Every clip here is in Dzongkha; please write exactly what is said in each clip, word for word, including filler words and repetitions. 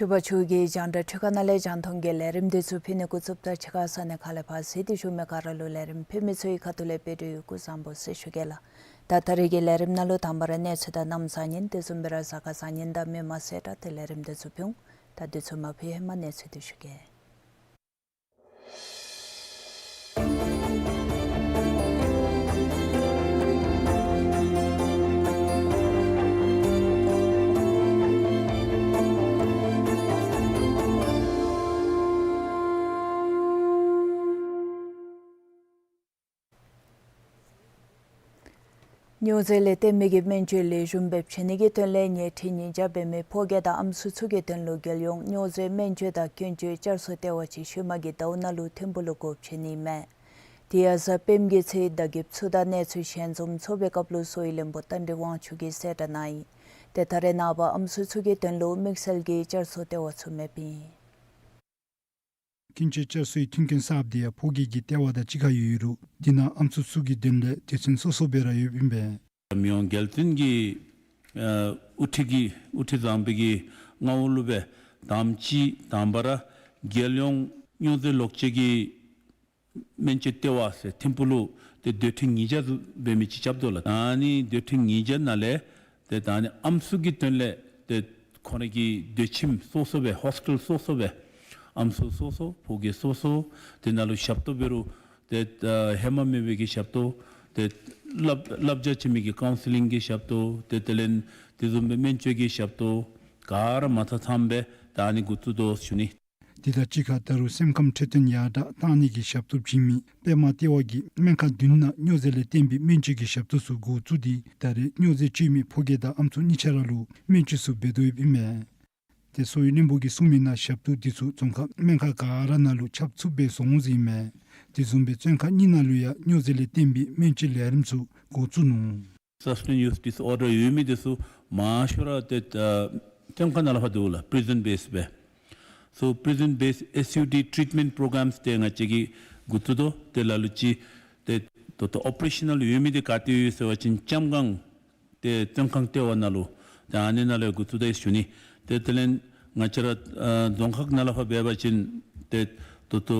ཆུ་བ་ཆུ་གི་རྒྱང་བསྒྲགས་འཕྲུལ་ཁང་ནང་ལས་རྒྱང་མཐོང་གི་ལས་རིམ་འདི་ཚུ་ཕུལ་ནི་འགོ་བཙུགསཔ་ད་ཕྱི་ཁ་ས་གནས་ཁག་ལས་ཕར་གཟིགས་ཏེ་བཞུགས་མི་ག་ར་ལུ་ལས་རིམ་ཕུལ་མི་ཚུ་གི་ཁ་ཐུག་ལས་དཔལ་སྒྲོན་ཡུལ་སྐུ་བཟང་པོ་ཟེར་ཞུ་གེ་ལགས། ད་ད་རེས་ཀྱི་ལས་རིམ་ནང་ལུ་དང་པ་ར་གནས་ཚུལ་དང་གནམ་བཟང་ངན། དེ་བཟུམ་སྦེ་ར་གཟའ་སྐར་བཟང་ངན་དང་མེ་མ་གསལ་བསྒྲགས་ཏེ་ལས་རིམ་འདི་ཚུ་ཕུལ་འོང་། ད་འདི་ཚུ་མ་ཕུལ་ཧེ་མ་གནས་ཚུལ་འདི་ཞུ་གེ། སྨྱོ་རྫས་ལས་བརྟེན་མི་གི་སྨན་བཅོས་ལེགས་ཤོམ་སྦེ་བྱིན་ནི་གི་དོན་ལས་ཉལ་ཁྲི་ཉིས་བརྒྱ་འབད་མི་ཕོ་སྐྱེས་དང་ཨམ་སྲུ་ཚུ་གི་དོན་ལུ་རྒྱལ་ཡོངས་སྨྱོ་རྫས་སྨན་བཅོས་དང་སྐྱོན་བརྗོད་བསྐྱར་གསོ་ལྟེ་བ་ཅིག་ཤུལ་མ་གི་ཟླཝ་ནང་ལུ་ཐིམ་ཕུག་ལུ་སྒོ་ཕྱེ་ནི་མས། དེ་ཡང་གཟའ་སྤེནམ་གྱི་ཚེ་བརྡ་བརྒྱུདཔ་ཚུ་དང་གནས་ཚུལ་ཞལ་འཛོམས་ཚོགས་པའི་སྐབས་ལུ་གསོ་བའི་བློན་པོ་རྟ་མགྲིན་དབང་ཕྱུག་གིས་གསལ་བསྒྲགས་གནང་ཡི། ཏེ་ད་རེས་ནངས་པ་ཨམ་སྲུ་ཚུ་གི་དོན་ལུ་དམིགས་བསལ་གྱི་བསྐྱར་གསོ་ལྟེ་བ་ཚུ་མེདཔ་ཨིན། སྐྱོན་བརྗོད་བསྐྱར་གསོའི་མཐུན་རྐྱེན་གསརཔ་དེ་ཡང་ཕོ་སྐྱེས་ཀྱི་ལྟེ་བ་དང་གཅིག་ཁར་ཡོད་ཡོད་རུང་དེ་ནང་ཨམ་སྲུ་ཚུ་གི་དོན་ལས་སྡེ་ཚན་སོ་སོ་སྦེ་ར་ཡོདཔ་ཨིན་པས། མི་དབང་རྒྱལ་བཙུན་གྱི་ཨ་དབུ་ཁྲིད་ཀྱི་དབུ་ཁྲིད་བཟང་པོའི་གི་མངའ་འོག་ལུ་སྦེ་དང་པ་ཅིག་དང་པ་ར་རྒྱལ་ཡོངས་སྨྱོ་རྫས་ལོག་སྤྱོད་ཀྱི་སྨན་བཅོས་ལྟེ་བ་ཟེར་ཐིམ་ཕུག་ལུ་ཏེ་སྡེ་ཁྲི་ཉིས་བརྒྱ་ཙམ་འབད་མི་ཅིག་རྐྱབ་དོ་ལགས། ད་ཨ་ནི་སྡེ་ཁྲི་ཉིས་བརྒྱ་ནང་ལས་ཏེ་ད་ཨ་ནི་ཨམ་སྲུ་གི་དོན་ལས་ཏེ་ཁོང་རའི་གི་སྡོད་ཁྱིམ་སོ་སོ་སྦེ་ཧོསི་ཊེལ་སོ་སོ་སྦེ་ཨམ་སྲུ་སོ་སོ་ཕོ་སྐྱེས་སོ་སོ་དེ་ནང་ལུ་ཞབས་ཏོག་འབད་རུང་ཏེ་ཨ་ཧེ་མ་མེད་པའི་གི་ཞབས་ཏོག་ཏེ་བསླབ་བསླབ་བྱ་བྱིན་མི་གི་ཀའུན་སི་ལིང་གི་ཞབས་ཏོག་ཏེ་དེ་ལས་དེ་བཟུམ་སྦེ་སྨན་བཅོས་ཀྱི་ཞབས་ཏོག་ག་ར་མ་ཚང་ཚངམ་སྦེ་ད་ཨ་ནི་འགོ་བཙུགས་དོ་ཟེར་ཞུ་ནི། དེ་དང་གཅིག་ཁར་ད་རུང་སེམས་ཁམས་འཕྲོད་བསྟེན་ཡར་དྲག་གཏང་ནི་གི་ཞབས་ཏོག་བྱིན་མི་པདྨ་ལྟེ་བ་གིས་སྨན་ཁང་བདུན་ནང་སྨྱོ་རྫས་ལས་བརྟེན་པའི་སྨན་བཅོས་ཀྱི་ཞབས་ཏོག་ཚུ་འགོ་བཙུགས་ཏེ་ད་རེས་སྨྱོ་རྫས་སྤྱོད་མི་ཕོ་སྐྱེས་དང་ཨམ་སྲུ་གཉིས་ཆ་ར་ལུ་སྨན་བཅོས་ཚུ་འབད་དོ་ཡོདཔ་ཨིན་མས། ཏེ་གསོ་བའི་བློན་པོ་གིས་གསུངས་མི་ནང་ཞབས་ཏོག་འདི་ཚུ་རྫོང་ཁག་སྨན་ཁང་ག་ར་ནང་ལུ་ཁྱབ་ཚུགསཔ་སྦེ་བཟོ་འོང་ཟེར་ཨིན་མས། དེ་བཟུམ་སྦེ་བཙོན་ཁང་གཉིས་ནང་ལུ་ཡང་སྨྱོ་རྫས་ལས་བརྟེན་པའི་སྨན་བཅོས་ལས་རིམ་ཚུ་འགོ་བཙུགས་ནུག། Substance use disorder ཡོད་མི་འདི་ཚུ་མང་ཤོས་ར་ཏེ་ཨ་བཙོན་ཁང་ནང་ལུ་ཕར་འདུག་ལགས། པི་རི་ཟན་བེསི་སྦེ། So prison based S U D treatment programs ཏེ་ང་བཅས་ཀྱིས་འགོ་བཙུགས་དོ། ཏེ་ལ་ལུ་ཅིག་ཏེ་ད་ལྟོ་ཨོ་པ་རེ་ཤ་ནཱལ་ཡོད་མི་འདི་ག་ཏེ་ཡོད་ཟེར་བ་ཅིན་ལྕམ་སྒང་ཏེ་བཙོན་ཁང་ལྟེ་བ་ནང་ལུ་ཏེ་ཨ་ནི་ནང་ལུ་འགོ་བཙུགས་ད་ཡི་ཟེར་ཞུ་ནི། ཏེ་དེ་ལས་ང་བཅས་ར་ཨ་རྫོང་ཁག་ནང་ལུ་ཕར་འབད་བ་ཅིན་ཏེ་ད་ལྟོ་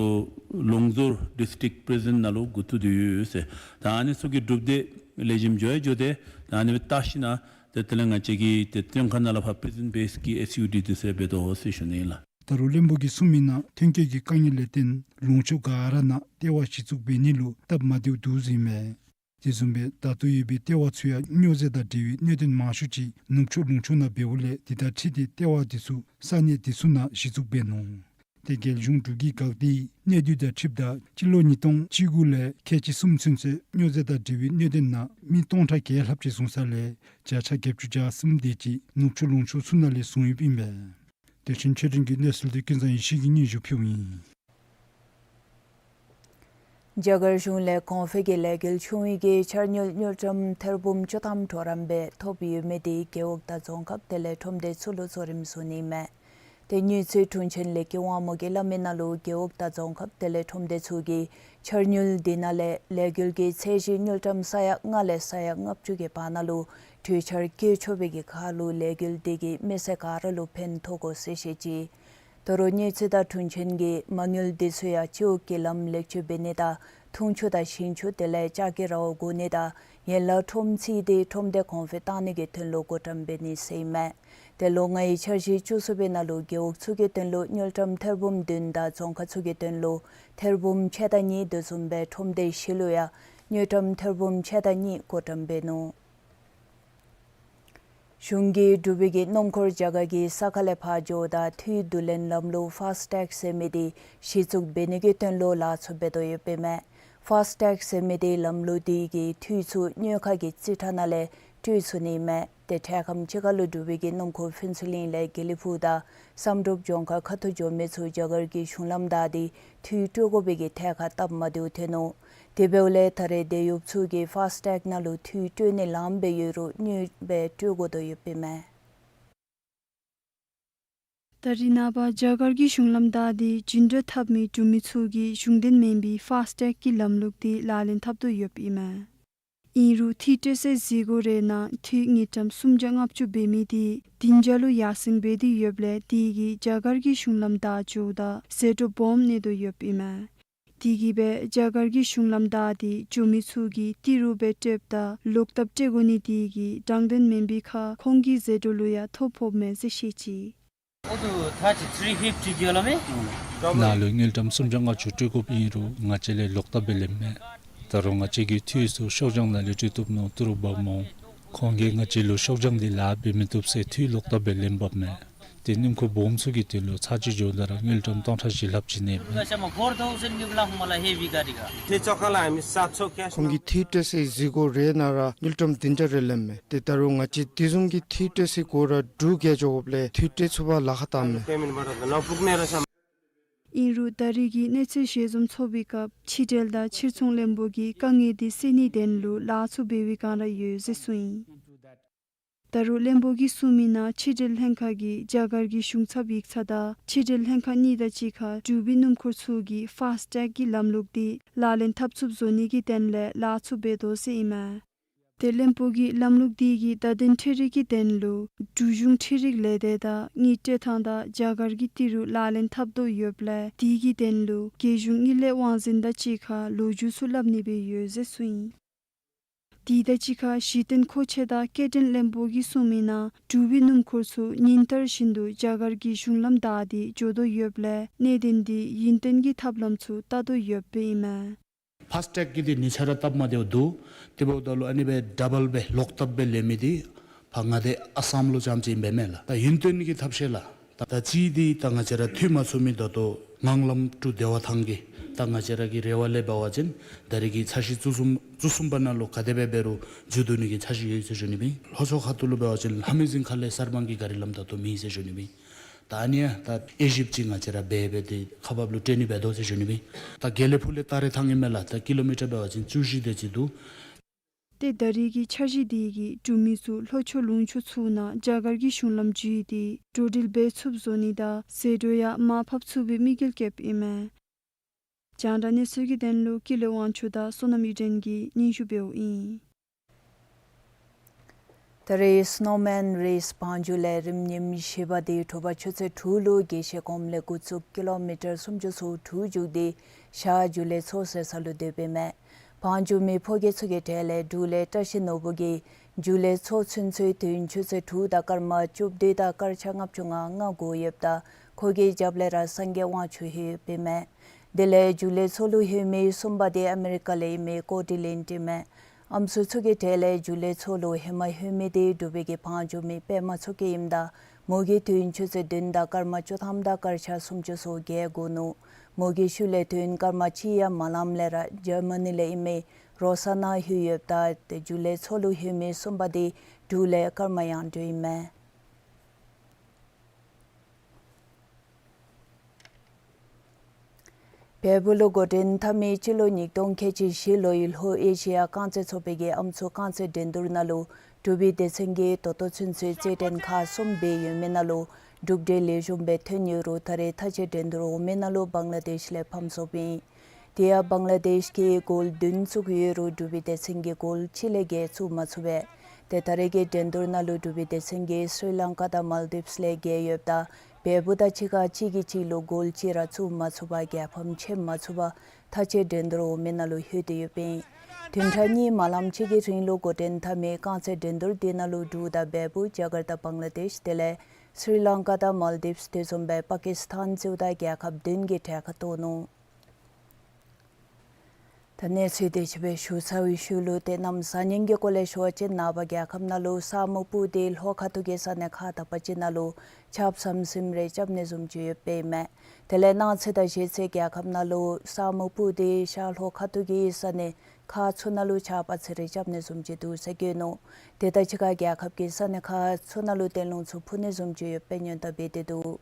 ལུང་ཟུར་ཌིསི་ཊིཀ་པི་རི་ཟན་ནང་ལུ་འགོ་བཙུགས་ཏེ་ཡོད་ཟེར། ད་ཨ་ནི་ཚུ་གི་གྲུབ་འབྲས་ལེགས་ཤོམ་འགྱོ་ཡི་འགྱོ་སྟེ་ད་ཨ་ནི་སྦེ་བལྟ་ཞིན་ན་ཏེ་དེ་ལས་ང་བཅས་ཀྱིས་ཏེ་བཙོན་ཁང་ནང་ལུ་ཕར་པི་རི་ཟན་བེསི་གི་S U D འདི་ཚུ་འབད་དོ་ཟེར་ཞུ་ནི་ཨིན་ལགས། ད་རུང་བློན་པོ་གིས་གསུངས་མི་ནང་ཐོན་སྐྱེད་ཀྱི་དཀའ་ངལ་ལས་བརྟེན་ལུང་ཕྱོགས་ག་ར་ནང་ལྟེ་བ་གཞི་བཙུགས་འབད་ནི་ལུ་སྟབས་མ་བདེཝ་འདུག་ཟེར་ཨིན་མས། དེ་བཟུམ་སྦེ་ད་ལྟོ་ཡོད་པའི་ལྟེ་བ་ཚུ་ཡང་སྨྱོ་རྫས་དང་འབྲེལ་བའི་གནད་དོན་མང་ཤོས་ཅིག་ནུབ་ཕྱོགས་ལུང་ཕྱོགས་ནང་འབདཝ་ལས་དེ་དང་འཁྲིལ་ཏེ་ལྟེ་བ་དེ་ཚུ་ས་གནས་དེ་ཚུ་ནང་གཞི་བཙུགས་འབད་ནུག། ཏེ་རྒྱལ་གཞུང་འབྲུག་གིས་དགག་སྟེ་གནས་སྡུད་དང་འཁྲིལཝ་ད་སྤྱི་ལོ་ཉིས་སྟོང་བཅུ་དགུ་ལས་ཁལ་གཅིག་གསུམ་ཚུན་ཚོད་སྨྱོ་རྫས་དང་འབྲེལ་བའི་གནད་དོན་ནང་མི་སྟོང་ཕྲག་བརྒྱད་ལྷགཔ་ཅིག་བཟུང་ས་ལས་བརྒྱ་ཆ་བརྒྱད་ཅུ་གྱ་གསུམ་དེ་ཅིག་ནུབ་ཕྱོགས་ལུང་ཕྱོགས་ཚུ་ནང་ལས་བཟུང་ཡོདཔ་ཨིན་པས། དེ་བཞིན་ཆོས་སྒྲོན་གྱི་གནས་ཚུལ་འདི་ཀུན་བཟང་ཡེ་ཤེས་ཀྱིས་སྙན་ཞུ་ཕུལཝ་ཨིན། རྒྱ་གར་གཞུང་ལས་གོང་འཕེལ་གྱི་ལས་འགུལ་ཆུང་བའི་གི་འཆར་དངུལ་དངུལ་ཀྲམ་ཐེར་འབུམ་བཅུ་ཐམ་གྲོགས་རམ་སྦེ་ཐོབ་ཡོད་མི་དེ་རྒེད་འོག་དང་རྫོང་ཁག་དེ་ལས་ཁྲོམ་སྡེ་ཚུ་ལུ་གཙོ་རིམ་བཟུང་ནི་མས། ཏེ་དངུལ་རྩིས་དྲུང་ཆེན་ལས་ཀྱི་དབང་མོ་གིས་སླབ་མི་ནང་ལུ་རྒེད་འོག་དང་རྫོང་ཁག་དེ་ལས་ཁྲོམ་སྡེ་ཚུ་གིས་འཆར་དངུལ་དེ་ནང་ལས་ལས་འགུལ་གྱི་ཚད་གཞི་དངུལ་ཀྲམ་ས་ཡ་ལྔ་ལས་ས་ཡ་ལྔ་བཅུ་གི་བར་ན་ལུ་ གྲོས་འཆར་བཀོད་ཆོག་པའི་གི་ཁར་ལུ་ལས་འགུལ་འདི་གིས་མི་སེར་ག་ར་ལུ་ཕན་ཐོགས་དགོ་ཟེར་བཤད་ཅི། ད་རུང་དངུལ་རྩིས་དང་དྲུང་ཆེན་གྱིས་མ་དངུལ་འདི་ཚུ་ཡང་སྤྱི་འོག་གི་ལམ་ལེགས་བཅོས་འབད་ནི་དང་འཐུང་ཆུ་དང་ཞིང་ཆུ་དེ་ལས་ལྕགས་ཀྱི་ར་བ་བགོ་ནི་དང་ཡན་ལག་ཁྲོམ་རྩིས་ཏེ་ཁྲོམ་སྡེ་གོང་འཕེལ་གཏང་ནི་གི་དོན་ལུ་བགོ་བཀྲམ་འབད་ནི་ཟེར་ཨིན་མས། ཏེ་ལོ་ལྔའི་འཆར་གཞི་བཅུ་གསུམ་པའི་ནང་ལུ་རྒེད་འོག་ཚུ་གི་དོན་ལུ་དངུལ་ཀྲམ་ཐེར་འབུམ་བདུན་དང་རྫོང་ཁག་ཚུ་གི་དོན་ལུ་ཐེར་འབུམ་ཕྱེད་དང་གཉིས་དེ་བཟུམ་སྦེ་ཁྲོམ་སྡེ་བཞི་ལུ་ཡང་དངུལ་ཀྲམ་ཐེར་འབུམ་ཕྱེད་དང་གཉིས་བགོ་བཀྲམ་འབད་ནུག། གཞུང་གིས་འབྲུག་པའི་གི་སྣུམ་འཁོར་རྒྱ་གར་གྱི་ས་ཁ་ལས་ཕར་འགྱོཝ་ད་འཐུས་བསྡུ་ལེན་ལམ་ལུགས་ཕཱསི་ཊེག་ཟེར་མི་འདི་གཞི་བཙུགས་འབད་ནི་གི་དོན་ལུ་ལཱ་ཚུ་འབད་དོ་ཡོདཔ་ཨིན་མས། ཕཱསི་ཊེག་ཟེར་མི་འདི་ལམ་ལུགས་འདི་གིས་འཐུས་ཚུ་དངུལ་ཁང་གི་རྩིས་ཁྲ་ནང་ལས་སྤྲོད་ཚུགས་ནི་ཨིན་མས། ཏེ་འཕྲལ་ཁམས་ཅིག་ཁར་ལུ་འབྲུག་པའི་གི་སྣུམ་འཁོར་ཕུན་ཚོགས་གླིང་ལས་དགེ་ལེགས་ཕུག་དང་བསམ་གྲུབ་ལྗོངས་མཁར་ཁ་ཐུག་འགྱོ་མི་ཚུ་རྒྱ་གར་གྱི་གཞུང་ལམ་བདའ་སྟེ་འཐུས་སྤྲོད་དགོ་པའི་གི་ཐད་ཁར་སྟབས་མ་བདེཝ་ཐོན་ནུག། དེ་འབདཝ་ལས་ད་རེས་དེད་གཡོགཔ་ཚུ་གིས་ཕཱསི་ཊེག་ནང་ལུ་འཐུས་སྤྲོད་ནི་ལངམ་སྦེ་ཡོད་རུང་དངུལ་སྦེ་སྤྲོད་དགོ་དོ་ཡོདཔ་ཨིན་མས། ད་རེས་ནངས་པ་རྒྱ་གར་གྱི་གཞུང་ལམ་བདའ་སྟེ་འགྲུལ་འཕྲིན་འཐབ་མི་འབྲུག་མི་ཚུ་གིས་གཞུང་དོན་མེན་པའི་ཕཱསི་ཊེག་གི་ལམ་ལུགས་འདི་ལག་ལེན་འཐབ་དོ་ཡོདཔ་ཨིན་མས། ཨིན་རུང་འཐུས་སྤྲོད་སའི་གཟིགས་སྐོར་རེ་ནང་འཐུས་དངུལ་ཀྲམ་སུམ་བརྒྱ་ལྔ་བཅུ་འབད་མི་འདི་བདུན་བརྒྱ་ལུ་ཡར་སེང་འབད་དེ་ཡོདཔ་ལས་དེ་གིས་རྒྱ་གར་གྱི་གཞུང་ལམ་བདའ་འགྱོཝ་ད་ཟད་འགྲོ་སྦོམ་གནས་དོ་ཡོདཔ་ཨིན་མས། དེ་གིས་སྦེ་རྒྱ་གར་གྱི་གཞུང་ལམ་བདའ་སྟེ་འགྱོ་མི་ཚུ་གིས་ཏི་རུ་སྦེ་སྤྲོདཔ་ད་ལོག་བཏབ་སྤྲོད་དགོ་ནི་དེ་གིས་དྲང་བདེན་མེན་པའི་ཁར་ཁོང་གི་ཟད་འགྲོ་ལུ་ཡང་ཐོ་ཕོགཔ་མས་ཟེར་བཤད་ཅི། ཨོ་ཐུ་ཐ་ཅི་ཐི་རི་ཕིཕ་ཊི་གི་ལ་མེ། ནཱ་ལུ་དངུལ་ཀྲམ་སུམ་བརྒྱ་ལྔ་བཅུ་སྤྲོད་དགོཔ་ཨིན་རུང་ང་བཅས་ལས་ལོག་བཏབ་སྦེ་ལེནམ་མས། ད་རུང་ང་བཅས་ཀྱི་འཐུས་ཚུ་ཤོག་བྱང་ནང་ལས་སྤྲོད་བཏུབ་མནོ་ཏི་རུ་འབག་འོང་། ཁོང་གིས་ང་བཅས་ལུ་ཤོག་བྱང་འདི་ལཱ་འབད་མི་བཏུབ་ཟེར་འཐུས་ལོག་བཏབ་སྦེ་ལེན་འབགཔ་མས། ཏེ་སྣུམ་འཁོར་སྦོམ་ཚུ་གི་དོན་ལུ་ཚར་གཅིག་འགྱོཝ་ད་ར་དངུལ་ཀྲམ་སྟོང་ཕྲག་བཞི་ལྷགཔ་ཅིག་གནསཔ་མས། ཁོང་གིས་འཐུས་སྤྲོད་སའི་གཟིགས་སྐོར་རེ་ནང་ར་དངུལ་ཀྲམ་བདུན་བརྒྱ་རེ་ལེནམ་མས། ཏེ་ད་རུང་ང་བཅས་དེ་བཟུམ་གྱི་འཐུས་སྤྲོད་སའི་སྐོར་ར་འབྲུག་རྒྱལ་འགྱོ་དགོཔ་ལས་འཐུས་སྤྲོད་ཚུགས་པར་ལཱ་ཁག་བཏངམ་མས། ཨིན་རུང་ད་རེས་ཀྱི་གནས་ཚུལ་ཞལ་འཛོམས་ཚོགས་པའི་སྐབས་ཕྱི་འབྲེལ་དང་ཕྱིར་ཚོང་བློན་པོ་གིས་དཀའ་ངལ་འདི་སེལ་ནིའི་དོན་ལུ་ལཱ་ཚུ་འབད་བའི་བསྒང་ར་ཡོད་ཟེར་གསུངས་ཡི། ད་རུང་བློན་པོ་གིས་གསུངས་མི་ནང་ཕྱི་འབྲེལ་ལྷན་ཁག་གིས་རྒྱ་གར་གྱི་གཞུང་ཚབ་ཡིག་ཚང་དང་ཕྱི་འབྲེལ་ལྷན་ཁག་གཉིས་དང་གཅིག་ཁར་འབྲུག་པའི་སྣུམ་འཁོར་ཚུ་གིས་ཕཱསི་ཊེག་གི་ལམ་ལུགས་འདི་ལག་ལེན་འཐབ་ཚུགསཔ་བཟོ་ནི་གི་དོན་ལས་ལཱ་ཚུ་འབད་དོ་ཟེར་ཨིན་མས། ཏེ་བློན་པོ་གིས་ལམ་ལུགས་འདི་གི་བརྡ་དོན་འཕྲུལ་རིག་གི་དོན་ལུ་འབྲུག་གཞུང་འཕྲུལ་རིག་ལས་སྡེ་དང་དངུལ་སྤྲོད་ཐང་དང་རྒྱ་གར་གྱི་ཏི་རུ་ལག་ལེན་འཐབ་དོ་ཡོདཔ་ལས་དེ་གི་དོན་ལུ་རྒྱལ་གཞུང་དངུལ་ལས་དབང་འཛིན་དང་གཅིག་ཁར་ལོ་རྒྱུས་ཚུ་སླབ་ནི་སྦེ་ཡོད་ཟེར་གསུངས་ཡི། དེ་དང་གཅིག་ཁར་གཞི་རྟེན་མཁོ་ཆས་དང་སྐྱེལ་འདྲེན་བློན་པོ་གིས་གསུངས་མི་ནང་འབྲུག་པའི་སྣུམ་འཁོར་ཚུ་ཉིན་ལྟར་བཞིན་དུ་རྒྱ་གར་གྱི་གཞུང་ལམ་བདའ་སྟེ་འགྱོ་དོ་ཡོདཔ་ལས་གནད་དོན་འདི་ཡུན་བརྟན་གྱི་ཐབས་ལམ་ཚུ་བལྟ་དོ་ཡོདཔ་ཨིན་མས། ཕཱསི་ཊེག་གི་འདི་ཉེ་ཆར་ར་སྟབས་མ་བདེཝ་འདུག། དེ་འབདཝ་ད་ལུ་ཨ་ནི་སྦེ་ཌབ་བཱལ་སྦེ་ལོག་བཏབ་སྦེ་ལེན་མི་འདི་ཕར་མངའ་སྡེ་ཨ་སམ་ལུ་རྐྱངམ་ཅིག་ཨིན་པས་མས་ལགས། ད་ཡུན་བརྟན་གྱི་ཐབས་ཤེས་ལགས། ད་ད་ཅི་འདི་ད་ང་བཅས་ར་འཐུས་མ་ཚུགས་མི་ད་ལྟོ་ངང་ལམ་ཀྲུ་བདེ་བ་ཐང་གི་ད་ང་བཅས་ར་གི་རེ་བ་ལས་འབད་བ་ཅིན་ད་རེས་ཀྱི་འཆར་གཞི་བཅུ་གསུམ་བཅུ་གསུམ་པ་ནང་ལུ་ག་དེ་སྦེ་འབད་རུང་མཇུག་བསྡུ་ནི་གི་འཆར་གཞི་ཡོད་ཟེར་ཞུ་ནི་ཨིན། ལྷོ་ཕྱོགས་ཁ་ཐུག་ལུ་འབད་བ་ཅིན་ལྷ་མི་རྫིང་ཁ་ལས་གསར་སྤང་གི་གཱ་རི་ལམ་ད་ལྟོ་མེད་ཟེར་ཞུ་ནི་ཨིན། ད་ཨ་ནི་ཡང་ད་དབྱེ་ཞིབ་ཅིག་ང་བཅས་ར་འབད་འབད་དེ་ཁག་འབགཔ་ལུ་སྤྲོད་ནི་འབད་དོ་ཟེར་ཞུ་ནི་ཨིན། ད་དགེ་ལེགས་ཕུག་ལས་སྟ་རེ་ཐང་ཨིན་མས་ལགས། ད་ཀི་ལོ་མི་ཊར་འབད་བ་ཅིན་བཅུ་བཞི་དེ་ཅིག་འདུག། ཏེ་ད་རེས་ཀྱི་འཆར་གཞི་འདི་གིས་འབྲུག་མི་ཚུ་ལྷོ་ཕྱོགས་ལུང་ཕྱོགས་ཚུ་ནང་རྒྱ་གར་གྱི་གཞུང་ལམ་བརྒྱུད་དེ་འགྲོ་འགྲུལ་འབད་ཚུགསཔ་བཟོ་ནི་དང་ཟད་འགྲོ་ཡང་མར་ཕབ་ཚུགས་པའི་དམིགས་ཡུལ་བསྐྱེདཔ་ཨིན་མས། རྒྱང་བསྒྲགས་གནས་ཚུལ་གྱི་དོན་ལུ་ཀུན་ལེགས་དབང་ཕྱུག་དང་བསོད་ནམས་གཡུ་སྒྲོན་གྱིས་སྙན་ཞུ་འབདཝ་ཨིན། ད་རེས་སི་ནོ་མཱན་རེས་བང་རྒྱུག་ལས་རིམ་ཉིནམ་བཞི་པ་འདི་དྲོ་པ་ཆུ་ཚོད་དྲུག་ལུ་རྒྱལ་སྤྱིའི་གོམ་ལས་འགོ་བཙུགས་ཀི་ལོ་མི་ཊར་སུམ་ཅུ་སོ་དྲུག་རྒྱུགས་ཏེ་ཤར་རྒྱུག་ལས་ཚོགས་ཟེར་ས་ལུ་སྡོདཔ་ཨིན་མས། བང་རྒྱུག་མི་ཕོ་སྐྱེས་ཚུ་གི་གྲས་ལས་འབྲུག་ལས་བཀྲ་ཤིས་ནོར་བུ་གིས་རྒྱུགས་ལས་ཚོགས་ཚུན་ཚོད་དུས་ཡུན་ཆུ་ཚོད་དྲུག་དང་སྐར་མ་བཅུ་བདུན་དང་སྐར་ཆ་ལྔ་བཅུ་ང་ལྔ་འགོར་ཡོདཔ་ད་ཁོ་གི་རྒྱབ་ལས་ར་སངས་རྒྱས་དབང་ཕྱུག་ལྷོད་ཡོདཔ་ཨིན་མས། དེ་ལས་རྒྱུགས་ལས་ཚོགས་ལུ་ལྷོད་མི་གསུམ་པ་འདི་ཨ་མི་རི་ཀ་ལས་ཨིན་མི་ཀོ་ཌི་ལིན་ཊི་ཨིན་མས། ཨམ་སྲུ་ཚུ་གི་གྲས་ལས་རྒྱུགས་ལས་ཚོགས་ལུ་ཧེ་མ་ལྷོད་མི་འདི་འབྲུག་པའི་གི་བང་རྒྱུག་མི་པདྨ་མཚོ་སྐྱིད་ཨིནམ་ད་མོ་གིས་དུས་ཡུན་ཆུ་ཚོད་བདུན་དང་སྐར་མ་བཅུ་ཐམ་དང་སྐར་ཆ་སུམ་ཅུ་སོ་བརྒྱད་འགོར་ནུག། མོ་གི་ཤུལ་ལས་དུས་ཡུན་སྐར་མ་གཅིག་ཡང་མ་ལངམ་ལས་ར་འཇར་མ་ནི་ལས་ཨིན་མི་རོ་ས་ན་ལྷོད་ཡོདཔ་ད་ཏེ་རྒྱུགས་ལས་ཚོགས་ལུ་ལྷོད་མི་གསུམ་པ་འདི་འབྲུག་ལས་སྐར་མ་ཡངས་འགྲོ་ཨིན་མས། བལ་པོ་ལུ་འགོ་འདྲེན་འཐབ་མི་སྤྱི་ལོ་ཉིས་སྟོང་ཁལ་གཅིག་བཞི་ལོའི་ལྷོ་ཨེ་ཤི་ཡ་རྐང་རྩེད་ཚོགས་པའི་གི་ཨམ་སྲུ་རྐང་རྩེད་འགྲན་བསྡུར་ནང་ལུ་འབྲུག་པའི་སྡེ་ཚན་གྱིས་ད་ལྟོ་ཚུན་ཚོད་རྩེད་འགྲན་ཁག་གསུམ་འབད་ཡོད་མི་ནང་ལུ་གྲུབ་འབྲས་ལེགས་ཤོམ་སྦེ་ཐོན་ཡོད་རུང་ད་རེས་མཐའ་དཔྱད་འགྲན་བསྡུར་འོང་མི་ནང་ལུ་བང་ལ་དེཤ་ལས་ཕམ་སོངམ་ཨིན། དེ་ཡང་བང་ལ་དེཤ་གིས་གོལ་བདུན་བཙུགས་ཡོད་རུང་འབྲུག་པའི་སྡེ་ཚན་གྱིས་གོལ་གཅིག་ལས་བརྒལ་བཙུགས་མ་ཚུགས་པས། ཏེ་ད་རེས་ཀྱི་འགྲན་བསྡུར་ནང་ལུ་འབྲུག་པའི་སྡེ་ཚན་གྱིས་སི་རི་ལང་ཀ་དང་མཱལ་ཌིབས་ལས་རྒྱལ་ཡོདཔ་ད་བལ་པོ་དང་གཅིག་ཁར་གཅིག་གིས་གཅིག་ལུ་གོལ་གཅིག་ར་བཙུགས་མ་ཚུགས་པར་རྒྱལ་ཕམ་ཕྱེ་མ་ཚུགས་པར་མཐའ་དཔྱད་འགྲན་བསྡུར་འོག་མའི་ནང་ལུ་ལྷོད་དེ་ཡོདཔ་ཨིན། བདུན་ཕྲག་གཉིས་མ་ལངམ་ཅིག་གི་རིང་ལུ་འགོ་འདྲེན་འཐབ་མི་རྐང་རྩེད་འགྲན་བསྡུར་འདི་ནང་ལུ་འབྲུག་དང་བལ་པོ་རྒྱ་གར་དང་བང་ལ་དེཤ་དེ་ལས་སི་རི་ལང་ཀ་དང་མཱལ་ཌིབས་དེ་བཟུམ་སྦེ་པ་ཀིས་ཐཱན་བཅུག་ད་རྒྱལ་ཁབ་བདུན་གྱིས་གྲལ་ཁར་གཏོགས་ནུག། ད་གནས་ཚུལ་དེ་ཅིག་སྦེ་ཞུ་ཚར་བའི་ཤུལ་ལུ་ཏེ་གནམ་བཟང་ངན་གྱི་སྐོར་ལས་ཞུ་བ་ཅིན་ནངས་པ་རྒྱལ་ཁབ་ནང་ལུ་ས་སྨུག་སྤུབས་ཏེ་ལྷོ་ཁ་ཐུག་གི་ས་གནས་ཁག་དག་པ་ཅིག་ནང་ལུ་ཆརཔ་ཟམ་ཟིམ་རེ་རྐྱབ་ནི་བཟུམ་ཅིག་ཡོདཔ་ཨིན་མས། དེ་ལས་གནངས་ཚེ་དང་གཞེས་ཚེ་རྒྱལ་ཁབ་ནང་ལུ་ས་སྨུག་སྤུབས་ཏེ་ཤར་ལྷོ་ཁ་ཐུག་གི་ས་གནས་ཁག་ཚུ་ནང་ལུ་ཆརཔ་ཚིག་རེ་རྐྱབ་ནི་བཟུམ་ཅིག་འདུག་ཟེར་བཀོད་ནུག། དེ་དང་གཅིག་ཁར་རྒྱལ་ཁབ་ཀྱི་ས་གནས་ཁག་ཚུ་ནང་ལུ་རྟིང་རླུང་ཚུ་འཕུ་ནི་བཟུམ་ཅིག་ཡོདཔ་སྦེ་སྔོན་བརྡ་འབད་དེ་འདུག།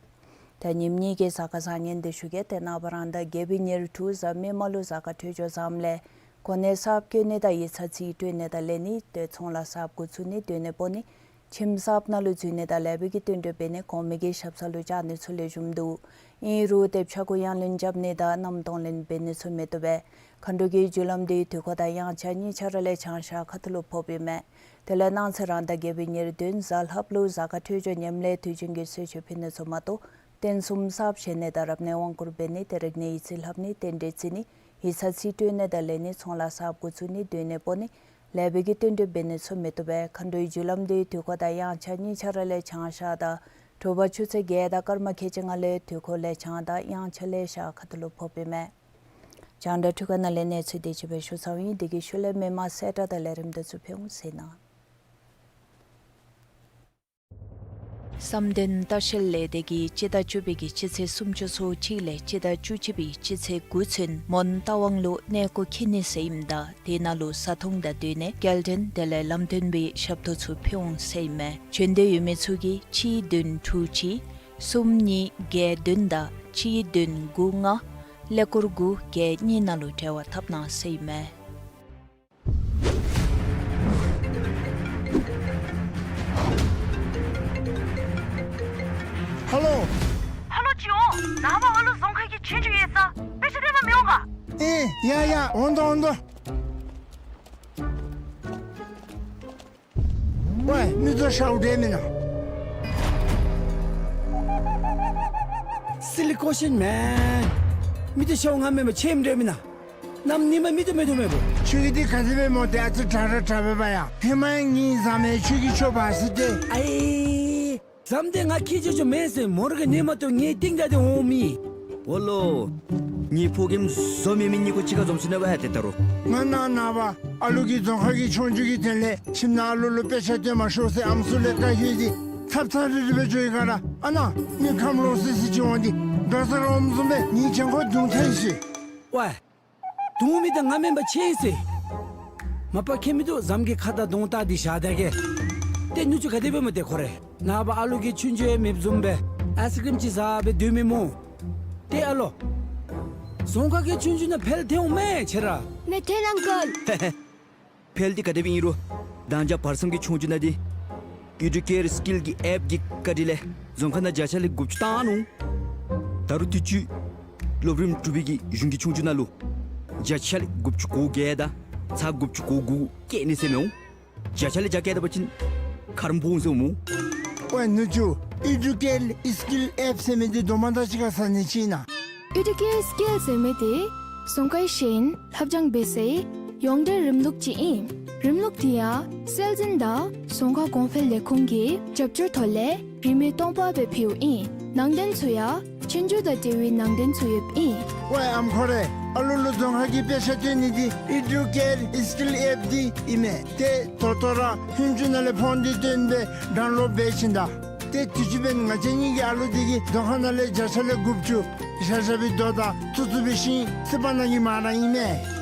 ད་ཉིནམ་གཉིས་ཀྱི་གཟའ་སྐར་བཟང་ངན་དེ་ཞུ་གེ། ཏེ་ནངས་པ་རང་ཟླ་བརྒྱད་པའི་ཉེར་དྲུག་གཟའ་མིག་དམར་ལུ་གཟའ་སྐར་འཕྲོད་སྦྱོར་བཟངམ་ལས་གོ་གནས་གསརཔ་བསྐོ་ནི་དང་ཡིག་ཚང་རྩིས་སྤྲོད་ནི་དང་ལེན་ནི་ཏེ་ཚོང་ལཱ་གསརཔ་འགོ་བཙུགས་ནི་སྡོད་གནས་སྤོ་ནི་ཁྱིམ་གསརཔ་ནང་ལུ་འཛུལ་ནི་དང་ལེགས་པའི་གི་བསྟུན་གྲོས་འབད་ནི་གོང་མའི་གི་ཞབས་སར་ལུ་བཅར་ནི་ཚུ་ལེགས་ཤོམ་འདུག། ཨིན་རུང་ཏེ་ཕྱྭ་འགུགས་གཡང་ལེན་རྐྱབ་ནི་དང་མནའམ་གཏོང་ལེན་འབད་ནི་ཚུ་མི་བཏུབ་པས། མཁའ་འགྲོ་གི་རྒྱུ་ལམ་འདི་དུས་འཁོར་དང་དབྱངས་འཆར་གཉིས་ཆ་ར་ལས་བྱང་ཤར་ཁ་ཐུག་ལུ་ཕོགཔ་ཨིན་མས། དེ་ལས་གནངས་ཚེ་རང་ཟླ་བརྒྱད་པའི་ཉེར་བདུན་གཟའ་ལྷགཔ་ལུ་གཟའ་སྐར་འཕྲོད་སྦྱོར་ངནམ་ལས་དུས་རྒྱུན་གྱི་གསོལ་མཆོད་ཕུལ་ནི་ཚུ་མ་གཏོགས་རྟེན་གསུམ་གསརཔ་བཞེངས་ནི་དང་རབ་གནས་དབང་བསྐུར་འབད་ནི་ཏེ་རིག་གནས་ཡིག་རྩིས་ལྷབ་ནི་རྟེན་འབྲེལ་བརྩི་ནི་ཡིག་ཚང་རྩིས་སྤྲོད་ནི་དང་ལེན་ནི་ཚོང་ལཱ་གསརཔ་འགོ་བཙུགས་ནི་སྡོད་གནས་སྤོ་ནི་ལེགས་པའི་གི་བསྟུན་གྲོས་འབད་ནི་ཚུ་མི་བཏུབ་པས། མཁའ་འགྲོའི་རྒྱུ་ལམ་འདི་དུས་འཁོར་དང་དབྱངས་འཆར་གཉིས་ཆ་ར་ལས་བྱང་ཤར་དང་དྲོ་པ་ཆུ་ཚོད་བརྒྱད་དང་སྐར་མ་ཁལ་གཅིག་ལྔ་ལས་དུས་འཁོར་ལས་བྱང་དང་དབྱངས་འཆར་ལས་ཤར་ཁ་ཐུག་ལུ་ཕོགཔ་ཨིན་མས། རྒྱང་བསྒྲགས་འཕྲུལ་ཁང་ནང་ལས་གནས་ཚུལ་དེ་ཅིག་སྦེ་ཞུ་ཚརཝ་ཨིན། དེ་གི་ཤུལ་ལས་མི་མང་གསལ་བསྒྲགས་དང་ལས་རིམ་དེ་ཚུ་ཕུལ་འོང་ཟེར་ན། བསམ་གཏན་ལྟ་བཤལ་ལས་སྡེ་གིས་སྤྱི་ཟླ་བཅུ་པའི་གི་སྤྱི་ཚེས་སུམ་ཅུ་སོ་གཅིག་ལས་སྤྱི་ཟླ་བཅུ་གཅིག་པའི་སྤྱི་ཚེས་དགུ་ཚུན་མོན་རྟ་དབང་ལུ་གནས་སྐོར་འཁྱིད་ནི་ཟེར་ཨིནམ་ད་དེ་ནང་ལུ་བཟའ་འཐུང་དང་སྡོད་གནས་སྐྱེལ་འདྲེན་དེ་ལས་ལམ་སྟོན་པའི་ཞབས་ཏོག་ཚུ་ཕུལ་འོང་ཟེར་ཨིན་མས། བྱོན་འདོད་ཡོད་མི་ཚུ་གིས་གཅིག་བདུན་དྲུག་གཅིག་གསུམ་གཉིས་བརྒྱད་བདུན་དང་གཅིག་བདུན་དགུ་ལྔ་ཀླད་ཀོར་དགུ་བརྒྱད་གཉིས་ནང་ལུ་འབྲེལ་བ་འཐབ་གནང་ཟེར་ཨིན་མས། ཧ་ལོ། ཧ་ལོ་ཅིག་འོང་། ནངས་པ་ཨ་ལུ་རྫོང་ཁ་གི་ཆོས་རྒྱུགས་ཡོད་ས། དཔེ་ཆ་སྟོན་པར་མི་འོང་ག། ཨེ་ཡ་ཡ་འོང་དོ་འོང་དོ། ཝའི་མི་ཚུ་ཤཝ་འདྲ་མེན་ན། Silly question man། མི་ཚུ་ཤཝ་ང་མེན་པར་ཁྱོད་འདྲ་མེན་ན། གནམ་ཉིམ་མི་ཚུ་མེད་དོ་མེད་པོ། ཁྱོད་ཀྱིས་འདི་ག་དེ་སྦེ་སྨོ། ཏེ་ཨ་ཙི་དྲག་ར་དྲག་པས་པ་ཡ། ཧེ་མ་ཡང་ངེའི་ཟམ་ཡང་ཁྱོད་ཀྱིས་འཕྱོག་པ་ཟེར་ཏེ། ཨའི། ཟམ་དེ་ང་ཁྱེར་ཆོག་ཆོག་མེན་ཟེར། མོ་ར་གི་ནེ་མ་ཏོ་ངེའི་སྟེང་ད་དེ་འོང་མི། འོ་ལོ། ངེའི་ཕོ་རྒནམ་བཟོ་མེད་མི་གཉིས་ཀོ་གཅིག་ཁར་འཛོམས་སོ་ནུག་པ་ཡ་ཏེ་ད་རུང་། ང་ནངས་པ་ཨ་ལུ་གི་རྫོང་ཁ་གི་ཆོས་རྒྱུགས་ཀྱི་དོན་ལས་ཁྱིམ་ནང་ཨ་ལུ་ལུ་དཔེ་ཆ་སྟོན་མ་ཤོག་ཟེར་ཨམ་སྲུ་ལས་བཀའ་ཞུ་སྟེ་ཚབ་ཚབ་རི་རི་སྦེ་འགྱོ་ཡི་ག་ར། ཨ་ནཱ་མི་ཁམས་ལོག་སི་སི་ཅིག་འོང་སྟེ་དགའ་ས་ར་འོངམ་བཟུམ་སྦེ་ངེའི་གྱང་ཁར་རྡུང་ཚར་ཡི་ཟེར། ཝའི། རྡུང་མི་དེ་ང་མེན་པར་ཁྱོད་ཨིན་ཟེར། མ་པ་ཁྱད་མི་འདུག། ཟམ་གྱི་ཁ་དར་གདོང་བལྟ་སྟེ་བཞག་ད་གེ། ཏེ་ནུ་གཅུང་ག་དེ་སྦེ་སྨོ་ཏེ་ཁོ་རེ། ནངས་པ་ཨ་ལུ་གི་ཆོས་རྒྱུགས་ཡང་མེདཔ་བཟུམ་སྦེ་ཨའི་སི་ཀྲིམ་ཅིག་ཟ་སྦེ་སྡོད་མི་སྨོ། ཏེ་ཨ་ལོ། རྫོང་ཁ་གི་ཆོས་རྒྱུགས་ནང་ཕེལ་ཐལ་འོང་མས་ཁྱོད་ར། ནེ་ཐལ་ཨང་ཀལ། ཧེ་ཧེ། ཕེལ་འདི་ག་དེ་སྦེ་ཨིན་རུང་། ད་ཅི་བར་གསུམ་གྱི་ཆོས་རྒྱུགས་ནང་འདི་ཨི་ཌུ་ཀེར་སི་ཀིལ་གྱི་ཨེཔ་ཀྱི་བཀའ་དྲིན་ལས་རྫོང་ཁ་ནང་བརྒྱ་ཆ་ལས་དགུ་བཅུ་བཏང་ནུག། ད་རུང་དུས་ཅི་སློབ་རིམ་དྲུག་པའི་གི་གཞུང་གི་ཆོས་རྒྱུགས་ནང་ལུ་བརྒྱ་ཆ་ལས་དགུ་བཅུ་གོ་བརྒྱད་དང་ཚག་དགུ་བཅུ་གོ་དགུ་བཀལ་ནི་ཟེར་མི་འོང་། བརྒྱ་ཆ་ལས་བརྒྱ་བཀལ་ད་པ་ཅིན་ཁ་རོག་ཕོག་འོང་ཟེར་འོང་སྨོ། ཝའི་ནུ་གཅུང་། ཨི་ཌུ་ཀེར་སི་ཀིལ་ཨེཔ་ཟེར་མི་འདི་དོ་མ་དང་གཅིག་ཁར་ཟ་ནི་ཅིག་ཨིན་ན། ཨི་ཌུ་ཀེར་སི་ཀིལ་ཟེར་མི་འདི་རྫོང་ཁའི་ཤེས་ཡོན་ལྷབ་སྦྱང་འབད་སའི་ཡོངས་འབྲེལ་རིམ་ལུགས་ཅིག་ཨིན། རིམ་ལུགས་འདི་ཡང་སྲོལ་འཛིན་དང་རྫོང་ཁ་གོང་འཕེལ་ལས་ཁུངས་ཀྱི་རྒྱབ་སྐྱོར་ཐོག་ལས་རིན་མེད་སྟོང་པ་སྦེ་ཕུལཝ་ཨིན། ནང་དོན་ཚུ་ཡང་ཆོས་རྒྱུགས་དང་འབྲེལ་བའི་ནང་དོན་ཚུ་ཡོདཔ་ཨིན། ཝའི་ཨམ་ཁོ་རེ། ཨ་ལུ་ལུ་རྫོང་ཁ་གི་དཔེ་ཆ་སྟོན་ནི་འདི་ཨི་ཌུ་ཀེར་སི་ཀིལ་ཨེཔ་འདི་ཨིན་མས། ཏེ་ད་ལྟོ་ར་ཧུན་ཅུ་ནང་ལས་ཕོན་འདི་བཏོན་སྦེ་ཌའུན་ལོཌ་འབད་ཞིནམ་ད། ཏེ་དུས་ཅི་འབདན་ང་བཅས་གཉིས་ཀྱི་ཨ་ལུ་འདི་གིས་རྫོང་ཁ་ནང་ལས་བརྒྱ་ཆ་ལས་དགུ་བཅུ་བཞག་བཞག་པའི་རྡོ་དང་བཙུགས་བཙུགས་པའི་ཤིང་བསིལ་བ་ནང་གི་མ་ར་ཨིན་མས།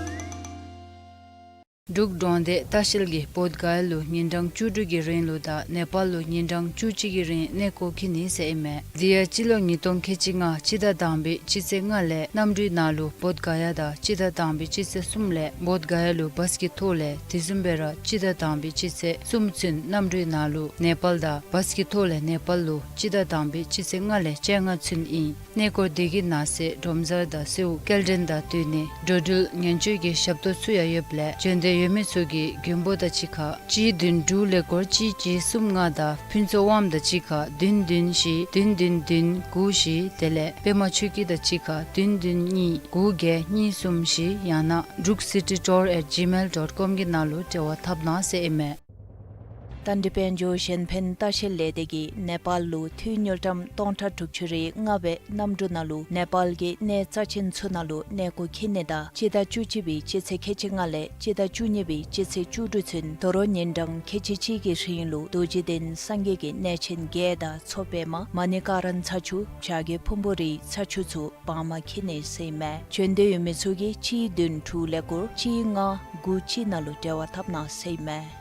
འབྲུག་འབྲོག་སྡེ་ལྟ་བཤལ་གྱིས་བོདྷ་ག་ཡ་ལུ་ཉིན་གྲངས་བཅུ་དྲུག་གི་རིང་ལུ་དང་ནེ་པཱལ་ལུ་ཉིན་གྲངས་བཅུ་གཅིག་གི་རིང་གནས་སྐོར་འཁྱིད་ནི་ཟེར་ཨིན་མས། དེ་ཡང་སྤྱི་ལོ་ཉིས་སྟོང་ཁལ་གཅིག་ལྔ་སྤྱི་ཟླ་དང་པའི་སྤྱི་ཚེས་ལྔ་ལས་གནམ་གྲུའི་ནང་ལུ་བོདྷ་ག་ཡ་དང་སྤྱི་ཟླ་དང་པའི་སྤྱི་ཚེས་གསུམ་ལས་བོདྷ་ག་ཡ་ལུ་བཱས་ཀྱི་ཐོག་ལས་དེ་བཟུམ་སྦེ་ར་སྤྱི་ཟླ་དང་པའི་སྤྱི་ཚེས་གསུམ་ཚུན་གནམ་གྲུའི་ནང་ལུ་ནེ་པཱལ་དང་བཱས་ཀྱི་ཐོག་ལས་ནེ་པཱལ་ལུ་སྤྱི་ཟླ་དང་པའི་སྤྱི་ཚེས་ལྔ་ལས་བཅོ་ལྔ་ཚུན་ཨིན། གནས་སྐོར་དེ་གི་ནང་གསེས་སྒྲོམ་གཟར་དང་གསོལཝ་སྐྱེལ་འདྲེན་དང་བསྟུན་ནས་འགྲོ་འགྲུལ་ཉེན་བཅོལ་གྱི་ཞབས་ཏོག་ཚུ་ཡང་ཡོདཔ་ལས་བྱོན་འདོད་ ཡོད་མི་ཚུ་གིས་མགོན་པོ་དང་གཅིག་ཁར་གཅིག་བདུན་དྲུག་ཀླད་ཀོར་གཅིག་གཅིག་གསུམ་ལྔ་དང་ཕུན་ཚོགས་དབངམོ་དང་གཅིག་ཁར་བདུན་བདུན་བཞི་བདུན་བདུན་བདུན་དགུ་བཞི། དེ་ལས་པདྨ་ཆོས་སྐྱིད་དང་གཅིག་ཁར་བདུན་བདུན་གཉིས་དགུ་བརྒྱད་གཉིས་གསུམ་བཞི། ཡང་ན་འབྲུག་སི་ཊི་ཊུར་ཨེཊ་ཇི་མེལ་ཌོཊ་ཀོམ་གི་ནང་ལུ་འབྲེལ་བ་འཐབ་གནང་ཟེར་ཨིན་མས། ད་འདི་དཔལ་འབྱོར་གཞན་ཕན་ལྟ་བཤལ་ལས་སྡེ་གིས་ནེ་པཱལ་ལུ་འཐུས་དངུལ་ཀྲམ་སྟོང་ཕྲག་དྲུག་ཅུ་རེ་ལྔ་སྦེ་གནམ་གྲུ་ནང་ལུ་ནེ་པཱལ་གྱི་གནས་རྩ་ཆེན་ཚུ་ནང་ལུ་གནས་སྐོར་འཁྱིད་ནི་དང་སྤྱི་ཟླ་བཅུ་གཅིག་པའི་སྤྱི་ཚེས་ཁལ་གཅིག་ལྔ་ལས་སྤྱི་ཟླ་བཅུ་གཉིས་པའི་སྤྱི་ཚེས་བཅུ་དྲུག་ཚུན་དོ་རུང་ཉིན་གྲངས་ཁལ་གཅིག་གཅིག་གི་རིང་ལུ་རྡོ་རྗེ་གདན་སངས་རྒྱས་ཀྱི་གནས་ཆེན་བརྒྱད་དང་མཚོ་པདྨ་མ་ཎི་ཀ་ར་ན་ཚ་ཆུ་བྱ་རྒོད་ཕུང་པོ་རིའི་ཚ་ཆུ་ཚུ་བར་མ་འཁྱིད་ནི་ཟེར་ཨིན་མས། བྱོན་འདོད་ཡོད་མི་ཚུ་གིས་གཅིག་བདུན་དྲུག་ཀླད་ཀོར་གཅིག་ལྔ་དགུ་གཅིག་ནང་ལུ་འབྲེལ་བ་འཐབ་གནང་ཟེར་ཨིན་མས།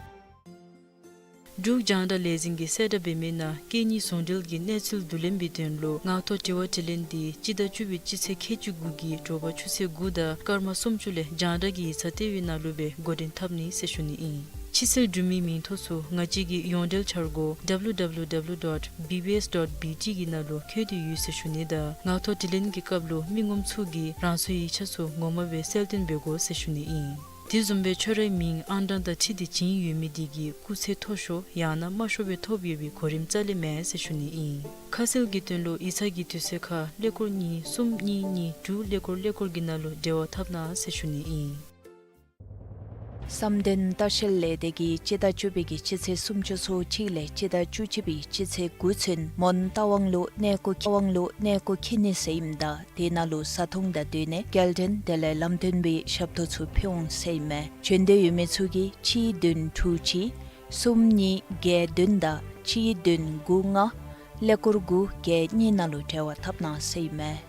འབྲུག་རྒྱང་བསྒྲགས་ལས་འཛིན་གྱིས་གསལ་བསྒྲགས་འབད་མི་ནང་སྐད་གཉིས་ཟུང་འབྲེལ་གྱི་གནས་ཚུལ་བསྡུ་ལེན་པའི་དོན་ལུ་ངག་ཐོག་དྲི་བ་དྲིས་ལན་འདི་སྤྱི་ཟླ་བཅུ་པའི་སྤྱི་ཚེས་ཁལ་གཅིག་དགུ་གི་དྲོ་པ་ཆུ་ཚོད་དགུ་དང་སྐར་མ་སུམ་ཅུ་ལས་རྒྱང་བསྒྲགས་ཀྱི་ཡིག་ཚང་ལྟེ་བའི་ནང་ལུ་སྦེ་འགོ་འདྲེན་འཐབ་ནི་ཟེར་ཞུ་ནི་ཨིན། ཕྱི་སེལ་གྲུབ་མིའི་མིང་ཐོ་ཚུ་ང་བཅས་ཀྱི་ཡོངས་འབྲེལ་འཆར་སྒོ་W W W dot B B S dot B T གི་ནང་ལུ་བཀོད་དེ་ཡོད་ཟེར་ཞུ་ནི་དང་ངག་ཐོག་དྲིས་ལན་གྱི་སྐབས་ལུ་མི་ངོམ་ཚུ་གིས་རང་སོའི་ཡིག་ཆ་ཚུ་ངོ་མ་སྦེ་གསལ་སྟོན་འབད་དགོ་ཟེར་ཞུ་ནི་ཨིན། དེ་བཟུམ་སྦེ་ཁྱོད་རའི་མིང་ཨང་གྲངས་དང་འཁྲིལ་ཏེ་བྱིན་ཡོད་མི་དེ་གིས་སྐུགས་ཚད་མཐོ་ཤོས་ཡང་ན་དམའ་ཤོས་སྦེ་ཐོབ་ཡོད་པའི་གོ་རིམ་རྩ་ལས་མེད་ཟེར་ཞུ་ནི་ཨིན། ཁ་གསལ་གྱི་དོན་ལུ་ཡིག་ཚང་གི་དུས་ཚོད་ཁར་ཀླད་ཀོར་གཉིས་གསུམ་གཉིས་གཉིས་དྲུག་ཀླད་ཀོར་ཀླད་ཀོར་གྱི་ནང་ལུ་འབྲེལ་བ་འཐབ་གནང་ཟེར་ཞུ་ནི་ཨིན། བསམ་གཏན་ལྟ་བཤལ་ལས་སྡེ་གིས་སྤྱི་ཟླ་བཅུ་པའི་གི་སྤྱི་ཚེས་སུམ་ཅུ་སོ་གཅིག་ལས་སྤྱི་ཟླ་བཅུ་གཅིག་པའི་སྤྱི་ཚེས་དགུ་ཚུན་མོན་རྟ་དབང་ལུ་གནས་སྐོར་རྟ་དབང་ལུ་གནས་སྐོར་འཁྱིད་ནི་ཟེར་ཨིནམ་ད་དེ་ནང་ལུ་བཟའ་འཐུང་དང་སྡོད་གནས་སྐྱེལ་འདྲེན་དེ་ལས་ལམ་སྟོན་པའི་ཞབས་ཏོག་ཚུ་ཕུལ་འོང་ཟེར་ཨིན་མས། བྱོན་འདོད་ཡོད་མི་ཚུ་གིས་གཅིག་བདུན་དྲུག་གཅིག་གསུམ་གཉིས་བརྒྱད་བདུན་དང་གཅིག་བདུན་དགུ་ལྔ་ཀླད་ཀོར་དགུ་བརྒྱད་གཉིས་ནང་ལུ་འབྲེལ་བ་འཐབ་གནང་ཟེར་ཨིན་མས།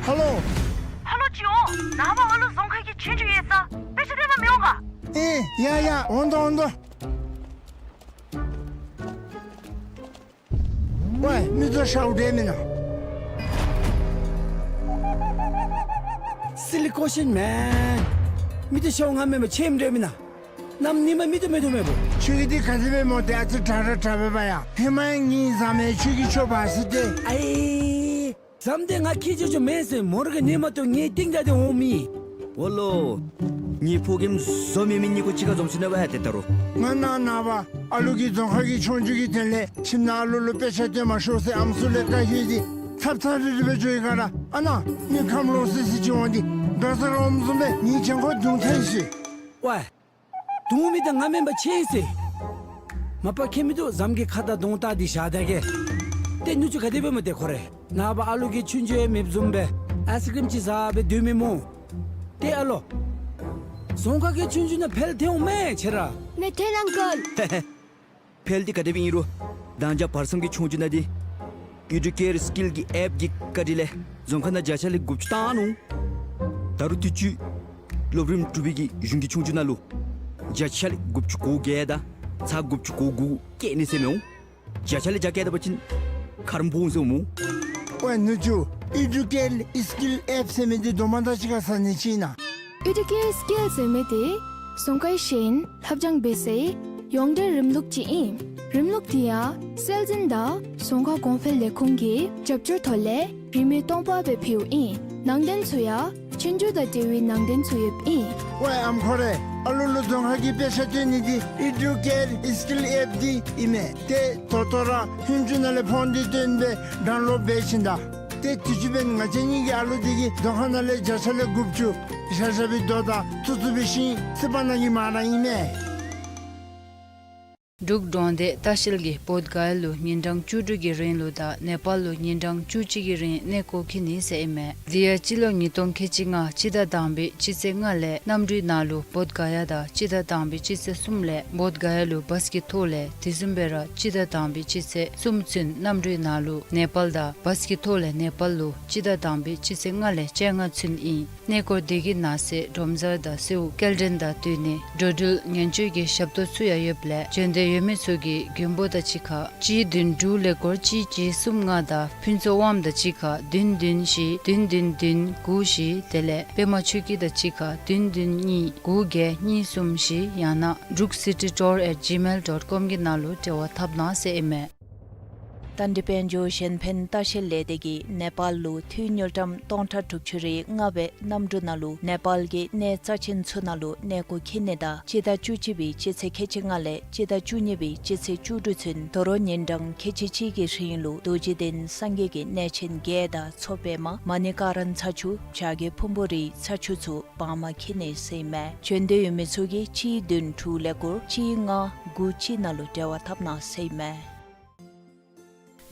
ཧ་ལོ། ཧ་ལོ་ཅིག་འོང་། ནངས་པ་ཨ་ལུ་རྫོང་ཁ་གི་ཆོས་རྒྱུགས་ཡོད་ས། དཔེ་ཆ་སྟོན་པར་མི་འོང་ག། ཨེ་ཡ་ཡ་འོང་དོ་འོང་དོ། ཝའེ་མི་ཚུ་ཤཝ་འདྲ་མེན་ན། Silly question man། མི་ཚུ་ཤཝ་ང་མེན་པར་ཆེམ་འདྲ་མེན་ན། གནམ་ཉིནམ་མེ་ཏོག་མེ་ཏོག་མེན་པོ། ཁྱོད་ཀྱིས་འདི་ག་ཅི་སྦེ་སྨོ། ཏེ་ཨ་ཙི་དྲག་ར་དྲག་པས་པ་ཡ། ཧེ་མ་ངེའི་བཟའ་མི་ཁྱོད་ཀྱིས་ཁྱོད་འབག་ཟེར་ཏེ། ཨའི་བཟའ་མི་འདི་ང་ཁྱེད་ཅིག་ཅིག་མེན་ཟེར་མོ་ར་གི་ནི་མ་གཏོགས་ངེའི་རྟིང་བདའ་སྟེ་འོང་མི། འོ་ལོ། ངེའི་ཕོ་རྒནམ་བཟོ་མེད་མི་གཉིས་ཀོ་གཅིག་ཁར་འཛོམས་ཅི་ན་བ་ཡ་ཏེ་ད་རུང་། ང་ནཱ་ནངས་པ་ཨ་ལུ་གིས་རྫོང་ཁ་གི་ཆོས་རྒྱུགས་ཀྱི་དོན་ལས་ཁྱིམ་ནང་ཨ་ལུ་ལུ་དཔེ་ཆ་སྟོན་མ་ཤོག་ཟེར་ཨམ་སྲུ་ལས་བཀའ་བཀོད་དེ་ཚབ་ཚབ་རིལ་རི་སྦེ་འགྱོ་ཡི་ག་ར། ཨ་ནཱ་མི་ཁམས་ལོག་སི་སི་ཅིག་འོང་སྟེ་འགྲོ་ས་ར་འོངམ་བཟུམ་སྦེ་ངེའི་གྱང་ཁར་རྡུང་ཐལ་ཤིག། ཝའེ། རྡུང་མི་འདི་ང་མེན་པར་ཆེ་ཟེར། མ་པ་ཁྱད་མིན་འདུག། བཟའ་མི་གི་ཁ་དང་གདོང་བལྟ་སྟེ་བཞག་ད་གེ། ཏེ་ནུ་གཅུང་ག་དེ་སྦེ་སྨོ་ཏེ་ཁོ་རེ། ནངས་པ་ཨ་ལུ་གི་ཆོས་རྒྱུགས་ཡོད་མི་བཟུམ་སྦེ་ཨའི་སི་ཀྲིམ་ཅིག་བཟའ་སྦེ་སྡོད་མི་སྨོ། ཏེ་ཨ་ལོ། རྫོང་ཁ་གི་ཆོས་རྒྱུགས་ནང་ཕེལ་ཐལ་འོང་མས་ཁྱོད་ར། ངས་ཐལ་ཨང་ཀལ། ཕེལ་འདི་ག་དེ་སྦེ་ཨིན་རུང་། དང་ཅ་བར་གསུམ་གྱི་ཆོས་རྒྱུགས་ནང་འདི་ཨི་ཌུ་ཀེར་སི་ཀིལ་གྱི་ཨེཔ་གི་བཀའ་དྲིན་ལས་རྫོང་ཁ་ནང་བརྒྱ་ཆ་ལས་དགུ་བཅུ་བཏང་ནུག། ད་རུང་དུས་ཅི་སློབ་རིམ་དྲུག་པའི་གི་གཞུང་གི་ཆོས་རྒྱུགས་ནང་ལུ་བརྒྱ་ཆ་ལས་དགུ་བཅུ་གོ་བརྒྱད་དང་ཚག་དགུ་བཅུ་གོ་དགུ་བཀལ་ནི་ཟེར་མི་འོང་། བརྒྱ་ཆ་ལས་བརྒྱ་བཀལ་ད་པ་ཅིན་ཁ་རོག་འབོ་འོང་ཟེར་འོང་སྨོ། ཝའེ་ནུ་གཅུང་། ཨི་ཌུ་ཀེར་སི་ཀིལ་ཨེཔ་ཟེར་མི་འདི་དོ་མ་དང་གཅིག་ཁར་ཟ་ནི་ཅིག་ཨིན་ན། ཨི་ཌུ་ཀེར་སི་ཀིལ་ཟེར་མི་འདི་རྫོང་ཁའི་ཤེས་ཡོན་ལྷབ་སྦྱང་འབད་སའི་ཡོངས་འབྲེལ་རིམ་ལུགས་ཅིག་ཨིན། རིམ་ལུགས་འདི་ཡང་སྲོལ་འཛིན་དང་རྫོང་ཁ་གོང་འཕེལ་ལས་ཁུངས་ཀྱི་རྒྱབ་སྐྱོར་ཐོག་ལས་རིན་མེད་སྟོང་པ་སྦེ་ཕུལཝ་ཨིན། ནང་དོན་ཚུ་ཡང་ཆོས་རྒྱུགས་དང་འབྲེལ་བའི་ནང་དོན་ཚུ་ཡོདཔ་ཨིན། ཝའེ་ཨམ་ཁོ་རེ། ཨ་ལུ་ལུ་རྫོང་ཁ་གི་དཔེ་ཆ་སྟོན་ནི་འདི་ཨི་ཌུ་ཀེར་སི་ཀིལ་ཨེཔ་འདི་ཨིན་མས། ཏེ་ད་ལྟོ་ར་ཧིན་ཇུ་ནང་ལས་ཕོན་འདི་བཏོན་སྦེ་ཌའུན་ལོཌ་འབད་ཞིནམ་ད། ཏེ་དུས་ཅི་འབདན་ང་བཅས་གཉིས་ཀྱི་ཨ་ལུ་འདི་གིས་རྫོང་ཁ་ནང་ལས་བརྒྱ་ཆ་ལས་དགུ་བཅུ་བཞག་བཞག་པའི་རྡོ་དང་ཐུག་ཐུག་པའི་ཤིང་སི་པ་ནང་གི་མ་ར་ཨིན་མས། འབྲུག་འབྲོག་སྡེ་ལྟ་བཤལ་གྱིས་བོདྷ་ག་ཡ་ལུ་ཉིན་གྲངས་བཅུ་དྲུག་གི་རིང་ལུ་དང་ནེ་པཱལ་ལུ་ཉིན་གྲངས་བཅུ་གཅིག་གི་རིང་གནས་སྐོར་འཁྱིད་ནི་ཟེར་ཨིན་མས། འདི་ཡང་སྤྱི་ལོ་ཉིས་སྟོང་ཁལ་གཅིག་ལྔ་སྤྱི་ཟླ་དང་པའི་སྤྱི་ཚེས་ལྔ་ལས་གནམ་གྲུའི་ནང་ལུ་བོདྷ་ག་ཡ་དང་སྤྱི་ཟླ་དང་པའི་སྤྱི་ཚེས་གསུམ་ལས་བོདྷ་ག་ཡ་ལུ་བཱས་ཀྱི་ཐོག་ལས་དེ་བཟུམ་སྦེ་ར་སྤྱི་ཟླ་དང་པའི་སྤྱི་ཚེས་གསུམ་ཚུན་གནམ་གྲུའི་ནང་ལུ་ནེ་པཱལ་དང་བཱས་ཀྱི་ཐོག་ལས་ནེ་པཱལ་ལུ་སྤྱི་ཟླ་དང་པའི་སྤྱི་ཚེས་ལྔ་ལས་བཅོ་ལྔ་ཚུན་ཨིན། གནས་སྐོར་འདི་གི་ནང་གསེས་སྒྲོམ་གཟར་དང་གསོལཝ་སྐྱེལ་འདྲེན་དང་སྡོད་གནས་འགྲོ་འགྲུལ་ཉེན་བཅོལ་གྱི་ཞབས་ཏོག་ཚུ་ཡང་ཡོདཔ་ལས་བྱོན་འདོད་ཡོད་མི་ཚུ་གིས་མགོན་པོ་དང་གཅིག་ཁར་གཅིག་བདུན་དྲུག་ཀླད་ཀོར་གཅིག་གཅིག་གསུམ་ལྔ་དང་ཕུན་ཚོགས་དབངམོ་དང་གཅིག་ཁར་བདུན་བདུན་བཞི་བདུན་བདུན་བདུན་དགུ་བཞི། དེ་ལས་པདྨ་ཆོས་སྐྱིད་དང་གཅིག་ཁར་བདུན་བདུན་གཉིས་དགུ་བརྒྱད་གཉིས་གསུམ་བཞི། ཡང་ན་འབྲུག་སི་ཊི་ཊུར་ཨེཊ་ཇི་མེལ་ཌོཊ་ཀོམ་གྱི་ནང་ལུ་འབྲེལ་བ་འཐབ་གནང་ཟེར་ཨིན་མས། ད་ ཏན་ཏན་དཔལ་འབྱོར་གཞན་ཕན་ལྟ་བཤལ་ལས་སྡེ་གིས་ནེ་པཱལ་ལུ་འཐུས་དངུལ་ཀྲམ་སྟོང་ཕྲག་དྲུག་ཅུ་རེ་ལྔ་སྦེ་གནམ་གྲུ་ནང་ལུ་ནེ་པཱལ་གྱི་གནས་རྩ་ཆེན་ཚུ་ནང་ལུ་གནས་སྐོར་འཁྱིད་ནི་དང་སྤྱི་ཟླ་བཅུ་གཅིག་པའི་སྤྱི་ཚེས་ཁལ་གཅིག་ལྔ་ལས་སྤྱི་ཟླ་བཅུ་གཉིས་པའི་སྤྱི་ཚེས་བཅུ་དྲུག་ཚུན་དོ་རུང་ཉིན་གྲངས་ཁལ་གཅིག་གཅིག་གི་རིང་ལུ་རྡོ་རྗེ་གདན་སངས་རྒྱས་ཀྱི་གནས་ཆེན་བརྒྱད་དང་མཚོ་པདྨ་མ་ཎི་ཀ་ར་ན་ཚ་ཆུ་བྱ་རྒོད་ཕུང་པོ་རིའི་ཚ་ཆུ་ཚུ་བར་མ་འཁྱིད་ནི་ཟེར་ཨིན་མས། བྱོན་འདོད་ཡོད་མི་ཚུ་གིས་གཅིག་བདུན་དྲུག་ཀླད་ཀོར་གཅིག་ལྔ་དགུ་གཅིག་ནང་ལུ་འབྲེལ་བ་འཐབ་གནང་ཟེར་ཨིན་མས།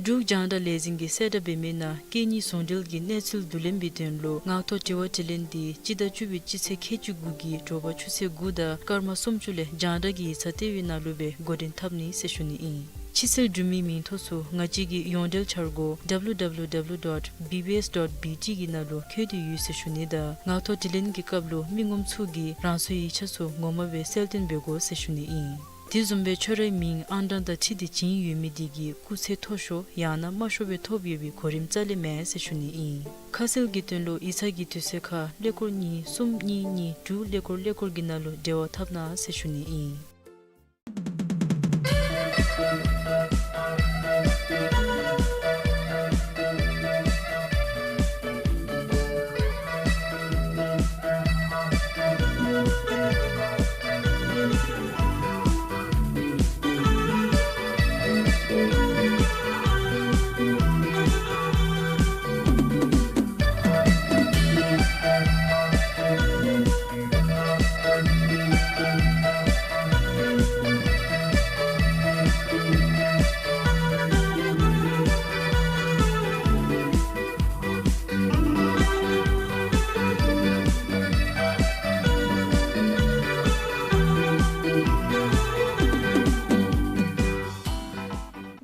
འབྲུག་རྒྱང་བསྒྲགས་ལས་འཛིན་གྱིས་གསལ་བསྒྲགས་འབད་མི་ནང་སྐད་གཉིས་ཟུང་འབྲེལ་གྱི་གནས་ཚུལ་བསྡུ་ལེན་པའི་དོན་ལུ་ངག་ཐོག་དྲི་བ་དྲིས་ལན་འདི་སྤྱི་ཟླ་བཅུ་པའི་སྤྱི་ཚེས་ཁལ་གཅིག་དགུ་གི་དྲོ་པ་ཆུ་ཚོད་དགུ་དང་སྐར་མ་སུམ་ཅུ་ལས་རྒྱང་བསྒྲགས་ཀྱི་ཡིག་ཚང་ལྟེ་བའི་ནང་ལུ་སྦེ་འགོ་འདྲེན་འཐབ་ནི་ཟེར་ཞུ་ནི་ཨིན། ཕྱི་སེལ་འབྲུ་མེད་མིང་ཐོ་ཚུ་ང་བཅས་ཀྱི་ཡོངས་འབྲེལ་འཆར་སྒོ་W W W dot B B S dot B T གི་ནང་ལུ་འཁོད་དེ་ཡོད་ཟེར་ཞུ་ནི་དང་ངག་ཐོག་དྲིས་ལན་གྱི་སྐབས་ལུ་མི་ངོམ་ཚུ་གིས་རང་སོའི་ཡིག་ཆ་ཚུ་ངོ་མ་སྦེ་གསལ་སྟོན་འབད་དགོ་ཟེར་ཞུ་ནི་ཨིན། དེ་བཟུམ་སྦེ་ཁྱོད་རའི་མིང་ཨང་གྲངས་དང་འཁྲིལ་ཏེ་བྱིན་ཡོད་མི་དེ་གིས་སྐུགས་ཚད་མཐོ་ཤོས་ཡང་ན་དམའ་ཤོས་སྦེ་ཐོབ་ཡོད་པའི་གོ་རིམ་རྩ་ལས་མེད་ཟེར་ཞུ་ནི་ཨིན། ཁ་གསལ་གྱི་དོན་ལུ་ཡིག་ཚང་གི་དུས་ཚོད་ཁར་ཀླད་ཀོར་གཉིས་གསུམ་གཉིས་གཉིས་དྲུག་ཀླད་ཀོར་ཀླད་ཀོར་གྱི་ནང་ལུ་འབྲེལ་བ་འཐབ་གནང་ཟེར་ཞུ་ནི་ཨིན།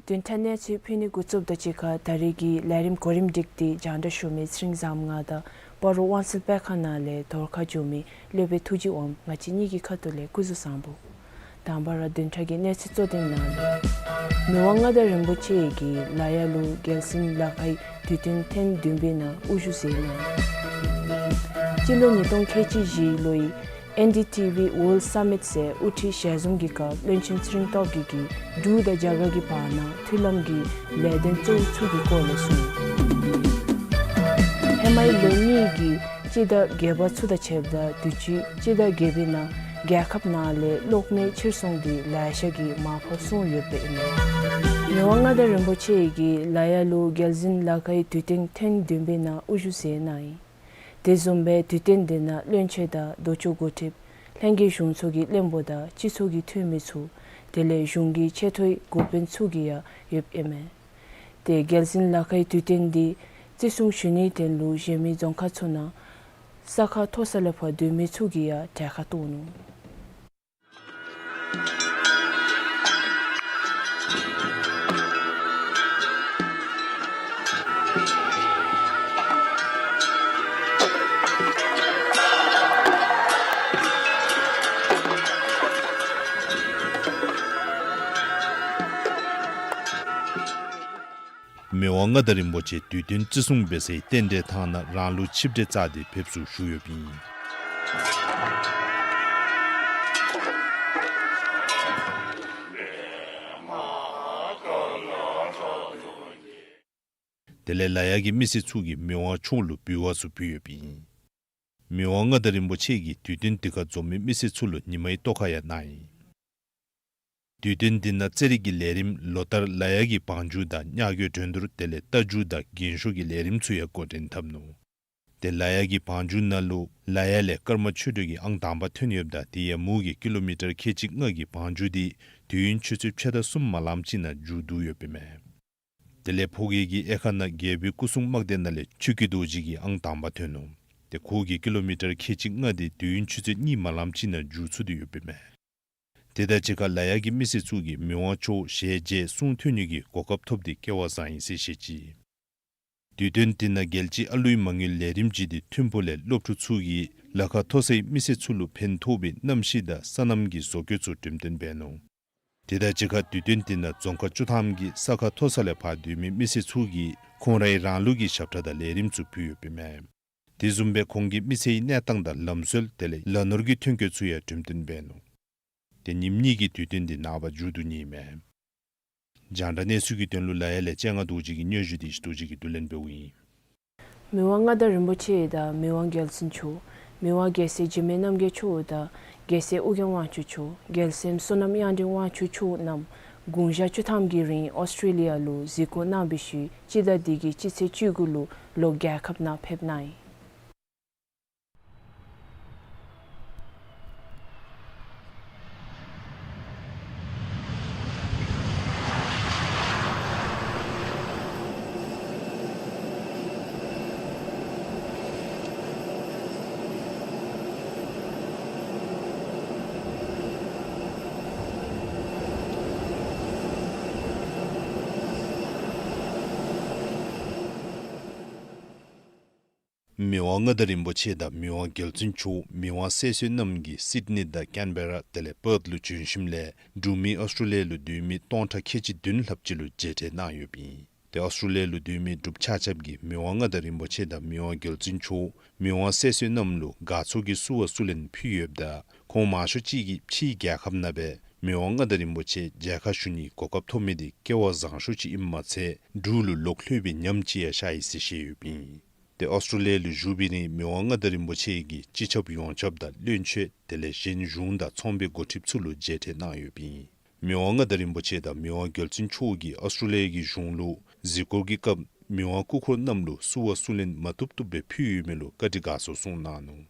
བདུན་ཕྲག་གནས་ཚུལ་ཕུལ་ནི་འགོ་བཙུགསཔ་དང་གཅིག་ཁར་ད་རེས་ཀྱི་ལས་རིམ་གོ་རིམ་སྒྲིག་སྟེ་རྒྱང་བསྒྲགས་ཞུ་མི་ཚེ་རིང་བཟངམོ་ང་དང་སྤ་རོ་དབང་སེལ་དཔེ་ཁང་ནང་ལས་དོར་ཁ་བསྒྱུར་མི་སློབ་དཔོན་ཐུགས་རྗེ་དབངམོ་ང་བཅས་གཉིས་ཀྱི་ཁ་ཐུག་ལས་སྐུ་གཟུགས་བཟང་པོ། དང་པ་ར་བདུན་ཕྲག་གི་གནས་ཚུལ་གཙོ་དོན་ནང་ལུ། མི་དབང་མངའ་བདག་རིན་པོ་ཆེ་གིས་ལ་ཡ་ལུ་རྒྱལ་གཞུང་ལ་ཁའི་དུས་སྟོན་ཐེངས་བདུན་པའི་ནང་དབུ་བཞུགས་མཛད་གནང་ཡི། སྤྱི་ལོ་ཉིས་སྟོང་ཁལ་གཅིག་བཞི་ལོའི་N D T V World Summit ཟེར་དབུ་ཁྲིད་ཞལ་འཛོམས་ཀྱི་སྐབས་བློན་ཆེན་ཚེ་རིང་སྟོབས་རྒྱས་ཀྱིས་འབྲུག་དང་རྒྱ་གར་གྱི་བར་ན་མཐུན་ལམ་གྱི་ལས་དོན་གཙོ་བོ་ཚུ་གི་སྐོར་ལས་གསུངས། ཧེ་མའི་ལོ་གཉིས་ཀྱི་སྤྱི་ཟླ་བརྒྱད་པ་ཚུ་དང་ཕྱདཔ་ད་དུས་ཅི་སྤྱི་ཟླ་བརྒྱད་པའི་ནང་རྒྱལ་ཁབ་ནང་ལས་གློག་མེ་ཕྱིར་ཚོང་འདི་ལེ་ཤ་གིས་མར་ཕབ་སོང་ཡོདཔ་ཨིན་མས། མི་དབང་མངའ་བདག་རིན་པོ་ཆེ་གིས་ལ་ཡ་ལུ་རྒྱལ་གཞུང་ལ་ཁའི་དུས་སྟོན་ཐེངས་བདུན་པའི་ནང་དབུ་བཞུགས་མཛད་གནང་ཡི། དེ་བཟུམ་སྦེ་དུས་སྟོན་འདི་ནང་བློན་ཆེན་དང་ལྡོག་ཕྱོགས་འགོ་ཁྲིདཔ་ལྷན་རྒྱས་གཞུང་ཚོགས་ཀྱི་བློན་པོ་དང་སྤྱི་ཚོགས་ཀྱི་འཐུས་མི་ཚུ་དེ་ལས་གཞུང་གི་ཆེ་མཐོའི་འགོ་དཔོན་ཚུ་གིས་ཡང་ཡོདཔ་ཨིན་མས། ཏེ་རྒྱལ་གཞུང་ལ་ཁའི་དུས་སྟོན་འདི་བརྩི་སྲུང་ཞུ་ནིའི་དོན་ལུ་གཞན་མི་རྫོང་ཁག་ཚུ་ནང་ས་ཁ་མཐོ་ས་ལས་ཕར་སྡོད་མི་ཚུ་གིས་ཡང་གྲལ་ཁར་གཏོགས་ནུག། མི་དབང་མངའ་བདག་རིན་པོ་ཆེ་དུས་སྟོན་བརྩི་སྲུང་འབད་སའི་རྟེན་འབྲེལ་ཐང་ནང་རང་ལུགས་ཆིབས་གྲལ་བཅའ་སྟེ་ཕེབས་བསུ་ཞུ་ཡོདཔ་ཨིན། དེ་ལས་ལ་ཡ་གི་མི་སེར་ཚུ་གིས་མི་དབང་མཆོག་ལུ་འབུལ་བ་ཚུ་ཕུལ་ཡོདཔ་ཨིན། མི་དབང་མངའ་བདག་རིན་པོ་ཆེ་གིས་དུས་སྟོན་དེ་ཁར་འཛོམས་མི་མི་སེར་ཚུ་ལུ་ཉི་མའི་ཐོག་ཁ་ཡང་གནང་ཡི། དུས་སྟོན་འདི་ནང་རྩེད་རིགས་ཀྱི་ལས་རིམ་ལོ་ལྟར་ལ་ཡ་གི་བང་རྒྱུག་དང་ཉ་རྒོད་འགྲན་བསྡུར་དེ་ལས་རྟ་རྒྱུག་དང་རྒྱན་ཤོག་གི་ལས་རིམ་ཚུ་ཡང་འགོ་འདྲེན་འཐབ་ནུག། ཏེ་ལ་ཡ་གི་བང་རྒྱུག་ནང་ལུ་ལ་ཡ་ལས་ཀརྨ་ཆོས་སྒྲོན་གྱིས་ཨང་དང་པ་ཐོན་ཡོདཔ་ད་དེ་ཡང་མུ་གེ་ཀི་ལོ་མི་ཊར་ཁལ་གཅིག་ལྔ་གི་བང་རྒྱུག་འདི་དུས་ཡུན་ཆུ་ཚོད་ཕྱེད་དང་གསུམ་མ་ལངམ་ཅིག་ནང་མཇུག་བསྡུ་ཡོདཔ་ཨིན་མས། དེ་ལས་ཕོ་སྐྱེས་ཀྱི་དབྱེ་ཁག་ནང་རྒྱལ་པོའི་སྐུ་སྲུང་དམག་སྡེ་ནང་ལས་ཆོས་ཀྱི་རྡོ་རྗེ་གིས་ཨང་དང་པ་ཐོན་ནུག། ཏེ་ཁོ་གིས་ཀི་ལོ་མི་ཊར་ཁལ་གཅིག་ལྔ་དེ་དུས་ཡུན་ཆུ་ཚོད་གཉིས་མ་ལངམ་ཅིག་ནང་མཇུག་ཚུགས་ཏེ་ཡོདཔ་ཨིན་མས། དེ་དང་གཅིག་ཁར་ལ་ཡ་གི་མི་སེར་ཚུ་གིས་མི་དབང་མཆོག་ཞལ་མཇལ་གསུང་ཐོས་ནི་གི་གོ་སྐབས་ཐོབ་སྟེ་སྐལ་བ་བཟང་ཡི་ཟེར་བཤད་ཅི། དུས་སྟོན་དེ་ནང་རྒྱལ་སྤྱིའི་ཨ་ལུའི་མ་དངུལ་ལས་རིམ་བརྒྱུད་དེ་ཐིམ་ཕུག་ལས་སློབ་ཕྲུག་ཚུ་གིས་ལ་ཁ་མཐོ་སའི་མི་སེར་ཚུ་ལུ་ཕན་ཐོགས་པའི་གནམ་གཤིས་དང་སོ་ནམ་གྱི་བཟོ་བཀོད་ཚུ་འགྲེམས་སྟོན་འབད་ནུག། དེ་དང་གཅིག་ཁར་དུས་སྟོན་དེ་ནང་རྫོང་ཁག་བཅུ་ཐམ་གྱི་ས་ཁ་མཐོ་ས་ལས་ཕར་སྡོད་མི་མི་སེར་ཚུ་གིས་ཁོང་རའི་རང་ལུགས་ཀྱི་ཞབས་ཁྲ་དང་ལས་རིམ་ཚུ་ཕུལ་ཡོདཔ་ཨིན་མས། དེ་བཟུམ་སྦེ་ཁོང་གིས་མི་སེར་གྱི་གནས་སྟངས་དང་ལམ་སྲོལ་དེ་ལས་ལ་ནོར་གྱི་ཐོན་སྐྱེད་ཚུ་ཡང་འགྲེམས་སྟོན་འབད་ནུག། ཏེ་ཉིནམ་གཉིས་ཀྱི་དུས་སྟོན་དེ་ནངས་པ་མཇུག་བསྡུ་ནི་ཨིན་མས། རྒྱང་བསྒྲགས་གནས་ཚུལ་གྱི་དོན་ལུ་ལ་ཡ་ལས་ལྕང་རྡོ་རྗེ་གི་སྙན་ཞུ་འདི་ཡེ་ཤེས་རྡོ་རྗེ་གིས་བསྡུ་ལེན་འབདཝ་ཨིན། མི་དབང་མངའ་བདག་རིན་པོ་ཆེ་དང་མི་དབང་རྒྱལ་བཙུན་མཆོག། མི་དབང་རྒྱལ་སྲས་འཇིགས་མེད་རྣམ་རྒྱལ་མཆོག་དང་རྒྱལ་སྲས་ཨོ་རྒྱན་དབང་ཕྱུག་མཆོག། རྒྱལ་མཚན་བསོད་ནམས་དབྱངས་ལྡན་དབང་ཕྱུག་མཆོག་རྣམས་དགུང་ཞག་བཅུ་ཐམ་གྱི་རིང་ཨོསི་ཊྲེ་ལི་ཡ་ལུ་གཟིགས་སྐོར་གནང་བའི་ཤུལ་སྤྱི་ཟླ་འདི་གི་སྤྱི་ཚེས་བཅུ་དགུ་ལུ་ལོག་རྒྱལ་ཁབ་ནང་ཕེབས་གནང་ཡི། མི་དབང་མངའ་བདག་རིན་པོ་ཆེ་དང་མི་དབང་རྒྱལ་བཙུན་མཆོག་མི་དབང་སྲས་གསོལ་རྣམས་ཀྱིས་སིཌ་ནི་དང་ཀེན་བེ་ར་དེ་ལས་པརཐ་ལུ་བྱོན་ཞིནམ་ལས་འབྲུག་མི་ཨོསི་ཊྲེ་ལི་ཡ་ལུ་སྡོད་མི་སྟོང་ཕྲག་ཁལ་གཅིག་བདུན་ལྷགཔ་ཅིག་ལུ་མཇལ་འཕྲད་གནང་ཡོདཔ་ཨིན། ཏེ་ཨོསི་ཊྲེ་ལི་ཡ་ལུ་སྡོད་མི་འབྲུགཔ་ཆ་ཁྱབ་ཀྱིས་མི་དབང་མངའ་བདག་རིན་པོ་ཆེ་དང་མི་དབང་རྒྱལ་བཙུན་མཆོག་མི་དབང་སྲས་གསོལ་རྣམས་ལུ་དགའ་ཚོར་གྱི་བསུ་བ་བསུ་ལེན་ཕུལ་ཡོདཔ་ད་ཁོང་མང་ཤོས་ཅིག་གིས་ཕྱིའི་རྒྱལ་ཁབ་ནང་སྦེ་མི་དབང་མངའ་བདག་རིན་པོ་ཆེ་མཇལ་ཁ་ཞུ་ནིའི་གོ་སྐབས་ཐོབ་མི་འདི་སྐལ་བ་བཟང་ཤོས་ཅིག་ཨིནམ་མ་ཚད་འབྲུག་ལུ་ལོག་ལྷོད་པའི་ཉམས་ཅིག་ཡང་ཤར་ཡི་ཟེར་བཤད་ཡོདཔ་ཨིན། ཏེ་ཨོསི་ཊྲེ་ལི་ཡ་ལུ་བཞུགས་པའི་རིང་མི་དབང་མངའ་བདག་རིན་པོ་ཆེ་གིས་སྤྱི་ཁྱབ་ཡོངས་ཁྱབ་དང་བློན་ཆེན་དེ་ལས་གཞན་གཞུང་དང་ཚོང་པའི་འགོ་ཁྲིདཔ་ཚུ་ལུ་མཇལ་འཕྲད་གནང་ཡོདཔ་ཨིན། མི་དབང་མངའ་བདག་རིན་པོ་ཆེ་དང་མི་དབང་རྒྱལ་བཙུན་མཆོག་གིས་ཨོསི་ཊྲེ་ལི་ཡ་གི་གཞུང་ལུ་གཟིགས་སྐོར་གྱི་སྐབས་མི་དབང་སྐུ་འཁོར་རྣམས་ལུ་བསུ་བ་བསུ་ལེན་མ་བཏུབ་བཏུབ་སྦེ་ཕུལ་ཡོད་མི་ལུ་བཀའ་དྲིན་དགའ་ཚོར་གསུངས་གནང་ནུག།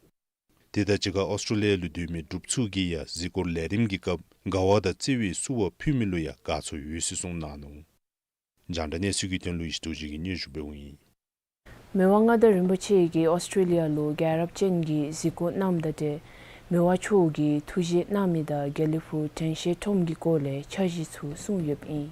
དེ་དང་གཅིག་ཁར་ཨོསི་ཊྲེ་ལི་ཡ་ལུ་སྡོད་མི་འབྲུགཔ་ཚུ་གིས་ཡང་གཟིགས་སྐོར་ལས་རིམ་གྱི་སྐབས་དགའ་བ་དང་བརྩེ་བའི་བསུ་བ་ཕུལ་མི་ལུ་ཡང་དགའ་ཚོར་ཡོད་ཟེར་གསུངས་གནང་ནུག། རྒྱང་བསྒྲགས་གནས་ཚུལ་གྱི་དོན་ལུ་ཡེ་ཤེས་རྡོ་རྗེ་གིས་སྙན་ཞུ་འབདཝ་ཨིན། མི་དབང་མངའ་བདག་རིན་པོ་ཆེ་གིས་ཨོསི་ཊྲེ་ལི་ཡ་ལུ་རྒྱལ་རབས་ཅན་གྱི་གཟིགས་སྐོར་གནངམ་དང་འབྲེལ་མི་དབང་མཆོག་གིས་ཐུགས་བཞེད་གནང་མི་དང་དགེ་ལེགས་ཕུག་དྲན་ཤེས་ཁྲོམ་གྱི་སྐོར་ལས་འཆར་གཞི་ཚུ་གསུངས་ཡོདཔ་ཨིན།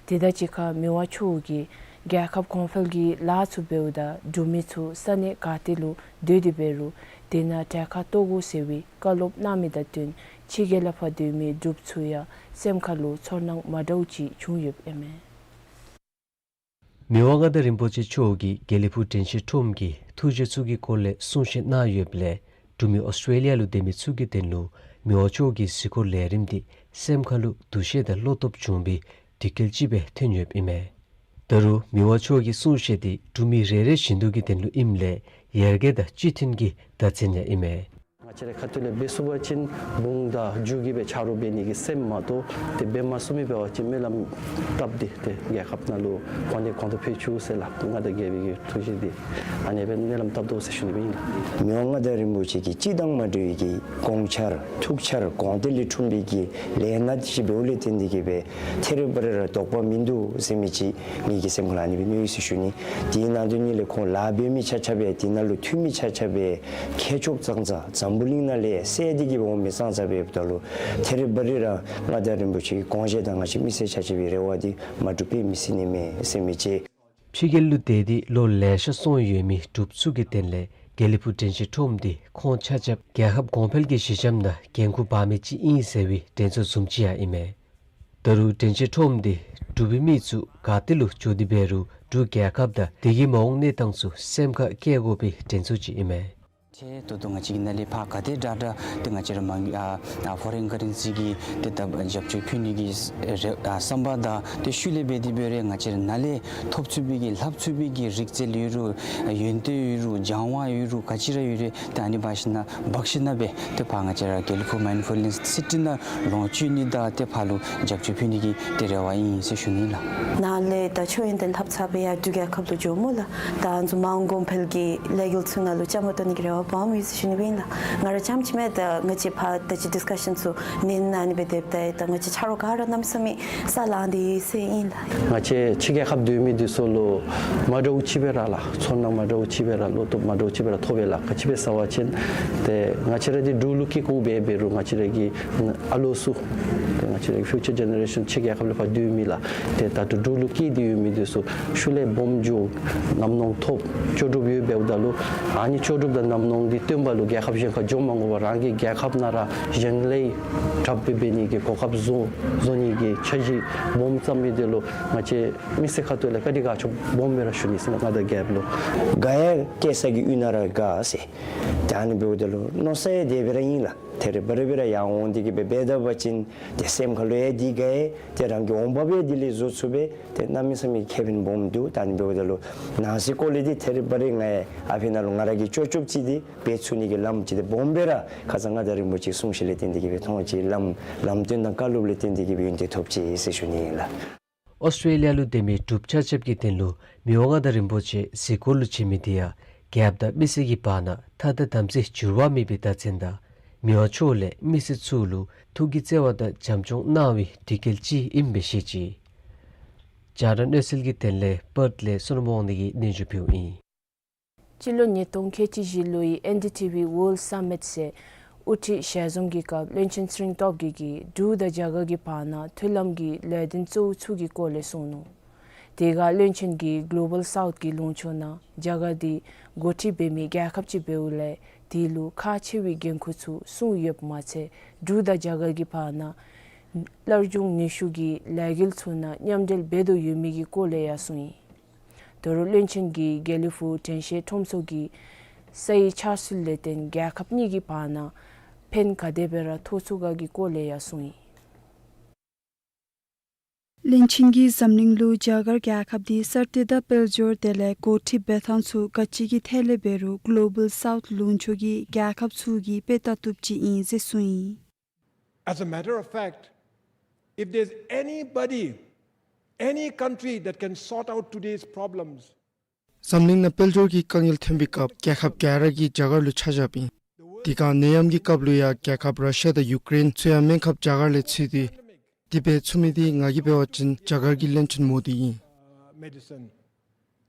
དེ་དང་གཅིག་ཁར་མི་དབང་མཆོག་གིས་རྒྱལ་ཁབ་གོང་འཕེལ་གྱི་ལཱ་ཚུ་འབདཝ་ད་འབྲུག་མི་ཚུ་ས་གནས་ག་ཏེ་ལུ་སྡོད་དེ་འབད་རུང་དེ་ནང་གྲལ་ཁར་གཏོགས་དགོ་ཟེར་བའི་བཀའ་སློབ་གནང་མི་དང་བསྟུན་ཕྱི་རྒྱལ་ལས་ཕར་སྡོད་མི་འབྲུགཔ་ཚུ་ཡང་སེམས་ཁ་ལུ་ཚོར་སྣང་མ་འདྲཝ་ཅིག་བྱུང་ཡོདཔ་ཨིན་མས། མི་དབང་མངའ་བདག་རིན་པོ་ཆེ་མཆོག་གིས་དགེ་ལེགས་ཕུག་དྲན་ཤེས་ཁྲོམ་གྱི་ཐུགས་བཞེད་ཚུ་གི་སྐོར་ལས་གསུང་བཤད་གནང་ཡོདཔ་ལས་འབྲུག་མི་ཨོསི་ཊྲེ་ལི་ཡ་ལུ་སྡོད་མི་ཚུ་གི་དོན་ལུ་མི་དབང་མཆོག་གི་གཟིགས་སྐོར་ལས་རིམ་འདི་སེམས་ཁ་ལུ་འདུ་ཤེས་དང་བློ་སྟོབས་བྱུང་བའི་དུས་སྐལ་ཅིག་སྦེ་ཐོན་ཡོདཔ་ཨིན་མས། ད་རུང་མི་དབང་མཆོག་གི་གསུང་བཤད་འདི་འབྲུག་མི་རེ་རེ་བཞིན་དུ་གི་དོན་ལུ་ཨིནམ་ལས་ཡར་རྒྱས་དང་སྤྱི་མཐུན་གྱི་བརྡ་མཚོན་ཡང་ཨིན་མས། ང་བཅས་རའི་ཁ་ཐུག་ལས་འབད་ཚུགས་པ་ཅིན་བུང་དང་རྒྱུ་གིས་སྦེ་ཆ་རོགས་འབད་ནི་གི་སེམས་མ་གཏོགས་ཏེ་འབད་མ་ཚུགས་མི་འབད་བ་ཅིན་སྨོན་ལམ་བཏབ་སྟེ་ཏེ་རྒྱལ་ཁབ་ནང་ལུ་གོང་ནས་གོང་དུ་འཕེལ་བཅུག་ཟེར་ལགས། མངའ་བདག་རྒྱལ་པོའི་གི་ཐུགས་བཞེད་འདི་ཨ་ནི་སྦེ་སྨོན་ལམ་བཏབ་དོ་ཟེར་ཞུ་ནི་སྦེ་ཨིན་ལགས། མི་དབང་མངའ་བདག་རིན་པོ་ཆེ་གིས་སྤྱིར་བཏང་མ་འདྲ་བའི་གི་དགོངས་འཆར་ཐུགས་འཆར་དགོངས་གཏད་ལས་འཁྲུངས་པའི་གི་ལས་སྣ་ཅིག་འབདཝ་ལས་བརྟེན་ཏེ་གིས་སྦེ་ཐད་རི་བ་རི་ར་དོགས་པ་མིན་འདུག་ཟེར་མི་ཅིག་ངེ་གི་སེམས་ཁ་ལུ་ཨ་ནི་སྦེ་མནོ་ཡི་ཟེར་ཞུ་ནི། དེའི་ནང་དོན་ཉིད་ལས་ཁོང་ལཱ་འབད་མི་ཆ་ཁྱབ་སྦེ་དེ་ནང་ལུ་འཐུས་མི་ཆ་ཁྱབ་སྦེ་མཁས་མཆོག་ཙང་ཙང་འཛམ་བུ་གླིང་ནང་ལས་གསལ་ཏེ་གིས་འོང་མི་ཙང་ཙང་འབདཝ་ད་ལུ་ཐད་རི་བ་རི་ར་མངའ་བདག་རིན་པོ་ཆེ་གི་དགོངས་བཞེད་དང་ང་བཅས་མི་སེར་ཆ་ཁྱབ་ཀྱི་རེ་བ་འདི་མ་འགྲུབ་པའི་མི་སྲིད་ནི་མས་ཟེར་མི་ཅིག། ཕྱི་རྒྱལ་ལུ་སྡོད་དེ་ལོ་ལེ་ཤ་སོང་ཡོད་མི་འབྲུགཔ་ཚུ་གི་དོན་ལས་དགེ་ལེགས་ཕུག་དྲན་ཤེས་ཁྲོམ་འདི་ཁོང་ཆ་ཁྱབ་རྒྱལ་ཁབ་གོང་འཕེལ་གྱི་གཞི་འགྱམ་དང་འགན་ཁུར་འབག་མི་ཅིག་ཨིན་ཟེར་བའི་དྲན་གསོ་བཟུམ་ཅིག་ཡང་ཨིན་མས། ད་རུང་དྲན་ཤེས་ཁྲོམ་འདི་འབྲུག་པའི་མི་ཚུ་ག་ཏེ་ལུ་འགྱོ་སྟེ་འབད་རུང་འབྲུག་རྒྱལ་ཁབ་དང་དེ་གི་མ་འོངས་གནས་སྟངས་ཚུ་སེམས་ཁར་བསྐྱེད་དགོ་པའི་དྲན་གསོ་ཅིག་ཨིན་མས། ཏེ་ད་ལྟོ་ང་བཅས་ཀྱི་ནང་ལས་ཕར་ག་དེ་དྲག་དྲག་ཏེ་ང་བཅས་ར་མ་ཨ་ཨ་ཕོ་རེན་ཀ་རེན་སི་གི་ཏེ་ད་རྒྱབ་སྐྱོར་ཕུལ་ནི་གི་རེ་ཨ་བསམ་པ་དང་ཏེ་ཤུལ་ལས་འབད་དེ་འབད་རུང་ང་བཅས་ར་ནང་ལས་ཐོབ་ཚུགས་པའི་གི་ལྷབ་ཚུགས་པའི་གི་རིག་རྩལ་ཡོད་རུང་ཡོན་ཏན་ཡོད་རུང་སྦྱང་བ་ཡོད་རུང་ག་ཅི་ར་ཡོད་རུང་ཏེ་ཨ་ནི་འབག་ཞིན་ན་འབག་ཞིན་ན་སྦེ་ཏེ་ཕར་ང་བཅས་ར་དགེ་ལེགས་ཕུག་མའིནཌ་ཕུལ་ནེསི་སི་ཊི་ནང་ལོངས་སྤྱོད་ནི་དང་ཏེ་ཕར་ལུ་རྒྱབ་སྐྱོར་ཕུལ་ནི་གི་ཏེ་རེ་བ་ཨིན་ཟེར་ཞུ་ནི་ལགས། ནཱ་ལས་ད་ཆོས་ཡོན་ཏན་ལྷབ་ཚར་སྦེ་ཡར་འབྲུག་རྒྱལ་ཁབ་ལུ་འགྱོཝ་སྨོ་ལགས། ད་ང་བཅས་མ་འོངས་གོང་འཕེལ་གྱི་ལས་འགུལ་ཚུ་ནང་ལུ་བཅའ་མར་གཏོགས་ནི་གི་རེ་བ་འབག་འོང་ཡི་ཟེར་ཞུ་ནི་སྦེ་ཨིན་ལགས། ང་ར་རྐྱངམ་ཅིག་མེན། ད་ང་བཅས་ཕར་ད་ཅི་ཌིསི་ཀ་ཤཱན་ཚུ་ནང་ན་ཨ་ནི་སྦེ་སྡོདཔ་ད་ད་ང་བཅས་ཆ་རོགས་ག་ར་གནམ་མེད་ས་མེད་ས་ལང་སྟེ་ཡོད་ཟེར་ཨིན་ལགས། ང་བཅས་ཕྱི་རྒྱལ་ཁབ་སྡོད་མི་འདི་ཚུ་ལུ་མ་འདྲཝ་ཅིག་སྦེ་ར་ལགས་ཚོར་སྣང་མ་འདྲཝ་ཅིག་སྦེ་ར་བློ་སྟོབས་མ་འདྲཝ་ཅིག་སྦེ་ར་ཐོབ་པས་ལགས། ག་ཅི་སྦེ་ཟེར་བ་ཅིན་ཏེ་ང་བཅས་ར་འདི་འབྲུག་ལུ་སྐྱེ་སྐྱེསཝ་འབད་འབད་རུང་ང་བཅས་ར་གི་ཨ་ལོ་ཚུ་ཏེ་ང་བཅས་ར་གི་ཕིའུ་ཅར་ཇེ་ནེ་རེ་ཤཱན་ཕྱི་རྒྱལ་ཁབ་ལུ་ཕར་སྡོད་མི་ལགས། ཏེ་ད་ལྟོ་འབྲུག་ལུ་སྐྱེས་ཏེ་ཡོད་མི་འདི་ཚུ་ཤུལ་ལས་སྦོམ་འགྱོ་ཉམས་མྱོང་ཐོབ་ལྕོགས་གྲུབ་ཡོད་འབདཝ་ད་ལུ་ཨ་ནི་ལྕོགས་གྲུབ་དང་ཉམས་མྱོང་འདི་སྟོན་པ་ལུ་རྒྱལ་ཁབ་གཞན་ཁར་འགྱོ་མ་དགོ་པར་རང་གི་རྒྱལ་ཁབ་ནང་ར་གཞན་ལས་དྲགཔ་སྦེ་འབད་ནི་གི་གོ་སྐབས་བཟོ་བཟོ་ནི་གི་འཆར་གཞི་སྦོམ་བརྩམ་མི་འདི་ལུ་ང་བཅས་མི་སེར་ཁ་ཐུག་ལས་བཀའ་དྲིན་དགའ་ཚོར་སྦོམ་སྦེ་ར་ཞུ་ནི་ཟེར་ང་བཅས་རྒྱལཔོ་ལུ། དགའ་ཡང་སྐྱེ་ས་གི་ཡུལ་ནང་ར་དགའ་ཟེར། ད་ཨ་ནི་འབདཝ་ད་ལུ་མནོ་ས་ཡང་དེ་སྦེ་ར་ཨིན་ལགས། ཐད་རི་བ་རི་སྦེ་ར་ཡར་འོང་སྟེ་གི་སྦེ་འབད་ད་པ་ཅིན་ཏེ་སེམས་ཁ་ལུ་ཡང་འདི་ག་ཡང་ཏེ་རང་གི་འོང་འབབ་ཡང་དེ་ལས་བཟོ་ཚུགས་པས། ཏེ་གནམ་མེད་ས་མེད་ཁེ་ཕན་སྦོམ་འདུག། ད་ཨ་ནི་འབདཝ་ད་ལུ་ནང་སྲིད་སྐོར་ལས་འདི་ཐད་རི་བ་རི་ང་ཡང་ཨ་ཕི་ནང་ལུ་ང་ར་གིས་ཅོག་ཅོག་ཅིག་འདི་འབད་ཚུགས་ནི་གི་ལམ་ཅིག་འདི་སྦོམ་སྦེ་ར་ཁ་ཙ་མངའ་བདག་རིན་པོ་ཆེའི་གསུང་བཤད་ལས་བརྟེན་ཏེ་གི་སྦེ་མཐོང་ཅི། ལམ་ལམ་སྟོན་དང་བཀའ་སློབ་ལས་བརྟེན་ཏེ་གི་སྦེ་ཡོན་ཏན་ཐོབ་ཅི་ཟེར་ཞུ་ནི་ཨིན་ལགས། ཨོསི་ཊྲེ་ལི་ཡ་ལུ་སྡོད་མི་འབྲུགཔ་ཆ་ཁྱབ་ཀྱི་དོན་ལུ་མི་དབང་མངའ་བདག་རིན་པོ་ཆེ་གཟིགས་སྐོར་ལུ་བྱོན་མི་འདི་ཡང་རྒྱལཔོ་དང་མི་སེར་གྱི་བར་ན་ཐ་དང་དམ་ཚིག་འགྱུར་བ་མེད་པའི་བདག་འཛིན་དང་མི་དབང་མཆོག་ལས་མི་སེར་ཚུ་ལུ་ཐུགས་ཀྱི་བརྩེ་བ་དང་བྱམས་སྐྱོང་གནང་བའི་དུས་སྐལ་ཅིག་ཨིནམ་སྦེ་བཤད་ཅི། རྒྱང་བསྒྲགས་གནས་ཚུལ་གྱི་དོན་ལས་པརཐ་ལས་བསོད་ནམས་དབང་འདུས་ཀྱིས་སྙན་ཞུ་ཕུལཝ་ཨིན། སྤྱི་ལོ་ཉིས་སྟོང་ཁལ་གཅིག་བཞི་ལོའི་ཨེན་ཌི་ཐི་ཝི་World Summit ཟེར་དབུ་ཁྲིད་ཞལ་འཛོམས་ཀྱི་སྐབས་བློན་ཆེན་ཚེ་རིང་སྟོབས་རྒྱས་ཀྱིས་འབྲུག་དང་རྒྱ་གར་གྱི་བར་ན་མཐུན་ལམ་གྱི་ལས་དོན་གཙོ་བོ་ཚུ་གི་སྐོར་ལས་གསུངས་ནུག། དེ་ཁར་བློན་ཆེན་གྱིས་གོ་ལོ་བཱལ་སའུཐ་གི་ལུང་ཕྱོགས་ནང་རྒྱ་གར་འདི་འགོ་ཁྲིད་འབད་མི་རྒྱལ་ཁབ་ཅིག་འབདཝ་ལས་དེ་ལུ་ཁག་ཆེ་བའི་འགན་ཁུར་ཚུ་གསུངས་ཡོདཔ་མ་ཚད་འབྲུག་དང་རྒྱ་གར་གྱི་བར་ན་སླར་འབྱུང་ནུས་ཤུགས་ཀྱི་ལས་འགུལ་ཚུ་ནང་མཉམ་འབྲེལ་འབད་དོ་ཡོད་མི་གི་སྐོར་ལས་ཡང་གསུངས་ཡི། ད་རུང་བློན་ཆེན་གྱིས་དགེ་ལེགས་ཕུག་དྲན་ཤེས་ཁྲོམ་ཚོགས་ཀྱི་སའི་ཆར་ཚུ་ལས་བརྟེན་རྒྱལ་ཁབ་གཉིས་ཀྱི་བར་ན་ཕན་ག་དེ་སྦེ་ར་ཐོགས་ཚུགས་ག་གི་སྐོར་ལས་ཡང་གསུངས་ཡི། བློན་ཆེན་གྱིས་འཛམ་གླིང་ལུ་རྒྱ་གར་རྒྱལ་ཁབ་འདི་གསར་གཏོད་དང་དཔལ་འབྱོར་དེ་ལས་འགོ་ཁྲིད་འབད་ཐངས་ཚུ་ག་ཅི་གི་ཐད་ལས་འབད་རུང་གོ་ལོ་བཱལ་སའུཐ་ལུང་ཕྱོགས་ཀྱི་རྒྱལ་ཁབ་ཚུ་གིས་དཔེ་ལྟ་བཏུབ་ཅིག་ཨིན་ཟེར་གསུངས་ཡི། As a matter of fact, if there's anybody, any country that can sort out today's problems, འཛམ་གླིང་ནང་དཔལ་འབྱོར་གྱི་དཀའ་ངལ་ཐོན་པའི་སྐབས་རྒྱལ་ཁབ་ག་ར་གིས་རྒྱ་གར་ལུ་ཆ་བཞགཔ་ཨིན། དེ་སྒང་ནད་ཡམས་ཀྱི་སྐབས་ལུ་ཡང་རྒྱལ་ཁབ་ར་ཤི་ཡ་དང་ཡུ་ཀེ་རེན་ཚུ་ཡང་སྨན་ཁབ་རྒྱ་གར་ལས་འཚོལ་ཏེ་དེ་སྦེ་ཚུགས་མི་འདི་ང་གིས་འབད་བ་ཅིན་རྒྱ་གར་གྱི་བློན་ཆེན་མོ་དི་ཨིན། Medicine.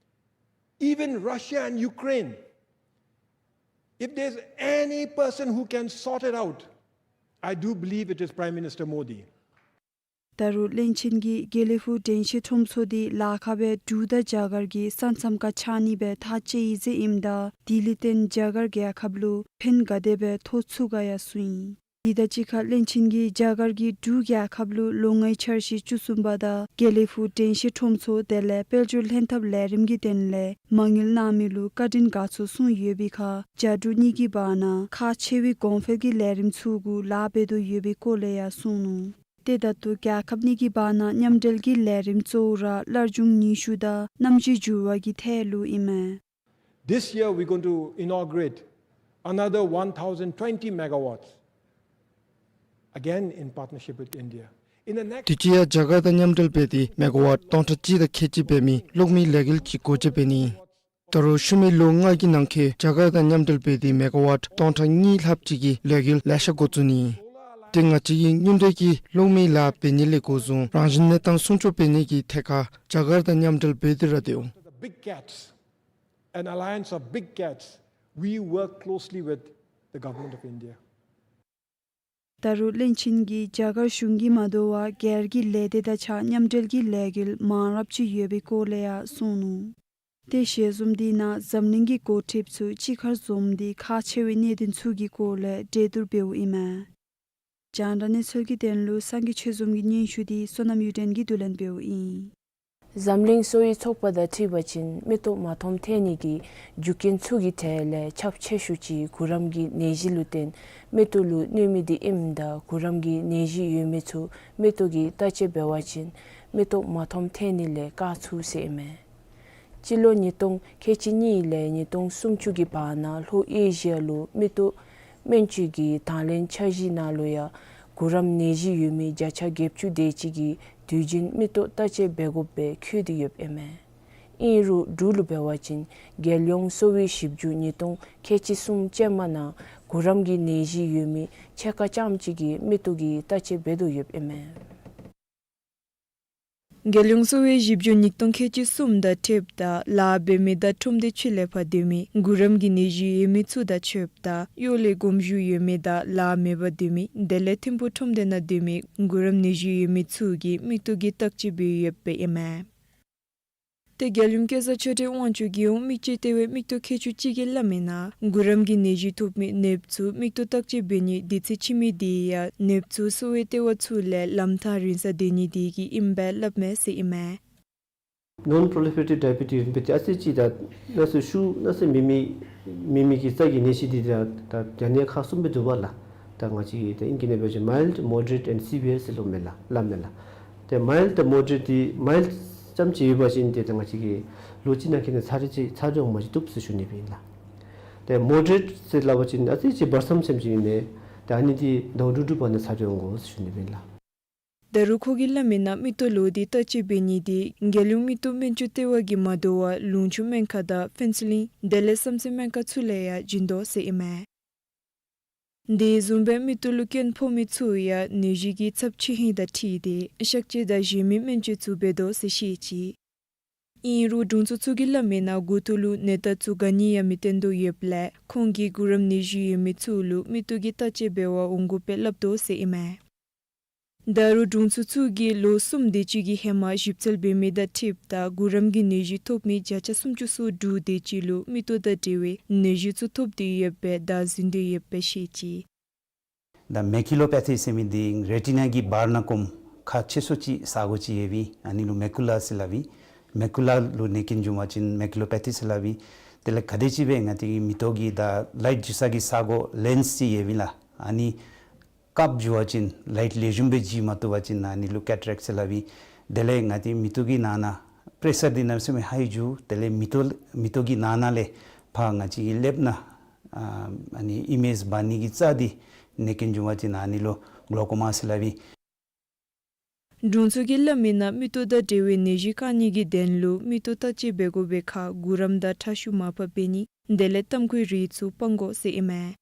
Even Russia and Ukraine, if there's any person who can sort it out, I do believe it is Prime Minister Modi. ད་རུང་བློན་ཆེན་གྱིས་དགེ་ལེགས་ཕུག་དྲན་ཤེས་ཁྲོམ་ཚོགས་འདི་ལཱ་ཁག་སྦེ་འབྲུག་དང་རྒྱ་གར་གྱི་ས་མཚམས་ཁར་ཆགས་ནི་སྦེ་ཐག་བཅད་ཡི་ཟེར་ཨིནམ་ད་དེ་ལས་བརྟེན་རྒྱ་གར་རྒྱལ་ཁབ་ལུ་ཕན་ག་དེ་སྦེ་ཐོགས་ཚུགས་ག་ཡང་གསུངས་ཡི། དེ་དང་གཅིག་ཁར་བློན་ཆེན་གྱིས་རྒྱ་གར་གྱིས་འབྲུག་རྒྱལ་ཁབ་ལུ་ལོ་ལྔའི་འཆར་གཞི་བཅུ་གསུམ་པ་དང་དགེ་ལེགས་ཕུག་དྲན་ཤེས་ཁྲོམ་ཚོགས་དེ་ལས་དཔལ་འབྱོར་ལྷན་ཐབས་ལས་རིམ་གྱི་དོན་ལས་མ་དངུལ་གནང་མི་ལུ་བཀའ་དྲིན་དགའ་ཚོར་གསུངས་ཡོད་པའི་ཁར་རྒྱ་འབྲུག་གཉིས་ཀྱི་བར་ན་ཁག་ཆེ་བའི་གོང་འཕེལ་གྱི་ལས་རིམ་ཚུ་གུ་ལཱ་འབད་དོ་ཡོད་པའི་སྐོར་ལས་ཡང་གསུངས་ནུག། ཏེ་ད་ལྟོ་རྒྱལ་ཁབ་གཉིས་ཀྱི་བར་ན་མཉམ་འབྲེལ་གྱི་ལས་རིམ་གཙོ་བོ་ར་སླར་འབྱུང་ནུས་ཤུགས་དང་གནམ་གཤིས་འགྱུར་བ་གི་ཐད་ལུ་ཨིན་མས། This year we're going to inaugurate another one thousand twenty megawatts, again in partnership with India. In the next དུས་ཅི་ཡང་རྒྱ་གར་དང་མཉམ་འབྲེལ་འབད་དེ་མེ་ག་ཝཊ་སྟོང་ཕྲག་གཅིག་དང་ཁལ་གཅིག་འབད་མི་གློག་མེའི་ལས་འགུལ་ཅིག་སྒོ་འབྱེད་འབད་ནི། ད་རུང་ཤུལ་མའི་ལོ་ལྔ་གི་ནང་འཁོད་རྒྱ་གར་དང་མཉམ་འབྲེལ་འབད་དེ་མེ་ག་ཝཊ་སྟོང་ཕྲག་གཉིས་ལྷགཔ་ཅིག་གི་ལས་འགུལ་ལེ་ཤ་འགོ་བཙུགས་ནི། ཏེ་ང་བཅས་ཀྱིས་མཉམ་འབྲེལ་གྱི་གློག་མེའི་ལཱ་འབད་ནི་ལས་འགོ་བཟུང་རང་བཞིན་གནས་སྟངས་སྲུང་སྐྱོབ་འབད་ནི་གི་ཐད་ཁར་རྒྱ་གར་དང་མཉམ་འབྲེལ་འབད་དེ་ར་སྡོད་འོང་། The big cats, an alliance of big cats, we work closely with the government of India. ད་རུང་བློན་ཆེན་གྱིས་རྒྱ་གར་གཞུང་གིས་མ་དོ་བར་སྒེར་གྱི་ལས་སྡེ་དང་གཅིག་ཁར་མཉམ་འབྲེལ་གྱི་ལས་འགུལ་མང་རབས་ཅིག་ཡོད་པའི་སྐོར་ལས་ཡང་གསུངས་ནུག། ཏེ་ཞལ་འཛོམས་འདི་ནང་འཛམ་གླིང་གི་འགོ་ཁྲིདཔ་ཚུ་གཅིག་ཁར་འཛོམས་ཏེ་ཁག་ཆེ་བའི་གནད་དོན་ཚུ་གི་སྐོར་ལས་གྲོས་བསྡུར་འབདཝ་ཨིན་མས། རྒྱང་བསྒྲགས་གནས་ཚུལ་གྱི་དོན་ལུ་སངས་རྒྱས་ཆོས་འཛོམས་ཀྱི་སྙན་ཞུ་འདི་བསོད་ནམས་གཡུ་སྒྲོན་གྱིས་བསྡུ་ལེན་འབདཝ་ཨིན། འཛམ་གླིང་གསོ་བའི་ཚོགས་པ་དང་འཁྲིལ་བ་ཅིན་མིག་ཏོ་མ་མཐོང་ཐད་ནི་གི་རྒྱུ་རྐྱེན་ཚུ་གི་གྲས་ལས་ཁྱབ་ཆེ་ཤོས་ཅིག་གུ་རམ་གྱི་ནད་གཞི་ལུ་བརྟེན་མིག་ཏོ་ལུ་གནོད་མི་འདི་ཨིནམ་ད་གུ་རམ་གྱི་ནད་གཞི་ཡོད་མི་ཚུ་མིག་ཏོ་གི་བརྟག་དཔྱད་འབད་བ་ཅིན་མིག་ཏོ་མ་མཐོང་ཐད་ནི་ལས་བཀག་ཚུགས་ཟེར་ཨིན་མས། སྤྱི་ལོ་ཉིས་སྟོང་ཁལ་གཅིག་གཉིས་ལས་ཉིས་སྟོང་སུམ་ཅུ་གི་བར་ན་ལྷོ་ཨེ་ཤི་ཡ་ལུ་མིག་ཏོ་སྨན་བཅོས་ཀྱི་དང་ལེན་འཆར་གཞི་ནང་ལུ་ཡང་གུ་རམ་ནད་གཞི་ཡོད་མི་བརྒྱ་ཆ་བརྒྱད་ཅུ་དེ་ཅིག་གིས་དུས་རྒྱུན་མིག་ཏོ་བརྟག་དཔྱད་འབད་དགོཔ་སྦེ་འཁོད་དེ་ཡོདཔ་ཨིན་མས། ཨིན་རུང་འབྲུག་ལུ་འབད་བ་ཅིན་རྒྱལ་ཡོངས་གསོ་བའི་ཞིབ་འཇུག་ཉིས་སྟོང་ཁལ་གཅིག་གསུམ་ཅན་མ་ནང་གུ་རམ་གྱི་ནད་གཞི་ཡོད་མི་ཕྱེད་ཀ་ཙམ་ཅིག་གིས་མིག་ཏོ་གི་བརྟག་དཔྱད་འབད་དོ་ཡོདཔ་ཨིན་མས། རྒྱལ་ཡོངས་གསོ་བའི་ཞིབ་འཇུག་ཉིས་སྟོང་ཁལ་གཅིག་གསུམ་དང་འཁྲིལཝ་ད་ལཱ་འབད་མི་དང་ཁྲོམ་སྡེ་ཕྱི་ལས་ཕར་སྡོད་མི་གུ་རམ་གྱི་ནད་གཞི་ཡོད་མི་ཚུ་དང་ཕྱདཔ་ད་གཡོག་ལས་དགོངས་ཞུ་ཡོད་མི་དང་ལཱ་མེད་པར་སྡོད་མི་དེ་ལས་ཐིམ་ཕུག་ཁྲོམ་སྡེ་ནང་སྡོད་མི་གུ་རམ་ནད་གཞི་ཡོད་མི་ཚུ་གིས་མིག་ཏོ་གི་བརྟག་དཔྱད་འབད་ཡོདཔ་ཨིན་མས། ཏེ་རྒྱལ་ཡོངས་སྐྱེལ་ས་ཆོས་སྒྲོན་དབང་ཕྱུག་གིས་འོང་མིག་དཔྱད་ལྟེ་བའི་མིག་ཏོ་མཁས་མཆོག་གཅིག་གིས་སླབ་མིའི་ནང་གུ་རམ་གྱི་ནད་གཞི་ཐོབ་མི་ནདཔ་ཚུ་མིག་ཏོ་བརྟག་དཔྱད་འབད་ནི་དུས་ཚོད་ཕྱི་མི་དེ་ཡང་ནདཔ་ཚུ་གསོ་བའི་ལྟེ་བ་ཚུ་ལས་ལམ་ཐག་རིང་སར་སྡོད་ནི་དེ་གིས་ཨིན་པས་སླབ་མས་ཟེར་ཨིན་མས། Non proliferative diabetes རིམ་པ་དེ་ཨ་ཙི་ཅིག་ད་ན་ཚོད་ཤུགས་ན་ཚོད་མེད་མི་མེད་མི་གི་རྩ་གི་ནད་གཞི་འདི་ད་ད་ཡང་ན་ཁག་གསུམ་སྦེ་འདུག་པ་ལགས། ད་ང་བཅས་ཀྱིས་ད་ཨིང་སྐད་ནང་འབད་བ་ཅིན་མའིལཌ་མོ་ཌ་རེཊ་ཨེནཌ་སི་བི་ཡར་ཟེར་སླབ་མས་ལགས། སླབ་མས་ལགས། ཏེ་མའིལཌ་དང་མོ་ཌ་རེཊ་འདི་མའིལཌ་ཙམ་ཅིག་ཡོད་པ་ཅིན་ཏེ་ད་ང་བཅས་ཀྱིས་ལོ་གཅིག་ནང་འཁོད་ནང་ཚར་རེ་ཅིག་ཚར་རེ་འོང་མ་གཏོགས་ཚུགས་ཟེར་ཞུ་ནི་སྦེ་ཨིན་ལགས། ཏེ་མོ་ཌ་རེཊ་ཟེར་སླབ་པ་ཅིན་ཨ་ཙི་ཅིག་བར་མཚམས་ཅིག་ཨིན་མས། ཏེ་ཨ་ནི་འདི་ཟླཝ་དྲུག་དྲུག་བར་ན་ཚར་རེ་འོང་དགོ་ཟེར་ཞུ་ནི་སྦེ་ཨིན་ལགས། ད་རུང་ཁོ་གིས་སླབ་མི་ནང་མིག་ཏོ་ལོག་སྟེ་བརྟག་དཔྱད་འབད་ནི་འདི་རྒྱལ་ཡོངས་མིག་ཏོ་སྨན་བཅོས་ལྟེ་བ་གིས་མ་དོ་བར་ལུང་ཕྱུགས་སྨན་ཁང་དང་ཕུན་ཚོགས་གླིང་དེ་ལས་བསམ་རྩེ་སྨན་ཁང་ཚུ་ལས་ཡང་བྱིན་དོ་ཟེར་ཨིན་མས། དེ་བཟུམ་སྦེ་མིག་ཏོ་ལུ་སྐྱོན་ཕོག་མི་ཚུ་ཡང་ནད་གཞི་གི་ཚབས་ཆེ་ཧིང་དང་འཁྲིལ་ཏེ་གཤག་བཅོས་དང་གཞན་མི་སྨན་བཅོས་ཚུ་འབད་དོ་ཟེར་བཤད་ཅི། ཨིན་རུང་དྲུང་འཚོ་ཚུ་གིས་སླབ་མི་ནང་མགུ་ཏོ་ལུ་ནད་རྟགས་ཚུ་ག་ནི་ཡང་མི་སྟོན་དོ་ཡོདཔ་ལས་ཁོང་གིས་གུ་རམ་ནད་གཞི་ཡོད་མི་ཚུ་ལུ་མིག་ཏོ་གི་བརྟག་དཔྱད་འབད་བར་འོང་དགོཔ་སྦེ་སླབ་དོ་ཟེར་ཨིན་མས། ད་རུང་དྲུང་འཚོ་ཚུ་གིས་ལོ་གསུམ་དེ་ཅིག་གི་ཧེ་མ་ཞིབ་འཚོལ་འབད་མི་དང་འཁྲིལཝ་ད་གུ་རམ་གྱི་ནད་གཞི་ཐོབ་མི་བརྒྱ་ཆ་སུམ་ཅུ་སོ་དྲུག་དེ་ཅིག་ལུ་མིག་ཏོ་དང་འབྲེལ་བའི་ནད་གཞི་ཚུ་ཐོབ་སྟེ་ཡོདཔ་སྦེ་བརྡ་ཟིན་ཏེ་ཡོདཔ་སྦེ་བཤད་ཅི། ད་མེ་ཀུ་ལོ་པེ་ཐི་ཟེར་མི་འདི་རེ་ཊི་ན་གི་བར་ན་ཀོམ་ཁག་ཆེ་སུ་ཅིག་ས་གོ་ཅིག་ཡོད་པས། ཨ་ནི་ལུ་མེ་ཀུ་ལ་ཟེར་སླབ་ཨིན། མེ་ཀུ་ལ་ལུ་ནད་རྐྱེན་བྱུང་བ་ཅིན་མེ་ཀུ་ལོ་པེ་ཐི་ཟེར་སླབ་ཨིན། དེ་ལས་ག་དེམ་ཅིག་སྦེ་ང་བཅས་ཀྱི་མིག་ཏོ་གི་ད་ལའིཊ་འགྱིས་ས་གི་ས་གོ་ལེནསི་ཅིག་ཡོད་པས་ལགས། ཨ་ནི་དཀརཔོ་འགྱུར་བ་ཅིན་ལའིཊ་ལེགས་ཤོམ་སྦེ་འགྱིས་མ་བཏུབ་པ་ཅིན་ཨ་ནི་ལུ་ཀེ་ཊ་རེཀཊ་ཟེར་སླབ་ཨིན། དེ་ལས་ང་བཅས་མིག་ཏོ་གི་ནང་ན་པེ་རེ་ཤར་འདི་གནམ་མེད་ས་མེད་ཧའི་འགྱུར། དེ་ལས་མིག་ཏོ་མིག་ཏོ་གི་ནང་ན་ལས་ཕར་ང་བཅས་ཀྱི་ལེབ་ནང་ཨ་ཨ་ནི་ཨི་མེཇ་འབག་ནི་གི་རྩ་འདི་ནད་རྐྱེན་བྱུང་བ་ཅིན་ཨ་ནི་ལུ་གློ་ཀོ་མ་ཟེར་སླབ་ཨིན། དྲུང་འཚོ་གིས་སླབ་མི་ནང་མིག་ཏོ་དང་འབྲེལ་བའི་ནད་གཞི་བཀག་ནི་གི་དོན་ལུ་མིག་ཏོ་བརྟག་དཔྱད་འབད་དགོ་པའི་ཁར་གུ་རམ་དང་ཁྲག་ཤུགས་མར་ཕབ་འབད་ནི་དེ་ལས་ཏམ་ཁུའི་རིགས་ཚུ་སྤང་དགོ་ཟེར་ཨིན་མས།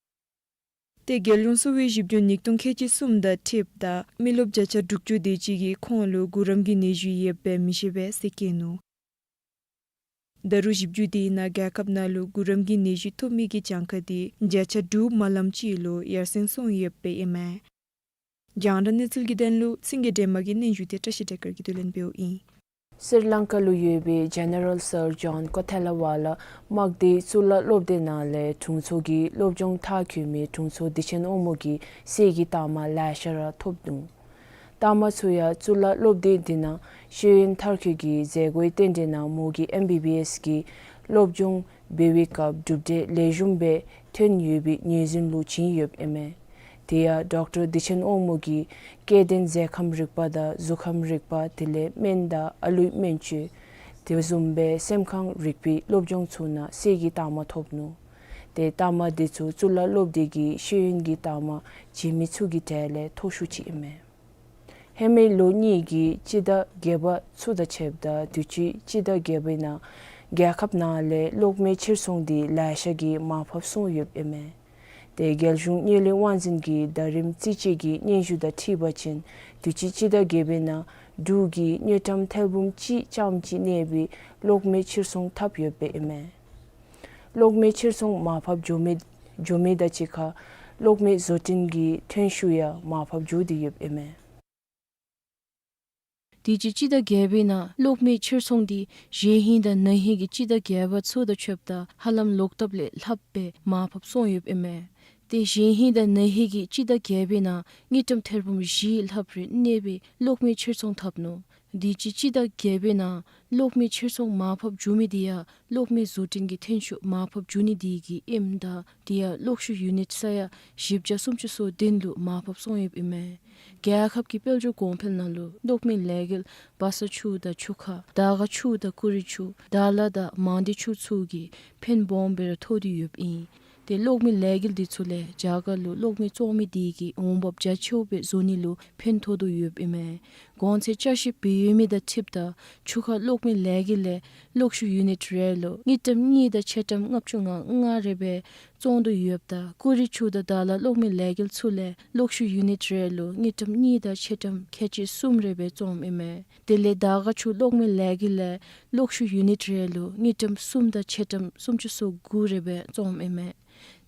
ཏེ་རྒྱལ་ཡོངས་གསོ་བའི་ཞིབ་འཇུག་ཉིས་སྟོང་ཁལ་གཅིག་གསུམ་དང་འཁྲིལཝ་ད་མི་རློབས་བརྒྱ་ཆ་དྲུག་ཅུ་དེ་ཅིག་གིས་ཁོང་ལུ་གུ་རམ་གྱི་ནད་གཞི་ཡོདཔ་སྦེ་མི་ཤེས་པས་ཟེར་བཀོད་ནུག། ད་རུང་ཞིབ་འཇུག་དེ་ནང་རྒྱལ་ཁབ་ནང་ལུ་གུ་རམ་གྱི་ནད་གཞི་ཐོབ་མི་གི་གྱངས་ཁ་དེ་བརྒྱ་ཆ་དྲུག་མ་ལངམ་ཅིག་ལུ་ཡར་སེང་སོང་ཡོདཔ་སྦེ་ཨིན་མས། རྒྱང་བསྒྲགས་གནས་ཚུལ་གྱི་དོན་ལུ་སེང་གེ་སྒྲོལ་མ་གི་སྙན་ཞུ་དེ་བཀྲ་ཤིས་བདེ་དཀར་གྱིས་བསྡུ་ལེན་འབདཝ་ཨིན། སི་རི་ལང་ཀ་ལུ་ཡོད་པའི་ཇེ་ནེ་རལ་སར་ཇོན་ཀོ་ཐེ་ལ་ཝ་ལ་དམག་སྡེའི་གཙུག་ལག་སློབ་སྡེ་ནང་ལས་དྲུང་འཚོ་གི་སློབ་སྦྱོང་མཐར་འཁྱོལ་མི་དྲུང་འཚོ་བདེ་ཆེན་དབང་མོ་གིས་གསེར་གྱི་རྟགས་མ་ལེ་ཤ་ར་ཐོབ་ནུག། རྟགས་མ་ཚུ་ཡང་གཙུག་ལག་སློབ་སྡེ་འདི་ནང་ཤེས་ཡོན་མཐར་འཁྱོལ་གྱི་མཛད་སྒོའི་རྟེན་འབྲེལ་ནང་མོ་གིས་ཨེམ་བི་བི་ཨེསི་གི་སློབ་སྦྱོང་འབད་བའི་སྐབས་གྲུབ་འབྲས་ལེགས་ཤོམ་སྦེ་ཐོན་ཡོད་པའི་ངོས་འཛིན་ལུ་བྱིན་ཡོདཔ་ཨིན་མས། དེ་ཡང་ཌོག་ཊར་བདེ་ཆེན་དབང་མོ་གིས་སྐྱེ་ལྡན་རྫས་ཁམས་རིག་པ་དང་གཟུགས་ཁམས་རིག་པ་དེ་ལས་སྨན་དང་ཨ་ལུའི་སྨན་བཅོས་དེ་བཟུམ་སྦེ་སེམས་ཁམས་རིག་པའི་སློབ་སྦྱོང་ཚུ་ནང་གསེར་གྱི་རྟགས་མ་ཐོབ་ནུག། ཏེ་རྟགས་མ་དེ་ཚུ་གཙུག་ལག་སློབ་སྡེ་གི་ཤེས་ཡོན་གྱི་རྟགས་མ་བྱིན་མི་ཚུ་གི་གྲས་ལས་མཐོ་ཤོས་ཅིག་ཨིན་མས། ཧེ་མའི་ལོ་གཉིས་ཀྱི་སྤྱི་ཟླ་བརྒྱད་པ་ཚུ་དང་ཕྱདཔ་ད་དུས་ཅི་སྤྱི་ཟླ་བརྒྱད་པའི་ནང་རྒྱལ་ཁབ་ནང་ལས་གློག་མེ་ཕྱིར་ཚོང་འདི་ལེ་ཤ་གིས་མར་ཕབ་སོང་ཡོདཔ་ཨིན་མས། ཏེ་རྒྱལ་གཞུང་དངུལ་ལས་དབང་འཛིན་གྱི་ཟླ་རིམ་རྩིས་དཔྱད་ཀྱི་སྙན་ཞུ་དང་འཁྲིལ་བ་ཅིན་དུས་ཅི་སྤྱི་ཟླ་བརྒྱད་པའི་ནང་འབྲུག་གིས་དངུལ་ཀྲམ་ཐེར་འབུམ་གཅིག་ཙམ་ཅིག་གནས་པའི་གློག་མེ་ཕྱིར་ཚོང་འཐབ་ཡོདཔ་ཨིན་མས། གློག་མེ་ཕྱིར་ཚོང་མར་ཕབ་འགྱོ་མི་འགྱོ་མི་དང་གཅིག་ཁར་གློག་མེ་བཟོ་སྐྲུན་གྱི་ཐོན་ཤུགས་ཡང་མར་ཕབ་འགྱོ་སྟེ་ཡོདཔ་ཨིན་མས། དུས་ཅི་སྤྱི་ཟླ་བརྒྱད་པའི་ནང་གློག་མེ་ཕྱིར་ཚོང་འདི་གཞེས་ཧིང་དང་ན་ཧིང་གི་སྤྱི་ཟླ་བརྒྱད་པ་ཚུ་དང་ཕྱདཔ་ད་ཧ་ལམ་ལོག་ལྟབ་ལས་ལྷགཔ་སྦེ་མར་ཕབ་སོང་ཡོདཔ་ཨིན་མས། ཏེ་གཞེས་ཧིང་དང་ན་ཧིང་གི་སྤྱི་ཟླ་བརྒྱད་པའི་ནང་དངུལ་ཀྲམ་ཐེར་འབུམ་བཞི་ལྷགཔ་རེ་གནས་པའི་གློག་མེ་ཕྱིར་ཚོང་འཐབ་ནུག། དུས་ཅི་སྤྱི་ཟླ་བརྒྱད་པའི་ནང་གློག་མེ་ཕྱིར་ཚོང་མར་ཕབ་འགྱོ་མི་དེ་ཡང་གློག་མེ་བཟོ་སྐྲུན་གྱི་ཐོན་ཤུགས་མར་ཕབ་འགྱོ་ནི་དེ་གིས་ཨིནམ་ད་དེ་ཡང་གློག་ཤུགས་ཡུ་ནིཊ་ས་ཡ་བཞི་བརྒྱ་སུམ་ཅུ་སོ་བདུན་ལུ་མར་ཕབ་སོང་ཡོདཔ་ཨིན་མས། རྒྱལ་ཁབ་ཀྱི་དཔལ་འབྱོར་གོང་འཕེལ་ནང་ལུ་གློག་མེ་ལས་འགུལ་བ་ས་ཆུ་དང་ཆུ་ཁ་དར་དཀར་ཆུ་དང་ཀུ་རི་ཆུ་དར་ལ་དང་མང་སྡེ་ཆུ་ཚུ་གིས་ཕན་སྦོམ་སྦེ་ར་ཐོགས་ཏེ་ཡོདཔ་ཨིན། ཏེ་གློག་མེ་ལས་འགུལ་འདི་ཚུ་ལས་རྒྱ་གར་ལུ་གློག་མེ་བཙོང་མི་དེ་གི་འོང་འབབ་རྒྱ་ཆེཝ་སྦེ་བཟོ་ནི་ལུ་ཕན་ཐོགས་དོ་ཡོདཔ་ཨིན་མས། གོང་ཚད་བསྐྱར་ཞིབ་འབད་ཡོད་མི་དང་འཁྲིལཝ་ད་ཆུ་ཁ་གློག་མེ་ལས་འགུལ་ལས་གློག་ཤུགས་ཡུ་ནིཊ་རེ་ལུ་དངུལ་ཀྲམ་གཉིས་དང་ཕྱེད་ཀྲམ་ལྔ་བཅུ་ང་ལྔ་རེ་སྦེ་བཙོང་དོ་ཡོདཔ་ད་ཀུ་རི་ཆུ་དང་དར་ལ་གློག་མེ་ལས་འགུལ་ཚུ་ལས་གློག་ཤུགས་ཡུ་ནིཊ་རེ་ལུ་དངུལ་ཀྲམ་གཉིས་དང་ཕྱེད་ཀྲམ་ཁལ་གཅིག་གསུམ་རེ་སྦེ་བཙོངམ་ཨིན་མས། དེ་ལས་དར་དཀར་ཆུ་གློག་མེ་ལས་འགུལ་ལས་གློག་ཤུགས་ཡུ་ནིཊ་རེ་ལུ་དངུལ་ཀྲམ་གསུམ་དང་ཕྱེད་ཀྲམ་སུམ་ཅུ་སོ་དགུ་རེ་སྦེ་བཙོངམ་ཨིན་མས།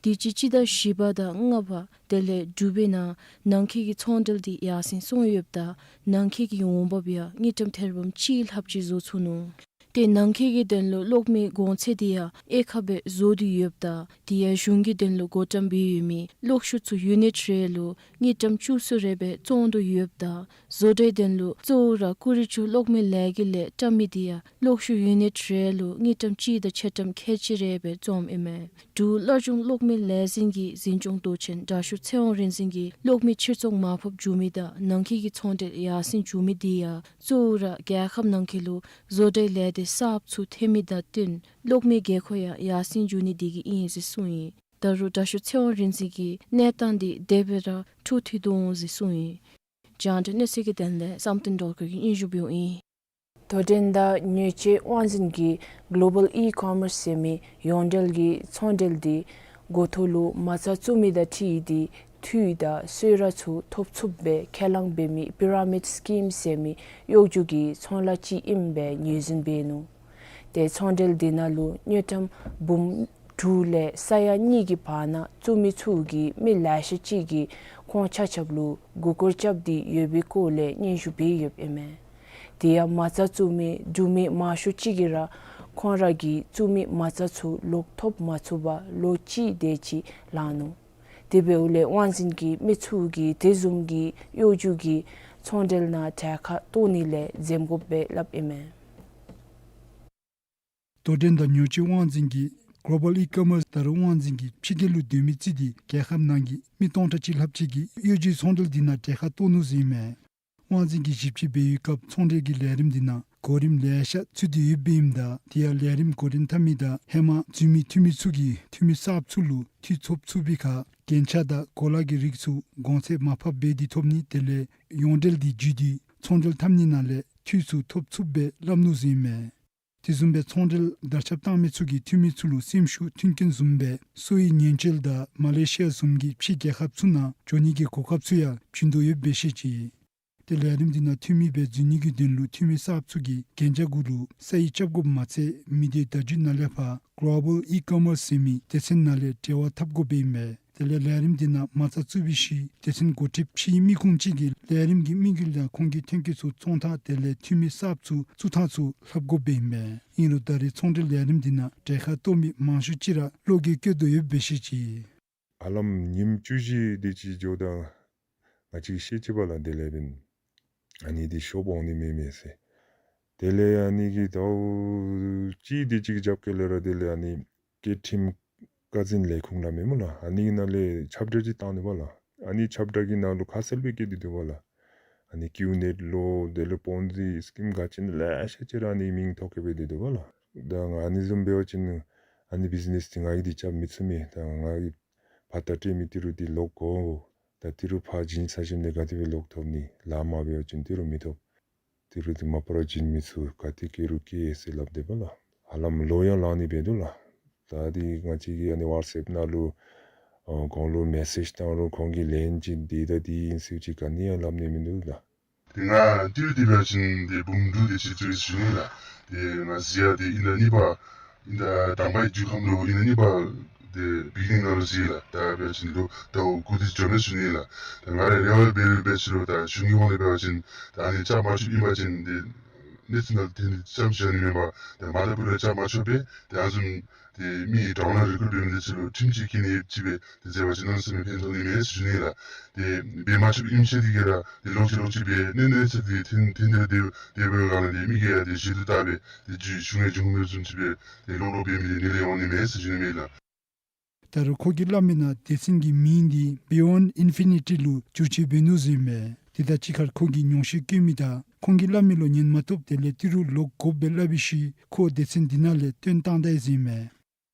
དུས་ཅི་སྤྱི་ཟླ་བཞི་པ་དང་ལྔ་པ་དེ་ལས་དྲུག་པའི་ནང་ནང་འཁོད་ཀྱི་ཚོང་འབྲེལ་འདི་ཡར་སེང་སོང་ཡོདཔ་ད་ནང་འཁོད་ཀྱི་འོང་འབབ་ཡང་དངུལ་ཀྲམ་ཐེར་འབུམ་གཅིག་ལྷགཔ་ཅིག་བཟོ་ཚུགས་ནུག། ཏེ་ནང་འཁོད་ཀྱི་དོན་ལུ་གློག་མེ་གོང་ཚད་འདི་ཡང་གཡས་ཁ་སྦེ་བཟོ་སྟེ་ཡོདཔ་ད་དེ་ཡང་གཞུང་གི་དོན་ལུ་བགོ་བཀྲམ་འབད་ཡོད་མི་གློག་ཤུགས་ཚུ་ཡུ་ནིཊ་རེ་ལུ་དངུལ་ཀྲམ་བཅུ་གསུམ་རེ་སྦེ་བཙོང་དོ་ཡོདཔ་ད་བཟོ་གྲྭའི་དོན་ལུ་གཙོ་བོ་ར་ཀུ་རི་ཆུ་གློག་མེ་ལས་འགུལ་ལས་བཀྲམ་མི་འདི་ཡང་གློག་ཤུགས་ཡུ་ནིཊ་རེ་ལུ་དངུལ་ཀྲམ་གཅིག་དང་ཕྱེད་ཀྲམ་ཁལ་གཅིག་རེ་སྦེ་བཙོངམ་ཨིན་མས། འབྲུག་སླར་འབྱུང་གློག་མེ་ལས་འཛིན་གྱི་འཛིན་སྐྱོང་མདོ་ཆེན་དྲགོས་ཚེ་དབང་རིག་འཛིན་གྱིས་གློག་མེ་ཕྱིར་ཚོང་མར་ཕབ་འགྱོ་མི་དང་ནང་འཁོད་ཀྱི་ཚོང་འབྲེལ་ཡར་སེང་འགྱོ་མི་འདི་ཡང་གཙོ་བོ་ར་རྒྱལ་ཁབ་ནང་འཁོད་ལུ་བཟོ་གྲྭའི་ལས་སྡེ་གསརཔ་ཚུ་ཐོན་མི་དང་བསྟུན་གློག་མེའི་དགོས་མཁོ་ཡང་ཡར་སེང་འགྱོ་ནི་དེ་གིས་ཨིན་ཟེར་གསུངས་ཡི། ད་རུང་དྲགོས་ཚེ་དབང་རིག་འཛིན་གྱིས་གནས་སྟངས་འདི་དེ་སྦེ་ར་འཕྲོ་མཐུད་དོ་འོང་ཟེར་གསུངས་ཡི། རྒྱང་བསྒྲགས་གནས་ཚུལ་གྱི་དོན་ལས་བསམ་གཏན་སྒྲོལ་དཀར་གྱིས་སྙན་ཞུ་འབདཝ་ཨིན། དོ་འགྲན་དང་ཉོ་སྤྱོད་དབང་འཛིན་གྱིས་གོ་ལོ་བཱལ་ཨི་ཀོ་མརསི་ཟེར་མི་ཡོངས་འབྲེལ་གྱི་ཚོང་འབྲེལ་འདི་འགོ་ཐོག་ལུ་མ་རྩ་བཙུགས་མི་དང་འཁྲིལ་ཏེ་འཐུས་དང་གསོལ་རས་ཚུ་ཐོབ་ཚུགསཔ་སྦེ་ཁས་བླངས་འབད་མི་པི་ར་མིཌ་སི་ཀིམ་ཟེར་མི་གཡོ་སྒྱུ་གི་ཚོང་ལཱ་ཅིག་ཨིནམ་སྦེ་ངོས་འཛིན་འབད་ནུག། ཏེ་ཚོང་འབྲེལ་འདི་ནང་ལུ་དངུལ་ཀྲམ་འབུམ་དྲུག་ལས་ས་ཡ་གཉིས་ཀྱི་བར་ན་བཙུགས་མི་ཚུ་གིས་མི་ལེ་ཤ་ཅིག་གིས་ཁོང་ཆ་ཁྱབ་ལུ་མགུ་སྐོར་རྐྱབ་སྟེ་ཡོད་པའི་སྐོར་ལས་སྙན་ཞུ་འབད་ཡོདཔ་ཨིན་མས། དེ་ཡང་མ་རྩ་བཙུགས་མི་འབྲུག་མི་མང་ཤོས་ཅིག་གིས་ར་ཁོང་ར་གིས་བཙུགས་མི་མ་རྩ་ཚུ་ལོག་ཐོབ་མ་ཚུགས་པར་ལོ་གཅིག་དེ་ཅིག་ལང་ནུག། དེ་འབདཝ་ལས་དབང་འཛིན་གྱིས་མི་ཚུ་གིས་དེ་བཟུམ་གྱི་གཡོ་སྒྱུ་གི་ཚོང་འབྲེལ་ནང་གྲལ་ཁར་གཏོགས་ནི་ལས་འཛེམ་དགོཔ་སྦེ་སླབ་ཨིན་མས། དོ་འགྲན་དང་ཉོ་སྤྱོད་དབང་འཛིན་གྱིས་གོ་ལོ་བཱལ་ཨི་ཀོ་མརསི་ད་རུང་དབང་འཛིན་གྱིས་ཕྱི་རྒྱལ་ལུ་སྡོད་མི་རྩིས་ཏེ་རྒྱལ་ཁབ་ནང་གི་མི་སྟོང་ཕྲག་གཅིག་ལྷགཔ་ཅིག་གིས་གཡོ་སྒྱུའི་ཚོང་འབྲེལ་འདི་ནང་གྲལ་ཁར་གཏོགས་ནུག་ཟེར་ཨིན་མས། དབང་འཛིན་གྱིས་ཞིབ་དཔྱད་འབད་བའི་སྐབས་ཚོང་འབྲེལ་གྱི་ལས་རིམ་འདི་ནང་གོ་རིམ་ལེ་ཤ་ཚུད་དེ་ཡོདཔ་ཨིནམ་ད་དེ་ཡང་ལས་རིམ་གོ་རིམ་འཐབ་མི་དང་ཧེ་མ་འཛུལ་མི་འཐུས་མི་ཚུ་གིས་འཐུས་མི་གསརཔ་ཚུ་ལུ་འཐུས་ཐོབ་ཚུགས་པའི་ཁར་རྒྱན་ཆ་དང་གོ་ལ་གི་རིགས་ཚུ་གོང་ཚད་མར་ཕབ་འབད་དེ་ཐོབ་ནི་དེ་ལས་ཡོངས་འབྲེལ་འདི་བརྒྱུད་དེ་ཚོང་འབྲེལ་འཐབ་ནི་ནང་ལས་འཐུས་ཚུ་ཐོབ་ཚུགསཔ་སྦེ་སླབ་ནུག་ཟེར་ཨིན་མས། དེ་བཟུམ་སྦེ་ཚོང་འབྲེལ་དར་ཁྱབ་བཏང་མི་ཚུ་གིས་འཐུས་མི་ཚུ་ལུ་སེམས་ཤུགས་མཐུན་རྐྱེན་བཟུམ་སྦེ་སུའུ་ཡི་ཉེན་བཅོལ་དང་མ་ལེ་ཤི་ཡ་བཟུམ་གྱི་ཕྱི་རྒྱལ་ཁབ་ཚུ་ནང་འགྱོ་ནི་གི་གོ་སྐབས་ཚུ་ཡང་བྱིན་དོ་ཡོདཔ་སྦེ་བཤད་ཅི། ཏེ་ལས་རིམ་འདི་ནང་འཐུས་མི་སྦེ་འཛུལ་ནི་གི་དོན་ལུ་འཐུས་མི་གསརཔ་ཚུ་གིས་རྒྱན་ཆ་གུ་ལུ་ས་ཡིག་རྐྱབ་དགོཔ་མ་ཚད་མི་སྡེ་བརྡ་བརྒྱུད་ནང་ལས་ཕར་གོ་ལོ་བཱལ་ཨི་ཀོ་མརསི་ཟེར་མི་སྡེ་ཚན་ནང་ལས་འབྲེལ་བ་འཐབ་དགོཔ་ཨིན་མས། དེ་ལས་ལས་རིམ་འདི་ནང་མ་རྩ་བཙུགས་པའི་ཤུལ་སྡེ་ཚན་འགོ་ཁྲིདཔ་ཕྱིའི་མི་ཁུངས་ཅིག་གིས་ལས་རིམ་གྱི་དམིགས་ཡུལ་དང་ཁོང་གི་ཐོན་སྐྱེད་ཚུ་བཙོང་ཐངས་དེ་ལས་འཐུས་མི་གསརཔ་ཚུ་བཙུགས་ཐངས་ཚུ་ལྷབ་དགོཔ་ཨིན་མས། ཨིན་རུང་ད་རེས་ཚོང་འབྲེལ་ལས་རིམ་འདི་ནང་གྲལ་ཁར་གཏོགས་མི་མང་ཤོས་ཅིག་ར་བློ་འགྱོད་བསྐྱེད་དོ་ཡོདཔ་སྦེ་བཤད་ཅི། ཧ་ལམ་ཉིནམ་བཅུ་བཞི་དེ་ཅིག་འགྱོཝ་ད་ང་བཅས་ཤེས་ཅི་པ་ལགས། དེ་ལས་འབདན་ཨ་ནི་འདི་ཤོབ་འོང་ནི་མེད་མས་ཟེར། དེ་ལས་ཨ་ནི་གི་ཟླཝ་གཅིག་དེ་ཅིག་རྒྱབ་སྐལ་ལས་ར་དེ་ལས་ཨ་ནི་སྐད་ཁྲིམས་ཀ་འཛིན་ལས་ཁུངས་ལགས་མེན་ན་ལགས། ཨ་ནི་གི་ནང་ལས་ཁྱབ་བསྒྲགས་ཅིག་བཏང་ནུག་པ་ལགས། ཨ་ནི་ཁྱབ་བསྒྲགས་ཀྱི་ནང་ལུ་ཁ་གསལ་སྦེ་བཀོད་དེ་འདུག་པ་ལགས། ཨ་ནི་ཀིའུ་ནེཊ་ལོ་དེ་ལས་པོན་ཛི་སི་ཀིམ་ག་ཅི་ཨིན་ན་ལེ་ཤ་ཅིག་ར་ཨ་ནི་མིང་ཐོགས་ཁེ་སྦེ་སྡོད་དོ་པ་ལགས། ད་ང་ཨ་ནི་བཟུམ་འབད་བ་ཅིན་ཨ་ནི་བིཛ་ནེས་འདི་ང་གིས་འདི་རྐྱབ་མི་ཚུགས་མས། ད་ང་གིས་ཕར་ད་སྤྲོད་མི་ཏི་རུ་འདི་ལོག་དགོ། ད་ཏི་རུ་ཕར་བྱིན་ཚར་ཞིནམ་ལས་ག་དེ་སྦེ་ལོག་ཐོབ་ནི། ལཱ་མ་འབད་བ་ཅིན་ཏི་རུ་མི་ཐོབ། ཏི་རུ་འདི་མ་པ་ར་བྱིན་མི་ཚུགས། ག་ཏེ་བསྐྱལ་རུང་བསྐྱལ་ཟེར་སླབ་དེས་པ་ལགས། ཧ་ལམ་ལོ་ཡང་ལང་ནི་འབད་དོ་ལགས། ད་འདི་ང་བཅས་ཀྱི་ཨ་ནི་ཝཊས་ཨེཔ་ནང་ལུ་ཨ་ཁོང་ལུ་མེ་སེཇ་བཏང་རུང་ཁོང་གིས་ལན་ཅིག་འདི་དང་འདི་ཨིན་ཟེར་ཅིག་ག་ནི་ཡང་སླབ་ནི་མིན་འདུག་ལགས། ཏེ་ང་ཏི་རུ་འདི་འབད་བ་ཅིན་ཏེ་འབུམ་དྲུག་དེ་ཅིག་བཙུགས་ཡི་ཟེར་ཞུ་ནི་ལགས། ཏེ་ང་གཟིགས་ཡང་ཏེ་ཨིན་ཟླ་གཉིས་པ་ཨིན་ཟླ་དང་པའི་མཇུག་ཁམས་ལུ་ཨིན་ཟླ་གཉིས་པ་ཏེ་བི་གི་ནིང་ནང་ལུ་གཟིགས་ཡི་ལགས། ད་འབད་བ་ཅིན་ལོ་ཟླཝ་དགུ་དེ་ཅིག་འགྱོ་མས་ཟེར་ཞུ་ནི་ལགས། ད་ང་ར་རེ་བ་འབད་རུང་འབད་ཅི་རུང་ད་གཞུང་གི་ཧོངས་ལས་འབད་བ་ཅིན་ད་ཨ་ནི་རྐྱབ་མ་ཆོགཔ་ཨིན་པ་ཅིན་ཏེ་གནས་ཚུལ་ནང་ལུ་ཏེ་ཨ་ནི་རྐྱབ་ཞུ་ནི་མེན་པར་ཏེ་མ་ད་པུ་ལས་རྐྱབ་མ་ཆོག་པས། ཏེ་ཨ་ནི་བཟུམ་ཏེ་མི་དྲག་ནང་རི་ཀུཊ་འབད་མི་འདི་ཚུ་ལུ་ཁྲིམས་ཅིག་བཀལ་ནི་ཨིན་པ་ཅིན་ཏེ་མཛད་པ་ཅིན་གནམ་མེད་ས་མེད་ཕན་ཐོགས་ནི་མས་ཟེར་ཞུ་ནི་ལགས། ཏེ་འབད་མ་ཆོགཔ་ཨིནམ་ཤེས་ཏེ་གིས་ར་ཏེ་ལོག་ཅི་ལོག་ཅི་སྦེ་གནོད་གནོད་ཚེ་ཏེ་ཐོན་ཐོན་ཏེ་ར་ཏེ་དེ་འབདཝ་ལས་ཏེ་མི་གིས་ཡང་ཏེ་ཞེ་སྡུག་བཏང་སྦེ་ཏེ་རྒྱུ་གཞུང་གི་གཞུང་མི་བཟུམ་ཅིག་སྦེ་ཏེ་ལོག་ལོག་འབད་མི་འདི་ནི་ལས་འོང་ནི་མས་ཟེར་ཞུ་ནི་མས་ལགས། ད་རུང་ཁོ་གིས་སླབ་མི་ནང་སྡེ་ཚན་གྱི་མིང་འདི་བི་ཡོནཌ་ཨིན་ཕི་ནི་ཊི་ལུ་བསྒྱུར་བཅོས་འབད་ནུག་ཟེར་མས། དེ་དང་གཅིག་ཁར་ཁོ་གིས་ཉོགས་བཤད་བཀོད་མི་དང་ཁོང་གིས་སླབ་མི་ལུ་ཉན་མ་བཏུབ་དེ་ལས་ཏི་རུ་ལོག་དགོཔ་སྦེ་སླབ་པའི་ཤུལ་ཁོ་སྡེ་ཚན་འདི་ནང་ལས་བཏོན་བཏང་ད་ཡི་ཟེར་མས།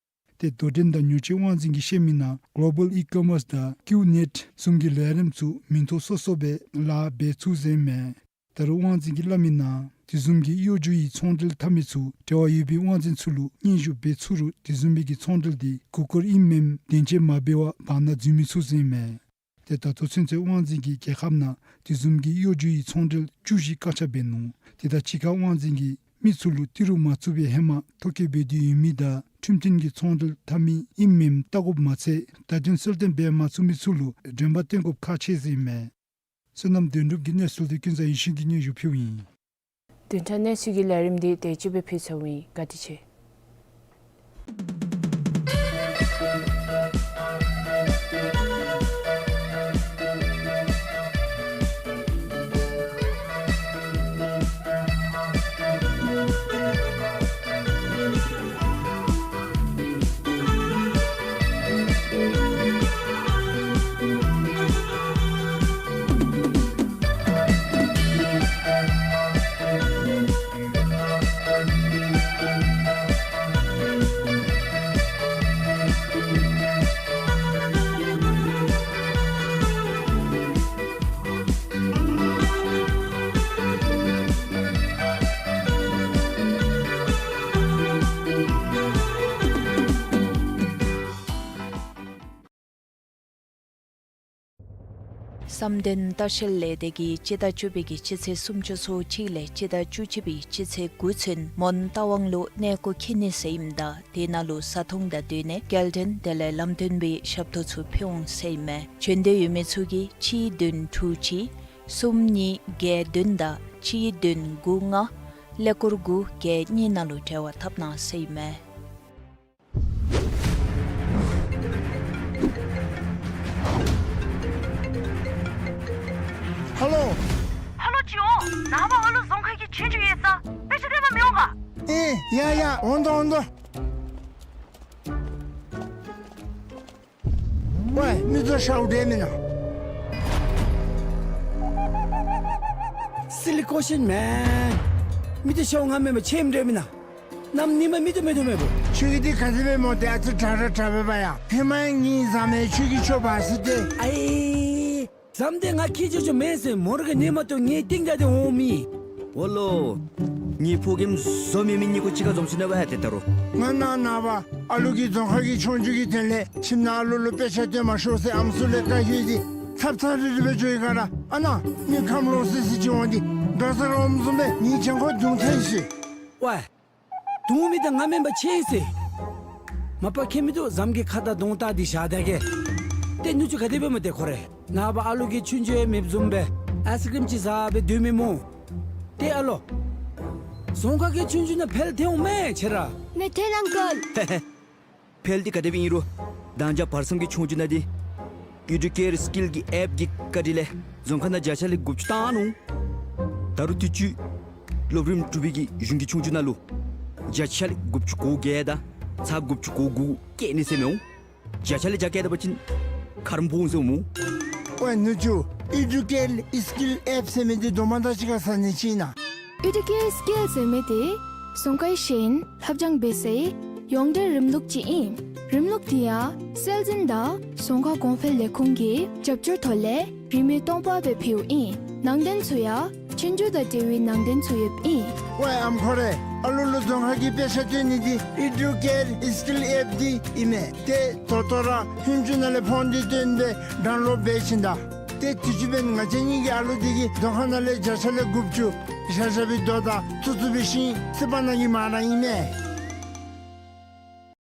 ཏེ་དོ་འགྲན་དང་ཉོ་སྤྱོད་དབང་འཛིན་གྱིས་བཤད་མི་ནང་གོ་ལོ་བཱལ་ཨི་ཀོ་མརསི་དང་ཀིའུ་ནེཊ་བཟུམ་གྱི་ལས་རིམ་ཚུ་མིང་ཐོ་སོ་སོ་སྦེ་ལཱ་འབད་ཚུགས་ཟེར་མས། ད་རུང་དབང་འཛིན་གྱིས་སླབ་མི་ནང་དེ་བཟུམ་གྱི་གཡོ་སྒྱུ་ཡི་ཚོང་འབྲེལ་འཐབ་མི་ཚུ་འབྲེལ་བ་ཡོད་པའི་དབང་འཛིན་ཚུ་ལུ་སྙན་ཞུ་འབད་ཚུགས་རུང་དེ་བཟུམ་མའི་གི་ཚོང་འབྲེལ་འདི་མགུ་སྐོར་ཨིནམ་མེནམ་བདེན་དཔྱད་མ་འབད་བར་བར་ན་འཛུལ་མི་ཚུགས་ཟེར་མས། ཏེ་ད་ལྟོ་ཚུན་ཚོད་དབང་འཛིན་གྱིས་རྒྱལ་ཁབ་ནང་དེ་བཟུམ་གྱི་གཡོ་སྒྱུ་ཡི་ཚོང་འབྲེལ་བཅུ་བཞི་བཀག་ཆ་འབད་ནུག། དེ་དང་གཅིག་ཁར་དབང་འཛིན་གྱིས་མི་ཚུ་ལུ་ཏི་རུ་མ་བཙུགས་པའི་ཧེ་མ་ཐོ་བཀོད་འབད་དེ་ཡོད་མི་དང་ཁྲིམས་མཐུན་གྱི་ཚོང་འབྲེལ་འཐབ་མི་ཨིནམ་མེནམ་བལྟ་དགོཔ་མ་ཚད་བརྡ་དོན་གསལ་སྟོན་འབད་མ་ཚུགས་མི་ཚུ་ལུ་འདྲེན་པ་བཏོན་དགོཔ་ཁག་ཆེ་ཟེར་མས། བསོད་ནམས་དོན་གྲུབ་ཀྱིས་གནས་ཚུལ་འདི་ཀུན་བཟང་ཡེ་ཤེས་ཀྱིས་སྙན་ཞུ་ཕུལཝ་ཨིན། བདུན་ཕྲག་གནས་ཚུལ་གྱི་ལས་རིམ་འདི་དེ་ཅིག་སྦེ་ཕུལ་ཚརཝ་ཨིན། བཀའ་དྲིན་ཆེ། བསམ་གཏན་ལྟ་བཤལ་ལས་སྡེ་གིས་སྤྱི་ཟླ་བཅུ་པའི་གི་སྤྱི་ཚེས་སུམ་ཅུ་སོ་གཅིག་ལས་སྤྱི་ཟླ་བཅུ་གཅིག་པའི་སྤྱི་ཚེས་དགུ་ཚུན་མོན་རྟ་དབང་ལུ་གནས་སྐོར་འཁྱིད་ནི་ཟེར་ཨིནམ་ད་དེ་ནང་ལུ་བཟའ་འཐུང་དང་སྡོད་གནས་སྐྱེལ་འདྲེན་དེ་ལས་ལམ་སྟོན་པའི་ཞབས་ཏོག་ཚུ་ཕུལ་འོང་ཟེར་ཨིན་མས། བྱོན་འདོད་ཡོད་མི་ཚུ་གིས་གཅིག་བདུན་དྲུག་གཅིག་གསུམ་གཉིས་བརྒྱད་བདུན་དང་གཅིག་བདུན་དགུ་ལྔ་ཀླད་ཀོར་དགུ་བརྒྱད་གཉིས་ནང་ལུ་འབྲེལ་བ་འཐབ་གནང་ཟེར་ཨིན་མས། ཧ་ལོ། ཧ་ལོ་ཅིག་འོང་། ནངས་པ་ཨ་ལུ་རྫོང་ཁ་གི་ཆོས་རྒྱུགས་ཡོད་ས་དཔེ་ཆ་སྟོན་པར་མི་འོང་ག། ཨེ་ཡ་ཡ་འོང་དོ་འོང་དོ། ཝའི་མི་ཚུ་ཤཝ་འདྲེ་མེན་ན། Silly question man. མི་ཚུ་ཤཝ་ང་མེན་པར་ཁྱོད་འདྲེ་མེན་ན། གནམ་ཉིནམ་མི་ཚུ་མེད་དོ་མེད་པོ། ཁྱོད་ཀྱིས་འདི་ག་དེ་སྦེ་སྨོ་ཏེ། ཨ་ཙི་དྲག་དྲག་དྲག་སྦེ་འབད་ཡ། ཧེ་མ་ངེའི་བཟའ་མི་ཁྱོད་ཀྱིས་འཕྱོག་འབག་ཟེར་ཏེ། ཨའི་བཟའ་མི་འདི་ང་ཁྱེད་ཅོ་ཅོ་མེན་ཟེར། མོ་ར་གི་ཉིནམ་ཏོ་ངེའི་རྟིང་བདའ་སྟེ་འོང་མི། འོ་ལོ། ངེའི་ཕོ་རྒནམ་བཟོ་མེད་མི་གཉིས་ཀོ་གཅིག་ཁར་འཛོམས་སོ་ནུག་པ་ཏེ་ད་རུང་། ང་ནངས་པ་ཨ་ལུ་གི་རྫོང་ཁ་གི་ཆོས་རྒྱུགས་ཀྱི་དོན་ལས་ཁྱིམ་ནང་ཨ་ལུ་ལུ་དཔེ་ཆ་སྟོན་མ་ཤོག་ཟེར་ཨམ་སྲུ་ལས་བཀའ་ཞུ་སྟེ་ཚབ་ཚབ་རིལ་རི་སྦེ་འགྱོ་ཡི་ག་ར། ཨ་ནཱ་མི་ཁམས་ལོག་སི་སི་ཅིག་འོང་སྟེ་འདྲོག་ས་ར་འོངམ་བཟུམ་སྦེ་ངེའི་གྱང་ཁར་རྡུང་ཐལ་ཤིག། ཝའི། རྡུང་མི་འདི་ང་མེན་པར་ཁྱོད་ཨིན་ཟེར། མ་པ་ཁྱད་མིན་འདུག། བཟའ་མི་གི་ཁ་དང་གདོང་བལྟ་སྟེ་བཞག་ད་གེ། ཏེ་ནུ་གཅུང་ག་དེ་སྦེ་སྨོ་ཏེ་ཁོ་རེ། ནངས་པ་ཨ་ལུ་གི་ཆོས་རྒྱུགས་ཡང་མེདཔ་བཟུམ་སྦེ་ཨའི་སི་ཀྲིམ་ཅིག་བཟའ་སྦེ་སྡོད་མི་སྨོ། ཏེ་ཨ་ལོ། རྫོང་ཁ་གི་ཆོས་རྒྱུགས་ནང་འཕེལ་ཐལ་འོང་མས་ཁྱོད་ར། ནེ་ཐེན་ཨང་ཀལ། འཕེལ་འདི་ག་དེ་སྦེ་ཨིན་རུང་དང་ཅ་བར་གསུམ་གྱི་ཆོས་རྒྱུགས་ནང་འདི་ཨི་ཌུ་ཀེར་སི་ཀིལ་གྱི་ཨེཔ་གི་བཀའ་དྲིན་ལས་རྫོང་ཁ་ནང་བརྒྱ་ཆ་ལས་དགུ་བཅུ་བཏང་ནུག། ད་རུང་དུས་ཅི་སློབ་རིམ་དྲུག་པའི་གི་གཞུང་གི་ཆོས་རྒྱུགས་ནང་ལུ་བརྒྱ་ཆ་ལས་དགུ་བཅུ་གོ་བརྒྱད་དང་ཚག་དགུ་བཅུ་གོ་དགུ་བཀལ་ནི་ཟེར་མི་འོང་། བརྒྱ་ཆ་ལས་བརྒྱ་བཀལ་ད་པ་ཅིན་ཁ་རམ་ཕོག་འོང་ཟེར་འོང་སྨོ། ཝའི་ནུ་གཅུང་། ཨི་ཌུ་ཀེར་སི་ཀིལ་ཨེཔ་ཟེར་མི་འདི་དོ་མ་དང་གཅིག་ཁར་ཟ་ནི་ཅིག་ཨིན་ན། ཨི་ཌུ་ཀེར་སི་ཀིལ་ཟེར་མི་འདི་རྫོང་ཁའི་ཤེས་ཡོན་ལྷབ་སྦྱང་འབད་སའི་ཡོངས་འབྲེལ་རིམ་ལུགས་ཅིག་ཨིན། རིམ་ལུགས་འདི་ཡང་སྲོལ་འཛིན་དང་རྫོང་ཁ་གོང་འཕེལ་ལས་ཁུངས་ཀྱི་རྒྱབ་སྐྱོར་ཐོག་ལས་རིན་མེད་སྟོང་པ་སྦེ་ཕུལཝ་ཨིན། ནང་དོན་ཚུ་ཡང་ཆོས་རྒྱུགས་དང་འབྲེལ་བའི་ནང་དོན་ཚུ་ཡོདཔ་ཨིན། ཝའི་ཨམ་ཁོ་རེ། ཨ་ལུ་ལུ་རྫོང་ཁ་གི་དཔེ་ཆ་སྟོན་ནི་འདི་ཨི་ཌུ་ཀེར་སི་ཀིལ་ཨེཔ་འདི་ཨིན་མས། ཏེ་ད་ལྟོ་ར་ཧུན་ཅུ་ནང་ལས་ཕོན་འདི་བཏོན་སྦེ་ཌའུན་ལོཌ་འབད་ཞིནམ་ད། ཏེ་དུས་ཅི་འབདན་ང་བཅས་གཉིས་ཀྱི་ཨ་ལུ་འདི་གིས་རྫོང་ཁ་ནང་ལས་བརྒྱ་ཆ་ལས་དགུ་བཅུ་བཞག་བཞག་པའི་དོ་དང་ཚུ་ཚུ་འབད་ཞིནམ་སི་པ་ནང་གི་མ་ར་ཨིན་མས།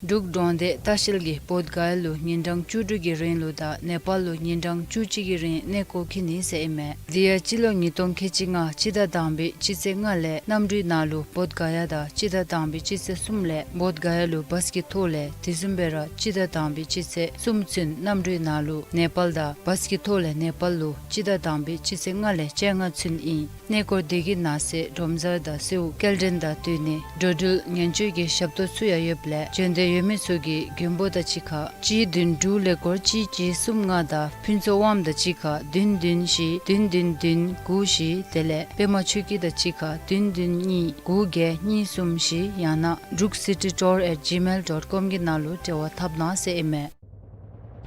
འབྲུག་འབྲོང་སྡེ་ལྟ་བཤལ་གྱིས་བོདྷ་ག་ཡ་ལུ་ཉིན་གྲངས་བཅུ་དྲུག་གི་རིང་ལུ་དང་ནེ་པཱལ་ལུ་ཉིན་གྲངས་བཅུ་གཅིག་གི་རིང་གནས་སྐོར་འཁྱིད་ནི་ཟེར་ཨིན་མས། དེ་ཡང་སྤྱི་ལོ་ཉིས་སྟོང་ཁལ་གཅིག་ལྔ་སྤྱི་ཟླ་དང་པའི་སྤྱི་ཚེས་ལྔ་ལས་གནམ་གྲུའི་ནང་ལུ་བོདྷ་ག་ཡ་དང་སྤྱི་ཟླ་དང་པའི་སྤྱི་ཚེས་གསུམ་ལས་བོདྷ་ག་ཡ་ལུ་བཱས་ཀྱི་ཐོག་ལས། དེ་བཟུམ་སྦེ་ར་སྤྱི་ཟླ་དང་པའི་སྤྱི་ཚེས་གསུམ་ཚུན་གནམ་གྲུའི་ནང་ལུ་ནེ་པཱལ་དང་བཱས་ཀྱི་ཐོག་ལས་ནེ་པཱལ་ལུ་སྤྱི་ཟླ་དང་པའི་སྤྱི་ཚེས་ལྔ་ལས་བཅོ་ལྔ་ཚུན་ཨིན། གནས་སྐོར་དེ་གི་ནང་གསེས་སྒྲོམ་གཟར་དང་གསོལཝ་སྐྱེལ་འདྲེན་དང་བསྟུན་ནི་འགྲོ་འགྲུལ་ཉེན་བཅོལ་གྱི་ཞབས་ཏོག་ཚུ་ཡང་ཡོདཔ་ལས་བྱོན་འདོད་ཡོད་མི་ཚུ་གིས་མགོན་པོ་དང་གཅིག་ཁར་གཅིག་བདུན་དྲུག་ཀླད་ཀོར་གཅིག་གཅིག་གསུམ་ལྔ་དང་ཕུན་ཚོགས་དབངམོ་དང་གཅིག་ཁར་བདུན་བདུན་བཞི་བདུན་བདུན་བདུན་དགུ་བཞི་དེ་ལས་པདྨ་ཆོས་སྐྱིད་དང་གཅིག་ཁར་བདུན་བདུན་གཉིས་དགུ་བརྒྱད་གཉིས་གསུམ་བཞི་ཡང་ན་འབྲུག་སི་ཊི་ཊུར་ཨེཊ་ཇི་མེལ་ཌོཊ་ཀོམ་གྱི་ནང་ལུ་འབྲེལ་བ་འཐབ་གནང་ཟེར་ཨིན་མས།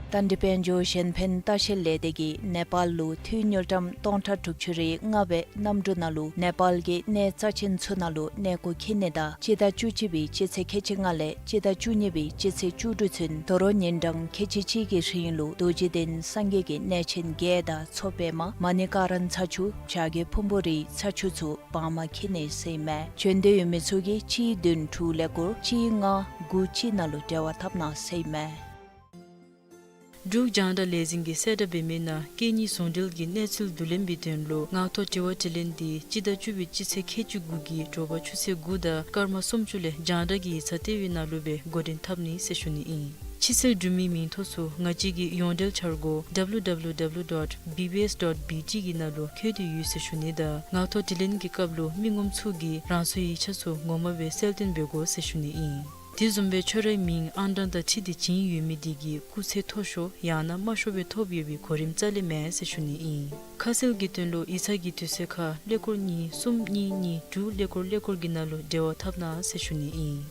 རྟ་མགྲིན་དཔལ་འབྱོར་གཞན་ཕན་ལྟ་བཤལ་ལས་སྡེ་གིས་ནེ་པཱལ་ལུ་འཐུས་དངུལ་ཀྲམ་སྟོང་ཕྲག་དྲུག་ཅུ་རེ་ལྔ་སྦེ་གནམ་གྲུ་ནང་ལུ་ནེ་པཱལ་གྱི་གནས་རྩ་ཆེན་ཚུ་ནང་ལུ་གནས་སྐོར་འཁྱིད་ནི་དང་སྤྱི་ཟླ་བཅུ་གཅིག་པའི་སྤྱི་ཚེས་ཁལ་གཅིག་ལྔ་ལས་སྤྱི་ཟླ་བཅུ་གཉིས་པའི་སྤྱི་ཚེས་བཅུ་དྲུག་ཚུན་དོ་རུང་ཉིན་གྲངས་ཁལ་གཅིག་གཅིག་གི་རིང་ལུ་རྡོ་རྗེ་གདན་སངས་རྒྱས་ཀྱི་གནས་ཆེན་བརྒྱད་དང་མཚོ་པདྨ་མ་ཎི་ཀ་ར་ཚ་ཆུ་བྱ་རྒོད་ཕུང་པོ་རིའི་ཚ་ཆུ་ཚུ་བར་མ་འཁྱིད་ནི་ཟེར་ཨིན་མས། བྱོན་འདོད་ཡོད་མི་ཚུ་གིས་གཅིག་བདུན་དྲུག་ཀླད་ཀོར་གཅིག་ལྔ་དགུ་གཅིག་ནང་ལུ་འབྲེལ་བ་འཐབ་གནང་ཟེར་ཨིན་མས། འབྲུག་རྒྱང་བསྒྲགས་ལས་འཛིན་གྱིས་གསལ་བསྒྲགས་འབད་མི་ནང་སྐད་གཉིས་ཟུང་འབྲེལ་གྱི་གནས་ཚུལ་བསྡུ་ལེན་པའི་དོན་ལུ་ངག་ཐོག་དྲི་བ་དྲིས་ལན་འདི་སྤྱི་ཟླ་བཅུ་པའི་སྤྱི་ཚེས་ཁལ་གཅིག་དགུ་གི་དྲོ་པ་ཆུ་ཚོད་དགུ་དང་སྐར་མ་སུམ་ཅུ་ལས་རྒྱང་བསྒྲགས་ཀྱི་ཡིག་ཚང་ལྟེ་བའི་ནང་ལུ་སྦེ་འགོ་འདྲེན་འཐབ་ནི་ཟེར་ཞུ་ནི་ཨིན། ཕྱི་སེལ་འབྲུག་མིའི་མིང་ཐོ་ཚུ་ང་བཅས་ཀྱི་ཡོངས་འབྲེལ་འཆར་སྒོ་W W W dot B B S dot B T གི་ནང་ལུ་འཁོད་དེ་ཡོད་ཟེར་ཞུ་ནི་དང་ངག་ཐོག་དྲིས་ལན་གྱི་སྐབས་ལུ་མི་ངོམ་ཚུ་གིས་རང་སོའི་ཡིག་ཆ་ཚུ་ངོ་མ་སྦེ་གསལ་སྟོན་འབད་དགོ་ཟེར་ཞུ་ནི་ཨིན། དེ་བཟུམ་སྦེ་ཁྱོད་རའི་མིང་ཨང་གྲངས་དང་འཁྲིལ་ཏེ་བྱིན་ཡོད་མི་དེ་གི་སྐུགས་ཚད་མཐོ་ཤོས་ཡང་ན་དམའ་ཤོས་སྦེ་ཐོབ་ཡོད་པའི་གོ་རིམ་རྩ་ལས་མེད་ཟེར་ཞུ་ནི་ཨིན། ཁ་གསལ་གྱི་དོན་ལུ་ཡིག་ཚང་གི་དུས་ཚོད་ཁར་ཀླད་ཀོར་གཉིས་གསུམ་གཉིས་གཉིས་དྲུག་ཀླད་ཀོར་ཀླད་ཀོར་གྱི་ནང་ལུ་འབྲེལ་བ་འཐབ་གནང་ཟེར་ཞུ་ནི་ཨིན།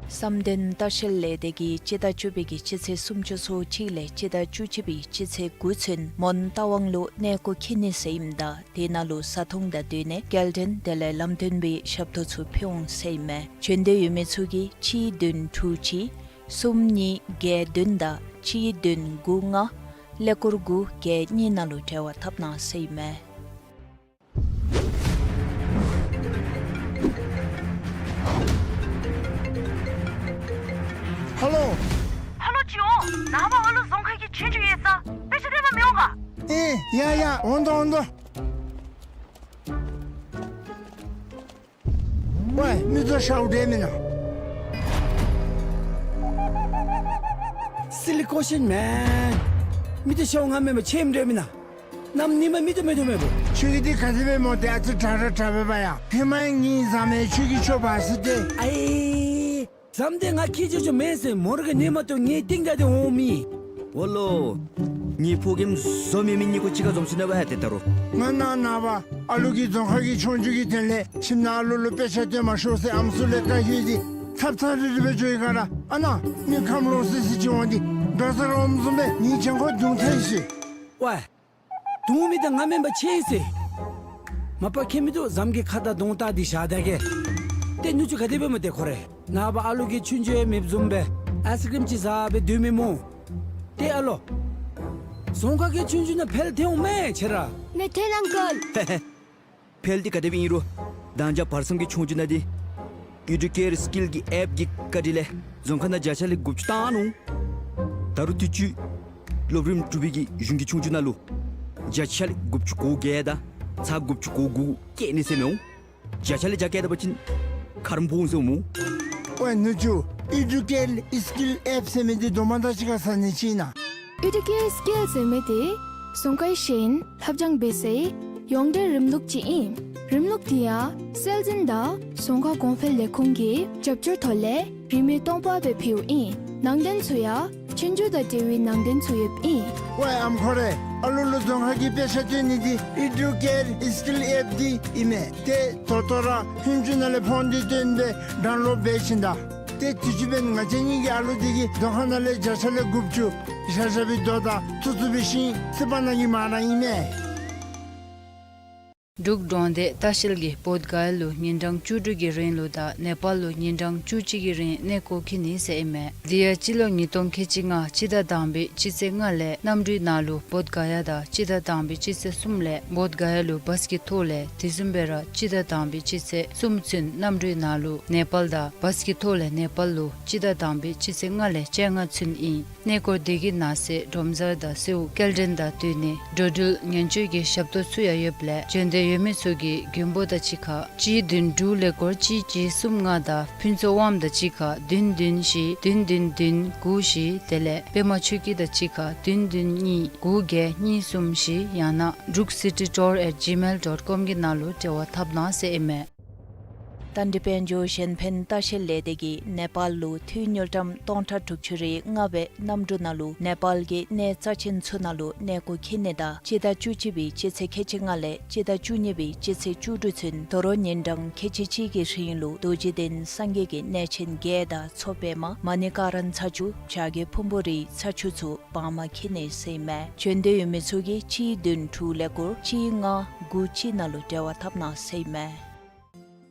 བསམ་གཏན་ལྟ་བཤལ་ལས་སྡེ་གིས་སྤྱི་ཟླ་བཅུ་པའི་གི་སྤྱི་ཚེས་སུམ་ཅུ་སོ་གཅིག་ལས་སྤྱི་ཟླ་བཅུ་གཅིག་པའི་སྤྱི་ཚེས་དགུ་ཚུན་མོན་རྟ་དབང་ལུ་གནས་སྐོར་འཁྱིད་ནི་ཟེར་ཨིནམ་ད་དེ་ནང་ལུ་བཟའ་འཐུང་དང་སྡོད་གནས་སྐྱེལ་འདྲེན་དེ་ལས་ལམ་སྟོན་པའི་ཞབས་ཏོག་ཚུ་ཕུལ་འོང་ཟེར་ཨིན་མས། བྱོན་འདོད་ཡོད་མི་ཚུ་གིས་གཅིག་བདུན་དྲུག་གཅིག་གསུམ་གཉིས་བརྒྱད་བདུན་དང་གཅིག་བདུན་དགུ་ལྔ་ཀླད་ཀོར་དགུ་བརྒྱད་གཉིས་ནང་ལུ་འབྲེལ་བ་འཐབ་གནང་ཟེར་ཨིན་མས། ཧ་ལོ། ཧ་ལོ་ཅིག་འོང་། ནངས་པ་ཨ་ལུ་རྫོང་ཁ་གི་ཆོས་རྒྱུགས་ཡོད་ས། དཔེ་ཆ་སྟོན་པར་མི་འོང་ག། ཨེ་ཡ་ཡ་འོང་དོ་འོང་དོ། ཝའི་མི་ཚུ་ཤཝ་འདྲ་མེན་ན། Silly question man. མི་ཚུ་ཤཝ་ང་མེན་པར་ཁྱོད་འདྲ་མེན་ན། གནམ་ཉིམ་མི་ཚུ་མེད་དོ་མེད་པོ། ཁྱོད་ཀྱི་འདི་ག་དེ་སྦེ་སྨོ། ཏེ་ཨ་ཙི་དྲག་ར་དྲག་པས་པ་ཡ། ཧེ་མ་ངེའི་བཟའ་མི་ཁྱོད་ཀྱི་ཁྱོ་བ་ཟེར་ཏེ། ཨའི་བཟའ་མི་འདི་ང་ཁྱོད་ཅོ་ཅོ་མེན་ཟེར་མོ་ར་གི་ནི་མ་གཏོགས་ངེའི་རྟིང་བདའ་སྟེ་འོང་མི། ཝ་ལོ། ངེའི་ཕོ་རྒནམ་བཟོ་མེད་མི་གཉིས་ཀོ་གཅིག་ཁར་འཛོམས་སོ་ནུག་པ་ཡ། ཏེ་ད་རུང་། ང་ནཱ་ནངས་པ་ཨ་ལུ་གི་རྫོང་ཁ་གི་ཆོས་རྒྱུགས་ཀྱི་དོན་ལས་ཁྱིམ་ནང་ཨ་ལུ་ལུ་དཔེ་ཆ་སྟོན་མ་ཤོག་ཟེར་ཨམ་སྲུ་ལས་བཀའ་ཞུ་སྟེ་ཚབ་ཚབ་རི་རི་སྦེ་འགྱོ་ཡི་ག་ར། ཨ་ནཱ་མི་ཁམས་ལོག་སི་སི་ཅིག་འོང་སྟེ་དོ་ཟེར་རོམ་བཟུམ་སྦེ་ངེའི་གྱང་ཁར་རྡུང་ཐལ་ཤི། ཝའི། རྡུང་མི་འདི་ང་མེན་པར་ཁྱོད་ཨིན་ཟེར། མ་པ་ཁྱོད་མི་འདུག་བཟའ་མི་གི་ཁ་དར་གདོང་བལྟ་སྟེ་བཞག་ད་གེ། ཏེ་ནུ་གཅུང་ག་དེ་སྦེ་སྨོ་ཏེ་ཁོ་རེ། ནངས་པ་ཨ་ལུ་གི་ཆོས་རྒྱུགས་ཡོད་མི་བཟུམ་སྦེ་ཨའི་སི་ཀྲིམ་ཅིག་བཟའ་སྦེ་སྡོད་མི་སྨོ། ཏེ་ཨ་ལོ། རྫོང་ཁ་གི་ཆོས་རྒྱུགས་ནང་ཕེལ་ཐལ་འོང་མས་ཁྱོད་ར། མི་ཐལ་ཨང་ཀལ། ཧེ་ཧེ། ཕེལ་འདི་ག་དེ་སྦེ་ཨིན་རུང་། མདང་ཞག་བར་མཚམས་ཀྱི་ཆོས་རྒྱུགས་ནང་འདི་ཨི་ཌུ་ཀེར་སི་ཀིལ་གྱི་ཨེཔ་གི་བཀའ་དྲིན་ལས་རྫོང་ཁ་ནང་བརྒྱ་ཆ་ལས་དགུ་བཅུ་བཏང་ནུག། ད་རུང་དུས་ཅི་སློབ་རིམ་དྲུག་པའི་གི་གཞུང་གི་ཆོས་རྒྱུགས་ནང་ལུ་བརྒྱ་ཆ་ལས་དགུ་བཅུ་གོ་བརྒྱད་དང་ཚག་དགུ་བཅུ་གོ་དགུ་བཀལ་ནི་ཟེར་མི་འོང་། བརྒྱ་ཆ་ལས་བརྒྱ་བཀལ་ད་པ་ཅིན་ཁ་རུམ་ཕོག་འོང་ཟེར་འོང་སྨོ། ཝའི་ནུ་གཅུང་ཨི་ཌུ་ཀེར་སི་ཀིལ་ཨེཔ་ཟེར་མི་འདི་དོ་མ་དང་གཅིག་ཁར་ཟ་ནི་ཅིག་ཨིན་ན། ཨི་ཌུ་ཀེར་སི་ཀིལ་ཟེར་མི་འདི་རྫོང་ཁའི་ཤེས་ཡོན་ལྷབ་སྦྱང་འབད་སའི་ཡོངས་འབྲེལ་རིམ་ལུགས་ཅིག་ཨིན། རིམ་ལུགས་འདི་ཡང་སྲོལ་འཛིན་དང་རྫོང་ཁ་གོང་འཕེལ་ལས་ཁུངས་ཀྱི་རྒྱབ་སྐྱོར་ཐོག་ལས་རིན་མེད་སྟོང་པ་སྦེ་ཕུལཝ་ཨིན། ནང་དོན་ཚུ་ཡང་ཆོས་རྒྱུགས་དང་འབྲེལ་བའི་ནང་དོན་ཚུ་ཡོདཔ་ཨིན། ཝའི་ཨམ་ཁོ་རེ། ཨ་ལུ་ལུ་རྫོང་ཁ་གི་དཔེ་ཆ་སྟོན་ནི་འདི་ཨི་ཌུ་ཀེར་སི་ཀིལ་ཨེཔ་འདི་ཨིན་མས། ཏེ་ད་ལྟོ་ར་ཧུན་ཅུ་ནང་ལས་ཕོན་འདི་བཏོན་སྦེ་ཌའུན་ལོཌ་འབད་བྱིན་ད། ཏེ་དུས་ཅི་འབདན་ང་བཅས་གཉིས་ཀྱི་ཨ་ལུ་འདི་གིས་རྫོང་ཁ་ནང་ལས་བརྒྱ་ཆ་ལས་དགུ་བཅུ་བཞག་བཞག་པའི་རྡོ་དང་ཐུག་ཐུག་པའི་ཤིང་སི་པ་ནང་གི་མ་ར་ཨིན་མས། འབྲུག་འབྲོང་སྡེ་ལྟ་བཤལ་གྱིས་བོདྷ་ག་ཡ་ལུ་ཉིན་གྲངས་བཅུ་དྲུག་གི་རིང་ལུ་དང་ནེ་པཱལ་ལུ་ཉིན་གྲངས་བཅུ་གཅིག་གི་རིང་གནས་སྐོར་འཁྱིད་ནི་ཟེར་ཨིན་མས། དེ་ཡང་སྤྱི་ལོ་ཉིས་སྟོང་ཁལ་གཅིག་ལྔ་སྤྱི་ཟླ་དང་པའི་སྤྱི་ཚེས་ལྔ་ལས་གནམ་གྲུའི་ནང་ལུ་བོདྷ་ག་ཡ་དང་སྤྱི་ཟླ་དང་པའི་སྤྱི་ཚེས་གསུམ་ལས་བོདྷ་ག་ཡ་ལུ་བཱས་ཀྱི་ཐོག་ལས་དེ་བཟུམ་སྦེ་ར་སྤྱི་ཟླ་དང་པའི་སྤྱི་ཚེས་གསུམ་ཚུན་གནམ་གྲུའི་ནང་ལུ་ནེ་པཱལ་དང་བཱས་ཀྱི་ཐོག་ལས་ནེ་པཱལ་ལུ་སྤྱི་ཟླ་དང་པའི་སྤྱི་ཚེས་ལྔ་ལས་བཅོ་ལྔ་ཚུན་ཨིན། གནས་སྐོར་དེ་གི་ནང་གསེས་སྒྲོམ་གཟར་དང་གསོལཝ་སྐྱེལ་འདྲེན་དང་སྡོད་གནས་འགྲོ་འགྲུལ་ཉེན་བཅོལ་གྱི་ཞབས་ཏོག་ཚུ་ཡང་ཡོདཔ་ལས་བྱོན་འདོད་ཡོད་མི་ཚུ་གིས་མགོན་པོ་དང་གཅིག་ཁར་གཅིག་བདུན་དྲུག་ཀླད་ཀོར་གཅིག་གཅིག་གསུམ་ལྔ་དང་ཕུན་ཚོགས་དབངམོ་དང་གཅིག་ཁར་བདུན་བདུན་བཞི་བདུན་བདུན་བདུན་དགུ་བཞི་དེ་ལས་པདྨ་ཆོས་སྐྱིད་དང་གཅིག་ཁར་བདུན་བདུན་གཉིས་དགུ་བརྒྱད་གཉིས་གསུམ་བཞི་ཡང་ན་འབྲུག་སི་ཊི་ཊུར་ཨེཊ་ཇི་མེལ་ཌོཊ་ཀོམ་གི་ནང་ལུ་འབྲེལ་བ་འཐབ་གནང་ཟེར་ཨིན་མས། ཏན་ཏན་དཔལ་འབྱོར་གཞན་ཕན་ལྟ་བཤལ་ལས་སྡེ་གིས་ནེ་པཱལ་ལུ་འཐུས་དངུལ་ཀྲམ་སྟོང་ཕྲག་དྲུག་ཅུ་རེ་ལྔ་སྦེ་གནམ་གྲུ་ནང་ལུ་ནེ་པཱལ་གྱི་གནས་རྩ་ཆེན་ཚུ་ནང་ལུ་གནས་སྐོར་འཁྱིད་ནི་དང་སྤྱི་ཟླ་བཅུ་གཅིག་པའི་སྤྱི་ཚེས་ཁལ་གཅིག་ལྔ་ལས་སྤྱི་ཟླ་བཅུ་གཉིས་པའི་སྤྱི་ཚེས་བཅུ་དྲུག་ཚུན་དོ་རུང་ཉིན་གྲངས་ཁལ་གཅིག་གཅིག་གི་རིང་ལུ་རྡོ་རྗེ་གདན་སངས་རྒྱས་ཀྱི་གནས་ཆེན་བརྒྱད་དང་མཚོ་པདྨ་མ་ཎི་ཀ་ར་ན་ཚ་ཆུ་བྱ་རྒོད་ཕུང་པོ་རིའི་ཚ་ཆུ་ཚུ་བར་མ་འཁྱིད་ནི་ཟེར་ཨིན་མས། བྱོན་འདོད་ཡོད་མི་ཚུ་གིས་གཅིག་བདུན་དྲུག་ཀླད་ཀོར་གཅིག་ལྔ་དགུ་གཅིག་ནང་ལུ་འབྲེལ་བ་འཐབ་གནང་ཟེར་ཨིན་མས།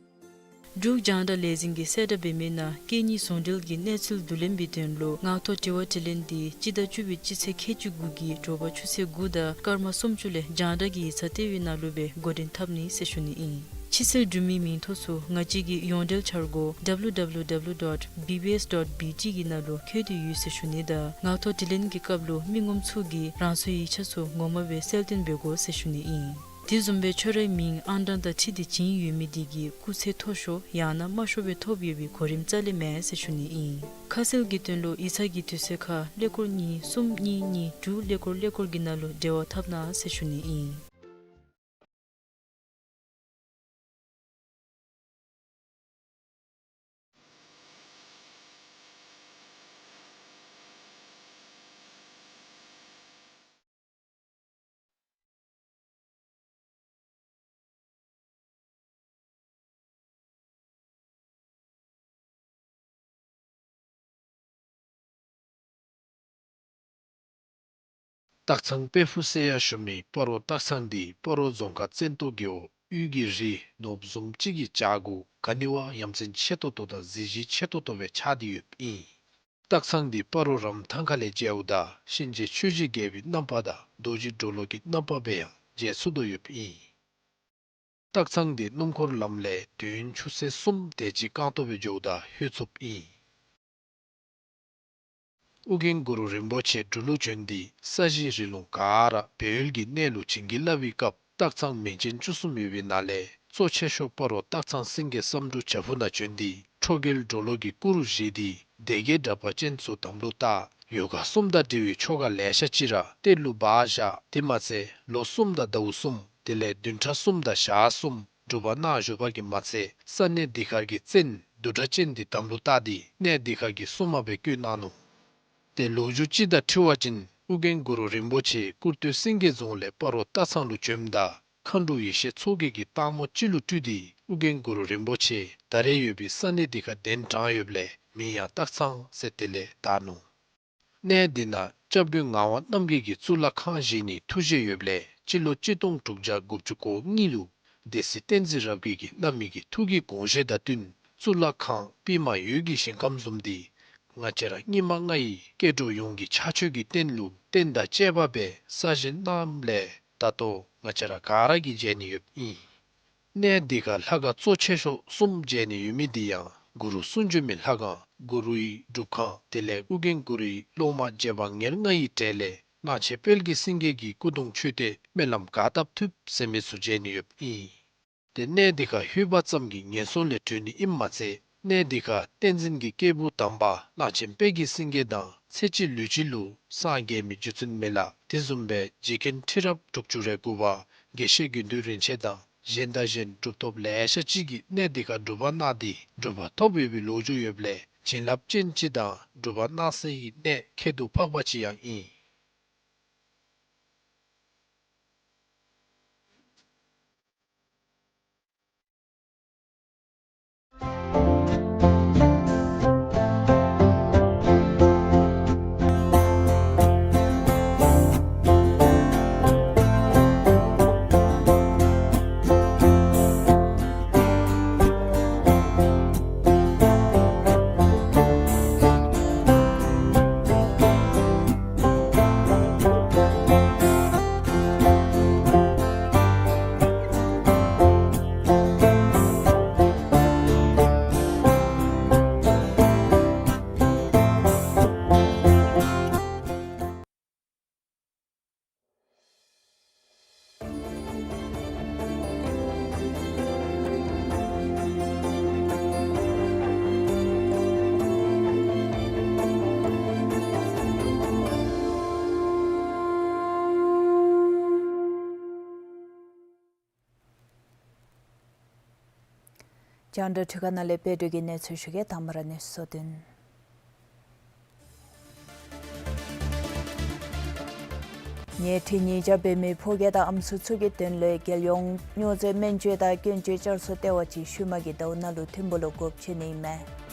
འབྲུག་རྒྱང་བསྒྲགས་ལས་འཛིན་གྱིས་གསལ་བསྒྲགས་འབད་མི་ནང་སྐད་གཉིས་ཟུང་འབྲེལ་གྱི་གནས་ཚུལ་བསྡུ་ལེན་པའི་དོན་ལུ་ངག་ཐོག་དྲི་བ་དྲིས་ལན་འདི་སྤྱི་ཟླ་བཅུ་པའི་སྤྱི་ཚེས་ཁལ་གཅིག་དགུ་གི་དྲོ་པ་ཆུ་ཚོད་དགུ་དང་སྐར་མ་སུམ་ཅུ་ལས་རྒྱང་བསྒྲགས་ཀྱི་ཡིག་ཚང་ལྟེ་བའི་ནང་ལུ་སྦེ་འགོ་འདྲེན་འཐབ་ནི་ཟེར་ཞུ་ནི་ཨིན། ཕྱི་སེལ་འབྲུ་མེད་མིང་ཐོ་ཚུ་ང་བཅས་ཀྱི་ཡོངས་འབྲེལ་འཆར་སྒོ་W W W dot B B S dot B T གི་ནང་ལུ་འཁོད་དེ་ཡོད་ཟེར་ཞུ་ནི་དང་། ངག་ཐོག་དྲི་ལན་གྱི་སྐབས་ལུ་མི་ངོམ་ཚུ་གིས་རང་སོའི་ཡིག་ཆ་ཚུ་ངོ་མ་སྦེ་གསལ་སྟོན་འབད་དགོ་ཟེར་ཞུ་ནི་ཨིན། དེ་བཟུམ་སྦེ་ཁྱོད་རའི་མིང་ཨང་གྲངས་དང་འཁྲིལ་ཏེ་བྱིན་ཡོད་མི་དེ་གིས་སྐུགས་ཚད་མཐོ་ཤོས་ཡང་ན་དམའ་ཤོས་སྦེ་ཐོབ་ཡོད་པའི་གོ་རིམ་རྩ་ལས་མེད་ཟེར་ཞུ་ནི་ཨིན། ཁ་གསལ་གྱི་དོན་ལུ་ཡིག་ཚང་གི་དུས་ཚོད་ཁར་ཀླད་ཀོར་གཉིས་གསུམ་གཉིས་གཉིས་དྲུག་ཀླད་ཀོར་ཀླད་ཀོར་གྱི་ནང་ལུ་འབྲེལ་བ་འཐབ་གནང་ཟེར་ཞུ་ནི་ཨིན། སྟག་ཚང་དཔལ་ཕུག་ཟེར་ཡང་ཞུ་མི་སྤ་རོ་སྟག་ཚང་འདི་སྤ་རོ་རྫོང་ཁག་བཙན་ཏོ་རྒེད་འོག་དབུས་ཀྱི་རི་ནོར་བུ་བཟུམ་ཅིག་གི་བྱག་གུ་ག་ནི་བ་ཡ་མཚན་ཆེ་ཏོག་ཏོ་དང་གཟི་བརྗིད་ཆེ་ཏོག་ཏོ་སྦེ་ཆགས་ཏེ་ཡོདཔ་ཨིན། སྟག་ཚང་འདི་སྤ་རོ་རམ་ཐང་ཁ་ལས་མཇལཝ་ད་གཤིན་རྗེ་ཆོས་ཀྱི་རྒྱལ་པོའི་རྣམ་པ་དང་རྡོ་རྗེ་གྲོ་ལོད་ཀྱི་རྣམ་པ་སྦེ་ཡང་མཇལ་ཚུགས་དོ་ཡོདཔ་ཨིན། སྟག་ཚང་འདི་སྣུམ་འཁོར་ལམ་ལས་དུས་ཡུན་ཆུ་ཚོད་གསུམ་དེ་ཅིག་རྐང་སྟོང་སྦེ་འགྱོཝ་ད་ལྷོད་ཚུགསཔ་ཨིན། ཨོ་རྒྱན་གུ་རུ་རིན་པོ་ཆེ་འབྲུག་ལུ་བྱོན་ཏེ་ས་གཞི་རི་ལུང་ག་ར་སྦས་ཡུལ་གྱི་གནས་ལུ་བྱིན་གྱིས་བརླབས་པའི་སྐབས་སྟག་ཚང་མིང་ཅན་བཅུ་གསུམ་ཡོད་པའི་ནང་ལས་གཙོ་ཆེ་ཤོས་སྤ་རོ་སྟག་ཚང་སེང་གེ་བསམ་འགྲུབ་བྱག་ཕུག་ནང་བྱོན་ཏེ་ཁྲོ་རྒྱལ་གྲོ་ལོད་ཀྱི་སྐུ་རུ་བཞེངས་ཏེ་སྡེ་བརྒྱད་དྲེགས་པ་ཅན་ཚུ་དམ་ལུ་བཏགས། ཡོ་ག་གསུམ་དང་འབྲེལ་བའི་ཆོ་ག་ལེ་ཤ་ཅིག་ར་གཏེར་ལུ་སྦ་བཞག། དེ་མ་ཚད་ལོ་གསུམ་དང་ཟླཝ་གསུམ་དེ་ལས་བདུན་ཕྲག་གསུམ་དང་ཞག་གསུམ་སྒྲུབ་པ་གནང་བཞུགས་པ་གིས་མ་ཚད་ས་གནས་འདི་ཁར་གྱི་བཙན་བདུད་དྲེགས་ཅན་འདི་དམ་ལུ་བཏགས་ཏེ་གནས་འདི་ཁར་གྱི་སྲུང་མ་སྦེ་བསྐོས་གནང་ནུག། ཏེ་ལོ་རྒྱུས་ཅིག་དང་འཁྲིལ་བ་ཅིན་ཨོ་རྒྱན་གུ་རུ་རིན་པོ་ཆེ་ཀུར་སྟོད་སེང་གེ་རྫོང་ལས་སྤ་རོ་སྟག་ཚང་ལུ་བྱོནམ་ད་མཁའ་འགྲོ་ཡེ་ཤེས་མཚོ་རྒྱལ་གྱིས་སྟག་མོ་ཅིག་ལུ་སྤྲུལ་ཏེ་ཨོ་རྒྱན་གུ་རུ་རིན་པོ་ཆེ་ད་རེས་ཡོད་པའི་ས་གནས་འདི་ཁར་གདན་དྲངས་ཡོདཔ་ལས་མིང་ཡང་སྟག་ཚང་ཟེར་དེ་ལས་བཏགས་ནུག། གནས་འདི་ནང་སྐྱབས་མགོན་ངག་དབང་རྣམ་རྒྱལ་གྱི་གཙུག་ལག་ཁང་བཞེངས་ནིའི་ཐུགས་བཞེད་ཡོདཔ་ལས་སྤྱི་ལོ་གཅིག་སྟོང་དྲུག་བརྒྱ་དགུ་བཅུ་གོ་གཉིས་ལུ་སྡེ་སྲིད་བསྟན་འཛིན་རབ་རྒྱས་ཀྱིས་གནང་མི་གི་ཐུགས་ཀྱི་དགོངས་བཞེད་དང་བསྟུན་གཙུག་ལག་ཁང་པདྨ་འོད་ཀྱི་ཞིང་ཁམས་བཟུམ་འདི་ང་བཅས་ར་སྙིགས་མ་ལྔ་ཡི་སྐྱེ་འགྲོ་ཡོངས་ཀྱི་ཕྱག་མཆོད་ཀྱི་རྟེན་ལུ་རྟེན་དང་བཅས་པ་སྦེ་གསར་བཞེངས་གནངམ་ལས་ད་ལྟོ་ང་བཅས་ར་ག་ར་གིས་མཇལ་ནི་ཡོདཔ་ཨིན། གནས་འདི་ཁར་ལྷ་ཁང་གཙོ་ཆེ་ཤོས་གསུམ་མཇལ་ནི་ཡོད་མི་འདི་ཡང་གུ་རུ་གསུང་བྱོན་མའི་ལྷ་ཁང་གུ་རུའི་སྒྲུབ་ཁང་དེ་ལས་ཨོ་རྒྱན་གུ་རུའི་སློབ་མ་རྗེ་འབངས་ཉེར་ལྔ་ཡི་གྲས་ལས་གླང་ཆེན་དཔལ་གྱི་སེང་གེ་གི་སྐུ་གདུང་མཆོད་རྟེན་སྨོན་ལམ་ག་བཏབ་ཐུབ་ཟེར་མི་ཚུ་མཇལ་ནི་ཡོདཔ་ཨིན། ཏེ་གནས་འདི་ཁར་ལྷོད་པ་ཙམ་གྱིས་ངན་སོང་ལས་གྲོལ་ནི་ཨིནམ་མ་ཚད་གནས་འདི་ཁར་བསྟན་འཛིན་གྱི་སྐྱེས་བུ་དམ་པ་གླང་ཆེན་དཔལ་གྱི་སེང་གེ་དང་ཚེ་གཅིག་ལུས་གཅིག་ལུ་སངས་རྒྱས་མི་རྗེ་བཙུན་མི་ལ་དེ་བཟུམ་སྦེ་རྗེ་མཁན་ཁྲི་རབས་དྲུག་ཅུ་རེ་དགུ་པ་དགེ་བཤེས་དགེ་འདུན་རིན་ཆེན་དང་གཞན་དང་གཞན་གྲུབ་ཐོབ་ལེ་ཤ་ཅིག་གིས་གནས་འདི་ཁར་སྒྲུབ་པ་གནང་སྟེ་གྲུབ་པ་ཐོབ་ཡོད་པའི་ལོ་རྒྱུས་ཡོདཔ་ལས་བྱིན་རླབས་ཅན་ཅིག་དང་སྒྲུབ་པ་གནང་སའི་གནས་ཁྱད་དུ་འཕགས་པ་ཅིག་ཡང་ཨིན། རྒྱང་བསྒྲགས་འཕྲུལ་ཁང་ནང་ལས་དཔལ་སྒྲོན་གྱིས་གནས་ཚུལ་ཞུ་གེ། དང་པ་ར་གནས་ཚུལ་གཙོ་དོན། ཉལ་ཁྲི་ཉིས་བརྒྱ་འབད་མི་ཕོ་སྐྱེས་དང་ཨམ་སྲུ་ཚུ་གི་དོན་ལུ་རྒྱལ་ཡོངས་སྨྱོ་རྫས་སྨན་བཅོས་དང་སྐྱོན་བརྗོད་བསྐྱར་གསོ་ལྟེ་བ་ཅིག་ཤུལ་མ་གི་ཟླཝ་ནང་ལུ་ཐིམ་ཕུག་ལུ་སྒོ་ཕྱེ་ནི་ཨིན་མས།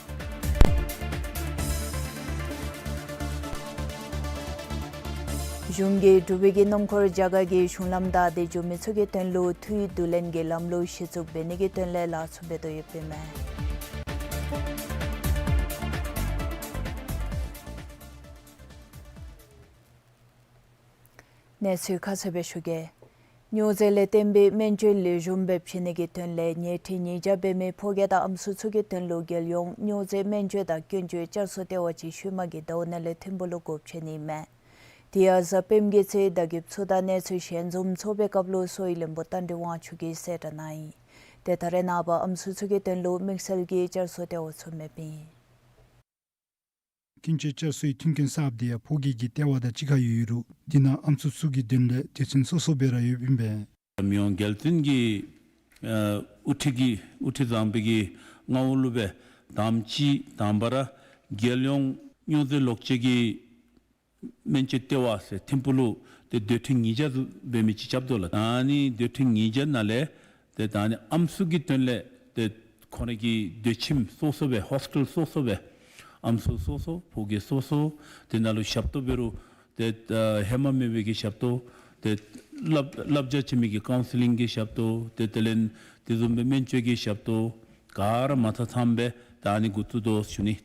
གཞུང་གིས་འབྲུག་པའི་གི་སྣུམ་འཁོར་རྒྱ་གར་གྱི་གཞུང་ལམ་བདའ་སྟེ་འགྱོ་མི་ཚུ་གི་དོན་ལུ་འཐུས་བསྡུ་ལེན་གྱི་ལམ་ལུགས་གཞི་བཙུགས་འབད་ནི་གི་དོན་ལས་ལཱ་ཚུ་འབད་དོ་ཡོདཔ་ཨིན་མས། གནས་ཚུལ་ཁ་གསལ་སྦེ་ཞུ་གེ། སྨྱོ་རྫས་ལས་བརྟེན་པའི་སྨན་བཅོས་ལེགས་ཤོམ་སྦེ་བྱིན་ནི་གི་དོན་ལས་ཉལ་ཁྲི་ཉིས་བརྒྱ་འབད་མི་ཕོ་སྐྱེས་དང་ཨམ་སྲུ་ཚུ་གི་དོན་ལུ་རྒྱལ་ཡོངས་སྨྱོ་རྫས་སྨན་བཅོས་དང་སྐྱོན་བརྗོད་བསྐྱར་གསོ་ལྟེ་བ་ཅིག་ཤུལ་མ་གི་ཟླཝ་ནང་ལས་ཐིམ་ཕུག་ལུ་སྒོ་ཕྱེ་ནི་མས། དེ་ཡང་གཟའ་སྤེནམ་གི་ཚེ་བརྡ་ཁྱབ་ཚུ་དང་གནས་ཚུལ་ཞལ་འཛོམས་ཚོགས་པའི་སྐབས་ལུ་གསོ་བའི་བློན་པོ་རྟ་མགྲིན་དབང་ཕྱུག་གིས་གསལ་བསྒྲགས་གནང་ཡི། ཏེ་ད་རེས་ནངས་པ་ཨམ་སྲུ་ཚུ་གི་དོན་ལུ་དམིགས་བསལ་གྱི་བསྐྱར་གསོ་ལྟེ་བ་ཚུ་མེདཔ་ཨིན། སྐྱོན་བརྗོད་བསྐྱར་གསོའི་མཐུན་རྐྱེན་གསརཔ་དེ་ཡང་ཕོ་སྐྱེས་ཀྱི་ལྟེ་བ་དང་གཅིག་ཁར་ཡོད་རུང་དེ་ནང་ཨམ་སྲུ་ཚུ་གི་དོན་ལས་དུས་ཚོད་སོ་སོ་སྦེ་ར་ཡོདཔ་ཨིན་པས། མི་དབང་རྒྱལ་བཙུན་གྱི་ཨ་དབུ་ཁྲིད་ཀྱི་དབུ་ཁྲིད་བཟང་པོའི་གི་མངའ་འོག་ལུ་སྦེ་དང་པ་ཅིག་དང་པ་ར་རྒྱལ་ཡོངས་སྨྱོ་རྫས་ལོག་སྤྱོད་ཀྱི་སྨན་བཅོས་ལྟེ་བ་ཟེར་ཐིམ་ཕུག་ལུ་ཏེ་སྡོད་ཁྲི་ཉིས་བརྒྱ་ཙམ་འབད་མི་ཅིག་རྐྱབ་དོ་ལགས། ཨ་ནི་སྡོད་ཁྲི་ཉིས་བརྒྱ་ནང་ལས་ཏེ་ད་ཨ་ནི་ཨམ་སྲུ་གི་དོན་ལས་ཏེ་ཁོང་རའི་གི་སྡོད་ཁྱིམ་སོ་སོ་སྦེ་ཧོསི་ཊེལ་སོ་སོ་སྦེ་ཨམ་སྲུ་སོ་སོ་ཕོ་སྐྱེས་སོ་སོ་དེ་ནང་ལུ་ཞབས་ཏོག་འབད་རུང་ཏེ་ཨ་ཧེ་མ་མེད་པའི་གི་ཞབས་ཏོག་ཏེ་བསླབ་བསླབ་བྱ་བྱིན་མི་གི་ཀའུན་སི་ལིང་གི་ཞབས་ཏོག་ཏེ་དེ་ལས་དེ་བཟུམ་སྦེ་སྨན་བཅོས་ཀྱི་ཞབས་ཏོག་ག་ར་མ་ཚང་ཚངམ་སྦེ་ད་ཨ་ནི་འགོ་བཙུགས་དོ་ཟེར་ཞུ་ནི།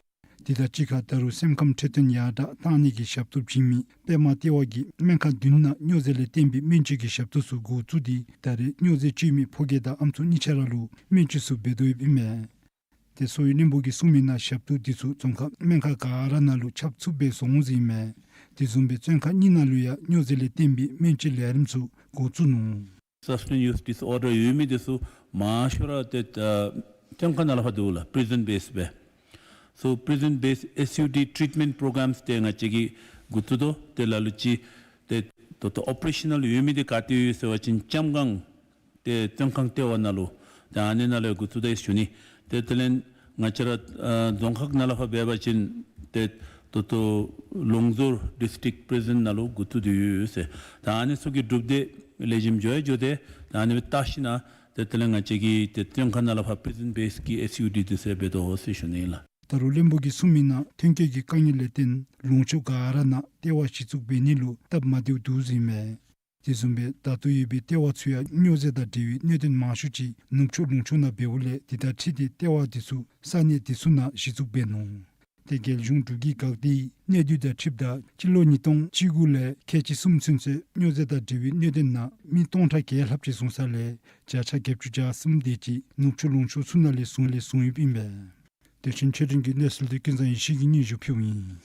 དེ་དང་གཅིག་ཁར་ད་རུང་སེམས་ཁམས་འཕྲོད་བསྟེན་ཡར་དྲག་གཏང་ནི་གི་ཞབས་ཏོག་བྱིན་མི་པདྨ་ལྟེ་བ་གིས་སྨན་ཁང་བདུན་ནང་སྨྱོ་རྫས་ལས་བརྟེན་པའི་སྨན་བཅོས་ཀྱི་ཞབས་ཏོག་ཚུ་འགོ་བཙུགས་ཏེ་ད་རེས་སྨྱོ་རྫས་སྤྱོད་མི་ཕོ་སྐྱེས་དང་ཨམ་སྲུ་གཉིས་ཆ་ར་ལུ་སྨན་བཅོས་ཚུ་འབད་དོ་ཡོདཔ་ཨིན་མས། ཏེ་གསོ་བའི་བློན་པོ་གིས་གསུངས་མི་ནང་ཞབས་ཏོག་དེ་ཚུ་རྫོང་ཁག་སྨན་ཁང་ག་ར་ནང་ལུ་ཁྱབ་ཚུགསཔ་སྦེ་བཟོ་འོང་ཟེར་ཨིན་མས། དེ་བཟུམ་སྦེ་བཙོན་ཁང་གཉིས་ནང་ལུ་ཡང་སྨྱོ་རྫས་ལས་བརྟེན་པའི་སྨན་བཅོས་ལས་རིམ་ཚུ་འགོ་བཙུགས་ནུག། Substance use disorder ཡོད་མི་དེ་ཚུ་མང་ཤོས་ར་ཏེ་ཨ་བཙོན་ཁང་ནང་ལས་ཕར་འདུག་ལགས། Prison based སྦེ། So prison based S U D treatment programs དེ་ང་བཅས་ཀྱིས་འགོ་བཙུགས་དོ། ཏེ་ལ་ལུ་ཅིག་ཏེ་ད་ལྟོ་ཨོ་པ་རེ་ཤ་ནཱལ་ཡོད་མི་དེ་ག་ཏེ་ཡོད་ཟེར་བ་ཅིན་ལྕམ་སྒང་ཏེ་བཙོན་ཁང་ལྟེ་བ་ནང་ལུ་ཏེ་ཨ་ནི་ནང་ལུ་འགོ་བཙུགས་ད་ཡི་ཟེར་ཞུ་ནི། ཏེ་དེ་ལས་ང་བཅས་ར་ཨ་རྫོང་ཁག་ནང་ལས་ཕར་འབད་བ་ཅིན་ཏེ་ད་ལྟོ་ལུང་ཟུར་ཌིས་ཊིཀ་པི་རི་ཟཱན་ནང་ལུ་འགོ་བཙུགས་ཏེ་ཡོད་ཟེར། ད་ཨ་ནི་ཚུ་གི་གྲུབ་འབྲས་ལེགས་ཤོམ་འགྱོ་ཡི་འགྱོ་སྟེ་ད་ཨ་ནི་སྦེ་བལྟ་ཞིན་ན་ཏེ་དེ་ལས་ང་བཅས་ཀྱིས་ཏེ་བཙོན་ཁང་ནང་ལས་ཕར་པི་རི་ཟཱན་བེསི་གི་S U D དེ་ཚུ་འབད་དོ་ཟེར་ཞུ་ནི་ལགས། ད་རུང་བློན་པོ་གིས་གསུངས་མི་ནང་ཐོན་སྐྱེད་ཀྱི་དཀའ་ངལ་ལས་བརྟེན་ལུང་ཕྱོགས་ག་ར་ནང་ལྟེ་བ་གཞི་བཙུགས་འབད་ནི་ལུ་སྟབས་མ་བདེཝ་འདུག་ཟེར་ཨིན་མས། དེ་བཟུམ་སྦེ་ད་ལྟོ་ཡོད་པའི་ལྟེ་བ་ཚུ་ཡང་སྨྱོ་རྫས་དང་འབྲེལ་བའི་གནད་དོན་མང་ཤོས་ཅིག་ནུབ་ཕྱོགས་ལུང་ཕྱོགས་ནང་འབདཝ་ལས་དེ་དང་འཁྲིལ་ཏེ་ལྟེ་བ་དེ་ཚུ་ས་གནས་དེ་ཚུ་ནང་གཞི་བཙུགས་འབད་ནུག། ཏེ་རྒྱལ་གཞུང་འབྲུག་གི་འགག་སྡེ་གནད་དུས་དང་འཁྲིལཝ་ད་སྤྱི་ལོ་ཉིས་སྟོང་བཅུ་དགུ་ལས་ཁལ་གཅིག་གསུམ་ཚུན་ཚོད་སྨྱོ་རྫས་དང་འབྲེལ་བའི་གནད་དོན་ནང་མི་སྟོང་ཕྲག་བརྒྱད་ལྷགཔ་ཅིག་བཟུང་ས་ལས་བརྒྱ་ཆ་བརྒྱད་ཅུ་གྱ་གསུམ་དེ་ཅིག་ནུབ་ཕྱོགས་ལུང་ཕྱོགས་ཚུ་ནང་ལས་བཟུང་ལས་བཟུང་ཡོདཔ་ཨིན་པས། བདེ་ཆེན་ཆོས་སྒྲོན་གྱི་གནས་ཚུལ་དེ་ཀུན་བཟང་ཡེ་ཤེས་ཀྱིས་སྙན་ཞུ་ཕུལཝ་ཨིན།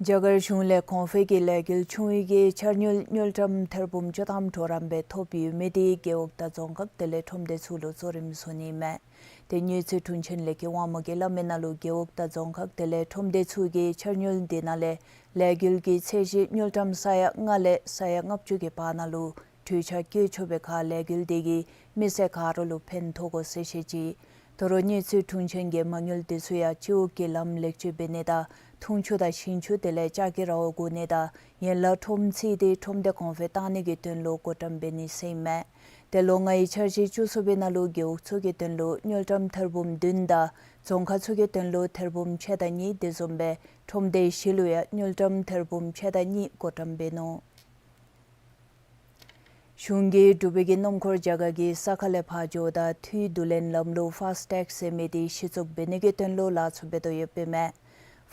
རྒྱ་གར་གཞུང་ལས་གོང་འཕེལ་གྱི་ལས་འགུལ་ཆུང་བའི་གི་འཆར་དངུལ་དངུལ་ཀྲམ་ཐེར་འབུམ་བཅུ་ཐམ་གྲོགས་རམ་སྦེ་ཐོབ་ཡོད་མི་དེ་རྒེད་འོག་དང་རྫོང་ཁག་དེ་ལས་ཁྲོམ་སྡེ་ཚུ་ལུ་གཙོ་རིམ་བཟོ་ནི་མས། ཏེ་དངུལ་རྩིས་དྲུང་ཆེན་ལས་ཀྱི་དབང་མོ་གིས་སླབ་མི་ནང་ལུ་རྒེད་འོག་དང་རྫོང་ཁག་དེ་ལས་ཁྲོམ་སྡེ་ཚུ་གི་འཆར་དངུལ་དེ་ནང་ལས་ལས་འགུལ་གྱི་ཚད་གཞི་དངུལ་ཀྲམ་ས་ཡ་ལྔ་ལས་ས་ཡ་ལྔ་བཅུ་གི་བར་ན་ལུ་གྲོས་འཆར་བཀོད་ཆོག་པའི་ཁར་ལས་འགུལ་དེ་གིས་མི་སེར་ག་ར་ལུ་ཕན་ཐོགས་དགོ་ཟེར་བཤད་ཅི། དོ་རུང་དངུལ་རྩིས་དྲུང་ཆེན་གྱིས་མ་དངུལ་དེ་ཚུ་ཡང་སྤྱི་འོག་གི་ལམ་ལེགས་བཅོས་འབད་ནི་དང་འཐུང་ཆུ་དང་ཞིང་ཆུ་དེ་ལས་ལྕགས་ཀྱི་ར་བ་བསྒོར་ནི་དང་ཡན་ལག་ཁྲོམ་རྩིས་ཏེ་ཁྲོམ་སྡེ་གོང་འཕེལ་གཏང་ནི་གི་དོན་ལུ་བགོ་བཀྲམ་འབད་ནི་ཟེར་ཨིན་མས། ཏེ་ལོ་ལྔའི་འཆར་གཞི་བཅུ་གསུམ་པའི་ནང་ལུ་རྒེད་འོག་ཚུ་གི་དོན་ལུ་དངུལ་ཀྲམ་ཐེར་འབུམ་བདུན་དང་རྫོང་ཁག་ཚུ་གི་དོན་ལུ་ཐེར་འབུམ་ཕྱེད་དང་གཉིས་དེ་བཟུམ་སྦེ་ཁྲོམ་སྡེ་བཞི་ལུ་ཡང་དངུལ་ཀྲམ་ཐེར་འབུམ་ཕྱེད་དང་གཉིས་བགོ་བཀྲམ་འབད་ནུག། གཞུང་གིས་འབྲུག་པའི་གི་སྣུམ་འཁོར་རྒྱ་གར་གྱི་ས་ཁ་ལས་ཕར་འགྱོཝ་ད་འཐུས་བསྡུ་ལེན་ལམ་ལུགས་ཕཱསི་ཊེག་ཟེར་མི་དེ་གཞི་བཙུགས་འབད་ནི་གི་དོན་ལུ་ལཱ་ཚུ་འབད་དོ་ཡོདཔ་ཨིན་མས།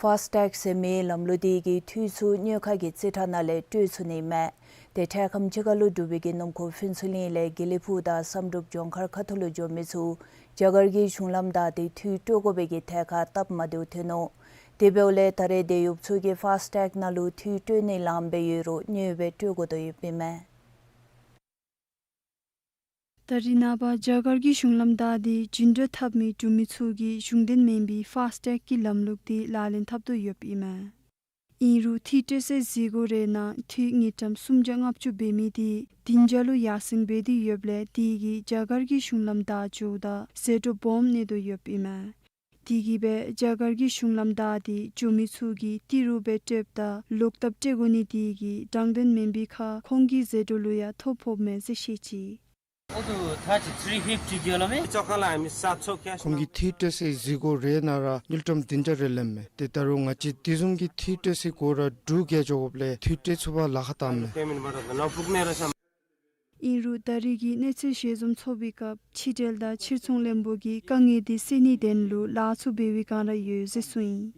ཕཱསི་ཊེག་ཟེར་མི་ལམ་ལུགས་དེ་གིས་འཐུས་ཚུ་དངུལ་ཁང་གི་རྩིས་ཁྲ་ནང་ལས་སྤྲོད་ཚུགས་ནི་ཨིན་མས། ཏེ་འཕྲལ་ཁམས་ཅིག་ཁར་ལུ་འབྲུག་པའི་གི་སྣུམ་འཁོར་ཕུན་ཚོགས་གླིང་ལས་དགེ་ལེགས་ཕུག་དང་བསམ་གྲུབ་ལྗོངས་མཁར་ཁ་ཐུག་ལུ་འགྱོ་མི་ཚུ་རྒྱ་གར་གྱི་གཞུང་ལམ་བདའ་སྟེ་འཐུས་སྤྲོད་དགོ་པའི་གི་ཐད་ཁར་སྟབས་མ་བདེཝ་ཐོན་ནུག། དེ་འབདཝ་ལས་ད་རེས་དེད་གཡོགཔ་ཚུ་གིས་ཕཱསི་ཊེག་ནང་ལུ་འཐུས་སྤྲོད་ནི་ལངམ་སྦེ་ཡོད་རུང་དངུལ་སྦེ་སྤྲོད་དགོ་དོ་ཡོདཔ་ཨིན་མས། ད་རེས་ནངས་པ་རྒྱ་གར་གྱི་གཞུང་ལམ་བདའ་སྟེ་འགྲིམ་འགྲུལ་འཐབ་མི་འབྲུག་མི་ཚུ་གིས་གཞུང་དོན་མེན་པའི་ཕཱསི་ཊེག་གི་ལམ་ལུགས་དེ་ལག་ལེན་འཐབ་དོ་ཡོདཔ་ཨིན་མས། ཨིན་རུང་འཐུས་སྤྲོད་སའི་གཟིགས་སྐོར་རེ་ནང་འཐུས་དངུལ་ཀྲམ་སུམ་བརྒྱ་ལྔ་བཅུ་འབད་མི་དེ་བདུན་བརྒྱ་ལུ་ཡར་སེང་འབད་དེ་ཡོདཔ་ལས་དེ་གིས་རྒྱ་གར་གྱི་གཞུང་ལམ་བདའ་འགྱོཝ་ད་ཟད་འགྲོ་སྦོམ་གནས་དོ་ཡོདཔ་ཨིན་མས། དེ་གིས་སྦེ་རྒྱ་གར་གྱི་གཞུང་ལམ་བདའ་སྟེ་འགྱོ་མི་ཚུ་གིས་ཏི་རུ་སྦེ་སྤྲོདཔ་ད་ལོག་ལྟབ་སྤྲོད་དགོ་ནི་དེ་གིས་དྲང་དོན་མེན་པའི་ཁར་ཁོང་གི་ཟད་འགྲོ་ལུ་ཡང་ཐོ་ཕོགཔ་མས་ཟེར་བཤད་ཅི། ཁོང་གིས་འཐུས་སྤྲོད་སའི་གཟིགས་སྐོར་རེ་ནང་ར་དངུལ་ཀྲམ་བདུན་བརྒྱ་རེ་ལེནམ་མས། ཏེ་ད་རུང་ང་བཅས་དེ་བཟུམ་གྱི་འཐུས་སྤྲོད་སའི་སྒོ་ར་དྲུག་བརྒྱ་འགྱོ་དགོཔ་ལས་འཐུས་སྤྲོད་ཚུགས་པར་ལཱ་ཁག་བཏངམ་མས། ཨིན་རུང་ད་རེས་ཀྱི་གནས་ཚུལ་ཞལ་འཛོམས་ཚོགས་པའི་སྐབས་ཕྱི་འབྲེལ་དང་ཕྱིར་ཚོང་བློན་པོ་གིས་དཀའ་ངལ་དེ་སེལ་ནིའི་དོན་ལུ་ལཱ་ཚུ་འབད་བའི་བསྒང་ར་ཡོད་ཟེར་གསུངས་ཡི།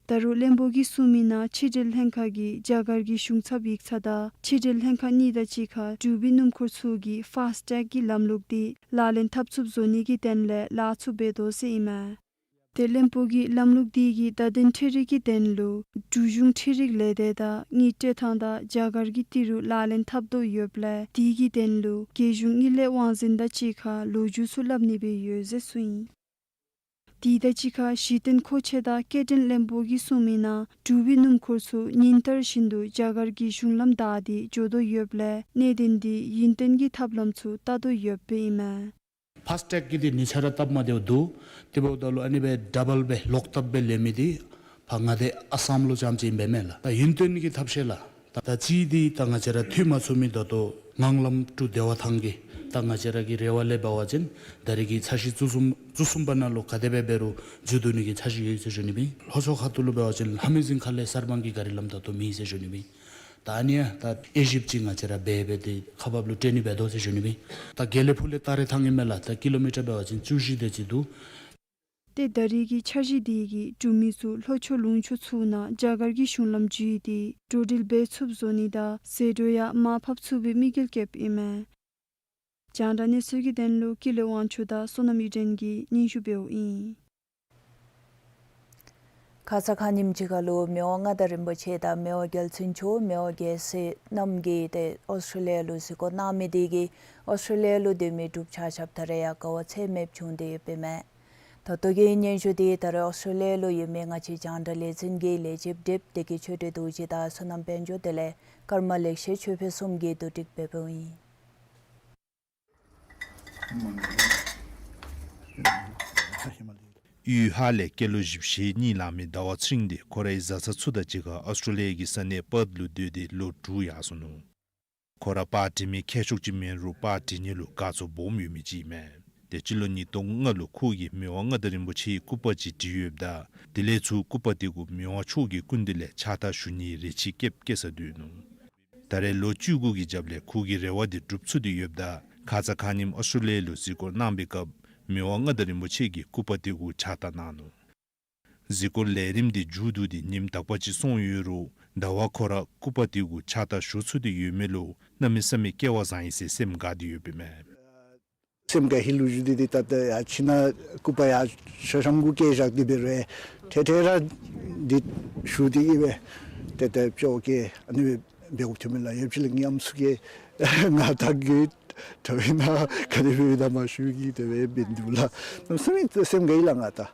ད་རུང་བློན་པོ་གིས་གསུངས་མི་ནང་ཕྱི་འབྲེལ་ལྷན་ཁག་གིས་རྒྱ་གར་གྱི་གཞུང་ཚབ་ཡིག་ཚང་དང་ཕྱི་འབྲེལ་ལྷན་ཁག་གཉིས་དང་གཅིག་ཁར་འབྲུག་པའི་སྣུམ་འཁོར་ཚུ་གི་ཕཱསི་ཊེག་གི་ལམ་ལུགས་འདི་ལག་ལེན་འཐབ་ཚུགསཔ་བཟོ་ནི་གི་དོན་ལས་ལཱ་ཚུ་འབད་དོ་ཟེར་ཨིན་མས། ཏེ་བློན་པོ་གིས་ལམ་ལུགས་འདི་གི་བརྡ་དོན་འཕྲུལ་རིག་གི་དོན་ལུ་འབྲུག་གཞུང་འཕྲུལ་རིག་ལས་སྡེ་དང་དངུལ་སྤྲོད་ཐང་དང་རྒྱ་གར་གྱི་ཏི་རུ་ལག་ལེན་འཐབ་དོ་ཡོདཔ་ལས་དེ་གི་དོན་ལུ་རྒྱལ་གཞུང་དངུལ་ལས་དབང་འཛིན་དང་གཅིག་ཁར་ལོ་རྒྱུས་ཚུ་སླབ་ནི་སྦེ་ཡོད་ཟེར་གསུངས་ཡི། དེ་དང་གཅིག་ཁར་གཞི་རྟེན་མཁོ་ཆས་དང་སྐྱེལ་འདྲེན་བློན་པོ་གིས་གསུངས་མི་ནང་འབྲུག་པའི་སྣུམ་འཁོར་ཚུ་ཉིན་ལྟར་བཞིན་དུ་རྒྱ་གར་གྱི་གཞུང་ལམ་བདའ་སྟེ་འགྱོ་དོ་ཡོདཔ་ལས་གནད་དོན་འདི་ཡུན་བརྟན་གྱི་ཐབས་ལམ་ཚུ་བལྟ་དོ་ཡོདཔ་ཨིན་མས། ཕཱསི་ཊེག་གི་འདི་ཉེ་ཆར་ར་བཏབ་མ་སྟེརཝ་འདུག། དེ་འབདཝ་ད་ལུ་ཨ་ནི་སྦེ་ཌབ་བཱལ་སྦེ་ལོག་བཏབ་སྦེ་ལེན་མི་འདི་ཕར་མངའ་སྡེ་ཨ་སམ་ལུ་རྐྱངམ་ཅིག་ཨིན་པས་མས་ལགས། ད་ཡུན་བརྟན་གྱི་ཐབས་ཤེས་ལགས། ད་ད་ཅི་འདི་ད་ང་བཅས་ར་འཐུས་མ་ཚུགས་མི་ད་ལྟོ་ངང་ལམ་ཀྲུ་བདེ་བ་ཐང་གི་ད་ང་བཅས་ར་གི་རེ་བ་ལས་འབད་བ་ཅིན་ད་རེས་ཀྱི་འཆར་གཞི་བཅུ་གསུམ་བཅུ་གསུམ་པ་ནང་ལུ་ག་དེ་སྦེ་འབད་རུང་མཇུག་བསྡུ་ནི་གི་འཆར་གཞི་ཡོད་ཟེར་ཞུ་ནི་ཨིན། ལྷོ་ཕྱོགས་ཁ་ཐུག་ལུ་འབད་བ་ཅིན་ལྷ་མི་རྫིང་ཁ་ལས་གསར་སྤང་གི་ག་རི་ལམ་ད་ལྟོ་མེད་ཟེར་ཞུ་ནི་ཨིན། ད་ཨ་ནི་ཡང་ད་དབྱེ་ཞིབ་ཅིག་ང་བཅས་ར་འབད་འབད་དེ་ཁག་འབགཔ་ལུ་སྤྲོད་ནི་འབད་དོ་ཟེར་ཞུ་ནི་ཨིན། ད་དགེ་ལེགས་ཕུག་ལས་སྟ་རེ་ཐང་ཨིན་མས་ལགས། ད་ཀི་ལོ་མི་ཊར་འབད་བ་ཅིན་བཅུ་བཞི་དེ་ཅིག་འདུག། ཏེ་ད་རེས་ཀྱི་འཆར་གཞི་འདི་གིས་འབྲུག་མི་ཚུ་ལྷོ་ཕྱོགས་ལུང་ཕྱོགས་ཚུ་ནང་རྒྱ་གར་གྱི་གཞུང་ལམ་བརྒྱུད་དེ་འགྲོ་འགྲུལ་འབད་ཚུགསཔ་བཟོ་ནི་དང་ཟད་འགྲོ་ཡང་མར་ཕབ་ཚུགས་པའི་དམིགས་ཡུལ་བསྐྱེདཔ་ཨིན་མས། རྒྱང་བསྒྲགས་གནས་ཚུལ་གྱི་དོན་ལུ་ཀུན་ལེགས་དབང་ཕྱུག་དང་བསོད་ནམས་གཡུ་སྒྲོན་གྱིས་སྙན་ཞུ་འབདཝ་ཨིན། ཁ་ཙ་ཁ་ཉིནམ་ཅིག་ཁར་ལུ་མི་དབང་མངའ་བདག་རིན་པོ་ཆེ་དང་མི་དབང་རྒྱལ་བཙུན་མཆོག་མི་དབང་རྒྱལ་སྲས་རྣམ་གཉིས་ཏེ་ཨོསི་ཊྲེ་ལི་ཡ་ལུ་གཟིགས་སྐོར་གནང་མི་དེ་གིས་ཨོསི་ཊྲེ་ལི་ཡ་ལུ་སྡོད་མི་འབྲུགཔ་ཆ་ཁྱབ་ད་རེས་ཡང་དགའ་བ་ཚད་མེདཔ་བྱུང་སྟེ་ཡོདཔ་ཨིན་མས། ད་ལྟོ་གི་སྙན་ཞུ་འདི་ད་རེས་ཨོསི་ཊྲེ་ལི་ཡ་ལུ་ཡོད་མི་ང་བཅས་རྒྱང་བསྒྲགས་ལས་འཛིན་གྱི་ལས་བྱེདཔ་དེབ་སྡེ་དགེ་ཆོས་སྒྲོན་རྡོ་རྗེ་དང་བསོད་ནམས་དཔལ་འབྱོར་དེ་ལས་ཀརྨ་ལེགས་བཤད་ཆོས་འཕེལ་གསུམ་གྱིས་བསྡུ་སྒྲིག་འབདཝ་ཨིན། དབུས་ཧཱ་ལས་སྐྱེས་ལོ་བཞི་བཅུ་ཞེ་གཉིས་ལང་མི་ཟླ་བ་ཚེ་རིང་འདི་ཁོ་རའི་བཟའ་ཚང་ཚུ་དང་གཅིག་ཁར་ཨོསི་ཊྲེ་ལི་ཡ་གི་ས་གནས་པརཐ་ལུ་སྡོད་དེ་ལོ་དྲུག་ཡར་སོ་ནུག། ཁོ་ར་པར་འབྲི་མི་མཁས་མཆོག་ཅིག་མེན་རུང་པར་འབྲི་ནི་ལུ་དགའ་ཚོར་སྦོམ་ཡོད་མི་ཅིག་ཨིན་མས། ཏེ་སྤྱི་ལོ་ཉིས་སྟོང་ལྔ་ལུ་ཁོ་གིས་མི་དབང་མངའ་བདག་རིན་པོ་ཆེའི་སྐུ་པར་ཅིག་བྲིས་ཡོདཔ་ད་དེ་ལས་ཚུར་སྐུ་པར་དེ་གུ་མི་དབང་མཆོག་གི་སྐུ་མདུན་ལས་ཕྱག་རྟགས་ཞུ་ནིའི་རེ་ཆེ་བསྐྱེདཔ་བསྐྱེད་ས་སྡོད་ནུག། ད་རེས་ལོ་བཅུ་དགུ་གི་རྒྱབ་ལས་ཁོ་གི་རེ་བ་འདི་འགྲུབ་ཚུགས་ཏེ་ཡོདཔ་ད་ཁ་ཙ་ཁ་ཉིནམ་ཨོསི་ཊྲེ་ལི་ཡ་ལུ་གཟིགས་སྐོར་གནང་པའི་སྐབས་མི་དབང་མངའ་བདག་རིན་པོ་ཆེ་གིས་སྐུ་པར་དེ་གུ་ཕྱག་རྟགས་གནང་ནུག། གཟིགས་སྐོར་ལས་རིམ་འདི་མཇུག་བསྡུ་སྟེ་ཉིནམ་དག་པ་ཅིག་སོང་ཡོད་རུང་ཟླ་བ་ཁོ་ར་སྐུ་པར་དེ་གུ་ཕྱག་རྟགས་ཞུ་ཚུགས་ཏེ་ཡོད་མི་ལུ་གནམ་མེད་ས་མེད་སྐལ་བ་བཟང་ཡི་ཟེར་སེམས་དགའ་སྟེ་ཡོདཔ་ཨིན་མས། སེམས་དགའ་ཧིང་ལུ་བཞུགས་ཏེ་འདི་ད་ལྟོ་ཡར་ཕྱི་ནང་སྐུ་པར་ཡར་ཤ་ཤམ་གུ་བཀལ་བཞག་སྟེ་འབད་རུང་ཡང་ཐེངས་ཐེངས་ར་འདི་ཞུ་སྟེ་གིས་སྦེ་ཏེ་ཏེ་སྤྱོད་བཀལ་ཨ་ནི་སྦེ་འབདཝ་ཐོན་མི་ལགས། ཡོད་ཕྱི་ལས་ངེའི་ཨམ་སྲུ་གིས་ང་ད་གི་དྲ་བའི་ནང་ག་དེ་སྦེ་ད་མ་ཞུ་གི་དེ་སྦེ་འབད་འདུག་ལགས། གནམ་མེད་ས་མེད་སེམས་དགའ་ཡི་ལགས། ང་ད་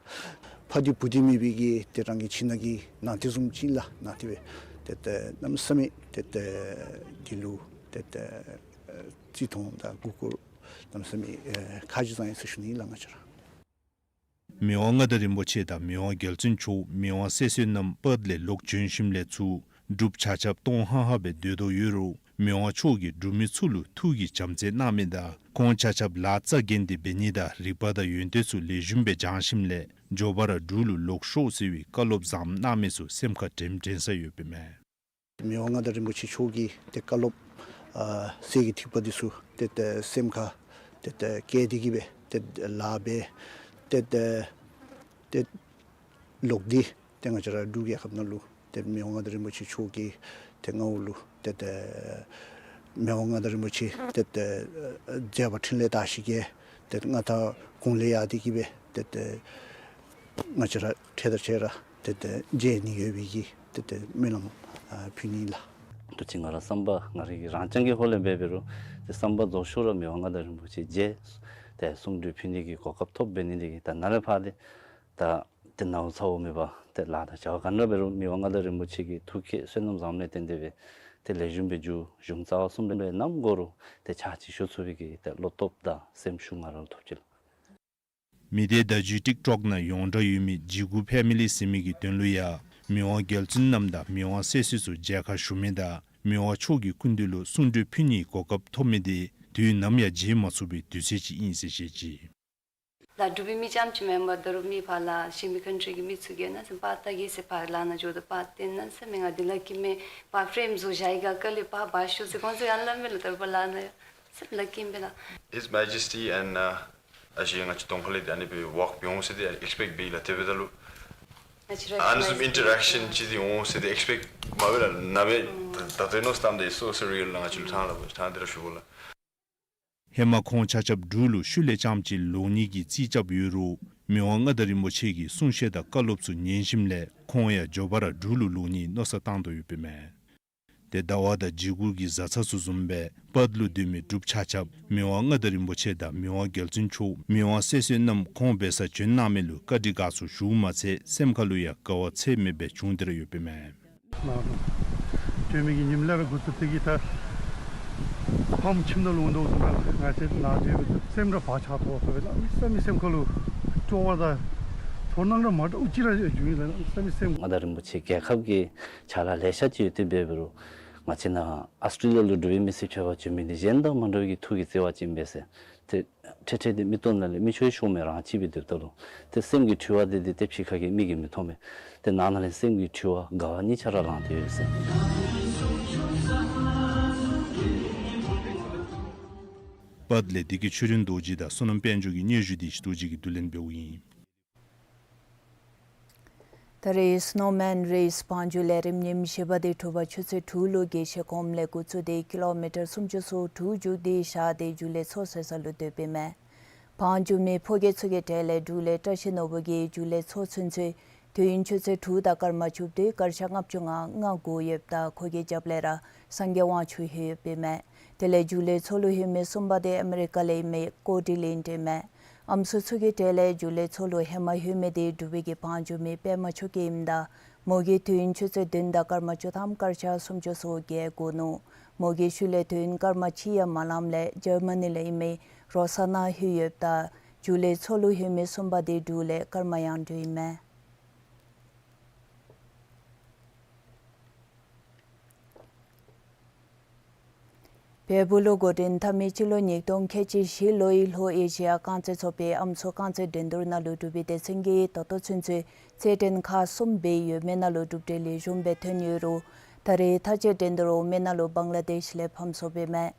ཕ་འདི་བུ་འདི་མེད་པའི་གི་ཏེ་རང་གི་ཁྱིམ་ནང་གི་ནང་དེ་བཟུམ་ཅིག་ལགས། ནང་དེ་སྦེ་ཏེ་ཏེ་གནམ་མེད་ས་མེད་ཏེ་ཏེ་འདི་ལུ་ཏེ་ཏེ་བརྩི་མཐོང་དང་གུས་བཀུར་གནམ་མེད་ས་མེད་ཁ་རྗེ་བཟང་ཡི་ཟེར་ཞུ་ནི་ལགས་ང་བཅས་ར། མི་དབང་མངའ་བདག་རིན་པོ་ཆེ་དང་མི་དབང་རྒྱལ་བཙུན་མཆོག་མི་དབང་སྲས་གསོལ་རྣམས་པར་ལས་ལོག་བྱོན་ཞིནམ་ལས་ཚུར་འབྲུགཔ་ཆ་ཁྱབ་སྟོང་ཧང་ཧ་སྦེ་སྡོད་དོ་ཡོད་རུང་མི་དབང་མཆོག་གིས་འབྲུག་མི་ཚུ་ལུ་ཐུགས་ཀྱི་བྱམས་བརྩེ་གནང་མི་དང་ཁོང་ཆ་ཁྱབ་ལཱ་རྩ་འགེངས་ཏེ་འབད་ནི་དང་རིག་པ་དང་ཡོན་ཏན་ཚུ་ལེགས་ཤོམ་སྦེ་སྦྱང་ཞིནམ་ལས་མགྱོགས་པ་ར་འབྲུག་ལུ་ལོག་ཤོག་ཟེར་བའི་བཀའ་སློབ་བཟངམ་གནང་མི་ཚུ་སེམས་ཁར་དྲན་དྲན་ས་ཡོདཔ་ཨིན་མས། མི་དབང་མངའ་བདག་རིན་པོ་ཆེ་མཆོག་གི་ཏེ་བཀའ་སློབ་ཨ་གསེར་གྱི་ཐིགས་པ་འདི་ཚུ་ཏེ་ཏེ་སེམས་ཁར་ཏེ་ཏེ་བཀལ་ཏེ་གིས་སྦེ་ཏེ་ལཱ་འབད་ཏེ་ཏེ་ཏེ་ལོག་སྟེ་ཏེ་ང་བཅས་ར་འབྲུག་རྒྱལ་ཁབ་ནང་ལུ་ཏེ་མི་དབང་མངའ་བདག་རིན་པོ་ཆེ་མཆོག་གི་ཏེ་མངའ་འོག་ལུ་ཏེ་ཏེ་མི་དབང་མངའ་བདག་རིན་པོ་ཆེ་ཏེ་ཏེ་མཛད་པ་འཕྲིན་ལས་དར་ཞིང་རྒྱས་ཏེ་མངའ་ཐང་གོང་ལས་ཡར་ཏེ་གིས་སྦེ་ཏེ་ཏེ་ང་བཅས་ར་འཕྲལ་དང་བཅས་ར་ཏེ་ཏེ་མཇལ་ནི་ཡོད་པའི་གི་ཏེ་ཏེ་སྨོན་ལམ་ཨ་ཕུལ་ནི་ལགས། ཏེ་ཅིག་ང་ར་བསམ་པ་ང་རའི་གི་རང་རྐྱང་གི་ཧོང་ལས་འབད་འབད་རུང་ཏེ་བསམ་པ་རྫོགས་ཤོས་ར་མི་དབང་མངའ་བདག་རིན་པོ་ཆེ་མཇལ་ཏེ་གསུང་གྲོས་ཕུལ་ནི་གི་གོ་སྐབས་ཐོབ་འབད་ནི་འདི་གིས་ད་ནཱ་ལས་ཕར་ཏེ་ད་ཏེ་ནཝ་ཚཝ་མེད་པར་ཏེ་ལཱ་དང་བྱ་བ་ག་ནི་ར་འབད་རུང་མི་དབང་མངའ་བདག་རིན་པོ་ཆེ་གི་ཐུགས་བསྐྱེད་བསོད་ནམས་བཟངམ་ལས་བརྟེན་ཏེ་སྦེ་ཏེ་ལེགས་ཤོམ་སྦེ་མཇུག་གཞུང་རྩ་བ་གསུམ་པའི་ནང་འགོ་རུ་ཏེ་ཕྱག་ཅིག་ཞུ་ཚུགས་པའི་གི་ཏེ་བློ་སྟོབས་དང་སེམས་ཤུགས་ང་ར་ལུ་ཐོབ་ཅི་ལགས། མི་སྡེ་བརྡ་བརྒྱུད་ཊིཀ་ཊོཀ་ནང་ཡོངས་གྲགས་ཡོད་མི་ཇི་གུ་ཕེ་མི་ལི་ཟེར་མི་གི་དོན་ལུ་ཡང་མི་དབང་རྒྱལ་བཙུན་རྣམ་དང་མི་དབང་སྲས་གསོལ་ཚུ་མཇལ་ཁ་ཞུ་མི་དང་མི་དབང་མཆོག་གི་སྐུ་མདུན་ལུ་གསུང་གྲོས་ཕུལ་ནིའི་གོ་སྐབས་ཐོབ་མི་འདི་དུས་ནམ་ཡང་བརྗེད་མ་ཚུགས་པའི་དུས་ཚོད་ཅིག་ཨིན་ཟེར་བཤད་ཅི། ལགས། འབྲུག་པའི་མི་རྐྱངམ་ཅིག་མེན་པར་ད་རུང་མི་ཕར་ལས་གཞན་མི་ཀན་ཊི་རི་གི་མི་ཚུ་གིས་ནཱ་ཟེར་པར་ལྟ་གེ་ཟེར་ཕར་ལཱ་ནང་འགྱོ་དོ། པར་སྟོན་ནཱ་ཟེར་མི་ང་འདི་ལཱ་ཀི་མེན་པར་ཕྲེམ་བཟོ་བཞག་ཡི་ག་ག་ལས་པར་འབག་ཤོག་ཟེར་ཁོང་ཚུ་ཡང་སླབ་མས་ལགས། ད་རུང་པར་ལཱ་ནང་ཡང་ཟེར་ལཱ་ཀི་མེན་པས་ལགས། His Majesty and uh, ཨ་ཞེ་ང་བཅས་གདོང་ཁ་ལས་འདི་ཨ་ནི་སྦེ་ཝོག་འབད་འོང་ཟེར་འདི་ཨེགསི་པེཀཊ་འབད་ཡི་ལགས། དེ་འབདཝ་ད་ལུ་ ཨ་ནི་བཟུམ་ཨིན་ཊར་རེག་ཤཱན་ཅིག་འདི་འོང་ཟེར་ཏེ་ཨེགསི་པེཀཊ་མ་འབད་ལགས། ནཱ་སྦེ་ད་ད་ལྟོ་མནོ་བསམ་བཏངམ་ད་སོ་སུར་རི་ཡལ་ལགས། ང་བཅས་ལུ་ཐང་ལགས་ཐང་འདི་ར་ཞུ་དགོ་ལགས། ཧེ་མ་ཁོང་ཆ་ཁྱབ་འབྲུག་ལུ་ཤུལ་ལས་རྐྱངམ་ཅིག་ལོག་ནི་གི་རྩིས་རྐྱབ་ཡོད་རུང་མི་དབང་མངའ་བདག་རིན་པོ་ཆེ་གི་གསུང་བཤད་དང་བཀའ་སློབ་ཚུ་ཉན་ཞིནམ་ལས་ཁོང་ཡང་མགྱོགས་པ་ར་འབྲུག་ལུ་ལོག་ནིའི་མནོ་བསམ་བཏང་དོ་ཡོདཔ་ཨིན་མས། ཏེ་ཟླ་བ་དང་འཇིགས་སྐུལ་གྱི་བཟའ་ཚང་ཚུ་བཟུམ་སྦེ་པཱརཐ་ལུ་སྡོད་མི་འབྲུགཔ་ཆ་ཁྱབ་མི་དབང་མངའ་བདག་རིན་པོ་ཆེ་དང་མི་དབང་རྒྱལ་བཙུན་མཆོག་མི་དབང་སྲས་བསོད་ནམས་ཁོང་འབད་སར་བྱོན་གནང་མི་ལུ་བཀའ་དྲིན་དགའ་ཚོར་ཞུཝ་མ་ཚད་སེམས་ཁ་ལུ་ཡང་དགའ་བ་ཚད་མེད་སྦེ་བྱུང་སྟེ་ར་ཡོདཔ་ཨིན་མས། ནཱ་སྡོད་མི་གི་ཉིནམ་ལས་ར་འགོ་བཙུགས་ཏེ་གིས་ད་ཕམ་ཁྱིམ་ནང་ལུ་འོང་དོ་བཟུམ་ར་ང་བཅས་ནཱ་སྡོད་མི་ཚུ་སེམས་ར་བག་ཆགས་དོ་ཟེར་སྦེ་གནམ་མེད་ས་མེད་སེམས་ཁ་ལུ་སྤྲོ་བ་དང་ཚོར་སྣང་ར་མ་འདྲཝ་ཅིག་ར་བྱུང་ཡི་ལགས། གནམ་མེད་ས་མེད་སེམས། མངའ་བདག་རིན་པོ་ཆེ་རྒྱལ་ཁབ་ཀྱི་ཕྱག་ལཱ་ལེ་ཤ་ཅིག་ཡོད་དེ་འབད་རུང་ང་བཅས་ནཱ་ཨཱོས་ཊྲེ་ལི་ཡ་ལུ་འབྲུག་པའི་མི་སེར་ཕྱད་པར་བྱོན་མི་འདི་གཞན་དང་མ་འདྲཝ་གི་ཐུགས་ཀྱི་བརྩེ་བ་ཅིག་ཨིན་པས་ཟེར། ཏེ་འཕྲལ་འཕྲལ་འདི་མིག་ཏོ་ནང་ལས་མིག་ཆུ་ཤོར་མི་རང་གཅིག་སྦེ་སྡོདཔ་ད་ལུ་ཏེ་སེམས་ཀྱི་འཁྲུལ་བ་འདི་འདི་ཏེ་ཕྱི་ཁ་གི་མིག་གིས་མི་མཐོང་པས། ཏེ་ནང་ན་ལས་སེམས་ཀྱི་འཁྲུལ་བ་དགའ་བ་གཉིས་ཆ་ར་ལང་སྟེ་ཡོད་ཟེར། པཱརཐ་ལས་བདེ་སྐྱིད་ཆོས་སྒྲོན་རྡོ་རྗེ་དང་བསོད་ནམས་དཔལ་འབྱོར་གྱི་སྙན་ཞུ་འདི་ཞུ་དོ་ཅིག་གིས་བསྡུ་ལེན་འབདཝ་ཨིན། ད་རེས་སི་ནོ་མཱན་རེས་བང་རྒྱུག་ལས་རིམ་ཉིནམ་བཞི་པ་འདི་དྲོ་པ་ཆུ་ཚོད་དྲུག་ལུ་རྒྱས་བཤད་སྒོམ་ལས་འགོ་བཙུགས་ཏེ་ཀི་ལོ་མི་ཊར་སུམ་ཅུ་སོ་དྲུག་རྒྱུག་སྟེ་བཞག་སྟེ་རྒྱུག་ལས་ཚོགས་ཟེར་ས་ལུ་སྡོདཔ་ཨིན་མས། བང་རྒྱུག་མི་ཕོ་སྐྱེས་ཚུ་གི་གྲས་ལས་འབྲུག་ལས་བཀྲ་ཤིས་ནོར་བུ་གིས་རྒྱུག་ལས་ཚོགས་ཚུན་ཚོད་དུས་ཡུན་ཆུ་ཚོད་དྲུག་དང་སྐར་མ་བཅུ་བདུན་སྐར་ཆ་ལྔ་བཅུ་ང་ལྔ་བགོ་ཡོདཔ་ད་ཁོ་གི་རྒྱབ་ལས་ར་སངས་རྒྱས་དབང་ཕྱུག་ལྷོད་ཡོདཔ་ཨིན་མས། དེ་ལས་རྒྱུག་ལས་ཚོགས་ལུ་ལྷོད་མི་གསུམ་པ་འདི་ཨ་མི་རི་ཀ་ལས་ཨིན་མི་ཀོ་ཌི་ལིན་ཏེ་ཨིན་མས། ཨམ་སྲུ་ཚུ་གི་གྲས་ལས་རྒྱུག་ལས་ཚོགས་ལུ་ཧེ་མ་ལྷོད་མི་འདི་འབྲུག་པའི་གི་བང་རྒྱུག་མི་པདྨ་ཆོས་སྐྱིད་ཨིནམ་ད་མོ་གིས་དུས་ཡུན་ཆུ་ཚོད་བདུན་དང་སྐར་མ་བཅུ་ཐམ་སྐར་ཆ་སུམ་ཅུ་སོ་བརྒྱད་བགོ་ནུག། མོ་གི་ཤུལ་ལས་དུས་ཡུན་སྐར་མ་གཅིག་ཡང་མ་ལངམ་ལས་འཇར་མ་ནི་ལས་ཨིན་མི་རོ་ས་ན་ལྷོད་ཡོདཔ་ད་རྒྱུག་ལས་ཚོགས་ལུ་ལྷོད་མི་གསུམ་པ་འདི་འབྲུག་ལས་ཀརྨ་དབྱངས་སྒྲོན་ཨིན་མས། བལ་པོ་ལུ་འགོ་འདྲེན་འཐབ་མི་སྤྱི་ལོ་ཉིས་སྟོང་ཁལ་གཅིག་བཞི་ལོའི་ལྷོ་ཨེ་ཤི་ཡ་རྐང་རྩེད་ཚོགས་པའི་ཨམ་སྲུ་རྐང་རྩེད་འགྲན་བསྡུར་ནང་ལུ་འབྲུག་པའི་སྡེ་ཚན་གྱིས་ད་ལྟོ་ཚུན་ཚོད་རྩེད་འགྲན་ཁག་གསུམ་འབད་ཡོད་མི་ནང་ལུ་གྲུབ་འབྲས་ལེགས་ཤོམ་སྦེ་ཐོན་ཡོད་རུང་ད་རེས་མཐའ་དཔྱད་འགྲན་བསྡུར་འོག་མའི་ནང་ལུ་བང་ལ་དེཤ་ལས་ཕམ་སོཔ་ཨིན་མས།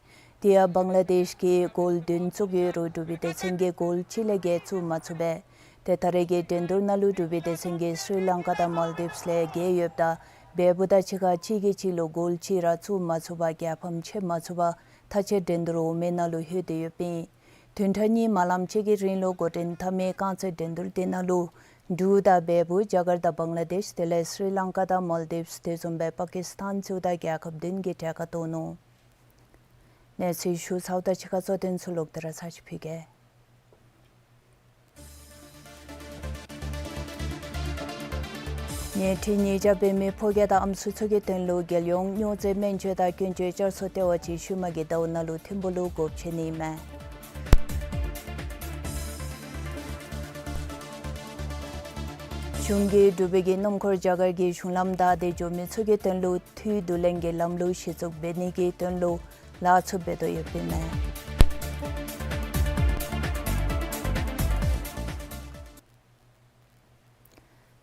དེ་ཡང་བང་ལ་དེཤ་གིས་གོལ་བདུན་བཙུགས་ཡོད་རུང་འབྲུག་པའི་སྡེ་ཚན་གྱིས་གོལ་གཅིག་ལས་བརྒལ་བཙུགས་མ་ཚུགས་པས། ཏེ་ད་རེས་ཀྱི་འགྲན་བསྡུར་ནང་ལུ་འབྲུག་པའི་སྡེ་ཚན་གྱིས་སི་རི་ལང་ཀ་དང་མཱལ་དིབས་ལས་བརྒལ་ཡོདཔ་ད་བལ་པོ་དང་གཅིག་ཁར་གཅིག་གིས་གཅིག་ལུ་གོལ་གཅིག་ར་བཙུགས་མ་ཚུགས་པར་རྒྱལ་ཕམ་ཕྱད་མ་ཚུགས་པར་མཐའ་དཔྱད་འགྲན་བསྡུར་འོག་མའི་ནང་ལུ་ལྷོད་དེ་ཡོདཔ་ཨིན། བདུན་ཕྲག་གཉིས་མ་ལངམ་ཅིག་གི་རིང་ལུ་འགོ་འདྲེན་འཐབ་མི་རྐང་རྩེད་འགྲན་བསྡུར་དེ་ནང་ལུ་འབྲུག་དང་བལ་པོ་རྒྱ་གར་དང་བང་ལ་དེཤ་དེ་ལས་སི་རི་ལང་ཀ་དང་མཱལ་དིབས་དེ་བཟུམ་སྦེ་པ་ཀི་སི་ཐཱན་ཚུ་དང་རྒྱལ་ཁབ་བདུན་གྱི་གྲལ་ཁར་གཏོགས་ནུག། གནས་ཚུལ་ཞུ་ཚརཝ་དང་གཅིག་ཁར་གཙོ་དོན་ཚུ་ལོག་སྟེ་ར་ཚར་ཅིག་ཕུལ་གེ། ཉལ་ཁྲི་ཉིས་བརྒྱ་འབད་མི་ཕོ་སྐྱེས་དང་ཨམ་སྲུ་ཚུ་གི་དོན་ལུ་རྒྱལ་ཡོངས་སྨྱོ་རྫས་སྨན་བཅོས་དང་སྐྱོན་བརྗོད་བསྐྱར་གསོ་ལྟེ་བ་ཅིག་ཤུལ་མ་གི་ཟླཝ་ནང་ལུ་ཐིམ་ཕུག་ལུ་སྒོ་ཕྱེ་ནི་ཨིན་མས། གཞུང་གིས་འབྲུག་པའི་གི་སྣུམ་འཁོར་རྒྱ་གར་གྱི་གཞུང་ལམ་བདའ་སྟེ་འགྱོ་མི་ཚུ་གི་དོན་ལུ་འཐུས་བསྡུ་ལེན་གྱི་ལམ་ལུགས་གཞི་བཙུགས་འབད་ནི་གི་དོན་ལུ་ལཱ་ཚུ་འབད་དོ་ཡོདཔ་ཨིན་མས།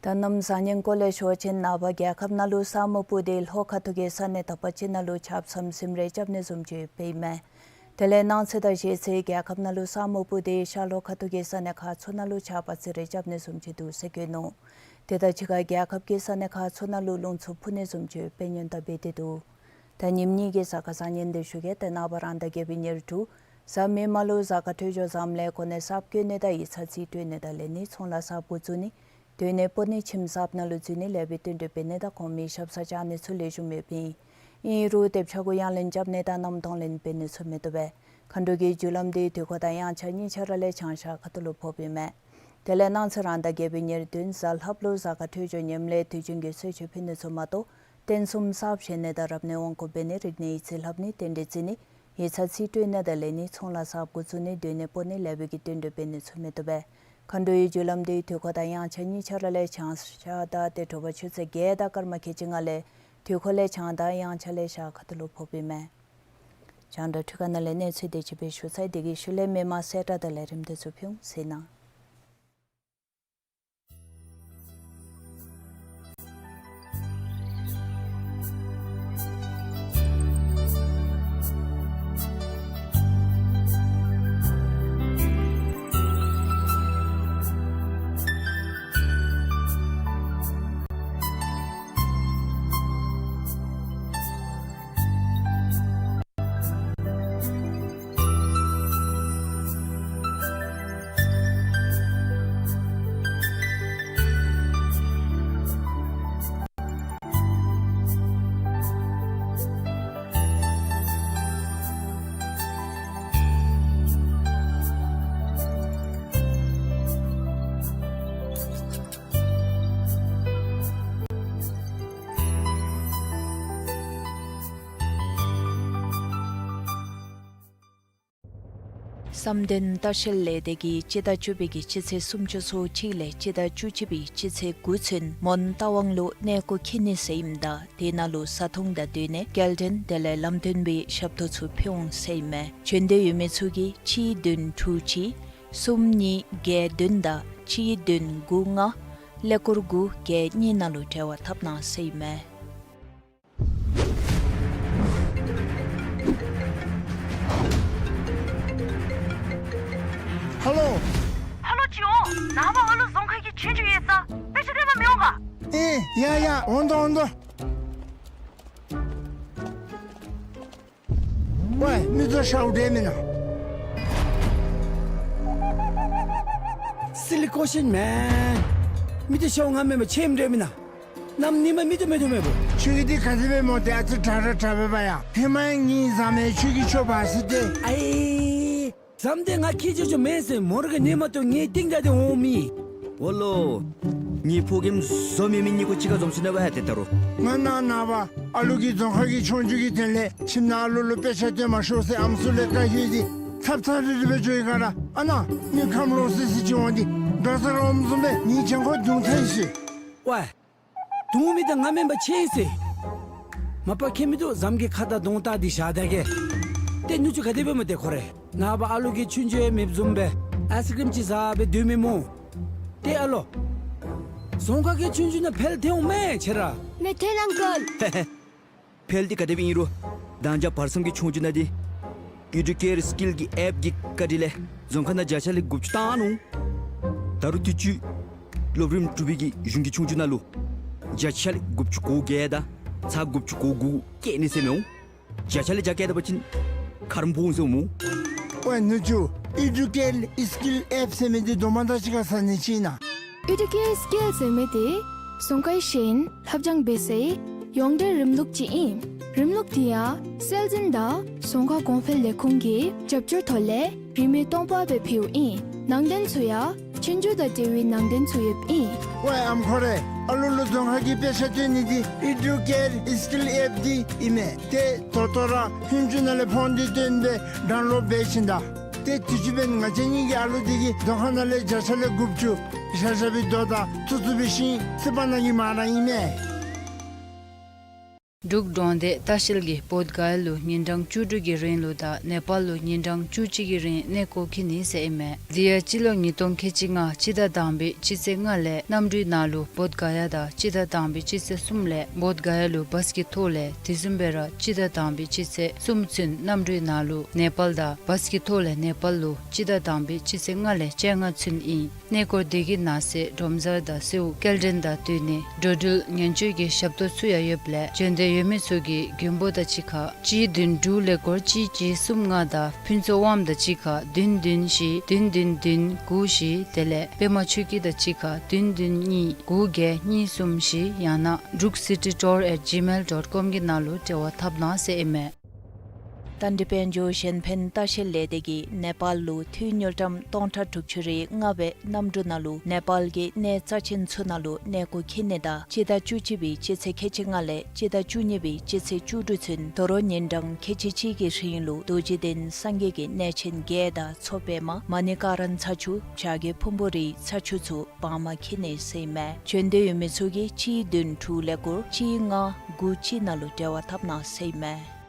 ད་གནམ་བཟང་ངན་སྐོར་ལས་ཞུ་བ་ཅིན་ནངས་པ་རྒྱལ་ཁབ་ནང་ལུ་ས་སྨུག་སྤུབས་ཏེ་ལྷོ་ཁ་ཐུག་གི་ས་གནས་དག་པ་ཅིག་ནང་ལུ་ཆརཔ་ཟམ་ཟིམ་རེ་རྐྱབ་ནི་བཟུམ་ཅིག་ཡོདཔ་ཨིན་མས། དེ་ལས་གནངས་ཚེ་དང་གཞེས་ཚེ་རྒྱལ་ཁབ་ནང་ལུ་ས་སྨུག་སྤུབས་ཏེ་ཤར་ལྷོ་ཁ་ཐུག་གི་ས་གནས་ཁག་ཚུ་ནང་ལུ་ཆརཔ་ཨ་ཙི་རེ་རྐྱབ་ནི་བཟུམ་ཅིག་འདུག་ཟེར་བཀོད་ནུག། དེ་དང་གཅིག་ཁར་རྒྱལ་ཁབ་ཀྱི་ས་གནས་ཁག་ཚུ་ནང་ལུ་རླུང་འཚུབ་འཕུ་ནི་བཟུམ་ཅིག་སྦེ་སྔོན་བརྡ་འབད་དེ་འདུག། ད་ཉིནམ་གཉིས་ཀྱི་གཟའ་སྐར་བཟང་ངན་འདི་ཞུ་གེ། ཏེ་ནངས་པ་རང་ཟླ་བརྒྱད་པའི་ཉེར་དྲུག་གཟའ་མིག་དམར་ལུ་གཟའ་སྐར་འཕྲོད་སྦྱོར་བཟངམ་ལས་གོ་གནས་གསརཔ་བཀོད་ནི་དང་ཡིག་ཚང་རྩིས་སྤྲོད་ནི་དང་ལེན་ནི་ཚོང་ལཱ་གསརཔ་འགོ་བཙུགས་ནི་སྡོད་གནས་སྤོ་ནི་ཁྱིམ་གསརཔ་ནང་ལུ་འཛུལ་ནི་ལེགས་པའི་བསྟུན་གྲོས་འབད་ནི་དང་གོང་མའི་ཞབས་སར་བཅར་ནི་ཚུ་ལེགས་ཤོམ་ཡོདཔ་ཨིན། ཨིན་རུང་དེབ་ཆག་གུ་གཡང་ལེན་རྐྱབ་ནི་དང་གནམ་གདོང་ལེན་འབད་ནི་ཚུ་མི་བཏུབ་པས། མཁའ་འགྲོ་གི་རྒྱུ་ལམ་འདི་དུས་འཁོར་དང་དབྱངས་འཆར་གཉིས་ཆ་ར་ལས་བྱང་ཤར་ཁ་ཐུག་ལུ་ཕོགཔ་ཨིན་མས། དེ་ལས་གནངས་ཚེ་རང་ཟླ་བརྒྱད་པའི་ཉེར་བདུན་གཟའ་ལྷགཔ་ལུ་གཟའ་སྐར་འཕྲོད་སྦྱོར་ངནམ་ལས་དུས་རྒྱུན་གྱི་གསོལ་མཆོད་ཕུལ་ནི་ཚུ་མ་གཏོགས་རྟེན་གསུམ་གསརཔ་བཞེངས་ནི་དང་རབ་གནས་དབང་བསྐུར་འབད་ནི་རིག་གནས་ཡིག་རྩིས་ལྷབ་ནི་རྟེན་འབྲེལ་བརྩི་ནི་ཡིག་ཚང་རྩིས་སྤྲོད་ནི་དང་ལེན་ནི་ཚོང་ལཱ་གསརཔ་འགོ་བཙུགས་ནི་སྡོད་གནས་སྤོ་ནི་ལེགས་པའི་གི་བསྟུན་གྲོས་འབད་ནི་ཚུ་མི་བཏུབ་པས། མཁའ་འགྲོའི་རྒྱུ་ལམ་འདི་དུས་འཁོར་དང་དབྱངས་འཆར་གཉིས་ཆ་ར་ལས་བྱང་ཤར་བདའ་སྟེ་དྲོ་པ་ཆུ་ཚོད་བརྒྱད་དང་སྐར་མ་ཁལ་གཅིག་ལྔ་ལས་དུས་འཁོར་ལས་བྱང་དང་དབྱངས་འཆར་ལས་ཤར་ཁ་ཐུག་ལུ་ཕོགཔ་ཨིན་མས། རྒྱང་བསྒྲགས་འཕྲུལ་ཁང་ནང་ལས་གནས་ཚུལ་དེ་ཅིག་སྦེ་ཞུ་ཚར་ཡི། དེ་གི་ཤུལ་ལས་མི་མང་གསལ་བསྒྲགས་དང་ལས་རིམ་དེ་ཚུ་ཕུལ་འོང་། གཟིགས་གནང་། བསམ་གཏན་ལྟ་བཤལ་ལས་སྡེ་གིས་སྤྱི་ཟླ་བཅུ་པའི་གི་སྤྱི་ཚེས་སུམ་ཅུ་སོ་གཅིག་ལས་སྤྱི་ཟླ་བཅུ་གཅིག་པའི་སྤྱི་ཚེས་དགུ་ཚུན་མོན་རྟ་དབང་ལུ་གནས་སྐོར་འཁྱིད་ནི་ཟེར་ཨིནམ་ད་དེ་ནང་ལུ་བཟའ་འཐུང་དང་བསྟུན་ནས་སྐྱེལ་འདྲེན་དེ་ལས་ལམ་སྟོན་པའི་ཞབས་ཏོག་ཚུ་ཕུལ་འོང་ཟེར་ཨིན་མས། བྱོན་འདོད་ཡོད་མི་ཚུ་གིས་གཅིག་བདུན་དྲུག་གཅིག་གསུམ་གཉིས་བརྒྱད་བདུན་དང་གཅིག་བདུན་དགུ་ལྔ་ཀླད་ཀོར་དགུ་བརྒྱད་གཉིས་ནང་ལུ་འབྲེལ་བ་འཐབ་གནང་ཟེར་ཨིན་མས། ཧ་ལོ། ཧ་ལོ་ཅིག་འོང་། ནངས་པ་ཨ་ལུ་རྫོང་ཁ་གི་ཆོས་རྒྱུགས་ཡོད་ས། དཔེ་ཆ་སྟོན་པར་མི་འོང་ག། ཨེ་ཡ་ཡ། འོང་དོ་འོང་དོ། ཝའེ་མི་ཚུ་ཤཝ་འདྲ་མེན་ན། Silly question man. མི་ཚུ་ཤཝ་ང་མེན་པར་ཁྱེད་འདྲ་མེན་ན། གནམ་ཉིནམ་མི་ཚུ་མེད་དོ་མེད་པོ། ཁྱོད་ཀྱི་འདི་ག་དེ་སྦེ་སྨོ་ཏེ། ཨ་ཙི་དྲག་ར་དྲག་པས་པ་ཡ། ཧེ་མ་ཡང་ངེའི་བཟའ་མི་ཁྱོད་ཀྱི་ཁྱོ་ག་ཟེར་ཏེ། ཨའི། བཟའ་མི་འདི་ང་ཁྱེད་ཅོག་ཅོག་མེན་ཟེར་མོ་ར་གི་ནི་མ་གཏོགས་ངེའི་རྟིང་བདའ་སྟེ་འོང་མི། ཝ་ལོ། ངེའི་ཕོ་རྒནམ་བཟོ་མེད་མི་གཉིས་ཀོ་གཅིག་ཁར་འཛོམས་སོ་ནུག་པ་ཡ་ཏེ་ད་རུང་། ང་ནཱ་ནངས་པ་ཨ་ལུ་གིས་རྫོང་ཁ་གི་ཆོས་རྒྱུགས་ཀྱི་དོན་ལས་ཁྱིམ་ནང་ཨ་ལུ་ལུ་དཔེ་ཆ་སྟོན་མ་ཤོག་ཟེར་ཨམ་སྲུ་ལས་བཀའ་ཞུ་ཡི། འདི་ཚབ་ཚབ་རིལ་རི་སྦེ་འགྱོ་ཡི་ག་ར། ཨ་ནཱ་མི་ཁམས་ལོག་སི་སི་ཅིག་འོང་སྟེ་འགྲོ་ས་ར་འོངམ་བཟུམ་སྦེ་ངེའི་གྱང་ཁར་བརྡུང་ཚར་ཡི་ཟེར། ཝའེ། བརྡུང་མི་འདི་ང་མེན་པར་ཁྱེད་ཨིན་ཟེར། མ་པ་ཁྱད་མིན་འདུག། བཟའ་མི་གི་ཁ་དང་གདོང་བལྟ་སྟེ་བཞག་ད་གེ། ཏེ་ནུ་གཅུང་ག་དེ་སྦེ་སྨོ་ཏེ་ཁོ་རེ། ནངས་པ་ཨ་ལུ་གིས་ཆོས་རྒྱུགས་ཡང་མེདཔ་བཟུམ་སྦེ་ཨའི་སི་ཀྲིམ་ཅིག་བཟའ་སྦེ་སྡོད་མི་སྨོ། ཏེ་ཨ་ལོ། རྫོང་ཁ་གི་ཆོས་རྒྱུགས་ནང་ཕེལ་ཐལ་འོང་མས་ཁྱེད་ར། མེད་ཐལ་ཨང་ཀལ། ཕེལ་ཏེ་ག་དེ་སྦེ་ཨིན་རུང་། མདང་ཞག་བར་མཚམས་ཀྱི་ཆོས་རྒྱུགས་ནང་འདི་ཨི་ཌུ་ཀེར་སི་ཀིལ་གྱི་ཨེཔ་གི་བཀའ་དྲིན་ལས་རྫོང་ཁ་ནང་བརྒྱ་ཆ་ལས་དགུ་བཅུ་བཏང་ནུག། ད་རུང་དུས་ཅི་སློབ་རིམ་དྲུག་པའི་གི་གཞུང་གི་ཆོས་རྒྱུགས་ནང་ལུ་བརྒྱ་ཆ་ལས་དགུ་བཅུ་གོ་བརྒྱད་དང་ཚག་དགུ་བཅུ་གོ་དགུ་བཀལ་ནི་ཟེར་མི་འོང་། བརྒྱ་ཆ་ལས་བརྒྱ་བཀལ་ད་པ་ཅིན་ཁ་རོག་འབོ་འོང་ཟེར་འོང་སྨོ། ཝའེ་ནུ་གཅུང་། ཨི་ཌུ་ཀེར་སི་ཀིལ་ཨེཔ་ཟེར་མི་འདི་དོ་མ་དང་གཅིག་ཁར་ཟ་ནི་ཅིག་ཨིན་ན། ཨི་ཌུ་ཀེར་སི་ཀིལ་ཟེར་མི་འདི་རྫོང་ཁའི་ཤེས་ཡོན་ལྷབ་སྦྱང་འབད་སའི་ཡོངས་འབྲེལ་རིམ་ལུགས་ཅིག་ཨིན། རིམ་ལུགས་འདི་ཡང་སྲོལ་འཛིན་དང་རྫོང་ཁ་གོང་འཕེལ་ལས་ཁུངས་ཀྱི་རྒྱབ་སྐྱོར་ཐོག་ལས་རིན་མེད་སྟོང་པ་སྦེ་ཕུལཝ་ཨིན། ནང་དོན་ཚུ་ཡང་ཆོས་རྒྱུགས་དང་འབྲེལ་བའི་ནང་དོན་ཚུ་ཡོདཔ་ཨིན། ཝའེ་ཨམ་ཁོ་རེ། ཨ་ལུ་ལུ་རྫོང་ཁ་གི་དཔེ་ཆ་སྟོན་ནི་འདི་ཨི་ཌུ་ཀེར་སི་ཀིལ་ཨེཔ་འདི་ཨིན་མས། ཏེ་ད་ལྟོ་ར་ཧུན་ཅུ་ནང་ལས་ཕོན་འདི་བཏོན་སྦེ་ཌའུན་ལོཌ་འབད་ཞིནམ་ད། ཏེ་དུས་ཅི་འབདན་ང་བཅས་གཉིས་ཀྱི་ཨ་ལུ་འདི་གིས་རྫོང་ཁ་ནང་ལས་བརྒྱ་ཆ་ལས་དགུ་བཅུ་བཞག་བཞག་པའི་རྡོ་དང་ཐུག་ཐུག་པའི་ཤིང་སི་པ་ནང་གི་མར་ར་ཨིན་མས། འབྲུག་གྲོང་སྡེ་ལྟ་བཤལ་གྱིས་བོདྷ་ག་ཡ་ལུ་ཉིན་གྲངས་བཅུ་དྲུག་གི་རིང་ལུ་དང་ནེ་པཱལ་ལུ་ཉིན་གྲངས་བཅུ་གཅིག་གི་རིང་གནས་སྐོར་འཁྱིད་ནི་ཟེར་ཨིན་མས། དེ་ཡང་སྤྱི་ལོ་ཉིས་སྟོང་ཁལ་གཅིག་ལྔ་སྤྱི་ཟླ་དང་པའི་སྤྱི་ཚེས་ལྔ་ལས་གནམ་གྲུའི་ནང་ལུ་བོདྷ་ག་ཡ་དང་སྤྱི་ཟླ་དང་པའི་སྤྱི་ཚེས་གསུམ་ལས་བོདྷ་ག་ཡ་ལུ་བཱས་ཀྱི་ཐོག་ལས་དེ་བཟུམ་སྦེ་ར་སྤྱི་ཟླ་དང་པའི་སྤྱི་ཚེས་གསུམ་ཚུན་གནམ་གྲུའི་ནང་ལུ་ནེ་པཱལ་དང་བཱས་ཀྱི་ཐོག་ལས་ནེ་པཱལ་ལུ་སྤྱི་ཟླ་དང་པའི་སྤྱི་ཚེས་ལྔ་ལས་བཅོ་ལྔ་ཚུན་ཨིན། གནས་སྐོར་དེ་གི་ནང་གསེས་སྒྲོམ་གཟར་དང་གསོལཝ་སྐྱེལ་འདྲེན་དང་བསྟུན་ནས་འགྲོ་འགྲུལ་ཉེན་བཅོལ་གྱི་ཞབས་ཏོག་ཚུ་ཡང་ཡོདཔ་ལས་བྱོན་འདོད་ཡོད་མི་ཚུ་གིས་མགོན་པོ་དང་གཅིག་ཁར་གཅིག་བདུན་དྲུག་ཀླད་ཀོར་གཅིག་གཅིག་གསུམ་ལྔ་དང་ཕུན་ཚོགས་དབངམོ་དང་གཅིག་ཁར་བདུན་བདུན་བཞི་བདུན་བདུན་བདུན་དགུ་བཞི་དེ་ལས་པདྨ་ཆོས་སྐྱིད་དང་གཅིག་ཁར་བདུན་བདུན་གཉིས་དགུ་བརྒྱད་གཉིས་གསུམ་བཞི་ཡང་ན་འབྲུག་སི་ཊི་ཊུར་ཨེཊ་ཇི་མེལ་ཌོཊ་ཀོམ་གྱི་ནང་ལུ་འབྲེལ་བ་འཐབ་གནང་ཟེར་ཨིན་མས། ཏན་ཏིག་དཔལ་འབྱོར་གཞན་ཕན་ལྟ་བཤལ་ལས་སྡེ་གིས་ནེ་པཱལ་ལུ་འཐུས་དངུལ་ཀྲམ་སྟོང་ཕྲག་དྲུག་ཅུ་རེ་ལྔ་སྦེ་གནམ་གྲུ་ནང་ལུ་ནེ་པཱལ་གྱི་གནས་རྩ་ཆེན་ཚུ་ནང་ལུ་གནས་སྐོར་འཁྱིད་ནི་དང་སྤྱི་ཟླ་བཅུ་གཅིག་པའི་སྤྱི་ཚེས་ཁལ་གཅིག་ལྔ་ལས་སྤྱི་ཟླ་བཅུ་གཉིས་པའི་སྤྱི་ཚེས་བཅུ་དྲུག་ཚུན་དོ་རུང་ཉིན་གྲངས་ཁལ་གཅིག་གཅིག་གི་རིང་ལུ་རྡོ་རྗེ་གདན་སངས་རྒྱས་ཀྱི་གནས་ཆེན་བརྒྱད་དང་མཚོ་པདྨ་མ་ཎི་ཀ་ར་ན་ཚ་ཆུ་བྱ་རྒོད་ཕུང་པོ་རིའི་ཚ་ཆུ་ཚུ་བར་མ་འཁྱིད་ནི་ཟེར་ཨིན་མས། བྱོན་འདོད་ཡོད་མི་ཚུ་གིས་གཅིག་བདུན་དྲུག་ཀླད་ཀོར་གཅིག་ལྔ་དགུ་གཅིག་ནང་ལུ་འབྲེལ་བ་འཐབ་གནང་ཟེར་ཨིན་མས།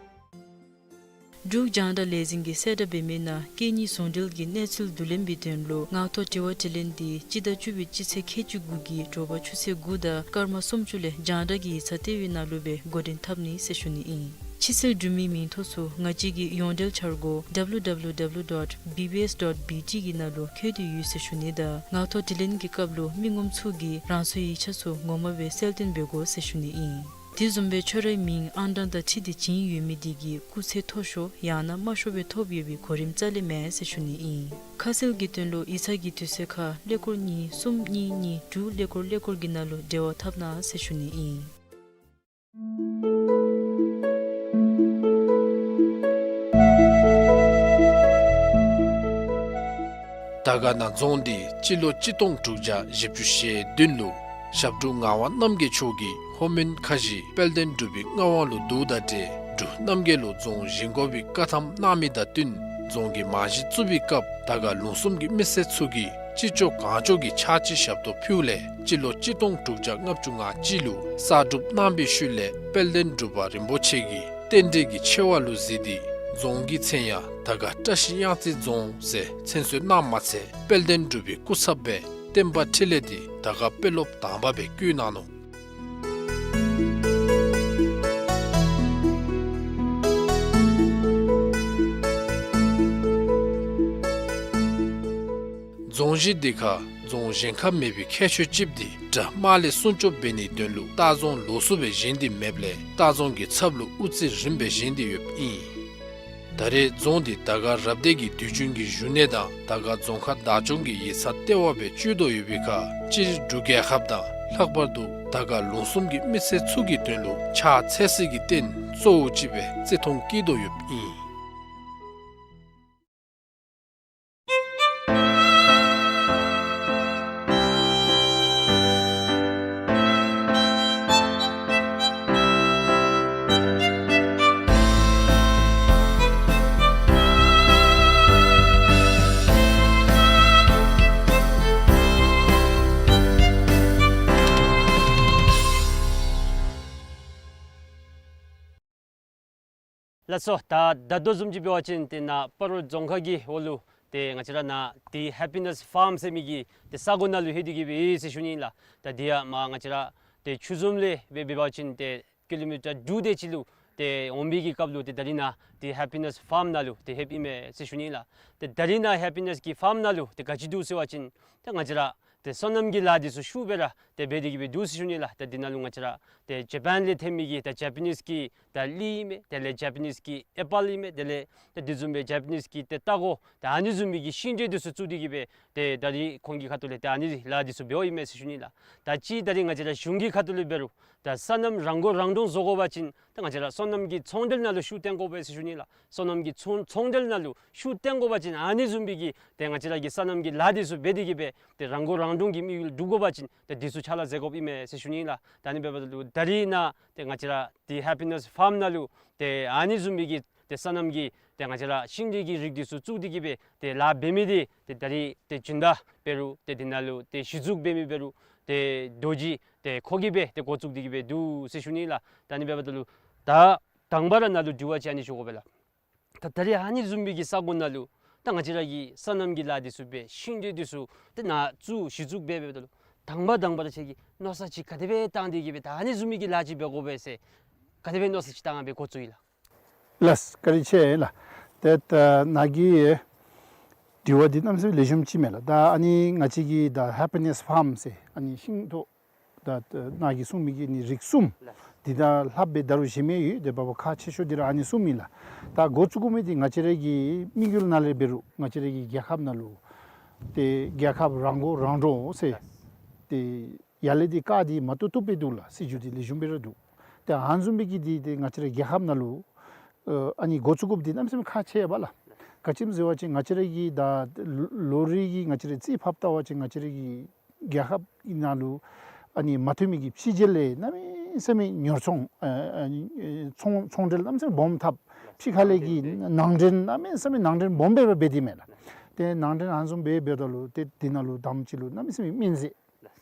འབྲུག་རྒྱང་བསྒྲགས་ལས་འཛིན་གྱིས་གསལ་བསྒྲགས་འབད་མི་ནང་སྐད་གཉིས་ཟུང་འབྲེལ་གྱི་གནས་ཚུལ་བསྡུ་ལེན་པའི་དོན་ལུ་ངག་ཐོག་དྲི་བ་དྲིས་ལན་འདི་སྤྱི་ཟླ་བཅུ་པའི་སྤྱི་ཚེས་ཁལ་གཅིག་དགུ་གི་དྲོ་པ་ཆུ་ཚོད་དགུ་དང་སྐར་མ་སུམ་ཅུ་ལས་རྒྱང་བསྒྲགས་ཀྱི་ཡིག་ཚང་ལྟེ་བའི་ནང་ལུ་སྦེ་འགོ་འདྲེན་འཐབ་ནི་ཟེར་ཞུ་ནི་ཨིན། ཕྱི་སེལ་གྲུབ་མིའི་མིང་ཐོ་ཚུ་ང་བཅས་ཀྱི་ཡོངས་འབྲེལ་འཆར་སྒོ་W W W dot B B S dot B T གི་ནང་ལུ་འཁོད་དེ་ཡོད་ཟེར་ཞུ་ནི་དང་ངག་ཐོག་དྲིས་ལན་གྱི་སྐབས་ལུ་མི་ངོམ་ཚུ་གིས་རང་སོའི་ཡིག་ཆ་ཚུ་ངོ་མ་སྦེ་གསལ་སྟོན་འབད་དགོ་ཟེར་ཞུ་ནི་ཨིན། དེ་བཟུམ་སྦེ་ཁྱོད་རའི་མིང་ཨང་གྲངས་དང་འཁྲིལ་ཏེ་བྱིན་ཡོད་མི་དེ་གིས་སྐུགས་ཚད་མཐོ་ཤོས་ཡང་ན་དམའ་ཤོས་སྦེ་ཐོབ་ཡོད་པའི་གོ་རིམ་རྩ་ལས་མེན་ཟེར་ཞུ་ནི་ཨིན། ཁ་གསལ་གྱི་དོན་ལུ་ཡིག་ཚང་གི་དུས་ཚོད་ཁར་ཀླད་ཀོར་གཉིས་གསུམ་གཉིས་གཉིས་དྲུག་ཀླད་ཀོར་ཀླད་ཀོར་གྱི་ནང་ལུ་འབྲེལ་བ་འཐབ་གནང་ཟེར་ཞུ་ནི་ཨིན། དར་དཀར་ན་རྫོང་འདི་སྤྱི་ལོ་གཅིག་སྟོང་དྲུག་བརྒྱ་བཞི་བཅུ་ཞེ་བདུན་ལུ་ཞབས་དྲུང་ངག་དབང་རྣམ་རྒྱལ་མཆོག་གིས་ལྷོ་མོན་ཁ་བཞི་དཔལ་ལྡན་འབྲུག་པའི་མངའ་དབང་ལུ་བསྡུཝ་ད་ཏེ་འབྲུག་རྣམ་རྒྱལ་ལུ་རྫོང་བཞེངས་དགོ་པའི་བཀའ་ཐམ་གནང་མི་དང་བསྟུན་ རྫོང་གི་རྨང་གཞི་བཙུགས་པའི་སྐབས་དར་དཀར་ལུང་གསུམ་གྱི་མི་སེར་ཚུ་གིས་ཅི་ལྕོགས་གང་ལྕོགས་ཀྱི་ཕྱག་ཕྱི་ཞབས་ཏོག་ཕུལཝ་ལས་སྤྱི་ལོ་གཅིག་སྟོང་དྲུག་བརྒྱ་ལྔ་བཅུ་ང་གཅིག་ལུ་གསར་སྒྲུབ་གནང་བའི་ཤུལ་ལས་དཔལ་ལྡན་འབྲུག་པ་རིན་པོ་ཆེ་གིས་རྟེན་འབྲེལ་གྱི་ཆེ་བ་ལུ་གཟིགས་ཏེ་རྫོང་གི་མཚན་ཡང་དར་དཀར་བཀྲ་ཤིས་གཡང་རྩེ་རྫོང་ཟེར་མཚན་གསོལ་གནངམ་མ་ཚད་དཔལ་ལྡན་འབྲུག་པའི་སྐུ་ཚབ་སྦེ་བསྟན་པ་འཕྲིན་ལས་འདི་དར་དཀར་དཔོན་སློབ་དང་པ་སྦེ་བསྐོ་གནང་ནུག། རྫོང་གཞི་འདི་ཁར་རྫོང་གཞན་ཁར་མེད་པའི་ཁྱད་ཆོས་ཅིག་འདི་དགྲ་དམག་ལས་སྲུང་སྐྱོབ་འབད་ནིའི་དོན་ལུ་ལྟ་རྫོང་ལོགས་སུ་སྦེ་བཞེངས་ཏེ་མེདཔ་ལས་ལྟ་རྫོང་གི་ཚབ་ལུ་དབུ་རྩེ་རིངམ་སྦེ་བཞེངས་ཏེ་ཡོདཔ་ཨིན། ད་རེས་རྫོང་འདི་དར་དཀར་རབ་སྡེ་གི་དུས་རྒྱུན་གྱི་བཞུགས་གནས་དང་དར་དཀར་རྫོང་ཁག་བདག་སྐྱོང་གི་ཡིག་ཚང་ལྟེ་བ་སྦེ་སྤྱོད་དོ་ཡོད་པའི་ཁར་སྤྱིར་འབྲུག་རྒྱལ་ཁབ་དང་ལྷག་པར་དུ་དར་དཀར་ལུང་གསུམ་གྱི་མི་སེར་ཚུ་གི་དོན་ལུ་ཕྱག་འཚལ་སའི་རྟེན་གཙོ་བོ་ཅིག་སྦེ་བརྩི་མཐོང་བསྐྱེད་དོ་ཡོདཔ་ཨིན། ལགས་སོ། ད་ད་ལྟོ་བཟུམ་ཅིག་འབད་བ་ཅིན་ཏེ་ནཱ་སྤ་རོ་རྫོང་ཁག་གི་འོག་ལུ་ཏེ་ང་བཅས་ར་ནཱ་ཏེ་ཧེ་པི་ནེས་ཕཱརམ་ཟེར་མི་གི་ཏེ་ས་གོ་ནང་ལུ་ལྷོད་དེ་གི་སྦེ་ཡོད་ཟེར་ཞུ་ནི་ལགས། ད་འདི་ཡང་མར་ང་བཅས་ར་ཏེ་ཆུ་འཛོམས་ལས་སྦེ་འབད་བ་ཅིན་ཏེ་ཀི་ལོ་མི་ཊར་དྲུག་དེ་ཅིག་ལུ་ཏེ་འོང་བའི་གི་སྐབས་ལུ་ཏེ་ད་རིས་ནཱ་ཏེ་ཧེ་པི་ནེས་ཕཱརམ་ནང་ལུ་ཏེ་ལྷོདཔ་ཨིན་མས་ཟེར་ཞུ་ནི་ལགས། ཏེ་ད་རིས་ནཱ་ཧེ་པི་ནེས་ཀྱི་ཕཱརམ་ནང་ལུ་ཏེ་ག་ཅི་འདུག་ཟེར་བ་ཅིན་ཏེ་ང་བཅས་ར་ཏེ་སོ་ནམ་གྱི་ལཱ་འདི་ཚུ་ཤུགས་སྦེ་ར་ཏེ་འབད་དེ་གི་སྦེ་འདུག་ཟེར་ཞུ་ནི་ལགས། ཏེ་འདི་ནང་ལུ་ང་བཅས་ར་ཏེ་ཇ་པཱན་ལས་ཐོན་མི་གི་ད་ཇ་པ་ནིས་ཀྱི་ད་གླི་ཨིན་མས། དེ་ལས་ཇ་པ་ནིས་ཀྱི་ཨེ་པཱལ་ཨིན་མས། དེ་ལས་ད་འདི་བཟུམ་སྦེ་ཇ་པ་ནིས་ཀྱི་ཏེ་ལྟག་ཀོ་ད་ཨ་ནི་བཟུམ་མའི་གི་ཤིང་འབྲས་འདི་ཚུ་བཙུགས་ཏེ་གི་སྦེ་ཏེ་ད་རིས་ཁོང་གི་ཁ་ཐུག་ལས་ཏེ་ཨ་ནི་ལཱ་འདི་ཚུ་འབདཝ་ཨིན་མས་ཟེར་ཞུ་ནི་ལགས། ད་ཅི་ད་རིས་ང་བཅས་ར་གཞུང་གི་ཁ་ཐུག་ལས་འབད་རུང་ད་སོ་ནམ་རང་མགོ་རང་འདྲོངས་བཟོ་དགོ་པ་ཅིན་ད་ང་བཅས་ར་སོ་ནམ་གྱི་ཚོང་འབྲེལ་ནང་ལུ་ཤུགས་བཏོན་དགོ་པས་ཟེར་ཞུ་ནི་ལགས། སོ་ནམ་གྱི་ཚོང་ཚོང་འབྲེལ་ནང་ལུ་ཤུགས་བཏོན་དགོ་པ་ཅིན་ཨ་ནི་བཟུམ་མའི་གི་ཏེ་ང་བཅས་ར་གི་སོ་ནམ་གྱི་ལཱ་འདི་ཚུ་འབད་དེ་གི་སྦེ་ཏེ་རང་མགོ་རང་འདྲོངས་ཀྱི་དམིགས་ཡུལ་འགྲུབ་དགོ་པ་ཅིན་ཏེ་འདི་ཚུ་ཕྱག་ལཱ་མཛད་དགོཔ་ཨིན་མས་ཟེར་ཞུ་ནི་ལགས། ད་ཨ་ནི་འབདཝ་ད་ལུ་ད་རིས་ནཱ་ཏེ་ང་བཅས་ར་ཏེ་ཧེ་པི་ནེས་ཕཱརམ་ནང་ལུ་ཏེ་ཨ་ནི་བཟུམ་མའི་གི་ཏེ་སོ་ནམ་གྱི་ཏེ་ང་བཅས་ར་ཤིང་འབྲས་ཀྱི་རིགས་འདི་ཚུ་བཙུགས་ཏེ་གི་སྦེ་ཏེ་ལཱ་འབད་མི་འདི་ཏེ་ད་རིས་ཏེ་སྦྱིན་བདག་འབད་རུང་ཏེ་འདི་ནང་ལུ་ཏེ་གཞི་བཙུགས་འབད་མི་འབད་རུང་ཏེ་རྡོ་རྗེ་ཏེ་ཁོ་གིས་སྦེ་ཏེ་འགོ་བཙུགས་ཏེ་གི་སྦེ་འདུག་ཟེར་ཞུ་ནི་ལགས། ད་ཨ་ནི་འབདཝ་ད་ལུ་ད་དང་པ་ར་ནཱ་ལུ་དྲི་བ་ཅིག་ཨ་ནི་ཞུ་དགོ་པས་ལགས། ད་ད་རིས་ཨ་ནི་བཟུམ་མའི་གི་ས་གོ་ནང་ལུ་ད་ང་བཅས་ར་གི་སོ་ནམ་གྱི་ལཱ་འདི་ཚུ་འབད་ཤིང་འབྲས་འདི་ཚུ་ཏེ་ནཱ་བཙུགས་གཞི་བཙུགས་འབད་འབདཝ་ད་ལུ་དང་པ་དང་པ་ར་ཁྱོད་ཀྱིས་མནོ་བསམ་ཅིག་ག་དེ་སྦེ་བཏང་སྟེ་གི་སྦེ་ད་ཨ་ནི་བཟུམ་མའི་གི་ལཱ་ཅིག་འབད་དགོ་པས་ཟེར་ག་དེ་སྦེ་མནོ་བསམ་ཅིག་བཏང་སྦེ་འགོ་བཙུགས་ཡི་ལགས། ལགས་སོ། བཀའ་དྲིན་ཆེ་ལགས། ཏེ་ད་ནཱ་གི་དྲི་བ་འདི་གནམ་མེད་ས་མེད་ལེགས་ཤོམ་ཅིག་མས་ལགས། ད་ཨ་ནི་ང་བཅས་ཀྱི་ད་ཧེ་པི་ནེས་ཕཱརམ་ཟེར་ཨ་ནི་ཤིང་ཐོག་ད་ནཱ་གིས་གསུངས་མི་གི་ནི་རིགས་གསུམ་འདི་དང་ལྷགཔ་སྦེ་ད་རུང་གཞན་མི་ཡོད། ཏེ་འབདཝ་ཁག་ཆེ་ཤོས་འདི་ར་ཨ་ནི་གསུམ་ཨིན་ལགས། ད་འགོ་བཙུགས་དགོ་མི་འདི་ང་བཅས་ར་གི་དམིགས་ཡུལ་ནང་ལས་འབད་རུང་ང་བཅས་ར་གི་རྒྱལ་ཁབ་ནང་ལུ་ཏེ་རྒྱལ་ཁབ་རང་མགོ་རང་འདྲོངས་ཟེར་ཏེ་ཡར་ལས་འདི་བཀའ་འདི་མ་བཏུབ་བཏུབ་སྦེ་འདུག་ལགས། སྲིད་བྱུས་འདི་ལེགས་ཤོམ་སྦེ་ར་འདུག། ཏེ་ཨ་ནི་བཟུམ་མའི་གི་འདི་ཏེ་ང་བཅས་ར་རྒྱལ་ཁབ་ནང་ལུ་ཨ་ནི་འགོ་བཙུགས་དགོཔ་འདི་གནམ་མེད་ས་མེད་ཁག་ཆེ་བས་ལགས། ག་ཅི་སྨོ་ཟེར་བ་ཅིན་ང་བཅས་ར་གི་ད་ལོ་རེ་གི་ང་བཅས་ར་རྩིས་ཕབ་བལྟ་བ་ཅིན་ང་བཅས་ར་གི་རྒྱལ་ཁབ་ནང་ལུ་ཨ་ནི་མ་མཐུན་མི་གི་ཕྱི་རྒྱལ་ལས་གནམ་མེད་ས་མེད་ཉོ་ཚོང་ཨ་ཨ་ཚོང་ཚོང་འབྲེལ་གནམ་མེད་ས་མེད་སྦོམ་འཐབ། ཕྱི་ཁ་ལས་ཀྱི་ནང་འདྲེན་གནམ་མེད་ས་མེད་ནང་འདྲེན་སྦོམ་སྦེ་ར་འབད་དེ་མས་ལགས། ཏེ་ནང་འདྲེན་ཨ་ནི་བཟུམ་སྦེ་འབདཝ་ད་ལུ་ཏེ་འདི་ནང་ལུ་དང་པ་ཅིག་ལུ་གནམ་མེད་ས་མེད་སྨན་རྫས་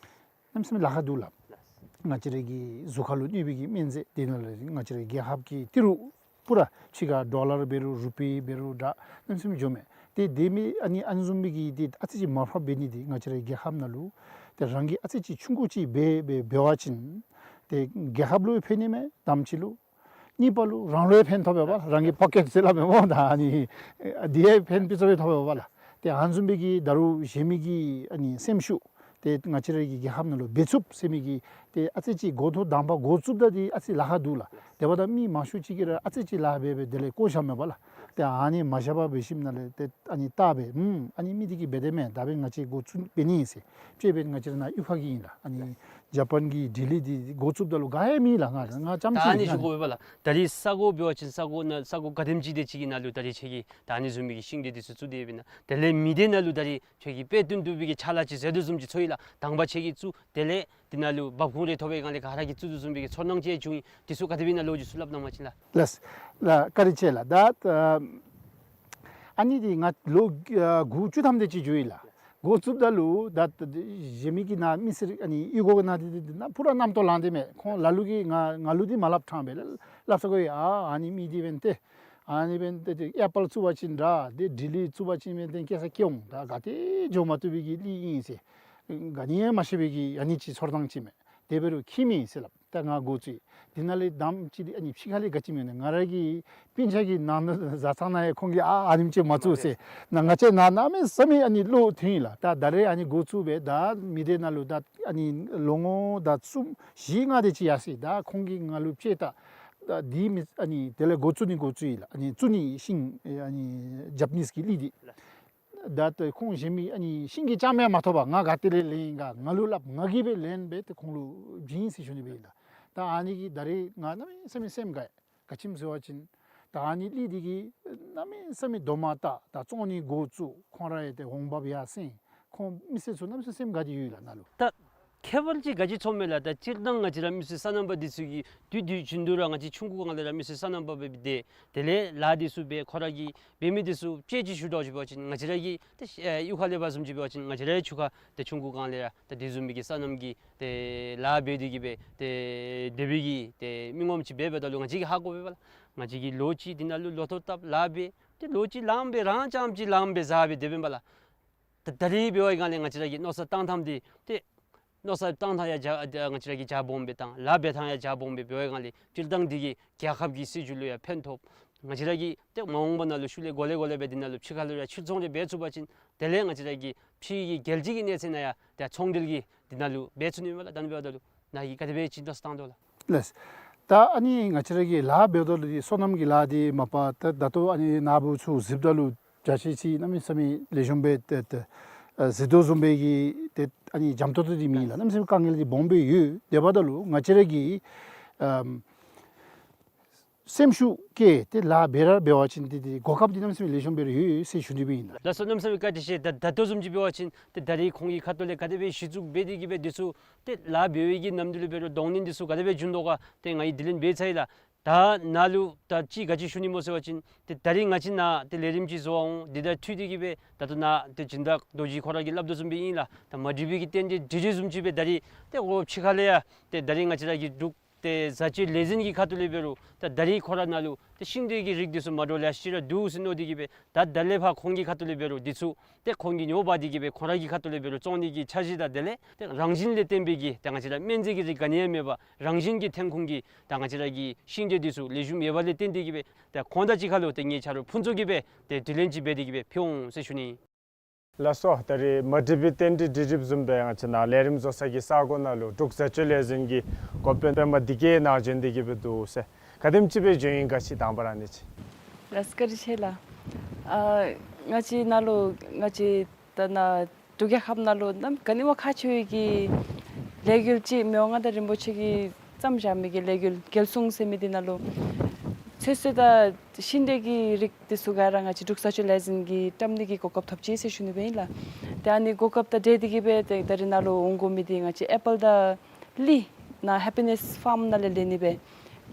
གནམ་མེད་ས་མེད་ལཱ་ཁག་འདུག་ལགས། ང་བཅས་ར་གི་གཟུགས་ཁར་ལུ་གནོད་པའི་གི་སྨན་རྫས་འདི་ནང་ལས་ང་བཅས་ར་རྒྱལ་ཁབ་ཀྱི་ཏི་རུ་པུ་ར་ཕྱི་ཁར་ཌོ་ལར་འབད་རུང་རུ་པི་འབད་རུང་ད་གནམ་མེད་ས་མེད་འགྱོཝ་མས། ཏེ་དེ་མི་ཨ་ནི་ཨ་ནི་བཟུམ་མའི་གི་ཏེ་ཨ་ཙི་ཅིག་མར་ཕབ་འབད་ནི་འདི་ང་བཅས་ར་རྒྱལ་ཁབ་ནང་ལུ་ཏེ་རང་གིས་ཨ་ཙི་ཅིག་ཆུང་ཀུ་ཅིག་འབད་འབད་འབད་བ་ཅིན་ཏེ་རྒྱལ་ཁབ་ལུ་ཕན་ནི་མས། དང་པ་ཅིག་ལུ། གཉིས་པ་ལུ་རང་ལུ་ཡང་ཕན་ཐོགས་པས་པ། རང་གི་པོ་ཀེཊ་ཟེར་སླབ་མས་སྨོ། ད་ཨ་ནི་འདི་ཡང་ཕན་པི་ཚུ་སྦེ་ཐོགས་པས་པ་ལགས། ཏེ་ཨ་ནི་བཟུམ་མའི་གི་ད་རུང་གཞན་མི་གི་ཨ་ནི་སེམས་ཤུགས་ཏེ་ང་བཅས་ར་གི་རྒྱལ་ཁབ་ནང་ལུ་འབད་ཚུགས་ཟེར་མི་གི་ཏེ་ཨ་ཙི་ཅིག་འགོ་ཐོག་དང་པ་འགོ་བཙུགསཔ་ད་འདི་ཨ་ཙི་ལཱ་ཁག་འདུག་ལགས། དེ་འབདཝ་ད་མི་མང་ཤོས་ཅིག་གིས་ར་ཨ་ཙི་ཅིག་ལཱ་འབད་འབད་དེ་ལས་བཀོ་བཞགཔ་མས་པ་ལགས། ཏེ་ཨ་ནི་མ་བཞག་པར་འབད་ཞིནམ་ལས་ཏེ་ཨ་ནི་བལྟ་སྦེ་ཨུམ་ཨ་ནི་མི་འདི་གིས་འབད་དེ་མས། ད་འབདན་ང་བཅས་འགོ་བཙུགས་འབད་ནི་ཨིན་ཟེར་ཅིག་འབད་ང་བཅས་ར་ནཱ་གཡུས་ཁ་གི་ཨིན་ལགས། ཨ་ནི་ཇ་པཱན་གྱི་ཌི་ལི་འདི་འགོ་བཙུགསཔ་ད་ལུ་ག་ཡང་མེད་ལགས། ང་ང་རྐྱངམ་ཅིག་ཨིན། ད་ཨ་ནི་ཞུ་དགོ་པས་ལགས། ད་རིས་ས་གོ་འབད་བ་ཅིན་ས་གོ་ནང་ས་གོ་ག་དེམ་ཅིག་དེ་ཅིག་གི་ནང་ལུ་ད་རིས་ཁྱོད་ཀྱིས་ད་ཨ་ནི་བཟུམ་མའི་གི་ཤིང་འབྲས་འདི་ཚུ་བཙུགས་ཏེ་ཡོདཔ་ཨིན་ན། དེ་ལས་མི་སྡེ་ནང་ལུ་ད་རིས་ཁྱོད་ཀྱིས་དཔེ་སྟོན་བཏུབ་པའི་གི་ཕྱག་ལཱ་ཅིག་མཛད་དོ་བཟུམ་ཅིག་ཚོར་ཡི་ལགས། དང་པ་ཁྱོད་ཀྱིས་བཙུགས། དེ་ལས་འདི་ནང་ལུ་འབབ་ཁུངས་རེ་ཐོབ་པའི་སྒང་ལས་ག་ར་གིས་བཙུགས་དོ་བཟུམ་མའི་གི་ཚོར་སྣང་ཅིག་བྱུང་ཡི། འདི་ཚུ་ག་དེ་སྦེ་ཨིན་ན་ལོ་རྒྱུས་ཚུ་སླབ་གནང་བ་ཅིན་ལགས། ལགས་ལགས། བཀའ་དྲིན་ཆེ་ལགས། ད་ཨ་ ཨ་ནི་འདི་ང་ལོ་ཨ་དགུ་བཅུ་ཐམ་དེ་ཅིག་འགྱོ་ཡི་ལགས། འགོ་བཙུགསཔ་ད་ལུ་ད་གཞན་མི་གི་ནཱ་མི་སེར་ཨ་ནི་གཡུས་སྒོ་གི་ནང་འདི་འདི་ནཱ་ཕུ་ར་རྣམ་རྟོག་ལངས་ཏེ་མས། ཁོང་ལ་ལུ་གིས་ང་ང་ལུ་འདི་མ་སླབ་དྲགས་པས་ལགས། སླབ་ས་གོ་ཡི། ཨ་ཨ་ནི་མི་འདི་འབདན་ཏེ་ཨ་ནི་འབདན་ཏེ་ཏེ་ཨེ་པཱལ་བཙུགས་པ་ཅིན་འདྲ་ཏེ་ཌི་ལི་བཙུགས་པ་ཅིན་འབདན་ཏེ་སྐྱེ་ས་སྐྱེ་འོང་། ད་ག་ཏེ་འགྱོ་མ་བཏུབ་པའི་གི་གླིང་ཨིན་ཟེར། ག་ནི་ཡང་མ་ཤེས་པའི་གི་ཨ་ནི་ཅིག་ཚོར་སྣང་ཅིག་མས། དེ་འབད་རུང་ཁྱིམ་ཨིན་ཟེར་སླབ། ད་ང་འགོ་བཙུགས་ཡི། དེ་ནང་ལས་དང་པ་ཅིག་འདི་ཨ་ནི་ཕྱི་ཁ་ལས་ག་ཅི་མེད་ན་ང་ར་གི་སྤུན་ཆ་གི་ནང་ན་བཟའ་ཚང་ནང་ཡང་ཁོང་གིས་ཨ་ཨ་ནེམ་ཅིག་མ་བཙུགས་ཟེར། ནཱ་ང་བཅས་ནཱ་གནམ་མེད་ས་མེད་ཨ་ནི་བློ་ཐོན་ཡི་ལགས། ད་ད་རེས་ཨ་ནི་འགོ་བཙུགས་སྦེ་ད་མི་སྡེ་ནང་ལུ་ད་ཨ་ནི་ལོ་ངོ་ད་གསུམ་བཞི་ལྔ་དེ་ཅིག་ཡར་སོ་ཡི། ད་ཁོང་གིས་ང་ལུ་དཔྱེ་ལྟ་ད་འདི་མི་ཨ་ནི་དེ་ལས་འགོ་བཙུགས་ནི་འགོ་བཙུགས་ཡི་ལགས། ཨ་ནི་བཙུགས་ནི་ཤིང་ཨ་ནི་ཇ་པ་ནིས་ཀྱི་གླིང་འདི། ད་ལྟོ་ཁོང་གཞན་མི་ཨ་ནི་ཤིང་གི་རྐྱངམ་ཡང་མ་ཐོབ་པར་ང་ག་ཏེ་ལས་ལེན་ག་ང་ལུ་སླབ། ང་གིས་སྦེ་ལེན་སྦེ་ཏེ་ཁོང་ལུ་བྱིན་ཟེར་ཞུ་ནི་སྦེ་ཨིན་ལགས། ད་ཨ་ནི་གིས་ད་རེས་ང་གནམ་མེད་ས་མེད་སེམས་དགའ་ཡི། ག་ཅི་སྨོ་ཟེར་བ་ཅིན་ད་ཨ་ནི་གླིང་འདི་གིས་གནམ་མེད་ས་མེད་རྡོག་མ་བཏགས་ད་བཙོང་ནི་འགོ་བཙུགས། ཁོང་ར་ཡང་ཏེ་འོང་འབབ་ཡར་སེང་། ཁོང་མི་སེར་ཚུ་གནམ་མེད་ས་མེད་སེམས་དགའ་སྟེ་ཡོད་ལགས་ནཱ་ལུ། ད་ཁྱད་པར་ཅིག་ག་ཅི་ཚོརཝ་མས་ལགས། ད་སྤྱིར་བཏང་ང་བཅས་ར་མི་སེར་སོ་ནམ་པ་འདི་ཚུ་གིས་དུས་དུས་རྒྱུན་དུ་ར་ང་བཅས་ཆུང་ཀུ་སྒང་ལས་ར་མི་སེར་སོ་ནམ་པ་སྦེ་སྡོད། དེ་ལས་ལཱ་འདི་ཚུ་འབད། ཁོ་ར་གིས་འབད་མི་འདི་ཚུ་དཔྱེ་ཅིག་ཞུ་དོ་ཟེར་བ་ཅིན་ང་བཅས་ར་གི་ཏེ་ཨེ་གཡུས་ཁ་ལས་འབད་བཟུམ་ཅིག་འབད་བ་ཅིན་ང་བཅས་རའི་ཆུ་ཁ་ཏེ་ཆུང་ཀུ་སྒང་ལས་ར་ཏེ་དེ་བཟུམ་མའི་གི་སོ་ནམ་གྱི་ཏེ་ལཱ་འབད་དེ་གིས་སྦེ་ཏེ་དེ་སྦེ་གི་ཏེ་མི་ངོམ་ཅིག་འབད་འབདཝ་ད་ལུ་ང་བཅས་ཀྱིས་ཧ་གོ་བས་པ་ལགས། ང་བཅས་ཀྱིས་ལོ་གཅིག་འདི་ནང་ལུ་ལོ་ཐོག་བཏབ་ལཱ་འབད། ཏེ་ལོ་གཅིག་ལངམ་སྦེ་རང་རྐྱངམ་ཅིག་ལངམ་སྦེ་བཟའ་སྦེ་སྡོད་པས་པ་ལགས། ད་ད་རེས་འབད་བའི་སྒང་ལས་ང་བཅས་ར་གི་མནོ་བསམ་བཏང་ཐངས་འདི་ཏེ་མནོ་བསམ་བཏང་ཐངས་ཡང་རྒྱ་ང་བཅས་ར་གི་རྒྱ་སྦོམ་སྦེ་བཏང་། ལཱ་འབད་ཐངས་ཡང་རྒྱ་སྦོམ་སྦེ་འབད་བའི་སྒང་ལས་སྤྱིར་བཏང་འདི་གིས་རྒྱལ་ཁབ་ཀྱི་སྲིད་བྱུས་ལུ་ཡང་ཕན་ཐོགས། ང་བཅས་ར་གིས་ཏེ་མ་འོངས་པ་ནང་ལུ་ཤུལ་ལས་གོ་ལེ་གོ་ལེ་སྦེ་འདི་ནང་ལུ་ཕྱི་ཁ་ལུ་ཡང་ཕྱིར་ཚོང་རེ་འབད་ཚུགས་པ་ཅིན་དེ་ལས་ང་བཅས་ར་གི་ཕྱི་གི་རྒྱལ་སྤྱི་གི་གནས་ཚད་ནང་ཡང་ཏེ་ཚོང་འབྲེལ་གྱི་འདི་ནང་ལུ་འབད་ཚུགས་ནི་མས་ལགས། ད་ཨ་ནི་འབདཝ་ད་ལུ་ནཱ་གིས་ག་དེ་སྦེ་ཅིག་མནོ་བསམ་བཏང་དོ་ལགས། ལགས། ད་ཨ་ནི་ང་བཅས་ར་གིས་ལཱ་འབདཝ་ད་ལུ་འདི་སོ་ནམ་གྱི་ལཱ་འདི་མ་པ་ད་ད་ལྟོ་ཨ་ནི་ནཱ་བུ་ཚུ་གཟིགསཔ་ད་ལུ་འཇའ་ཆི་ཆི་གནམ་མེད་ས་མེད་ལེགས་ཤོམ་སྦེ་ཏེ་ཏེ་ཨ་གཟིགས་དོ་བཟུམ་སྦེ་གི་ཏེ་ཨ་ནི་འཇམ་ཏོང་ཏོ་འདི་མེད་ལགས། གནམ་མེད་ས་མེད་དཀའ་ངལ་འདི་སྦོམ་སྦེ་ཡོད། དེ་འབདཝ་ད་ལུ་ང་བཅས་ར་གིས་ཨམ་སེམས་ཤུགས་བསྐྱེད་དེ་ལཱ་འབད་ར་འབད་བ་ཅིན་ཏེ་ཏེ་གོ་སྐབས་འདི་གནམ་མེད་ས་མེད་ལེགས་ཤོམ་སྦེ་ར་ཡོད་ཟེར་ཞུ་ནི་སྦེ་ཨིན་ལགས། ལགས་སོ། གནམ་མེད་ས་མེད་བཀའ་དྲིན་ཆེ། ད་ད་ལྟོ་བཟུམ་ཅིག་འབད་བ་ཅིན་ཏེ་ད་རེས་ཁོང་གི་ཁ་ཐུག་ལས་ག་དེ་སྦེ་གཞི་བཙུགས་འབད་དེ་གིས་སྦེ་འདི་ཚུ་ཏེ་ལཱ་འབད་བའི་གི་ནམ་དུས་ལུ་འབད་རུང་གདོང་ལེན་འདི་ཚུ་ག་དེ་སྦེ་བྱུང་དོ་ག་ཏེ་ང་གིས་དྲི་ལན་འབད་ཚར་ཡི་ལགས། ད་ནཱ་ལུ་ད་ཅི་ག་ཅི་ཞུ་ནི་སྨོ་ཟེར་བ་ཅིན་ཏེ་ད་རེས་ང་བཅས་ནཱ་ཏེ་ལས་རིམ་ཅིག་བཟོ་འོང་། འདི་དང་འཁྲིལ་ཏེ་གིས་སྦེ་ད་ལྟོ་ནཱ་ཏེ་སྦྱིན་བདག་རྡོ་རྗེ་ཁོ་ར་གིས་སླབ་དོ་བཟུམ་སྦེ་ཨིན་ལགས། ད་མ་འགྲིག་པའི་གི་རྟེན་འབྲེལ་འགྲིག་འགྲིག་བཟུམ་ཅིག་སྦེ་ད་རེས་ཏེ་ཨོ་ཕྱི་ཁ་ལས་ཡང་ཏེ་ད་རེས་ང་བཅས་ར་གི་འབྲུག་ཏེ་བཟའ་སྤྱོད་ལས་འཛིན་གྱི་ཁ་ཐུག་ལས་འབད་རུང་ད་ད་རེས་ཁོ་ར་ནཱ་ལུ་ཏེ་ཤིང་འབྲས་ཀྱི་རིགས་འདི་ཚུ་མ་འདྲཝ་ལེ་ཤ་ར་འདུག་ཟེར་མནོ་སྟེ་གིས་སྦེ་ད་ད་ལས་ཕར་ཁོང་གི་ཁ་ཐུག་ལས་འབད་རུང་འདི་ཚུ་ཏེ་ཁོང་གིས་ཉོ་འབག་སྟེ་གིས་སྦེ་ཁོང་ར་གི་ཁ་ཐུག་ལས་འབད་རུང་བཙོང་ནི་གི་འཆར་གཞི་དང་དེ་ལས་ཏེ་རང་བཞིན་ལས་བརྟེན་པའི་གི་ཏེ་ང་བཅས་ར་སྨན་རྫས་ཀྱི་རིགས་ག་ནི་ཡང་མེད་པར་རང་བཞིན་གྱི་ཐོན་ཁུངས་ཀྱི་ད་ང་བཅས་ར་གི་ཤིང་འབྲས་འདི་ཚུ་ལེགས་ཤོམ་ཡོད་པ་ལས་བརྟེན་ཏེ་གིས་སྦེ་ཏེ་ཁོང་དང་གཅིག་ཁར་ལུ་ཏེ་ངེའི་ཆ་རོགས་ཕུན་ཚོགས་ཀྱིས་སྦེ་ཏེ་དྲི་ལན་ཅིག་འབད་དེ་གིས་སྦེ་ཕུལ་འོང་ཟེར་ཞུ་ནི། ལགས་སོ། ད་རེས་མ་འགྲིག་པའི་རྟེན་འབྲེལ་འགྲིག་འགྲིགཔ་བཟུམ་སྦེ་ང་བཅས་ནཱ་ལས་རིམ་བཟོ་ས་གི་ས་གོ་ནང་ལུ་འབྲུག་བཟའ་སྤྱོད་ལས་འཛིན་གྱི་འགོ་དཔོན་པདྨ་བདེ་སྐྱིད་ནཱ་བྱོན་ཏེ་གིས་སྦེ་འདུག་ཟེར། ག་དེམ་ཅིག་སྦེ་བྱོན་ཡི་ག་ཅིག་དང་པ་ར་ཨ་ནི་ཅིག། ལགས་སོ། བཀའ་དྲིན་ཆེ་ལགས། ཨ་ང་བཅས་ནཱ་ལུ་ང་བཅས་ད་ནཱ་འབྲུག་རྒྱལ་ཁབ་ནང་ལུ་གནམ་ག་ནི་བ་ཁག་ཆེ་བའི་གི་ལས་འགུལ་ཅིག་མི་དབང་མངའ་བདག་རིན་པོ་ཆེ་གིས་བརྩམས་བཞག་མི་གི་ལས་འགུལ་རྒྱལ་སྲུང་ཟེར་མི་འདི་ནང་ལུ་ཚོད་བསྲེ་དང་ཤིང་འབྲས་ཀྱི་རིགས་འདི་ཚུ་ག་ར་ང་བཅས་འབྲུག་བཟའ་སྤྱོད་ལས་འཛིན་གྱིས་བཀྲམ་ནི་གི་གོ་སྐབས་ཐོབ་ཅི་ཟེར་ཞུ་ནི་སྦེ་ཨིན་ལགས། ཏེ་ཨ་ནི་གོ་སྐབས་དང་འབྲེལ་ཏེ་གིས་སྦེ་ཏེ་ད་རེས་ནཱ་ལུ་འོང་དགོ་མི་འདི་ང་བཅས་ཨེ་པཱལ་དང་གླིང་ནཱ་ཧེ་པི་ནེས་ཕཱརམ་ནང་ལས་ལེན་ནི་སྦེ་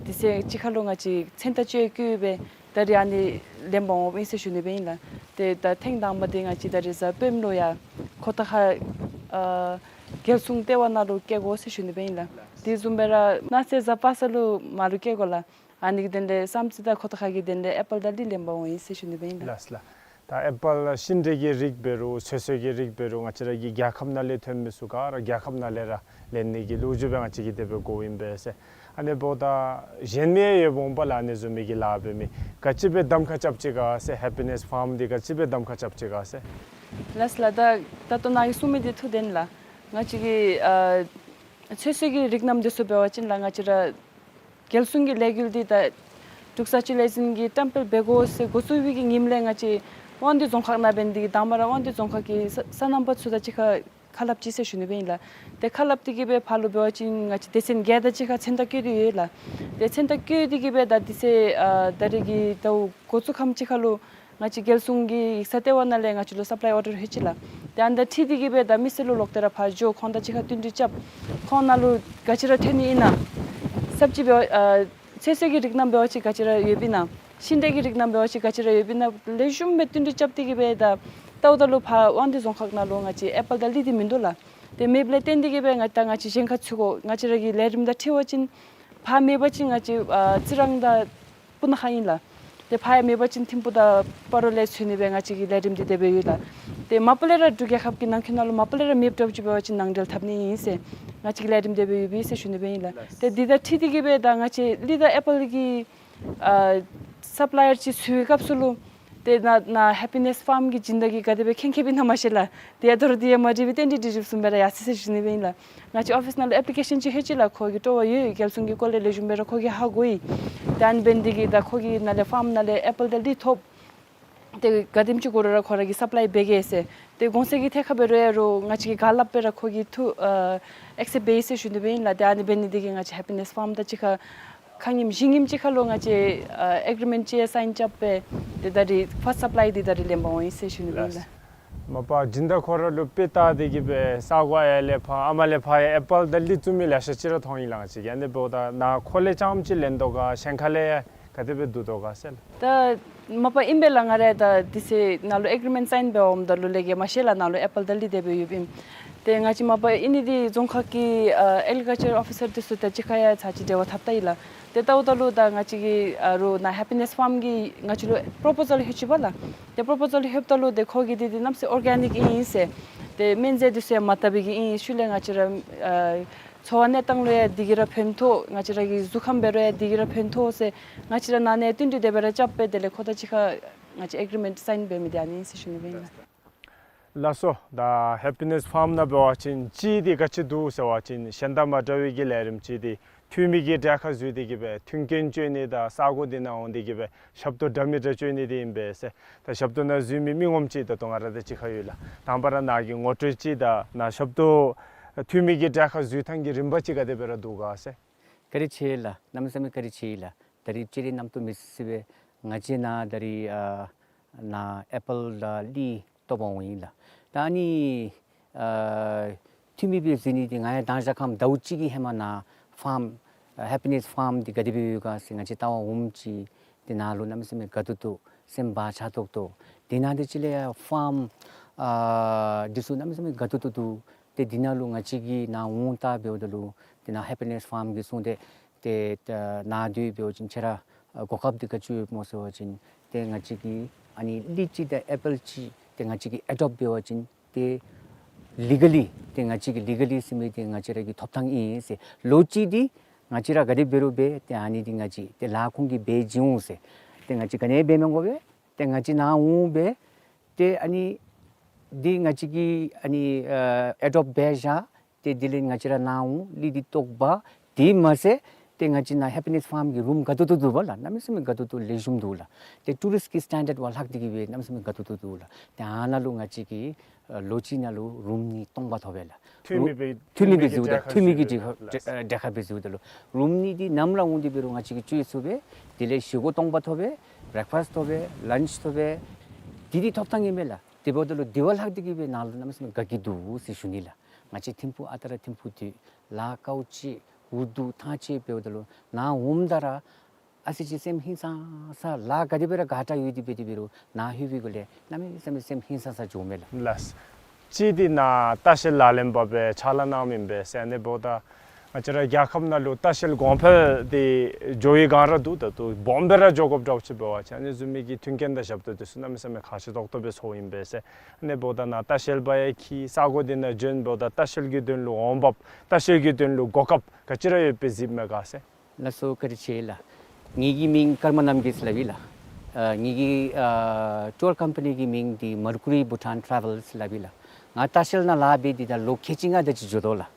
དེ་ཚེ་གཅིག་ཁར་ལུ་ང་བཅས་མཚན་རྟགས་བཅས་བཀོད་སྦེ་ད་རེས་ཨ་ནི་ལེན་པར་འོངམ་ཨིན་ཟེར་ཞུ་ནི་སྦེ་ཨིན་ལགས། ཏེ་ད་ཐེངས་དང་པ་འདི་ང་བཅས་ད་རེས་གཟའ་སྤེནམ་ལུ་ཡར་ཁོ་ཐང་ཁ་ཨ་རྒྱལ་སྲུང་ལྟེ་བ་ནང་ལུ་བསྐྱལ་དགོ་ཟེར་ཞུ་ནི་སྦེ་ཨིན་ལགས། དེ་བཟུམ་སྦེ་ར་གནངས་ཚེ་གཟའ་པ་སངས་ལུ་མར་ལུ་བསྐྱལ་དགོ་ལགས། ཨ་ནི་གི་དོན་ལས་བསམ་རྩེ་དང་ཁོ་ཐང་ཁ་གི་དོན་ལས་ཨེ་པཱལ་དང་གླིང་ལེན་པར་འོང་ཡི་ཟེར་ཞུ་ནི་སྦེ་ཨིན་ལགས། ལགས་ལགས། ད་ཨེ་པཱལ་ཤིང་འབྲས་ཀྱི་རིགས་འབད་རུང་ཚོད་བསྲེ་གི་རིགས་འབད་རུང་ང་བཅས་ར་གི་རྒྱལ་ཁབ་ནང་ལས་ཐོན་མི་ཚུ་ག་ར་རྒྱལ་ཁབ་ནང་ལས་ར་ལེན་ནི་གི་ལོ་རྒྱུས་སྦེ་ང་བཅས་ཀྱིས་དེ་སྦེ་གོཝ་ཨིན་པས་ཟེར། ཨ་ནི་འབདཝ་ད་གཞན་མི་ཡང་ཡོདཔ་འོང་པ་ལགས། ཨ་ནི་བཟུམ་མའི་གི་ལཱ་འབད་མི་ག་ཅི་སྦེ་གདམ་ཁ་རྐྱབ་ཅི་ག་ཟེར། ཧེ་པི་ནེས་ཕཱརམ་འདི་ག་ཅི་སྦེ་གདམ་ཁ་རྐྱབ་ཅི་ག་ཟེར། ལགས་ལགས། ད་ད་ལྟོ་ནཱ་གིས་གསུངས་མི་འདི་ཐུགས་བདེན་ལགས། ང་བཅས་ཀྱི་ཨ་ཚོད་བསྲེ་གི་རིགས་རྣམས་འདི་ཚུ་འབད་བ་ཅིན་ལགས་ང་བཅས་ར་རྒྱལ་སྲུང་གི་ལས་འགུལ་འདི་ད་འབྲུག་བཟའ་སྤྱོད་ལས་འཛིན་གྱིས་བཀྲམ་སྤེལ་འབད་དགོ་ཟེར་འགོ་བཙུགས་པའི་གི་ཉིནམ་ལས་ང་བཅས་དབང་འདུས་རྫོང་ཁག་ནང་འབད་ནི་དེ་གིས་དང་པ་ར་དབང་འདུས་རྫོང་ཁག་གི་ས་སོ་ནམ་པ་ཚུ་དང་གཅིག་ཁར་ཁ་སླབ་ཅི་ཟེར་ཞུ་ནི་སྦེ་ཨིན་ལགས། ཏེ་ཁ་སླབ་སྟེ་གིས་སྦེ་ཕར་ལུ་འབད་བ་ཅིན་ང་བཅས་སྡེ་ཚན་བརྒྱད་དང་གཅིག་ཁར་མཚན་རྟགས་བཀོད་དེ་ཡོད་ལགས། ཏེ་མཚན་རྟགས་བཀོད་དེ་གིས་སྦེ་ད་དེ་ཚེ་ཨ་ད་རེས་ཀྱི་ཟླཝ་འགོ་བཙུགས་ཁམས་ཅིག་ཁར་ལུ་ང་བཅས་རྒྱལ་སྲུང་གི་ཡིག་ཚང་ལྟེ་བ་ནང་ལས་ང་བཅས་ལུ་སབ་ལའི་ཨོར་ཌར་ལྷོད་ཅི་ལགས། ཏེ་ཨ་ནི་དང་འཁྲིལ་ཏེ་གིས་སྦེ་ད་མི་སེར་ལུ་ལོག་སྟེ་ར་ཕར་འགྱོ། ཁོང་དང་གཅིག་ཁར་བསྟུན་གྲོས་རྐྱབ། ཁོང་ནང་ལུ་ག་ཅི་ར་ཐོན་ནི་ཨིན་ན། ཚབ་ཅིག་འབད་བ་ཨ་ཚོད་བསྲེ་གི་རིགས་རྣམས་འབད་བ་ཅིན་ག་ཅི་ར་ཡོདཔ་ཨིན་ན། ཤིང་འབྲས་ཀྱི་རིགས་ནང་འབད་བ་ཅིན་ག་ཅི་ར་ཡོདཔ་ཨིན་ན་ལེགས་ཤོམ་སྦེ་བསྟུན་གྲོས་རྐྱབ་སྟེ་གི་སྦེ་ད་ལྟཝ་ད་ལུ་ཕར་དབང་འདུས་རྫོང་ཁག་ནང་ལུ་ང་བཅས་ཨེ་པཱལ་དང་གླི་འདི་མིན་འདུག་ལགས། ཏེ་མེདཔ་ལས་བརྟེན་ཏེ་གི་སྦེ་ང་ད་ང་བཅས་གཞན་ཁར་འཚོལ་དགོ། ང་བཅས་ར་གི་ལས་རིམ་དང་འཁྲིལ་བ་ཅིན་ཕར་མེད་པ་ཅིན་ང་བཅས་ཨ་རྩི་རང་དང་སྤུ་ན་ཁ་ཨིན་ལགས། ཏེ་ཕར་ཡང་མེད་པ་ཅིན་ཐིམ་ཕུག་དང་སྤ་རོ་ལས་འཚོལ་ནི་སྦེ་ང་བཅས་ཀྱི་ལས་རིམ་འདི་དེ་སྦེ་ཡོད་ལགས། ཏེ་མ་པ་ལས་ར་འབྲུག་རྒྱལ་ཁབ་ཀྱི་ནང་འཁོད་ནང་ལུ་མ་པ་ལས་ར་མེདཔ་འདྲཝ་ཅིག་འབད་བ་ཅིན་ནང་འབྲེལ་འཐབ་ནི་ཨིན་ཟེར་ང་བཅས་ཀྱི་ལས་རིམ་དེ་སྦེ་ཡོདཔ་ཨིན་ཟེར་ཞུ་ནི་སྦེ་ཨིན་ལགས། ཏེ་འདི་དང་འཁྲིལ་ཏེ་གི་སྦེ་ད་ང་བཅས་གླི་དང་ཨེ་པཱལ་གྱི་ཨ་སབ་ལ་ཡར་ཅིག་འཚོལ་བའི་སྐབས་སུ་ལུ་ཏེ་ནཱ་ནཱ་ཧེ་པི་ནེས་ཕཱརམ་གྱི་སྦྱིན་བདག་གིས་ག་དེ་སྦེ་མཁྱེན་མཁྱེནམ་ཨིན་ན་མ་ཤེས་ལགས། ཏེ་ཡ་ད་རུང་འདི་ཡང་མ་དྲིས་པར་རྟེན་འབྲེལ་འདི་འགྲིག་སོང་སྦེ་ར་ཡར་སོ་ཡི་ཟེར་ཞུ་ནི་སྦེ་ཨིན་ལགས། ང་བཅས་ཨོ་ཕིས་ནང་ལུ་ཨེཔ་ལི་ཀེ་ཤཱན་ཅིག་ལྷོད་ཅི་ལགས། ཁོ་གིས་སྤྲོ་བ་ཡོད། རྒྱལ་སྲུང་གི་སྐོར་ལས་ལེགས་ཤོམ་སྦེ་ར་ཁོ་གིས་ཧ་གོ་ཡི། ཏེ་ཨ་ནི་འབད་ནི་འདི་གིས་ད་ཁོ་གིས་ནཱ་ལས་ཕཱརམ་ནང་ལས་ཨེ་པཱལ་དང་གླི་ཐོབ། ཏེ་ག་དེམ་ཅིག་དགོ་རུང་ར་ཁོ་ར་གིས་སབ་ལའི་འབད་གེ་ཟེར། ཏེ་གོང་ས་གིས་ཐད་ཁར་འབད་རུང་ཡང་རུང་ང་བཅས་ཀྱིས་ག་སླབ་སྦེ་ར་ཁོ་གིས་ཐུགས་ཨ་ཨེག་སེབཊ་འབད་ཡི་ཟེར་ཞུ་ནི་སྦེ་ཨིན་ལགས། ཏེ་ཨ་ནི་འབད་ནི་འདི་གིས་ང་བཅས་ཧེ་པི་ནེས་ཕཱརམ་དང་གཅིག་ཁར་ཁ་ཉིནམ་བཞི་ཉིནམ་ཅིག་ཁར་ལུ་ང་བཅས་ཨ་ཨེག་རི་མེནཊ་ཅིག་ཡང་སའིན་རྐྱབ་སྦེ་ཏེ་ད་རིས་ཕཱསཊ་སབ་ལའི་འདི་ད་རིས་ལེན་པར་འོང་ཡི་ཟེར་ཞུ་ནི་སྦེ་ཨིན་ལགས། མ་པ་སྦྱིན་བདག་ཁོ་ར་ལུ་དཔེ་བལྟ་སྟེ་གི་སྦེ་ས་གོ་ཨ་ཡར་ལས་ཕར་ཨ་མར་ལས་ཕར་ཡང་ཨེ་པཱལ་དང་གླི་བཙུགས་མི་ལེ་ཤ་ཅིག་ར་མཐོང་ཡི་ལགས། ང་བཅས་ཀྱིས་ཨ་ནི་འབདཝ་ད་ནཱ་ཁོ་ལས་རྐྱངམ་ཅིག་ལེན་དོ་ག་གཞན་ཁ་ལས་ཡང་ག་དེ་སྦེ་བསྡུ་དོ་ག་ཟེར་ལགས། ད་མ་པ་ཨིན་པས་ལགས། ང་ར་ད་དེ་ཚེ་ནཱ་ལུ་ཨེག་རི་མེནཊ་སའིན་འབད་འོངམ་ད་ལུ་ལས་ཀྱི་མ་ཤེས་ལགས། ནཱ་ལུ་ཨེ་པཱལ་དང་གླི་དེ་སྦེ་ཡོདཔ་ཨིན། ཏེ་ང་བཅས་མ་པ་ཨིན་ནི་འདི་རྫོང་ཁག་གི་ཨ་ཨེག་རི་ཀལ་ཅར་ཨོ་ཕི་སར་འདི་ཚུ་དང་གཅིག་ཁར་ཡང་ཚར་ཅིག་འབྲེལ་བ་འཐབ་བལྟ་ཡི་ལགས། ཏེ་ལྟཝ་ད་ལུ་ད་ང་བཅས་ཀྱི་ཨ་རུང་ནཱ་ཧེ་པི་ནེས་ཕཱརམ་གྱིས་ང་བཅས་ལུ་པོརོ་པོ་ཟཱལ་ལྷོད་ཅི་པ་ལགས། ཏེ་པོརོ་པོ་ཟཱལ་ལྷོདཔ་ད་ལུ་ཏེ་ཁོ་གིས་འདི་འདི་གནམ་མེད་ས་མེད་ཨོར་གེ་ནིཀ་ཨིན་ཟེར། ཏེ་སྨན་རྫས་འདི་ཚུ་ཡང་མ་བཏབ་པའི་གི་ཨིན། ཤུལ་ལས་ང་བཅས་ར་ཨ་འཚོ་བ་གནས་སྟངས་ལུ་ཡང་འདི་གིས་ར་ཕན་ཐོགས། ང་བཅས་ར་གི་གཟུགས་ཁམས་འབད་རུང་ཡང་འདི་གིས་ར་ཕན་ཐོགས་ཟེར་ང་བཅས་ར་ནཱ་ནས་བསྟུན་གྲོས་དེ་སྦེ་ར་རྐྱབ་སྦེ་དེ་ལས་ཁོ་དང་གཅིག་ཁར་ང་བཅས་ཨེག་རི་མེནཊ་སའིན་འབད་མི་འདི་ཨ་ནི་ཨིན་ཟེར་ཞུ་ནི་སྦེ་ཨིན་ལགས། ལགས་སོ། ད་ཧེ་པི་ནེས་ཕཱརམ་ནང་འབད་བ་ཅིན་གཅིག་འདི་ག་ཅི་འདུག་ཟེར་བ་ཅིན་གཞན་དང་མ་འདྲ་བའི་གི་ལས་རིམ་ཅིག་འདི་འཐུས་མི་གི་གྲལ་ཁར་འཛུལ་ཏེ་གི་སྦེ་མཐུན་རྐྱེན་སྤྱོད་ནི་དང་ས་གོ་འདི་ནང་འོང་སྟེ་གི་སྦེ་ཞབས་ཏོག་འདྲ་མི་འདྲ་སྤྱོད་ནི་འདི་ཨིན་པས་ཟེར། ད་ཞབས་ཏོག་ནང་འཛུལ་མི་མི་ངོམ་ཅིག་ད་ལྟོ་ང་ར་དང་གཅིག་ཁར་ཡོད་ལགས། དང་པ་ར་ནཱ་གི་ངོ་སྤྲོད་ཅིག་དང་ནཱ་ཞབས་ཏོག་འཐུས་མི་གི་གྲལ་ཁར་འཛུལ་ཐངས་ཀྱི་རིམ་པ་ཅིག་ག་དེ་སྦེ་ར་འདུག་ག་ཟེར། བཀའ་དྲིན་ཆེ་ལགས། གནམ་མེད་ས་མེད་བཀའ་དྲིན་ཆེ་ལགས། ད་རིས་སྤྱིར་ར་རྣམ་རྟོག་མེད་སི་སི་སྦེ་ང་བཅས་ནཱ་ད་རིས་ཨ་ནཱ་ཨེ་པཱལ་དང་གླི་བཏོག་པར་འོང་ཡི་ལགས། ད་ཨ་ནི་ཨ་འཐུས་མི་སྦེ་འཛུལ་ནི་འདི་ང་ཡང་མདང་ཞག་ཁམས་ཟླཝ་གཅིག་གི་ཧེ་མ་ནཱ་ཕཱརམ་ཨ་ཧེ་པི་ནེས་ཕཱརམ་འདི་ག་དེ་སྦེ་ཡོད་ག་ཟེར་ང་བཅས་བལྟ་བར་འོངམ་ཅིག་འདི་ནང་ལུ་གནམ་མེད་ས་མེད་དགའ་ཏོག་ཏོ་སེམས་བག་ཆགས་ཏོག་ཏོ། དེ་ནང་འདི་ཅིག་ལས་ཡང་ཕཱརམ་ཨ་འདི་ཚུ་གནམ་མེད་ས་མེད་དགའ་ཏོག་ཏོ་འདུག། ཏེ་འདི་ནང་ལུ་ང་བཅས་ཀྱིས་ནཱ་འོང་བལྟ་འབདཝ་ད་ལུ་ཏེ་ནཱ་ཧེ་པི་ནེས་ཕཱརམ་གྱིས་གསུངས་ཏེ་ཏེ་ད་ནཱ་སྡོད་འབད་བ་ཅིན་ཁྱེད་ར་ཨ་གོ་སྐབས་འདི་ག་ཅི་ཡོདཔ་སྨོ་ཟེར་བ་ཅིན་ཏེ་ང་བཅས་ཀྱིས་ཨ་ནི་གླི་ཅིག་དང་ཨེ་པཱལ་ཅིག་ཏེ་ང་བཅས་ཀྱིས་ཨེ་ཌོབ་འབད་བ་ཅིན་ཏེ་ལི་ག་ལི་ཏེ་ང་བཅས་ཀྱི་ལི་ག་ལི་ཟེར་མི་འདི་ང་བཅས་ར་གི་ཐོབ་ཐངས་ཨིན་ཟེར། ལོ་གཅིག་འདི་ང་བཅས་ར་ག་དེ་འབད་རུང་འབད་ཏེ་ཨ་ནི་འདི་ང་བཅས་ཏེ་ལཱ་ཁོང་གིས་འབད་བྱིན་འོང་ཟེར། ཏེ་ང་བཅས་ག་ནི་འབད་མི་དགོ་པས། ཏེ་ང་བཅས་ནཱ་འོང་འབད་ཏེ་ཨ་ནི་འདི་ང་བཅས་ཀྱིས་ཨ་ནི་ཨ་ཨེ་ཌོབ་འབད་བཞག། ཏེ་དེ་ལས་ང་བཅས་ར་ནཱ་འོང་གླི་འདི་བཏོག་པ། དེ་མ་ཚད་ཏེ་ང་བཅས་ནཱ་ཧེ་པི་ནེས་ཕཱརམ་གྱི་རུམ་དགའ་ཏོག་ཏོ་འདུག་པ་ལགས། གནམ་མེད་ས་མེད་དགའ་ཏོག་ཏོ་ལེགས་ཤོམ་འདུག་ལགས། ཏེ་ཊུ་རིསཊ་ཀྱི་སི་ཊེན་ཌརཌ་བ་ལྷག་སྟེ་གི་སྦེ་གནམ་མེད་ས་མེད་དགའ་ཏོག་ཏོ་འདུག་ལགས། ཏེ་ཨ་ནཱ་ལུ་ང་བཅས་ཀྱིས་ཨ་ལོ་གཅིག་ནང་ལུ་རུམ་གཉིས་སྟོང་པ་ཐོབ་པས་ལགས། འཐུས་མི་སྦེ་འཐུས་མི་སྦེ་འཛུལཝ་ད་འཐུས་མི་གི་གྲལ་ཁར་འཛུལཝ་ད་ལུ་རུམ་གཉིས་འདི་ནམ་ར་འོང་སྟེ་འབད་རུང་ང་བཅས་ཀྱིས་སྤྱོད་ཚུགས་པས། དེ་ལས་བཞེས་སྒོ་སྟོང་པ་ཐོབ་པས། བེརེཀ་ཕཱསཊ་ཐོབ་པས། ལཱནཆ་ཐོབ་པས། འདི་འདི་ཐོབ་ཐངས་ཨིན་མས་ལགས། དེ་འབདཝ་ད་ལུ་དེ་བ་ལྷག་སྟེ་གི་སྦེ་ནཱ་ལུ་གནམ་མེད་ས་མེད་དགའ་སྐྱིད་འདུག་ཟེར་ཞུ་ནི་ལགས། ང་བཅས་ཐིམ་ཕུག་ཨ་རྟག་ར་ཐིམ་ཕུག་འདི་ལཱ་དཀའཝ་སྤྱད་འུ་སྡུག་ཐང་ཆད་འབདཝ་ད་ལུ་ནཱ་འོངམ་ད་ར་ཨ་ཙི་ཅིག་སེམས་ཧིང་སངས་ས་ལཱ་ག་དེ་སྦེ་ར་དགའ་དྲགས་ཡོད་དེ་འབད་དེ་འབད་རུང་ནཱ་ལྷོད་པའི་སྒང་ལས་གནམ་མེད་ས་མེད་སེམས་ཧིང་སངས་ས་འགྱོཝ་མས་ལགས། ལགས། གཅིག་འདི་ནཱ་ལྟ་བཤལ་ལག་ལེན་པ་སྦེ་ཕྱག་ལཱ་གནངམ་ཨིན་པས་ཟེར། ཨ་ནི་འབདཝ་ད་ང་བཅས་ར་རྒྱལ་ཁབ་ནང་ལུ་ལྟ་བཤལ་གོང་འཕེལ་འདི་འགྱོ་བའི་སྒང་ར་འདུག། ད་ལྟོ་སྦོམ་སྦེ་ར་འགྱོ་དགོཔ་འདྲཝ་ཅིག་འབད་བ་ཅིན་ཨ་ནི་བཟུམ་མའི་གི་མཐུན་རྐྱེན་དང་ཞབས་ཏོག་འདི་ཚུ་གནམ་མེད་ས་མེད་ཁག་ཆེ་ཏོག་ཏོ་སྦེ་ཚོརཝ་ཨིན་པས་ཟེར། ཨ་ནི་འབདཝ་ད་ནཱ་ལྟ་བཤལ་པ་ཡང་འཁྱིད་ས་གོ་འདི་ནང་འབྱོན་འབདཝ་ད་ལྟ་བཤལ་གྱི་དོན་ལུ་འོང་འབབ་ལྟ་བཤལ་གྱི་དོན་ལུ་གོ་སྐབས་ག་ཅི་ར་ཡོདཔ་སྦེ་གཟིགསཔ་མས་ག་ཟེར། ལགས་སོ། བཀའ་དྲིན་ཆེ་ལགས། ངེ་གི་མིང་ཀརྨ་རྣམ་རྒྱལ་ཟེར་སླབ་ཨིན་ལགས། ཨ་ངེ་གི་ཨ་ཊུར་ཀམ་པ་ནི་གི་མིང་འདི་Mercury Bhutan Travels ཟེར་སླབ་ཨིན་ལགས། ང་ལྟ་བཤལ་ནང་ལཱ་འབད་དེ་ད་ལོ་ཁལ་གཅིག་ལྔ་དེ་ཅིག་འགྱོ་དོ་ལགས།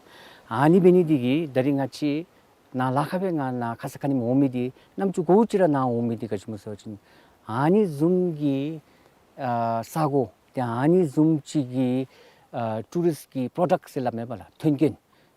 ཨ་ནི་འབད་ནི་འདི་གིས་ད་རིས་ང་བཅས་ནཱ་ལཱ་ཁག་སྦེ་ང་ནཱ་ཁ་ཙ་ཁ་ཉིནམ་འོང་མི་འདི་རྣམ་ཅོ་གོ་ཅི་ར་ནཱ་འོང་མི་འདི་ག་ཅི་སྨོ་ཟེར་བ་ཅིན་ཨ་ནི་བཟུམ་གྱི་ཨ་ས་གོ་ཏེ་ཨ་ནི་བཟུམ་ཅིག་གི་ཨ་ཊུ་རིསཊ་ཀྱི་པྲོ་ཌཀཊ་ཟེར་སླབ་མས་པ་ལགས། མཐུན་རྐྱེན་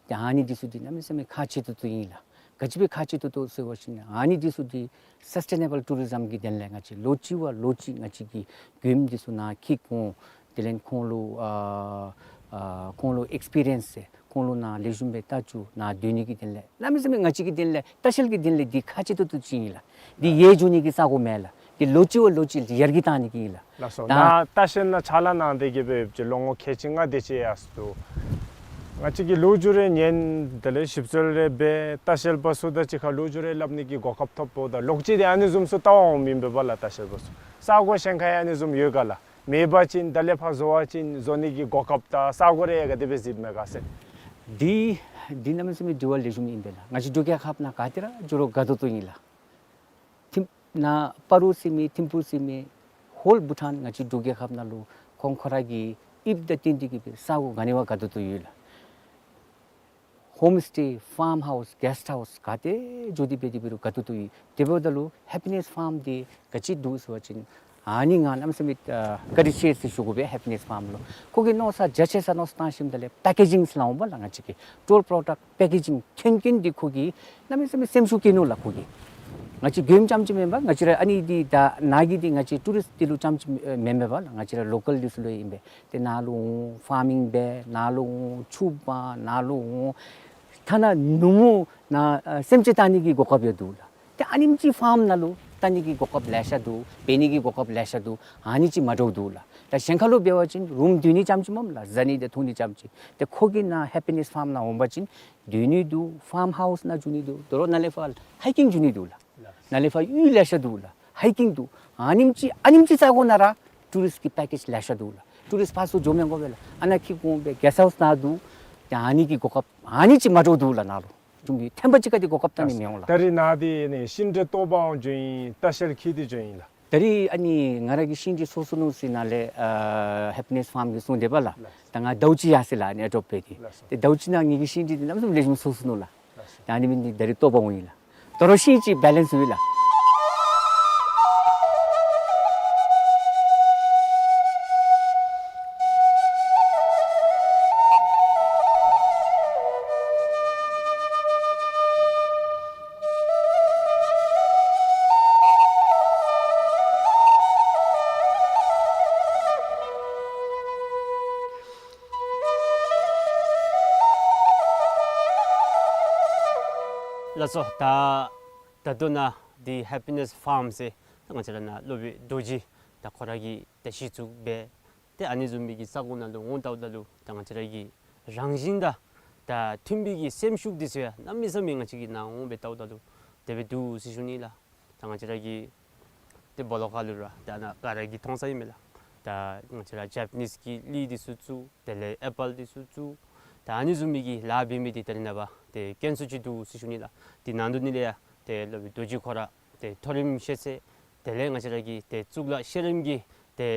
ཏེ་ཨ་ནི་འདི་ཚུ་འདི་གནམ་མེད་ས་མེད་ཁག་ཆེ་ཏོག་ཏོ་ཨིན་ལགས། ག་ཅི་སྦེ་ཁག་ཆེ་ཏོག་ཏོ་ཟེར་བ་ཅིན་ཨ་ནི་འདི་ཚུ་འདི་སཱསི་ཊེ་ནེ་བཱལ་ཊུ་རི་ཛམ་གྱི་དོན་ལས་ང་བཅས་ལོ་གཅིག་བ་ལོ་གཅིག་ང་བཅས་ཀྱིས་མགྱོནམ་འདི་ཚུ་ནཱ་འཁྱིད་འོང་། དེ་ལས་ཁོང་ལུ་ཨ་ཨ་ཁོང་ལུ་ཨེགསི་པི་རི་ཡེནསི་ཟེར་ ཁོང་ལུ་ནཱ་ལེགས་ཤོམ་སྦེ་ལྟ་བཅུག། ནཱ་སྡོད་ནི་གི་དོན་ལས་གནམ་མེད་ས་མེད་ང་བཅས་ཀྱི་དོན་ལས་ལྟ་བཤལ་གྱི་དོན་ལས་འདི་ཁག་ཆེ་ཏོག་ཏོ་ཅིག་ཨིན་ལགས། འདི་ཡལ་འགྱོ་ནི་གི་ས་གོ་མེན་ལགས། འདི་ལོ་གཅིག་བ་ལོ་གཅིག་ཡར་རྒྱས་བཏང་ནི་གི་ཨིན་ལགས། ལགས་སོ། ད་ནཱ་ལྟ་བཤལ་ནང་ཕྱག་ལཱ་གནང་སྟེ་གི་སྦེ་ལོ་ངོ་ཁལ་གཅིག་ལྔ་དེ་ཅིག་ཡར་སོང་འདུག། ང་བཅས་ཀྱིས་ལོ་རྒྱུས་རེ་ཉན། དེ་ལས་ཞིབ་འཚོལ་རེ་འབད། ལྟ་བཤལ་པ་ཚུ་དང་གཅིག་ཁར་ལོ་རྒྱུས་རེ་སླབ་ནི་གི་གོ་སྐབས་ཐོབ་འོང་། ད་ལོག་སྟེ་འདི་ཨ་ནི་བཟུམ་ཚུ་བལྟ་བར་འོང་མི་ཨིན་པས་ལགས། ལྟ་བཤལ་པ་ཚུ་ས་གོ་གཞན་ཁར་ཡང་ཨ་ནི་བཟུམ་ཡོད་ག་ལགས། མེད་པ་ཅིན་ད་ལས་ཕར་བཟོ་བ་ཅིན་བཟོ་ནི་གི་གོ་སྐབས་དང་ས་གོ་རེ་ག་དེ་སྦེ་གཟིགས་མས་ག་ཟེར། འདི་འདི་གནམ་མེད་ས་མེད་དྲི་བ་ལེགས་ཤོམ་ཨིན་པས་ལགས། ང་བཅས་འབྲུག་རྒྱལ་ཁབ་ནང་ག་ཏེ་ར་འགྱོ་རུང་དགའ་ཏོག་ཏོ་ཨིན་ལགས། ཐིམ་ནཱ་སྤ་རོ་ཟེར་མི་ཐིམ་ཕུག་ཟེར་མི་ཧོལ་བྷུ་ཊཱན་ང་བཅས་འབྲུག་རྒྱལ་ཁབ་ནང་ལུ་ཁོང་ཁོ་ར་གི་དབྱིབས་དང་བསྟུན་ཏེ་གི་སྦེ་ས་གོ་ག་ནི་བ་དགའ་ཏོག་ཏོ་ཡོད་ལགས། ཧོམ་སི་ཊེ་ཕཱརམ་ཧའུསི་གེསཊ་ཧའུསི་ག་ཏེ་འགྱོ་སྟེ་འབད་དེ་འབད་རུང་དགའ་ཏོག་ཏོ་ཡོད། དེ་འབདཝ་ད་ལུ་ཧེ་པི་ནེསི་ཕཱརམ་འདི་ག་ཅི་འདུག་ཟེར་བ་ཅིན་ཨ་ནི་ང་གནམ་མེད་ས་མེད་ཨ་བཀའ་དྲིན་ཆེ་ཟེར་ཞུ་དགོ་པས། ཧེ་པི་ནེསི་ཕཱརམ་ལུ་ཁོ་གིས་མནོ་བསམ་རྒྱ་ཆེ་ས་མནོ་བསམ་བཏང་ཞིནམ་ད་ལས་པེ་ཀེ་ཇིང་ལགས་འོང་པ་ལགས། ང་བཅས་ཀྱི་ཊུར་པྲོ་ཌཀཊ་པེ་ཀེ་ཇིང་ཐོན་སྐྱེད་འདི་ཁོ་གིས་གནམ་མེད་ས་མེད་སེམས་ཤུགས་བསྐྱེད་ནུག་ལགས། ཁོ་གིས་ང་བཅས་མགྱོནམ་རྐྱངམ་ཅིག་མེན་པར་ང་བཅས་ར་ཨ་ནི་འདི་ད་ནཱ་གི་འདི་ང་བཅས་ཊུ་རིསཊ་འདི་ལུ་རྐྱངམ་ཅིག་མེན་པས་ལགས། ང་བཅས་ར་ལོ་ཀཱལ་འདི་ཚུ་ལུ་ཨིན་པས། ཏེ་ནཱ་ལུ་འོང་ཕཱར་མིང་འབད། ནཱ་ལུ་འོང་ཕྱུགཔ་ནཱ་ལུ་འོང་ཐ་ན་ནུབ་མོ་ནཱ་ཨ་སེམས་ཅན་བལྟ་ནི་གི་གོ་སྐབས་ཡང་འདུག་ལགས། ཏེ་ཨ་ནེམ་ཅིག་ཕཱརམ་ནང་ལུ་བལྟ་ནི་གི་གོ་སྐབས་ལེ་ཤ་འདུག། འབད་ནི་གི་གོ་སྐབས་ལེ་ཤ་འདུག། ཨ་ནི་ཅིག་མ་འདྲཝ་འདུག་ལགས། ད་གཞན་ཁར་ལུ་འབད་བ་ཅིན་རུམ་སྡོད་ནི་རྐྱངམ་ཅིག་མས་ལགས། བཟའ་ནི་དང་འཐུང་ནི་རྐྱངམ་ཅིག། ཏེ་ཁོ་གིས་ནཱ་ཧེ་པི་ནེསི་ཕཱརམ་ནང་འོང་པ་ཅིན་སྡོད་ནི་འདུག། ཕཱརམ་ཧའུསི་ནང་འགྱོ་ནི་འདུག། དོ་རུང་ནཱ་ལས་ཕར་ཧའི་ཀིང་འགྱོ་ནི་འདུག་ལགས། ནཱ་ལས་ཕར་གཡུས་ལེ་ཤ་འདུག་ལགས། ཧའི་ཀིང་འདུག། ཨ་ནེམ་ཅིག་ཨ་ནེམ་ཅིག་ས་གོ་ནང་ར་ཊུ་རིསཊ་ཀྱི་པེ་ཀེཇ་ལེ་ཤ་འདུག་ལགས། ཊུ་རིསཊ་ཕར་ཚུར་འགྱོ་མི་དགོ་པས་ལགས། ཨ་ནཱ་འཁྱིད་འོང་སྦེ་གེསཊ་ཧའུསི་ནང་འདུག། ཏེ་ཨ་ནི་གི་གོ་སྐབས་ཨ་ནི་ཅིག་མ་འདྲཝ་འདུག་ལགས། ནཱ་ལུ་འབྱུང་གི་ཐེམ་པ་གཅིག་ཁར་འདི་གོ་སྐབས་བལྟ་ནི་མི་འོང་ལགས། ད་རིས་ནཱ་འདི་ནི་ཤིང་འབྲས་བཏོག་པར་འོང་འགྱོཝ་ཨིན། ལྟ་བཤལ་འཁྱིད་དེ་འགྱོཝ་ཨིན་ལགས། ད་རིས་ཨ་ནི་ང་ར་གིས་ཤིང་འབྲས་སོ་སོ་ནུག་ཟེར་ནཱ་ལས་ཨ་ཧེ་པི་ནེསི་ཕཱརམ་གྱིས་གསུངས་དེས་པ་ལགས། ལགས། ད་ང་ཟླཝ་གཅིག་ཡར་སོ་ཡི་ལགས། ཨ་ནི་ཨེ་ཌོབ་འབད་དེ། ལགས་སོ། ཏེ་ཟླཝ་གཅིག་ནང་ངེ་གི་ཤིང་འབྲས་འདི་གནམ་མེད་ས་མེད་ལེགས་ཤོམ་སོ་སོ་ནུག་ལགས། ལགས་སོ། ད་ཨ་ནི་འབད་ནི་འདི་ད་རིས་བཏོག་པར་འོང་ཡི་ལགས། དོ་རུང་ཤིང་ཅིག་བེ་ལེནསི་ཡོད་ལགས། ལགས་སོ། ད་ད་ལྟོ་ནཱ་འདི་ཧེ་པི་ནེསི་ཕཱརམ་ཟེར་ད་ང་བཅས་ར་ནཱ་སློབ་དཔོན་རྡོ་རྗེ་ད་ཁོ་ར་གིས་ད་གཞི་བཙུགས་འབད། ཏེ་ཨ་ནི་བཟུམ་མའི་གི་ས་གོ་ནང་ལུ་འོང་བལྟཝ་ད་ལུ་ད་ང་བཅས་ར་གི་རང་བཞིན་དང་ད་མཐུན་པའི་གི་སེམས་ཤུགས་འདི་ཚུ་ཡང་གནམ་མེད་ས་མེད་ང་བཅས་ཀྱིས་ནཱ་འོང་སྦེ་བལྟཝ་ད་ལུ་དེ་སྦེ་འདུག་ཟེར་ཞུ་ནི་ལགས། ད་ང་བཅས་ར་གི་ཏེ་སྦོ་ལོགས་ཁ་ལུ་ར་ད་ནཱ་ག་ར་གིས་མཐོང་ས་ཨིན་མས་ལགས། ད་ང་བཅས་ར་ཇེ་པ་ནིསི་གི་ལི་འདི་ཚུ་བཙུགས། དེ་ལས་ཨེ་པཱལ་འདི་ཚུ་བཙུགས། ད་ཨ་ནི་བཟུམ་མའི་གི་ལཱ་འབད་མི་འདི་ད་རེས་ནངས་པ་ཏེ་དཀོན་སུ་ཅིག་འདུག་ཟེར་ཞུ་ནི་ལགས། འདི་ནང་དོག་ནང་ལས་ཡང་ཏེ་སློབ་དཔོན་རྡོ་རྗེ་ཁོ་ར་ཏེ་མཐོ་རིམ་ཤེས་ཚད་དེ་ལས་ང་བཅས་ར་གི་ཏེ་གཙུག་ལག་ཤེས་རིག་གི་ཏེ་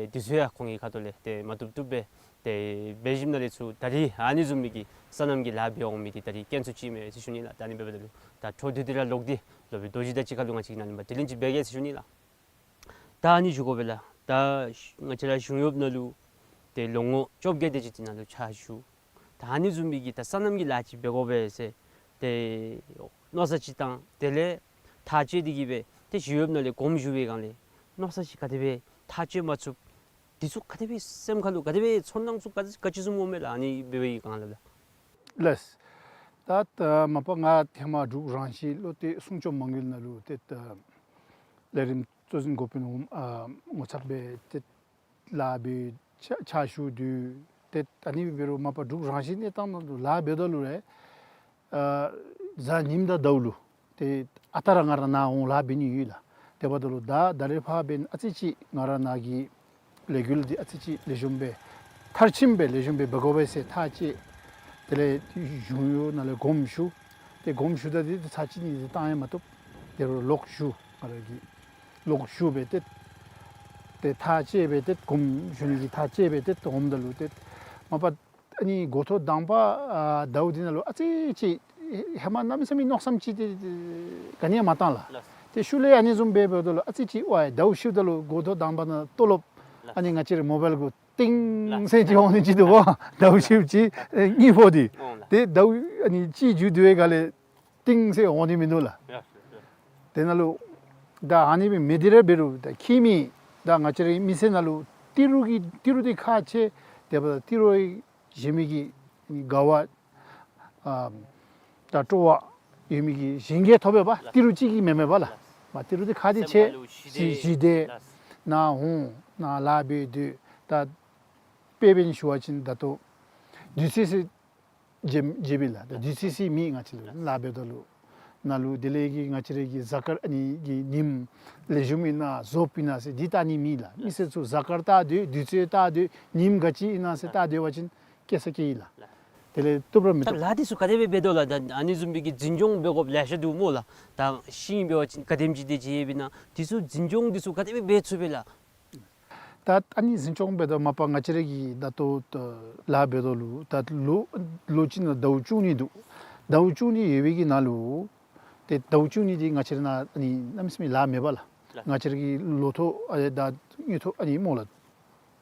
འདི་ཚུ་ཡང་ཁོང་གི་ཁ་ཐུག་ལས་ཏེ་མ་བཏུབ་བཏུབ་སྦེ་ཏེ་འབད་ཞིནམ་ལས་ཚུར་ད་རིས་ཨ་ནི་བཟུམ་མའི་གི་སོ་ནམ་གྱི་ལཱ་འབད་འོང་མི་འདི་ད་རིས་དཀོན་སུ་ཅིག་མས་ཟེར་ཞུ་ནི་ལགས། ད་ཨ་ནི་འབདཝ་ད་ལུ་ད་འཕྲོ་འདི་འདི་ར་ལོག་སྟེ་སློབ་དཔོན་རྡོ་རྗེ་དང་གཅིག་ཁར་ལུ་ང་བཅས་ནཱ་ལུ་མ་དྲི་ལན་ཅིག་འབད་གེ་ཟེར་ཞུ་ནི་ལགས། ད་ཨ་ནི་ཞུ་དགོ་པས་ལགས། ད་ང་བཅས་ར་གཞུང་གཡོགཔ་ནང་ལུ་ཏེ་ལོ་ངོ་བཅོ་བརྒྱད་དེ་ཅིག་འདི་ནང་ལུ་ཕྱག་ཞུ། ད་ཨ་ནི་བཟུམ་མའི་གི་ད་སོ་ནམ་གྱི་ལཱ་ཅིག་འབད་དགོ་པས་ཟེར་ཏེ་མནོ་བསམ་ཅིག་བཏང་། དེ་ལས་ཐག་བཅད་དེ་གི་སྦེ་ཏེ་གཞུང་གཡོགཔ་ནང་ལས་དགོངསམ་ཞུ་བའི་སྒང་ལས་མནོ་བསམ་ཅིག་ག་དེ་སྦེ་ཐག་བཅད་མ་ཚུགས། འདི་ཚུ་ག་དེ་སྦེ་སེམས་ཁ་ལུ་ག་དེ་སྦེ་ཚོར་སྣང་ཚུ་ག་ག་ཅི་བཟུམ་འོང་མས་ལགས། ཨ་ནི་འབད་བའི་སྒང་ལས་ལགས། ལགས། ད་ད་མ་པ་ང་ཧེ་མ་འབྲུག་རང་བཞིན་བློ་གཏད་སྲུང་སྐྱོབ་མ་དངུལ་ནང་ལུ་ཏེ་ད་ལས་རིམ་གཙོ་འཛིན་འགོ་དཔོན་འོགམ་ཨ་ངོ་ཚབ་སྦེ་ཏེ་ལཱ་འབད་ཕྱག་ཕྱག་ཞུ་དོ། ཏེ་ཨ་ནི་འབད་རུང་མ་པ་འབྲུག་རང་བཞིན་གནས་སྟངས་ནང་ལུ་ལཱ་འབདཝ་ད་ལུ་ར་ཨ་གཟའ་ཉིམ་དང་ཟླཝ་ལུ་ཏེ་ཨ་རྟག་ར་ང་ར་ནཱ་འོང་ལཱ་འབད་ནི་ཡོད་ལགས། དེ་འབདཝ་ད་ལུ་ད་ད་རེས་ཕར་འབདན་ཨ་ཙི་ཅིག་ང་ར་ནཱ་གི་ལས་འགུལ་འདི་ཨ་ཙི་ཅིག་ལེགས་ཤོམ་སྦེ་མཐར་ཕྱིནམ་སྦེ་ལེགས་ཤོམ་སྦེ་འབད་དགོ་པས་ཟེར་ཐག་བཅད། དེ་ལས་གཞུང་གཡོག་ནང་ལས་དགོངསམ་ཞུ། ཏེ་དགོངསམ་ཞུཝ་ད་འདི་ཚར་གཅིག་གཉིས་ཅིག་བཏང་ཡང་མ་བཏུབ། དེ་རུང་ལོག་ཞུ། ང་ར་གིས་ལོག་ཞུ་སྦེ་ཏེ་ཏེ་ཐག་བཅད་སྦེ་ཏེ་དགོངསམ་ཞུ་ནི་གི་ཐག་བཅད་སྦེ་ཏེ་འོངམ་ད་ལུ་ཏེ་མ་པ་ཨ་ནི་འགོ་ཐོག་དང་པ་ཨ་ཟླཝ་འདི་ནང་ལུ་ཨ་ཙི་ཅིག་ཧེ་མ་གནམ་མེད་ས་མེད་མནོ་བསམ་ཅིག་ཏེ་ག་ནི་ཡང་མ་བཏང་ལགས། ལགས། ཏེ་ཤུལ་ལས་ཨ་ནི་བཟུམ་སྦེ་འབདཝ་ད་ལུ་ཨ་ཙི་ཅིག་ཝའི་ཟླཝ་ཕྱིཝ་ད་ལུ་འགོ་ཐོག་དང་པ་ནང་ལྟོ་ལོག་ལགས། ཨ་ནི་ང་བཅས་རའི་མོ་བཱའིལ་གུ་ཏིང་ལགས། ཟེར་ཅིག་འོང་ནི་ཅིག་འདུག་པ། ཟླཝ་ཕྱིཝ་ཅིག་ཨེ་གཉིས་ཕོག་སྟེ། འོང་ལགས། ཏེ་ཟླཝ་ཨ་ནི་གཅིག་མཇུག་བསྡུ་བའི་སྒང་ལས་ཏིང་ཟེར་འོང་ནི་མིན་འདུག་ལགས། ཡ། དེ་ནང་ལུ་ད་ཨ་ནི་སྦེ་མི་འདི་ར་འབད་རུང་ད་ཁྱིམ་མི་ད་ང་བཅས་རའི་མི་སེར་ནང་ལུ་ཏི་རུ་གི་ཏི་རུ་འདི་ཁག་ཆེ། དེ་འབདཝ་ད་ཏི་རུ་བཞེས་མི་གི་དགའ་བ་ ཨ་ད་སྤྲོ་བ་ཡོད་མི་གི་གཞན་གྱིས་ཐོབ་པས་པ། ཏི་རུ་གཅིག་གིས་མེན་མེན་པ་ལགས། མ་ཏི་རུ་འདི་ཁ་འདི་ཆེ་ཞི་ཞི་དེ་ནཱ་འོང་ནཱ་ལཱ་འབད་སྡོད། ད་དཔེ་འབད་ནི་ཞུ་བ་ཅིན་ད་ལྟོ་དུས་ཚོད་ཟེར་བརྗེད་བརྗེད་པས་ལགས། ད་དུས་ཚོད་ཟེར་མེད། ང་བཅས་ལུ་ལཱ་འབད་དོ་ལུ་ནཱ་ལུ་དེ་ལས་ཀྱི་ང་བཅས་རའི་གི་གཟའ་སྐར་ཨ་ནི་གི་ཉིནམ་ལེགས་ཤོམ་ཨིན་ན་རྫོབ་ཨིན་ན་ཟེར་འདི་བལྟ་ནི་མེད་ལགས། མི་སེར་ཚུ་གཟའ་སྐར་བལྟ་སྡོད། དུས་ཚོད་བལྟ་སྡོད། ཉིནམ་ག་ཅི་ཨིན་ན་ཟེར་བལྟ་སྡོད་པ་ཅིན་སྐྱེ་ས་སྐྱེ་ཡི་ལགས། དེ་ལས་བཏུབ་ར་མི་ད་བཏུབ། ལཱ་འདི་ཚུ་ག་དེ་སྦེ་འབད་དོ་ལགས། ད་ཨ་ནི་བཟུམ་མའི་གི་འཛིན་སྐྱོང་འབད་དགོཔ་ལེ་ཤ་འདུག་སྨོ་ལགས། ད་ཤིང་འབད་བ་ཅིན་ག་དེམ་ཅིག་དེ་ཅིག་ཡོདཔ་ཨིན་ན། འདི་ཚུ་འཛིན་སྐྱོང་འདི་ཚུ་ག་དེ་སྦེ་འབད་ཚུགས་པས་ལགས། ད་ཨ་ནི་འཛིན་སྐྱོང་འབད་དོ་མ་པ་ང་བཅས་ར་གི་ད་ལྟོ་ད་ལཱ་འབད་དོ་ལུ་ད་ལོ་ལོ་གཅིག་ནང་ཟླཝ་བཅུ་གཉིས་འདུག། ཟླཝ་བཅུ་གཉིས་ཡོད་པའི་གི་ནང་ལུ་ཏེ་ཟླཝ་བཅུ་གཉིས་འདི་ང་བཅས་ར་ནཱ་ཨ་ནི་གནམ་མེད་ས་མེད་ལཱ་མེད་པ་ལགས། ང་བཅས་ར་གི་ལོ་ཐོག་ཨ་ད་དངུལ་ཐོག་ཨ་ནི་སྨོ་ལགས།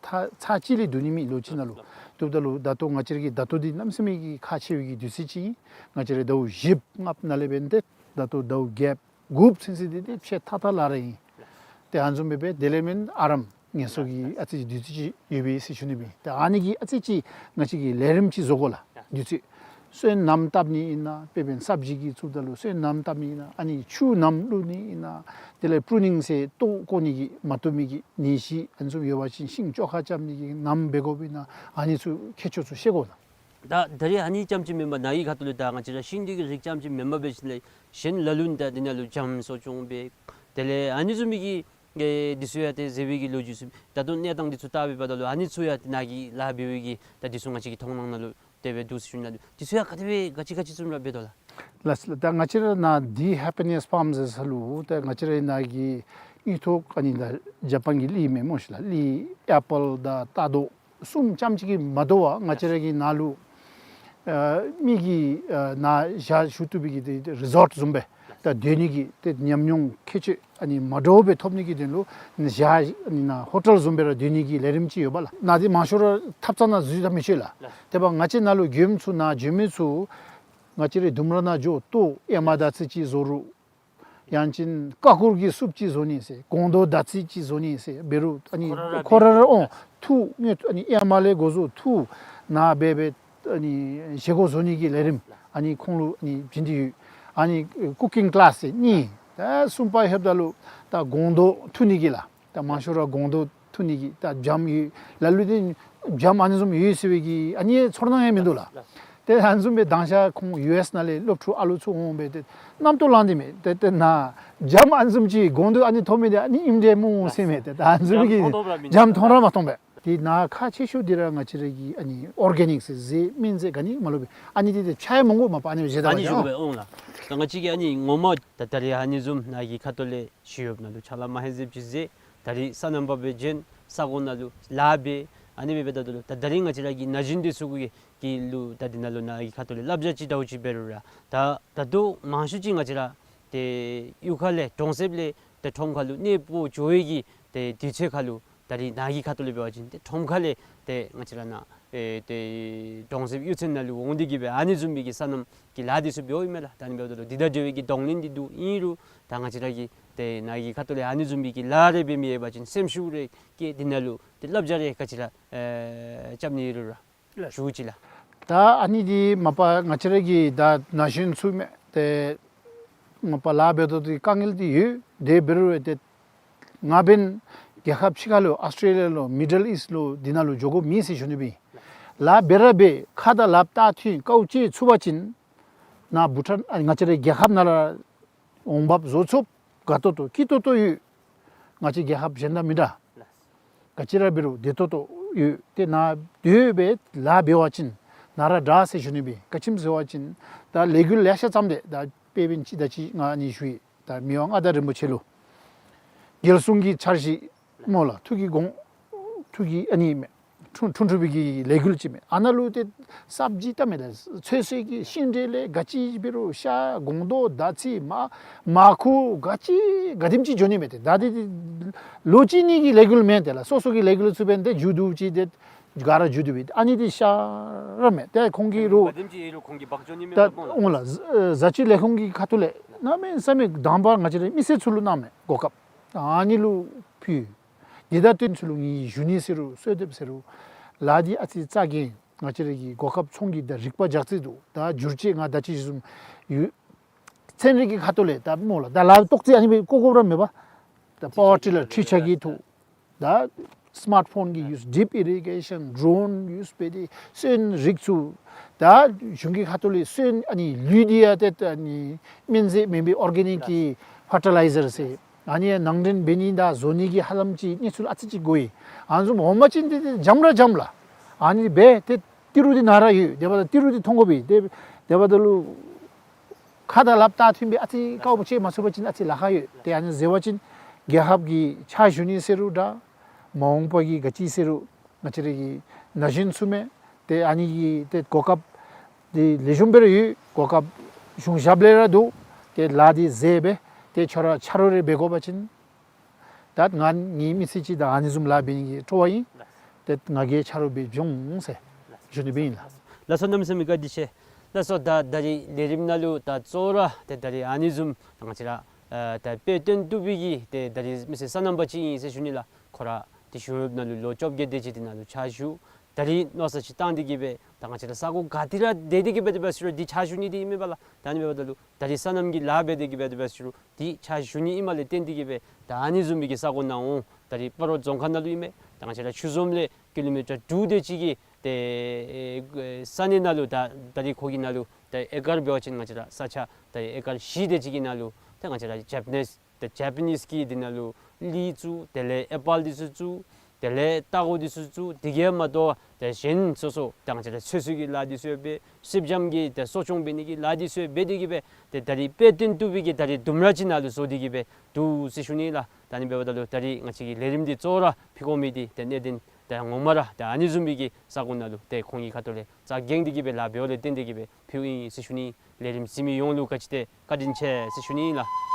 ཚར་ཚར་གཅིག་ལས་བསྡུ་ནི་མེད་ལོ་གཅིག་ནང་ལུ། བཏུབ་ད་ལུ་ད་ལྟོ་ང་བཅས་ར་གི་ད་ལྟོ་འདི་གནམ་མེད་ས་མེད་ཀྱི་ཁག་ཆེ་བའི་གི་དུས་ཚོད་ཅིག་ཨིན། ང་བཅས་ར་ཟླཝ་བཞི་ལྔ་ནང་ལས་འབད་ཏེ་ད་ལྟོ་ཟླཝ་བརྒྱད་དགུ་ཚུན་ཚོད་འདི་ཏེ་ཕྱེད་ཐག་ཐག་ལཱ་ར་ཨིན། ཏེ་ཨ་ནི་བཟུམ་སྦེ་འབད་དེ་ལས་མེན་ཨ་རམ་ངལ་གསོ་གི་ཨ་ཙི་ཅིག་དུས་ཚོད་ཅིག་ཡོད་པས་ཟེར་ཞུ་ནི་སྦེ། ཏེ་ཨ་ནི་གི་ཨ་ཙི་ཅིག་ང་བཅས་ཀྱིས་ལས་རིམ་ཅིག་བཟོ་དགོ་ལགས། དུས་ཚོད་སོན་སྣུམ་བཏབ་ནི་ཨིན་ན་དཔེ་འབད་ན་སབ་ཇི་གི་ཚུ་ད་ལུ་སོན་སྣུམ་བཏབ་ནི་ཨིན་ན་ཨ་ནི་ཆུ་སྣུམ་བླུག་ནི་ཨིན་ན། དེ་ལས་པྲུ་ནིང་ཟེར་ལྟོ་བཀོ་ནི་གི་མ་བཏུབ་མི་གི་ནད་གཞི་ཨ་ནི་ཚུ་ཡོད་པ་ཅིན་ཤིང་བཅོ་ཁ་རྐྱབ་ནི་གི་སྣུམ་འབད་དགོཔ་ཨིན་ན་ཨ་ནི་ཚུ་ཁྱད་ཆོས་ཚུ་ཤེས་དགོ་ལགས། ད་ད་རེས་ཨ་ནི་རྐྱངམ་ཅིག་མེན་པར་ནཱ་གི་ཁ་ཐུག་ལས་ད་ང་བཅས་ར་ཤིང་འདི་གི་རིགས་རྐྱངམ་ཅིག་མེན་པར་འབད་ཞིནམ་ལས་གཞན་ལ་ལུ་ད་འདི་ནང་ལུ་རྒྱམ་གསོ་སྐྱོང་འབད། དེ་ལས་ཨ་ནི་བཟུམ་མའི་གི་ཨེ་འདི་ཚུ་ཡང་ཏེ་མཛད་པའི་གི་ལོ་རྒྱུས་ཚུ་ད་ལྟོ་གནས་སྟངས་འདི་ཚུ་བལྟ་བའི་བར་ན་ལུ་ཨ་ནི་ཚུ་ཡང་ཏེ་ནཱ་གི་ལཱ་འབད་བའི་གི་ད་འདི་ཚུ་ང་བཅས་ཀྱི་མཐོང་སྣང་ནང་ལུ་དེ་སྦེ་འདུག་ཟེར་ཞུ་ནི་ལགས། འདི་ཚུ་ཡང་ག་དེ་སྦེ་ག་ཅི་ག་ཅི་བཟུམ་ར་འབད་དོ་ལགས། ལགས་ལགས། ད་ང་བཅས་ར་ནཱ་The Happiness Farm ཟེར་ས་ལུ་ད་ང་བཅས་ར་ནཱ་གི་དངུལ་ཐོག་ཨ་ནི་ད་ཇ་པཱན་གྱི་ལི་མེན་སྨོ་ཤིག་ལགས། ལི་ཨེ་པཱལ་དང་རྟ་རྡོག་གསུམ་རྐྱངམ་ཅིག་གིས་མ་དོ་བར་ང་བཅས་ར་གི་ནཱ་ལུ་ཨ་མི་གིས་ཨ་ནཱ་ཞག་བཞུགས་བཏུབ་པའི་གི་ཏེ་རི་ཟོཊ་བཟུམ་སྦེ་ད་སྡོད་ནི་གི་ཏེ་ཉམས་མྱོང་ཁྱད་ཆོས་ཨ་ནི་མ་འདྲཝ་སྦེ་ཐོབ་ནི་གི་དོན་ལུ་ཞག་ཨ་ནི་ནཱ་ཧོ་ཊེལ་བཟུམ་སྦེ་ར་སྡོད་ནི་གི་ལས་རིམ་ཅིག་ཡོད་པ་ལགས། ནཱ་འདི་མང་ཤོས་ར་ཐབ་ཚང་ནང་འཛུལ་ད་མི་ཆོག་ལགས། དེ་འབདཝ་ང་བཅས་ནཱ་ལུ་མགྱོནམ་ཚུ་ནཱ་འགྱོ་མི་ཚུ་ང་བཅས་རའི་ལྡུམ་ར་ནང་འགྱོ་ལྟོ་ཨེ་མ་དར་ཚིལ་ཅིག་བཟོ་རུང་ཡང་ཅིན་ཀ་ཀུར་གྱི་སུབ་ཅིག་བཟོ་ནི་ཟེར་སྒོང་རྡོག་དར་ཚིལ་ཅིག་བཟོ་ནི་ཟེར་འབད་རུང་ཨ་ནི་ཁོ་ར་ར་ཁོ་ར་ར་འོང་འཐུ་ཨ་ནི་ཨེ་མ་ལས་འགོ་བཟུང་འཐུ་ནཱ་འབད་འབད་ཨ་ནི་བཞེས་སྒོ་བཟོ་ནི་གི་ལས་རིམ་ཨ་ནི་ཁོང་ལུ་ཨ་ནི་བྱིན་ཏེ་ཡོད། ཨ་ནི་ཀུ་ཀིང་ཀི་ལཱསི་ཟེར་གཉིས། ད་གསུམ་པ་ལྷོདཔ་ད་ལུ་ད་སྒོང་རྡོག་འཐུ་ནི་གི་ལགས། ད་མང་ཤོས་ར་སྒོང་རྡོག་འཐུ་ནི་གི་ད་རྒྱམ་ཡོད་ལ་ལུ་ཏེ་རྒྱམ་ཨ་ནི་བཟུམ་ཡོད་ཟེར་བའི་གི་ཨ་ནི་ཚོར་སྣང་ཡང་མིན་འདུག་ལགས། ཏེ་ཨ་ནི་བཟུམ་སྦེ་མདང་ཞག་ཁོང་ཡུ་ཨེསི་ནང་ལས་སློབ་ཕྲུག་ཨ་ལུ་ཚུ་འོང་སྦེ་ཏེ་རྣམ་རྟོག་ལངས་ཏེ་མས། ཏེ་ཏེ་ནཱ་རྒྱམ་ཨ་ནི་བཟུམ་ཅིག་སྒོང་རྡོག་ཨ་ནི་ཐོབ་མི་འདི་ཨ་ནི་ཨིནམ་འདྲས་སྨོ་ཟེར་མས། ཏེ་ད་ཨ་ནི་བཟུམ་གྱི་རྒྱམ་མཐོང་ར་མ་མཐོང་པས། ཏེ་ནཱ་ཁག་ཆེ་ཤོས་འདི་ར་ང་བཅས་ར་གི་ཨ་ནི་ཨོར་གེ་ནིཀ་ཟེར་ཟས་སྨན་རྫས་ག་ནི་མ་ལུས་པས། ཨ་ནི་འདི་ཏེ་ཆ་ཡང་མི་དགོ། མ་པ་ཨ་ནི་བཞེས་ད་ཨ་ནི་བཞེས་དགོ་པས། འོང་ལགས། ད་ང་བཅས་ཀྱིས་ཨ་ནི་ངོ་མ་ད་ད་རེས་ཨ་ནི་བཟུམ་ནཱ་གི་ཁ་ཐུག་ལས་ཞུ་ཡོདཔ་ནང་ལུ་ཕྱག་ལཱ་མ་ཧེ་ཟེར་ཅིག་མཛད། ད་རེས་སོ་ནམ་པ་སྦེ་བྱོན་ས་གོ་ནང་ལུ་ལཱ་འབད། ཨ་ནི་འབད་འབདཝ་ད་ལུ་ད་ད་རེས་ང་བཅས་ར་གི་ན་གཞོན་འདི་ཚུ་གི་གི་ལུ་ད་འདི་ནང་ལུ་ནཱ་གི་ཁ་ཐུག་ལས་བསླབ་བྱ་ཅིག་འདྲཝ་ཅིག་འབད་རུང་ར་ད་ད་ལྟོ་མང་ཤོས་ཅིག་ང་བཅས་ར་ཏེ་གཡུས་ཁ་ལས་གྲོང་གསེབ་ལས་ཏེ་ཁྲོམ་ཁ་ལུ་གནས་སྤོ་འགྱོ་བའི་གི་ཏེ་དུས་ཚོད་ཁ་ལུ་ད་རེས་ནཱ་གི་ཁ་ཐུག་ལས་འབད་བ་ཅིན་ཏེ་ཁྲོམ་ཁ་ལས་ཏེ་ང་བཅས་ར་ནཱ་ཨེ་ཏེ་གྲོང་གསེབ་གཡུས་ཚན་ནང་ལུ་འོང་སྟེ་གི་སྦེ་ཨ་ནི་བཟུམ་མའི་གི་སོ་ནམ་གྱི་ལཱ་འདི་ཚུ་འབདཝ་ཨིན་མས་ལགས། ད་ཨ་ནི་འབདཝ་ད་ལུ་འདི་དང་འབྲེལ་བའི་གི་གདོང་ལེན་འདི་འདུག། ཨིན་རུང་ད་ང་བཅས་ར་གིས་ཏེ་ནཱ་གི་ཁ་ཐུག་ལས་ཨ་ནི་བཟུམ་མའི་གི་ལཱ་རེ་འབད་མི་ཡོད་པ་ཅིན་སེམས་ཤུགས་རེ་བསྐྱེད་འདི་ནང་ལུ་ཏེ་བསླབ་བྱ་རེ་ག་ཅི་ར་ཨེ་རྐྱབ་ནི་ཡོད་རུང་ར་ཞུ་ཅི་ལགས། ད་ཨ་ནི་འདི་མ་པ་ང་བཅས་ར་གི་ད་ན་གཞོན་ཚུ་མས། ཏེ་མ་པ་ལཱ་འབད་དོ་འདི་དཀའ་ངལ་འདི་ཡོད། དེ་འབད་རུང་ཏེ་ང་འབདན་རྒྱལ་ཁབ་ཕྱི་ཁ་ལུ་ཨཱོས་ཊེ་ལི་ཡ་ལུ་མི་ཌལ་ཨིསཊ་ལུ་འདི་ནང་ལུ་འགྱོ་དགོཔ་མེད་ཟེར་ཞུ་ནི་སྦེ། ལཱ་འབད་ར་འབད་ཁ་དང་ལགཔ་བལྟ་ཐོན་དཀའཝ་སྤྱད་ཚུགས་པ་ཅིན་ནཱ་བྷུ་ཊཱན་ཨ་ང་བཅས་ར་རྒྱལ་ཁབ་ནང་ར་འོང་འབབ་བཟོ་ཚུགསཔ་དགའ་ཏོག་ཏོ་སྐྱིད་ཏོག་ཏོ་ཡོད། ང་བཅས་རྒྱལ་ཁབ་གཞན་དང་མི་འདྲ། ག་ཅི་ར་འབད་རུང་བདེ་ཏོག་ཏོ་ཡོད། ཏེ་ནཱ་སྡོད་སྦེ་ལཱ་འབད་བ་ཅིན་ནཱ་ར་དྲག་ཟེར་ཞུ་ནི་སྦེ། ག་ཅི་སྨོ་ཟེར་བ་ཅིན་ད་ལས་འགུལ་ལེ་ཤ་བརྩམས་ཏེ་ད་དཔེ་འབདན་ཅིག་ད་ཅི་ང་ཨ་ནི་ཞུ་ཡི། ད་མི་དབང་མངའ་བདག་རིན་པོ་ཆེ་ལུ་རྒྱལ་སྲུང་གི་འཆར་གཞི་སྨོ་ལགས། ཐུགས་ཀྱི་དགོངས་ཐུགས་ཀྱི་ཨ་ནི་མས། འཁྲུངས་འཁྲུངས་འཁྲུངས་པའི་གི་ལས་འགུལ་ཅིག་མས། ཨ་ནཱ་ལུ་ཏེ་སབ་ཇི་བལྟ་མས་ལགས། ཚོད་བསྲེ་གི་ཤིང་འབྲས་ལས་ག་ཅི་འབད་རུང་ཤ་སྒོང་རྡོག་དར་ཚིལ་མར་མར་ཁུ་ག་ཅི་ག་དེམ་ཅིག་འགྱོ་ནི་མས། ཏེ་ད་འདི་ལོ་གཅིག་གཉིས་ཀྱི་ལས་འགུལ་མེན་ཏེ་ལགས། སོ་སོ་གི་ལས་འགུལ་ཚུ་འབདན་ཏེ་མཇུག་བསྡུ་ཅིག་ཏེ་ག་ར་མཇུག་བསྡུ་བའི་ཨ་ནི་འདི་ཤ་ར་མས། ཏེ་ཁོང་གིས་རུང་ག་དེམ་ཅིག་ཡོད་རུང་ཁོང་གིས་འབག་འགྱོ་ནི་མས་ད་པ་སྨོ་ལགས། འོང་ལགས། བཟའ་བཅའི་ལས་ཁུངས་ཀྱི་ཁ་ཐུག་ལས་གནམ་མེད་ས་མེད་དང་པ་ང་བཅས་རའི་མི་སེར་ཚུ་ལུ་གནང་མས་གོ་སྐབས། ཨ་ནི་ལུ་ཕུལ། དེ་དང་བསྟུན་ཚུ་ལུ་ངེའི་གཞུང་གཉེར་ཟེར་རུང་གསོལ་འདེབས་ཟེར་རུང་ལཱ་འདི་ཨ་ཙི་རྩ་འགེངས། ང་བཅས་ར་གི་གོ་སྐབས་ཚོང་གི་ད་རིག་པ་རྒྱག་རྩིས་འདུག། ད་བསྒྱུར་བཅོས་ང་ད་ཅི་བཟུམ་ཡོད། ཚན་རིག་གི་ཁ་ཐུག་ལས་ད་སྨོ་ལགས། ད་ལཱ་ཏོག་ཙི་ཨ་ནི་སྦེ་བཀོ་དགོཔ་ར་མེད་པ། ད་པ་ཝར་ཊི་ལར་འཕྲུལ་ཆས་ཀྱི་ཐོག། ད་སི་མཱརཊ་ཕོན་གྱི་ཡུས། ཌིབ་ཨི་རི་གེ་ཤཱན། ཌོ་རོན་ཡུས་འབད་དེ་སོན་རིག་ཚུགས། ད་གཞུང་གི་ཁ་ཐུག་ལས་སོན་ཨ་ནི་ལུད་འདི་ཡང་ཏེ་ད་ཨ་ནི་སྨན་རྫས་མེན་པའི་ཨོར་གེ་ནིག་གི་ཕར་ཊི་ལའི་ཛར་ཟེར། ཨ་ནི་ཡང་ནང་འདྲེན་འབད་ནི་དང་བཟོ་ནི་གི་ཧ་ལམ་ཅིག་གནས་ཚུལ་ཨ་ཙི་ཅིག་གོ་ཡི། ཨ་ནི་བཟུམ་འོང་པ་ཅིན་ཏེ་ཏེ་འཇམ་ར་འཇམ་ལགས། ཨ་ནི་སྦེ་ཏེ་ཏི་རུ་འདི་ནཱ་ར་ཡོད། དེ་འབདཝ་ད་ཏི་རུ་འདི་མཐོང་དགོ་པས། ཏེ་དེ་འབདཝ་ད་ལུ་ཁ་དང་ལགཔ་བཏགས་མཐུན་སྦེ་ཨ་ཙི་དཀའཝ་སྤྱད་མ་ཚུགས་པ་ཅིན་ཨ་ཙི་ལཱ་ཁག་ཡོད། ཏེ་ཨ་ནི་ཟེར་བ་ཅིན་རྒྱལ་ཁབ་ཀྱི་ཕྱག་ཞུ་ནི་ཟེར་རུང་འདྲ། མ་འོངས་པ་གི་ག་ཅི་ཟེར་རུང་ང་བཅས་ར་གི་ན་གཞོན་ཚུ་མས། ཏེ་ཨ་ནི་གི་ཏེ་གོ་སྐབས་འདི་ལེགས་ཤོམ་སྦེ་ར་ཡོད། གོ་སྐབས་གཞུང་ཞབས་ལས་ར་འདུག། ཏེ་ལཱ་འདི་མཛད་སྦེ་ཏེ་ཁྱོད་ར་ཆ་རོགས་རེ་འབད་དགོ་པ་ཅིན། ད་ང་ངེའི་མི་ཚེ་གཅིག་ད་ཨ་ནི་བཟུམ་ལཱ་འབད་ནི་གི་སྤྲོ་བ་ཨིན། ཏེ་ང་གིས་ཆ་རོགས་འབད་འབྱུང་ཟེར་ཞུ་ནི་སྦེ་ཨིན་ལགས། ལགས་སོ། གནམ་མེད་ས་མེད་བཀའ་དྲིན་ཆེ། ལགས་སོ། ད་ད་རིས་ལས་རིམ་ནང་ལུ་ད་གཙོ་བོ་ར་ཏེ་ད་རིས་ཨ་ནི་བཟུམ་ད་ང་བཅས་ར་ཨ་ད་དཔེ་སྟོན་བཏུབ་པའི་གི་ཏེ་ད་རིས་མི་སེར་སོ་ནམ་པ་ཅིག་ཨིན་ཟེར་ཞུ་ནི་ལགས། ཁོ་ར་ཏེ་གཞུང་གཡོགཔ་ནང་ལུ་ལོ་བཅོ་བརྒྱད་དེ་ཅིག་འདི་ནང་ལུ་ཕྱག་ཞུ། ད་རིས་མནོ་བསམ་ཅིག་བཏང་སྟེ་གི་སྦེ་ད་ང་བཅས་ར་ས་གོ་ག་ཏེ་ར་སྡོད་དེ་གི་སྦེ་དེ་སྦེ་ཟེར་རུང་འདི་ཕྱག་ཞུ་ནི་འདི་ཨིན་མས་པ་ལགས། ད་ཨ་ནི་འབདཝ་ད་ལུ་ད་རིས་སོ་ནམ་གྱི་ལཱ་འབད་དེ་གི་སྦེ་དེ་སྦེ་ཟེར་རུང་འདི་ཕྱག་ཞུ་ནི་ཨིནམ་ལས་བརྟེན་ཏེ་གི་སྦེ་ད་ཨ་ནི་བཟུམ་མའི་གི་ས་གོ་ནང་འོང་། ད་རིས་སྤ་རོ་རྫོང་ཁག་ནང་ལུ་ཨིན་མས། ད་ང་བཅས་ར་ཆུ་འཛོམས་ལས་ཀི་ལོ་མི་ཊར་དྲུག་དེ་ཅིག་གི་ཏེ་ཨེ་ས་གནས་ནང་ལུ་ད་ད་རིས་ཁོ་གི་ནང་ལུ་ད་ཨེ་ཀར་འབད་བ་ཅིན་ང་བཅས་ར་ས་ཆ་ད་ཨེ་ཀར་བཞི་དེ་ཅིག་གི་ནང་ལུ་ད་ང་བཅས་ར་ཇེ་པ་ནིསི་ཏེ་ཇེ་པ་ནིསི་གིས་འདི་ནང་ལུ་ལི་བཙུགས། དེ་ལས་ཨེ་པཱལ་འདི་ཚུ་བཙུགས། དེ་ལས་སྟར་གོ་འདི་ཚུ་བཙུགས། དེ་གིས་མ་དོ་ཏེ་གཞན་སོ་སོ་ད་ང་བཅས་ར་ཚོད་བསྲེ་གི་ལཱ་འདི་ཚུ་འབད། སེར་སྦྱངམ་གི་ཏེ་གསོ་སྐྱོང་འབད་ནི་གི་ལཱ་འདི་ཚུ་འབད་དེ་གི་སྦེ་ཏེ་ད་རིས་དཔེ་སྟོན་བཏུབ་པའི་གི་ད་རིས་ལྡུམ་ར་ཅིག་ནང་ལུ་བཟོ་སྟེ་གི་སྦེ་འདུག་ཟེར་ཞུ་ནི་ལགས། ད་ཨ་ནི་འབདཝ་ད་ལུ་ད་རིས་ང་བཅས་ཀྱི་ལས་རིམ་འདི་གཙོ་བོ་ར་ཕུལ་དགོ་མི་འདི་ཏེ་གནད་དོན་ཏེ་ངོ་མ་ར་ཏེ་ཨ་ནི་བཟུམ་མའི་གི་ས་གོ་ནང་ལུ་ཏེ་ཁོང་གི་ཁ་ཐུག་ལས་རྩ་འགེངས་ཏེ་གི་སྦེ་ལཱ་འབདཝ་ལས་བརྟེན་ཏེ་གི་སྦེ་ཕུལཝ་ཨིན་ཟེར་ཞུ་ནི། ལས་རིམ་གཟིགས་མི་ཡོངས་ལུ་ག་ཅི་ཏེ་བཀའ་དྲིན་ཆེ་ཟེར་ཞུ་ནི་ལགས།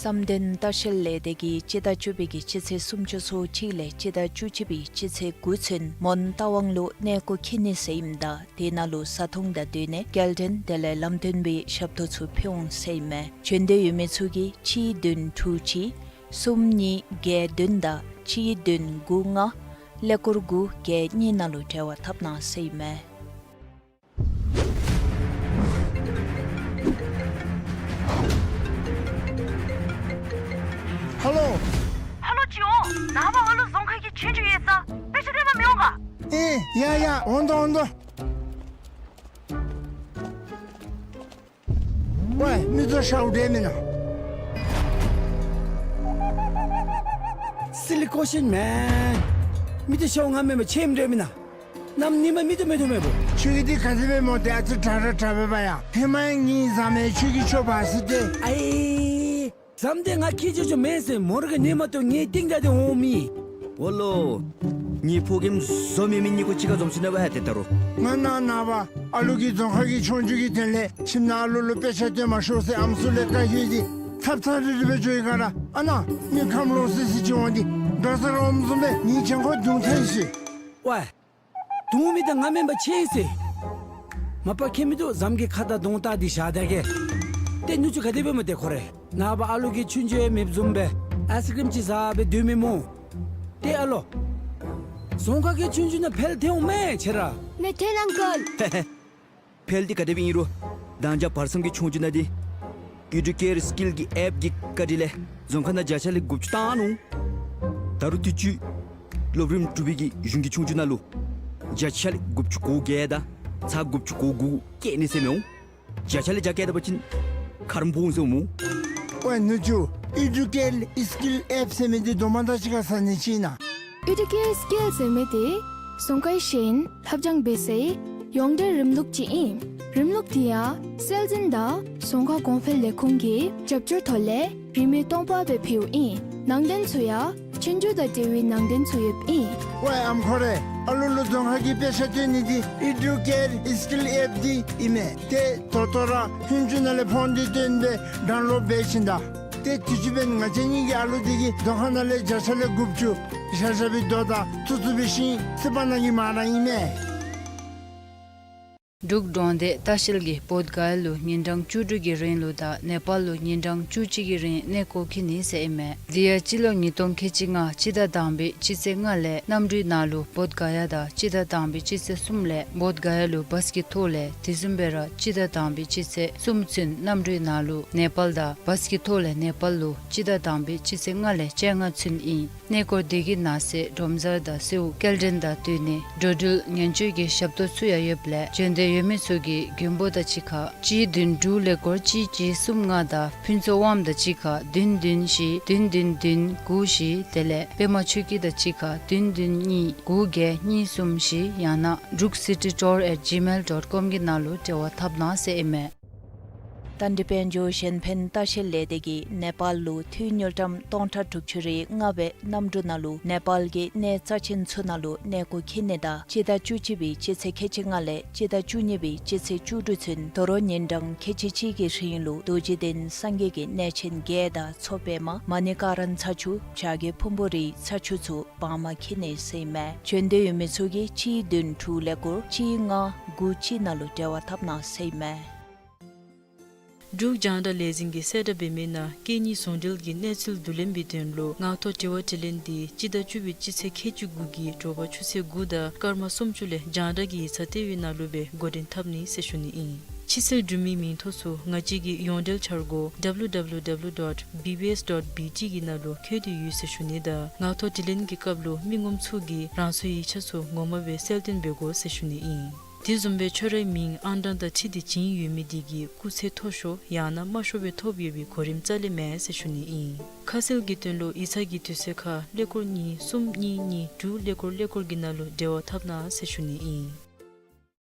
བསམ་གཏན་ལྟ་བཤལ་ལས་སྡེ་གིས་སྤྱི་ཟླ་བཅུ་པའི་གི་སྤྱི་ཚེས་སུམ་ཅུ་སོ་གཅིག་ལས་སྤྱི་ཟླ་བཅུ་གཅིག་པའི་སྤྱི་ཚེས་དགུ་ཚུན་མོན་རྟ་དབང་ལུ་གནས་སྐོར་འཁྱིད་ནི་ཟེར་ཨིནམ་ད་དེ་ནང་ལུ་བཟའ་འཐུང་དང་སྡོད་གནས་སྐྱེལ་འདྲེན་དེ་ལས་ལམ་སྟོན་པའི་ཞབས་ཏོག་ཚུ་ཕུལ་འོང་ཟེར་ཨིན་མས། བྱོན་འདོད་ཡོད་མི་ཚུ་གིས་གཅིག་བདུན་དྲུག་གཅིག་གསུམ་གཉིས་བརྒྱད་བདུན་དང་གཅིག་བདུན་དགུ་ལྔ་ཀླད་ཀོར་དགུ་བརྒྱད་གཉིས་ནང་ལུ་འབྲེལ་བ་འཐབ་གནང་ཟེར་ཨིན་མས། ཧ་ལོ། ཧ་ལོ་ཅིག་འོང་། ནངས་པ་ཨ་ལུ་རྫོང་ཁག་གི་ཆོས་རྒྱུགས་ཡོད་ས། དཔེ་ཆ་སྟོན་པར་མི་འོང་ག། ཨེ་ཡ་ཡ། འོང་དོ་འོང་དོ། ཝེ་མི་ཚུ་ཤཝ་འདྲ་མེན་ན། Silly question man། མི་ཚུ་ཤཝ་ང་མེན་པར་ཆེམ་འདྲ་མེན་ན། གནམ་ཉིནམ་མི་ཚུ་མེད་དོ་མེད་པོ། ཁྱོད་ཀྱི་འདི་ག་དེ་སྦེ་སྨོ། ཏེ་ཨ་ཙི་དྲག་དྲག་དྲག་སྦེ་འབད་ཡ། ཧེ་མ་ཡང་ངེའི་བཟའ་མི་ཁྱོད་ཀྱི་ཁྱོ་ག་ཟེར་ཏེ། ཨའི་བཟའ་མི་འདི་ང་ཁྱེད་ཅོ་ཅོ་མེན་ཟེར། མོ་ར་གི་ནི་མ་གཏོགས་ངེའི་གཏིང་ད་འདི་འོང་མི། འོ་ལོ། ངེའི་ཕོ་རྒནམ་བཟོ་མེད་མི་གཉིས་ཀོ་གཅིག་ཁར་འཛོམས་ཅི་ན་བ་ཧ་ཏེ་ད་རུང་། ང་ནཱ་ནངས་པ་ཨ་ལུ་གི་རྫོང་ཁ་གི་ཆོས་རྒྱུགས་ཀྱི་དོན་ལས་ཁྱིམ་ནང་ཨ་ལུ་ལུ་དཔེ་ཆ་སྟོན་མ་ཤོག་ཟེར་ཨམ་སྲུ་ལས་བཀའ་ཡོད་དེ་ཐབ་ཚང་རི་རི་སྦེ་འགྱོ་ཡི་ག་ར། ཨ་ནཱ་མི་ཁམས་ལོག་སི་སི་ཅིག་འོང་སྟེ་དོ་ཟ་རོམ་བཟུམ་སྦེ་ངེའི་གྱང་ཁོག་རྡུང་ཐལ་ཤི། ཝེ། རྡུང་མི་འདི་ང་མེན་པར་ཆེ་ཟེར། མ་པ་ཁྱད་མི་འདུག། བཟའ་མི་གི་ཁ་དང་གདོང་བལྟ་སྟེ་བཞག་ད་གེ། ཏེ་ནུ་གཅུང་ག་དེ་སྦེ་སྨོ་ཏེ་ཁོ་རེ། ནངས་པ་ཨ་ལུ་གི་ཆུང་ཆུང་ཡང་མེདཔ་བཟུམ་སྦེ་ཨའི་སི་ཀྲིམ་ཅིག་ཟ་སྦེ་སྡོད་མི་སྨོ། ཏེ་ཨ་ལོ། རྫོང་ཁ་གི་ཆུང་ཆུང་ནང་འཕེལ་ཐལ་འོང་མས་ཁྱེད་ར། ནེ་ཐེན་ཨང་ཀལ། ཧེ་ཧེ། འཕེལ་འདི་ག་དེ་སྦེ་ཨིན་རུང་། ད་ཅི་བར་མཚམས་ཀྱི་ཆོས་རྒྱུགས་ནང་འདི་ཨེ་ཌུ་ཀེར་སི་ཀིལ་གྱི་ཨེཔ་གི་བཀའ་དྲིན་ལས་རྫོང་ཁ་ནང་བརྒྱ་ཆ་ལས་དགུ་བཅུ་བཏང་ནུག། ད་རུང་དུས་ཅི་སློབ་རིམ་དྲུག་པའི་གི་གཞུང་གི་ཆོས་རྒྱུགས་ནང་ལུ་བརྒྱ་ཆ་ལས་དགུ་བཅུ་གོ་བརྒྱད་དང་ཚག་དགུ་བཅུ་གོ་དགུ་བཀལ་ནི་ཟེར་མི་འོང་། བརྒྱ་ཆ་ལས་བརྒྱ་བཀལ་ད་པ་ཅིན་ཁ་རམ་ཕོག་འོང་ཟེར་འོང་སྨོ། ཝེ་ནུ་གཅུང་། ཨེ་ཌུ་ཀེར་སི་ཀིལ་ཨེཔ་ཟེར་མི་འདི་སྡོམ་པ་དང་གཅིག་ཁར་ཟ་ནི་ཅིག་ཨིན་ན། ཨེ་ཌུ་ཀེར་སི་ཀིལ་ཟེར་མི་འདི་རྫོང་ཁའི་ཤེས་ཡོན་ལྷབ་སྦྱང་འབད་སའི་ཡོངས་འབྲེལ་རིམ་ལུགས་ཅིག་ཨིན། རིམ་ལུགས་འདི་ཡང་སྲོལ་འཛིན་དང་རྫོང་ཁ་གོང་འཕེལ་ལས་ཁུངས་ཀྱི་རྒྱབ་སྐྱོར་ཐོག་ལས་རིན་མེད་སྟོང་པ་སྦེ་ཕུལཝ་ཨིན། ནང་དོན་ཚུ་ཡང་ཆོས་རྒྱུགས་དང་འབྲེལ་བའི་ནང་དོན་ཚུ་ཡོདཔ་ཨིན། ཝེ་ཨམ་ཁོ་རེ། ཨ་ལུ་ལུ་རྫོང་ཁ་གི་དཔེ་ཆ་སྟོན་ནི་འདི་ཨེ་ཌུ་ཀེར་སི་ཀིལ་ཨེཔ་འདི་ཨིན་མས། ཏེ་ད་ལྟོ་ར་ཧུན་ཅུ་ནང་ལས་ཕོན་འདི་བཏོན་སྦེ་ཌའུན་ལོཌ་འབད་ཞིནམ་ད། ཏེ་དུས་ཅི་འབདན་ང་བཅས་གཉིས་ཀྱི་ཨ་ལུ་འདི་གིས་རྫོང་ཁ་ནང་ལས་བརྒྱ་ཆ་ལས་དགུ་བཅུ་བཞག་བཞག་པའི་རྡོ་དང་བཙུགས་བཙུགས་པའི་ཤིང་ཚིག་པ་ནང་གི་མ་ར་ཨིན་མས། འབྲུག་འབྲོང་སྡེ་ལྟ་བཤལ་གྱིས་བོདྷ་ག་ཡ་ལུ་ཉིན་གྲངས་བཅུ་དྲུག་གི་རིང་ལུ་དང་ནེ་པཱལ་ལུ་ཉིན་གྲངས་བཅུ་གཅིག་གི་རིང་གནས་སྐོར་འཁྱིད་ནི་ཟེར་ཨིན་མས། དེ་ཡང་སྤྱི་ལོ་ཉིས་སྟོང་ཁལ་གཅིག་ལྔ་སྤྱི་ཟླ་དང་པའི་སྤྱི་ཚེས་ལྔ་ལས་གནམ་གྲུའི་ནང་ལུ་བོདྷ་ག་ཡ་དང་སྤྱི་ཟླ་དང་པའི་སྤྱི་ཚེས་གསུམ་ལས་བོདྷ་ག་ཡ་ལུ་བཱས་ཀྱི་ཐོག་ལས་དེ་བཟུམ་སྦེ་ར་སྤྱི་ཟླ་དང་པའི་སྤྱི་ཚེས་གསུམ་ཚུན་གནམ་གྲུའི་ནང་ལུ་ནེ་པཱལ་དང་བཱས་ཀྱི་ཐོག་ལས་ནེ་པཱལ་ལུ་སྤྱི་ཟླ་དང་པའི་སྤྱི་ཚེས་ལྔ་ལས་བཅོ་ལྔ་ཚུན་ཨིན། གནས་སྐོར་དེ་གི་ནང་གསེས་སྒྲོམ་གཟར་དང་གསོལཝ་སྐྱེལ་འདྲེན་དང་བསྟུན་ནི་འགྲོ་འགྲུལ་ཉེན་བཅོལ་གྱི་ཞབས་ཏོག་ཚུ་ཡང་ཡོདཔ་ལས་བྱོན་འདོད་ཡོད་མི་ཚུ་གིས་མགོན་པོ་དང་གཅིག་ཁར་གཅིག་བདུན་དྲུག་ཀླད་ཀོར་གཅིག་གཅིག་གསུམ་ལྔ་དང་ཕུན་ཚོགས་དབངམོ་དང་གཅིག་ཁར་བདུན་བདུན་བཞི་བདུན་བདུན་བདུན་དགུ་བཞི་དེ་ལས་པདྨ་ཆོས་སྐྱིད་དང་གཅིག་ཁར་བདུན་བདུན་གཉིས་དགུ་བརྒྱད་གཉིས་གསུམ་བཞི་ཡང་ན་འབྲུག་སི་ཊི་ཊུར་ཨེཊ་ཇི་མེལ་ཌོཊ་ཀོམ་གི་ནང་ལུ་འབྲེལ་བ་འཐབ་གནང་ཟེར་ཨིན་མས། རྟ་མགྲིན་དཔལ་འབྱོར་གཞན་ཕན་ལྟ་བཤལ་ལས་སྡེ་གིས་ནེ་པཱལ་ལུ་འཐུས་དངུལ་ཀྲམ་སྟོང་ཕྲག་དྲུག་ཅུ་རེ་ལྔ་སྦེ་གནམ་གྲུ་ནང་ལུ་ནེ་པཱལ་གྱི་གནས་རྩ་ཆེན་ཚུ་ནང་ལུ་གནས་སྐོར་འཁྱིད་ནི་དང་སྤྱི་ཟླ་བཅུ་གཅིག་པའི་སྤྱི་ཚེས་ཁལ་གཅིག་ལྔ་ལས་སྤྱི་ཟླ་བཅུ་གཉིས་པའི་སྤྱི་ཚེས་བཅུ་དྲུག་ཚུན་དོ་རུང་ཉིན་གྲངས་ཁལ་གཅིག་གཅིག་གི་རིང་ལུ་རྡོ་རྗེ་གདན་སངས་རྒྱས་ཀྱི་གནས་ཆེན་བརྒྱད་དང་མཚོ་པདྨ་མ་ཎི་ཀ་ར་ན་ཚ་ཆུ་བྱ་རྒོད་ཕུང་པོ་རིའི་ཚ་ཆུ་ཚུ་བར་མ་འཁྱིད་ནི་ཟེར་ཨིན་མས། བྱོན་འདོད་ཡོད་མི་ཚུ་གིས་གཅིག་བདུན་དྲུག་ཀླད་ཀོར་གཅིག་ལྔ་དགུ་གཅིག་ནང་ལུ་འབྲེལ་བ་འཐབ་གནང་ཟེར་ཨིན་མས། འབྲུག་རྒྱང་བསྒྲགས་ལས་འཛིན་གྱིས་གསལ་བསྒྲགས་འབད་མི་ནང་སྐད་གཉིས་ཟུང་འབྲེལ་གྱི་གནས་ཚུལ་བསྡུ་ལེན་པའི་དོན་ལུ་ངག་ཐོག་དྲི་བ་དྲིས་ལན་འདི་སྤྱི་ཟླ་བཅུ་པའི་སྤྱི་ཚེས་ཁལ་གཅིག་དགུ་གི་དྲོ་པ་ཆུ་ཚོད་དགུ་དང་སྐར་མ་སུམ་ཅུ་ལས་རྒྱང་བསྒྲགས་ཀྱི་ཡིག་ཚང་ལྟེ་བའི་ནང་ལུ་སྦེ་འགོ་འདྲེན་འཐབ་ནི་ཟེར་ཞུ་ནི་ཨིན། ཕྱི་སེལ་འབྲུ་མའི་མིང་ཐོ་ཚུ་ང་བཅས་ཀྱི་ཡོངས་འབྲེལ་འཆར་སྒོ་W W W dot B B S dot B T གི་ནང་ལུ་འཁོད་དེ་ཡོད་ཟེར་ཞུ་ནི་དང་ངག་ཐོག་དྲིས་ལན་གྱི་སྐབས་ལུ་མི་ངོམ་ཚུ་གིས་རང་སོའི་ཡིག་ཆ་ཚུ་ངོ་མ་སྦེ་གསལ་སྟོན་འབད་དགོ་ཟེར་ཞུ་ནི་ཨིན། དེ་བཟུམ་སྦེ་ཁྱོད་རའི་མིང་ཨང་གྲངས་དང་འཁྲིལ་ཏེ་བྱིན་ཡོད་མི་དེ་གིས་སྐུགས་ཚད་མཐོ་ཤོས་ཡང་ན་དམའ་ཤོས་སྦེ་ཐོབ་ཡོད་པའི་གོ་རིམ་རྩ་ལས་མེད་ཟེར་ཞུ་ནི་ཨིན། ཁ་གསལ་གྱི་དོན་ལུ་ཡིག་ཚང་གི་དུས་ཚོད་ཁར་ཀླད་ཀོར་གཉིས་གསུམ་གཉིས་གཉིས་དྲུག་ཀླད་ཀོར་ཀླད་ཀོར་གྱི་ནང་ལུ་འབྲེལ་བ་འཐབ་གནང་ཟེར་ཞུ་ནི་ཨིན།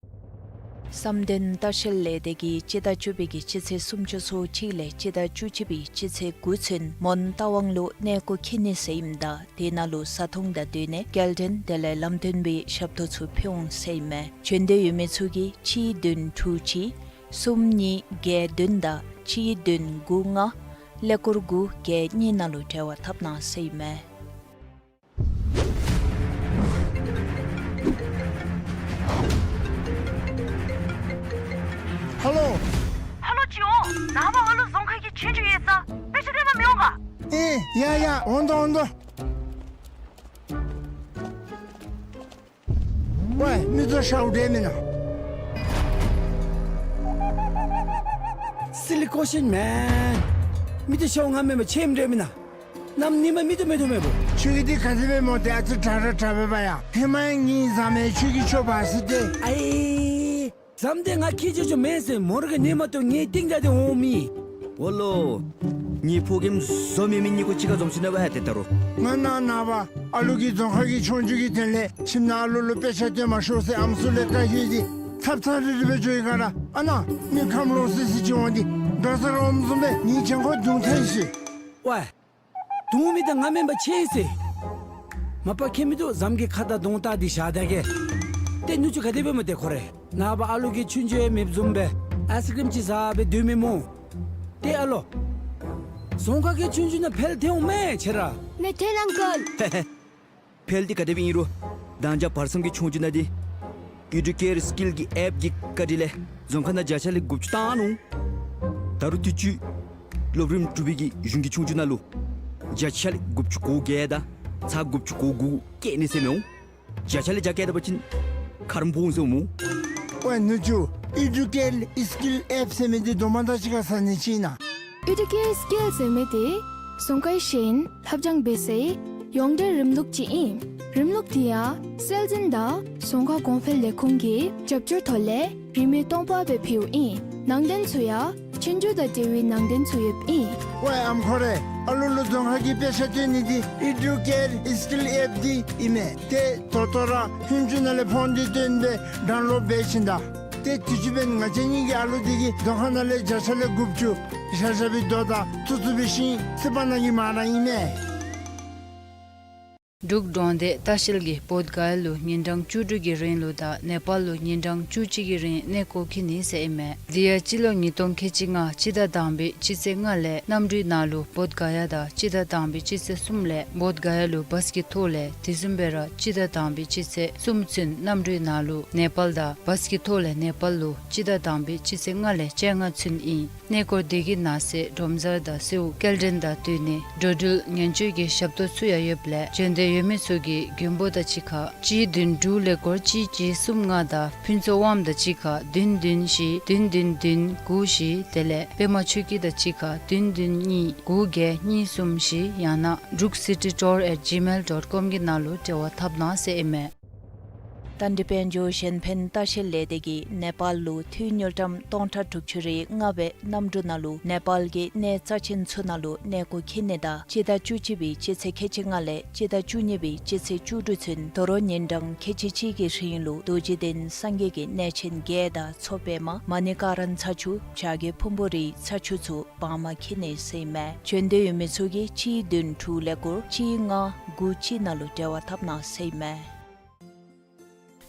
བསམ་གཏན་ལྟ་བཤལ་ལས་སྡེ་གིས་སྤྱི་ཟླ་བཅུ་པའི་གི་སྤྱི་ཚེས་སུམ་ཅུ་སོ་གཅིག་ལས་སྤྱི་ཟླ་བཅུ་གཅིག་པའི་སྤྱི་ཚེས་དགུ་ཚུན་མོན་རྟ་དབང་ལུ་གནས་སྐོར་འཁྱིད་ནི་ཟེར་ཨིནམ་ད་དེ་ནང་ལུ་བཟའ་འཐུང་དང་བསྟུན་ནས་སྐྱེལ་འདྲེན་དེ་ལས་ལམ་སྟོན་པའི་ཞབས་ཏོག་ཚུ་ཕུལ་འོང་ཟེར་ཨིན་མས། བྱོན་འདོད་ཡོད་མི་ཚུ་གིས་གཅིག་བདུན་དྲུག་གཅིག་གསུམ་གཉིས་བརྒྱད་བདུན་དང་གཅིག་བདུན་དགུ་ལྔ་ཀླད་ཀོར་དགུ་བརྒྱད་གཉིས་ནང་ལུ་འབྲེལ་བ་འཐབ་གནང་ཟེར་ཨིན་མས། ཧ་ལོ། ཧ་ལོ་ཅིག་འོང་། ནངས་པ་ཨ་ལུ་རྫོང་ཁ་གི་ཆོས་རྒྱུགས་ཡོད་ས། དཔེ་ཆ་སྟོན་པར་མི་འོང་ག། ཨེ་ཡ་ཡ་འོང་དོ་འོང་དོ། ཝའི་མི་ཚུ་ཤཝ་འདྲ་མེན་ན། Silly question man། མི་ཚུ་ཤཝ་ང་མེན་པར་ཆེམ་འདྲ་མེན་ན། གནམ་ཉིནམ་མི་ཚུ་མེད་དོ་མེད་པོ། ཁྱོད་ཀྱིས་འདི་ག་དེ་སྦེ་སྨོ། ཏེ་ཨ་ཙི་དྲག་དྲག་དྲག་པས་པ་ཡ། ཧེ་མ་ཡང་ངེའི་བཟའ་མི་ཁྱོད་ཀྱི་ཁྱོ་བ་ཟེར་ཏེ། ཨའི་བཟའ་མི་འདི་ང་ཁྱོད་ཅོ་ཅོ་མེན་ཟེར་མོ་ར་གི་ནི་མ་གཏོགས་ངེའི་གཏིང་རྒྱ་དེ་འོང་མི། འོ་ལོ། ངེའི་ཕོ་རྒནམ་བཟོ་མེད་མི་གཉིས་ཀོ་གཅིག་ཁར་འཛོམས་ཞིན་ན་བ་ཧ་ཏེ་ད་རུང་། ང་ན་ན་བ་ཨ་ལུ་གིས་རྫོང་ཁ་གི་ཆོས་རྒྱུགས་ཀྱི་དོན་ལས་ཁྱིམ་ནང་ཨ་ལུ་ལུ་དཔེ་ཆ་སྟོན་མ་ཤོག་ཟེར་ཨམ་སྲུ་ལས་བཀའ་ཞུ་ཡི། ཚབ་ཚབ་རིལ་རི་སྦེ་འགྱོ་ཡི་ག་ར། ཨ་ན་མི་ཁམས་ལོག་སི་སི་ཅིག་འོང་སྟེ་འགྲོ་ས་ར་འོངམ་བཟུམ་སྦེ་ངེའི་གྱང་ཁོག་རྡུང་ཐལ་ཡི་ཟེར། ཝའི། རྡུང་མི་དང་ང་མེན་པར་ཆེ་ཟེར། མ་པ་ཁྱད་མིན་འདུག། བཟའ་མི་གི་ཁ་དང་གདོང་བལྟ་སྟེ་བཞག་ད་གེ། ཏེ་ནུ་གཅུང་ག་དེ་སྦེ་སྨོ་ཏེ་ཁོ་རེ། ནངས་པ་ཨ་ལུ་གིས་ཆོས་རྒྱུགས་ཡང་མེདཔ་བཟུམ་སྦེ་ཨའི་སི་ཀྲིམ་ཅིག་བཟའ་སྦེ་སྡོད་མི་སྨོ། ཏེ་ཨ་ལོ། རྫོང་ཁ་གི་ཆོས་རྒྱུགས་ནང་འཕེལ་ཐལ་འོང་མས་ཁྱོད་ར། ནེ་ཐེན་ཨང་ཀལ། ཧེ་ཧེ། འཕེལ་འདི་ག་དེ་སྦེ་ཨིན་རུང་། མདང་ཇ་བར་མཚམས་ཀྱི་ཆོས་རྒྱུགས་ནང་འདི་ཨི་ཌུ་ཀེར་སི་ཀིལ་གྱི་ཨེཔ་ཀྱི་བཀའ་དྲིན་ལས་རྫོང་ཁ་ནང་བརྒྱ་ཆ་ལས་དགུ་བཅུ་བཏང་ནུག། ད་རུང་དུས་ཅི་སློབ་རིམ་དྲུག་པའི་གི་གཞུང་གི་ཆོས་རྒྱུགས་ནང་ལུ་བརྒྱ་ཆ་ལས་དགུ་བཅུ་གོ་བརྒྱད་དང་ཚག་དགུ་བཅུ་གོ་དགུ་བཀལ་ནི་ཟེར་མི་འོང་། བརྒྱ་ཆ་ལས་བརྒྱ་བཀལ་ད་པ་ཅིན་ཁ་རམ་སྦོམ་ཟེར་འོང་སྨོ། ཝའི་ནུ་གཅུང་། ཨི་ཌུ་ཀེར་སི་ཀིལ་ཨེཔ་ཟེར་མི་འདི་དོ་མ་དང་གཅིག་ཁར་ཟ་ནི་ཅིག་ཨིན་ན། ཨི་ཌུ་ཀེར་སི་ཀིལ་ཟེར་མི་འདི་རྫོང་ཁའི་ཤེས་ཡོན་ལྷབ་སྦྱང་འབད་སའི་ཡོངས་འབྲེལ་རིམ་ལུགས་ཅིག་ཨིན། རིམ་ལུགས་འདི་ཡང་སྲོལ་འཛིན་དང་རྫོང་ཁ་གོང་འཕེལ་ལས་ཁུངས་ཀྱི་རྒྱབ་སྐྱོར་ཐོག་ལས་རིན་མེད་སྟོང་པ་སྦེ་ཕུལཝ་ཨིན། ནང་དོན་ཚུ་ཡང་ཆོས་རྒྱུགས་དང་འབྲེལ་བའི་ནང་དོན་ཚུ་ཡོདཔ་ཨིན། ཝའི་ཨམ་ཁོ་རེ། ཨ་ལུ་ལུ་རྫོང་ཁ་གི་དཔེ་ཆ་སྟོན་ནི་འདི་ཨི་ཌུ་ཀེར་སི་ཀིལ་ཨེཔ་འདི་ཨིན་མས། ཏེ་ད་ལྟོ་ར་ཧུན་ཅུ་ནང་ལས་ཕོན་འདི་བཏོན་སྦེ་ཌའུན་ལོཌ་འབད་ཞིནམ་ད། ཏེ་དུས་ཅི་འབདན་ང་བཅས་གཉིས་ཀྱི་ཨ་ལུ་འདི་གིས་རྫོང་ཁ་ནང་ལས་བརྒྱ་ཆ་ལས་དགུ་བཅུ་བཞག་བཞག་པའི་རྡོ་དང་ཚུ་ཚུ་སྦེ་ཤིང་ཚིག་པ་ནང་གི་མ་ར་ཨིན་མས། འབྲུག་གྲོང་སྡེ་ལྟ་བཤལ་གྱིས་བོདྷ་ག་ཡ་ལུ་ཉིན་གྲངས་བཅུ་དྲུག་གི་རིང་ལུ་དང་ནེ་པཱལ་ལུ་ཉིན་གྲངས་བཅུ་གཅིག་གི་རིང་གནས་སྐོར་འཁྱིད་ནི་ཟེར་ཨིན་མས། དེ་ཡང་སྤྱི་ལོ་ཉིས་སྟོང་ཁལ་གཅིག་ལྔ་སྤྱི་ཟླ་དང་པའི་སྤྱི་ཚེས་ལྔ་ལས་གནམ་གྲུའི་ནང་ལུ་བོདྷ་ག་ཡ་དང་སྤྱི་ཟླ་དང་པའི་སྤྱི་ཚེས་གསུམ་ལས་བོདྷ་ག་ཡ་ལུ་བཱས་ཀྱི་ཐོག་ལས་དེ་བཟུམ་སྦེ་ར་སྤྱི་ཟླ་དང་པའི་སྤྱི་ཚེས་གསུམ་ཚུན་གནམ་གྲུའི་ནང་ལུ་ནེ་པཱལ་དང་བཱས་ཀྱི་ཐོག་ལས་ནེ་པཱལ་ལུ་སྤྱི་ཟླ་དང་པའི་སྤྱི་ཚེས་ལྔ་ལས་བཅོ་ལྔ་ཚུན་ཨིན། གནས་སྐོར་དེ་གི་ནང་གསེས་སྒྲོམ་གསར་དང་གསོལཝ་སྐྱེལ་འདྲེན་དང་བསྟུན་ནི་འགྲོ་འགྲུལ་ཉེན་བཅོལ་གྱི་ཞབས་ཏོག་ཚུ་ཡང་ཡོདཔ་ལས་བྱོན་འདོད་ཡོད་མི་ཚུ་གིས་མགོན་པོ་དང་གཅིག་ཁར་གཅིག་བདུན་དྲུག་ཀླད་ཀོར་གཅིག་གཅིག་གསུམ་ལྔ་དང་ཕུན་ཚོགས་དབངམོ་དང་གཅིག་ཁར་བདུན་བདུན་བཞི་བདུན་བདུན་བདུན་དགུ་བཞི་དེ་ལས་པདྨ་ཆོས་སྐྱིད་དང་གཅིག་ཁར་བདུན་བདུན་གཉིས་དགུ་བརྒྱད་གཉིས་གསུམ་བཞི་ཡང་ན་འབྲུག་སི་ཊི་ཊུར་ཨེཊ་ཇི་མེལ་ཌོཊ་ཀོམ་གི་ནང་ལུ་འབྲེལ་བ་འཐབ་གནང་ཟེར་ཨིན་མས། ཏན་ཏན་དཔལ་འབྱོར་གཞན་ཕན་ལྟ་བཤལ་ལས་སྡེ་གིས་ནེ་པཱལ་ལུ་འཐུས་དངུལ་ཀྲམ་སྟོང་ཕྲག་དྲུག་ཅུ་རེ་ལྔ་སྦེ་གནམ་གྲུ་ནང་ལུ་ནེ་པཱལ་གྱི་གནས་རྩ་ཆེན་ཚུ་ནང་ལུ་གནས་སྐོར་འཁྱིད་ནི་དང་སྤྱི་ཟླ་བཅུ་གཅིག་པའི་སྤྱི་ཚེས་ཁལ་གཅིག་ལྔ་ལས་སྤྱི་ཟླ་བཅུ་གཉིས་པའི་སྤྱི་ཚེས་བཅུ་དྲུག་ཚུན་དོ་རུང་ཉིན་གྲངས་ཁལ་གཅིག་གཅིག་གི་རིང་ལུ་རྡོ་རྗེ་གདན་སངས་རྒྱས་ཀྱི་གནས་ཆེན་བརྒྱད་དང་མཚོ་པདྨ་མ་ཎི་ཀ་ར་ན་ཚ་ཆུ་བྱ་རྒོད་ཕུང་པོ་རིའི་ཚ་ཆུ་ཚུ་བར་མ་འཁྱིད་ནི་ཟེར་ཨིན་མས། བྱོན་འདོད་ཡོད་མི་ཚུ་གིས་གཅིག་བདུན་དྲུག་ཀླད་ཀོར་གཅིག་ལྔ་དགུ་གཅིག་ནང་ལུ་འབྲེལ་བ་འཐབ་གནང་ཟེར་ཨིན་མས།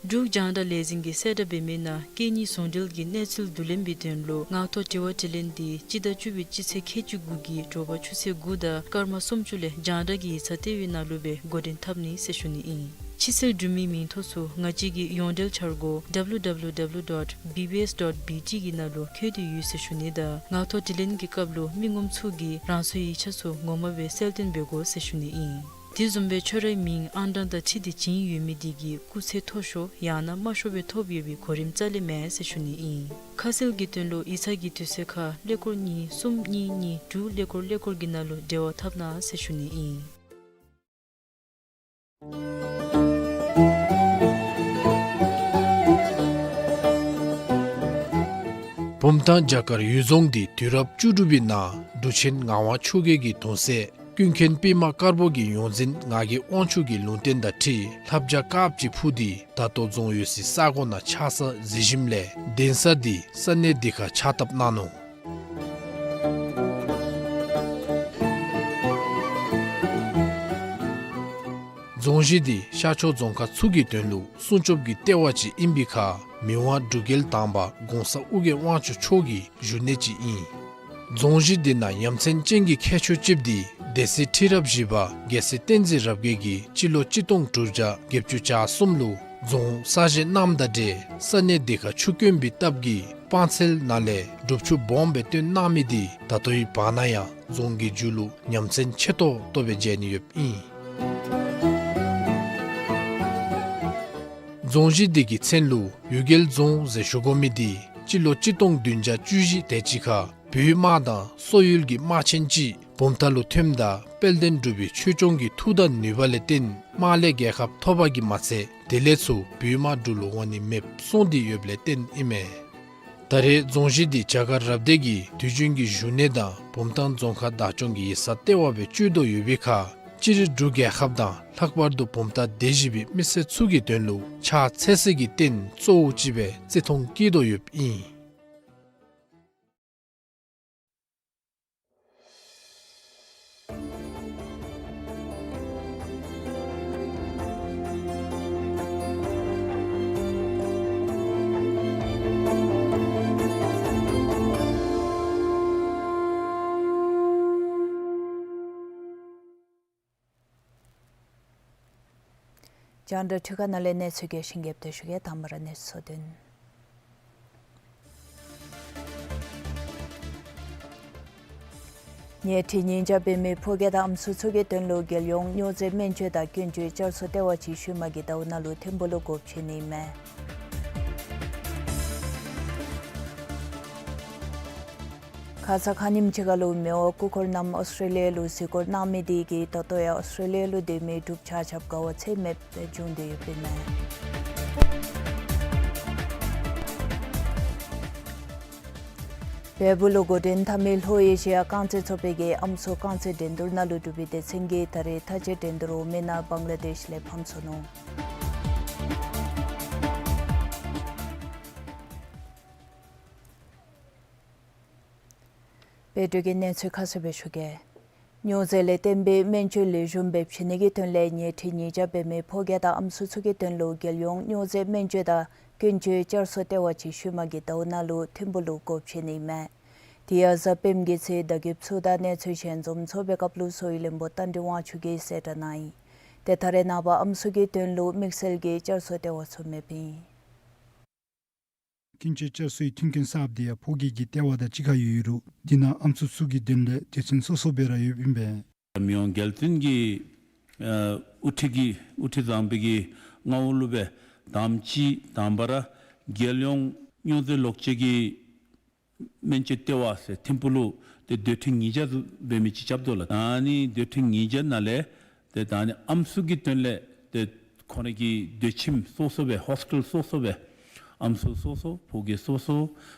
འབྲུག་རྒྱང་བསྒྲགས་ལས་འཛིན་གྱིས་གསལ་བསྒྲགས་འབད་མི་ནང་སྐད་གཉིས་ཟུང་འབྲེལ་གྱི་གནས་ཚུལ་བསྡུ་ལེན་པའི་དོན་ལུ་ངག་ཐོག་དྲི་བ་དྲིས་ལན་འདི་སྤྱི་ཟླ་བཅུ་པའི་སྤྱི་ཚེས་ཁལ་གཅིག་དགུ་གི་དྲོ་པ་ཆུ་ཚོད་དགུ་དང་སྐར་མ་སུམ་ཅུ་ལས་རྒྱང་བསྒྲགས་ཀྱི་ཡིག་ཚང་ལྟེ་བའི་ནང་ལུ་སྦེ་འགོ་འདྲེན་འཐབ་ནི་ཟེར་ཞུ་ནི་ཨིན། ཕྱི་སེལ་འབྲུག་མིའི་མིང་ཐོ་ཚུ་ང་བཅས་ཀྱི་ཡོངས་འབྲེལ་འཆར་སྒོ་W W W dot B B S dot B T གི་ནང་ལུ་འཁོད་དེ་ཡོད་ཟེར་ཞུ་ནི་དང་ངག་ཐོག་དྲིས་ལན་གྱི་སྐབས་ལུ་མི་ངོམ་ཚུ་གིས་རང་སོའི་ཡིག་ཆ་ཚུ་ངོ་མ་སྦེ་གསལ་སྟོན་འབད་དགོ་ཟེར་ཞུ་ནི་ཨིན། དེ་བཟུམ་སྦེ་ཁྱོད་རའི་མིང་ཨང་གྲངས་དང་འཁྲིལ་ཏེ་བྱིན་ཡོད་མི་དེ་གིས་སྐུགས་ཚད་མཐོ་ཤོས་ཡང་ན་དམའ་ཤོས་སྦེ་ཐོབ་ཡོད་པའི་གོ་རིམ་རྩ་ལས་མེད་ཟེར་ཞུ་ནི་ཨིན། ཁ་གསལ་གྱི་དོན་ལུ་ཡིག་ཚང་གི་དུས་ཚོད་ཁར་ཀླད་ཀོར་གཉིས་གསུམ་གཉིས་གཉིས་དྲུག་ཀླད་ཀོར་ཀླད་ཀོར་གྱི་ནང་ལུ་འབྲེལ་བ་འཐབ་གནང་ཟེར་ཞུ་ནི་ཨིན། བུམ་ཐང་རྒྱ་གར་ཡུལ་རྫོང་འདི་དུས་རབས་བཅུ་དྲུག་པའི་ནང་འབྲུག་ཆེན་ངག་དབང་ཆོས་རྒྱལ་གྱི་གདུང་སྲས་ཀུན་མཁྱེན་པདྨ་དཀར་པོ་གི་ཡོངས་འཛིན་ངག་གི་དབང་ཕྱུག་གི་ལུང་བསྟན་དང་འཁྲིལ་ལྷ་བྱ་དཀརཔོ་ཅིག་འཕུར་ཏེ་ད་ལྟོ་རྫོང་ཡོད་སའི་ས་གོ་ནང་ཆགས་ས་གཟིགས་ཞིནམ་ལས་གདན་ས་འདི་ས་གནས་འདི་ཁར་ཕྱག་བཏབ་གནང་ནུག། རྫོང་གཞི་འདི་ཤར་ཕྱོགས་རྫོང་ཁག་ཚུ་གི་དོན་ལུ་སྲུང་སྐྱོབ་ཀྱི་ལྟེ་བ་ཅིག་ཨིན་པའི་ཁར་མི་དབང་འབྲུག་རྒྱལ་དང་པ་གོང་ས་ཨོ་རྒྱན་དབང་ཕྱུག་མཆོག་གི་བཞུགས་གནས་ཅིག་ཨིན། རྫོང་གཞི་འདི་ནང་ཡ་མཚན་ཅན་གྱི་ཁྱད་ཆོས་ཅིག་འདི་སྡེ་སྲིད་ཁྲི་རབས་བཞི་པ་རྒྱལ་སྲས་བསྟན་འཛིན་རབ་རྒྱས་ཀྱིས་སྤྱི་ལོ་གཅིག་སྟོང་དྲུག་བརྒྱ་བརྒྱད་ཅུ་གྱ་གསུམ་ལུ་རྫོང་གསར་བཞེངས་གནངམ་དང་འབྲེལ་ས་གནས་འདི་ཁར་ཆུ་དཀོན་པའི་སྟབས་ཀྱིས་སྤང་ཚལ་ནང་ལས་སྒྲུབ་ཆུ་སྦོམ་སྦེ་བཏོན་གནང་མི་འདི་ད་ལྟོའི་བར་ན་ཡང་རྫོང་གི་མཇུག་ལུ་ཡ་མཚན་ཆེ་ཏོག་ཏོ་སྦེ་མཇལ་ནི་ཡོདཔ་ཨིན། རྫོང་གཞི་འདི་གི་མཚན་ལུ་གཡུལ་རྒྱལ་རྫོང་ཟེར་ཞུ་དགོ་མི་འདི་སྤྱི་ལོ་གཅིག་སྟོང་བདུན་བརྒྱ་བཅུ་བཞི་དེ་ཅིག་ཁར་བོད་དམག་དང་སོག་ཡུལ་གྱི་དམག་ཆེན་ཅིག་བུམ་ཐང་ལུ་ཐོནམ་ད་དཔལ་ལྡན་འབྲུག་པའི་ཆོས་སྐྱོང་གི་མཐུ་དང་ནུས་པ་ལས་བརྟེན་དམག་ལས་རྒྱལ་ཁ་ཐོབ་པ་གིས་མ་ཚད་དེ་ལས་ཚུར་བོད་དམག་འབྲུག་ལུ་འོང་ནི་མེདཔ་སོང་སྟེ་ཡོདཔ་ལས་བརྟེན་ཨིན་མས། ད་རེས་རྫོང་གཞི་འདི་རྒྱ་གར་རབ་སྡེ་གི་དུས་རྒྱུན་གྱི་བཞུགས་གནས་དང་བུམ་ཐང་རྫོང་ཁག་བདག་སྐྱོང་གི་ཡིག་ཚང་ལྟེ་བ་སྦེ་སྤྱོད་དོ་ཡོད་པའི་ཁར་སྤྱིར་འབྲུག་རྒྱལ་ཁབ་དང་ལྷག་པར་དུ་བུམ་ཐང་སྡེ་བཞི་པའི་མི་སེར་ཚུ་གི་དོན་ལུ་ཕྱག་འཚལ་སའི་རྟེན་གཙོ་བོ་ཅིག་སྦེ་བརྩི་མཐོང་བསྐྱེད་དོ་ཡོདཔ་ཨིན། རྒྱང་བསྒྲགས་འཕྲུལ་ཁང་ནང་ལས་གནས་ཚུལ་རྒྱས་ཤིང་རྒྱས་པ་ཞུ་གེ། དང་པ་ར་གནས་ཚུལ་དོན། ཉལ་ཁྲི་ཉིན་ཆར་འབད་མི་ཕོ་སྐྱེས་དང་ཨམ་སྲུ་ཚུ་གི་དོན་ལུ་རྒྱལ་ཡོངས་སྨྱོ་རྫས་སྨན་བཅོས་དང་སྐྱོན་བརྗོད་བསྐྱར་གསོ་ལྟེ་བ་ཅིག་ཤུལ་མ་གི་ཟླཝ་ནང་ལུ་ཐིམ་ཕུག་ལུ་སྒོ་ཕྱེ་ནི་མས། ཁ་ཙ་ཁ་ཉིནམ་ཅིག་ཁར་ལུ་མི་དབང་སྐུ་འཁོར་རྣམས་ཨོསི་ཊྲེ་ལི་ཡ་ལུ་གཟིགས་སྐོར་གནང་མི་དེ་གིས་ད་ལྟོ་ཡང་ཨོསི་ཊྲེ་ལི་ཡ་ལུ་སྡོད་མི་འབྲུགཔ་ཆ་ཁྱབ་དགའ་བ་ཚད་མེདཔ་བྱུང་སྟེ་ཡོདཔ་ཨིན་མས། བལ་པོ་ལུ་འགོ་འདྲེན་འཐབ་མི་ལྷོ་ཨེ་ཤི་ཡ་རྐང་རྩེད་ཚོགས་པའི་གི་ཨམ་སྲུ་རྐང་རྩེད་འགྲན་བསྡུར་ནང་ལུ་འབྲུག་པའི་སྡེ་ཚན་གྱིས་ད་རེས་མཐའ་དཔྱད་འགྲན་བསྡུར་འོག་མའི་ནང་བང་ལ་དེཤ་ལས་ཕམ་སོ་ནུག། བལ་འབྲུག་གི་གནས་ཚུལ་ཁ་གསལ་སྦེ་ཞུ་གེ། སྨྱོ་རྫས་ལས་བརྟེན་པའི་སྨན་བཅོས་ལེགས་ཤོམ་སྦེ་བྱིན་ནི་གི་དོན་ལས་ཉལ་ཁྲི་ཉིས་བརྒྱ་འབད་མི་ཕོ་སྐྱེས་དང་ཨམ་སྲུ་ཚུ་གི་དོན་ལུ་རྒྱལ་ཡོངས་སྨྱོ་རྫས་སྨན་བཅོས་དང་ཀུན་སྤྱོད་བསྐྱར་གསོ་ལྟེ་བ་ཅིག་ཤུལ་མ་གི་ཟླཝ་ནང་ལུ་ཐིམ་ཕུག་ལུ་སྒོ་ཕྱེ་ནི་ཨིན་མས། དེ་ཡང་གཟའ་སྤེནམ་གི་ཚེ་བརྡ་ཁྱབ་ཚུ་དང་གནས་ཚུལ་གཞན་འཛོམས་ཚོགས་པའི་སྐབས་ལུ་གསོ་བའི་བློན་པོ་རྟ་མགྲིན་དབང་ཕྱུག་གིས་གསལ་བསྒྲགས་གནང་ཡི། ཏེ་ད་རེས་ནངས་པ་ཨམ་སྲུ་གི་དོན་ལུ་དམིགས་བསལ་གྱི་བསྐྱར་གསོ་ལྟེ་བ་ཚུ་མེདཔ་ཨིན། ཀུན་སྤྱོད་བསྐྱར་གསོའི་མཐུན་རྐྱེན་གསརཔ་དེ་ཡང་ཕོ་སྐྱེས་ཀྱི་ལྟེ་བ་དང་གཅིག་ཁར་ཡོད་རུང་དེ་ནང་ཨམ་སྲུ་ཚུ་གི་དོན་ལས་སྡེ་ཚན་སོ་སོ་སྦེ་ར་ཡོདཔ་ཨིན་པས། མི་དབང་རྒྱལ་བསྟན་གྱི་ཨ་དབུ་ཁྲིད་ཀྱི་དབུ་ཁྲིད་བཟང་པོའི་གི་མངའ་འོག་ལུ་སྦེ་དང་པ་ཅིག་དང་པ་ར་རྒྱལ་ཡོངས་སྨྱོ་རྫས་ལོག་སྤྱོད་ཀྱི་སྨན་བཅོས་ལྟེ་བ་ཟེར་ཐིམ་ཕུག་ལུ་ཏེ་སྡོད་ཁྲི་ཉིས་བརྒྱ་ཙམ་འབད་མི་ཅིག་རྐྱབ་དོ་ལགས། ད་ཨ་ནི་སྡོད་ཁྲི་ཉིས་བརྒྱ་ནང་ལས་ཏེ་ད་ཨ་ནི་ཨམ་སྲུ་གི་དོན་ལས་ཏེ་ཁོང་རའི་གི་སྡོད་ཁྱིམ་སོ་སོ་སྦེ་ཧོསི་ཊལ་སོ་སོ་སྦེ་ཨམ་སྲུ་སོ་སོ་ཕོ་སྐྱེས་སོ་སོ་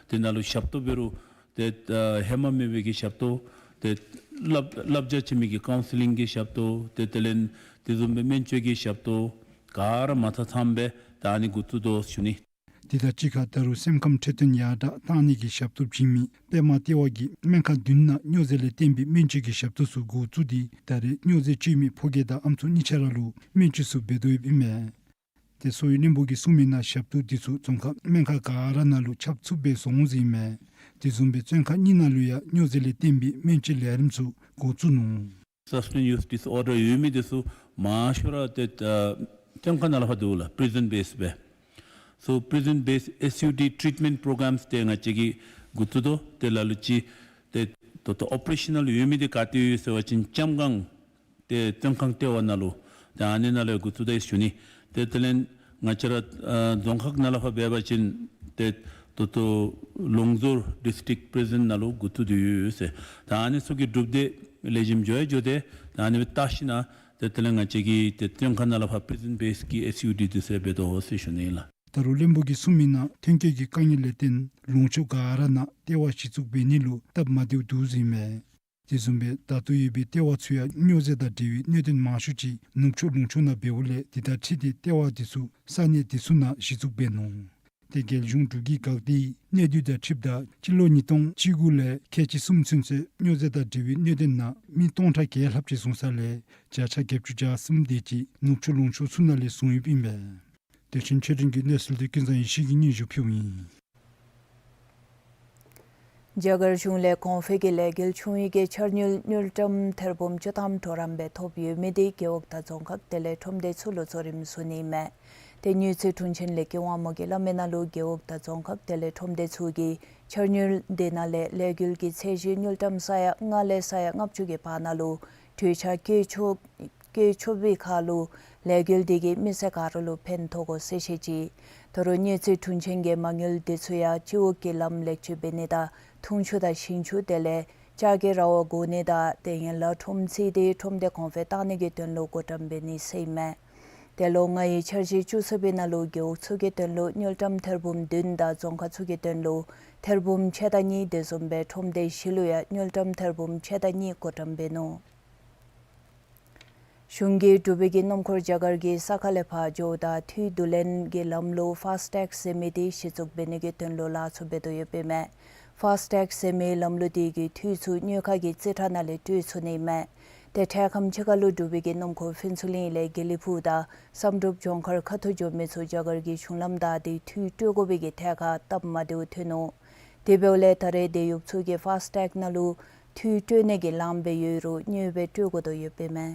དེ་ནང་ལུ་ཞབས་ཏོག་འབད་རུང་ཏེ་ཨ་ཧེ་མ་མེད་པའི་གི་ཞབས་ཏོག་ཏེ་བསླབ་བསླབ་བྱ་བྱིན་མི་གི་ཀའུན་སི་ལིང་གི་ཞབས་ཏོག་ཏེ་དེ་ལས་དེ་བཟུམ་སྦེ་སྨན་བཅོས་ཀྱི་ཞབས་ཏོག་ག་ར་མ་ཚང་ཚངམ་སྦེ་ད་ཨ་ནི་འགོ་བཙུགས་དོ་ཟེར་ཞུ་ནི། དེ་དང་གཅིག་ཁར་ད་རུང་སེམས་ཁམས་འཕྲོད་བསྟེན་ཡར་དྲག་གཏང་ནི་གི་ཞབས་ཏོག་བྱིན་མི་པདྨ་ལྟེ་བ་གིས་སྨན་ཁང་བདུན་ནང་སྨྱོ་རྫས་ལས་བརྟེན་པའི་སྨན་བཅོས་ཀྱི་ཞབས་ཏོག་ཚུ་འགོ་བཙུགས་ཏེ་ད་རེས་སྨྱོ་རྫས་སྤྱོད་མི་ཕོ་སྐྱེས་དང་ཨམ་སྲུ་གཉིས་ཆ་ར་ལུ་སྨན་བཅོས་ཚུ་འབད་དོ་ཡོདཔ་ཨིན་མས། ཏེ་གསོ་བའི་བློན་པོ་གིས་གསུངས་མི་ནང་ཞབས་ཏོག་དེ་ཚུ་རྫོང་ཁག་སྨན་ཁང་ག་ར་ནང་ལུ་ཁྱབ་ཚུགསཔ་སྦེ་བཟོ་འོང་ཟེར་ཨིན་མས། དེ་བཟུམ་སྦེ་བཙོན་ཁང་གཉིས་ནང་ལུ་ཡང་སྨྱོ་རྫས་ལས་བརྟེན་པའི་སྨན་བཅོས་ལས་རིམ་ཚུ་འགོ་བཙུགས་ནུག། Substance use disorder ཡོད་མི་དེ་ཚུ་མང་ཤོས་ར་ཏེ་ཨ་བཙོན་ཁང་ནང་ལས་ཕར་འདུག་ལགས། Prison based སྦེ། So prison based S U D treatment programs དེ་ང་བཅས་ཀྱིས་འགོ་བཙུགས་དོ། ཏེ་ལ་ལུ་ཅིག་ཏེ་ད་ལྟོ་ཨོ་པ་རེ་ཤ་ནཱལ་ཡོད་མི་དེ་ག་ཏེ་ཡོད་ཟེར་བ་ཅིན་ལྕམ་སྒང་ཏེ་བཙོན་ཁང་ལྟེ་བ་ནང་ལུ་ཏེ་ཨ་ནི་ནང་ལུ་འགོ་བཙུགས་དོ་ཟེར་ཞུ་ནི། ཏེ་དེ་ལས་ང་བཅས་ར་ཨ་རྫོང་ཁག་ནང་ལས་ཕར་འབད་བ་ཅིན་ཏེ་ད་ལྟོ་ལུང་ཟུར་ཌིསི་ཊིཀ་པི་རི་ཟན་ནང་ལུ་འགོ་བཙུགས་ཏེ་ཡོད་ཟེར། ད་ཨ་ནི་ཚུ་གི་གྲུབ་འབྲས་ལེགས་ཤོམ་འགྱོ་ཡི་འགྱོ་སྟེ་ད་ཨ་ནི་སྦེ་བལྟ་ཞིན་ན་ཏེ་དེ་ལས་ང་བཅས་ཀྱིས་ཏེ་བཙོན་ཁང་ནང་ལས་ཕར་པི་རི་ཟན་བེསི་གི་ཨེསི་ཡུ་ཌི་འདི་ཚུ་འབད་དོ་ཟེར་ཞུ་ནི་ཨིན་ལགས། ད་རུང་བློན་པོ་གིས་གསུངས་མི་ནང་ཐོན་སྐྱེད་ཀྱི་དཀའ་ངལ་ལས་བརྟེན་ལུང་ཕྱོགས་ག་ར་ནང་ལྟེ་བ་གཞི་བཙུགས་འབད་ནི་ལུ་སྟབས་མ་བདེཝ་འདུག་ཟེར་ཨིན་མས། དེ་བཟུམ་སྦེ་ད་ལྟོ་ཡོད་པའི་ལྟེ་བ་ཚུ་ཡང་སྨྱོ་རྫས་དང་འབྲེལ་བའི་གནད་དོན་མང་ཤོས་ཅིག་ནུབ་ཕྱོགས་ལུང་ཕྱོགས་ནང་འབདཝ་ལས་དེ་དང་འཁྲིལ་ཏེ་ལྟེ་བ་དེ་ཚུ་ས་གནས་དེ་ཚུ་ནང་གཞི་བཙུགས་འབད་ནུག། ཏེ་རྒྱལ་གཞུང་འབྲུག་གི་འགག་སྡེ་གིས་གནས་སྡུད་དང་འཁྲིལཝ་ད་སྤྱི་ལོ་ཉིས་སྟོང་བཅུ་དགུ་ལས་ཁལ་གཅིག་གསུམ་ཚུན་ཚོད་སྨྱོ་རྫས་དང་འབྲེལ་བའི་གནད་དོན་ནང་མི་སྟོང་ཕྲག་བརྒྱད་ལྷགཔ་ཅིག་བཟུང་ས་ལས་བརྒྱ་ཆ་བརྒྱད་ཅུ་གྱ་གསུམ་དེ་ཅིག་ནུབ་ཕྱོགས་ལུང་ཕྱོགས་ཚུ་ནང་ལས་བཟུང་ཡོདཔ་ཨིན་པས། བདེ་ཆེན་ཆོས་སྒྲོན་གྱིས་གནས་ཚུལ་འདི་ཀུན་བཟང་ཡེ་ཤེས་ཀྱིས་སྙན་ཞུ་ཕུལཝ་ཨིན། རྒྱ་གར་གཞུང་ལས་གོང་འཕེལ་གྱི་ལས་འགུལ་ཆུང་བའི་གི་འཆར་དངུལ་དངུལ་ཀྲམ་ཐེར་འབུམ་བཅུ་ཐམ་གྲོགས་རམ་སྦེ་ཐོབ་ཡོད་མི་དེ་རྒེད་འོག་དང་རྫོང་ཁག་དེ་ལས་ཁྲོམ་སྡེ་ཚུ་ལུ་གཙོ་རིམ་བཟུང་ནི་ཨིན་མས། ཏེ་དངུལ་རྩིས་དྲུང་ཆེན་ལས་ཀྱི་དབང་མོ་གིས་སླབ་མི་ནང་ལུ་རྒེད་འོག་དང་རྫོང་ཁག་དེ་ལས་ཁྲོམ་སྡེ་ཚུ་གིས་འཆར་དངུལ་དེ་ནང་ལས་ལས་འགུལ་གྱི་ཚད་གཞི་དངུལ་ཀྲམ་ས་ཡ་ལྔ་ལས་ས་ཡ་ལྔ་བཅུ་གི་བར་ན་ལུ་གྲོས་འཆར་བཀོད་ཆོག་བཀོད་ཆོག་པའི་ཁར་ལུ་ལས་འགུལ་དེ་གིས་མི་སེར་ག་ར་ལུ་ཕན་ཐོགས་དགོ་ཟེར་བཤད་ཅི། ད་རུང་དངུལ་རྩིས་དྲུང་ཆེན་གྱིས་མ་དངུལ་དེ་ཚུ་ཡང་སྤྱི་འོག་གི་ལམ་ལེགས་བཅོས་འབད་ནི་དང་འཐུང་ཆུ་དང་ཞིང་ཆུ་དེ་ལས་ལྕགས་ཀྱི་ར་བ་བགོ་ནི་དང་དེ་ཡན་ལག་ཁྲོམ་རྩིས་ཏེ་ཁྲོམ་སྡེ་གོང་འཕེལ་གཏང་ནི་གི་དོན་ལུ་བགོ་བཀྲམ་འབད་ནི་ཟེར་ཨིན་མས། ཏེ་ལོ་ལྔ་ཡི་འཆར་གཞི་བཅུ་གསུམ་པའི་ནང་ལུ་རྒེད་འོག་ཚུ་གི་དོན་ལུ་དངུལ་ཀྲམ་ཐེར་འབུམ་བདུན་དང་རྫོང་ཁག་ཚུ་གི་དོན་ལུ་ཐེར་འབུམ་ཕྱེད་དང་གཉིས་དེ་བཟུམ་སྦེ་ཁྲོམ་སྡེ་བཞི་ལུ་ཡང་དངུལ་ཀྲམ་ཐེར་འབུམ་ཕྱེད་དང་གཉིས་བགོ་བཀྲམ་འབད་ནུག། གཞུང་གིས་འབྲུག་པའི་གི་སྣུམ་འཁོར་རྒྱ་གར་གྱི་ས་ཁ་ལས་ཕར་འགྱོཝ་ད་འཐུས་བསྡུ་ལེན་གྱི་ལམ་ལུགས་ཕཱསི་ཊེག་ཟེར་མི་དེ་གཞི་བཙུགས་འབད་ནི་གི་དོན་ལུ་ལཱ་ཚུ་འབད་དོ་ཡོདཔ་ཨིན་མས། ཕཱསི་ཊེག་ཟེར་མི་ལམ་ལུགས་དེ་གི་འཐུས་ཚུ་དངུལ་ཁང་གི་རྩིས་ཁྲ་ནང་ལས་སྤྲོད་ཚུགས་ནི་ཨིན་མས། ཏེ་འཕྲལ་ཁམས་ཅིག་ཁར་ལུ་འབྲུག་པའི་གི་སྣུམ་འཁོར་ཕུན་ཚོགས་གླིང་ལས་དགེ་ལེགས་ཕུག་དང་བསམ་གྲུབ་ལྗོངས་མཁར་ཁ་ཐུག་འགྱོ་མི་ཚུ་རྒྱ་གར་གྱི་གཞུང་ལམ་བདའ་སྟེ་འཐུས་སྤྲོད་དགོ་པའི་གི་ཐད་ཁར་སྟབས་མ་བདེཝ་ཐོན་ནུག། དེ་འབདཝ་ལས་ད་རེས་དེད་གཡོགཔ་ཚུ་གིས་ཕཱསི་ཊེག་ནང་ལུ་འཐུས་སྤྲོད་ནི་གི་ལངམ་སྦེ་ཡོད་རུང་དངུལ་སྦེ་སྤྲོད་དགོ་དོ་ཡོདཔ་ཨིན་མས།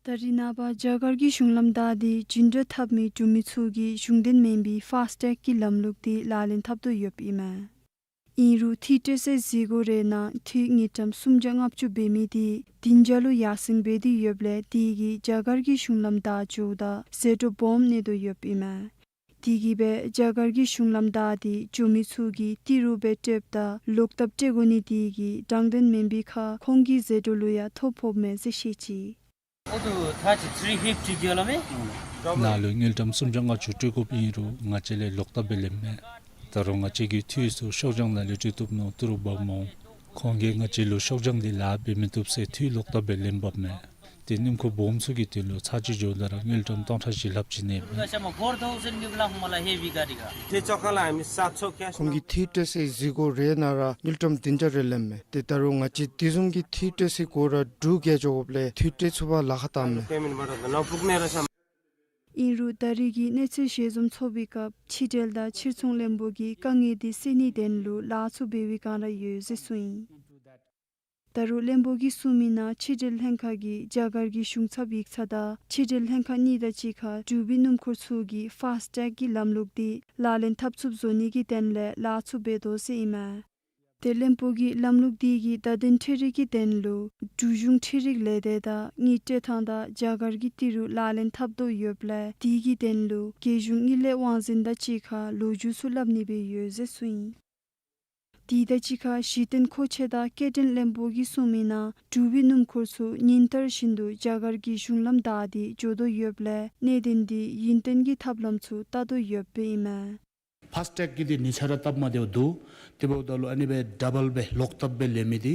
ད་རེས་ནངས་པ་རྒྱ་གར་གྱི་གཞུང་ལམ་བདའ་སྟེ་བྱིན་འགྲུལ་འཐབ་མི་འབྲུག་མི་ཚུ་གིས་གཞུང་དོན་མེན་པའི་ཕཱསི་ཊེག་གི་ལམ་ལུགས་དེ་ལག་ལེན་འཐབ་དོ་ཡོདཔ་ཨིན་མས། ཨིན་རུང་འཐུས་སྤྲོད་སའི་གཟིགས་སྐོར་རེ་ནང་འཐུས་དངུལ་ཀྲམ་སུམ་བརྒྱ་ལྔ་བཅུ་འབད་མི་དེ་བདུན་བརྒྱ་ལུ་ཡར་སེང་འབད་དེ་ཡོདཔ་ལས་དེ་གིས་རྒྱ་གར་གྱི་གཞུང་ལམ་བདའ་འགྱོཝ་ད་ཟད་འགྲོ་སྦོམ་གནས་དོ་ཡོདཔ་ཨིན་མས། དེ་གིས་སྦེ་རྒྱ་གར་གྱི་གཞུང་ལམ་བདའ་སྟེ་འགྱོ་མི་ཚུ་གིས་ཏི་རུ་སྦེ་སྤྲོདཔ་ད་ལོག་བཏབ་སྤྲོད་དགོ་ནི་དེ་གིས་དྲང་དོན་མེན་པའི་ཁར་ཁོང་གི་ཟད་འགྲོ་ལུ་ཡང་ཐོ་ཕོགཔ་མས་ཟེར་བཤད་ཅི། ནཱ་ལུ་དངུལ་ཀྲམ་སུམ་བརྒྱ་ལྔ་བཅུ་སྤྲོད་དགོཔ་ཨིན་རུང་ང་བཅས་ལས་ལོག་བཏབ་སྦེ་ལེནམ་མས། ད་རུང་ང་བཅས་ཀྱིས་འཐུས་ཚུ་ཤོག་བྱང་ནང་ལས་སྤྲོད་བཏུབ་ནུག། ཏི་རུ་འབག་འོང་། ཁོང་གིས་ང་བཅས་ལུ་ཤོག་བྱང་འདི་ལཱ་འབད་མི་བཏུབ་ཟེར་འཐུས་ལོག་བཏབ་སྦེ་ལེན་འབགཔ་མས། ཏེ་སྣུམ་འཁོར་སྦོམ་ཚུ་གི་དོན་ལུ་ཚར་གཅིག་འགྱོཝ་ད་ར་དངུལ་ཀྲམ་སྟོང་ཕྲག་བཞི་ལྷགཔ་ཅིག་གནས་པས། ཁོང་གིས་འཐུས་སྤྲོད་སའི་གཟིགས་སྐོར་རེ་ནང་ར་དངུལ་ཀྲམ་བདུན་བརྒྱ་རེ་ལེནམ་མས། ཏེ་ད་རུང་ང་བཅས་དེ་བཟུམ་གྱི་འཐུས་སྤྲོད་སའི་སྐོར་ར་འབྲུག་རྒྱལ་འགྱོཝ་ལས་འཐུས་སྤྲོད་ཚུགས་པར་ལཱ་ཁག་བཏངམ་མས། ཨིན་རུང་ད་རེས་ཀྱི་གནས་ཚུལ་ཞལ་འཛོམས་ཚོགས་པའི་སྐབས་ཕྱི་འབྲེལ་དང་ཕྱིར་ཚོང་བློན་པོ་གིས་དཀའ་ངལ་འདི་སེལ་ནིའི་དོན་ལུ་ལཱ་ཚུ་འབད་བའི་བསྒང་ར་ཡོད་ཟེར་གསུངས་ཡི། ད་རུང་བློན་པོ་གིས་གསུངས་མི་ནང་ཕྱི་འབྲེལ་ལྷན་ཁག་གིས་རྒྱ་གར་གྱི་གཞུང་ཚབ་ཡིག་ཚང་དང་ཕྱི་འབྲེལ་ལྷན་ཁག་གཉིས་དང་གཅིག་ཁར་འབྲུག་པའི་སྣུམ་འཁོར་ཚུ་གི་ཕཱསི་ཊེག་གི་ལམ་ལུགས་འདི་ལག་ལེན་འཐབ་ཚུགསཔ་བཟོ་ནི་གི་དོན་ལས་ལཱ་ཚུ་འབད་དོ་ཟེར་ཨིན་མས། ཏེ་བློན་པོ་གིས་ལམ་ལུགས་འདི་གི་བརྡ་དོན་འཕྲུལ་རིག་གི་དོན་ལུ་འབྲུག་གཞུང་འཕྲུལ་རིག་ལས་སྡེ་དང་དངུལ་སྤྲོད་ཐང་དང་རྒྱ་གར་གྱི་ཏི་རུ་ལག་ལེན་འཐབ་དོ་ཡོདཔ་ལས་དེ་གི་དོན་ལུ་རྒྱལ་གཞུང་དངུལ་ལས་དབང་འཛིན་དང་གཅིག་ཁར་ལོ་རྒྱུས་ཚུ་སླབ་ནི་སྦེ་ཡོད་ཟེར་གསུངས་ཡི། དེ་དང་གཅིག་ཁར་གཞི་རྟེན་མཁོ་ཆས་དང་སྐྱེལ་འདྲེན་བློན་པོ་གིས་གསུངས་མི་ནང་འབྲུག་པའི་སྣུམ་འཁོར་ཚུ་ཉིན་ལྟར་བཞིན་དུ་རྒྱ་གར་གྱི་གཞུང་ལམ་བདའ་སྟེ་འགྱོ་དོ་ཡོདཔ་ལས་གནད་དོན་འདི་ཡུན་བརྟན་གྱི་ཐབས་ལམ་ཚུ་བལྟ་དོ་ཡོདཔ་ཨིན་མས། ཕཱསི་ཊེག་གི་འདི་ཉེ་ཆར་ར་བཏབ་མ་སྟེརཝ་འདུག། དེ་འབདཝ་ད་ལུ་ཨ་ནི་སྦེ་ཌབ་བཱལ་སྦེ་ལོག་བཏབ་སྦེ་ལེན་མི་འདི་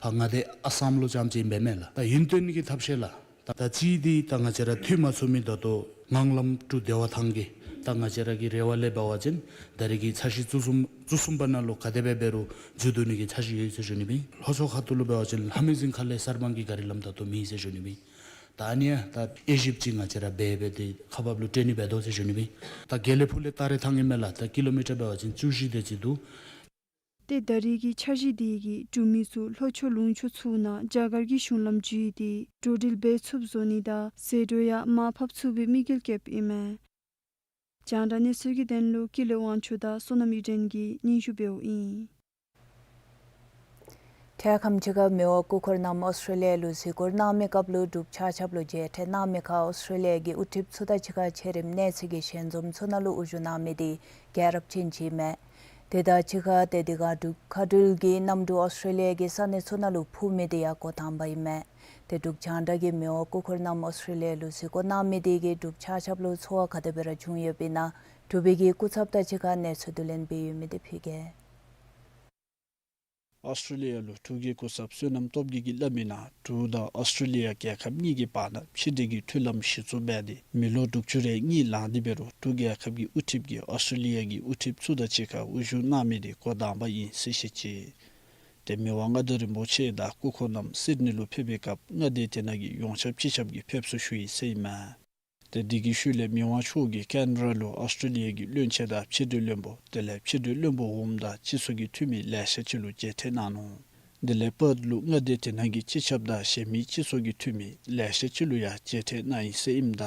ཕར་མངའ་སྡེ་ཨ་སམ་ལུ་རྐྱངམ་ཅིག་ཨིན་པས་མས་ལགས། ད་ཡུན་བརྟན་གྱི་ཐབས་ཤེས་ལགས། ད་ད་ཅི་འདི་ད་ང་བཅས་ར་འཐུས་མ་ཚུགས་མི་ད་ལྟོ་ངང་ལམ་འབྲུག་བདེ་བ་ཐང་གི་ད་ང་བཅས་ར་གི་རེ་བ་ལས་འབད་བ་ཅིན་ད་རེས་ཀྱི་འཆར་གཞི་བཅུ་གསུམ་བཅུ་གསུམ་པ་ནང་ལུ་ག་དེ་སྦེ་འབད་རུང་མཇུག་བསྡུ་ནི་གི་འཆར་གཞི་ཡོད་ཟེར་ཞུ་ནི་ཨིན། ལྷོ་ཕྱོགས་ཁ་ཐུག་ལུ་འབད་བ་ཅིན་ལྷ་མི་རྫོང་ཁ་ལས་གསར་སྤང་གི་ག་རི་ལམ་ད་ལྟོ་མེད་ཟེར་ཞུ་ནི་ཨིན། ད་ཨ་ནི་ཡང་ད་དབྱེ་ཞིབ་ཅིག་ང་བཅས་ར་འབད་འབད་དེ་ཁག་འབགཔ་ལུ་སྤྲོད་ནི་འབད་དོ་ཟེར་ཞུ་ནི་ཨིན། ད་དགེ་ལེགས་ཕུག་ལས་སྟ་རེ་ཐང་ཨིན་མས་ལགས། ད་ཀི་ལོ་མི་ཊར་འབད་བ་ཅིན་བཅུ་བཞི་དེ་ཅིག་འདུག། ཏེ་ད་རེས་ཀྱི་འཆར་གཞི་འདི་གིས་འབྲུག་མི་ཚུ་ལྷོ་ཕྱོགས་ལུང་ཕྱོགས་ཚུ་ནང་རྒྱ་གར་གྱི་གཞུང་ལམ་བརྒྱུད་དེ་འགྲོ་འགྲུལ་འབད་ཚུགསཔ་བཟོ་ནི་དང་ཟད་འགྲོ་ཡང་མར་ཕབ་ཚུགས་པའི་དམིགས་ཡུལ་བསྐྱེདཔ་ཨིན་མས། རྒྱང་བསྒྲགས་གནས་ཚུལ་གྱི་དོན་ལུ་ཀུན་ལེགས་དབང་ཕྱུག་དང་བསོད་ནམས་གཡུ་སྒྲོན་གྱིས་སྙན་ཞུ་འབདཝ་ཨིན། འཕྲལ་ཁམས་ཅིག་ཁར་མི་དབང་སྐུ་འཁོར་རྣམས་ཨོསི་ཊྲེ་ལི་ཡ་ལུ་གཟིགས་སྐོར་གནང་མི་སྐབས་ལུ་འབྲུག་ཆ་ཁྱབ་ལུ་མཇལ་འཕྲད་གནང་མི་ཁར་ཨོསི་ཊྲེ་ལི་ཡ་གི་དབུ་ཁྲིདཔ་ཚུ་དང་གཅིག་ཁར་ཆེ་རིམ་གནས་ཚུལ་གྱི་ཞལ་འཛོམས་ཚུ་ནང་ལུ་དབུ་བཞུགས་གནང་མི་འདི་རྒྱལ་རབས་ཅན་ཅིག་ཨིན་མས། དེ་དང་གཅིག་ཁར་ཏེ་དེ་ཁར་འབྲུག་མཁའ་འགྲུལ་གྱི་གནམ་གྲུ་ཨོསི་ཊྲེ་ལི་ཡ་གི་ས་གནས་ཚུ་ནང་ལུ་འཕུར་མི་འདི་ཡང་འགོ་དང་པ་ཨིན་མས། ཏེ་འབྲུག་རྒྱང་བསྒྲགས་ཀྱིས་མི་དབང་སྐུ་འཁོར་རྣམས་ཨོསི་ཊྲེ་ལི་ཡ་ལུ་གཟིགས་སྐོར་གནང་མི་འདི་གིས་འབྲུག་ཆ་ཁྱབ་ལུ་ཚོར་བ་ག་དེ་སྦེ་ར་བྱུང་ཡོདཔ་ཨིན་ན་འབྲུག་པའི་གི་སྐུ་ཚབ་དང་གཅིག་ཁར་གནས་ཚུལ་བསྡུ་ལེན་འབད་ཡོད་མི་འདི་ཕུལ་གེ། ཨོསི་ཊྲེ་ལི་ཡ་ལུ་འབྲུག་གི་སྐུ་ཚབ་བསོད་ནམས་སྟོབས་རྒྱས་ཀྱིས་སླབ་མི་ནང་འབྲུག་དང་ཨོསི་ཊྲེ་ལི་ཡ་རྒྱལ་ཁབ་གཉིས་ཀྱི་བར་ན་ཕྱི་འབྲེལ་གྱི་མཐུན་ལམ་གཞི་བཙུགས་འབད་དེ་མི་ལོ་དྲུག་ཅུ་རེ་གཉིས་ལང་སྟེ་འབད་རུང་འབྲུག་རྒྱལ་ཁབ་ཀྱི་དབུ་ཁྲིདཔ་གིས་ཨོསི་ཊྲེ་ལི་ཡ་གི་དབུ་ཁྲིདཔ་ཚུ་དང་གཅིག་ཁར་དབུ་བཞུགས་གནང་མི་འདི་འགོ་དང་པ་ཨིན་ཟེར་བཤད་ཅི། ཏེ་མི་དབང་མངའ་བདག་རིན་པོ་ཆེ་དང་སྐུ་འཁོར་རྣམས་སིཌ་ནི་ལུ་ཕེབས་པའི་སྐབས་མངའ་སྡེ་དེ་ནང་གི་ཡོངས་ཁྱབ་སྤྱི་ཁྱབ་ཀྱི་ཕེབས་བསུ་ཞུ་ཡི་ཟེར་ཨིན་མས། ཏེ་དེ་གི་ཤུལ་ལས་མི་དབང་མཆོག་གིས་ཀེན་བྷེ་ར་ལུ་ཨོསི་ཊྲེ་ལི་ཡ་གི་བློན་ཆེན་དང་ཕྱི་འབྲེལ་བློན་པོ་དེ་ལས་ཕྱི་འབྲེལ་བློན་པོ་འོགམ་དང་སྤྱི་ཚོགས་ཀྱི་འཐུས་མི་ལེ་ཤ་ཅིག་ལུ་མཇལ་འཕྲད་གནང་ནུག། དེ་ལས་པརཐ་ལུ་མངའ་སྡེ་དེ་ནང་གི་སྤྱི་ཁྱབ་དང་གཞན་མི་སྤྱི་ཚོགས་ཀྱི་འཐུས་མི་ལེ་ཤ་ཅིག་ལུ་ཡང་མཇལ་འཕྲད་གནང་ཡི་ཟེར་ཨིནམ་ད་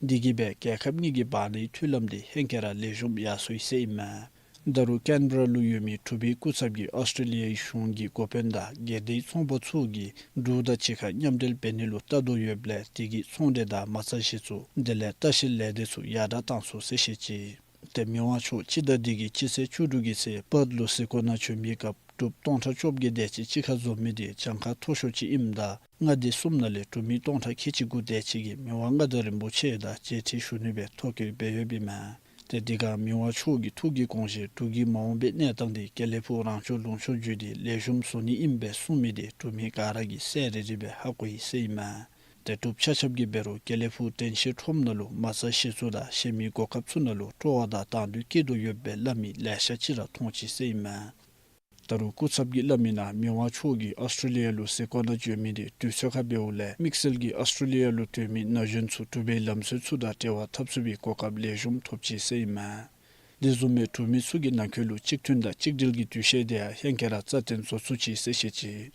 དེ་གིས་སྦེ་རྒྱལ་ཁབ་གཉིས་ཀྱི་བར་ནའི་མཐུན་ལམ་འདི་ཧེང་སྐལ་ར་ལེགས་ཤོམ་ཡར་སོ་ཡི་ཟེར་ཨིན་མས། ད་རུང་ཀེན་བྷེ་ར་ལུ་ཡོད་མི་འབྲུག་པའི་སྐུ་ཚབ་ཀྱིས་ཨོསི་ཊྲེ་ལི་ཡའི་གཞུང་གི་འགོ་དཔོན་དང་སྒེར་སྡེའི་ཚོང་པ་ཚུ་གིས་འབྲུག་དང་གཅིག་ཁར་མཉམ་འབྲེལ་འབད་ནི་ལུ་བལྟ་དོ་ཡོདཔ་ལས་དེ་གིས་ཚོང་འབྲེལ་དང་མ་རྩ་གཞི་བཙུགས་དེ་ལས་ལྟ་བཤལ་ལས་སྡེ་ཚུ་ཡར་དྲག་བཏང་ཚུགས་ཟེར་བཤད་ཅི། ཏེ་མི་དབང་མཆོག་སྤྱི་ཟླ་འདི་གི་སྤྱི་ཚེས་བཅུ་དྲུག་གི་ཚེ་པརཐ་ལུ་གཟིགས་སྐོར་ནང་བྱོན་མི་སྐབས་འབྲུགཔ་སྟོང་ཕྲག་བཅོ་བརྒྱད་དེ་ཅིག་གཅིག་ཁར་འཛོམས་མི་འདི་གྱངས་ཁ་མཐོ་ཤོས་ཅིག་ཨིནམ་ད་མངའ་སྡེ་གསུམ་ནང་ལས་འབྲུག་མི་སྟོང་ཕྲག་ཁལ་གཅིག་དགུ་དེ་ཅིག་གིས་མི་དབང་མངའ་བདག་རིན་པོ་ཆེ་དང་མཇལ་འཕྲད་ཞུ་ནི་སྦེ་ཐོ་བཀོད་འབད་ཡོདཔ་ཨིན་མས། ཏེ་དེ་ཁར་མི་དབང་མཆོག་གི་ཐུགས་ཀྱི་དགོངས་བཞེད་འབྲུག་གི་མ་འོངས་པའི་གནས་སྟངས་འདི་དགེ་ལེགས་ཕུག་རང་སྐྱོང་ལུང་ཕྱོགས་བརྒྱུད་དེ་ལེགས་ཤོམ་བཟོ་ནི་ཨིནམ་སྦེ་གསུངས་མི་འདི་འབྲུག་མི་ག་ར་གིས་གསལ་རི་རི་སྦེ་ཧ་གོ་ཡི་ཟེར་ཨིན་མས། ཏེ་འབྲུགཔ་ཆ་ཁྱབ་ཀྱིས་འབད་རུང་དགེ་ལེགས་ཕུག་དྲན་ཤེས་ཁྲོམ་ནང་ལུ་མ་རྩ་གཞི་བཙུགས་དང་གཞན་མི་གོ་སྐབས་ཚུ་ནང་ལུ་སྤྲོ་བ་དང་དང་འདོད་བསྐྱེད་དོ་ཡོདཔ་སྦེ་སླབ་མི་ལེ་ཤ་ཅིག་ར་མཐོང་ཅི་ཟེར་ཨིན་མས། ད་རུང་སྐུ་ཚབ་ཀྱིས་སླབ་མི་ནང་མི་དབང་མཆོག་གིས་ཨོསི་ཊྲེ་ལི་ཡ་ལུ་གཟིགས་སྐོར་ནང་བྱོན་མི་འདི་དུས་ཚོད་ཁར་འབདཝ་ལས་དམིགས་བསལ་གྱིས་ཨོསི་ཊྲེ་ལི་ཡ་ལུ་སྡོད་མི་ན་གཞོན་ཚུ་འབྲུག་པའི་ལམ་སྲོལ་ཚུ་དང་འབྲེལ་བ་འཐབ་ཚུགས་པའི་གོ་སྐབས་ལེགས་ཤོམ་ཐོབ་ཅི་ཟེར་ཨིན་མས། དེ་བཟུམ་སྦེ་འབྲུག་མི་ཚུ་གི་ནང་འཁོད་ལུ་གཅིག་མཐུན་དང་གཅིག་སྒྲིལ་གྱི་འདུ་ཤེས་དེ་ཡང་ཧེང་སྐལ་ར་རྩ་བརྟན་བཟོ་ཚུགས་ཅི་ཟེར་བཤད་ཅི།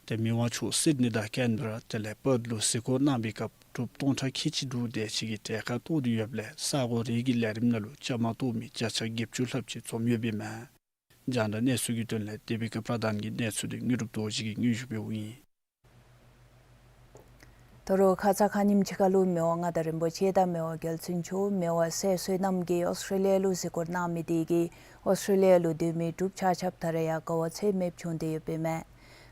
ཏེ་མི་དབང་མཆོག་སིཌ་ནི་དང་ཀེན་བྷེ་ར་དེ་ལས་པརཐ་ལུ་གཟིགས་སྐོར་གནང་བའི་སྐབས་འབྲུགཔ་སྟོང་ཕྲག་ཁལ་གཅིག་དྲུག་དེ་ཅིག་གིས་གྲལ་ཁར་གཏོགས་ཏེ་ཡོདཔ་ལས་ས་གོ་རིགས་ཀྱི་ལས་རིམ་ནང་ལུ་བཅའ་མར་གཏོགས་མི་བརྒྱ་ཆ་བརྒྱད་ཅུ་ལྷགཔ་ཅིག་འཛོམས་ཡོདཔ་ཨིན་མས། རྒྱང་བསྒྲགས་གནས་ཚུལ་གྱི་དོན་ལས་དེ་བི་ཀ་པྲ་དཱན་གྱི་གནས་ཚུལ་འདི་དངོས་གྲུབ་རྡོ་རྗེ་གིས་སྙན་ཞུ་འབདཝ་ཨིན། ད་རུང་ཁ་ཙ་ཁ་ཉིནམ་ཅིག་ཁར་ལུ་མི་དབང་མངའ་བདག་རིན་པོ་ཆེ་དང་མི་དབང་རྒྱལ་བཙུན་མཆོག་མི་དབང་སྲས་བསོད་ནམས་ཀྱིས་ཨོསི་ཊྲེ་ལི་ཡ་ལུ་གཟིགས་སྐོར་གནང་མི་དེ་གིས་ཨོསི་ཊྲེ་ལི་ཡ་ལུ་སྡོད་མི་འབྲུགཔ་ཆ་ཁྱབ་ད་རེས་ཡང་དགའ་བ་ཚད་མེདཔ་བྱུང་སྟེ་ཡོདཔ་ཨིན་མས།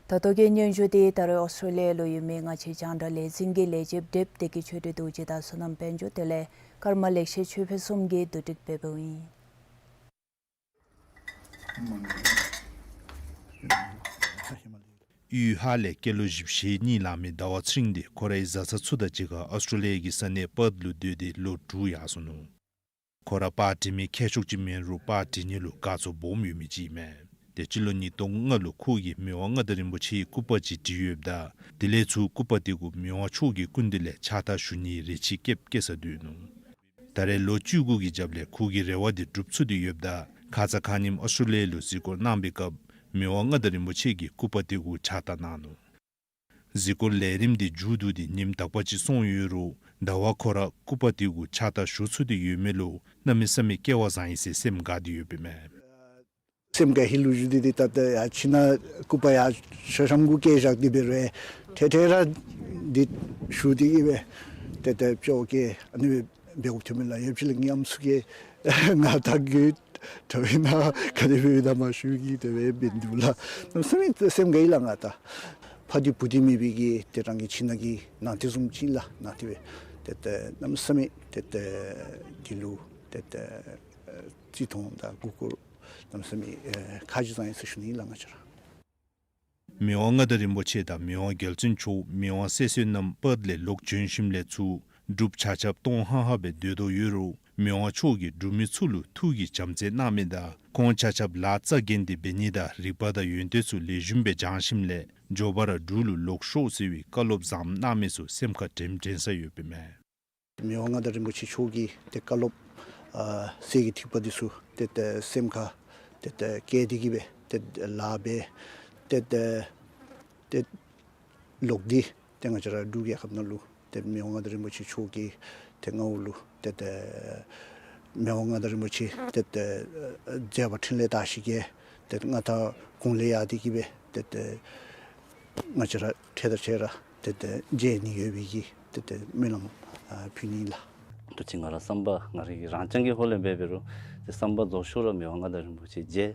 ད་ལྟོ་གི་སྙན་ཞུ་འདི་ད་རུང་ཨོསི་ཊྲེ་ལི་ཡ་ལུ་ཡོད་མི་ང་བཅས་རྒྱང་བསྒྲགས་ལས་འཛིན་གྱི་ལས་བྱེདཔ་འདི་གི་ཆོས་སྒྲོན་རྡོ་རྗེ་དང་བསོད་ནམས་དཔལ་འབྱོར་དེ་ལས་ཀརྨ་ལེགས་བཤད་ཆོས་འཕེལ་གསུམ་གྱིས་བསྡུ་སྒྲིག་འབད་འབདཝ་ཨིན། དབུས་ཧཱ་ལས་སྐྱེས་ལོ་བཞི་བཅུ་ཞེ་གཉིས་ལང་མི་ཟླ་བ་ཚེ་རིང་འདི་ཁོ་རའི་བཟའ་ཚང་ཚུ་དང་གཅིག་ཁར་ཨོསི་ཊྲེ་ལི་ཡ་གི་ས་གནས་པརཐ་ལུ་སྡོད་དེ་ལོ་དྲུག་ཡར་སོ་ནུག། ཁོ་ར་པར་འབྲེལ་མི་མཁས་མཆོག་ཅིག་མེན་རུང་པར་འབྲེལ་ནི་ལུ་དགའ་ཚོར་སྦོམ་ཡོད་མི་ཅིག་ཨིན་མས། ཏེ་སྤྱི་ལོ་ཉིས་སྟོང་ལྔ་ལུ་ཁོ་གིས་མི་དབང་མངའ་བདག་རིན་པོ་ཆེའི་སྐུ་པར་ཅིག་བྲིས་ཡོདཔ་ད་དེ་ལས་ཚུར་སྐུ་པར་དེ་གུ་མི་དབང་མཆོག་གི་སྐུ་མདུན་ལས་ཕྱག་རྟགས་ཞུ་ནིའི་རེ་ཆེ་བསྐྱེད་བསྐྱེད་ས་སྡོད་ནུག། ད་རེས་ལོ་བཅུ་དགུ་གི་རྒྱབ་ལས་ཁོ་གི་རེ་བ་དེ་འགྲུབ་ཚུགས་ཏེ་ཡོདཔ་ད་ཁ་ཙ་ཁ་ཉིནམ་ཨོསི་ཊྲེ་ལི་ཡ་ལུ་གཟིགས་སྐོར་གནང་པའི་སྐབས་མི་དབང་མངའ་བདག་རིན་པོ་ཆེ་གི་སྐུ་པར་དེ་གུ་ཕྱག་རྟགས་གནང་ནུག། གཟིགས་སྐོར་ལས་རིམ་དེ་མཇུག་བསྡུ་སྟེ་ཉིནམ་དག་པ་ཅིག་སོང་ཡོད་རུང་ཟླ་བ་ཁོ་ར་སྐུ་པར་དེ་གུ་ཕྱག་རྟགས་ཞུ་ཚུགས་ཏེ་ཡོད་མི་ལུ་གནམ་མེད་ས་མེད་སྐལ་བ་བཟང་ཡི་ཟེར་སེམས་དགའ་སྟེ་ཡོདཔ་ཨིན་མས། སེམས་དགའ་ཧི་ལུ་བཞུགས་ཏེ་ཏེ་ད་ཡར་ཁྱིམ་ནང་སྐུ་པར་ཡར་ཤ་ཤམ་གུ་བཀལ་བཞག་སྟེ་འབད་རུང་ཐེངས་ཐེངས་ར་འདི་ཞུ་སྟེ་གི་སྦེ་ཏེ་ཏེ་ཅོག་ཀེ་ཨ་ནི་སྦེ་འབད་དགོཔ་ཐོན་མས་ལགས། ཡོད་ཕྱི་ལས་ཉམས་སུ་གེ་ང་ད་གི་དྲ་བའི་ནང་ག་དེ་སྦེ་ཡོད་ད་མ་ཞུ་གི་དེ་སྦེ་འབད་འདུག་ལགས། གནམ་མེད་ས་མེད་སེམས་དགའ་ཡི་ལགས། ང་ད་ཕ་དེ་བུ་དེ་མེད་པའི་གི་ཏེ་རང་གི་ཁྱིམ་ནང་གི་ནང་དེ་བཟུམ་ཅིག་ལགས། ནང་དེ་སྦེ་ཏེ་ཏེ་གནམ་མེད་ས་མེད་ཏེ་ཏེ་དེ་ལུ་ཏེ་ཏེ་བརྩི་མཐོང་དང་མགུ་སྐོར་གནམ་མེད་ས་མེད་ཁ་རྗེ་བཟང་ཡི་ཟེར་ཞུ་ནི་ལགས་ང་བཅས་ར། མི་དབང་མངའ་བདག་རིན་པོ་ཆེ་དང་མི་དབང་རྒྱལ་བཙུན་མཆོག་མི་དབང་སྲས་བསོད་ནམས་པརཐ་ལས་ལོག་བྱོན་ཞིནམ་ལས་ཚུར་འབྲུགཔ་ཆ་ཁྱབ་སྟོང་ཧ་ཧ་སྦེ་སྡོད་དོ་ཡོད་རུང་མི་དབང་མཆོག་གིས་འབྲུག་མི་ཚུ་ལུ་ཐུགས་ཀྱི་བྱམས་བརྩེ་གནང་མི་དང་ཁོང་ཆ་ཁྱབ་ལཱ་རྩ་འགེངས་ཏེ་འབད་ནི་དང་རིག་པ་དང་ཡོན་ཏན་ཚུ་ལེགས་ཤོམ་སྦེ་སྦྱང་ཞིནམ་ལས་མགྱོགས་པ་ར་འབྲུག་ལུ་ལོག་ཤོག་ཟེར་བའི་བཀའ་སློབ་བཟངམ་གནང་མི་ཚུ་སེམས་ཁར་དྲན་དྲན་ས་ཡོདཔ་ཨིན་མས། མི་དབང་མངའ་བདག་རིན་པོ་ཆེ་མཆོག་གི་ཏེ་བཀའ་སློབ་ཨ་གསེར་གྱི་ཐིགས་པ་འདི་ཚུ་ཏེ་ཏེ་སེམས་ཁར་ཏེ་ཏེ་བཀལ་ཏེ་གི་སྦེ་ཏེ་ལཱ་འབད་ཏེ་ཏེ་ཏེ་ལོག་སྟེ་ཏེ་ང་བཅས་ར་འབྲུག་རྒྱལ་ཁབ་ནང་ལུ་ཏེ་མི་དབང་མངའ་བདག་རིན་པོ་ཆེ་མཆོག་གི་ཏེ་མངའ་འོག་ལུ་ཏེ་ཏེ་མི་དབང་མངའ་བདག་རིན་པོ་ཆེ་ཏེ་ཏེ་མཛད་པ་འཕྲིན་ལས་དར་ཞིང་རྒྱས་ཏེ་མངའ་ཐང་གོང་ལས་ཡར་ཏེ་གི་སྦེ་ཏེ་ཏེ་ང་བཅས་ར་འཕྲལ་དང་འཕྲལ་ར་ཏེ་ཏེ་མཇལ་ནི་ཡོད་པའི་གི་ཏེ་ཏེ་སྨོན་ལམ་ཨ་ཕུལ་ནི་ལགས། ཏེ་ཅིག་ང་ར་བསམ་པ་ང་རའི་རང་རྐྱང་གི་ཧོང་ལས་འབད་འབད་རུང་ཏེ་བསམ་པ་རྫོགས་ཤོས་ར་མི་དབང་མངའ་བདག་རིན་པོ་ཆེ་མཇལ་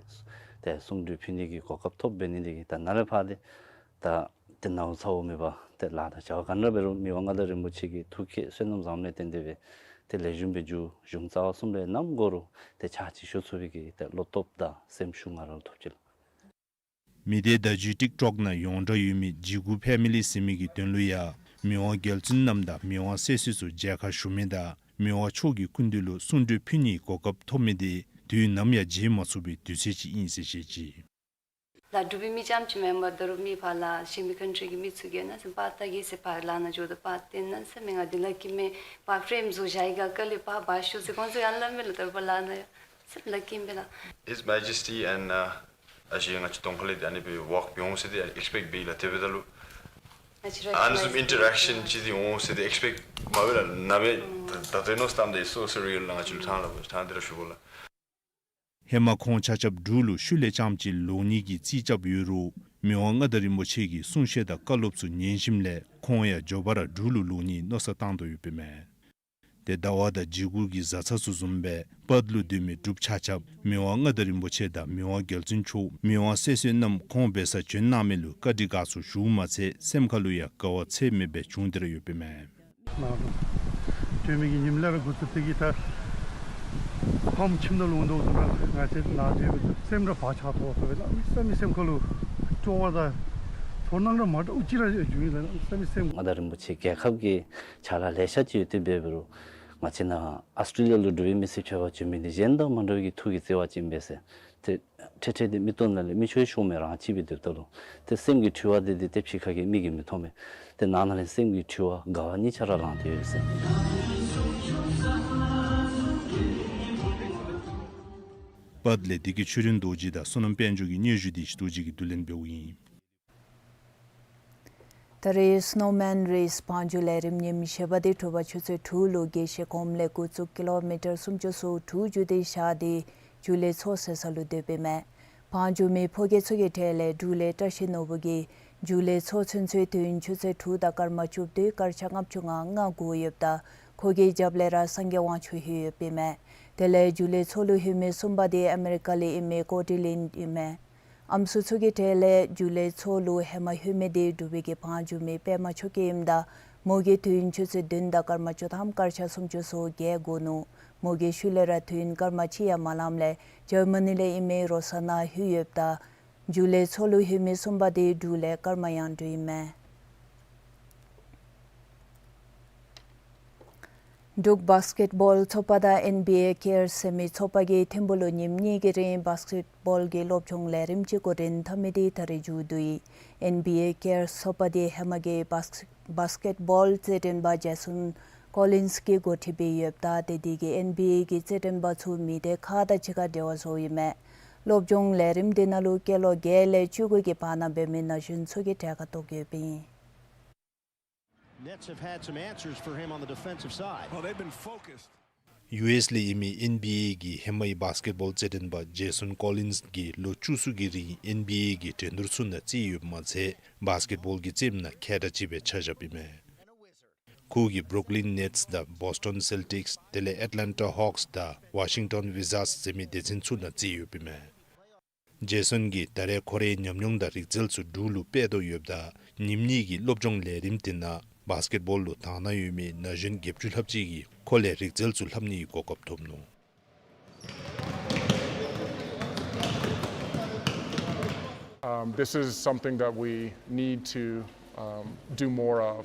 ཏེ་གསུང་གྲོས་ཕུལ་ནི་གི་གོ་སྐབས་ཐོབ་འབད་ནི་དེ་གིས་ད་ནཱ་ལས་ཕར་ཏེ་ད་ཏེ་ནཝ་ཚཝ་མེད་པར་ཏེ་ལཱ་དང་བྱ་བ་ག་ནི་ར་འབད་རུང་མི་དབང་མངའ་བདག་རིན་པོ་ཆེ་གི་ཐུགས་བསྐྱེད་བསོད་ནམས་བཟངམ་ལས་བརྟེན་ཏེ་སྦེ་ཏེ་ལེགས་ཤོམ་སྦེ་མཇུག་གཞུང་རྩ་བ་གསུམ་ལས་ནམ་དགོ་རུང་ཏེ་ཕྱག་ཕྱིད་ཞུ་ཚུགས་པའི་གི་ཏེ་བློ་སྟོབས་དང་སེམས་ཤུགས་ང་ར་ལུ་ཐོབ་ཅི་ལགས། མི་སྡེ་བརྡ་བརྒྱུད་ཊིཀ་ཊོཀ་ནང་ཡོངས་གྲགས་ཡོད་མི་འཇིགས་སྐུལ་ཕེ་མི་ལི་ཟེར་མི་གི་དོན་ལུ་ཡང་མི་དབང་རྒྱལ་བཙུན་རྣམས་དང་མི་དབང་སྲས་བསོད་ཚུ་མཇལ་ཁ་ཞུ་མི་དང་མི་དབང་མཆོག་གི་སྐུ་མདུན་ལུ་གསུང་གྲོས་ཕུལ་ནིའི་གོ་སྐབས་ཐོབ་མི་དེ་དུས་ནམ་ཡང་བརྗེད་མ་ཚུགས་པའི་དུས་ཚོད་ཅིག་ཨིན་ཟེར་བཤད་ཅི། ལགས། འབྲུག་པའི་མི་རྐྱངམ་ཅིག་མེན་པར་ད་རུང་མི་ཕར་ལས་གཞན་མི་ཀཱན་ཊི་རི་གི་མི་ཚུ་གིས་ནཱ་སེམས་པར་ལྟ་གེ་ཟེར་ཕར་ལཱ་ནང་འགྱོཝ་ད་པར་ཏེ་ནཱ་སེམས་མི་ང་འདི་ལཱ་ཀི་མེན་པར་ཕེརེམ་བཟོ་བཞག་ཡི་ག་ག་ལས་ཕར་འབག་ཤོག་ཟེར་ཁོང་ཚུ་ཡང་སླབ་མས་ལགས། ད་རུང་ཕར་ལཱ་ནང་ཡང་སེམས་ལཱ་ཀི་མེན་པས་ལགས། His Majesty and uh, ཨ་ཞེ་ང་བཅས་གདོང་ཁ་ལས་ཏེ་ཨ་ནི་སྦེ་ཝོག་འབྱུང་ཟེར་ཏེ་ཨེག་སི་པེཀཊ་འབད་ཡི་ལགས། དེ་འབདཝ་ད་ལུ་ང་བཅས་ར་ཨ་ནི་བཟུམ་ཨིན་ཊར་ཨེག་ཤཱན་ཅིག་འདི་འོང་ཟེར་ཏེ་ཨེག་སི་པེཀཊ་མ་འབད་ལགས། ནཱ་སྦེ་ད་ད་ལྟོ་ནོ་སི་ཊམ་དེ་སོ་སི་རི་ཡལ་ལགས། ང་བཅས་ལུ་ཐང་ལགས་ཐང་དེ་ར་ཞུ་དགོ་ལགས། ཧེ་མ་ཁོང་ཆ་ཁྱབ་འབྲུག་ལུ་ཤུལ་ལས་རྐྱངམ་ཅིག་ལོག་ནི་གི་རྩིས་རྐྱབ་ཡོད་རུང་མི་དབང་མངའ་བདག་རིན་པོ་ཆེ་གི་གསུང་བཤད་དང་བཀའ་སློབ་ཚུ་ཉན་ཞིནམ་ལས་ཁོང་ཡང་མགྱོགས་པ་ར་འབྲུག་ལུ་ལོག་ནིའི་མནོ་བསམ་བཏང་དོ་ཡོདཔ་ཨིན་མས། ཏེ་ཟླ་བ་དང་འཇིགས་སྐུལ་གྱི་བཟའ་ཚང་ཚུ་བཟུམ་སྦེ་པརཐ་ལུ་སྡོད་མི་འབྲུགཔ་ཆ་ཁྱབ་མི་དབང་མངའ་བདག་རིན་པོ་ཆེ་དང་མི་དབང་རྒྱལ་བཙུན་མཆོག་མི་དབང་སྲས་བསོད་ནམས་ཁོང་འབད་སར་བྱོན་གནང་མི་ལུ་བཀའ་དྲིན་དགའ་ཚོར་ཞུཝ་མ་ཚད་སེམས་ཁ་ལུ་ཡང་དགའ་བ་ཚད་མེད་སྦེ་བྱུང་སྟེ་ར་ཡོདཔ་ཨིན་མས། ནཱ་ལུ་བྱོན་མི་གི་ཉིནམ་ལས་ར་འགོ་བཙུགས་ཏེ་གི་ད་ཕམ་ཁྱིམ་ནང་ལུ་འོང་དོ་བཟུམ་ར་ང་བཅས་ནཱ་སྡོད་པའི་སེམས་ར་བག་ཆགས་ཐོག་ཐོག་སྦེ་གནམ་མེད་ས་མེད་སེམས་ཁ་ལུ་སྤྲོ་བ་དང་ཚོར་སྣང་ར་མ་འདྲཝ་ཅིག་ར་བྱུང་ཡི་ལགས། གནམ་མེད་ས་མེད་སེམས། མངའ་བདག་རིན་པོ་ཆེ་རྒྱལ་ཁབ་ཀྱི་ཕྱག་ལཱ་ལེ་ཤ་ཅིག་ཡོད། དེ་འབད་འབད་རུང་ང་བཅས་ནཱ་ཨཱོས་ཊྲེ་ལི་ཡ་ལུ་འབྲུག་པའི་མི་སེར་ཕྱད་པར་བྱོན་མི་འདི་གཞན་དང་མ་འདྲ་བའི་གི་ཐུགས་ཀྱི་བརྩེ་བ་ཅིག་ཨིན་པས་ཟེར། ཏེ་འཕྲལ་འཕྲལ་འདི་མིག་ཏོ་ནང་ལས་མིག་ཆུ་ཤོར་མི་རང་ཅིག་སྦེ་སྡོདཔ་ད་ལུ་ཏེ་སེམས་ཀྱི་འཁྲུལ་བ་འདི་འདི་ཏེ་ཕྱི་ཁ་གི་མིག་གིས་མི་མཐོང་མས། ཏེ་ནང་ན་ལས་སེམས་ཀྱི་འཁྲུལ་བ་དགའ་བ་གཉིས་ཆ་ར་ལང་སྟེ་ཡོད་ཟེར། པརཐ་ལས་བདེ་སྐྱིད་ཆོས་སྒྲོན་རྡོ་རྗེ་དང་བསོད་ནམས་དཔལ་འབྱོར་གྱི་སྙན་ཞུ་འདི་ཞུ་རྟོགས་ཅིག་གིས་བསྡུ་ལེན་འབདཝ་ཨིན། ད་རེས་སི་ནོ་མཱན་རེས་བང་རྒྱུག་ལས་རིམ་ཉིནམ་བཞི་པ་འདི་དྲོ་པ་ཆུ་ཚོད་དྲུག་ལུ་རྒྱས་བཤད་གོངམ་ལས་འགོ་བཙུགས་ཀི་ལོ་མི་ཊར་སུམ་ཅུ་སོ་དྲུག་བརྒྱུད་དེ་བཞག་སྟེ་རྒྱུགས་ལས་ཚོགས་བསགས་ས་ལུ་སྡོདཔ་ཨིན་མས། བང་རྒྱུག་མི་ཕོ་སྐྱེས་ཚུ་གི་གྲས་ལས་འབྲུག་ལས་བཀྲ་ཤིས་ནོར་བུ་གིས་རྒྱུགས་ལས་ཚོགས་ཚུན་ཚོད་དུས་ཡུན་ཆུ་ཚོད་དྲུག་དང་སྐར་མ་བཅུ་བདུན་སྐར་ཆ་ལྔ་བཅུ་ང་ལྔ་བགོ་ཡོདཔ་ད་ཁོ་གི་རྒྱབ་ལས་ར་སངས་རྒྱས་དབང་ཕྱུག་ལྷོད་ཡོདཔ་ཨིན་མས། དེ་ལས་རྒྱུགས་ལས་ཚོགས་ལུ་ལྷོད་མི་གསུམ་པ་འདི་ཨ་མི་རི་ཀ་ལས་ཨིན་མི་ཀོ་ཊི་ལིན་ཨིན་མས། ཨམ་སྲུ་ཚུ་གི་གྲས་ལས་རྒྱུགས་ལས་ཚོགས་ལུ་ཧེ་མ་ལྷོད་མི་འདི་འབྲུག་པའི་གི་བང་རྒྱུག་མི་པདྨ་ཆོས་སྐྱིད་ཨིནམ་ད་མོ་གིས་དུས་ཡུན་ཆུ་ཚོད་བདུན་དང་སྐར་མ་བཅུ་ཐམ་སྐར་ཆ་སུམ་ཅུ་སོ་བརྒྱད་བགོ་ནུག། མོ་གིས་ཤུལ་ལས་ར་དུས་ཡུན་སྐར་མ་གཅིག་ཡང་མ་ལངམ་ལས་འཇར་མ་ནི་ལས་ཨིན་མི་རོ་ས་ན་ལྷོད་ཡོདཔ་ད་ མཇུག་ལས་མཚོ་ལུ་ལྷོད་མི་གསུམ་པ་དེ་འབྲུག་ལས་སྐར་མ་ཡང་འགྲོ་ཡི་མས། འབྲུག་བཱསི་ཀེཊ་བཱོལ་ཚོགས་པ་དང་ཨེན་བི་ཨེ་ཀེརསི་ཟེར་མི་ཚོགས་པ་གིས་ཐིམ་ཕུག་ལུ་ཉིནམ་གཉིས་ཀྱི་རིང་བཱསི་ཀེཊ་བཱོལ་གྱི་སློབ་སྦྱོང་ལས་རིམ་ཅིག་འགོ་འདྲེན་འཐབ་མི་དེ་ད་རིས་མཇུག་བསྡུ་ཡི། ཨེན་བི་ཨེ་ཀེརསི་ཚོགས་པ་དེ་ཧེ་མ་གི་བཱསི་བཱསི་ཀེཊ་བཱོལ་རྩེད་འགྲན་པ་ཇེ་སོན་ཀོ་ལིནསི་གིས་འགོ་ཁྲིད་འབད་ཡོདཔ་ད་དེ་དེ་གིས་ཨེན་བི་ཨེ་གི་རྩེད་འགྲན་པ་ཚུ་མི་སྡེ་ཁག་དང་གཅིག་ཁར་འབྲེལ་བ་བཟོ་ཡི་མས། སློབ་སྦྱོང་ལས་རིམ་དེ་ནང་ལུ་སྐྱེས་ལོ་བརྒྱད་ལས་བཅུ་དགུ་གི་བར་ན་འབད་མི་ན་གཞོན་ཚུ་གིས་གྲལ་ཁར་གཏོགས་ཡོདཔ་ཨིན། Nets have had some answers for him on the defensive side. Well, they've been focused. ཡུ་ཨེསི་ལས་ཨིན་མི་ཨེན་བི་ཨེ་གི་ཧེ་མའི་བཱསི་ཀེཊ་བཱོལ་རྩེད་འགྲན་པ་ཇེ་སོན་ཀོ་ལིནསི་གིས་ལོ་བཅུ་གསུམ་གྱི་རིང་ཨེན་བི་ཨེ་གི་འགྲན་བསྡུར་ཚུ་ནང་རྩེས་ཡོདཔ་མ་ཚད་བཱསི་ཀེཊ་བཱོལ་གྱི་རྩེདམོ་ནང་མཁས་དྲགས་ཅིག་སྦེ་ཆ་བཞགཔ་ཨིན་མས། ཁོ་གིས་བུ་རུག་ལིན་ནེཊསི་དང་བོསི་ཊོན་སེལ་ཊིཀསི་དེ་ལས་ཨེཊ་ལན་ཊ་ཧོགསི་དང་ཝ་ཤིང་ཊོན་ཝི་ཛརཌསི་ཟེར་མི་སྡེ་ཚན་ཚུ་ནང་རྩེས་ཡོདཔ་ཨིན་མས། ཇེ་སོན་གྱིས་ད་རེས་ཁོ་རའི་ཉམས་མྱོང་དང་རིག་རྩལ་ཚུ་འབྲུག་ལུ་སྤེལ་དོ་ཡོདཔ་ད་ཉིནམ་གཉིས་ཀྱི་སློབ་སྦྱོང་ལས་རིམ་དེ་ནང་བཱསི་ཀེཊ་བཱོལ་ལུ་དག་སྣང་ཡོད་མི་ན་གཞོན་བརྒྱད་ཅུ་ལྷགཔ་ཅིག་གིས་ཁོ་ལས་རིག་རྩལ་ཚུ་ལྷབ་ནིའི་གོ་སྐབས་ཐོབ་ནུག། Um, this is something that we need to, um, do more of.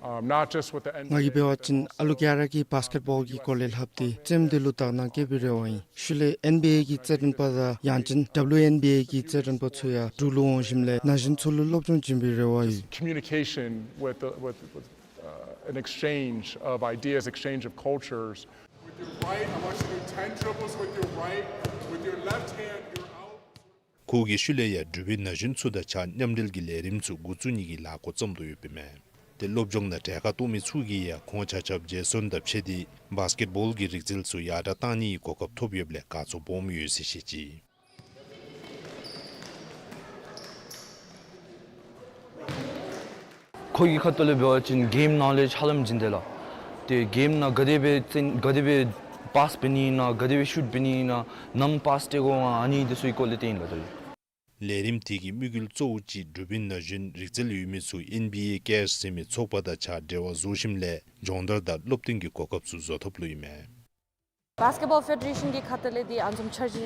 Um, not just with the ང་གིས་འབད་བ་ཅིན་ཨ་ལུ་ག་ར་གིས་བཱསི་ཀེཊ་བཱོལ་གྱི་སྐོར་ལས་ལྷབ་སྟེ་རྩེདམོ་དེ་ལུ་དག་སྣང་བསྐྱེད་པའི་རེ་བ་ཨིན། ཤུལ་ལས་ཨེན་བི་ཨེ་གི་རྩེད་འགྲན་པ་དང་ཡང་ཅིན་ཌབ་ལིའུ་ཨེན་བི་ཨེ་གི་རྩེད་འགྲན་པ་ཚུ་ཡང་འབྲུག་ལུ་འོང་ཞིནམ་ལས་ན་གཞོན་ཚུ་ལུ་སློབ་སྦྱོང་བྱིན་པའི་རེ་བ་ཡོད། Communication with the, with, with, uh, an exchange of ideas, exchange of cultures. With your right, I want you to do ten dribbles with your right, with your left hand, you're out. ཁོ་གིས་ཤུལ་ལས་ཡང་འབྲུག་པའི་ན་གཞོན་ཚུ་དང་གཅིག་ཁར་མཉམ་འབྲེལ་གྱི་ལས་རིམ་ཚུ་འགོ་བཙུགས་ནི་གི་ལཱ་འགོ་བརྩམ་དོ་ཡོདཔ་ཨིན་མས། དེ་སློབ་སྦྱོང་ནང་གྲལ་ཁར་གཏོགས་མི་ཚུ་གིས་ཡང་ཁོང་ཆ་ཁྱབ་ཇེ་སོན་དང་ཕྱད་དེ་བཱསི་ཀེཊ་བཱོལ་གྱི་རིག་རྩལ་ཚུ་ཡར་དྲགས་གཏང་ནིའི་གོ་སྐབས་ཐོབ་ཡོདཔ་ལས་དགའ་ཚོར་སྦོམ་ཡོད་ཟེར་བཤད་ཅི། ཁོ་གི་ཁ་ཐུག་ལས་འབད་བ་ཅིན་གེམ་ནོ་ལེཇ་ཧ་ལམ་བྱིན་དེས་ལགས། ཏེ་གེམ་ནང་ག་དེ་སྦེ་རྩེད་ག་དེ་སྦེ་པཱསི་འབད་ནི་ཨིན་ན་ག་དེ་སྦེ་ཤུཊ་འབད་ནི་ཨིན་ན་ནམ་པཱསི་སྟེར་དགོ་ཨ་ནི་དེ་ཚུ་གི་སྐོར་ལས་སྟོན་ལགས། ལས་རིམ་དེ་གི་དམིགས་ཡུལ་གཙོ་བོ་ཅིག་འབྲུག་པའི་ན་གཞོན་རིག་རྩལ་ཡོད་མི་ཚུ་ཨེན་བི་ཨེ་ཀེརསི་ཟེར་མི་ཚོགས་པ་དང་གཅིག་ཁར་འབྲེལ་བ་བཟོ་ཞིནམ་ལས་སྦྱོང་བརྡར་དང་སློབ་སྟོན་གྱི་གོ་སྐབས་ཚུ་བཟོ་ཐབས་ལུ་ཨིན་མས། བཱསི་ཀེཊ་བཱོལ་ཕེ་ཌེ་རེ་ཤཱན་གྱི་ཁ་ཐུག་ལས་འདི་ཨ་ནི་བཟུམ་འཆར་གཞི་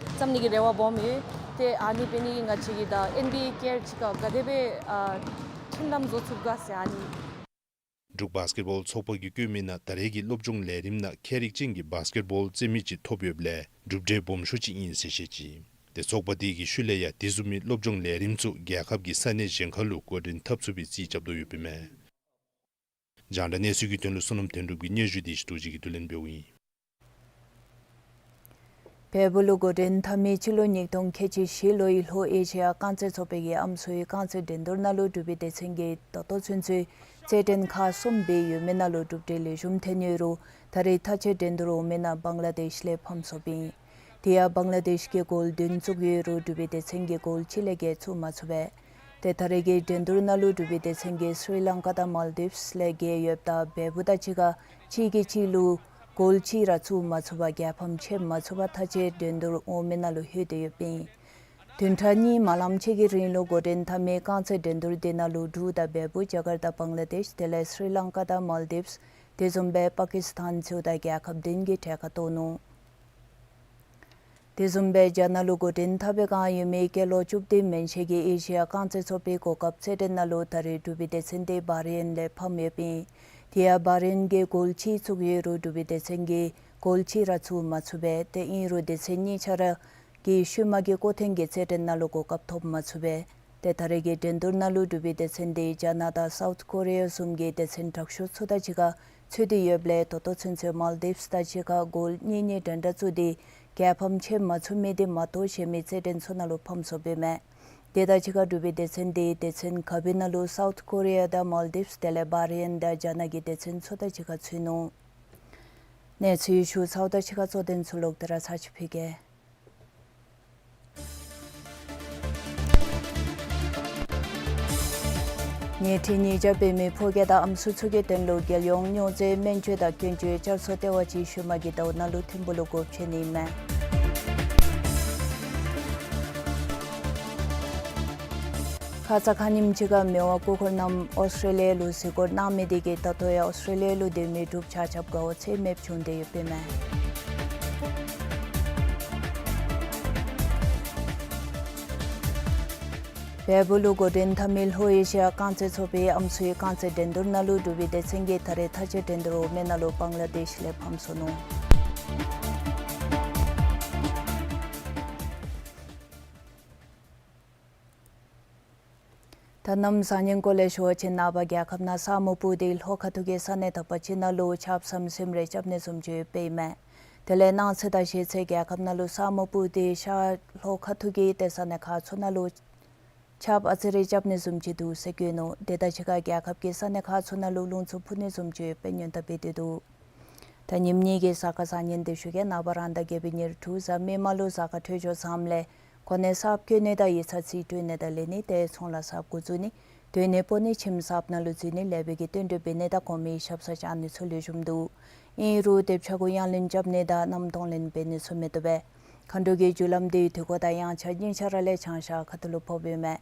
བརྩམ་ནི་གི་རེ་བ་སྦོམ་ཡོད། ཏེ་ཨ་ནི་འབད་ནི་གིས་ང་བཅས་ཀྱིས་ད་ཨེན་བི་ཨེ་ཀེརསི་གཅིག་ཁར་ག་དེ་སྦེ་ཨ་མཐུན་ལམ་བཟོ་ཚུགས་ག་ཟེར་ཨ་ནི། འབྲུག་བཱསི་ཀེཊ་བཱོལ་ཚོགས་པ་གིས་བཀོད་མི་ནང་ད་རེས་ཀྱི་སློབ་སྦྱོང་ལས་རིམ་ནང་མཁས་རིག་ཅན་གྱི་བཱསི་ཀེཊ་བཱོལ་རྩེད་མི་ཅིག་ཐོབ་ཡོདཔ་ལས་གྲུབ་འབྲས་སྦོམ་ཤོས་ཅིག་ཨིན་ཟེར་བཤད་ཅི། ཏེ་ཚོགས་པ་དེ་གིས་ཤུལ་ལས་ཡང་དེ་བཟུམ་མའི་སློབ་སྦྱོང་ལས་རིམ་ཚུ་རྒྱལ་ཁབ་ཀྱི་ས་གནས་གཞན་ཁར་ལུ་འགོ་འདྲེན་འཐབ་ཚུགས་པའི་རྩིས་རྐྱབ་དོ་ཡོདཔ་ཨིན་མས། རྒྱང་བསྒྲགས་གནས་ཚུལ་གྱི་དོན་ལུ་བསོད་ནམས་དོན་གྲུབ་ཀྱི་སྙན་ཞུ་དེ་ཞིག་ཏུ་ཅིག་གིས་བསྡུ་ལེན་འབདཝ་ཨིན། བལ་པོ་ལུ་འགོ་འདྲེན་འཐབ་མི་སྤྱི་ལོ་ཉིས་སྟོང་ཁལ་གཅིག་བཞི་ལོའི་ལྷོ་ཨེ་ཤི་ཡ་རྐང་རྩེད་ཚོགས་པའི་གི་ཨམ་སྲུའི་རྐང་རྩེད་འགྲན་བསྡུར་ནང་ལུ་འབྲུག་པའི་སྡེ་ཚན་གྱིས་ད་ལྟོ་ཚུན་ཚོད་རྩེད་འགྲན་ཁག་གསུམ་འབད་ཡོད་མི་ནང་ལུ་གྲུབ་འབྲས་ལེགས་ཤོམ་ཐོན་ཡོད་རུང་ད་རེས་མཐའ་དཔྱད་འགྲན་བསྡུར་འོང་མི་ནང་བང་ལ་དེཤ་ལས་ཕམ་སོངམ་ཨིན། དེ་ཡང་བང་ལ་དེཤ་གིས་གོལ་བདུན་བཙུགས་ཡོད་རུང་འབྲུག་པའི་སྡེ་ཚན་གྱིས་གོལ་གཅིག་ལས་བརྒལ་བཙུགས་མ་ཚུགས་པས། ཏེ་ད་རེས་ཀྱི་འགྲན་བསྡུར་ནང་ལུ་འབྲུག་པའི་སྡེ་ཚན་གྱིས་སི་རི་ལང་ཀ་དང་མཱལ་ཌིབས་ལས་བརྒལ་ཡོདཔ་ད་བལ་པོ་དང་གཅིག་ཁར་གཅིག་གིས་གཅིག་ལུ་གོལ་གཅིག་ར་བཙུགས་མ་ཚུགས་པར་རྒྱལ་ཕམ་ཕྱདཔ་མ་ཚུགས་པར་མཐའ་དཔྱད་འགྲན་བསྡུར་འོང་མི་ནང་ལུ་ལྷོད་དེ་ཡོདཔ་ཨིན། བདུན་ཕྲག་གཉིས་མ་ལངམ་ཅིག་གི་རིང་ལུ་འགོ་འདྲེན་འཐབ་མི་རྐང་རྩེད་འགྲན་བསྡུར་དེ་ནང་ལུ་འབྲུག་དང་བལ་པོ་རྒྱ་གར་དང་བང་ལ་དེཤ་དེ་ལས་སི་རི་ལང་ཀ་དང་མཱལ་ཌིབས་དེ་བཟུམ་སྦེ་པ་ཀིསི་ཐཱན་ཚུ་དང་རྒྱལ་ཁབ་བདུན་གྱིས་གྲལ་ཁར་གཏོགས་ནུག། དེ་བཟུམ་སྦེ་རྒྱ་ནག་ལུ་འགོ་འདྲེན་འཐབ་པའི་བསྒང་ཡོད་མི་སྐྱེས་ལོ་བཅུ་བདུན་མན་ཆད་ཀྱི་ཨེ་ཤི་ཡ་རྐང་རྩེད་ཚོགས་པའི་གོ་སྐབས་རྩེད་འགྲན་ནང་ལུ་ད་རེས་འབྲུག་པའི་སྡེ་ཚན་དེ་བཱ་རེ་ཨན་ལས་ཕམ་ཡོདཔ་ཨིན། དེ་ཡང་བཱ་རེ་ཨན་གྱིས་གོལ་གཅིག་བཙུགས་ཡོད་རུང་འབྲུག་པའི་སྡེ་ཚན་གྱིས་གོལ་གཅིག་ར་བཙུགས་མ་ཚུགས་པས། ཏེ་ཨིན་རུང་སྡེ་ཚན་གཉིས་ཆ་ར་གིས་ཤུལ་མ་གི་སྐོར་ཐེངས་ཀྱི་རྩེད་འགྲན་ནང་ལུ་གོ་སྐབས་ཐོབ་མ་ཚུགས་པས། ཏེ་ད་རེས་ཀྱི་འགྲན་བསྡུར་ནང་ལུ་འབྲུག་པའི་སྡེ་ཚན་དེ་རྒྱ་ནག་དང་སའུཐ་ཀོ་རི་ཡ་བཟུམ་གྱི་སྡེ་ཚན་དྲག་ཤོས་ཚུ་དང་གཅིག་ཁར་ཚུད་དེ་ཡོདཔ་ལས་ད་ལྟོ་ཚུན་ཚོད་མཱལ་ཌིབས་དང་གཅིག་ཁར་གོལ་གཉིས་གཉིས་འདྲ་འདྲ་བཙུགས་ཏེ་རྒྱལ་ཕམ་ཕྱདཔ་མ་ཚུགས་མི་དེ་མ་གཏོགས་གཞན་མི་རྩེད་འགྲན་ཚུ་ནང་ལུ་ཕམ་སོངམ་ཨིན་མས། དེ་དང་གཅིག་ཁར་འབྲུག་པའི་སྡེ་ཚན་དེ་སྡེ་ཚན་ག་བའི་ནང་ལུ་སའུཐ་ཀོ་རི་ཡ་དང་མཱལ་ཌིབས་དེ་ལས་བཱ་རེ་ཨན་དང་རྒྱ་ནག་གི་སྡེ་ཚན་ཚུ་དང་གཅིག་ཁར་ཚུད་ནུག། གནས་ཚུལ་ཞུ་ཚརཝ་དང་གཅིག་ཁར་གཙོ་དོན་ཚུ་ལོག་སྟེ་ར་ཚར་ཅིག་ཕུལ་གེ། ཉལ་ཁྲི་ཉིས་བརྒྱ་འབད་མི་ཕོ་སྐྱེས་དང་ཨམ་སྲུ་ཚུ་གི་དོན་ལུ་རྒྱལ་ཡོངས་སྨྱོ་རྫས་སྨན་བཅོས་དང་སྐྱོན་བརྗོད་བསྐྱར་གསོ་ལྟེ་བ་ཅིག་ཤུལ་མ་གི་ཟླཝ་ནང་ལུ་ཐིམ་ཕུག་ལུ་སྒོ་ཕྱེ་ནི་ཨིན་མས། ཁ་ཙ་ཁ་ཉིནམ་ཅིག་ཁར་མི་དབང་སྐུ་འཁོར་རྣམས་ཨོསི་ཊྲེ་ལི་ཡ་ལུ་གཟིགས་སྐོར་གནང་མི་དེ་གིས་ད་ལྟོ་ཡང་ཨོསི་ཊྲེ་ལི་ཡ་ལུ་སྡོད་མི་འབྲུགཔ་ཆ་ཁྱབ་དགའ་བ་ཚད་མེདཔ་བྱུང་སྟེ་ཡོདཔ་ཨིན་མས། བལ་པོ་ལུ་འགོ་འདྲེན་འཐབ་མི་ལྷོ་ཨེ་ཤི་ཡ་རྐང་རྩེད་ཚོགས་པའི་ཨམ་སྲུའི་རྐང་རྩེད་འགྲན་བསྡུར་ནང་ལུ་འབྲུག་པའི་སྡེ་ཚན་གྱིས་ད་རེས་མཐའ་དཔྱད་འགྲན་བསྡུར་འོག་མའི་ནང་ལུ་བང་ལ་དེཤ་ལས་ཕམ་སོ་ནུག། ད་གནམ་བཟང་ངན་སྐོར་ལས་ཞུ་བ་ཅིན་ནངས་པ་རྒྱལ་ཁབ་ནང་ས་སྨུག་སྤུབས་ཏེ་ལྷོ་ཁ་ཐུག་གི་ས་གནས་དག་པ་ཅིག་ནང་ལུ་ཆརཔ་ཟམ་ཟིམ་རེ་རྐྱབ་ནི་བཟུམ་ཅིག་ཡོདཔ་ཨིན་མས། དེ་ལས་གནངས་ཚེ་དང་གཞེས་ཚེ་རྒྱལ་ཁབ་ནང་ལུ་ས་སྨུག་སྤུབས་ཏེ་ཤར་ལྷོ་ཁ་ཐུག་གི་ཏེ་ས་གནས་ཁག་ཚུ་ནང་ལུ་ཆརཔ་ཨ་ཙི་རེ་རྐྱབ་ནི་བཟུམ་ཅིག་འདུག་ཟེར་བཀོད་ནུག། དེ་དང་གཅིག་ཁར་རྒྱལ་ཁབ་ཀྱི་ས་གནས་ཁག་ཚུ་ནང་ལུ་རླུང་འཚུབ་འཕུ་ནི་བཟུམ་ཅིག་ཡོདཔ་སྦེ་སྔོན་བརྡ་འབད་དེ་འདུག། ད་ཉིནམ་གཉིས་ཀྱི་གཟའ་སྐར་བཟང་ངན་དེ་ཞུ་གེ། ནངས་པ་རང་ཟླ་བརྒྱད་པའི་ཉེར་དྲུག་གཟའ་མིག་དམར་ལུ་གཟའ་སྐར་འཕྲོད་སྦྱོར་བཟངམ་ལས་གོ་གནས་གསརཔ་བཀོད་ནི་དང་ཡིག་ཚང་རྩིས་སྤྲོད་ནི་དང་ལེན་ནི་ཏེ་ཚོང་ལཱ་གསརཔ་འགོ་བཙུགས་ནི་སྡོད་གནས་སྤོ་ནི་ཁྱིམ་གསརཔ་ནང་ལུ་འཛུལ་ནི་ལེགས་པའི་གི་བསྟུན་གྲོས་འབད་ནི་དང་གོང་མའི་ཞབས་སར་བཅར་ནི་ཚུ་ལེགས་ཤོམ་འདུག། ཨིན་རུང་དེབ་ཆ་གུ་གཡང་ལེན་རྐྱབ་ནི་དང་མནའམ་གཏོང་ལེན་འབད་ནི་ཚུ་མི་བཏུབ་པས། མཁའ་འགྲོ་གི་རྒྱུ་ལམ་དེའི་དུས་འཁོར་དང་དབྱངས་འཆར་གཉིས་ཆ་ར་ལས་བྱང་ཤར་ཁ་ཐུག་ལུ་ཕོགཔ་ཨིན་མས།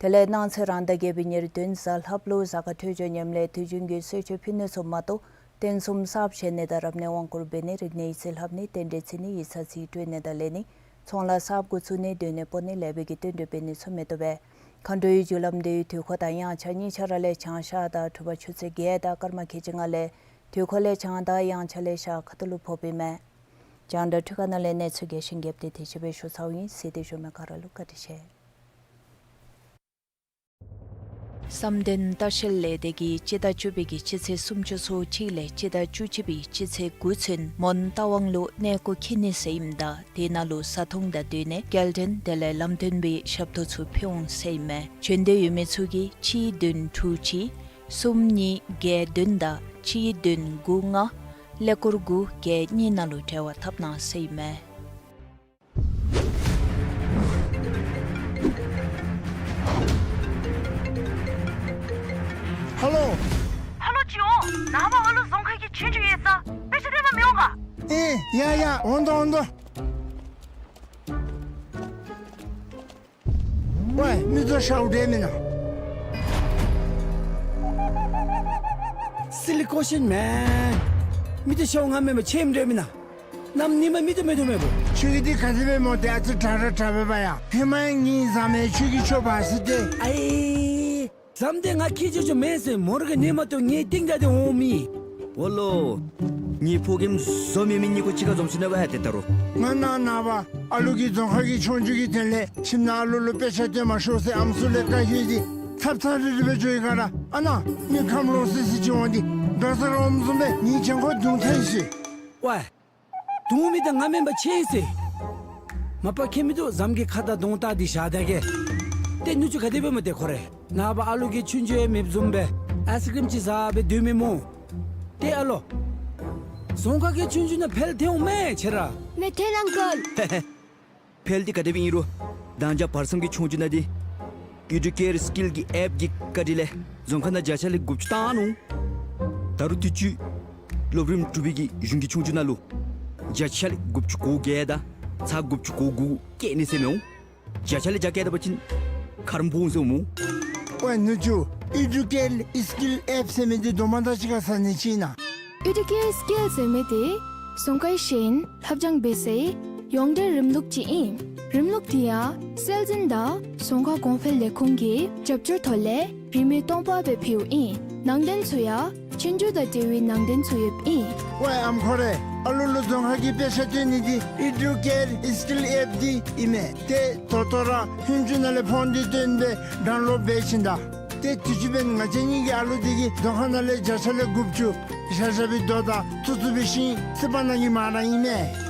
དེ་ལས་གནངས་ཚེ་རང་ཟླ་བརྒྱད་པའི་ཉེར་བདུན་གཟའ་ལྷགཔ་ལུ་གཟའ་སྐར་འཕྲོད་སྦྱོར་ཉམས་ལས་དུས་རྒྱུན་གྱི་གསོལ་མཆོད་ཕུལ་ནི་ཚུ་མ་གཏོགས་རྟེན་གསུམ་གསརཔ་བཞེངས་ནི་དང་རབ་གནས་དབང་བསྐུར་འབད་ནི་རིག་གནས་ཡིག་རྩིས་ལྷབ་ནི་རྟེན་འབྲེལ་བརྩི་ནི་ཡིག་ཚང་རྩིས་སྤྲོད་ནི་དང་ལེན་ནི་ཚོང་ལཱ་གསརཔ་འགོ་བཙུགས་ནི་སྡོད་གནས་སྤོ་ནི་ལེགས་པའི་གི་བསྟུན་གྲོས་འབད་ནི་ཚུ་མི་བཏུབ་པས། མཁའ་འགྲོའི་རྒྱུ་ལམ་དེའི་དུས་འཁོར་དང་དབྱངས་འཆར་གཉིས་ཆ་ར་ལས་བྱང་ཤར་དང་དྲོ་པ་ཆུ་ཚོད་བརྒྱད་དང་སྐར་མ་ཁལ་གཅིག་ལྔ་ལས་དུས་འཁོར་ལས་བྱང་དང་དབྱངས་འཆར་ལས་ཤར་ཁ་ཐུག་ལུ་ཕོགཔ་ཨིན་མས། རྒྱང་བསྒྲགས་འཕྲུལ་ཁང་ནང་ལས་གནས་ཚུལ་རྒྱས་ཤིང་རྒྱསཔ་དེ་དེ་ཅིག་སྦེ་ཞུ་ཚརཝ་ཨིན། གཟིགས་ཏེ་བཞུགས་མི་ག་ར་ལུ་བཀའ་དྲིན་ཆེ། བསམ་གཏན་ལྟ་བཤལ་ལས་སྡེ་གིས་སྤྱི་ཟླ་བཅུ་པའི་གི་སྤྱི་ཚེས་སུམ་ཅུ་སོ་གཅིག་ལས་སྤྱི་ཟླ་བཅུ་གཅིག་པའི་སྤྱི་ཚེས་དགུ་ཚུན་མོན་རྟ་དབང་ལུ་གནས་སྐོར་འཁྱིད་ནི་ཟེར་ཨིནམ་ད་དེ་ནང་ལུ་བཟའ་འཐུང་དང་སྡོད་གནས་སྐྱེལ་འདྲེན་དེ་ལས་ལམ་སྟོན་པའི་ཞབས་ཏོག་ཚུ་ཕུལ་འོང་ཟེར་ཨིན་མས། བྱོན་འདོད་ཡོད་མི་ཚུ་གིས་གཅིག་བདུན་དྲུག་གཅིག་གསུམ་གཉིས་བརྒྱད་བདུན་དང་གཅིག་བདུན་དགུ་ལྔ་ཀླད་ཀོར་དགུ་བརྒྱད་གཉིས་ནང་ལུ་འབྲེལ་བ་འཐབ་གནང་ཟེར་ཨིན་མས། ཧ་ལོ། ཧ་ལོ་ཅིག་འོང་། ནངས་པ་ཨ་ལུ་རྫོང་ཁ་གི་ཆོས་རྒྱུགས་ཡོད་ས། དཔེ་ཆ་སྟོན་པར་མི་འོང་ག། ཨེ་ཡ་ཡ་འོང་དོ་འོང་དོ། ཝའི་མི་ཚུ་ཤཝ་འདྲ་མེན་ན། Silly question man. མི་ཚུ་ཤཝ་ང་མེན་པར་ཁྱོད་འདྲ་མེན་ན། གནམ་ཉིམ་མི་ཚུ་མེད་དོ་མེད་པོ། ཁྱོད་ཀྱིས་འདི་ག་དེ་སྦེ་སྨོ། ཏེ་ཨ་ཙི་དྲག་ར་དྲག་པས་པ་ཡ། ཧེ་མ་ངེའི་བཟའ་མི་ཁྱོད་ཀྱིས་ཁྱོད་བར་སི་ཏེ། ཨའི་བཟའ་མི་འདི་ང་ཁྱོད་ཅོ་ཅོ་མེན་ཟེར་མོ་ར་གི་ནི་མ་གཏོགས་ངེའི་རྟིང་བདའ་སྟེ་འོང་མི། ཝ་ལོ། ངེའི་ཕོ་རྒནམ་བཟོ་མེད་མི་གཉིས་ཀོ་གཅིག་ཁར་འཛོམས་སོ་ནུག་པ་ཡ། ཏེ་ད་རུང་། ང་ནངས་པ་ཨ་ལུ་གིས་རྫོང་ཁ་གི་ཆོས་རྒྱུགས་ཀྱི་དོན་ལས་ཁྱིམ་ནང་ཨ་ལུ་ལུ་དཔེ་ཆ་སྟོན་མ་ཤོག་ཟེར་ཨམ་སྲུ་ལས་བཀའ་ཡོད་དེ་ཚབ་ཚབ་རིལ་རི་སྦེ་འགྱོ་ཡི་ག་ར། ཨ་ནཱ་མི་ཁམས་ལོག་སི་སི་ཅིག་འོང་སྟེ་དགའ་ས་ར་འོངམ་བཟུམ་སྦེ་ངེའི་གྱང་ཁར་རྡུང་ཐལ་ཤིག། ཝའི། རྡུང་མི་འདི་ང་མེན་པར་ཁྱོད་ཨིན་ཟེར། མ་པ་ཁྱོད་མི་འདུག། བཟའ་མི་གི་ཁ་དང་གདོང་བལྟ་སྟེ་བཞག་ད་གེ། ཏེ་ནུ་གཅུང་ག་དེ་སྦེ་སྨོ་ཏེ་ཁོ་རེ། ནངས་པ་ཨ་ལུ་གིས་ཆོས་རྒྱུགས་ཡང་མེདཔ་བཟུམ་སྦེ་ཨའིསི་ཀྲིམ་ཅིག་བཟའ་སྦེ་སྡོད་མི་སྨོ། ཏེ་ཨ་ལོ། རྫོང་ཁ་གི་ཆོས་རྒྱུགས་ནང་ཕེལ་ཐལ་འོང་མས་ཁྱོད་ར། མི་ཐལ་ཨང་ཀལ། ཧེ་ཧེ། ཕེལ་འདི་ག་དེ་སྦེ་ཨིན་རུང་དང་རྒྱ་བར་མཚམས་ཀྱི་ཆོས་རྒྱུགས་ནང་འདི་ཨི་ཌུ་ཀེར་སི་ཀིལ་གྱི་ཨེཔ་ཀྱི་བཀའ་དྲིན་ལས་རྫོང་ཁ་ནང་བརྒྱ་ཆ་ལས་དགུ་བཅུ་བཏང་ནུག། ད་རུང་དུས་ཅི་སློབ་རིམ་དྲུག་པའི་གི་གཞུང་གི་ཆོས་རྒྱུགས་ནང་ལུ་བརྒྱ་ཆ་ལས་དགུ་བཅུ་གོ་བརྒྱད་དང་ཚག་དགུ་བཅུ་གོ་དགུ་བཀལ་ནི་ཟེར་མི་འོང་། བརྒྱ་ཆ་ལས་བརྒྱ་བཀལ་ད་པ་ཅིན་ཁ་རོག་འབོ་འོང་ཟེར་འོང་སྨོ། ཝའི་ནུ་གཅུང་ཨི་ཌུ་ཀེར་སི་ཀིལ་ཨེཔ་ཟེར་མི་འདི་དོ་མ་དང་གཅིག་ཁར་ཟ་ནི་ཅིག་ཨིན་ན། ཨི་ཌུ་ཀེར་སི་ཀིལ་ཟེར་མི་འདི་རྫོང་ཁའི་ཤེས་ཡོན་ལྷབ་སྦྱང་འབད་སའི་ཡོངས་འབྲེལ་རིམ་ལུགས་ཅིག་ཨིན། རིམ་ལུགས་འདི་ཡང་སྲོལ་འཛིན་དང་རྫོང་ཁ་གོང་འཕེལ་ལས་ཁུངས་ཀྱི་རྒྱབ་སྐྱོར་ཐོག་ལས་རིན་མེད་སྟོང་པ་སྦེ་ཕུལཝ་ཨིན། ནང་དོན་ཚུ་ཡང་ཆོས་རྒྱུགས་དང་འབྲེལ་བའི་ནང་དོན་ཚུ་ཡོདཔ་ཨིན། ཝའི་ཨམ་ཁོ་རེ། ཨ་ལུ་ལུ་རྫོང་ཁ་གི་དཔེ་ཆ་སྟོན་ནི་འདི་ཨི་ཌུ་ཀེར་སི་ཀིལ་ཨེཔ་འདི་ཨིན་མས། ཏེ་ད་ལྟོ་ར་ཧུན་ཅུ་ནང་ལས་ཕོན་འདི་བཏོན་སྦེ་ཌའུན་ལོཌ་འབད་བྱིན་ད། ཏེ་དུས་ཅི་འབདན་ང་བཅས་གཉིས་ཀྱི་ཨ་ལུ་འདི་གིས་རྫོང་ཁ་ནང་ལས་བརྒྱ་ཆ་ལས་དགུ་བཅུ་བཞག་བཞག་པའི་རྡོ་དང་ཐུག་ཐུག་པའི་ཤིང་སི་པ་ནང་གི་མ་ར་ཨིན་མས།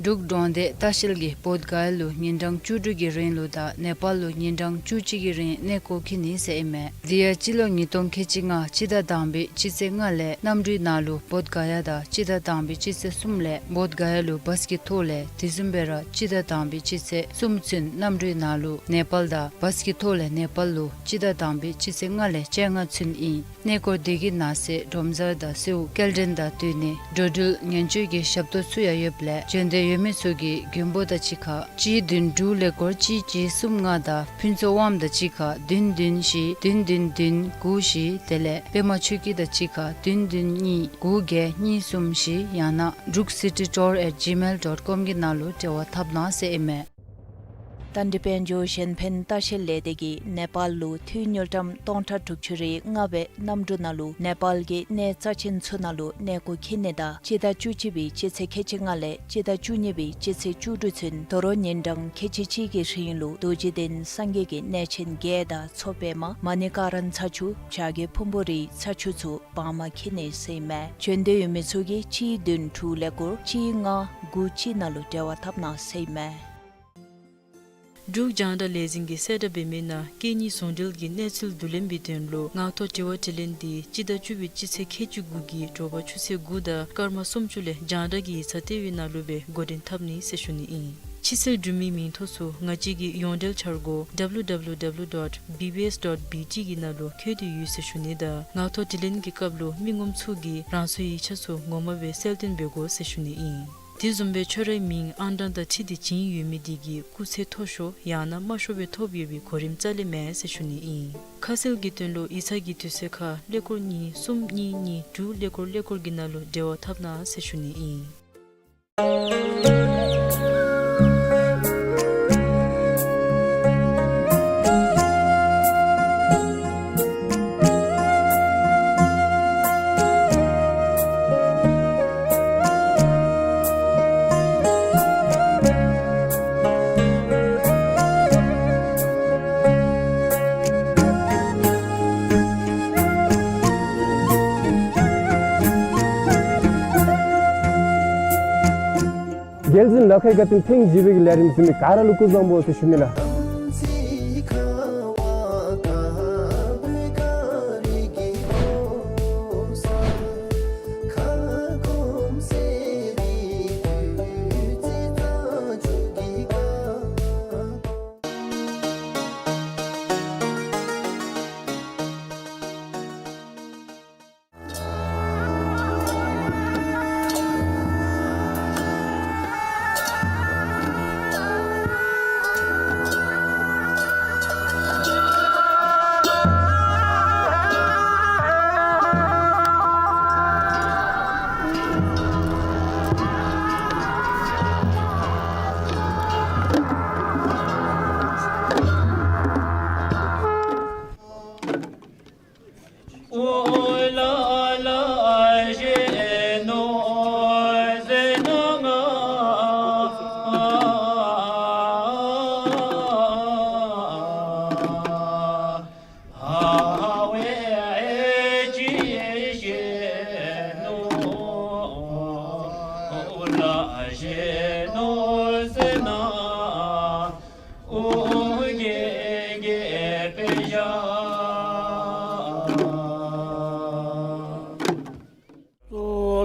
འབྲུག་འབྲོང་སྡེ་ལྟ་བཤལ་གྱིས་བོདྷ་ག་ཡ་ལུ་ཉིན་གྲངས་བཅུ་དྲུག་གི་རིང་ལུ་དང་ནེ་པཱལ་ལུ་ཉིན་གྲངས་བཅུ་གཅིག་གི་རིང་གནས་སྐོར་འཁྱིད་ནི་ཟེར་ཨིན་མས། འདི་ཡང་སྤྱི་ལོ་ཉིས་སྟོང་ཁལ་གཅིག་ལྔ་སྤྱི་ཟླ་དང་པའི་སྤྱི་ཚེས་ལྔ་ལས་གནམ་གྲུའི་ནང་ལུ་བོདྷ་ག་ཡ་དང་སྤྱི་ཟླ་དང་པའི་སྤྱི་ཚེས་གསུམ་ལས་བོདྷ་ག་ཡ་ལུ་བཱས་ཀྱི་ཐོག་ལས་དེ་བཟུམ་སྦེ་ར་སྤྱི་ཟླ་དང་པའི་སྤྱི་ཚེས་གསུམ་ཚུན་གནམ་གྲུའི་ནང་ལུ་ནེ་པཱལ་དང་བཱས་ཀྱི་ཐོག་ལས་ནེ་པཱལ་ལུ་སྤྱི་ཟླ་དང་པའི་སྤྱི་ཚེས་ལྔ་ལས་བཅོ་ལྔ་ཚུན་ཨིན། གནས་སྐོར་དེ་གི་ནང་གསེས་སྒྲོམ་གཟར་དང་གསོལཝ་སྐྱེལ་འདྲེན་དང་སྡོད་གནས་འགྲོ་འགྲུལ་ཉེན་བཅོལ་གྱི་ཞབས་ཏོག་ཚུ་ཡང་ཡོདཔ་ལས་བྱོན་འདོད་ཡོད་མི་ཚུ་གིས་མགོན་པོ་དང་གཅིག་ཁར་གཅིག་བདུན་དྲུག་ཀླད་ཀོར་གཅིག་གཅིག་གསུམ་ལྔ་དང་ཕུན་ཚོགས་དབངམོ་དང་གཅིག་ཁར་བདུན་བདུན་བཞི་བདུན་བདུན་བདུན་དགུ་བཞི་དེ་ལས་པདྨ་ཆོས་སྐྱིད་དང་གཅིག་ཁར་བདུན་བདུན་གཉིས་དགུ་བརྒྱད་གཉིས་གསུམ་བཞི་ཡང་ན་འབྲུག་སི་ཊི་ཊུར་ཨེཊ་ཇི་མེལ་ཌོཊ་ཀོམ་གྱི་ནང་ལུ་འབྲེལ་བ་འཐབ་གནང་ཟེར་ཨིན་མས། རྟ་མགྲིན་དཔལ་འབྱོར་གཞན་ཕན་ལྟ་བཤལ་ལས་སྡེ་གིས་ནེ་པཱལ་ལུ་འཐུས་དངུལ་ཀྲམ་སྟོང་ཕྲག་དྲུག་ཅུ་རེ་ལྔ་སྦེ་གནམ་གྲུ་ནང་ལུ་ནེ་པཱལ་གྱི་གནས་རྩ་ཆེན་ཚུ་ནང་ལུ་གནས་སྐོར་འཁྱིད་ནི་དང་སྤྱི་ཟླ་བཅུ་གཅིག་པའི་སྤྱི་ཚེས་ཁལ་གཅིག་ལྔ་ལས་སྤྱི་ཟླ་བཅུ་གཉིས་པའི་སྤྱི་ཚེས་བཅུ་དྲུག་ཚུན་དོ་རུང་ཉིན་གྲངས་ཁལ་གཅིག་གཅིག་གི་རིང་ལུ་རྡོ་རྗེ་གདན་སངས་རྒྱས་ཀྱི་གནས་ཆེན་བརྒྱད་དང་མཚོ་པདྨ་མ་ཎི་ཀ་ར་ཚར་ཅིག་བྱ་རྒོད་ཕུང་པོ་རིའི་ཚར་ཅིག་ཚུ་བར་མ་འཁྱིད་ནི་ཟེར་ཨིན་མས། བྱོན་འདོད་ཡོད་མི་ཚུ་གིས་གཅིག་བདུན་དྲུག་ཀླད་ཀོར་གཅིག་ལྔ་དགུ་གཅིག་ནང་ལུ་འབྲེལ་བ་འཐབ་གནང་ཟེར་ཨིན་མས། འབྲུག་རྒྱང་བསྒྲགས་ལས་འཛིན་གྱིས་གསལ་བསྒྲགས་འབད་མི་ནང་སྐད་གཉིས་ཟུང་འབྲེལ་གྱི་གནས་ཚུལ་བསྡུ་ལེན་པའི་དོན་ལུ་ངག་ཐོག་དྲི་བ་དྲིས་ལན་འདི་སྤྱི་ཟླ་བཅུ་པའི་སྤྱི་ཚེས་ཁལ་གཅིག་དགུ་གི་དྲོ་པ་ཆུ་ཚོད་དགུ་དང་སྐར་མ་སུམ་ཅུ་ལས་རྒྱང་བསྒྲགས་ཀྱི་ཡིག་ཚང་ལྟེ་བའི་ནང་ལུ་སྦེ་འགོ་འདྲེན་འཐབ་ནི་ཟེར་ཞུ་ནི་ཨིན། ཕྱི་སེལ་འབྲུ་མེད་མིང་ཐོ་ཚུ་ང་བཅས་ཀྱི་ཡོངས་འབྲེལ་འཆར་སྒོ་W W W dot B B S dot B T གི་ནང་ལུ་འཁོད་དེ་ཡོད་ཟེར་ཞུ་ནི་དང་ངག་ཐོག་དྲིས་ལན་གྱི་སྐབས་ལུ་མི་ངོམ་ཚུ་གིས་རང་སོའི་ཡིག་ཆ་ཚུ་ངོ་མ་སྦེ་གསལ་སྟོན་འབད་དགོ་ཟེར་ཞུ་ནི་ཨིན། དེ་བཟུམ་སྦེ་ཁྱོད་རའི་མིང་ཨང་གྲངས་དང་འཁྲིལ་ཏེ་བྱིན་ཡོད་མི་དེ་གི་སྐུགས་ཚད་མཐོ་ཤོས་ཡང་ན་དམའ་ཤོས་སྦེ་ཐོབ་ཡོད་པའི་གོ་རིམ་རྩ་ལས་མེད་ཟེར་ཞུ་ནི་ཨིན། ཁ་གསལ་གྱི་དོན་ལུ་ཡིག་ཚང་གི་དུས་ཚོད་ཁར་ཀླད་ཀོར་གཉིས་གསུམ་གཉིས་གཉིས་དྲུག་ཀླད་ཀོར་ཀླད་ཀོར་གྱི་ནང་ལུ་འབྲེལ་བ་འཐབ་གནང་ཟེར་ཞུ་ནི་ཨིན། རྒྱལ་གཞུང་ལ་ཁའི་དགའ་སྟོན་ཐེངས་བཞི་པའི་ལས་རིམ་གཟིགས་མི་ག་ར་ལུ་སྐུ་གཟུགས་བཟང་པོ་ཟེར་ཞུ་ནི་ལགས།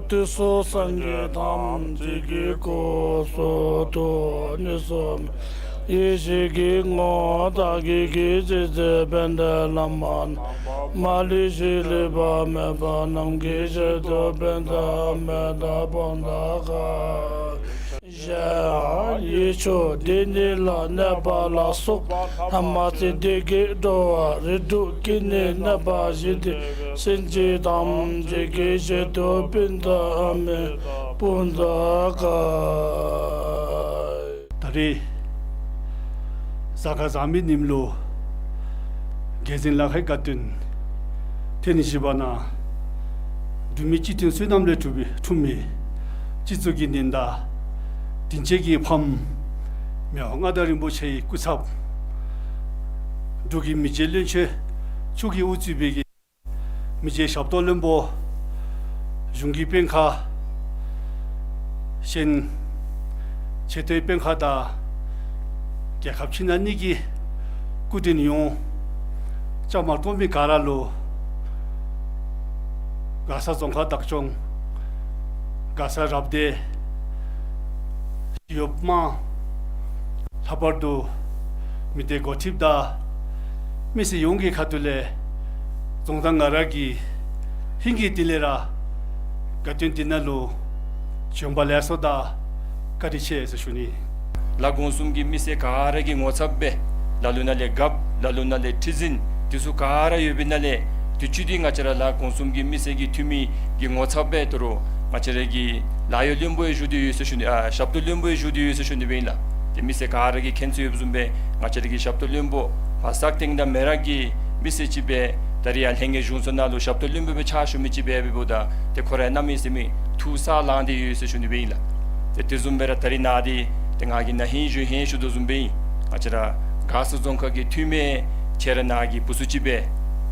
དུས་སུ་སངས་རྒྱས་ཐམས་ཅད་ཀྱི་སྐུ་གསུང་ཐུགས་གཉིས་སུ་མེད། ཡེ་ཤེས་ཀྱི་ངོ་བོ་བདག་གིས་བགྱིས་ཕྱིར་ཟེར་པཎ་ཆེན་བླ་མ་མ་ལུས་ཞིང་ལུས་པ་མེད་པ་རྣམས་ཀྱི་ཆེད་དུ་ཕན་དང་མི་མཐུན་ཕོངས་དང་དགག་བྱ་ཡིད་ཆུང་འདི་ཉིད་ལ་གནས་པ་ལ་སོགས་པ་ལྷ་མ་ཚིག་སྡེ་བརྒྱད་འགྲོ་བ་རིགས་དྲུག་ཀུན་ནས་གནོད་པ་ཞི་སྟེ་སེམས་ཅན་ཐམས་ཅད་ཀྱི་ཆེད་དུ་ཕན་དང་མི་མཐུན་ཕོངས་དང་དགག། ད་རེས་གཟའ་སྐར་བཟང་པོའི་ཉིནམ་ལུ་རྒྱལ་གཞུང་ལ་ཁའི་དགའ་སྟོན་ཐེངས་བཞི་པ་ནང་འབྲུག་མི་སྤྱི་མཐུན་བསོད་ནམས་ལས་གྲུབ་པའི་འཁྲུངས་མི་སྤྱི་གཙུག་གི་ཉི་ཟླ་དྲིན་ཅན་གྱི་ཕམ་མི་དབང་མངའ་བདག་རིན་པོ་ཆེའི་སྐུ་ཚབ་འབྲུག་གི་མི་རྗེ་བློན་ཆེན་མཆོག་གིས་དབུ་གཙོས་པའི་མི་རྗེ་ཞབས་ཏོག་བློན་པོ་གཞུང་གི་དཔོན་ཁག་གཞན་ཆེ་མཐོའི་དཔོན་ཁག་དང་རྒྱལ་ཁབ་ཕྱི་ནང་གཉིས་ཀྱི་སྐུ་མགྲོན་ཡོངས་བཅའ་མར་གཏོགས་མི་ག་ར་ལུ་མགར་ས་རྫོང་ཁག་བདག་སྐྱོང་མགར་ས་རབ་སྡེ་ཡོབ་དམངས་ལྷག་པར་དུ་མི་སྡེ་འགོ་ཁྲིདཔ་དང་མི་སེར་ཡོངས་ཀྱི་ཁ་ཐུག་ལས་རྫོང་བདག་ང་ར་གིས་ཧིང་གི་དྲིན་ལས་ར་དགའ་སྟོན་འདི་ནང་ལུ་བྱོན་པ་ལེགས་སོ་དང་བཀའ་དྲིན་ཆེ་ཟེར་ཞུ་ནི། ལ་དགོངས་གསུམ་གྱི་མི་སེར་ག་ར་གི་ངོ་ཚབ་སྦེ་ལ་ལུ་ནང་ལས་རྒཔོ་ལ་ལུ་ནང་ལས་ཁྲི་འཛིན་དེ་ཚུ་ག་ར་ཡོད་པའི་ནང་ལས་དུས་ཅི་འདི་ང་བཅས་ར་ལ་དགོངས་གསུམ་གྱི་མི་སེར་གྱི་འཐུས་མི་གི་ངོ་ཚབ་སྦེ་དོ་རུང་ང་བཅས་ར་གི་ལཱ་གཡོག་བློན་པོ་ཡང་བཞུགས་ཏེ་ཡོད་ཟེར་ཞུ་ནི། ཨ་ཞབས་ཏོག་བློན་པོ་ཡང་བཞུགས་ཏེ་ཡོད་ཟེར་ཞུ་ནི་སྦེ་ཨིན་ལགས། ཏེ་མི་སེར་ག་ར་གིས་མཁྱེན་ཚུལ་ཡོདཔ་བཟུམ་སྦེ་ང་བཅས་ར་གི་ཞབས་ཏོག་བློན་པོ་ཕར་སག་སྟེང་དང་མེ་རག་གི་མི་སེར་ཅིག་སྦེ་ད་རིས་ཡར་ལྷན་རྒྱས་གཞུང་ཚོགས་ནང་ལུ་ཞབས་ཏོག་བློན་པོ་སྦེ་ཕྱག་ཞུ་མི་ཅིག་འབད་འབདཝ་ད་ཏེ་ཁོ་ར་གནམ་མེད་ས་མེད་ཐུགས་སྲ་ལངས་ཏེ་ཡོད་ཟེར་ཞུ་ནི་སྦེ་ཨིན་ལགས། ཏེ་དེ་བཟུམ་སྦེ་ར་ད་རིས་ནཱ་འདི་ཏེ་ང་གིས་ན་ཧིང་གཞེས་ཧིང་ཞུ་དོ་བཟུམ་སྦེ་ཨིན། ང་བཅས་ར་མགར་ས་རྫོང་ཁག་གི་འཐུས་མི་ཁྱེད་ར་ནཱ་གི་བུ་ཚུ་ཅིག་སྦེ་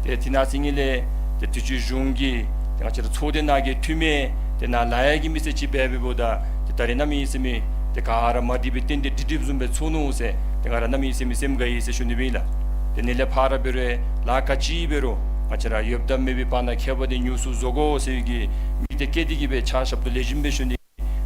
ཏེ་དེ་ནང་ཚན་ལས་ཏེ་དུས་ཅི་གཞུང་གི་ཏེ་ང་བཅས་ར་ཚོགས་སྡེ་ནང་གི་འཐུས་མི་ཏེ་ནཱ་ལཱ་གཡོག་གི་མི་སེར་ཅིག་འབད་འབདཝ་ད་ཏེ་ད་རིས་གནམ་མེད་ས་མེད་ཏེ་ག་ར་མ་འདྲིས་པའི་རྟེན་འབྲེལ་འདི་འདྲཝ་བཟུམ་སྦེ་ཚོགས་ནུག་ཟེར་ཏེ་ང་ར་གནམ་མེད་ས་མེད་སེམས་དགའ་ཡི་ཟེར་ཞུ་ནི་སྦེ་ཨིན་ལགས། ཏེ་ཨ་ནི་ལས་ཕར་འབད་རུང་ལཱ་ག་ཅི་འབད་རུང་ང་བཅས་ར་ཡོདཔ་དང་མེད་པའི་བར་ན་ཁྱད་པར་འདི་ཉུང་སུ་བཟོ་དགོ་ཟེར་བའི་གི་དམིགས་གཏད་བསྐྱེད་དེ་གི་སྦེ་ཕྱག་ཞབས་ཏོག་ལེགས་ཤོམ་སྦེ་ཞུ་ནི་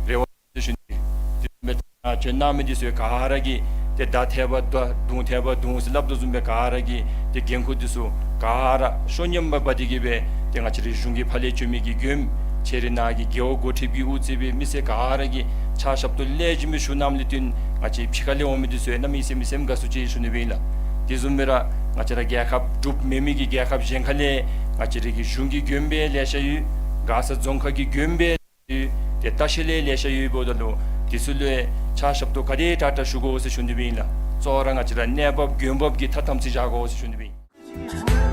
རེ་བ་ཞུ་ནི། དེ་བཟུམ་སྦེ་ད་བྱོན་གནང་མི་འདི་ཚུ་ག་ར་གིས་ཏེ་མདའ་ཐལ་བ་མདའ་མདུང་ཐལ་བ་མདུང་ཟེར་སླབ་དོ་བཟུམ་སྦེ་ག་ར་གིས་ཏེ་འགན་ཁུར་འདི་ཚུ་ག་ར་ཤོ་ཉམས་པ་འབད་དེ་གི་སྦེ་ཏེ་ང་བཅས་རའི་གཞུང་གི་ཕར་ལས་བྱོན་མི་གི་མགྱོནམ་ཁྱེད་ར་ནཱ་གི་རྒེད་འོག་འགོ་ཁྲིདཔ་གིས་དབུ་གཙོས་པའི་མི་སེར་ག་ར་གིས་ཕྱག་ཞབས་ཏོག་ལེགས་ཤོམ་སྦེ་ཞུ་གནངམ་ལས་བརྟེན་ང་བཅས་ཕྱི་ཁ་ལས་འོང་མི་འདི་ཚུ་ཡང་གནམ་མེད་ས་མེད་སེམས་དགའ་སུ་ཅིག་ཞུ་ནི་སྦེ་ཨིན་ལགས། དེ་བཟུམ་སྦེ་ར་ང་བཅས་ར་རྒྱལ་ཁབ་འབྲུགཔ་མེན་མི་གི་རྒྱལ་ཁབ་གཞན་ཁ་ལས་ང་བཅས་ར་གི་གཞུང་གི་མགྱོནམ་སྦེ་ལེ་ཤ་ཡོད། མགར་ས་རྫོང་ཁག་གི་མགྱོནམ་སྦེ་ཏེ་ལྟ་བཤལ་ལས་ལེ་ཤ་ཡོདཔ་ད་ལུ་དེ་ཚུ་ལུ་ཕྱག་ཞབས་ཏོག་ག་དེ་དྲག་དྲག་ཞུ་དགོ་ཟེར་ཞུ་ནི་སྦེ་ཨིན་ལགས། གཙོ་བོ་ར་ང་བཅས་ར་གནས་བབ་མགྱོནམ་བབ་ཀྱི་མཐའ་དམ་ཚིག་བཞག་དགོ་ཟེར་ཞུ་ནི་སྦེ་ཨིན།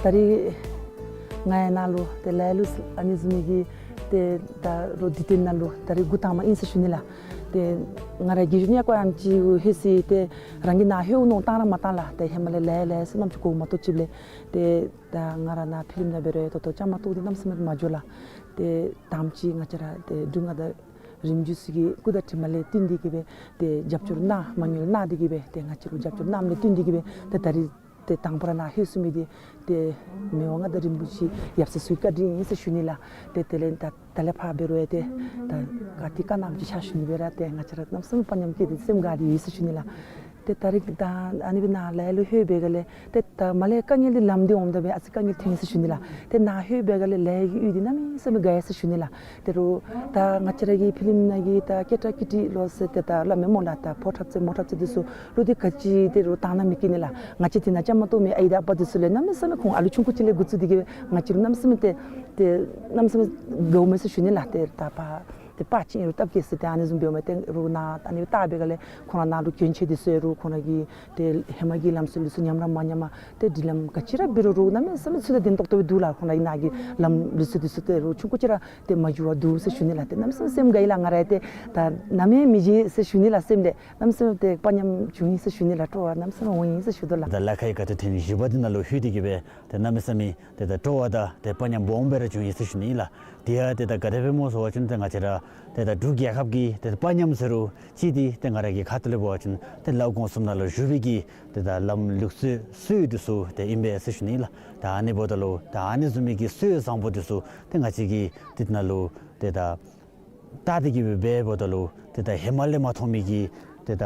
ད་རིས་ང་ཡང་ནཱ་ལུ་ཏེ་ལཱ་ལུ་ཨ་ནི་བཟུམ་མའི་གི་ཏེ་ད་རུང་འདི་ཏེ་ནཱ་ལུ་ད་རིས་འགོ་དང་པ་ཨིན་ཟེར་ཞུ་ནི་ལགས། ཏེ་ང་ར་དགེ་བཅུ་གཉིས་པ་ཨམ་ཅིག་ལྷོད་ཅི། ཏེ་རང་གིས་ནཱ་ལྷོད་འོང་མནོ་བཏང་ར་མ་བཏང་ལགས། ཏེ་ཧེ་མ་ལས་ལཱ་ལཱ་ཟེར་ནམ་ཅིག་གོ་མ་ཐོབ་ཅིག་ལས་ཏེ་ད་ང་ར་ནཱ་ཕྱི་ལུ་ནཱ་འབད་རུང་ད་ལྟོ་བཅའ་མར་གཏོགས་ཏེ་གནམ་མེད་ས་མེད་མ་འགྱོ་ལགས། ཏེ་དང་པ་ཅིག་ང་བཅས་ར་ཏེ་འབྲུག་མངའ་བདག་རིམ་བྱོན་ཚུ་གི་སྐུ་དང་གྲིབ་མ་ལས་བརྟེན་ཏེ་གི་སྦེ་ཏེ་རྒྱབ་སྐྱོར་གནང་མ་དངུལ་གནང་སྟེ་གི་སྦེ་ཏེ་ང་བཅས་ར་རྒྱབ་སྐྱོར་གནངམ་ལས་བརྟེན་ཏེ་གི་སྦེ་ཏེ་ད་རིས་ཏེ་དང་པ་ར་ནཱ་ལྷོད་ཚུགས་མི་འདི་ཏེ་མི་དབང་མངའ་བདག་རིན་པོ་ཆེ་ཡབ་སྲས་ཚུ་གི་བཀའ་དྲིན་ཨིན་ཟེར་ཞུ་ནི་ལགས། ཏེ་དེ་ལས་ད་ད་ལས་ཕར་འབད་རུང་ཡང་ཏེ་ད་ག་ཏེ་བཀའ་གནངམ་ཅིག་ཕྱག་ཞུ་ནི་འབད་རུང་ཏེ་ང་བཅས་ར་གནམ་མེད་ས་མེད་དཔའ་ཉམས་བསྐྱེད་དེ་སེམས་དགའ་སྟེ་ཡོད་ཟེར་ཞུ་ནི་ལགས། ཏེ་ད་རིས་ད་ཨ་ནི་སྦེ་ནཱ་ལཱ་ལུ་ལྷོད་པའི་སྒང་ལས་ཏེ་ད་མར་ལས་དཀའ་ངལ་འདི་ལམ་འདི་འོངམ་ད་སྦེ་ཨ་ཙི་དཀའ་ངལ་ཐོན་ཟེར་ཞུ་ནི་ལགས། ཏེ་ནཱ་ལྷོད་པའི་སྒང་ལས་ལཱ་གི་ཡུལ་འདི་གནམ་མེད་ས་མེད་དགའ་ཡི་ཟེར་ཞུ་ནི་ལགས། ཏེ་རུང་ད་ང་བཅས་ར་གི་ཕི་ལིམ་ནང་གི་ད་སྐད་གྲགས་ཀྱི་ཊི་ལོ་ཟེར་ཏེ་ད་སླབ་མས་སྨོ་ལགས། ད་ཕོ་འཁྲབ་རྩེད་མོ་འཁྲབ་རྩེད་འདི་ཚུ་ལུ་འདི་ག་ཅི་ཏེ་རུང་དང་ན་མི་སྐྱེ་ནི་ལགས། ང་བཅས་འདི་ནང་བཅའ་མར་གཏོགས་མི་ཨའི་དང་ཨ་པ་འདི་ཚུ་ལས་གནམ་མེད་ས་མེད་ཁོང་ཨ་ལུ་ཆུང་ཀུ་ཅིག་ལས་འགོ་བཙུགས་ཏེ་གི་སྦེ་ང་བཅས་ར་གནམ་མེད་ས་མེད་ཏེ་ཏེ་གནམ་མེད་ས་མེད་དགའཝ་མས་ཟེར་ཞུ་ནི་ལགས། ཏེ་ད་པ་ཏེ་པར་ཅིག་ཨིན་རུང་བཏབ་གེ་ཟེར་ཏེ་ཨ་ནི་བཟུམ་འབདཝ་མས། ཏེ་རུང་ནཱ་ཨ་ནི་བལྟ་བའི་སྒང་ལས་ཁོང་ར་ནཱ་ལུ་གྱོན་ཆས་འདི་ཚུ་ཨིན་རུང་ཁོང་ར་གི་ཏེ་ཧེ་མ་གི་ལམ་སྲོལ་འདི་ཚུ་ཉམས་ར་མ་ཉམས་པར་ཏེ་སྒྲིག་ལམ་ག་ཅི་ར་འབད་རུང་རུང་གནམ་མེད་ས་མེད་ཚུལ་དང་ལྡན་ཏོག་ཏོ་སྦེ་འདུག་ལགས། ཁོང་ར་གི་ནཱ་གི་ལམ་ལུགས་སྲོལ་འདི་ཚུ་ཏེ་རུང་ཆུང་ཀུ་ཅིག་ར་ཏེ་མ་འགྱུར་བར་འདུག་ཟེར་ཞུ་ནི་ལགས། ཏེ་གནམ་མེད་ས་མེད་སེམས་དགའ་ཡི་ལགས། ང་ར་ཏེ་ད་ནམ་ཡང་མི་བརྗེད་ཟེར་ཞུ་ནི་ལགས། སེམས་ལས་གནམ་མེད་ས་མེད་ཏེ་དཔའ་ཉམས་བྱུང་ཡི་ཟེར་ཞུ་ནི་ལགས། སྤྲོ་བ་གནམ་མེད་ས་མེད་འོང་ཡི་ཟེར་ཞུ་དོ་ལགས། ད་ལ་ཁའི་དགའ་སྟོན་ཐེངས་བཞི་པ་འདི་ནང་ལུ་ལྷོད་དེ་གི་སྦེ་ཏེ་གནམ་མེད་ས་མེད་ཏེ་ད་སྤྲོ་བ་དང་ཏེ་དཔའ་ཉམས་སྦོམ་སྦེ་ར་བྱུང་ཡི་ཟེར་ཞུ་ནི་ལགས། དེ་ཡང་ཏེ་ད་ག་དེ་སྦེ་སྨོ་ཟེར་བ་ཅིན་ཏེ་ང་བཅས་ར་ཏེ་ད་འབྲུག་རྒྱལ་ཁབ་ཀྱི་ཏེ་དཔའ་ཉམས་ཟེར་རུང་ཅིག་འདི་ཏེ་ང་ར་གི་ཁ་ཐུག་ལས་འབད་བ་ཅིན་ཏེ་ལཱ་གོང་གསུམ་ནང་ལུ་བཞུགས་པའི་གི་ཏེ་ད་ལམ་ལུགས་སྲོལ་སྲོལ་འདི་ཚུ་ཏེ་ཨིན་པས་ཟེར་ཞུ་ནི་ལགས། ད་ཨ་ནི་འབདཝ་ད་ལུ་ད་ཨ་ནི་བཟུམ་མའི་གི་སྲོལ་བཟང་པོ་འདི་ཚུ་ཏེ་ང་བཅས་ཀྱིས་ཏེ་ནཱ་ལུ་ཏེ་ད་བལྟ་སྟེ་གི་སྦེ་འབདཝ་ད་ལུ་ཏེ་ད་ཧེ་མ་ལས་མ་མཐོང་མི་གི་ཏེ་ད་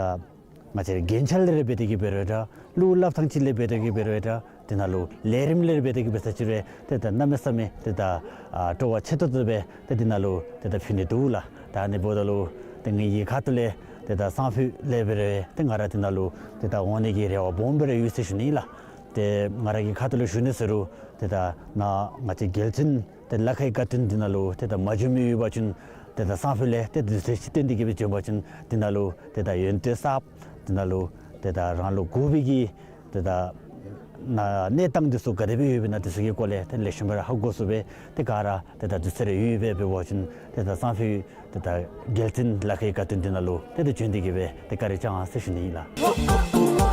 ང་བཅས་ར་རྒྱན་ཆ་ལས་ར་འབད་དེ་གི་འབད་རུང་འདྲ། གླུ་སླབ་ཐངས་ཅིག་ལས་འབད་དེ་གི་འབད་རུང་འདྲ། དེ་ནང་ལུ་ལས་རིམ་ལས་ར་འབད་དེ་གི་འབད་ས་ཅིག་རུང་ཏེ་ད་གནམ་མེད་ས་མེད་ཏེ་ད་ཨ་སྤྲོ་བ་ཆེ་ཏོག་ཏོ་སྦེ་ཏེ་དེ་ནང་ལུ་ཏེ་ད་ཕུལ་ནི་འདུག་ལགས། ད་ཨ་ནི་འབདཝ་ད་ལུ་ཏེ་ངེ་གི་ཁ་ཐུག་ལས་ཏེ་ད་སང་ཕོད་ལས་འབད་རུང་ཏེ་ང་ར་དེ་ནང་ལུ་ཏེ་ད་འོང་ནི་གི་རེ་བ་སྦོམ་སྦེ་ར་ཡོད་ཟེར་ཞུ་ནི་ལགས། ཏེ་ང་ར་གི་ཁ་ཐུག་ལས་ཞུ་ནི་ཟེར་རུང་ཏེ་ད་ནཱ་ང་བཅས་རྒྱལ་བཙུན་ཏེ་ལ་ཁའི་དགའ་སྟོན་འདི་ནང་ལུ་ཏེ་ད་མ་བྱོན་མི་ཡོད་པ་ཅིན་ཏེ་ད་སང་ཕོད་ལས་ཏེ་དུས་ཚོད་ཅིག་བཏོན་ཏེ་གི་སྦེ་བྱོན་པ་ཅིན་དེ་ནང་ལུ་ཏེ་ད་ཡོན་ཏན་གསརཔ་དེ་ནང་ལུ་ཏེ་ད་རང་ལུ་དགོ་པའི་གི་ཏེ་ད་ན་གནས་སྟངས་འདི་ཚུ་ག་དེ་སྦེ་ཡོདཔ་ཨིན་ན་འདི་ཚུ་གི་སྐོར་ལས་ཏེ་ལེགས་ཤོམ་སྦེ་ར་ཧ་གོ་ཚུགས་པས། ཏེ་ག་ར་ཏེ་ད་དུས་ཚོད་རེ་ཡོད་པས་འབད་བ་ཅིན་ཏེ་ད་སང་ཕོད་ཏེ་ད་རྒྱལ་བཙུན་ལ་ཁའི་དགའ་སྟོན་འདི་ནང་ལུ་ཏེ་ད་བྱོན་ཏེ་གི་སྦེ་ཏེ་བཀའ་དྲིན་བསྐྱང་ཟེར་ཞུ་ནི་ཨིན་ལགས།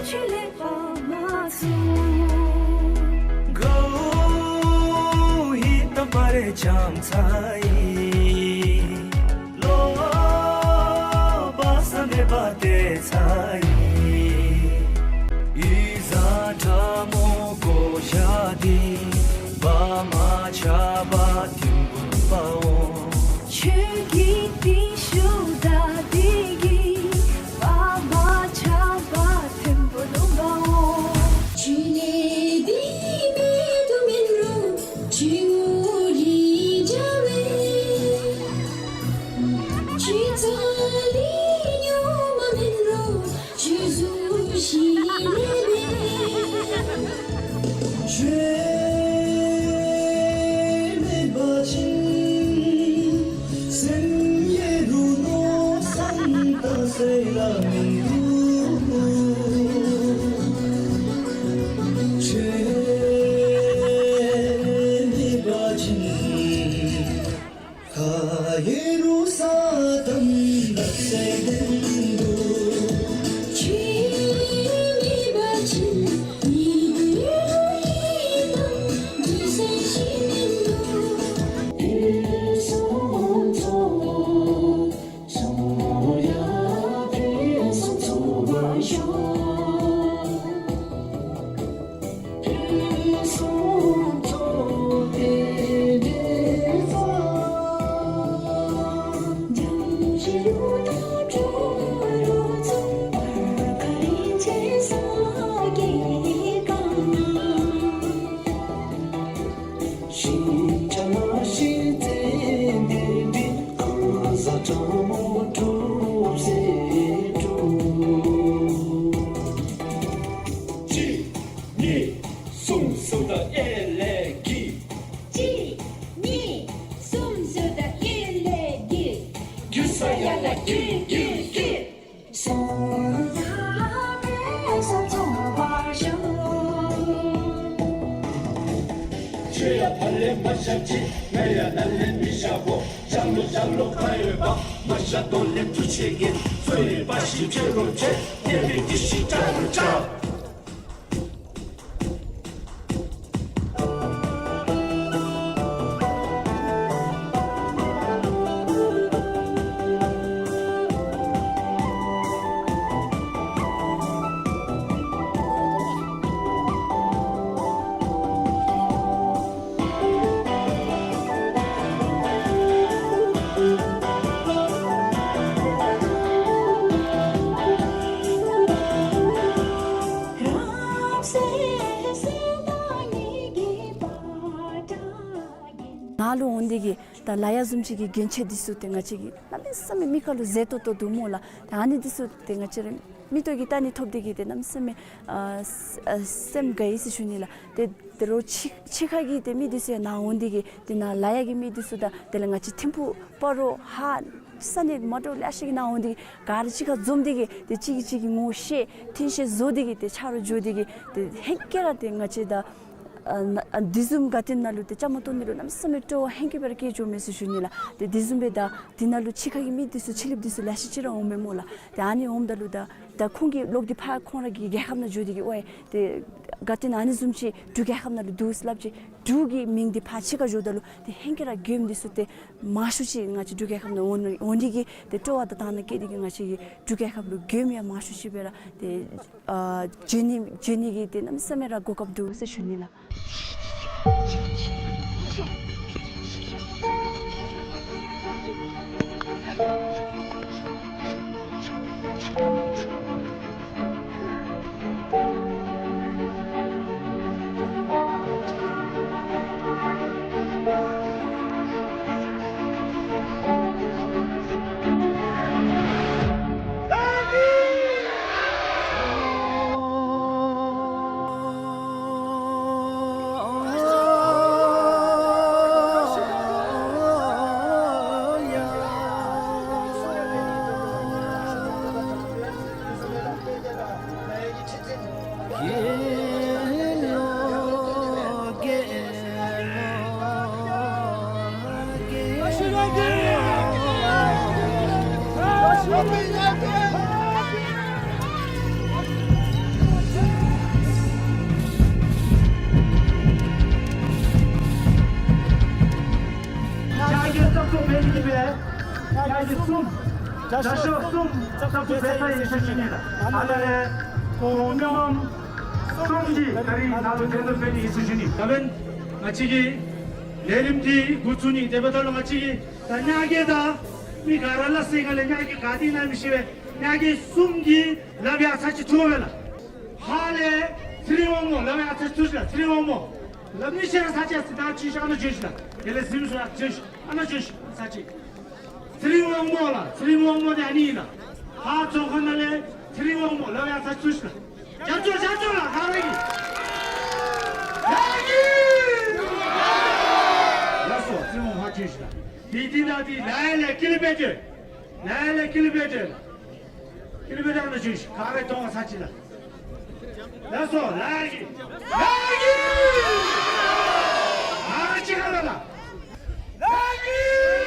ཆོས་ལེགས་པ་མ་ཚུགས། གའུ་ཧི་ཏམ་པ་རེ་ལྕམ་ཚའི། ལོ་བ་ས་མེད་པ་ཏེ་ཚའི། ཨི་ཟ་ཁྲ་མོ་གོ་ཤ་དི། བ་མ་ཆ་བ་ཐིམ་བུ་ལུམ་པའོ། ཆོས་ཀྱི་ཏི་ཤུ་ད་དི་གི། བ་མ་ཆ་བ་ཐིམ་བུ་ལུམ་པའོ། ཆོས་ལེགས་དི་མེད་དུ་མེན་རུང་། ཆོས་ངོ་རི་འཇའ་བས། ཆོས་ཚ་ལི་ཉོ་མ་མེན་རུང་། ཆོས་གཟུགས་ཤི་ལེ་བས། ཆོས་མེད་པ་ཅིན་སེམས་ཡེ་རུ་མནོ་བསམ་བཏང་ས་ལ་མིན་འདུག། ཆོས་མེད་པ་ཅིན་ཁ་ཡེ་རུ་ས་དམ་ལག་ས་དེན་དུ། ཆོས་མེད་པ་ཅིན་མི་ཡུལ་ལུ་ཡི་དམ་འདི་ས་ཤི་མིན་འདུག། ཨེ་སོ་ཚོ། གཅིག་གཉིས་གསུམ་ཟེརཝ་ད་ཨེ་ལས་གི། གཅིག་གཉིས་གསུམ་ཟེརཝ་ད་ཨེ་ལས་གི། གི་ས་ཡ་ལ་གི་གི་གི། ཁྱོད་ཡ་ཕར་ལས་མར་ཤོག་ཅིག། ང་ཡ་ནཱ་ལས་མར་ཤོག་གོ། ཤར་ལུ་ཤར་ལུ་ཁ་ཡོད་པ། མར་ཤོག་དོ་ལས་ཐུགས་ཆེ་གེ། ཚོ་ཡི་པ་ཤི་ཆེ་རོ་ཆེ། ཡ་ལས་ཀི་ཤི་ཅ་རོ་ཅ། ནཱ་ལུ་འོང་སྟེ་གི་ད་ལ་ཡ་བཟུམ་ཅིག་གི་གྱོན་ཆས་འདི་ཚུ་ཏེ་ང་བཅས་ཀྱིས་གནམ་མེད་ས་མེད་མི་ཁ་ལུ་མཛེས་ཏོག་ཏོ་འདུག་སྨོ་ལགས། ད་ཨ་ནི་འདི་ཚུ་ཏེ་ང་བཅས་ར་མིག་ཏོ་གིས་བལྟ་ནི་ཐོབ་སྟེ་གི་ཏེ་གནམ་མེད་ས་མེད་ཨ་ཨ་སེམས་དགའ་ཡི་ཟེར་ཞུ་ནི་ལགས། ཏེ་ཏེ་རོགས་ཕྱི་ཕྱི་ཁ་གི་ཏེ་མི་འདི་ཚུ་ཡང་ནཱ་འོང་སྟེ་གི་ཏེ་ནཱ་ལ་ཡ་གི་མི་འདི་ཚུ་དང་དེ་ལས་ང་བཅས་ཐིམ་ཕུག་སྤ་རོ་ཧཱ་ས་གནས་མ་འདྲཝ་ལེ་ཤ་ཅིག་གི་ནཱ་འོང་སྟེ་གི་ག་ར་གཅིག་ཁར་འཛོམས་ཏེ་གི་ཏེ་གཅིག་གིས་གཅིག་གི་ངོ་ཤེས་མཐུན་ཤེས་བཟོ་སྟེ་གི་ཏེ་ཆ་རོགས་འགྱོ་སྟེ་གི་ཏེ་ཧེང་སྐལ་ར་ཏེ་ང་བཅས་ད་ཨ་ན་ཨ་འདི་བཟུམ་དགའ་སྟོན་ནང་ལུ་ཏེ་བཅའ་མར་གཏོགས་ནི་ལུ་གནམ་མེད་ས་མེད་སྤྲོ་བ་ཧེང་སྐལ་སྦེ་ར་སྐྱེ་འགྱོཝ་མས་ཟེར་ཞུ་ནི་ལགས། ཏེ་འདི་བཟུམ་སྦེ་ད་འདི་ནང་ལུ་ཕྱི་ཁ་གི་མི་འདི་ཚུ་ཕྱི་གླིངཔ་འདི་ཚུ་ལེ་ཤ་ཅིག་ར་འོངམ་མས་སྨོ་ལགས། ཏེ་ཨ་ནི་འོངམ་ད་ལུ་ད་ད་ཁོང་གི་ལོག་སྟེ་ཕར་ཁོང་ར་གི་རྒྱལ་ཁབ་ནང་འགྱོ་སྟེ་གི་ཝའེ་ཏེ་དགའ་སྟོན་ཨ་ནི་བཟུམ་ཅིག་འབྲུག་རྒྱལ་ཁབ་ནང་ལུ་འདུག་ཟེར་སླབ་ཅི། འབྲུག་གི་མིང་འདི་ཕར་ཕྱི་ཁར་འགྱོཝ་ད་ལུ་ཏེ་ཧེང་སྐལ་ར་མགྱོནམ་འདི་ཚུ་ཏེ་མང་ཤོས་ཅིག་ང་བཅས་འབྲུག་རྒྱལ་ཁབ་ནང་འོང་འོང་ནི་གི་ཏེ་སྤྲོ་བ་དང་དང་བླངས་བསྐྱེད་དེ་གི་ང་བཅས་ཀྱི་འབྲུག་རྒྱལ་ཁབ་ལུ་མགྱོནམ་ཡང་མང་ཤོས་ཅིག་སྦེ་ར་ཏེ་ཨ་འགྱོ་ནི་འགྱོ་ནི་གི་ཏེ་གནམ་མེད་ས་མེད་ར་གོ་སྐབས་འདུག་ཟེར་ཞུ་ནི་ལགས། གསུམ། བརྒྱ་ཆ་གསུམ་ཙམ་ཅིག་འབད་ཚར་ཡི་ཟེར་ཞུ་ནི་ལགས། ཨ་ནཱ་ལས་ཁོང་མི་མང་གསུམ་ཅིག་ད་རིས་ནཱ་ལུ་གདན་འདྲེན་འབད་ནི་ཨིན་ཟེར་ཞུ་ནི། ད་འབདན་ང་བཅས་ཀྱི་ལས་རིམ་འདི་འགོ་བཙུགས་ནི། དེ་འབདཝ་ད་ལུ་ང་བཅས་ཀྱི་ད་ཉ་རྒོད་དང་མི་ག་ར་ལགས་ཟེར་ག་ལས་ཉ་རྒོད་ག་ཏེ་ཨིན་ན་མི་ཤེས་པས། ཉ་རྒོད་གསུམ་གྱིས་ལགཔ་ཡར་ཚར་གཅིག་བཙུགས་པས་ལགས། ཧ་ལས་ཚེ་རིང་དབང་མོ་ལགཔ་ཡར་ཚར་གཅིག་བཙུགས་ཤིག་ལགས། ཚེ་རིང་དབང་མོ་ལགཔ་གཉིས་ཤར་ཚར་གཅིག་ཡར་ཚར་གཅིག་ཨ་ནཱ་བྱོན་ཤིག་ལགས། དེ་ལས་གཟིམ་ཚུ་ཡར་བྱོན་ཤིག་ཨ་ནཱ་བྱོན་ཤིག་ཚར་གཅིག། ཚེ་རིང་དབང་མོ་ལགས། ཚེ་རིང་དབང་མོ་འདི་ཨ་ནི་ཨིན་ལགས། ཧཱ་རྫོང་ཁག་ནང་ལས་ཚེ་རིང་དབང་མོ་ལགཔ་ཡར་ཚར་གཅིག་བཙུགས་ཤིག་ལགས། རྒྱབ་སྐྱོར་རྒྱབ་སྐྱོར་ལགས། ག་ར་གིས་ལགས་ཀྱིས། ལགས་སོ། ཚེ་རིང་དབང་མོ་ཕར་བྱོན་ཤིག་ལགས། འདི་འདི་ད་འདི་ལཱ་ལས་ཀི་ལི་བེ་ཏེ། ལཱ་ལས་ཀི་ལི་བེ་ཏེ་ལགས། ཀི་ལི་བེ་ཏེ་ནང་ལུ་བྱོན་ཤིག། ག་ར་གདོང་ཁར་ཚར་གཅིག་ལགས། ལགས་སོ། ལཱ་ཀྱིས། ལཱ་ཀྱིས། ང་ར་གཅིག་ཁར་ལགས། ལཱ་ཀྱིས།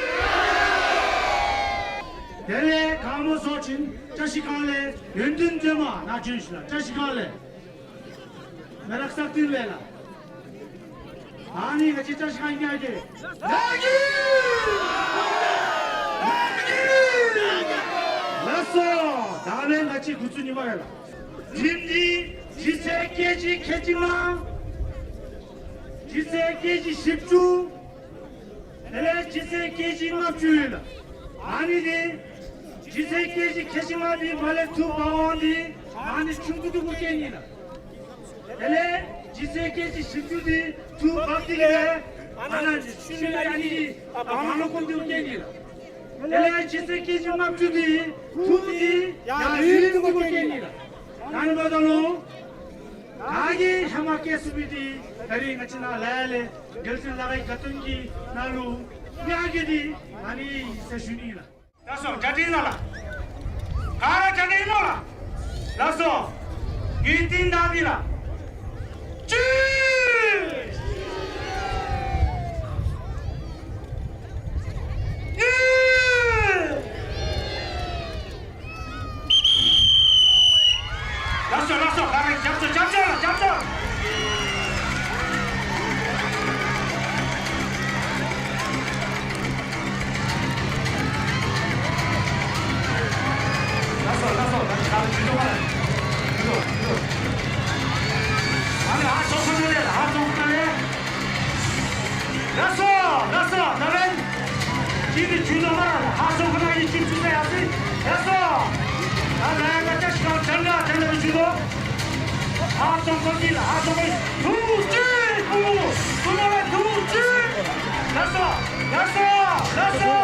དེ་ལས་ག་མོ་ཟོ་ཅིན་བཀྲ་ཤིས་སྒང་ལས་ཡོན་ཏན་སྒྲོལ་མ་ནཱ་བྱོན་ཤིག་ལགས། བཀྲ་ཤིས་སྒང་ལས། མེ་རག་སག་སྟེང་ལས་ལགས། ཨ་ནི་ང་བཅས་བཀྲ་ཤིས་སྒང་གི་ཉ་རྒོད། ལཱ་ཀྱིས། ལཱ་ཀྱིས། ལགས་སོ། ད་ལས་ང་བཅས་འགོ་བཙུགས་ནི་སྨ་རེ་ལགས། འགྲིམ་འདི་ལྗིད་ཚད་ཀེ་ཇི་ཁལ་གཅིག་ལྔ། ལྗིད་ཚད་ཀེ་ཇི་བཞི་བཅུ། དེ་ལས་ལྗིད་ཚད་ཀེ་ཇི་ལྔ་བཅུ་ཡོད་ལགས། ཨ་ནི་འདི་ལྗིད་ཚད་ཀེ་ཇི་ཁལ་གཅིག་ལྔ་འདི་མར་ལས་ཐུག་འབག་འོང་འདི་ཨ་ནི་ཆུང་ཀུ་འདི་གུ་བཀལ་ནི་ལགས། དེ་ལས་ལྗིད་ཚད་ཀེ་ཇི་བཞི་བཅུ་འདི་ཐུག་འབག་སྟེ་གི་སྦེ་ཨ་ནཱ་ཤུལ་ལས་ཨ་ནི་འདི་ཨ་བང་ལོ་ཀོ་འདི་གུ་བཀལ་ནི་ལགས། དེ་ལས་ལྗིད་ཚད་ཀེ་ཇི་ལྔ་བཅུ་འདི་ཐུག་འདི་ཡར་རི་འདི་གུ་བཀལ་ནི་ལགས། ཨ་ནི་འབདཝ་ད་ལུ་ང་གིས་ཧེ་མ་བཀལ་ཚུགས་མི་འདི་ད་རིས་ང་བཅས་ནཱ་ལས་ལས་རྒྱལ་སྲས་ལ་རའི་དགའ་སྟོན་གྱི་ནང་ལུ་ཉ་རྒོད་འདི་ཨ་ནི་ཟེར་ཞུ་ནི་ལགས། ལགས་སོ། གྲ་སྒྲིག་གནང་ལགས། ག་ར་གྲ་སྒྲིག་གནང་ལགས། ལགས་སོ། ཡུན་བརྟན་དང་འདི་ལགས། གཅིག། གཉིས། ལགས་སོ། ལགས་སོ། ག་ར་རྒྱབ་སྐྱོར་རྒྱབ་སྐྱོར་ལགས། རྒྱབ་སྐྱོར། ལགས་སོ། ལགས་སོ། ད་ད་ཇུས་གཏོགས་པ་ལགས། ཇུས་གཏོགས། ཇུས་གཏོགས། ཨ་ནི་ཧཱ་རྫོང་ཁག་ནང་ལས་ལགས། ཧཱ་རྫོང་ཁག་ནང་ལས། ལགས་སོ། ལགས་སོ། ད་ལན་ཅིག་འདི་ཇུས་གཏོགས་པ་ལགས། ཧཱ་རྫོང་ཁག་ནང་གི་ཅིག་ཇུས་གཏོགས་ཡར་སོང་། ལགས་སོ། ད་ལན་ད་ཅི་ཞིག་གང་དྲན་ན་དྲན་ན་ཇུས་གཏོགས། ཧཱ་རྫོང་ཁག་གི་ལགས། ཧཱ་རྫོང་ཁག་གི་ཐུགས་རྗེ་ཆེ། ཐུགས་རྗེ་ཆེ། ལགས་སོ། ལགས་སོ། ལགས་སོ།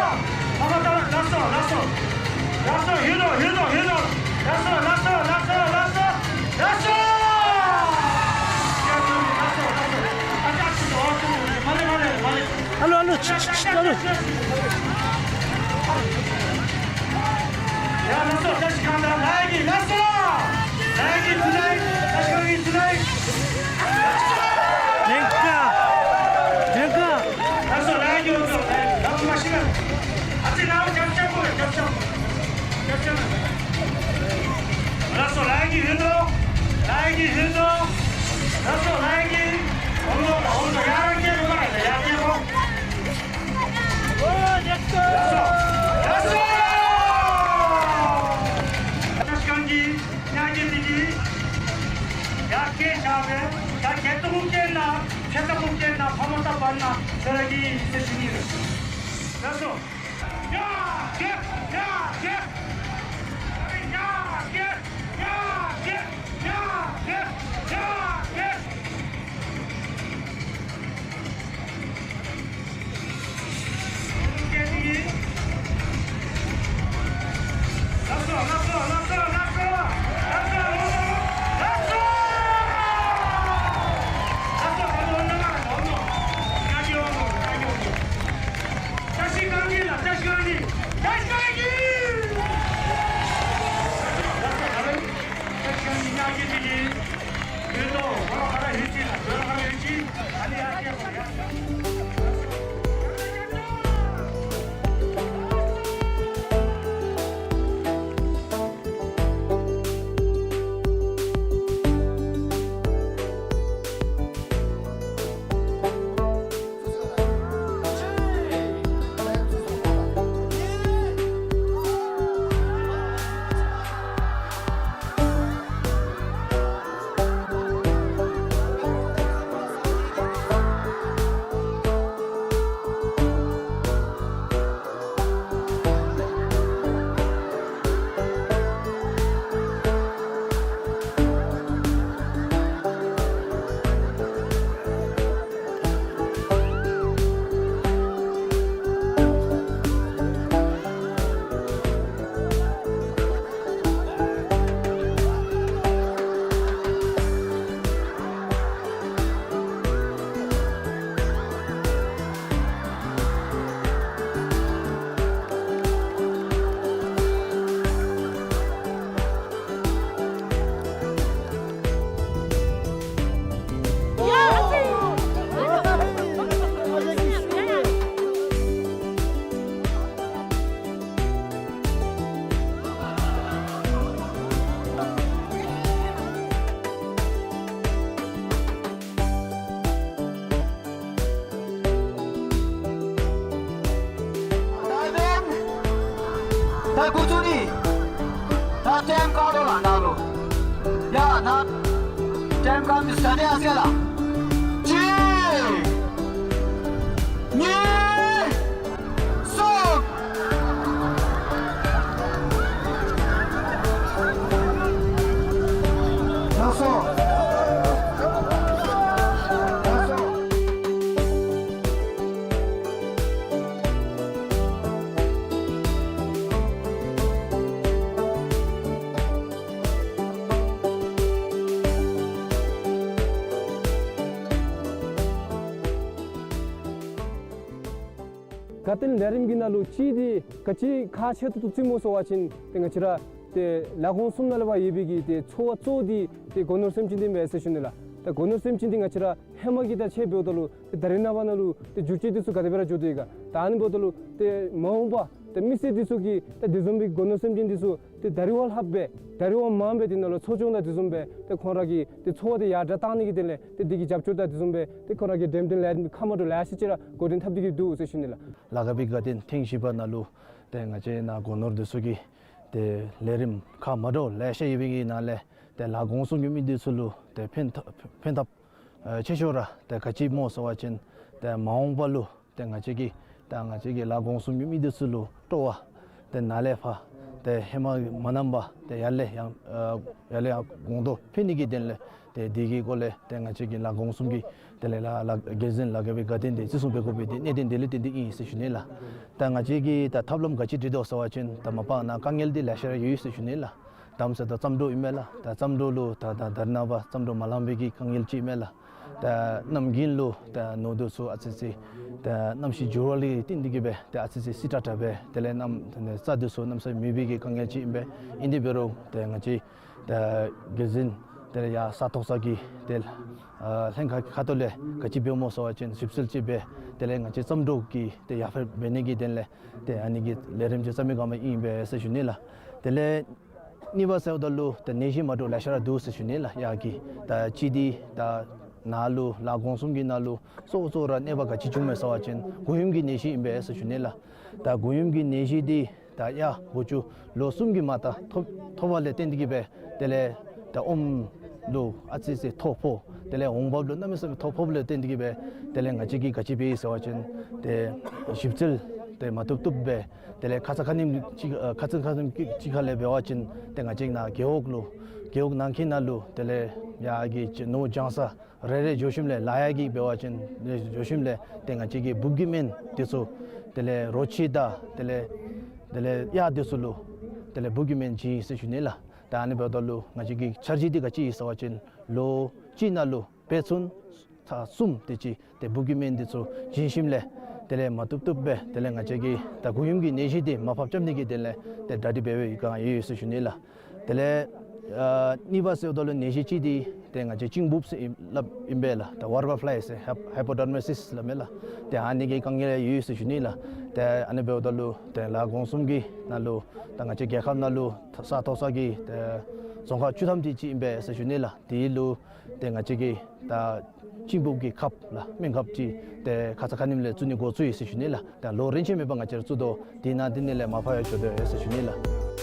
ཨ་མ་ད་ལགས་སོ། ལགས་སོ། ལགས་སོ། ལགས་སོ། ལགས་སོ། ལགས་སོ། ལགས་སོ། ལགས་སོ། ལགས་སོ། ལགས་སོ། ལགས་སོ། ལགས་སོ། ལགས་སོ། ཨ་ཅག་ཅིག་འོ་ཅིག་མ་ལེ་མ་ལེ་མ་ལེ། ཨ་ལོ་ཨ་ལོ། ཆི་ཆི་ཆི། ཨ་ལོ། ཡ་ལགས་སོ། བཀྲ་ཤིས་སྒང་དང་ལཱ་གི་ལགས་སོ། ལཱ་གི་དུ་ལཱ་བཀྲ་ཤིས་སྒང་གི་དུ་ལཱ། ལེན་ཁ། ལེན་ཁ། ལགས་སོ། ལཱ་གི་འོ་ཚོ་ལཱ་གི་ལགས་སོ། མ་ཤི་ན་ཨ་ཙི་ལཱ་རྒྱབ་རྒྱབ་དགོ་རྒྱབ་རྒྱབ། རྒྱབ་རྒྱབ། ལགས་སོ། ལཱ་གི་ཧུད་དོ། ལཱ་གི་ཧུད་དོ། ལགས་སོ། ལཱ་གི་འོ་ལོ་འོ་ལོ་ཡར་རྒྱབ་དགོ་ཡར་རྒྱབ་དགོ། ལགས་སོ། ལགས་སོ། བཀྲ་ཤིས་སྒང་གི་ཉ་རྒོད་འདི་གིས་ཡར་བཀལ་བཞག་པས། ད་སྐེ་ཏོ་གུ་བཀལ་ན་ཕྱེད་ཏོ་གུ་བཀལ་ན་ཕམ་ད་བར་ན་ཟེར་གི་ཟེར་ཞུ་ནི་རེད། ལགས་སོ། ཉ་རྒོད། ཉ་རྒོད། ཉ་རྒོད། ཉ་རྒོད། ཉ་རྒོད། ཉ་རྒོད། ཨུ་ཚུགས་ནི། ད་ཊེམ་བཀག་དོ་ལགས་ནཱ་ལུ། ཡ་ནཱ་ཊེམ་བཀག་མི་ས་ཏེ་ཨ་ཟེར་ལགས། གཅིག་གཉིས་གསུམ། ལགས་སོ། ལགས་སོ། དགའ་སྟོན་ལས་རིམ་གྱི་ནང་ལུ་གཅིག་འདི་ག་ཅི་ཁག་ཆེ་ཏོག་ཏོ་བརྩི་སྨོ་ཟེར་བ་ཅིན་ཏེ་ང་བཅས་ར་ཏེ་ལ་དགོངས་གསུམ་ནང་ལས་ཕར་ཡོད་པའི་གི་ཏེ་ཚོར་བ་གཙོ་བོ་འདི་ཏེ་སྒོ་ནོར་སེམས་ཅན་འདི་ཨིན་པས་ཟེར་ཞུ་ནི་ལགས། ཏེ་སྒོ་ནོར་སེམས་ཅན་འདི་ང་བཅས་ར་ཧེ་མ་གི་དང་ཕྱད་འབདཝ་ད་ལུ་ཏེ་ད་རེས་ནངས་པ་ནང་ལུ་ཏེ་འགྱུར་བཅོས་འདི་ཚུ་ག་དེ་སྦེ་ར་འགྱོ་དོ་ཡོད་ག། ད་ཨ་ནི་འབདཝ་ད་ལུ་ཏེ་མ་འོངས་པ་ཏེ་མི་སེར་འདི་ཚུ་གིས་ད་དེ་བཟུམ་མའི་སྒོ་ནོར་སེམས་ཅན་འདི་ཚུ་ཏེ་ད་རེས་བ་ལྷགཔ་སྦེ་ད་རེས་བ་མངམ་སྦེ་དེ་ནང་ལུ་འཚོ་སྐྱོང་དང་དེ་བཟུམ་སྦེ་ཏེ་ཁོང་ར་གི་ཏེ་འཚོ་བ་འདི་ཡར་དྲག་གཏང་ནི་གི་དོན་ལས་ཏེ་འདི་གི་རྒྱབ་སྐྱོར་དང་དེ་བཟུམ་སྦེ་ཏེ་ཁོང་ར་གིས་འགྲེམས་སྟོན་ལས་རིམ་ཁག་མ་འདྲཝ་ལེ་ཤ་ཅིག་ར་འགོ་འདྲེན་འཐབ་སྟེ་གི་འདུག་ཟེར་ཞུ་ནི་ལགས། ལ་དགའ་བའི་དགའ་སྟོན་ཐེངས་བཞི་པ་ནང་ལུ་ཏེ་ང་བཅས་ནཱ་སྒོ་ནོར་འདི་ཚུ་གི་ཏེ་ལས་རིམ་ཁག་མ་འདྲཝ་ལེ་ཤ་ཡོད་པའི་གི་ནང་ལས་ཏེ་ལ་དགོངས་གསུམ་གྱི་མི་འདི་ཚུ་ལུ་ཏེ་ཕན་ཐབས་ཕན་ཐབས་ཨ་ཆེ་ཤོས་ར་ཏེ་ག་ཅི་སྨོ་ཟེར་བ་ཅིན་ཏེ་མ་འོངས་པ་ལུ་ཏེ་ང་བཅས་ཀྱི་ད་ང་བཅས་ཀྱི་ལ་དགོངས་གསུམ་གྱི་མི་འདི་ཚུ་ལུ་སྤྲོ་བ་ཏེ་ནཱ་ལས་ཕར་ཏེ་ཧེ་མ་མ་ནམ་པ་ཏེ་ཡར་ལས་ཡང་ཨ་ཡར་ལས་ཡར་གོང་དུ་འཕེལ་ནི་གི་དོན་ལས་ཏེ་འདི་གི་སྐོར་ལས་ཏེ་ང་བཅས་ཀྱི་ལ་དགོངས་གསུམ་གྱི་དེ་ལས་ལ་ལ་རྒྱལ་མཚན་ལ་དགའ་བའི་དགའ་སྟོན་འདི་བརྩི་སྲུང་འབད་དགོ་པའི་འདི་གནད་དོན་འདི་ལས་བརྟེན་ཏེ་ཨིན་ཟེར་ཞུ་ནི་ལགས། ད་ང་བཅས་ཀྱིས་ད་ཐབས་ལམ་ག་ཅི་སྒྲིག་དོ་ཟེར་བ་ཅིན་ད་མ་པ་ནཱ་དཀའ་ངལ་འདི་ལེ་ཤ་ར་ཡོད་ཟེར་ཞུ་ནི་ལགས། དམ་ཟེར་ད་རྩྭ་མདོག་ཨིན་མས་ལགས། ད་རྩྭ་མདོག་ལུ་ད་ད་ད་རེས་ནངས་པ་རྩྭ་མདོག་མ་ལང་པའི་གི་དཀའ་ངལ་ཅིག་ཨིན་མས་ལགས། ད་གནམ་དགུན་ལུ་ད་ནོར་འདི་ཚུ་ཨ་ཙི་ཙི་ད་གནམ་གཤིས་འགྱུར་བ་ལས་བརྟེན་ཏེ་གི་སྦེ་ད་ཨ་ཙི་ཙི་བསིལ་དྲགས་དྲགས་སྦེ་དེ་ལས་གནམ་ད་རྩྭ་འདི་ཚུ་གནམ་ས་མེད་པའི་གི་དཀའ་ངལ་ཅིག་ཨིན་པས། ཨིན་དེ་འབད་རུང་ད་ང་བཅས་ད་རྒྱལ་མཚན་དེ་ལས་ཡར་ས་ཐོག་ས་གི་དེ་ལས་ཨ་ལྷན་ཁག་ཁ་ཐུག་ལས་ག་ཅི་འབདཝ་སྨོ་ཟེར་བ་ཅིན་ཞིབ་འཚོལ་ཅིག་འབད་དེ་ལས་ང་བཅས་རྩྭ་མདོག་གི་ཏེ་ཡར་འཕེལ་འབད་ནི་གི་དོན་ལས་ཏེ་ཨ་ནི་གི་ལས་རིམ་ཅིག་རྩ་མེད་བཀག་མ་ཨིན་པས་ཟེར་ཞུ་ནི་ལགས། དེ་ལས་གཉིས་པ་ཟེརཝ་ད་ལུ་ཏེ་ནད་གཞི་མ་འདྲཝ་ལེ་ཤ་ར་འདུག་ཟེར་ཞུ་ནི་ལགས། ཡར་གྱི་ད་གཅིག་འདི་ད་ནཱ་ལུ་ལ་དགོངས་གསུམ་གྱི་ནང་ལུ་གཙོ་བོ་གཙོ་བོ་ར་གནོད་པ་ག་ཅི་བྱུངམ་མས་ཟེར་བ་ཅིན་འགོག་སྨན་གྱི་ནད་གཞི་ཨིན་པས་ཟེར་ཞུ་ནི་ལགས། ད་འགོག་སྨན་གྱི་ནད་གཞི་འདི་ད་ཡར་འགོ་བཙུགས་ལོ་གསུམ་གྱི་མ་མཐའ་ཐོབ་ཐོབ་པ་ལས་བརྟེན་ཏེ་གི་སྦེ་དེ་ལས་ད་ཨོམ་ལུ་ཨ་ཙི་ཙི་ཐོ་ཕོག། དེ་ལས་འོང་འབབ་ལུ་གནམ་མེད་ས་མེད་ཐོ་ཕོགཔ་ལས་བརྟེན་ཏེ་གི་སྦེ་དེ་ལས་ང་བཅས་ཀྱིས་ག་ཅི་འབད་ཡི་ཟེར་བ་ཅིན་ཏེ་ཞིབ་འཚོལ་ཏེ་མ་བཏུབ་བཏུབ་སྦེ་དེ་ལས་ཁ་ཙ་ཁ་ཉིནམ་ཅིག་ཨ་ཁ་ཙ་ཁ་ཉིནམ་ཅིག་ཅིག་ཁ་ལས་འབད་བ་ཅིན་ཏེ་ང་བཅས་ནཱ་རྒེད་འོག་ལུ་རྒེད་འོག་ནང་འཁོད་ནང་ལུ་དེ་ལས་ཡར་གྱི་ནོར་བུ་ལྗང་ས་རེ་རེ་འགྱོ་ཞིནམ་ལས་ལ་ཡ་གི་འབད་བ་ཅིན་འགྱོ་ཞིནམ་ལས་ཏེ་ང་བཅས་ཀྱི་འབུབ་ཀྱི་སྨན་འདི་ཚུ་དེ་ལས་རོ་ཁྱི་དང་དེ་ལས་དེ་ལས་གཡག་འདི་ཚུ་ལུ་དེ་ལས་འབུབ་ཀྱི་སྨན་བྱིན་ཡི་ཟེར་ཞུ་ནི་ལགས། ད་ཨ་ནི་འབདཝ་ད་ལུ་ང་བཅས་ཀྱི་འཆར་གཞི་འདི་ག་ཅི་ཨིན་ཟེར་བ་ཅིན་ལོ་གཅིག་ནང་ལུ་དཔེ་མཚོན་ཚར་གསུམ་དེ་ཅིག་ཏེ་འབུབ་ཀྱི་སྨན་འདི་ཚུ་བྱིན་ཞིནམ་ལས་དེ་ལས་མ་བཏུབ་བཏུབ་སྦེ་དེ་ལས་ང་བཅས་ཀྱི་ད་འགོག་སྨན་གྱི་ནད་གཞི་འདི་མར་ཕབ་རྐྱབ་ནི་གི་དོན་ལས་ཏེ་གྲ་སྒྲིག་འབད་བའི་བསྒང་ཡོད་ཡོད་ཟེར་ཞུ་ནི་ལགས། དེ་ལས་ཨ་གཉིས་པ་ཟེརཝ་ད་ལུ་ནད་གཞི་གཅིག་འདི་ཏེ་ང་བཅས་གཅིན་འབུབ་ཟེར་ཨིན་སླབ་ཨིན་པས་ལགས། ད་ཝར་བར་ཕ་ལའི་ཟེར་ཧའི་ཧའི་པོ་ཌར་མི་སིས་སླབ་མས་ལགས། ཏེ་ཨ་ནི་གི་དཀའ་ངལ་ཡོད་ཡོད་ཟེར་ཞུ་ནི་ལགས། ཏེ་ཨ་ནི་འབདཝ་ད་ལུ་ཏེ་ལ་དགོངས་གསུམ་གྱི་ནང་ལུ་ད་ང་བཅས་རྒྱལ་ཁབ་ནང་ལུ་ས་ཐོག་ས་གི་ཏེ་རྫོང་ཁག་བཅུ་ཐམ་དེ་ཅིག་ཨིན་པས་ཟེར་ཞུ་ནི་ལགས། དེ་ལུ་ཏེ་ང་བཅས་ཀྱིས་ད་གཅིན་འབུབ་ཀྱི་ཁབ་ལགས་སྨན་ཁབ་ཅིག་ཏེ་ཁ་ཙ་ཁ་ཉིནམ་ལས་བཙུགས་ནི་འགོ་བཙུགས་ཡི་ཟེར་ཞུ་ནི་ལགས། ད་ལོ་རིམ་བཞིན་མེད་པར་ང་བཅས་ར་བཙུགས་དོ། དེ་ནང་དེ་ནང་ལས་མར་ཕབ་ཡར་འགྱོ་དོ་ཡོད་ཟེར་ཞུ་ནི་ལགས།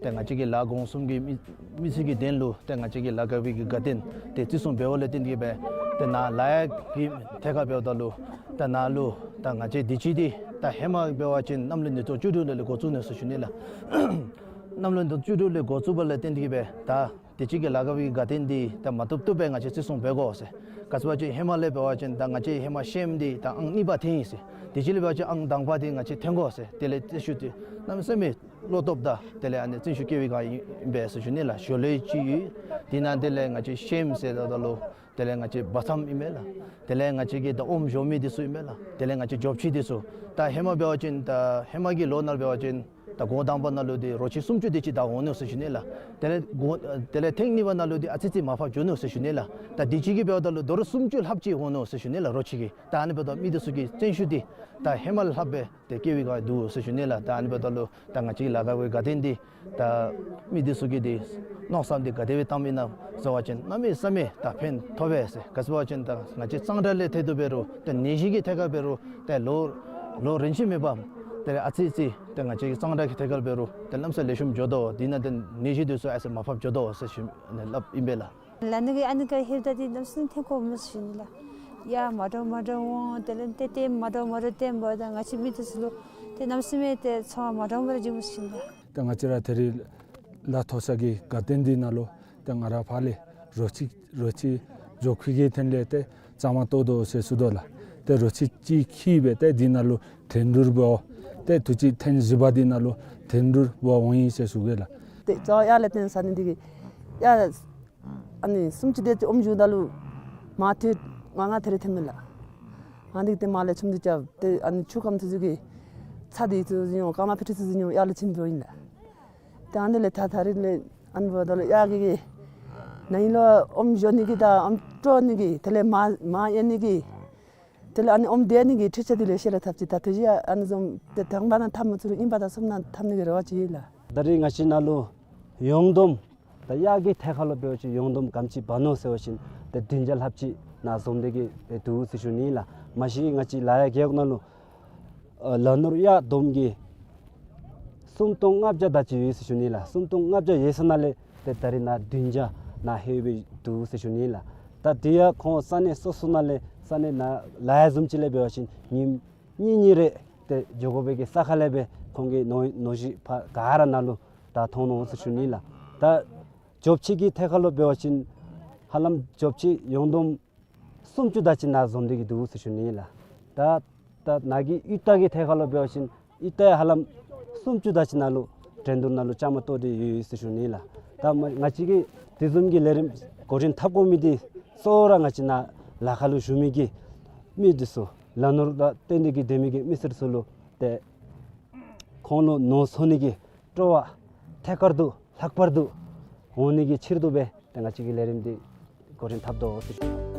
ཏེ་ང་བཅས་ཀྱི་ལ་དགོངས་གསུམ་གྱི་མི་མི་སེར་གྱི་དོན་ལུ་ཏེ་ང་བཅས་ཀྱི་ལ་དགའ་བའི་གི་དགའ་སྟོན་འདི་བརྩི་སྲུང་འབདཝ་ལས་བརྟེན་ཏེ་གི་སྦེ་ཏེ་ནཱ་ལ་ཡ་གི་ཐད་ཁར་འབདཝ་ད་ལུ་ད་ནཱ་ལུ་ད་ང་བཅས་དུས་ཅི་འདི་ད་ཧེ་མ་འབད་བ་ཅིན་གནམ་ལོ་ཉིས་སྟོང་བཅུ་དྲུག་ལས་ལས་འགོ་བཙུགས་ནུག་ཟེར་ཞུ་ནི་ལགས། གནམ་ལོ་ཉིས་སྟོང་བཅུ་དྲུག་ལས་འགོ་བཙུགས་པ་ལས་བརྟེན་ཏེ་གི་སྦེ་ད་དུས་ཅི་གི་ལ་དགའ་བའི་གི་དགའ་སྟོན་འདི་ད་མ་བཏུབ་བཏུབ་སྦེ་ང་བཅས་བརྩི་སྲུང་འབད་དགོ་ཟེར། ག་ཅི་འབད་བ་ཅིན་ཧེ་མ་ལས་འབད་བ་ཅིན་ད་ང་བཅས་ཧེ་མ་ཤེམ་འདི་ད་ཨང་གཉིས་པ་ཐོན་ཡི་ཟེར། དུས་ཅི་ལས་འབད་བ་ཅིན་ཨང་དང་པ་འདི་ང་བཅས་ཐོན་དགོ་ཟེར། དེ་ལས་བརྩོན་ཤུགས་འདི་གནམ་མེད་ས་མེད་བློ་སྟོབས་དང་དེ་ལས་ཨ་ནི་བརྩོན་ཤུགས་བསྐྱེད་པའི་བསྒང་ཨིན་པས་ཟེར་ཞུ་ནི་ལགས། ཞོར་ལས་ཅིག་ཡོད། དེ་ནང་དེ་ལས་ང་བཅས་ཤེམ་ཟེརཝ་ད་ལུ་ དེ་ལས་ང་བཅས་བ་ཚམ་ཨིན་མས་ལགས། དེ་ལས་ང་བཅས་ཀྱི་ད་ཨོམ་བཞོ་མི་འདི་ཚུ་ཨིན་མས་ལགས། དེ་ལས་ང་བཅས་འབྲོགཔ་འདི་ཚུ། ད་ཧེ་མ་འབད་བ་ཅིན་ད་ཧེ་མ་གི་ལོ་ནང་འབད་བ་ཅིན་ད་འགོ་དང་པ་ནང་ལུ་འདི་རོ་ཁྱི་སུམ་ཅུ་དེ་ཅིག་ད་འོང་ནུག་ཟེར་ཞུ་ནི་ལགས། དེ་ལས་འགོ་དེ་ལས་ཐེངས་གཉིས་པ་ནང་ལུ་འདི་ཨ་ཙི་ཙི་མར་ཕབ་འགྱོ་ནུག་ཟེར་ཞུ་ནི་ལགས། ད་དུས་ཅི་གི་འབདཝ་ད་ལུ་དོ་རུང་སུམ་ཅུ་ལྷགཔ་ཅིག་འོང་ནུག་ཟེར་ཞུ་ནི་ལགས་རོ་ཁྱི་གི། ད་ཨ་ནི་འབདཝ་ད་མི་འདི་ཚུ་གི་བརྩོན་ཤུགས་འདི་ད་ཧེ་མ་ལས་ལྷགཔ་སྦེ་ཏེ་སྐྱེ་བའི་སྒང་འདུག་ཟེར་ཞུ་ནི་ལགས། ད་ཨ་ནི་འབདཝ་ད་ལུ་ད་ང་བཅས་ལཱ་ཁག་གི་དགའ་སྟོན་འདི་ད་མི་འདི་ཚུ་གིས་འདི་མནོ་བསམ་འདི་ག་དེ་སྦེ་བཏངམ་ཨིན་ན་ཟེར་བ་ཅིན་གནམ་མེད་ས་མེད་ད་ཕན་ཐོགས་པས་ཟེར། ག་ཅི་འབད་བ་ཅིན་ད་ང་བཅས་གཙང་སྦྲ་ལས་ཐད་དེ་འབད་རུང་ཏེ་ནད་གཞི་གི་ཐད་ཁར་འབད་རུང་ཏེ་ལོ་ལོ་རིམ་བཞིན་མེད་པར་ཏེ་ཨ་ཙི་ཙི་ཏེ་ང་བཅས་ཀྱི་གཙང་སྦྲ་གི་ཐད་ཁར་འབད་རུང་ཏེ་གནམ་ས་ལེགས་ཤོམ་འགྱོ་དོ། དེ་ནང་ཏེ་ནད་གཞི་འདི་ཚུ་ཨ་ཙི་མར་ཕབ་འགྱོ་དོ་ཟེར་ཞུ་ནི་སླབ་ཨིན་པས་ལགས། ལགས་ནི་གི་ཨ་ནི་ག་ཧེབ་ད་འདི་གནམ་ས་ནི་ཐེབས་ཁོ་མི་ཤེས་ནི་ལགས། ཡ་མ་འདྲཝ་མ་འདྲཝ་འོང་། དེ་ལས་ཏེ་ཏེ་མ་འདྲཝ་མ་འདྲཝ་ཏེ་འབདཝ་ད་ང་བཅས་མི་འདི་ཚུ་ལུ་ཏེ་གནམ་ས་མེད་ཏེ་ཚོར་བ་མ་འདྲཝ་མ་འདྲཝ་བྱུང་མི་ཤེས་ནི་ལགས། ཏེ་ང་བཅས་ར་ད་རིས་ལཱ་མཐོ་ས་གི་དགའ་སྟོན་འདི་ནང་ལུ་ཏེ་ང་ར་ཕར་ལས་རོ་ཁྱི་རོ་ཁྱི་འབྲོགཔ་ཁྱི་གི་ཐད་ལས་ཏེ་བཅའ་མར་གཏོགས་དོ་ཟེར་ཞུ་དོ་ལགས། ཏེ་རོ་ཁྱི་གཅིག་འཁྱིད་སྦེ་ཏེ་འདི་ནང་ལུ་འགྲན་བསྡུར་འབད་ཏེ་དུས་ཅི་ཐེངས་བཞི་པ་འདི་ནང་ལུ་འགྲན་བསྡུར་འབད་འོང་ཡི་ཟེར་ཞུ་གེ་ལགས། ཏེ་ཅོག་ཡར་ལས་བཏོན་ས་ནི་འདི་གིས་ཡ་ཨ་ནི་སུམ་ཅུ་དེ་ཅིག་ཨོམ་བཞོཝ་ད་ལུ་མར་ཐོན་ང་ང་ཐེ་རེ་ཐོནམ་མས་ལགས། ཨ་ནི་ཏེ་མར་ལས་ཆུམ་འདི་རྐྱབ་སྟེ་ཨ་ནི་ཆུ་སྐམ་ཚུ་ཚུ་གིས་ཚྭ་འདི་ཚུ་ཡང་སྐམ་པ་ཕི་ཁྲི་ཚུ་ཚུ་ཡང་ཡར་ལུ་ཆིམ་འགྱོཝ་ཨིན་ལགས། ཏེ་ཨ་ནི་ལས་ད་ད་རིས་ལས་ཨ་ནི་འབདཝ་ད་ལུ་ཡ་གི་གི་ན་ཧིང་ལུ་ཨོམ་བཞོ་ནི་གི་དང་ཨོམ་དཀྲོག་ནི་གི་དེ་ལས་མར་མར་ཡལ་ནི་གི་དེ་ལས་ཨ་ནི་ཨོམ་འདེབས་ནི་གི་འཕྲུལ་ཆས་འདི་ལེ་ཤ་ར་འཐབ་ཅི། ད་དེ་བཞིན་ཨ་ནི་བཟུམ་ཏེ་དང་པ་ནང་འཐབ་མི་ཚུ་ལུ་གཉིས་པ་དང་གསུམ་ནང་འཐབ་ནི་གི་རེ་བ་ཅིག་ཡོད་ལགས། ད་རིས་ང་བཅས་ནང་ལུ་ཡོངས་བསྡོམས་ད་གཡག་གི་ཐད་ཁར་ལུ་འབད་བ་ཅིན་ཡོངས་བསྡོམས་ག་དེམ་ཅིག་འབག་ནུག་ཟེར་བ་ཅིན་ཏེ་བདུན་བརྒྱ་ལྷགཔ་ཅིག་ནཱ་འཛོམས་ཏེ་གི་འདུག་ཟེར་ཞུ་ནི་ལགས། མ་གཞི་ང་བཅས་ལ་ཡ་རྒེད་འོག་ནང་ལུ་ཨ་ལ་ནོར་གཡག་བསྡོམས་ཀྱིས་སུམ་སྟོང་ལྔ་བརྒྱ་དེ་ཅིག་ཡོད་ཟེར་ཞུ་ནི་ལགས། སུམ་སྟོང་ལྔ་བརྒྱ་ཡོད་ས་ནང་ལས་ཏེ་ད་རིས་ནཱ་བདུན་བརྒྱ་ནཱ་ལྷོད་སྦེ་འདུག་ཟེར་ཞུ་ནི་ལགས། ད་དེ་ཡང་ཁོང་ས་གནས་སོ་སོ་ནང་ལས་ས་གནས་ནཱ་ལ་ཡ་བཟུམ་ཅིག་ལས་འབད་བ་ཅིན་ཉིནམ་གཉིས་གཉིས་རེ་ཏེ་འགྱོ་དགོ་པའི་གི་ས་ཁར་ལས་སྦེ་ཁོང་གི་ནོར་ནོར་གཞི་ཕར་ག་ར་ནཱ་ལུ་ད་ཐོན་ནུག་ཟེར་ཞུ་ནི་ལགས། ད་འབྲོགཔ་ཁྱི་གི་ཐད་ཁར་ལུ་འབད་བ་ཅིན་ཧ་ལམ་འབྲོགཔ་ཁྱི་ཡོངས་བསྡོམས་སུམ་ཅུ་དེ་ཅིག་ནཱ་འཛོམས་ཏེ་གི་འདུག་ཟེར་ཞུ་ནི་ལགས། ད་ད་ནཱ་གི་གཡུས་སྟོད་ཀྱི་ཐད་ཁར་ལུ་འབད་བ་ཅིན་གཡུས་སྟོད་ཧ་ལམ་སུམ་ཅུ་དེ་ཅིག་ནཱ་ལུ་འགྲན་བསྡུར་ནང་ལུ་བཅའ་མར་གཏོགས་ཏེ་ཡོད་ཟེར་ཞུ་ནི་ལགས། ད་མ་ང་བཅས་ཀྱིས་དེ་བཟུམ་གྱི་ལས་རིམ་འགོ་འདྲེན་འཐབ་དགོ་མི་འདི་གཙོ་བོ་ར་ང་བཅས་ནཱ་ལ་ཁར་ལུ་བཞུགས་མི་གི་མི་འདི་ཚུ་ལ་ནོར་དང་བསྟུན་ཏེ་གི་སྡོད་མི་གི་མི་སེར་ཚུ་ལུ་ཏེ་ཁོང་ལུ་ནོར་འཚོ་ནི་གི་སྤྲོ་བ་ཐད་ཀར་དུ་ལྷག་པར་དུ་འོང་ནི་གི་ཕྱིར་དུ་སྦེ་ཏེ་ང་བཅས་ཀྱིས་ལས་རིམ་འདི་འགོ་འདྲེན་འཐབ་དོ་ཟེར་ཞུ།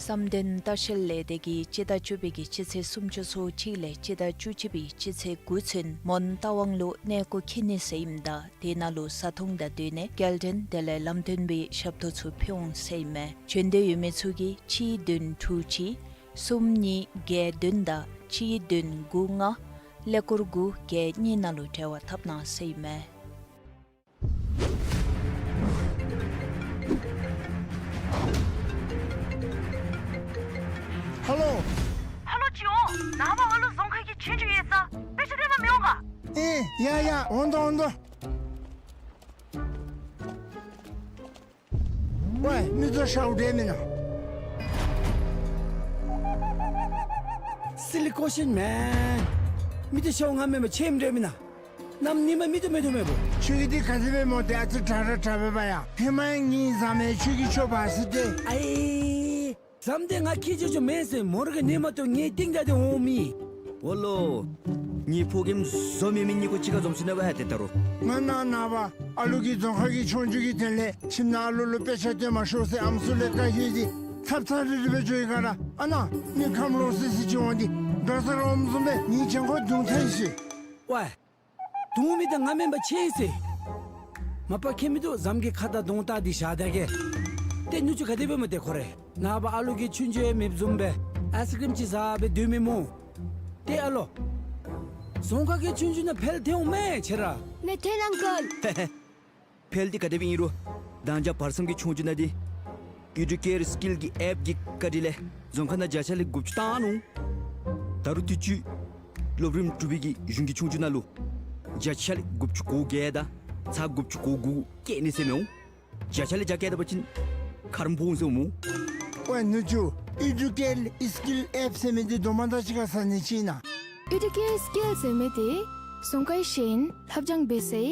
བསམ་གཏན་ལྟ་བཤལ་ལས་སྡེ་གིས་སྤྱི་ཟླ་བཅུ་པའི་གི་སྤྱི་ཚེས་སུམ་ཅུ་སོ་གཅིག་ལས་སྤྱི་ཟླ་བཅུ་གཅིག་པའི་སྤྱི་ཚེས་དགུ་ཚུན་མོན་རྟ་དབང་ལུ་གནས་སྐོར་འཁྱིད་ནི་ཟེར་ཨིནམ་ད་དེ་ནང་ལུ་བཟའ་འཐུང་དང་སྡོད་གནས་སྐྱེལ་འདྲེན་དེ་ལས་ལམ་སྟོན་པའི་ཞབས་ཏོག་ཚུ་ཕུལ་འོང་ཟེར་ཨིན་མས། བྱོན་འདོད་ཡོད་མི་ཚུ་གིས་གཅིག་བདུན་དྲུག་གཅིག་གསུམ་གཉིས་བརྒྱད་བདུན་དང་གཅིག་བདུན་དགུ་ལྔ་ཀླད་ཀོར་དགུ་བརྒྱད་གཉིས་ནང་ལུ་འབྲེལ་བ་འཐབ་གནང་ཟེར་ཨིན་མས། ཧ་ལོ། ཧ་ལོ་ཅི་འོང་། ནངས་པ་ཨ་ལུ་རྫོང་ཁ་གི་ཆོས་རྒྱུགས་ཡོད་ས་དཔེ་ཆ་སྟོན་པར་མི་འོང་ག། ཨེ་ཡ་ཡ་འོང་དོ་འོང་དོ། ཝའི་མི་ཚུ་ཤཝ་འདྲ་མེན་ན། Silly question man. མི་ཚུ་ཤཝ་ང་མེན་པར་ཁྱོད་འདྲ་མེན་ན། གནམ་ཉིམ་མི་ཚུ་མེད་དོ་མེད་པོ། ཁྱོད་ཀྱིས་འདི་ག་ཅི་སྦེ་མོ་ཏེ་ཨ་ཙི་དྲག་ར་དྲག་པས་པ་ཡ། ཧེ་མ་ཡང་ངེའི་ཟམ་མེ་ཁྱོད་ཀྱིས་ཁྱོད་འབག་ཟེར་ཏེ། ཨའི། ཟམ་འདི་ང་ཁྱེར་ཆོག་ཆོག་མེན་ཟེར། མོ་ར་གིས་ནི་མ་གཏོགས་ངེའི་རྟིང་བདའ་སྟེ་འོང་མི། འོ་ལོ། ངེའི་ཕོ་རྒནམ་བཟོ་མེད་མི་གཉིས་ཀོ་གཅིག་ཁར་འཛོམས་སོ་ནུག་པ་ཡ་ཏེ་ད་རུང་། ང་ནཱ་ནངས་པ་ཨ་ལུ་གི་རྫོང་ཁ་གི་ཆོས་རྒྱུགས་ཀྱི་དོན་ལས་ཁྱིམ་ནང་ཨ་ལུ་ལུ་དཔེ་ཆ་སྟོན་མ་ཤོག་ཟེར་ཨམ་སྲུ་ལས་བཀའ་ཞུ་ཡི། ཚབ་ཚབ་རིལ་རི་སྦེ་འགྱོ་ཡི་ག་ར། ཨ་ནཱ་མི་ཁམས་ལོག་སི་སི་ཅིག་འོང་སྟེ་འགྲོ་ས་རོམ་བཟུམ་སྦེ་ངེའི་གྱང་ཁར་རྡུང་ཐལ་ཤི། ཝའི། རྡུང་མི་འདི་ང་མེན་པར་ཁྱོད་ཨིན་ཟེར། མ་པ་ཁྱད་མི་འདུག། ཟམ་གྱི་ཁ་དང་གདོང་བལྟ་སྟེ་བཞག་ད་གེ། ཏེ་ནུ་གཅུང་ག་དེ་སྦེ་མོ་ཏེ་ཁོ་རེ། ནངས་པ་ཨ་ལུ་གི་ཆོས་རྒྱུགས་ཡང་མེདཔ་བཟུམ་སྦེ་ཨའི་སི་ཀྲིམ་ཅིག་བཟའ་སྦེ་སྡོད་མི་སྨོ། ཏེ་ཨ་ལོ། རྫོང་ཁ་གི་ཆོས་རྒྱུགས་ནང་འཕེལ་ཐལ་འོང་མས་ཁྱོད་ར། མེད་ཐལ་ཨང་ཀལ། ཧེ་ཧེ། འཕེལ་འདི་ག་དེ་སྦེ་ཨིན་རུང་ད་ཅི་བར་མཚམས་ཀྱི་ཆོས་རྒྱུགས་ནང་འདི་ཨེ་ཌུ་ཀེར་སི་ཀིལ་གྱི་ཨེཔ་ཀྱི་བཀའ་དྲིན་ལས་རྫོང་ཁ་ནང་བརྒྱ་ཆ་ལས་དགུ་བཅུ་བཏང་ནུག། ད་རུང་དུས་ཅི་སློབ་རིམ་དྲུག་པའི་གི་གཞུང་གི་ཆོས་རྒྱུགས་ནང་ལུ་བརྒྱ་ཆ་ལས་དགུ་བཅུ་གོ་བརྒྱད་དང་ཚག་དགུ་བཅུ་གོ་དགུ་བཀལ་ནི་ཟེར་མི་འོང་། བརྒྱ་ཆ་ལས་བརྒྱ་བཀལ་ད་པ་ཅིན་ཁ་རུ་འབོ་འོང་ཟེར་མོ། ཝའི་ནུ་གཅུང་ཨེ་ཌུ་ཀེར་སི་ཀིལ་ཨེཔ་ཟེར་མི་འདི་སྡོམ་པ་དང་གཅིག་ཁར་ཟ་ནི་ཅིག་ཨིན་ན། ཨི་ཌུ་ཀེར་སི་ཀིལ་ཟེར་མི་དེ་རྫོང་ཁའི་ཤེས་ཡོན་ལྷབ་སྦྱང་འབད་སའི་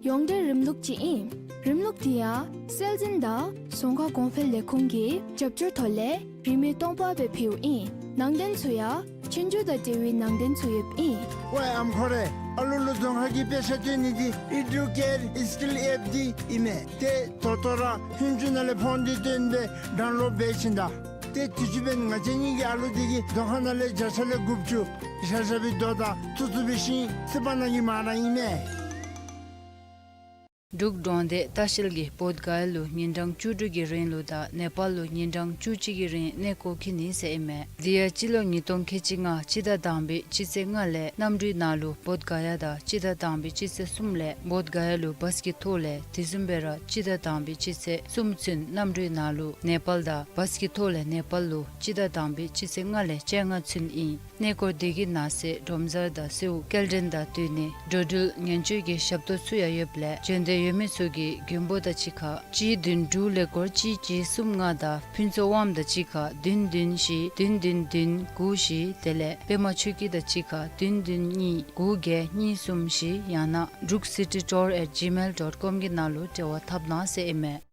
ཡོངས་འབྲེལ་རིམ་ལུགས་ཅིག་ཨིན། རིམ་ལུགས་དེ་ཡང་སྲོལ་འཛིན་དང་རྫོང་ཁ་གོང་འཕེལ་ལས་ཁུངས་ཀྱི་རྒྱབ་སྐྱོར་ཐོག་ལས་རིན་མེད་སྟོང་པ་སྦེ་ཕུལཝ་ཨིན། ནང་དོན་ཚུ་ཡང་ཆོས་རྒྱུགས་དང་འབྲེལ་བའི་ནང་དོན་ཚུ་ཡོདཔ་ཨིན། ཝའེ་ཨམ་ཁོ་རེ། ཨ་ལུ་ལུ་རྫོང་ཁ་གི་དཔེ་ཆ་སྟོན་ནི་འདི་ཨི་ཌུ་ཀེར་སི་ཀིལ་ཨེཔ་འདི་ཨིན་མས། ཏེ་ད་ལྟོ་ར་ཧུན་ཅུ་ནང་ལས་ཕོན་འདི་བཏོན་སྦེ་ཌའུན་ལོཌ་འབད་བྱིན་ད། ཏེ་དུས་ཅི་འབདན་ང་བཅས་གཉིས་ཀྱི་ཨ་ལུ་འདི་གིས་རྫོང་ཁ་ནང་ལས་བརྒྱ་ཆ་ལས་དགུ་བཅུ་བཞག་བཞག་པའི་དོ་དང་ཚུ་ཚུ་འབད་ཞིན་ཚིག་པ་ནང་གི་མ་ར་ཨིན་མས། འབྲུག་གྲོང་སྡེ་ལྟ་བཤལ་གྱིས་བོདྷ་ག་ཡ་ལུ་ཉིན་གྲངས་བཅུ་དྲུག་གི་རིང་ལུ་དང་ནེ་པཱལ་ལུ་ཉིན་གྲངས་བཅུ་གཅིག་གི་རིང་གནས་སྐོར་འཁྱིད་ནི་ཟེར་ཨིན་མས། དེ་ཡང་སྤྱི་ལོ་ཉིས་སྟོང་ཁལ་གཅིག་ལྔ་སྤྱི་ཟླ་དང་པའི་སྤྱི་ཚེས་ལྔ་ལས་གནམ་གྲུའི་ནང་ལུ་བོདྷ་ག་ཡ་དང་སྤྱི་ཟླ་དང་པའི་སྤྱི་ཚེས་གསུམ་ལས་བོདྷ་ག་ཡ་ལུ་བཱས་ཀྱི་ཐོག་ལས་དེ་བཟུམ་སྦེ་ར་སྤྱི་ཟླ་དང་པའི་སྤྱི་ཚེས་གསུམ་ཚུན་གནམ་གྲུའི་ནང་ལུ་ནེ་པཱལ་དང་བཱས་ཀྱི་ཐོག་ལས་ནེ་པཱལ་ལུ་སྤྱི་ཟླ་དང་པའི་སྤྱི་ཚེས་ལྔ་ལས་བཅོ་ལྔ་ཚུན་ཨིན། གནས་སྐོར་དེ་གི་ནང་གསེས་སྒྲོམ་གཟར་དང་གསོལཝ་སྐྱེལ་འདྲེན་དང་བསྟུན་ནི་འགྲོ་འགྲུལ་ཉེན་བཅོལ་གྱི་ཞབས་ཏོག་ཚུ་ཡང་ཡོདཔ་ལས་བྱོན་འདོད་ཡོད་མི་ཚུ་གིས་མགོན་པོ་དང་གཅིག་ཁར་གཅིག་བདུན་དྲུག་ཀླད་ཀོར་གཅིག་གཅིག་གསུམ་ལྔ་དང་ཕུན་ཚོགས་དབངམོ་དང་གཅིག་ཁར་བདུན་བདུན་བཞི་བདུན་བདུན་བདུན་དགུ་བཞི་དེ་ལས་པདྨ་ཆོས་སྐྱིད་དང་གཅིག་ཁར་བདུན་བདུན་གཉིས་དགུ་བརྒྱད་གཉིས་གསུམ་བཞི་ཡང་ན་འབྲུག་སི་ཊི་ཊུར་ཨེཊ་ཇི་མེལ་ཌོཊ་ཀོམ་གྱི་ནང་ལུ་འབྲེལ་བ་འཐབ་གནང་ཟེར་ཨིན་མས།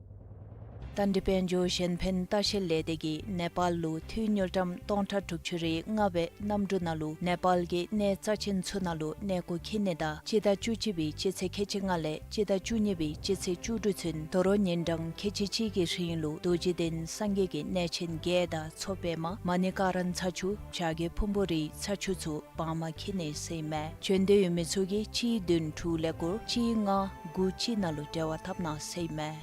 ད་འདི་དཔལ་འབྱོར་གཞན་ཕན་ལྟ་བཤལ་ལས་སྡེ་གིས་ནེ་པཱལ་ལུ་འཐུས་དངུལ་ཀྲམ་སྟོང་ཕྲག་དྲུག་ཅུ་རེ་ལྔ་སྦེ་གནམ་གྲུ་ནང་ལུ་ནེ་པཱལ་གྱི་གནས་རྩ་ཆེན་ཚུ་ནང་ལུ་གནས་སྐོར་འཁྱིད་ནི་དང་སྤྱི་ཟླ་བཅུ་གཅིག་པའི་སྤྱི་ཚེས་ཁལ་གཅིག་ལྔ་ལས་སྤྱི་ཟླ་བཅུ་གཉིས་པའི་སྤྱི་ཚེས་བཅུ་དྲུག་ཚུན་དོ་རུང་ཉིན་གྲངས་ཁལ་གཅིག་གཅིག་གི་རིང་ལུ་རྡོ་རྗེ་གདན་སངས་རྒྱས་ཀྱི་གནས་ཆེན་བརྒྱད་དང་མཚོ་པདྨ་མ་ཎི་ཀ་ར་ཚ་ཆུ་བྱ་རྒོད་ཕུང་པོ་རིའི་ཚ་ཆུ་ཚུ་བར་མ་འཁྱིད་ནི་ཟེར་ཨིན་མས། བྱོན་འདོད་ཡོད་མི་ཚུ་གིས་གཅིག་བདུན་དྲུག་ཀླད་ཀོར་གཅིག་ལྔ་དགུ་གཅིག་ནང་ལུ་འབྲེལ་བ་འཐབ་གནང་ཟེར་ཨིན་མས།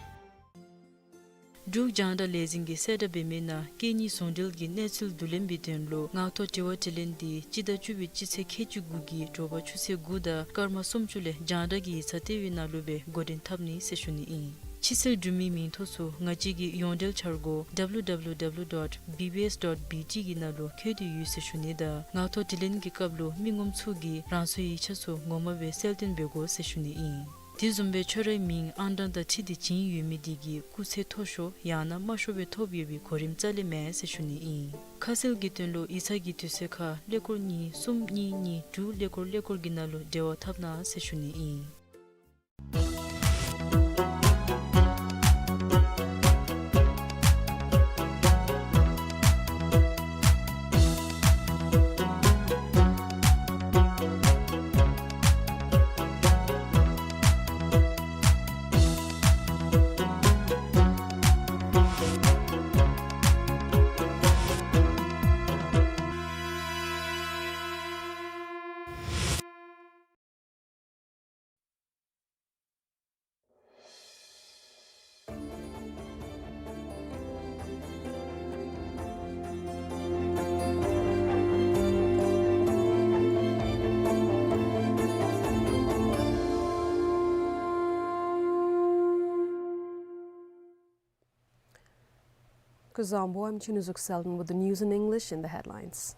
འབྲུག་རྒྱང་བསྒྲགས་ལས་འཛིན་གྱིས་གསལ་བསྒྲགས་འབད་མི་ནང་སྐད་གཉིས་ཟུང་འབྲེལ་གྱི་གནས་ཚུལ་བསྡུ་ལེན་པའི་དོན་ལུ་ངག་ཐོག་དྲི་བ་དྲིས་ལན་འདི་སྤྱི་ཟླ་བཅུ་པའི་སྤྱི་ཚེས་ཁལ་གཅིག་དགུ་གི་དྲོ་པ་ཆུ་ཚོད་དགུ་དང་སྐར་མ་སུམ་ཅུ་ལས་རྒྱང་བསྒྲགས་ཀྱི་ཡིག་ཚང་ལྟེ་བའི་ནང་ལུ་སྦེ་འགོ་འདྲེན་འཐབ་ནི་ཟེར་ཞུ་ནི་ཨིན། ཕྱི་སེལ་འབྲུ་མེད་མིང་ཐོ་ཚུ་ང་བཅས་ཀྱི་ཡོངས་འབྲེལ་འཆར་སྒོ་ཌབ་ལུ་ཌབ་ལུ་ཌབ་ལུ་ཌོཊ་བི་བི་ཨེསི་ཌོཊ་བི་ཊི་གི་ནང་ལུ་འཁོད་དེ་ཡོད་ཟེར་ཞུ་ནི་དང་ངག་ཐོག་དྲིས་ལན་གྱི་སྐབས་ལུ་མི་ངོམ་ཚུ་གིས་རང་སོའི་ཡིག་ཆ་ཚུ་ངོ་མ་སྦེ་གསལ་སྟོན་འབད་དགོ་ཟེར་ཞུ་ནི་ཨིན། དེ་བཟུམ་སྦེ་ཁྱོད་རའི་མིང་ཨང་གྲངས་དང་འཁྲིལ་ཏེ་བྱིན་ཡོད་མི་དེ་གིས་སྐུགས་ཚད་མཐོ་ཤོས་ཡང་ན་དམའ་ཤོས་སྦེ་ཐོབ་ཡོད་པའི་གོ་རིམ་རྩ་ལས་མེད་ཟེར་ཞུ་ནི་ཨིན། ཁ་གསལ་གྱི་དོན་ལུ་ཡིག་ཚང་གི་དུས་ཚོད་ཁར་ཀླད་ཀོར་གཉིས་གསུམ་གཉིས་གཉིས་དྲུག་ཀླད་ཀོར་ཀླད་ཀོར་གྱི་ནང་ལུ་འབྲེལ་བ་འཐབ་གནང་ཟེར་ཞུ་ནི་ཨིན། Kuzuzangpo, I'm Chunuzuk Selden with the news in English. In the headlines: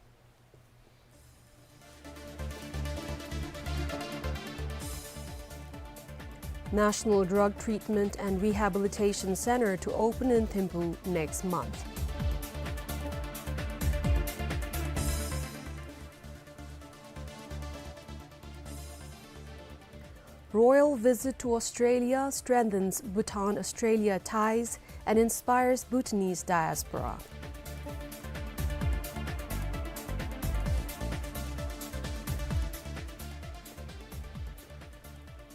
National Drug Treatment and Rehabilitation Center to open in Thimphu next month. Royal visit to Australia strengthens Bhutan-Australia ties and inspires Bhutanese diaspora.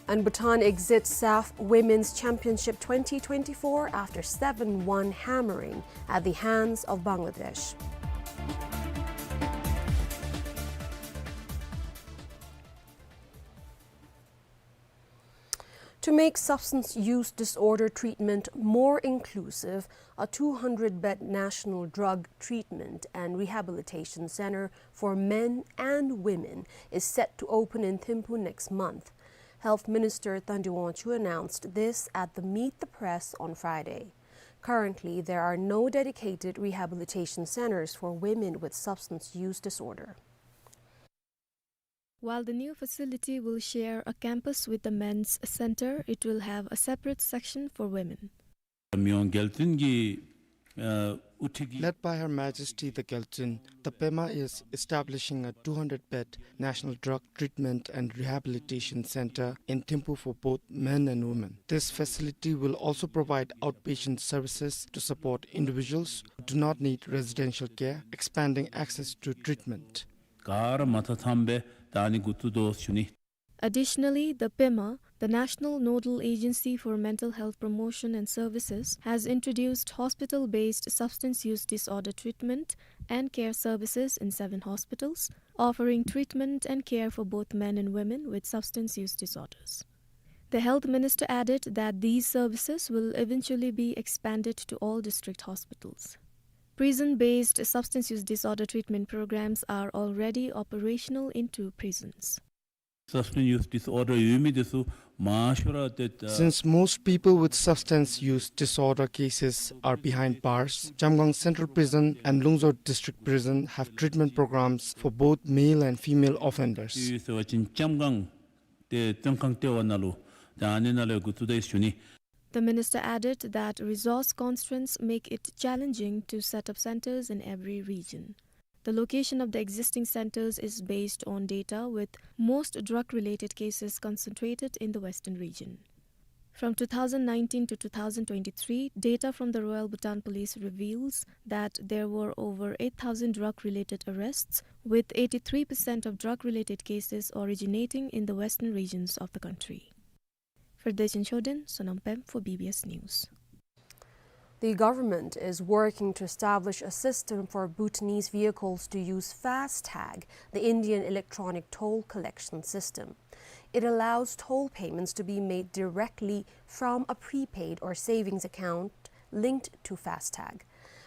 And Bhutan exits SAFF Women's Championship twenty twenty-four after seven one hammering at the hands of Bangladesh. To make substance use disorder treatment more inclusive, a two hundred bed National Drug Treatment and Rehabilitation Center for men and women is set to open in Thimphu next month. Health Minister Thandiwe Wangchuk announced this at the Meet the Press on Friday. Currently, there are no dedicated rehabilitation centers for women with substance use disorder. While the new facility will share a campus with the men's center, it will have a separate section for women. མི་དབང་རྒྱལ་བསྟན་གྱི་ཨ་ Led by Her Majesty the Gyaltsuen, the Pema is establishing a two hundred bed National Drug Treatment and Rehabilitation Center in Thimphu for both men and women. This facility will also provide outpatient services to support individuals who do not need residential care, expanding access to treatment. ག་ར་མ་ཐ་ཐམ་སྦེ་ད་ཨ་ནི་འགོ་བཙུགས་དོ་ཟེར་ཞུ་ནི། Additionally, the PEMA, the National Nodal Agency for Mental Health Promotion and Services, has introduced hospital-based substance use disorder treatment and care services in seven hospitals, offering treatment and care for both men and women with substance use disorders. The health minister added that these services will eventually be expanded to all district hospitals. Prison-based substance use disorder treatment programs are already operational in two prisons. Substance use disorder ཡོད་མི་དེ་ཚུ་མང་ཤོས་ར་ཏེ་ད། Since most people with substance use disorder cases are behind bars, Jamgang Central Prison and Lungzor District Prison have treatment programs for both male and female offenders. ཡོད་ཟེར་བ་ཅིན་ལྕམ་སྒང་ཏེ་བཙོན་ཁང་ལྟེ་བ་ནང་ལུ་ད་ཨ་ནི་ནང་ལས་འགོ་བཙུགས་ད་ཟེར་ཞུ་ནི། The minister added that resource constraints make it challenging to set up centers in every region. The location of the existing centers is based on data, with most drug-related cases concentrated in the western region. From two thousand nineteen to two thousand twenty-three, data from the Royal Bhutan Police reveals that there were over eight thousand drug-related arrests, with eighty-three percent of drug-related cases originating in the western regions of the country. Ferdinand Choden, Sonam Pem for B B S News. The government is working to establish a system for Bhutanese vehicles to use FASTag, the Indian electronic toll collection system. It allows toll payments to be made directly from a prepaid or savings account linked to FASTag.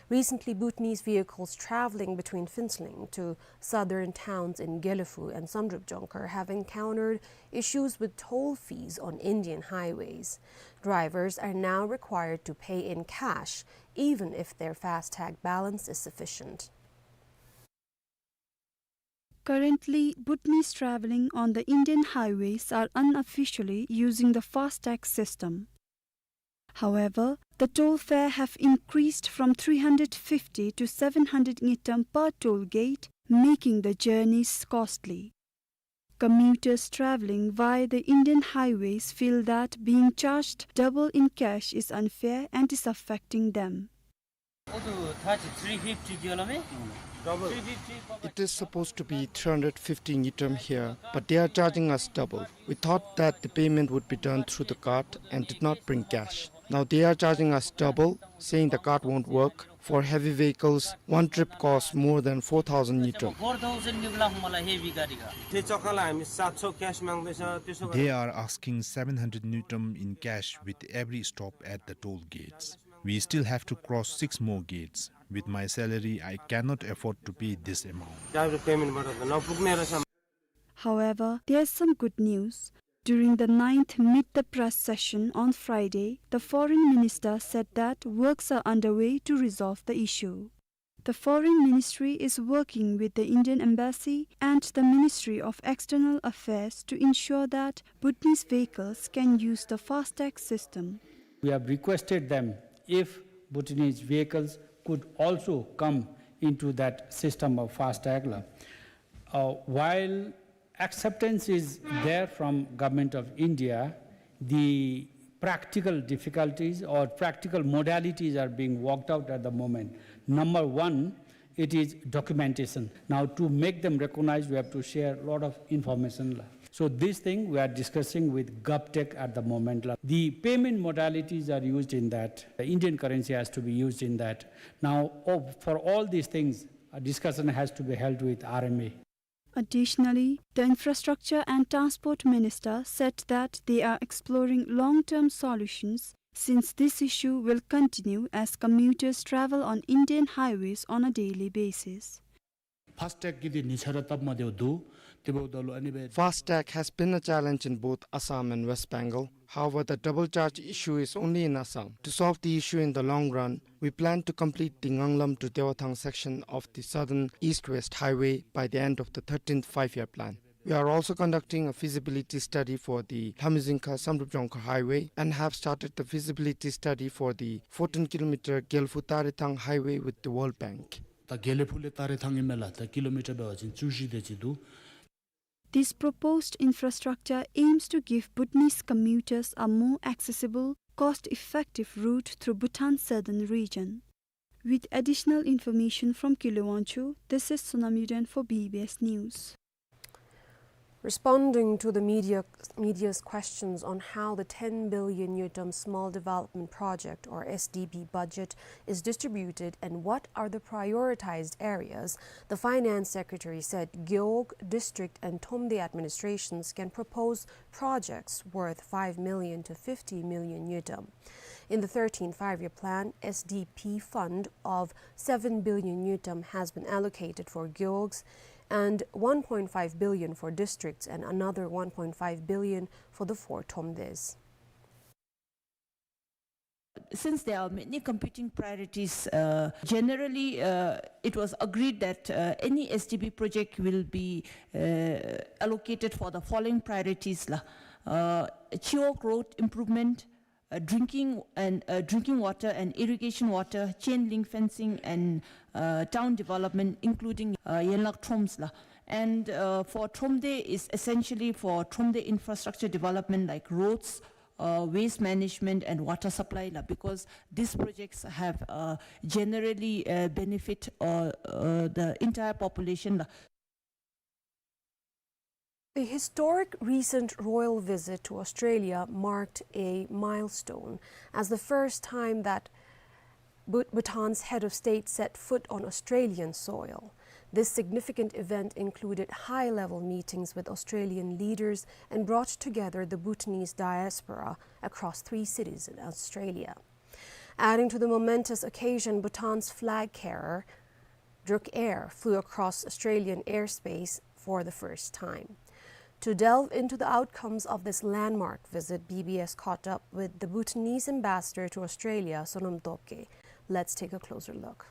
Recently, Bhutanese vehicles traveling between Phuentsholing to southern towns in Gelephu and Samdrup Jongkhar have encountered issues with toll fees on Indian highways. Drivers are now required to pay in cash, even if their FASTag balance is sufficient. Currently, Bhutanese traveling on the Indian highways are unofficially using the FASTag system. However, the toll fare have increased from three hundred fifty to seven hundred ngultrum per toll gate, making the journeys costly. Commuters traveling via the Indian highways feel that being charged double in cash is unfair and is affecting them. It is supposed to be three hundred fifty ngultrum here, but they are charging us double. We thought that the payment would be done through the card and did not bring cash. Now they are charging us double, saying the card won't work. For heavy vehicles, one trip costs more than four thousand ngultrum. They are asking seven hundred ngultrum in cash with every stop at the toll gates. We still have to cross six more gates. With my salary, I cannot afford to pay this amount. However, there's some good news. During the ninth Meet the Press session on Friday, the foreign minister said that works are underway to resolve the issue. The foreign ministry is working with the Indian embassy and the Ministry of External Affairs to ensure that Bhutanese vehicles can use the FASTag system. We have requested them if Bhutanese vehicles could also come into that system of FASTag la. Uh, while acceptance is there from Government of India, the practical difficulties or practical modalities are being worked out at the moment. Number one, it is documentation. Now, to make them recognized, we have to share a lot of information la. So this thing we are discussing with GovTech at the moment la. The payment modalities are used in that. The Indian currency has to be used in that. Now, oh, for all these things, a discussion has to be held with R M A. Additionally, the Infrastructure and Transport Minister said that they are exploring long-term solutions since this issue will continue as commuters travel on Indian highways on a daily basis. FASTag གི་འདི་ཉེ་ཆར་ར་སྟབས་མ་བདེཝ་འདུག། དེ་འབདཝ་ད་ལུ་ཨ་ནི་སྦེ། FASTag has been a challenge in both Assam and West Bengal. However, the double charge issue is only in Assam. To solve the issue in the long run, we plan to complete the Nganglam to Dewathang section of the Southern East-West Highway by the end of the thirteenth Five-Year Plan. We are also conducting a feasibility study for the Lamizingkha Samdrup Jongkhar Highway and have started the feasibility study for the fourteen kilometer Gelephu Tarethang Highway with the World Bank. ད་དགེ་ལེགས་ཕུག་ལས་ཏ་རེ་ཐང་ཨིན་མས་ལགས། ད་ཀི་ལོ་མི་ཊར་འབད་བ་ཅིན་བཅུ་བཞི་དེ་ཅིག་འདུག། This proposed infrastructure aims to give Bhutanese commuters a more accessible, cost-effective route through Bhutan's southern region. With additional information from Kile Wangchuk, this is Sonam Yuden for B B S News. Responding to the media, media's questions on how the ten billion ngultrum Small Development Project, or S D P, budget is distributed and what are the prioritized areas, the Finance Secretary said Gewog District and Thromde administrations can propose projects worth five million to fifty million ngultrum. In the thirteenth Five-Year Plan, S D P fund of seven billion ngultrum has been allocated for Gewog's and one point five billion for districts and another one point five billion for the four Thromdes. Since there are many competing priorities, uh, generally, uh, it was agreed that, uh, any S D P project will be, uh, allocated for the following priorities, la. Uh, Chiwog Road improvement, uh, drinking and, uh, drinking water and irrigation water, chain link fencing and, uh, town development, including, uh, Yenlak Throms, la. And, uh, for Thromde is essentially for Thromde infrastructure development like roads, uh, waste management and water supply, la, because these projects have, uh, generally, uh, benefit, uh, uh, the entire population, la. The historic recent royal visit to Australia marked a milestone as the first time that Bhu-, Bhutan's head of state set foot on Australian soil. This significant event included high-level meetings with Australian leaders and brought together the Bhutanese diaspora across three cities in Australia. Adding to the momentous occasion, Bhutan's flag carrier, Druk Air, flew across Australian airspace for the first time. To delve into the outcomes of this landmark visit, B B S caught up with the Bhutanese ambassador to Australia, Sonam Topgay. Let's take a closer look.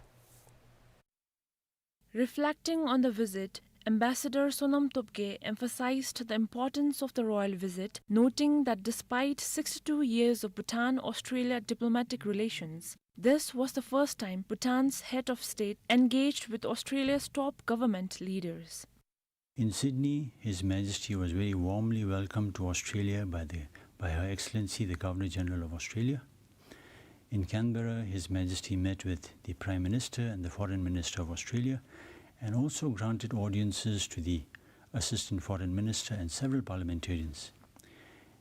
Reflecting on the visit, Ambassador Sonam Topgay emphasized the importance of the royal visit, noting that despite sixty-two years of Bhutan-Australia diplomatic relations, this was the first time Bhutan's head of state engaged with Australia's top government leaders. In Sydney, His Majesty was very warmly welcomed to Australia by the, by Her Excellency the Governor-General of Australia. In Canberra, His Majesty met with the Prime Minister and the Foreign Minister of Australia, and also granted audiences to the Assistant Foreign Minister and several parliamentarians.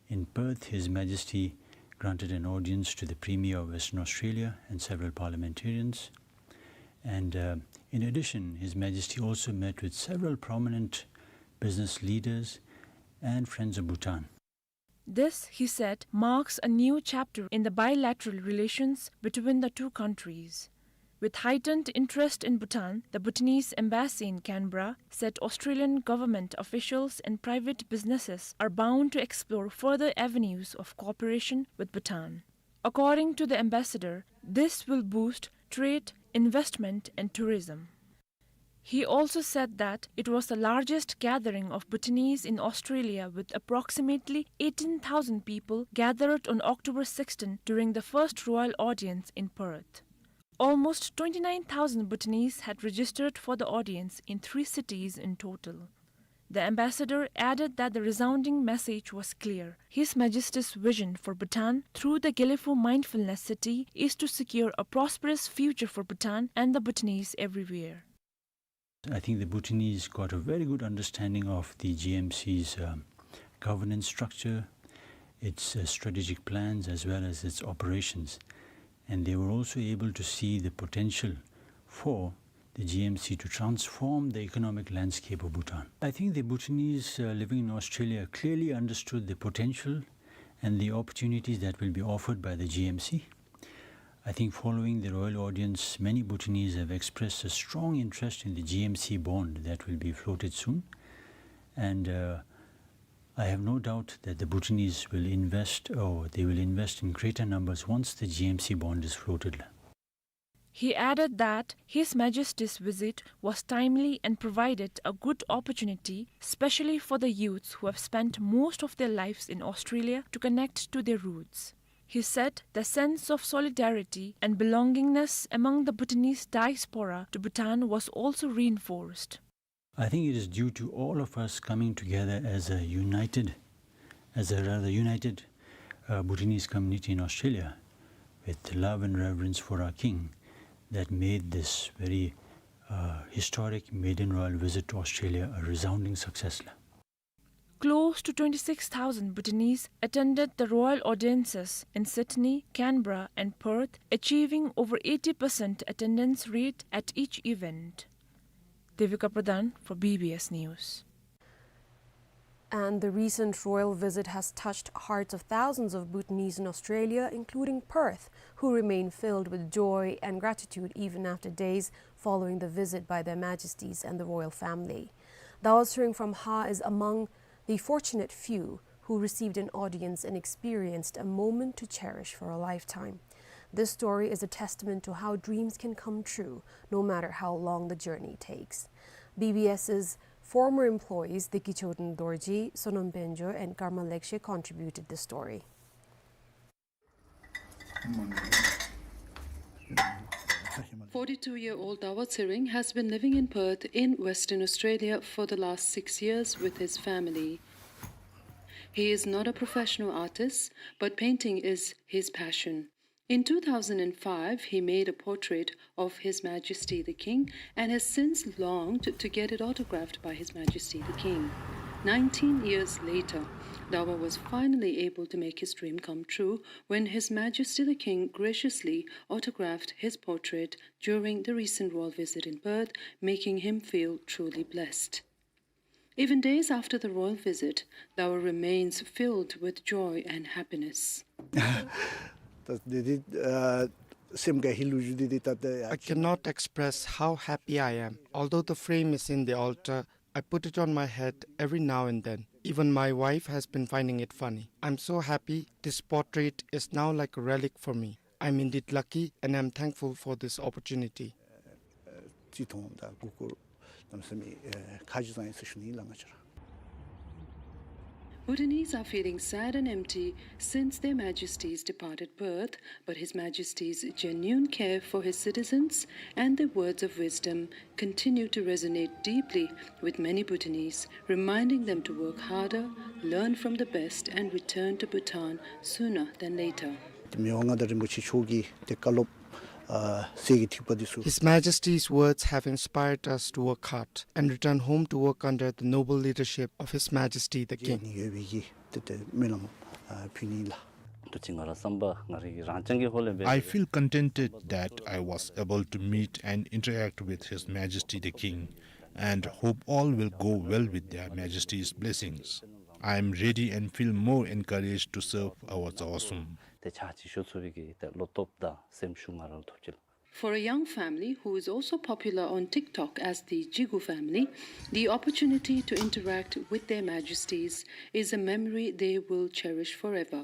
In Perth, His Majesty granted an audience to the Premier of Western Australia and several parliamentarians. And, uh, in addition, His Majesty also met with several prominent business leaders and friends of Bhutan. This, he said, marks a new chapter in the bilateral relations between the two countries. With heightened interest in Bhutan, the Bhutanese embassy in Canberra said Australian government officials and private businesses are bound to explore further avenues of cooperation with Bhutan. According to the ambassador, this will boost trade, investment, and tourism. He also said that it was the largest gathering of Bhutanese in Australia, with approximately eighteen thousand people gathered on October sixteenth during the first royal audience in Perth. Almost twenty-nine thousand Bhutanese had registered for the audience in three cities in total. The ambassador added that the resounding message was clear. His Majesty's vision for Bhutan through the Gelephu Mindfulness City is to secure a prosperous future for Bhutan and the Bhutanese everywhere. I think the Bhutanese got a very good understanding of the G M C's, um, governance structure, its, uh, strategic plans, as well as its operations. And they were also able to see the potential for the G M C to transform the economic landscape of Bhutan. I think the Bhutanese, uh, living in Australia clearly understood the potential and the opportunities that will be offered by the G M C. I think following the royal audience, many Bhutanese have expressed a strong interest in the G M C bond that will be floated soon. And, uh, I have no doubt that the Bhutanese will invest, or they will invest in greater numbers once the G M C bond is floated. He added that His Majesty's visit was timely and provided a good opportunity, especially for the youths who have spent most of their lives in Australia, to connect to their roots. He said the sense of solidarity and belongingness among the Bhutanese diaspora to Bhutan was also reinforced. I think it is due to all of us coming together as a united, as a rather united, uh, Bhutanese community in Australia, with love and reverence for our king, that made this very, uh, historic maiden royal visit to Australia a resounding success. Close to twenty-six thousand Bhutanese attended the royal audiences in Sydney, Canberra, and Perth, achieving over eighty percent attendance rate at each event. Devika Pradhan for B B S News. And the recent royal visit has touched hearts of thousands of Bhutanese in Australia, including Perth, who remain filled with joy and gratitude even after days following the visit by Their Majesties and the royal family. Dawa Tshering from Ha is among the fortunate few who received an audience and experienced a moment to cherish for a lifetime. This story is a testament to how dreams can come true, no matter how long the journey takes. B B S's former employees Deki Choden Dorji, Sonam Penjo, and Karma Lekshe contributed the story. Forty-two-year-old Dawa Tshering has been living in Perth in Western Australia for the last six years with his family. He is not a professional artist, but painting is his passion. In two thousand and five, he made a portrait of His Majesty the King and has since longed to get it autographed by His Majesty the King. Nineteen years later, Dawa was finally able to make his dream come true when His Majesty the King graciously autographed his portrait during the recent royal visit in Perth, making him feel truly blessed. Even days after the royal visit, Dawa remains filled with joy and happiness. ད་འདི་འདི་ཨ་སེམས་དགའ་ཧི་ལུ་ཞུ་འདི་འདི་ད་ད། I cannot express how happy I am. Although the frame is in the altar, I put it on my head every now and then. Even my wife has been finding it funny. I'm so happy. This portrait is now like a relic for me. I'm indeed lucky and I'm thankful for this opportunity. རྩིས་མཐོང་དང་གུས་བཀུར་གནམ་མེད་ས་མེད་ཁ་རྗེ་བཟང་ཡི་ཟེར་ཞུ་ནི་ལགས་ང་བཅས་ར། Bhutanese are feeling sad and empty since Their Majesties departed Perth, but His Majesty's genuine care for his citizens and their words of wisdom continue to resonate deeply with many Bhutanese, reminding them to work harder, learn from the best, and return to Bhutan sooner than later. ཏེ་མི་དབང་མངའ་བདག་རིན་པོ་ཆེ་མཆོག་གི་ཏེ་བཀའ་སློབ་ཨ་གསེར་གྱི་ཐིགས་པ་འདི་ཚུ། His Majesty's words have inspired us to work hard and return home to work under the noble leadership of His Majesty the King. ཡོད་པའི་གི་ཏེ་ཏེ་སྨོན་ལམ་ཨ་ཕུལ་ནི་ལགས། ཏུ་ཅི་ང་ར་བསམ་པ་ང་རའི་རང་རྐྱང་གི་ཧོ་ལེ་འབད། I feel contented that I was able to meet and interact with His Majesty the King, and hope all will go well with Their Majesty's blessings. I am ready and feel more encouraged to serve our Dzawa Tsum. ཏེ་ཕྱག་ཅིག་ཞུ་ཚུགས་པའི་གི་ཏེ་བློ་སྟོབས་དང་སེམས་ཤུགས་ང་ར་ལུ་ཐོབ་ཅི་ལགས། For a young family who is also popular on TikTok as the Jigu family, the opportunity to interact with Their Majesties is a memory they will cherish forever.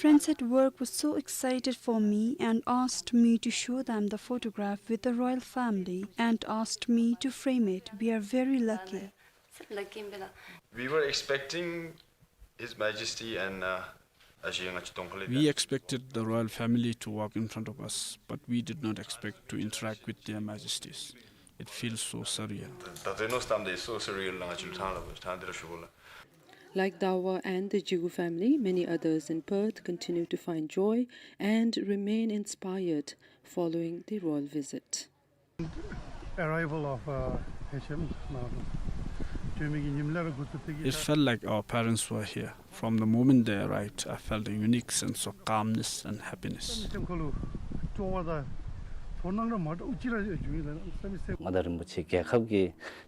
Friends at work were so excited for me and asked me to show them the photograph with the royal family and asked me to frame it. We are very lucky. We were expecting His Majesty and, uh, ཨ་ཞེ་ང་བཅས་དོང་ཁ་ལས། We expected the royal family to walk in front of us, but we did not expect to interact with Their Majesties. It feels so surreal. ད་ད་ནོ་སྟམ་དེ་so surreal ལགས་ང་བཅས་ལུ་ཐང་ལ་ཐང་དེ་ར་ཞུ་གོ་ལགས། Like Dawa and the Jigu family, many others in Perth continue to find joy and remain inspired following the royal visit. Arrival of, uh, H M, uh, It felt like our parents were here. From the moment they arrived, I felt a unique sense of calmness and happiness. མངའ་བདག་རིན་པོ་ཆེ་རྒྱལ་ཁབ་ཀྱི་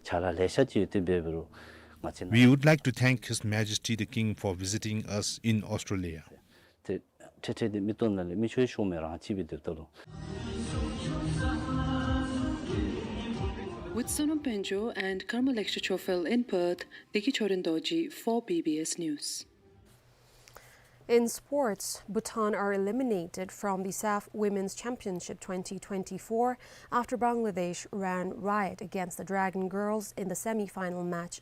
ཕྱག་ལཱ་ལེ་ཤ་ཅིག་ཡོད་དེ་འབད་འབད་རུང་ང་བཅས་ནཱ། We would like to thank His Majesty the King for visiting us in Australia. ཏེ་ཁྲེ་ཁྲེ་དེ་མི་སྟོན་ནང་ལས་མི་ཆོས་ཤོ་མེ་རང་ཅིག་སྦེ་སྡོདཔ་ད་ལུ། With Sonam Penjo and Karma Lekshe Chofel in Perth, Deki Choden Dorji for B B S News. In sports, Bhutan are eliminated from the SAFF Women's Championship twenty twenty-four after Bangladesh ran riot against the Dragon Girls in the semi-final match,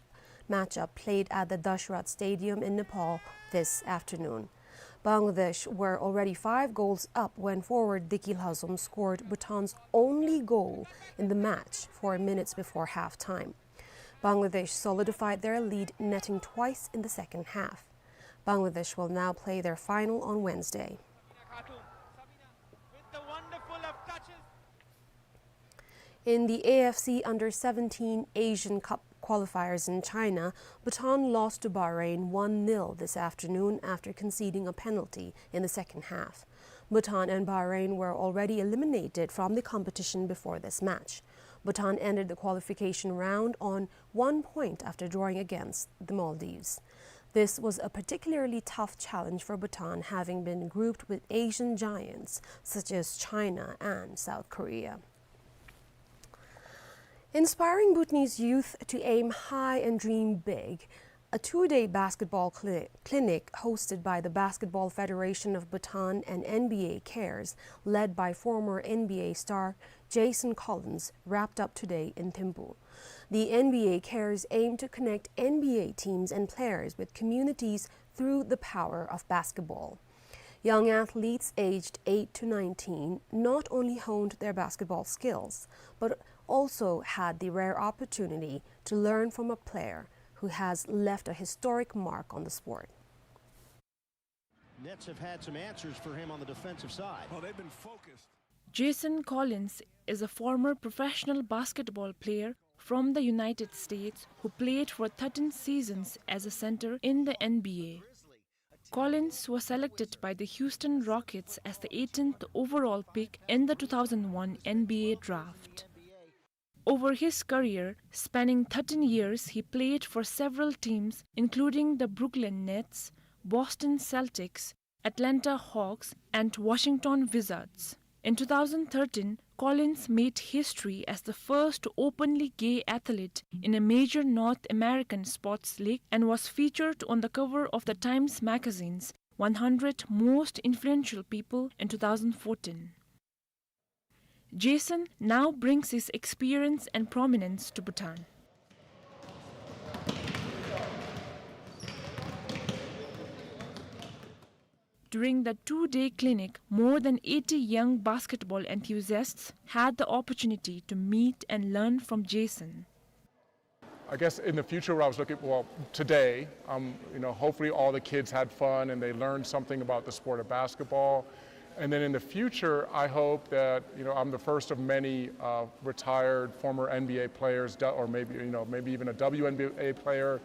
matchup played at the Dashrath Stadium in Nepal this afternoon. Bangladesh were already five goals up when forward Diki Lhazom scored Bhutan's only goal in the match four minutes before halftime. Bangladesh solidified their lead, netting twice in the second half. Bangladesh will now play their final on Wednesday. In the A F C Under seventeen Asian Cup qualifiers in China, Bhutan lost to Bahrain one nil this afternoon after conceding a penalty in the second half. Bhutan and Bahrain were already eliminated from the competition before this match. Bhutan ended the qualification round on one point after drawing against the Maldives. This was a particularly tough challenge for Bhutan, having been grouped with Asian giants such as China and South Korea. Inspiring Bhutanese youth to aim high and dream big, a two-day basketball cli-, clinic hosted by the Basketball Federation of Bhutan and N B A Cares, led by former N B A star Jason Collins, wrapped up today in Thimphu. The N B A Cares aim to connect N B A teams and players with communities through the power of basketball. Young athletes aged eight to nineteen not only honed their basketball skills, but also had the rare opportunity to learn from a player who has left a historic mark on the sport. Nets have had some answers for him on the defensive side. Oh, they've been focused. Jason Collins is a former professional basketball player from the United States who played for thirteen seasons as a center in the N B A. Collins was selected by the Houston Rockets as the eighteenth overall pick in the two thousand one N B A draft. Over his career, spanning thirteen years, he played for several teams, including the Brooklyn Nets, Boston Celtics, Atlanta Hawks, and Washington Wizards. In two thousand thirteen, Collins made history as the first openly gay athlete in a major North American sports league and was featured on the cover of the Times Magazine's one hundred Most Influential People in two thousand fourteen. Jason now brings his experience and prominence to Bhutan. During the two-day clinic, more than eighty young basketball enthusiasts had the opportunity to meet and learn from Jason. I guess in the future, where I was looking, well, today, um, you know, hopefully all the kids had fun and they learned something about the sport of basketball. And then in the future, I hope that, you know, I'm the first of many, uh, retired former N B A players, du-, or maybe, you know, maybe even a W N B A player,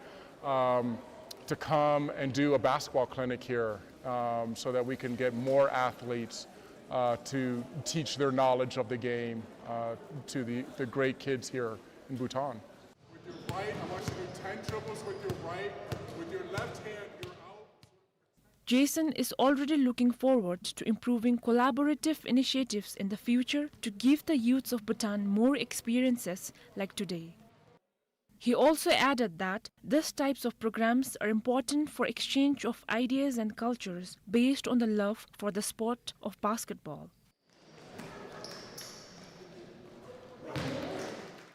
um, to come and do a basketball clinic here, um, so that we can get more athletes, uh, to teach their knowledge of the game, uh, to the, the great kids here in Bhutan. With your right, I want you to do ten dribbles with your right. With your left hand, you're out. Jason is already looking forward to improving collaborative initiatives in the future to give the youths of Bhutan more experiences like today. He also added that these types of programs are important for exchange of ideas and cultures based on the love for the sport of basketball.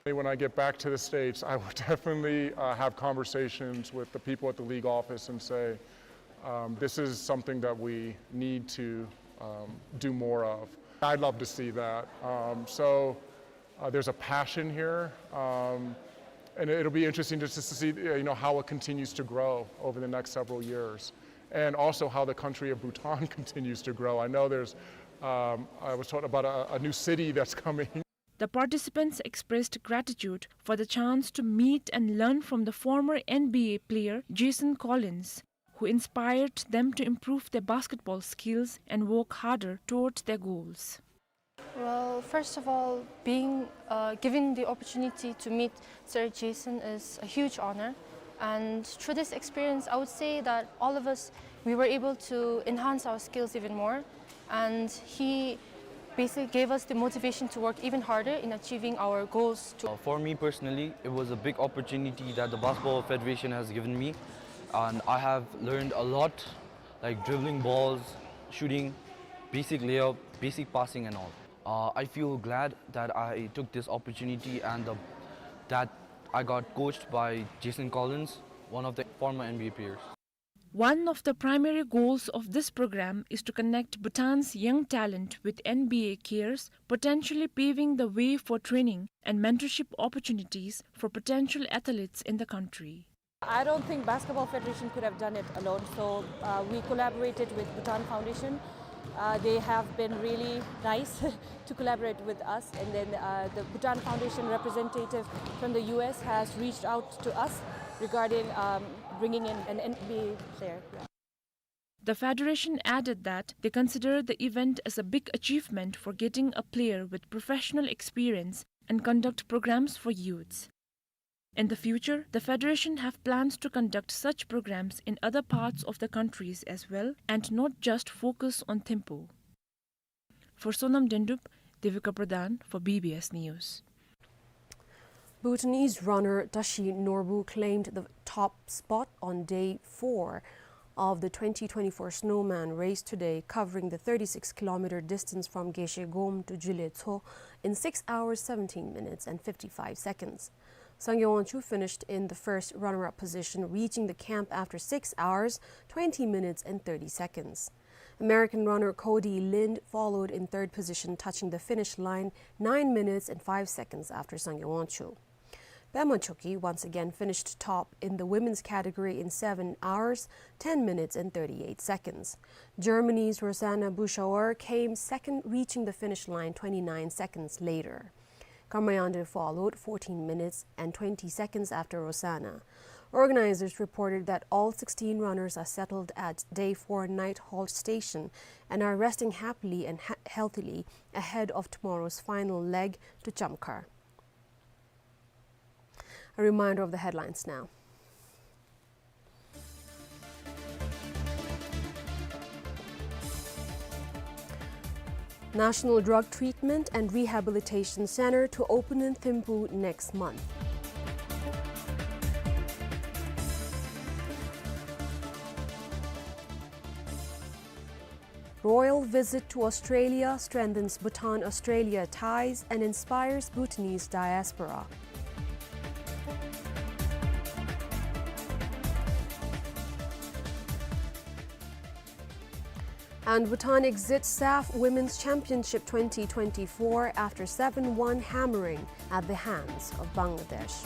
When I get back to the States, I will definitely, uh, have conversations with the people at the league office and say, um, "This is something that we need to, um, do more of." I'd love to see that. Um, so, uh, there's a passion here, um, and it'll be interesting just to see, uh, you know, how it continues to grow over the next several years, and also how the country of Bhutan continues to grow. I know there's, um, I was told about a, a new city that's coming. The participants expressed gratitude for the chance to meet and learn from the former N B A player Jason Collins, who inspired them to improve their basketball skills and work harder toward their goals. Well, first of all, being, uh, given the opportunity to meet Sir Jason is a huge honor. And through this experience, I would say that all of us, we were able to enhance our skills even more. And he basically gave us the motivation to work even harder in achieving our goals too. Uh, for me personally, it was a big opportunity that the Basketball Federation has given me, and I have learned a lot like dribbling balls, shooting, basic layup, basic passing and all. Uh, I feel glad that I took this opportunity and the, that I got coached by Jason Collins, one of the former N B A players. One of the primary goals of this program is to connect Bhutan's young talent with N B A cares, potentially paving the way for training and mentorship opportunities for potential athletes in the country. I don't think Basketball Federation could have done it alone, so, uh, we collaborated with Bhutan Foundation. Uh, they have been really nice to collaborate with us, and then, uh, the Bhutan Foundation representative from the U S has reached out to us regarding, um, bringing in an N B A player. Yeah. The federation added that they consider the event as a big achievement for getting a player with professional experience and conduct programs for youths. In the future, the federation have plans to conduct such programs in other parts of the countries as well and not just focus on Thimphu. For Sonam Dendup, Devika Pradhan for B B S News. Bhutanese runner Tashi Norbu claimed the top spot on day four of the twenty twenty-four Snowman Race today, covering the thirty-six kilometer distance from Geshe Gom to Jile Tso in six hours, seventeen minutes, and fifty-five seconds. Sangay Wangchuk finished in the first runner-up position, reaching the camp after six hours, twenty minutes, and thirty seconds. American runner Cody Lind followed in third position, touching the finish line nine minutes and five seconds after Sangay Wangchuk. Pema Choki once again finished top in the women's category in seven hours, ten minutes, and thirty-eight seconds. Germany's Rosanna Buschauer came second, reaching the finish line twenty-nine seconds later. Karma Yande followed fourteen minutes and twenty seconds after Rosanna. Organizers reported that all sixteen runners are settled at day four night halt station and are resting happily and ha-, healthily ahead of tomorrow's final leg to Chamkhar. A reminder of the headlines now. National Drug Treatment and Rehabilitation Center to open in Thimphu next month. Royal visit to Australia strengthens Bhutan-Australia ties and inspires Bhutanese diaspora. And Bhutan exits SAFF Women's Championship twenty twenty-four after seven one hammering at the hands of Bangladesh.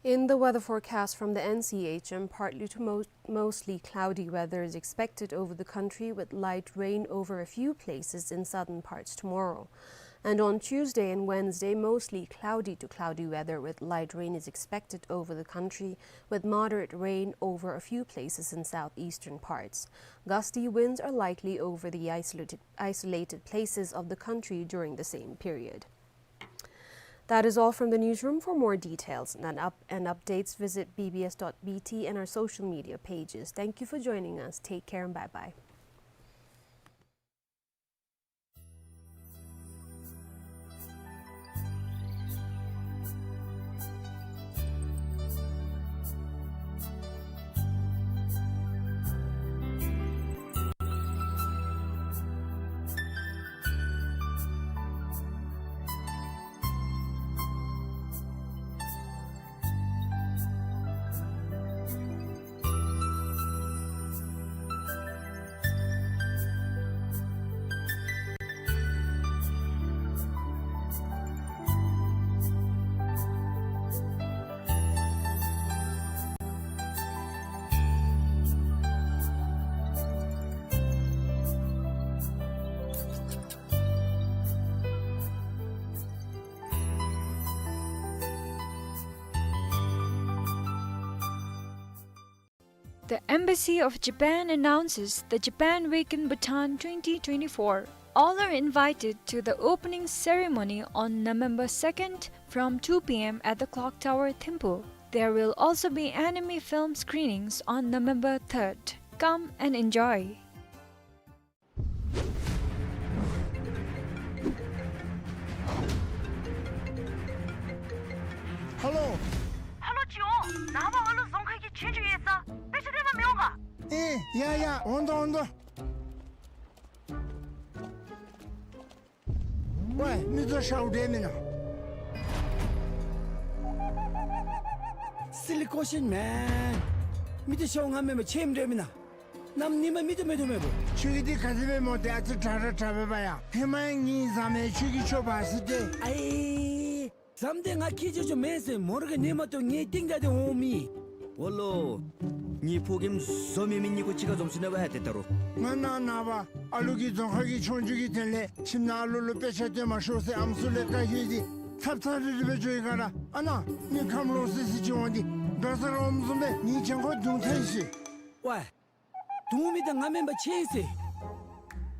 In the weather forecast from the N C H M, partly to mo-, mostly cloudy weather is expected over the country, with light rain over a few places in southern parts tomorrow. And on Tuesday and Wednesday, mostly cloudy to cloudy weather, with light rain is expected over the country, with moderate rain over a few places in southeastern parts. Gusty winds are likely over the isolated, isolated places of the country during the same period. That is all from the newsroom. For more details and up-, and updates, visit B B S dot B T and our social media pages. Thank you for joining us. Take care and bye-bye. The Embassy of Japan announces the Japan Week in Bhutan twenty twenty-four. All are invited to the opening ceremony on November second from two P M at the Clock Tower, Thimphu. There will also be anime film screenings on November third. Come and enjoy. Hello, ནངས་པ་ཨ་ལུ་རྫོང་ཁ་གི་ཆོས་རྒྱུགས་ཡོད་ས་དཔེ་ཆ་སྟོན་པར་མི་འོང་ག། ཨེ་ཡ་ཡ་འོང་དོ་འོང་དོ། ཝེ་མི་ཚུ་ཤཝ་འདྲ་མེན་ན། Silly question man. མི་ཚུ་ཤཝ་ང་མེན་པར་ཁྱོད་འདྲ་མེན་ན། ནམ་ཉི་མ་མི་ཚུ་མེད་དོ་མེད་པོ། ཁྱོད་ཀྱི་འདི་ག་དེ་སྦེ་སྨོ་ཏེ། ཨ་ཙི་དྲག་ར་དྲག་པས་པ་ཡ། ཧེ་མ་ཡང་ངེའི་བཟའ་མི་ཁྱོད་ཀྱི་ཁྱོ་ག་ཟེར་ཏེ། ཨའི་བཟའ་མི་འདི་ང་ཁྱེད་ཅོ་ཅོ་མེན་ཟེར། མོ་ར་གི་ཉི་མ་ཏོ་ངེའི་སྟེང་ད་དེ་འོང་མི། འོ་ལོ། ངེའི་ཕོ་རྒནམ་བཟོ་མི་མི་གཉིས་ཀོ་གཅིག་ཁར་འཛོམས་ཞིནམ་ལས་ཏེ་ད་རུང་། ང་ནངས་པ་ཨ་ལུ་གི་རྫོང་ཁ་གི་ཆོས་རྒྱུགས་ཀྱི་དོན་ལས་ཁྱིམ་ནང་ཨ་ལུ་ལུ་དཔེ་ཆ་སྟོན་མ་ཤོག་ཟེར་ཨམ་སྲུ་ལས་བཀའ་ཤོག་སྟེ་ཚབ་ཚབ་རིལ་རི་སྦེ་འགྱོ་ཡི་ག་ར། ཨ་ནཱ་མི་ཁམས་ལོག་སི་སི་ཅིག་འོང་སྟེ་དགའ་ས་ར་འོངམ་བཟུམ་སྦེ་ངེའི་གྱང་ཁོག་བརྡུང་ཐལ་ཤིག། ཝེ། བརྡུང་མི་འདི་ང་མེན་པར་ཁྱོད་ཨིན་ཟེར།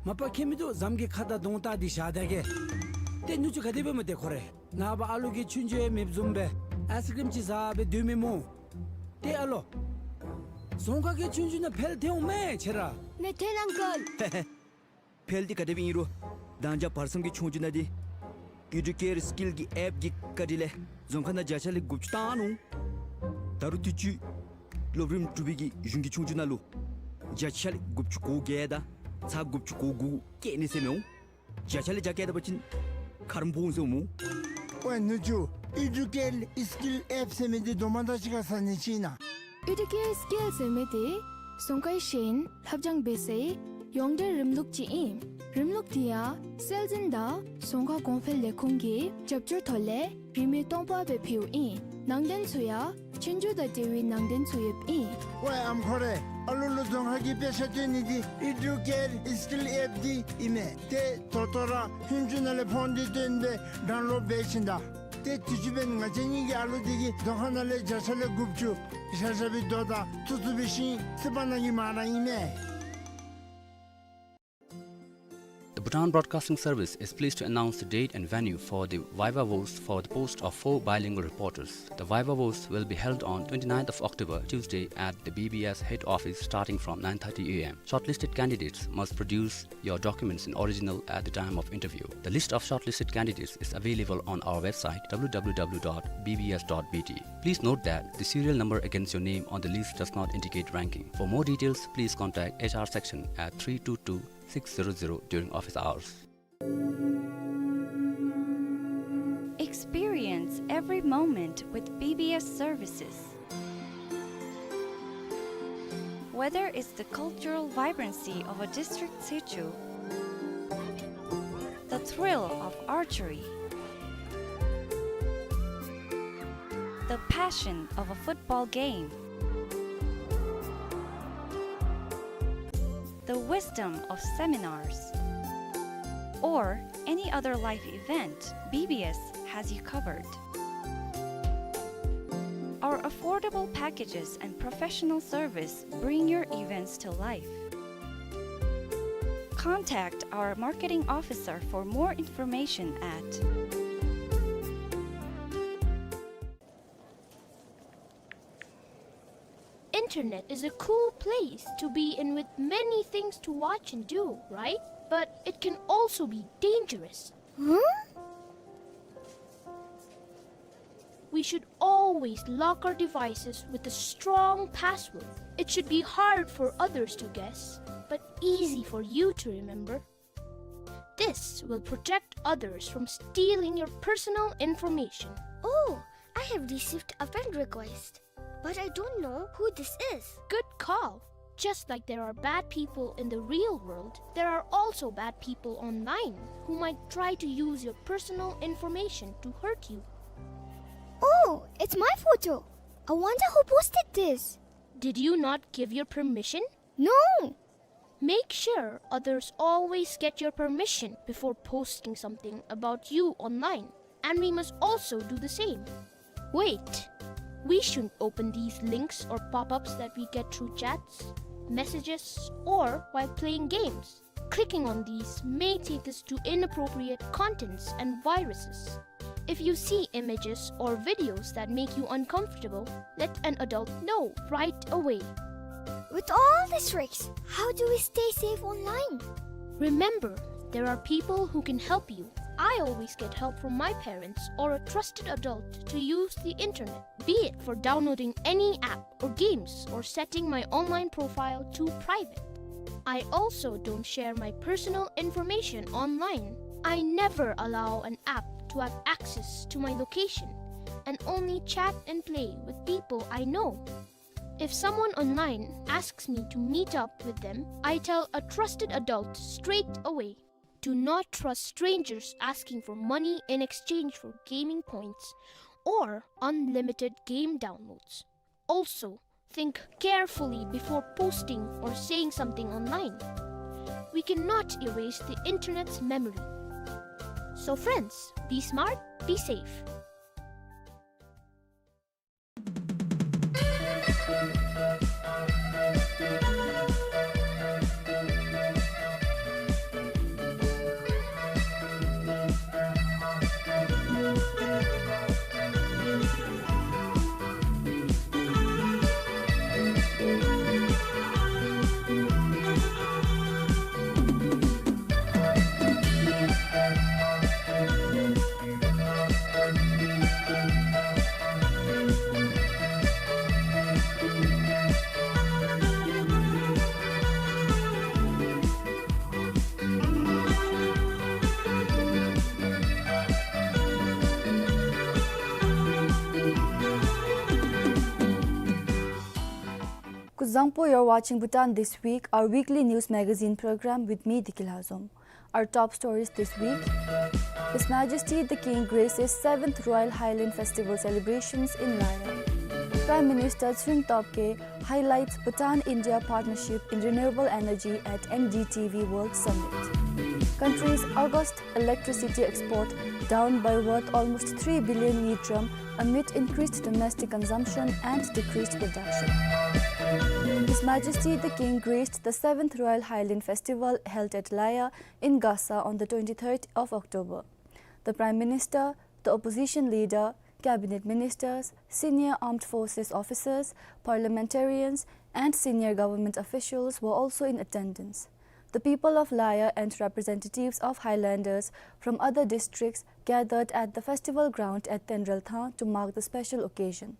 མ་པ་ཁྱོད་མིན་འདུག། བཟའ་མི་གི་ཁ་དང་གདོང་བལྟ་སྟེ་བཞག་ད་གེ། ཏེ་ནུ་གཅུང་ག་དེ་སྦེ་སྨོ་ཏེ་ཁོ་རེ། ནངས་པ་ཨ་ལུ་གི་ཆོས་རྒྱུགས་ཡང་མེདཔ་བཟུམ་སྦེ་ཨའིསི་ཀྲིམ་ཅིག་བཟའ་སྦེ་སྡོད་མི་སྨོ། ཏེ་ཨ་ལོ། རྫོང་ཁ་གི་ཆོས་རྒྱུགས་ནང་འཕེལ་ཐལ་འོང་མས་ཁྱོད་ར། ནེ་ཐེན་ཨང་ཀལ། འཕེལ་འདི་ག་དེ་སྦེ་ཨིན་རུང་ད་ང་བཅས་བར་མཚམས་ཀྱི་ཆོས་རྒྱུགས་ནང་འདི་ཨེ་ཌུ་ཀེར་སི་ཀིལ་གྱི་ཨེཔ་གི་བཀའ་དྲིན་ལས་རྫོང་ཁ་ནང་བརྒྱ་ཆ་ལས་དགུ་བཅུ་བཏང་ནུག། ད་རུང་དུས་ཅི་སློབ་རིམ་དྲུག་པའི་གི་གཞུང་གི་ཆོས་རྒྱུགས་ནང་ལུ་བརྒྱ་ཆ་ལས་དགུ་བཅུ་གོ་བརྒྱད་དང་ཚག་དགུ་བཅུ་གོ་དགུ་བཀལ་ནི་ཟེར་མི་འོང་། བརྒྱ་ཆ་ལས་བརྒྱ་བཀལ་ད་པ་ཅིན་ཁ་རོག་འབོ་འོང་ཟེར་འོང་སྨོ། ཝེ་ནུ་གཅུང་། ཨེ་ཌུ་ཀེར་སི་ཀིལ་ཨེཔ་ཟེར་མི་འདི་དོ་མ་དང་གཅིག་ཁར་ཟ་ནི་ཅིག་ཨིན་ན། ཨེ་ཌུ་ཀེར་སི་ཀིལ་ཟེར་མི་འདི་རྫོང་ཁའི་ཤེས་ཡོན་ལྷབ་སྦྱང་འབད་སའི་ཡོངས་འབྲེལ་རིམ་ལུགས་ཅིག་ཨིན། རིམ་ལུགས་འདི་ཡང་སྲོལ་འཛིན་དང་རྫོང་ཁ་གོང་འཕེལ་ལས་ཁུངས་ཀྱི་རྒྱབ་སྐྱོར་ཐོག་ལས་རིན་མེད་སྟོང་པ་སྦེ་ཕུལཝ་ཨིན། ནང་དོན་ཚུ་ཡང་ཆོས་རྒྱུགས་དང་འབྲེལ་བའི་ནང་དོན་ཚུ་ཡོདཔ་ཨིན། ཝེ་ཨམ་ཁོ་རེ། ཨ་ལུ་ལུ་རྫོང་ཁ་གི་དཔེ་ཆ་སྟོན་ནི་འདི་ཨེ་ཌུ་ཀེར་སི་ཀིལ་ཨེཔ་འདི་ཨིན་མས། ཏེ་ད་ལྟོ་ར་ཧིན་ཇུ་ནང་ལས་ཕོན་འདི་བཏོན་སྦེ་ཌའུན་ལོཌ་འབད་ཞིནམ་ད། ཏེ་དུས་ཅི་འབདན་ང་བཅས་གཉིས་ཀྱི་ཨ་ལུ་འདི་གིས་རྫོང་ཁ་ནང་ལས་བརྒྱ་ཆ་ལས་དགུ་བཅུ་ཞབས་ཞབས་པའི་རྡོ་དང་ཐུག་ཐུག་པའི་ཤིང་བསིལ་བ་ནང་གི་མར་ར་ཨིན་མས། The Bhutan Broadcasting Service is pleased to announce the date and venue for the Viva Voce for the post of four bilingual reporters. The Viva Voce will be held on twenty-ninth of October, Tuesday, at the B B S head office starting from nine thirty a m. Shortlisted candidates must produce your documents in original at the time of interview. The list of shortlisted candidates is available on our website, w w w dot b b s dot b t. Please note that the serial number against your name on the list does not indicate ranking. For more details, please contact H R section at three two two six zero zero during office hours. Experience every moment with B B S services. Whether it's the cultural vibrancy of a district sichu, the thrill of archery, the passion of a football game, the wisdom of seminars, or any other life event, B B S has you covered. Our affordable packages and professional service bring your events to life. Contact our marketing officer for more information at Internet is a cool place to be in with many things to watch and do, right? But it can also be dangerous. Huh? We should always lock our devices with a strong password. It should be hard for others to guess, but easy for you to remember. This will protect others from stealing your personal information. Oh, I have received a friend request, but I don't know who this is. Good call. Just like there are bad people in the real world, there are also bad people online who might try to use your personal information to hurt you. Oh, it's my photo. I wonder who posted this. Did you not give your permission? No! Make sure others always get your permission before posting something about you online, and we must also do the same. Wait! We shouldn't open these links or pop-ups that we get through chats, messages, or while playing games. Clicking on these may take us to inappropriate contents and viruses. If you see images or videos that make you uncomfortable, let an adult know right away. With all these tricks, how do we stay safe online? Remember, there are people who can help you. I always get help from my parents or a trusted adult to use the internet, be it for downloading any app or games or setting my online profile to private. I also don't share my personal information online. I never allow an app to have access to my location and only chat and play with people I know. If someone online asks me to meet up with them, I tell a trusted adult straight away. Do not trust strangers asking for money in exchange for gaming points or unlimited game downloads. Also, think carefully before posting or saying something online. We cannot erase the internet's memory. So friends, be smart, be safe. Kuzuzangpo, you're watching Bhutan This Week, our weekly news magazine program with me, Diki Lhazom. Our top stories this week. His Majesty the King graces seventh Royal Highland Festival celebrations in Laya. Prime Minister Tshering Tobgay highlights Bhutan-India partnership in renewable energy at N D T V World Summit. Country's August electricity export down by worth almost three billion ngultrum amid increased domestic consumption and decreased production. His Majesty the King graced the seventh Royal Highland Festival held at Laya in Gasa on the twenty-third of October. The Prime Minister, the opposition leader, cabinet ministers, senior armed forces officers, parliamentarians, and senior government officials were also in attendance. The people of Laya and representatives of highlanders from other districts gathered at the festival ground at Tenrel Thang to mark the special occasion.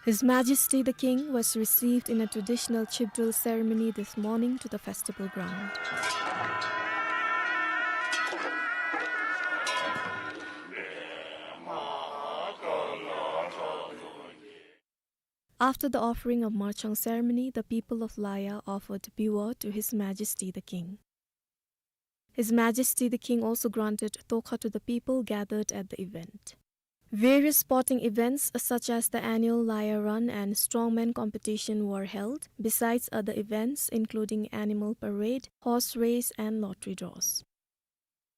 His Majesty the King was received in a traditional chip drill ceremony this morning to the festival ground. After the offering of Marchang ceremony, the people of Laya offered biwa to His Majesty the King. His Majesty the King also granted tokha to the people gathered at the event. Various sporting events such as the annual Laya Run and Strongman competition were held, besides other events including animal parade, horse race and lottery draws.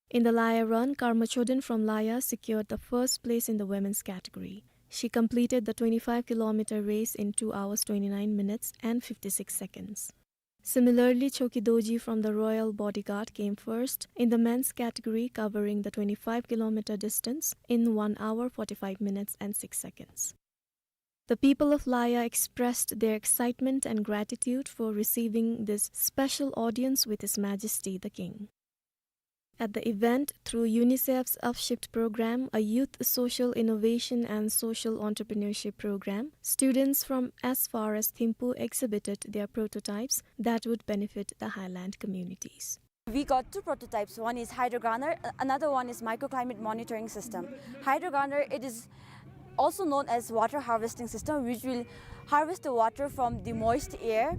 In the Laya Run, Karma Choden from Laya secured the first place in the women's category. She completed the twenty-five kilometer race in two hours, twenty-nine minutes and fifty-six seconds. Similarly, Choki Doji from the Royal Bodyguard came first in the men's category, covering the twenty-five kilometer distance in one hour, forty-five minutes and six seconds. The people of Laya expressed their excitement and gratitude for receiving this special audience with His Majesty the King. At the event, through UNICEF's Upshift program, a youth social innovation and social entrepreneurship program, students from as far as Thimphu exhibited their prototypes that would benefit the highland communities. We got two prototypes. One is hydrogrunner, a-, another one is microclimate monitoring system. Hydrogrunner, it is also known as water harvesting system, which will harvest the water from the moist air.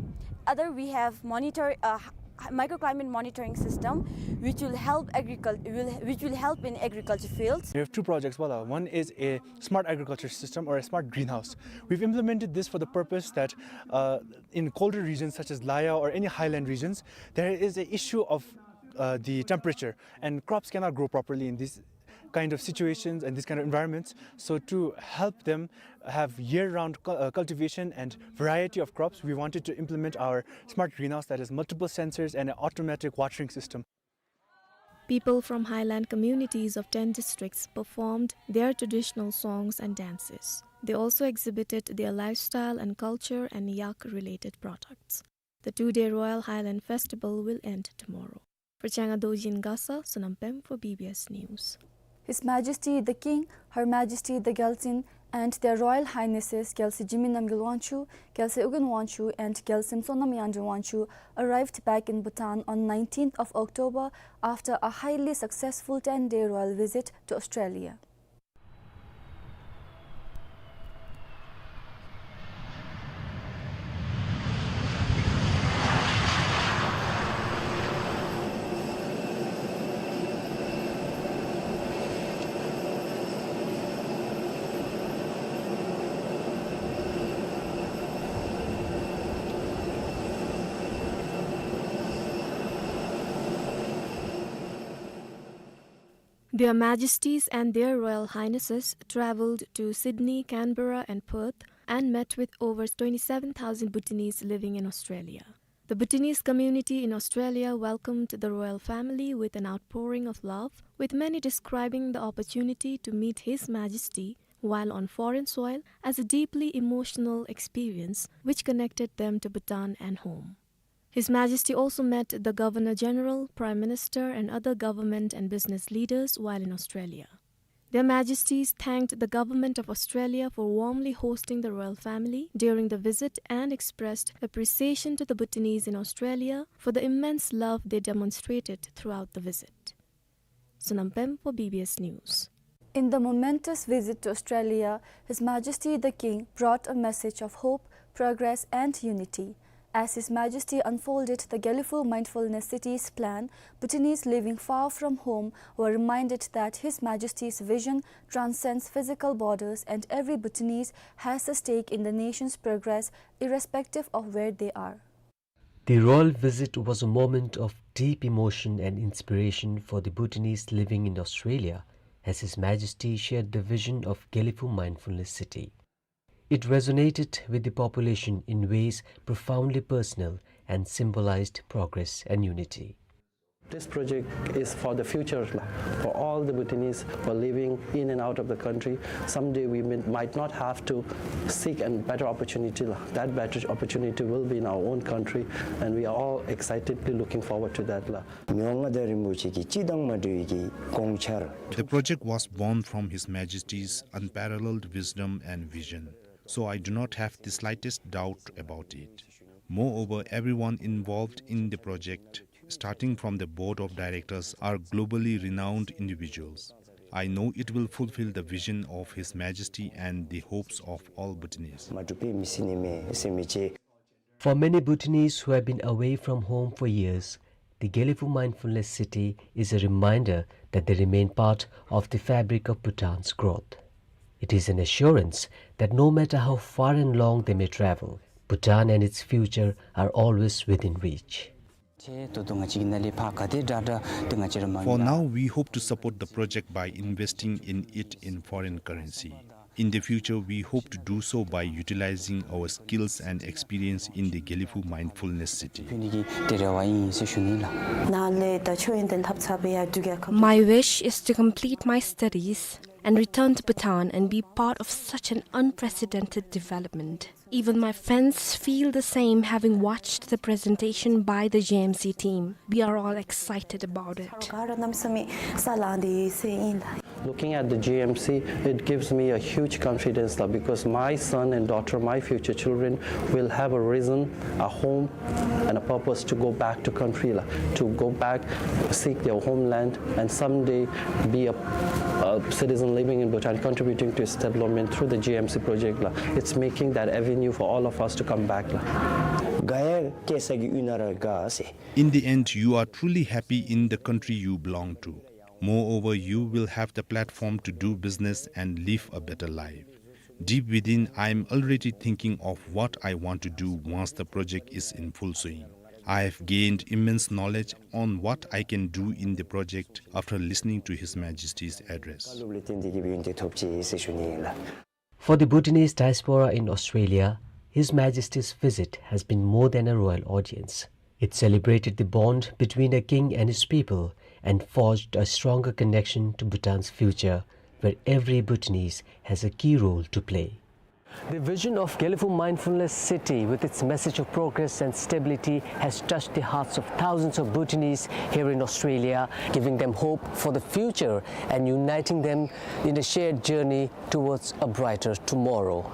Other, we have monitor, uh, h-, microclimate monitoring system, which will help agricul-, will, which will help in agriculture fields. We have two projects, wala. One is a smart agriculture system or a smart greenhouse. We've implemented this for the purpose that, uh, in colder regions such as Laya or any highland regions, there is an issue of, uh, the temperature, and crops cannot grow properly in these kind of situations and these kind of environments. So to help them have year-round cul-, uh, cultivation and variety of crops, we wanted to implement our smart greenhouse that has multiple sensors and an automatic watering system. People from highland communities of ten districts performed their traditional songs and dances. They also exhibited their lifestyle and culture and yak-related products. The two-day Royal Highland Festival will end tomorrow. Pechanga Dojin Gasa, Sonam Pem for B B S News. His Majesty the King, Her Majesty the Gyaltsuen, and Their Royal Highnesses Gyaltsuen Zhimee Namgyel Wangchuk, Gyaltsuen Ugyen Wangchuk, and Gyaltsuen Sonam Yangdreng Wangchuk arrived back in Bhutan on nineteenth of October after a highly successful ten-day royal visit to Australia. Their Majesties and Their Royal Highnesses travelled to Sydney, Canberra and Perth and met with over twenty-seven thousand Bhutanese living in Australia. The Bhutanese community in Australia welcomed the royal family with an outpouring of love, with many describing the opportunity to meet His Majesty while on foreign soil as a deeply emotional experience which connected them to Bhutan and home. His Majesty also met the Governor-General, Prime Minister and other government and business leaders while in Australia. Their Majesties thanked the Government of Australia for warmly hosting the royal family during the visit and expressed appreciation to the Bhutanese in Australia for the immense love they demonstrated throughout the visit. Sonam Pem for B B S News. In the momentous visit to Australia, His Majesty the King brought a message of hope, progress and unity. As His Majesty unfolded the Gelephu Mindfulness City's plan, Bhutanese living far from home were reminded that His Majesty's vision transcends physical borders and every Bhutanese has a stake in the nation's progress irrespective of where they are. The royal visit was a moment of deep emotion and inspiration for the Bhutanese living in Australia, as His Majesty shared the vision of Gelephu Mindfulness City. It resonated with the population in ways profoundly personal and symbolized progress and unity. This project is for the future, for all the Bhutanese who are living in and out of the country. Someday we may, might not have to seek a better opportunity. That better opportunity will be in our own country, and we are all excitedly looking forward to that. མི་དབང་མངའ་བདག་རིན་པོ་ཆེ་གི་སྤྱི་དང་མ་འབྲལ་བའི་གི་དགོངས་འཆར། The project was born from His Majesty's unparalleled wisdom and vision, so I do not have the slightest doubt about it. Moreover, everyone involved in the project, starting from the board of directors, are globally renowned individuals. I know it will fulfill the vision of His Majesty and the hopes of all Bhutanese. མ་གྲུབ་པའི་མི་སེར་ནི་མེད་ཟེར་མི་ཅིག། For many Bhutanese who have been away from home for years, the Gelephu Mindfulness City is a reminder that they remain part of the fabric of Bhutan's growth. It is an assurance that no matter how far and long they may travel, Bhutan and its future are always within reach. For now, we hope to support the project by investing in it in foreign currency. In the future, we hope to do so by utilizing our skills and experience in the Gelephu Mindfulness City. My wish is to complete my studies and return to Bhutan and be part of such an unprecedented development. Even my friends feel the same, having watched the presentation by the G M C team. We are all excited about it. Looking at the G M C, it gives me a huge confidence, la, because my son and daughter, my future children, will have a reason, a home, and a purpose to go back to country, la, to go back, seek their homeland, and someday be a, a citizen living in Bhutan, contributing to its development through the G M C project, la. It's making that avenue for all of us to come back, la. ག་ཡ་སྐྱེ་ས་གི་ཡུལ་ན་ར་དགའ་ཟེར། In the end, you are truly happy in the country you belong to. Moreover, you will have the platform to do business and live a better life. Deep within, I am already thinking of what I want to do once the project is in full swing. I have gained immense knowledge on what I can do in the project after listening to His Majesty's address. For the Bhutanese diaspora in Australia, His Majesty's visit has been more than a royal audience. It celebrated the bond between a king and his people and forged a stronger connection to Bhutan's future, where every Bhutanese has a key role to play. The vision of Gelephu Mindfulness City, with its message of progress and stability, has touched the hearts of thousands of Bhutanese here in Australia, giving them hope for the future and uniting them in a shared journey towards a brighter tomorrow.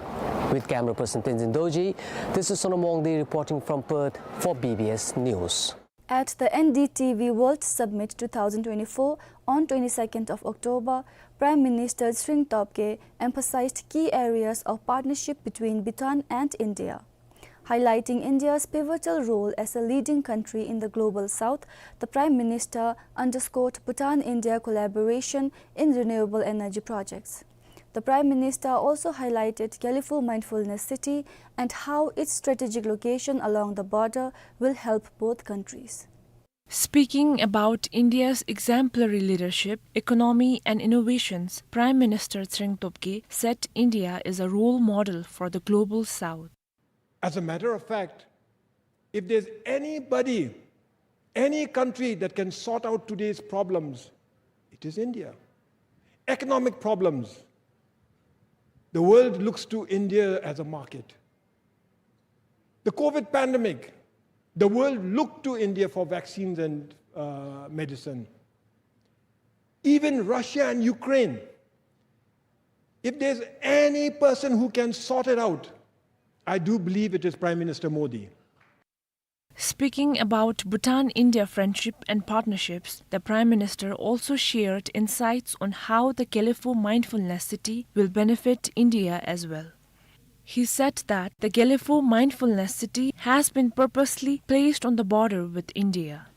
With camera person Tenzin Dorji, this is Sonam Wangdi reporting from Perth for B B S News. At the N D T V World Summit two thousand twenty-four on twenty-second of October, Prime Minister Tshering Tobgay emphasized key areas of partnership between Bhutan and India. Highlighting India's pivotal role as a leading country in the Global South, the Prime Minister underscored Bhutan-India collaboration in renewable energy projects. The Prime Minister also highlighted Gelephu Mindfulness City and how its strategic location along the border will help both countries. Speaking about India's exemplary leadership, economy and innovations, Prime Minister Tshering Tobgay said India is a role model for the Global South. As a matter of fact, if there's anybody, any country that can sort out today's problems, it is India. Economic problems, the world looks to India as a market. The COVID pandemic, the world looked to India for vaccines and, uh, medicine. Even Russia and Ukraine, if there's any person who can sort it out, I do believe it is Prime Minister Modi. Speaking about Bhutan-India friendship and partnerships, the Prime Minister also shared insights on how the Gelephu Mindfulness City will benefit India as well. He said that the Gelephu Mindfulness City has been purposely placed on the border with India.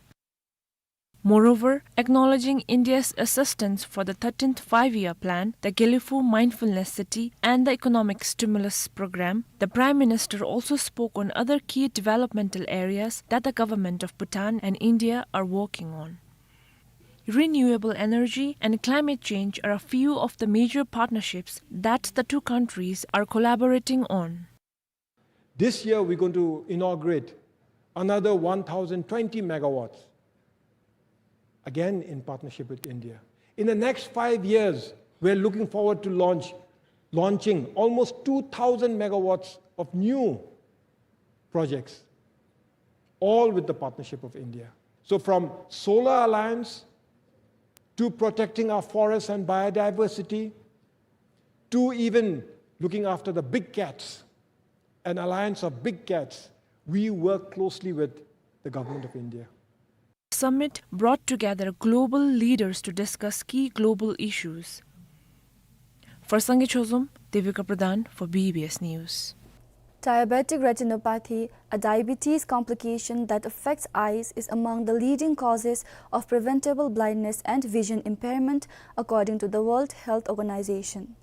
Moreover, acknowledging India's assistance for the thirteenth Five-Year Plan, the Gelephu Mindfulness City, and the Economic Stimulus Program, the Prime Minister also spoke on other key developmental areas that the government of Bhutan and India are working on. Renewable energy and climate change are a few of the major partnerships that the two countries are collaborating on. This year, we're going to inaugurate another one thousand twenty megawatts, again in partnership with India. In the next five years, we're looking forward to launch, launching almost two thousand megawatts of new projects, all with the partnership of India. So from solar alliance to protecting our forests and biodiversity, to even looking after the big cats, an alliance of big cats, we work closely with the Government of India. Summit brought together global leaders to discuss key global issues. For Sangay Chozom, Devika Pradhan for B B S News. Diabetic retinopathy, a diabetes complication that affects eyes, is among the leading causes of preventable blindness and vision impairment, according to the World Health Organization.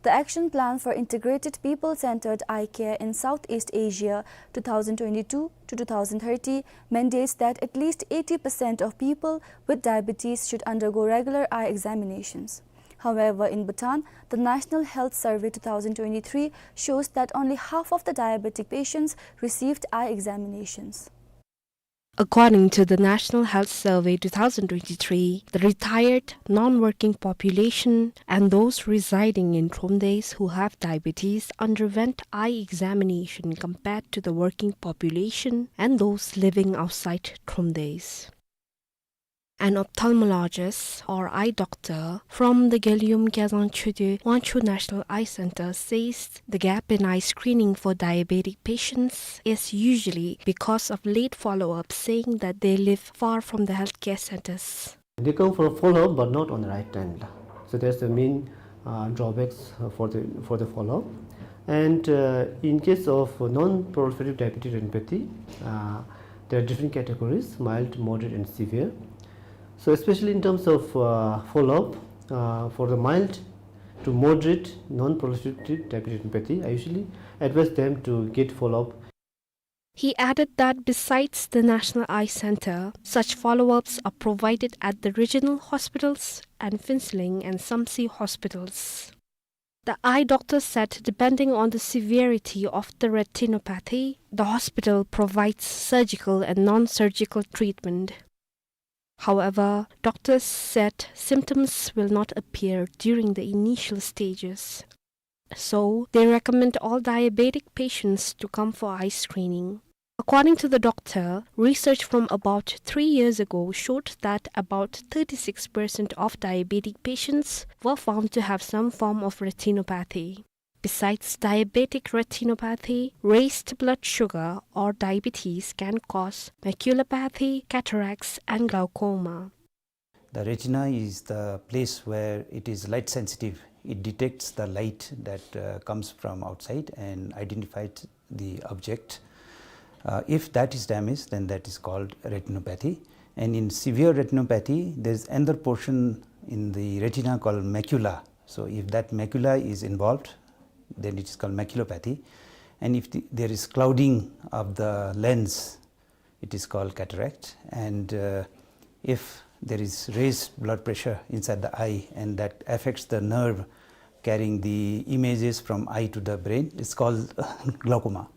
The Action Plan for Integrated People-Centered Eye Care in Southeast Asia two thousand twenty-two to two thousand thirty mandates that at least eighty percent of people with diabetes should undergo regular eye examinations. However, in Bhutan, the National Health Survey two thousand twenty-three shows that only half of the diabetic patients received eye examinations. According to the National Health Survey two thousand twenty-three, the retired, non-working population and those residing in Thromdesh who have diabetes underwent eye examination compared to the working population and those living outside Thromdesh. An ophthalmologist or eye doctor from the Geliyum Gyaltsang Choedo Wangchuck National Eye Center says the gap in eye screening for diabetic patients is usually because of late follow-up, saying that they live far from the healthcare centers. They come for a follow-up, but not on the right time. So that's the main, uh, drawbacks, uh, for the, for the follow-up. And, uh, in case of non-proliferative diabetic retinopathy, uh, there are different categories: mild, moderate, and severe. So especially in terms of, uh, follow-up, uh, for the mild to moderate non-proliferative diabetic retinopathy, I usually advise them to get follow-up. He added that besides the National Eye Center, such follow-ups are provided at the regional hospitals and Phuentsholing and Samtse hospitals. The eye doctor said depending on the severity of the retinopathy, the hospital provides surgical and non-surgical treatment. However, doctors said symptoms will not appear during the initial stages. So, they recommend all diabetic patients to come for eye screening. According to the doctor, research from about three years ago showed that about thirty-six percent of diabetic patients were found to have some form of retinopathy. Besides diabetic retinopathy, raised blood sugar or diabetes can cause maculopathy, cataracts, and glaucoma. The retina is the place where it is light sensitive. It detects the light that, uh, comes from outside and identifies the object. Uh, if that is damaged, then that is called retinopathy. And in severe retinopathy, there is another portion in the retina called macula. So if that macula is involved, then it is called maculopathy. And if the, there is clouding of the lens, it is called cataract. And, uh, if there is raised blood pressure inside the eye and that affects the nerve carrying the images from eye to the brain, it's called glaucoma.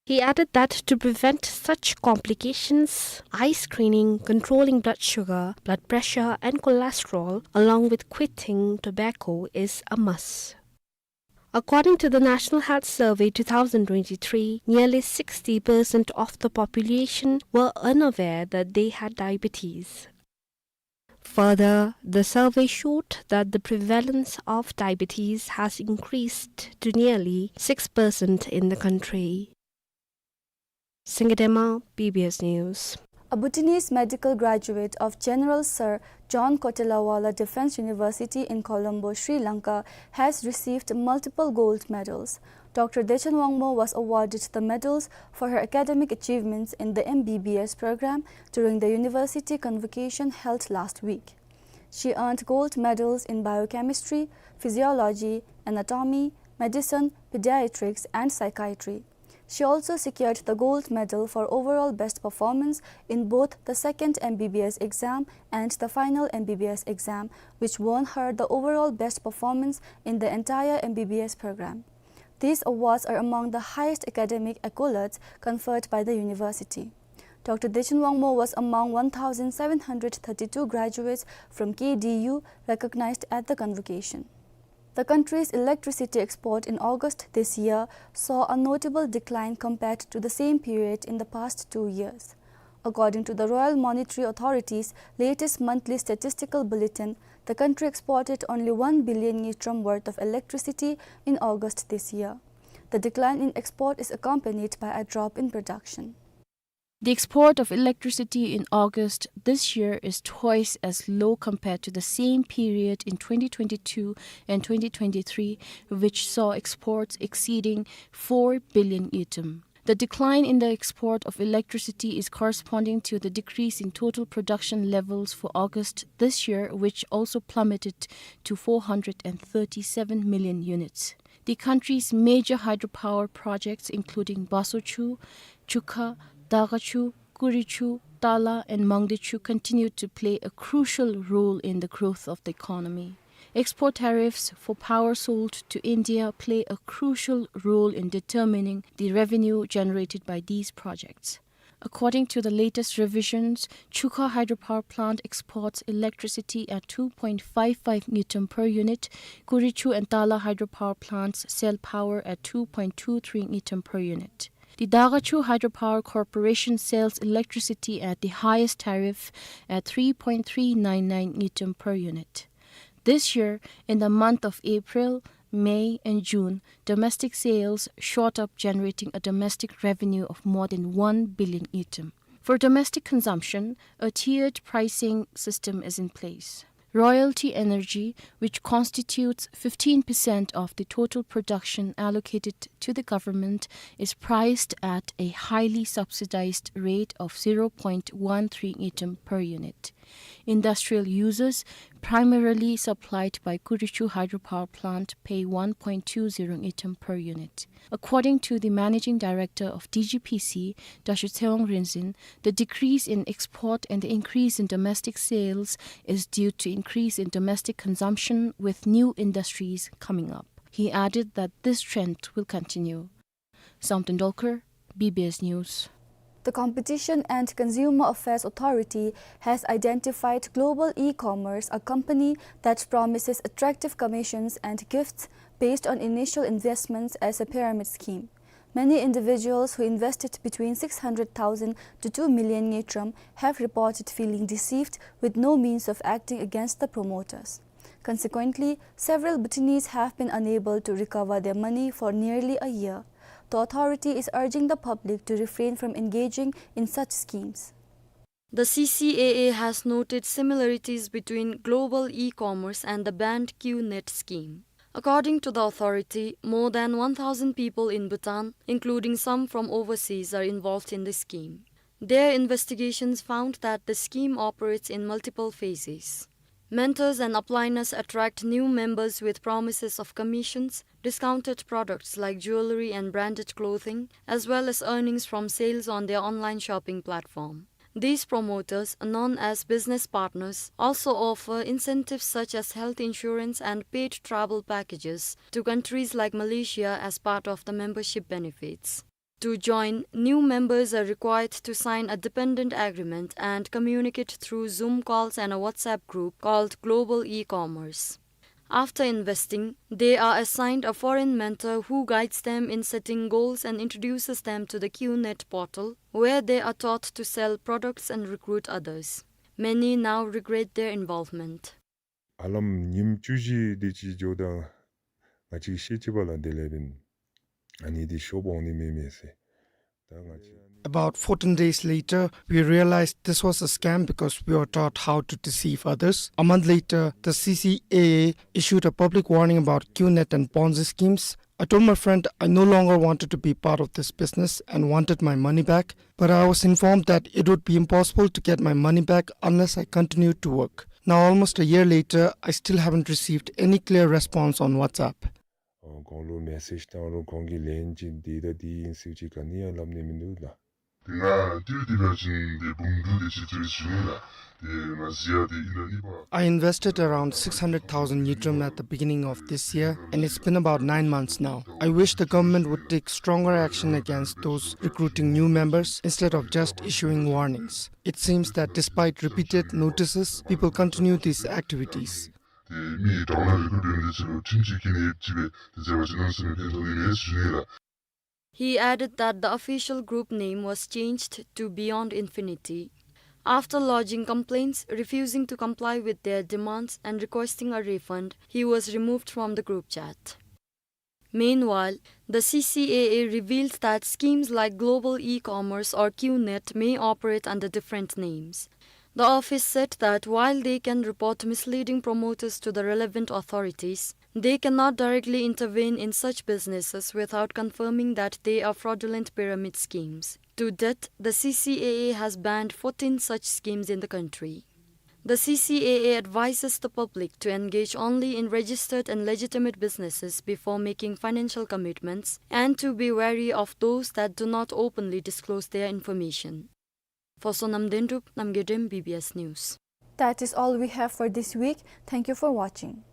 He added that to prevent such complications, eye screening, controlling blood sugar, blood pressure, and cholesterol, along with quitting tobacco, is a must. According to the National Health Survey two thousand twenty-three, nearly sixty percent of the population were unaware that they had diabetes. Further, the survey showed that the prevalence of diabetes has increased to nearly six percent in the country. Singye Dema, B B S News. A Bhutanese medical graduate of General Sir John Kotelawala Defense University in Colombo, Sri Lanka, has received multiple gold medals. Doctor Dechen Wangmo was awarded the medals for her academic achievements in the M B B S program during the university convocation held last week. She earned gold medals in biochemistry, physiology, anatomy, medicine, pediatrics, and psychiatry. She also secured the gold medal for overall best performance in both the second M B B S exam and the final M B B S exam, which won her the overall best performance in the entire M B B S program. These awards are among the highest academic accolades conferred by the university. Doctor Dechen Wangmo was among one thousand seven hundred thirty-two graduates from K D U recognized at the convocation. The country's electricity export in August this year saw a notable decline compared to the same period in the past two years. According to the Royal Monetary Authority's latest monthly statistical bulletin, the country exported only one billion ngultrum worth of electricity in August this year. The decline in export is accompanied by a drop in production. The export of electricity in August this year is twice as low compared to the same period in twenty twenty-two and twenty twenty-three, which saw exports exceeding four billion ngultrum. The decline in the export of electricity is corresponding to the decrease in total production levels for August this year, which also plummeted to four hundred and thirty-seven million units. The country's major hydropower projects, including Basochhu, Chukha, Dagachhu, Kurichhu, Tala, and Mangdechu, continue to play a crucial role in the growth of the economy. Export tariffs for power sold to India play a crucial role in determining the revenue generated by these projects. According to the latest revisions, Chukha hydropower plant exports electricity at two point five five ngultrum per unit. Kurichhu and Tala hydropower plants sell power at two point two three ngultrum per unit. The Dagachhu Hydropower Corporation sells electricity at the highest tariff at three point three nine nine ngultrum per unit. This year, in the month of April, May, and June, domestic sales shot up, generating a domestic revenue of more than one billion ngultrum. For domestic consumption, a tiered pricing system is in place. Royalty energy, which constitutes fifteen percent of the total production allocated to the government, is priced at a highly subsidized rate of zero point one three ngultrum per unit. Industrial users, primarily supplied by Kurichu hydropower plant, pay one point two zero ngultrum per unit. According to the managing director of D G P C, Doctor Tseong Rinzin, the decrease in export and the increase in domestic sales is due to increase in domestic consumption with new industries coming up. He added that this trend will continue. Samten Dolkar, B B S News. The Competition and Consumer Affairs Authority has identified Global E-Commerce, a company that promises attractive commissions and gifts based on initial investments, as a pyramid scheme. Many individuals who invested between six hundred thousand to two million ngultrum have reported feeling deceived with no means of acting against the promoters. Consequently, several Bhutanese have been unable to recover their money for nearly a year. The authority is urging the public to refrain from engaging in such schemes. The C C A A has noted similarities between Global E-Commerce and the banned QNet scheme. According to the authority, more than one thousand people in Bhutan, including some from overseas, are involved in the scheme. Their investigations found that the scheme operates in multiple phases. Mentors and upliners attract new members with promises of commissions, discounted products like jewelry and branded clothing, as well as earnings from sales on their online shopping platform. These promoters, known as business partners, also offer incentives such as health insurance and paid travel packages to countries like Malaysia as part of the membership benefits. To join, new members are required to sign a dependent agreement and communicate through Zoom calls and a WhatsApp group called Global E-Commerce. After investing, they are assigned a foreign mentor who guides them in setting goals and introduces them to the QNet portal, where they are taught to sell products and recruit others. Many now regret their involvement. ཨ་ལམ་ཉིནམ་བཅུ་བཞི་དེ་ཅིག་འགྱོཝ་ད་ང་བཅས་ཤེས་ཅི་པ་ལགས། དེ་ལས་འབདན་ཨ་ནི་འདི་ཤོབ་འོང་ནི་མས་མས་ཟེར། ད་ང་བཅས། About fourteen days later, we realized this was a scam because we were taught how to deceive others. A month later, the C C A A issued a public warning about QNet and Ponzi schemes. I told my friend I no longer wanted to be part of this business and wanted my money back, but I was informed that it would be impossible to get my money back unless I continued to work. Now, almost a year later, I still haven't received any clear response on WhatsApp. ཨ་ཁོང་ལུ་མེ་སེཇ་བཏང་རུང་ཁོང་གིས་ལན་ཅིག་འདི་དང་འདི་ཨིན་ཟེར་ཅིག་ག་ནི་ཡང་སླབ་ནི་མིན་འདུག་ལགས། དེ་ང་ཏི་རུ་ཏི་བ་ཅིན་དེ་འབུམ་དྲུག་དེ་ཅིག་ཏི་རུ་ཞུ་ནི་ལགས། དེ་ང་བཟི་ཡ་དེ་ཨིན་ན་ནི་པ། I invested around six hundred thousand ngultrum at the beginning of this year, and it's been about nine months now. I wish the government would take stronger action against those recruiting new members instead of just issuing warnings. It seems that despite repeated notices, people continue these activities. དེ་མི་གྲངས་ལ་རེ་སྐུལ་འབད་མི་དེ་ཚུ་ལུ་ཁྲིམས་ཀྱི་ཁྱད་ནི་ཡོད་ཅི་སྦེ་དེ་བཟོ་བ་ཅིན་ནང་སེམས་ཕན་ཐོགས་ནི་མེད་ཟེར་ཞུ་ནི་ལགས། He added that the official group name was changed to Beyond Infinity. After lodging complaints, refusing to comply with their demands, and requesting a refund, he was removed from the group chat. Meanwhile, the C C A A revealed that schemes like Global E-Commerce or QNet may operate under different names. The office said that while they can report misleading promoters to the relevant authorities, they cannot directly intervene in such businesses without confirming that they are fraudulent pyramid schemes. To date, the C C A A has banned fourteen such schemes in the country. The C C A A advises the public to engage only in registered and legitimate businesses before making financial commitments and to be wary of those that do not openly disclose their information. For Sonam Dendrup, Namgay Dem, B B S News. That is all we have for this week. Thank you for watching.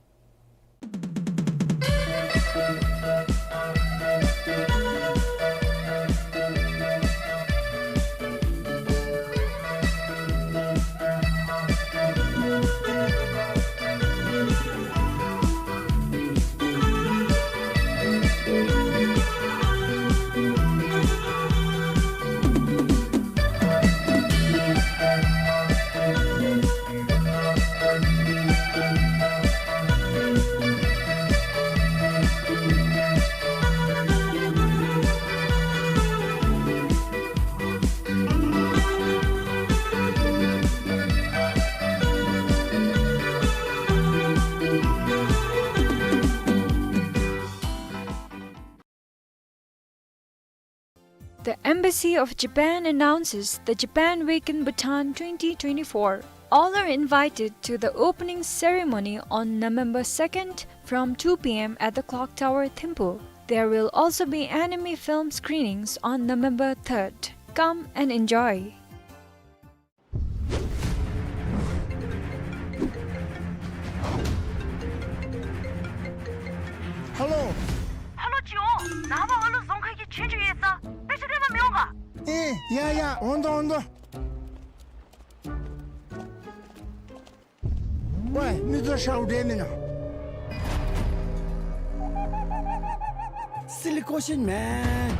The Embassy of Japan announces the Japan Week in Bhutan twenty twenty-four, All are invited to the opening ceremony on November second from two p m at the Clock Tower, Thimphu. There will also be anime film screenings on November third. Come and enjoy. ཧེ་ལོ། ཧེ་ལོ་ཅིག་འོང་། ནངས་པ་ཨ་ལུ་རྫོང་ཁ་གི་ཆོས་རྒྱུགས་ཡོད་ས། དཔེ་ཆ་སྟོན་པར་མི་འོང་ག། ཨེ་ཡ་ཡ། འོང་དོ་འོང་དོ། ཝའེ་མི་ཚུ་ཤཝ་འདྲ་མེན་ན། Silly question, man.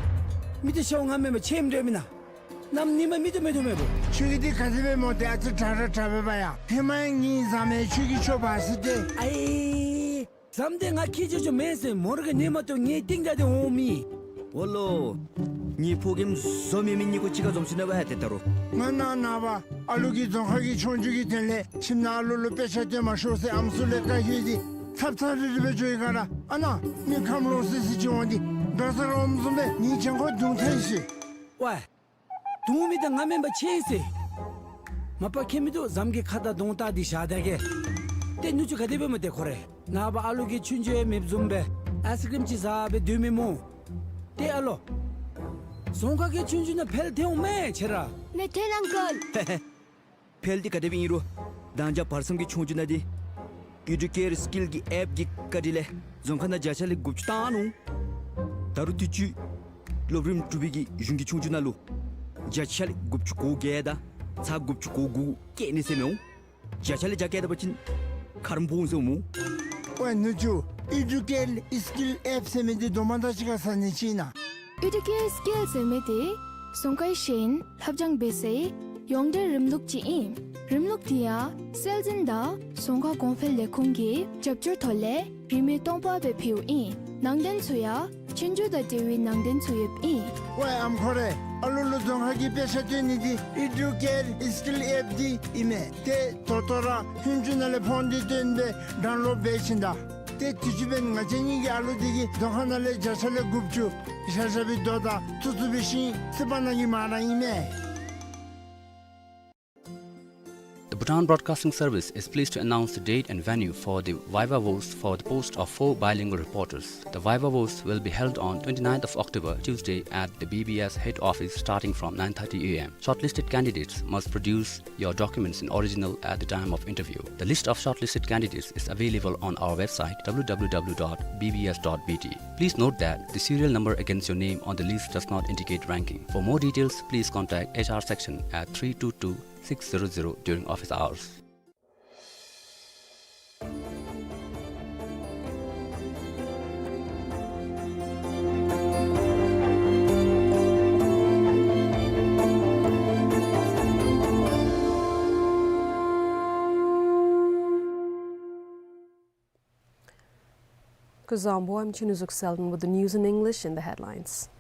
མི་ཚུ་ཤཝ་ང་མེན་པར་ཆེམ་འདྲ་མེན་ན། གནམ་ཉིནམ་མི་ཚུ་མེད་དོ་མེད་པོ། ཁྱོད་ཀྱི་འདི་ག་ཅི་སྦེ་སྨོ། ཏེ་ཨ་ཙི་དྲག་ར་དྲག་པས་པ་ཡ། ཧེ་མ་ཡང་ངེའི་ཟམ་མེ་ཁྱོད་ཀྱིས་ཆོག་པ་ཟེར་ཏེ། ཨའི་ཟམ་ཏེ་ང་ཁྱེད་ཆོ་ཆོ་མེན་ཟེར་མོ་ར་གི་ནི་མ་གཏོགས་ངེའི་རྟིང་བདའ་སྟེ་འོང་མི། ཝ་ལོ། ངེའི་ཕོ་རྒནམ་བཟོ་མེད་མི་གཉིས་ཀོ་གཅིག་ཁར་འཛོམས་ཞིན་ན་བ་ཡ་ཏེ་ད་རུང་། ང་ནངས་པ་ཨ་ལུ་གིས་རྫོང་ཁ་གི་ཆོས་རྒྱུགས་ཀྱི་དོན་ལས་ཁྱིམ་ནང་ཨ་ལུ་ལུ་དཔེ་ཆ་སྟོན་མ་ཤོག་ཟེར་ཨམ་སྲུ་ལས་བཀའ་ཡོད་དེ་ཚབ་ཚབ་རི་རི་སྦེ་འགྱོ་ཡི་ག་ར། ཨ་ནཱ་མི་ཁམས་ལོག་སི་སི་ཅིག་འོང་སྟེ་འབད་སར་འོངམ་བཟུམ་སྦེ་ངེའི་གྱང་ཁར་བརྡུང་ཐལ་ཤིག། ཝའེ། བརྡུང་མི་དང་ང་མེན་པར་ཆེམ་ཟེར། མ་པ་ཁྱད་མིན་འདུག། ཟམ་གྱི་ཁ་དང་གདོང་བལྟ་སྟེ་བཞག་ད་གེ། ཏེ་ནུ་གཅུང་ག་དེ་སྦེ་སྨོ་ཏེ་ཁོ་རེ། ནངས་པ་ཨ་ལུ་གི་ཆོས་རྒྱུགས་ཡང་མེདཔ་བཟུམ་སྦེ་ཨའིསི་ཀྲིམ་ཅིག་ཟ་སྦེ་སྡོད་མི་སྨོ། ཏེ་ཨ་ལོ། རྫོང་ཁ་གི་ཆོས་རྒྱུགས་ནང་འཕེལ་ཐལ་འོང་མས་ཁྱེད་ར། ནེ་ཐེན་ཨང་ཀལ། ཧེ་ཧེ། འཕེལ་འདི་ག་དེ་སྦེ་ཨིན་རུང་མདང་ཞག་བར་མཚམས་ཀྱི་ཆོས་རྒྱུགས་ནང་འདི་ཨི་ཌུ་ཀེར་སི་ཀིལ་གྱི་ཨེཔ་ཀྱི་བཀའ་དྲིན་ལས་རྫོང་ཁ་ནང་བརྒྱ་ཆ་ལས་དགུ་བཅུ་བཏང་ནུག། ད་རུང་དུས་ཅི་སློབ་རིམ་དྲུག་པའི་གི་གཞུང་གི་ཆོས་རྒྱུགས་ནང་ལུ་བརྒྱ་ཆ་ལས་དགུ་བཅུ་གོ་བརྒྱད་དང་ཚག་དགུ་བཅུ་གོ་དགུ་བཀལ་ནི་ཟེར་མི་འོང་། བརྒྱ་ཆ་ལས་བརྒྱ་བཀལ་ད་པ་ཅིན་ཁ་རོག་འབོ་འོང་ཟེར་འོང་སྨོ། ཝའེ་ནུ་གཅུང་། ཨི་ཌུ་ཀེར་སི་ཀིལ་ཨེཔ་ཟེར་མི་འདི་དོ་མ་དང་གཅིག་ཁར་ཟ་ནི་ཅིག་ཨིན་ན། ཨི་ཌུ་ཀེར་སི་ཀིལ་ཟེར་མི་འདི་རྫོང་ཁའི་ཤེས་ཡོན་ལྷབ་སྦྱང་འབད་སའི་ཡོངས་འབྲེལ་རིམ་ལུགས་ཅིག་ཨིན། རིམ་ལུགས་འདི་ཡང་སྲོལ་འཛིན་དང་རྫོང་ཁ་གོང་འཕེལ་ལས་ཁུངས་ཀྱི་རྒྱབ་སྐྱོར་ཐོག་ལས་རིན་མེད་སྟོང་པ་སྦེ་ཕུལཝ་ཨིན། ནང་དོན་ཚུ་ཡང་ཆོས་རྒྱུགས་དང་འབྲེལ་བའི་ནང་དོན་ཚུ་ཡོདཔ་ཨིན། ཝའེ་ཨམ་ཁོ་རེ། ཨ་ལུ་ལུ་རྫོང་ཁ་གི་དཔེ་ཆ་སྟོན་ནི་འདི་ཨི་ཌུ་ཀེར་སི་ཀིལ་ཨེཔ་འདི་ཨིན་མས། ཏེ་ད་ལྟོ་ར་ཧུན་ཅུ་ནང་ལས་ཕོན་འདི་བཏོན་སྦེ་ཌའུན་ལོཌ་འབད་ཞིནམ་ད། ཏེ་དུས་ཅི་འབདན་ང་བཅས་གཉིས་ཀྱི་ཨ་ལུ་འདི་གིས་རྫོང་ཁ་ནང་ལས་བརྒྱ་ཆ་ལས་དགུ་བཅུ་ཞབས་ཞུ་འབད་དོ་དང་ཐུགས་ཚུགས་འབད་ཞིནམ་ལས་སི་པ་ནང་གི་མ་ར་ཨིན་མས། The Bhutan Broadcasting Service is pleased to announce the date and venue for the Viva Voce for the post of four bilingual reporters. The Viva Voce will be held on twenty-ninth of October, Tuesday, at the B B S head office starting from nine thirty a m. Shortlisted candidates must produce your documents in original at the time of interview. The list of shortlisted candidates is available on our website, w w w dot b b s dot b t. Please note that the serial number against your name on the list does not indicate ranking. For more details, please contact H R section at three two two six zero zero during office hours. Kuzuzangpo, I'm Chinu Zuk Selden with the news in English and the headlines.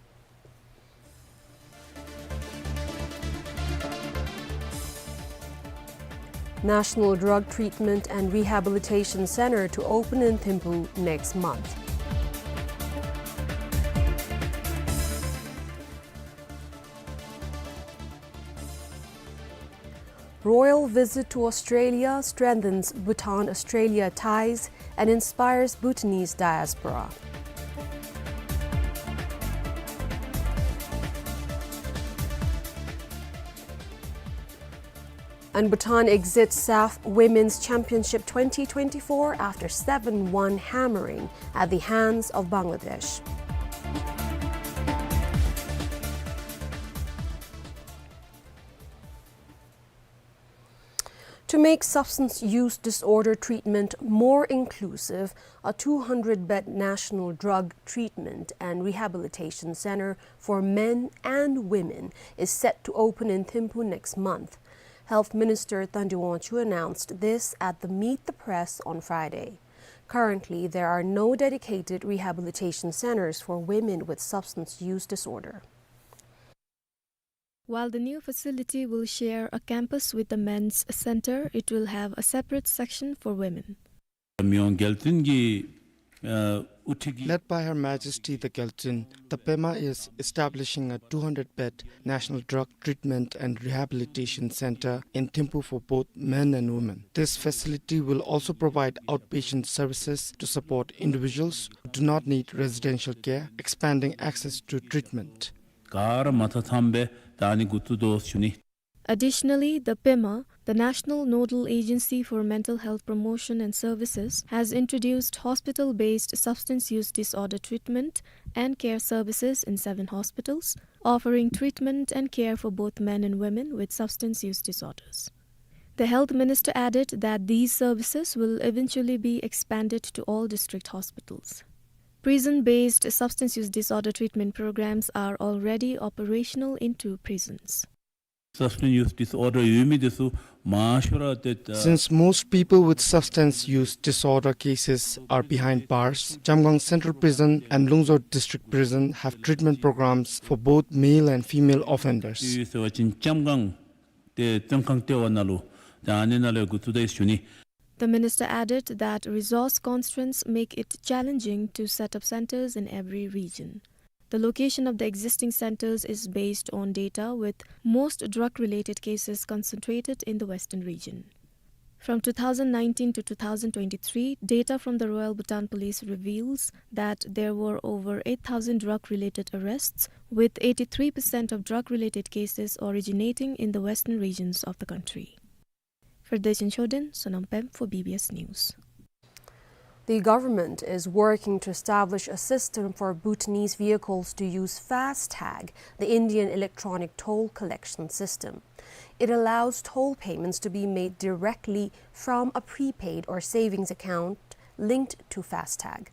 National Drug Treatment and Rehabilitation Center to open in Thimphu next month. Royal visit to Australia strengthens Bhutan-Australia ties and inspires Bhutanese diaspora. And Bhutan exits SAFF Women's Championship twenty twenty-four after seven one hammering at the hands of Bangladesh. To make substance use disorder treatment more inclusive, a two hundred bed National Drug Treatment and Rehabilitation Center for men and women is set to open in Thimphu next month. Health Minister Thandu Wangchuk announced this at the Meet the Press on Friday. Currently, there are no dedicated rehabilitation centers for women with substance use disorder. While the new facility will share a campus with the men's center, it will have a separate section for women. མི་དབང་རྒྱལ་བསྟན་གྱི་ ཨ་དབུ་ཁྲིད་ཀྱི། Led by Her Majesty the Gyaltsuen, the Pema is establishing a two hundred bed National Drug Treatment and Rehabilitation Center in Thimphu for both men and women. This facility will also provide outpatient services to support individuals who do not need residential care, expanding access to treatment. ག་ར་མ་ཐ་ཐམ་སྦེ་ད་ཨ་ནི་འགོ་བཙུགས་དོ་ཟེར་ཞུ་ནི། Additionally, the PEMA, the National Nodal Agency for Mental Health Promotion and Services, has introduced hospital-based substance use disorder treatment and care services in seven hospitals, offering treatment and care for both men and women with substance use disorders. The health minister added that these services will eventually be expanded to all district hospitals. Prison-based substance use disorder treatment programs are already operational in two prisons. Substance use disorder ཡོད་མི་དེ་ཚུ་མང་ཤོས་ར་ཏེ་ད། Since most people with substance use disorder cases are behind bars, Jamgang Central Prison and Lungzor District Prison have treatment programs for both male and female offenders. ཡོད་ཟེར་བ་ཅིན་ལྕམ་སྒང་ཏེ་བཙོན་ཁང་ལྟེ་བ་ནང་ལུ་ད་ཨ་ནི་ནང་ལུ་འགོ་བཙུགས་ད་ཡི་ཟེར་ཞུ་ནི། The minister added that resource constraints make it challenging to set up centers in every region. The location of the existing centers is based on data, with most drug-related cases concentrated in the western region. From two thousand nineteen to two thousand twenty-three, data from the Royal Bhutan Police reveals that there were over eight thousand drug-related arrests, with eighty-three percent of drug-related cases originating in the western regions of the country. Ferdinand Chodin, Sonam Pem for B B S News. The government is working to establish a system for Bhutanese vehicles to use FASTag, the Indian electronic toll collection system. It allows toll payments to be made directly from a prepaid or savings account linked to FASTag.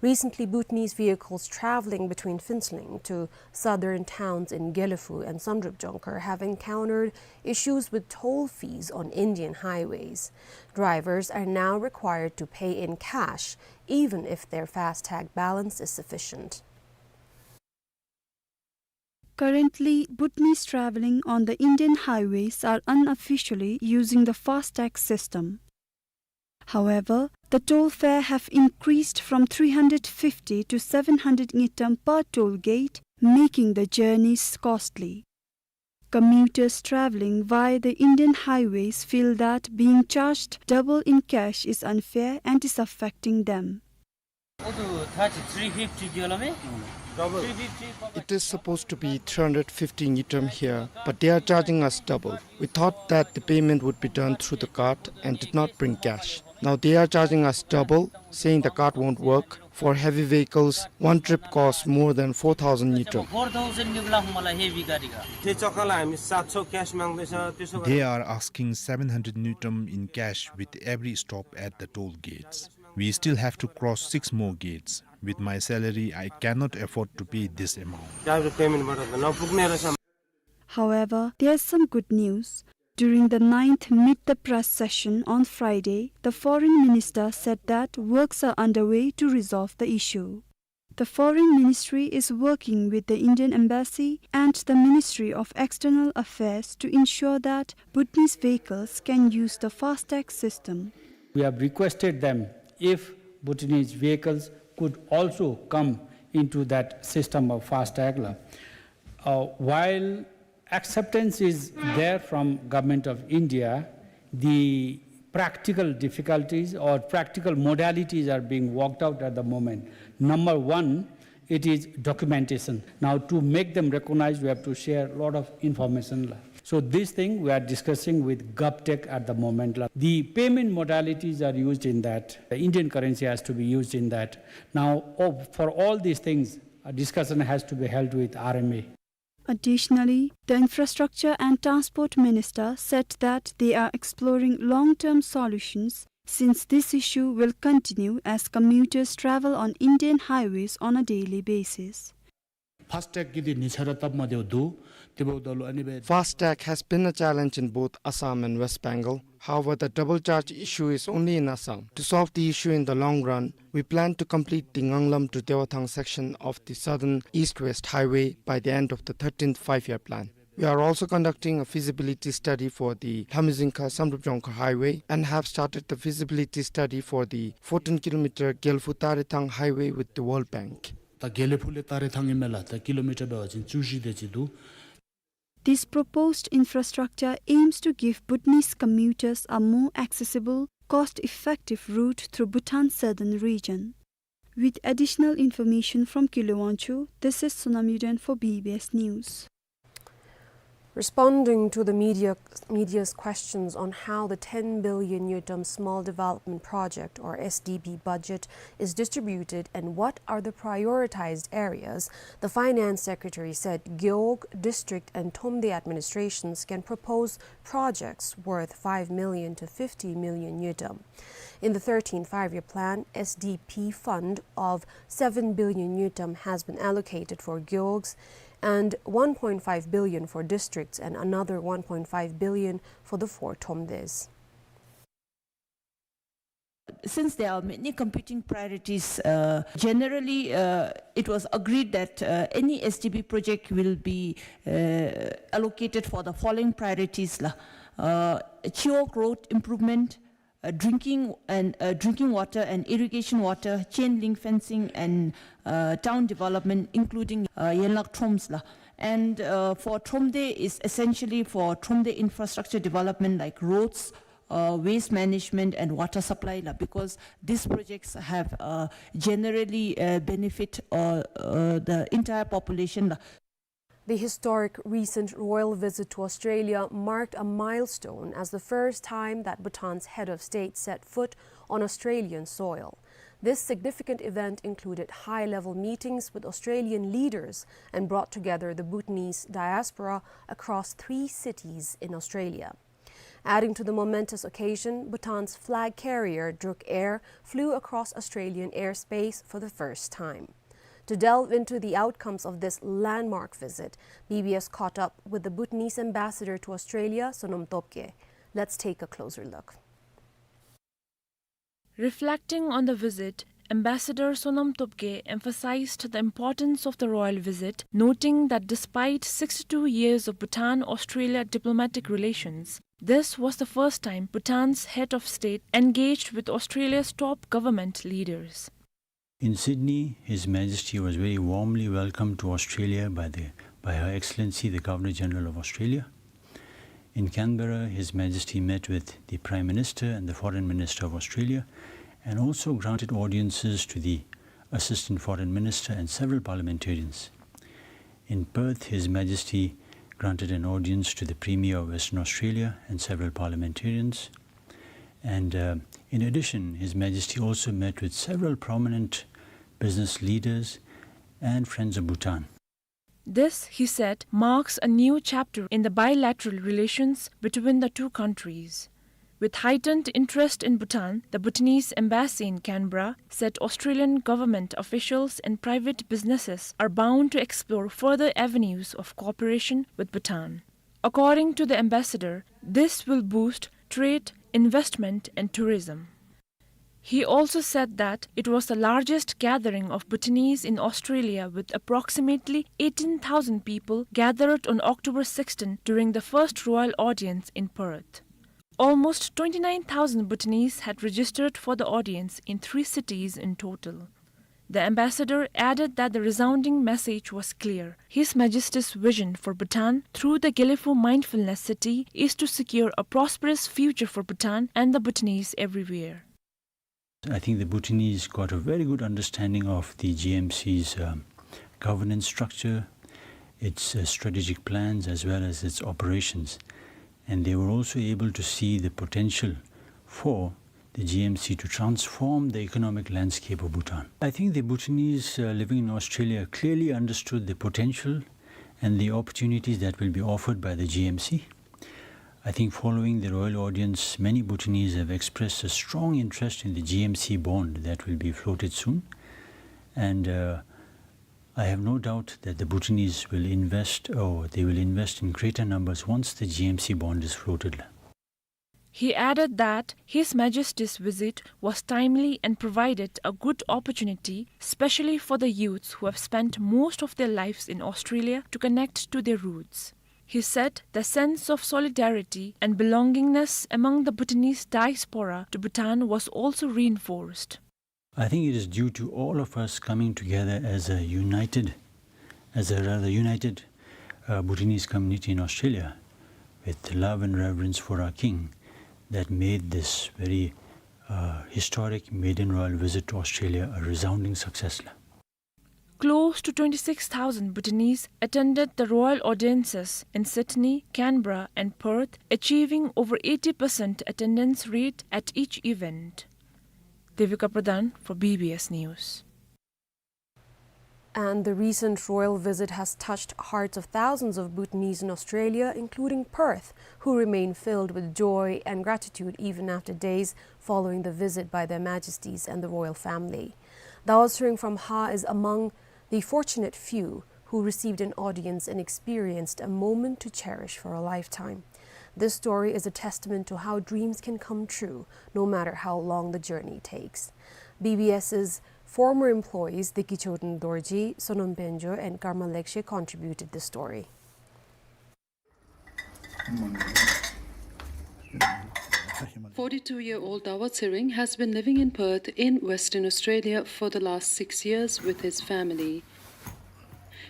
Recently, Bhutanese vehicles traveling between Phuentsholing to southern towns in Gelephu and Samdrup Jongkhar have encountered issues with toll fees on Indian highways. Drivers are now required to pay in cash, even if their FASTag balance is sufficient. Currently, Bhutanese traveling on the Indian highways are unofficially using the FASTag system. However, the toll fare have increased from three hundred fifty to seven hundred ngultrum per toll gate, making the journeys costly. Commuters traveling via the Indian highways feel that being charged double in cash is unfair and is affecting them. It is supposed to be three hundred fifty ngultrum here, but they are charging us double. We thought that the payment would be done through the card and did not bring cash. Now they are charging us double, saying the card won't work. For heavy vehicles, one trip costs more than four thousand ngultrum. They are asking seven hundred ngultrum in cash with every stop at the toll gates. We still have to cross six more gates. With my salary, I cannot afford to pay this amount. However, there's some good news. During the ninth Meet the Press session on Friday, the foreign minister said that works are underway to resolve the issue. The foreign ministry is working with the Indian embassy and the Ministry of External Affairs to ensure that Bhutanese vehicles can use the FASTag system. We have requested them if Bhutanese vehicles could also come into that system of FASTag la. Uh, while acceptance is there from Government of India, the practical difficulties or practical modalities are being worked out at the moment. Number one, it is documentation. Now, to make them recognized, we have to share a lot of information la. So this thing we are discussing with GovTech at the moment la. The payment modalities are used in that. The Indian currency has to be used in that. Now, oh, for all these things, a discussion has to be held with R M A. Additionally, the Infrastructure and Transport Minister said that they are exploring long-term solutions since this issue will continue as commuters travel on Indian highways on a daily basis. FASTag གི་འདི་ཉེ་ཆར་ར་སྟབས་མ་བདེཝ་འདུག། དེ་འབདཝ་ད་ལུ་ཨ་ནི་སྦེ། FASTag has been a challenge in both Assam and West Bengal. However, the double charge issue is only in Assam. To solve the issue in the long run, we plan to complete the Nganglam to Dewathang section of the southern east-west highway by the end of the thirteenth five-year plan. We are also conducting a feasibility study for the Lamizingkha Samdrup Jongkhar Highway and have started the feasibility study for the fourteen kilometer Gelephu Tarethang Highway with the World Bank. ད་དགེ་ལེགས་ཕུག་ལས་ཏ་རེ་ཐང་ཨིན་མས་ལགས། ད་ཀི་ལོ་མི་ཊར་འབད་བ་ཅིན་བཅུ་བཞི་དེ་ཅིག་འདུག། This proposed infrastructure aims to give Bhutanese commuters a more accessible, cost-effective route through Bhutan's southern region. With additional information from Kilo Wangchuk, this is Sonam Yuden for B B S News. Responding to the media, media's questions on how the ten billion ngultrum Small Development Project, or S D P, budget is distributed and what are the prioritized areas, the Finance Secretary said Gewog District and Thromde administrations can propose projects worth five million to fifty million ngultrum. In the thirteenth Five-Year Plan, S D P fund of seven billion ngultrum has been allocated for Gewog's and one point five billion for districts and another one point five billion for the four Thromdes. Since there are many competing priorities, uh, generally, uh, it was agreed that, uh, any S D P project will be, uh, allocated for the following priorities, la. Uh, Chiwog Road improvement, uh, drinking and, uh, drinking water and irrigation water, chain link fencing and, uh, town development, including, uh, Yenlak Throms, la. And, uh, for Thromde is essentially for Thromde infrastructure development like roads, uh, waste management and water supply, la, because these projects have, uh, generally, uh, benefit, uh, uh, the entire population, la. The historic recent royal visit to Australia marked a milestone as the first time that Bhutan's head of state set foot on Australian soil. This significant event included high-level meetings with Australian leaders and brought together the Bhutanese diaspora across three cities in Australia. Adding to the momentous occasion, Bhutan's flag carrier, Druk Air, flew across Australian airspace for the first time. To delve into the outcomes of this landmark visit, B B S caught up with the Bhutanese ambassador to Australia, Sonom Topgay. Let's take a closer look. Reflecting on the visit, Ambassador Sonom Topgay emphasized the importance of the royal visit, noting that despite sixty-two years of Bhutan-Australia diplomatic relations, this was the first time Bhutan's head of state engaged with Australia's top government leaders. In Sydney, His Majesty was very warmly welcomed to Australia by the, by Her Excellency the Governor General of Australia. In Canberra, His Majesty met with the Prime Minister and the Foreign Minister of Australia, and also granted audiences to the Assistant Foreign Minister and several parliamentarians. In Perth, His Majesty granted an audience to the Premier of Western Australia and several parliamentarians. And, uh, in addition, His Majesty also met with several prominent business leaders and friends of Bhutan. This, he said, marks a new chapter in the bilateral relations between the two countries. With heightened interest in Bhutan, the Bhutanese embassy in Canberra said Australian government officials and private businesses are bound to explore further avenues of cooperation with Bhutan. According to the ambassador, this will boost trade, investment, and tourism. He also said that it was the largest gathering of Bhutanese in Australia, with approximately eighteen thousand people gathered on October sixteen during the first royal audience in Perth. Almost twenty-nine thousand Bhutanese had registered for the audience in three cities in total. The ambassador added that the resounding message was clear. His Majesty's vision for Bhutan through the Gelephu Mindfulness City is to secure a prosperous future for Bhutan and the Bhutanese everywhere. I think the Bhutanese got a very good understanding of the G M C's, um, governance structure, its, uh, strategic plans, as well as its operations. And they were also able to see the potential for the G M C to transform the economic landscape of Bhutan. I think the Bhutanese, uh, living in Australia clearly understood the potential and the opportunities that will be offered by the G M C. I think following the royal audience, many Bhutanese have expressed a strong interest in the G M C bond that will be floated soon. And, uh, I have no doubt that the Bhutanese will invest, or they will invest in greater numbers once the G M C bond is floated. He added that His Majesty's visit was timely and provided a good opportunity, especially for the youths who have spent most of their lives in Australia, to connect to their roots. He said the sense of solidarity and belongingness among the Bhutanese diaspora to Bhutan was also reinforced. I think it is due to all of us coming together as a united, as a rather united, uh, Bhutanese community in Australia, with love and reverence for our king, that made this very, uh, historic maiden royal visit to Australia a resounding success la. Close to twenty-six thousand Bhutanese attended the royal audiences in Sydney, Canberra, and Perth, achieving over eighty percent attendance rate at each event. Devika Pradhan for B B S News. And the recent royal visit has touched hearts of thousands of Bhutanese in Australia, including Perth, who remain filled with joy and gratitude even after days following the visit by Their Majesties and the royal family. Dawa Tshering from Ha is among the fortunate few who received an audience and experienced a moment to cherish for a lifetime. This story is a testament to how dreams can come true, no matter how long the journey takes. B B S's former employees Deki Choden Dorji, Sonam Penjo, and Karma Lekshe contributed the story. Forty-two-year-old Dawa Tshering has been living in Perth in Western Australia for the last six years with his family.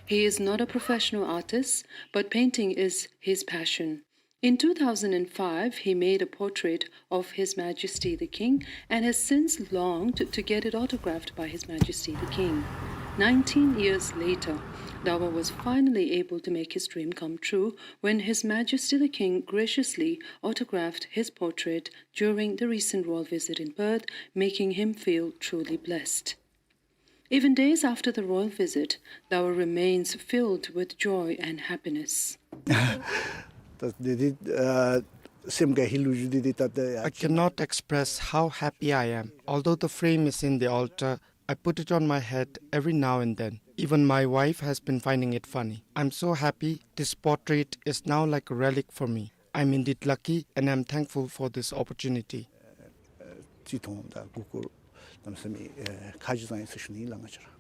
He is not a professional artist, but painting is his passion. In two thousand and five, he made a portrait of His Majesty the King and has since longed to get it autographed by His Majesty the King. Nineteen years later, Dawa was finally able to make his dream come true when His Majesty the King graciously autographed his portrait during the recent royal visit in Perth, making him feel truly blessed. Even days after the royal visit, Dawa remains filled with joy and happiness. ད་དེ་དེ་ཨ་སེམས་དགའ་ཧི་ལུ་ཞུ་དེ་དེ་ད་ད། I cannot express how happy I am. Although the frame is in the altar, I put it on my head every now and then. Even my wife has been finding it funny. I'm so happy. This portrait is now like a relic for me. I'm indeed lucky and I'm thankful for this opportunity. བརྩི་མཐོང་དང་གུས་བཀུར་གནམ་མེད་ས་མེད་ཁ་ཅིག་ཙང་ཡིན་ཟེར་ཞུ་ནི་ལགས་ང་བཅས་ར།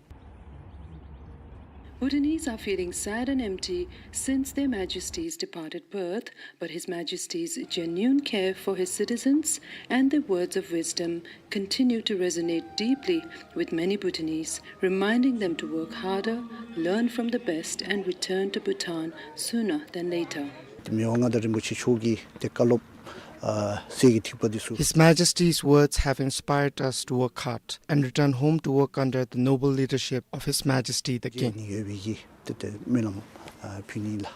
Bhutanese are feeling sad and empty since Their Majesty's departed Perth, but His Majesty's genuine care for his citizens and their words of wisdom continue to resonate deeply with many Bhutanese, reminding them to work harder, learn from the best, and return to Bhutan sooner than later. དེ་མི་དབང་མངའ་བདག་རིན་པོ་ཆེ་མཆོག་གི་དེ་བཀའ་སློབ་ཨ་གསེར་གྱི་ཐིགས་པ་འདི་ཚུ། His Majesty's words have inspired us to work hard and return home to work under the noble leadership of His Majesty the King. ནི་ཡོད་པའི་གི་དེ་དེ་སྨོན་ལམ་ཨ་ཕུལ་ནི་ལགས།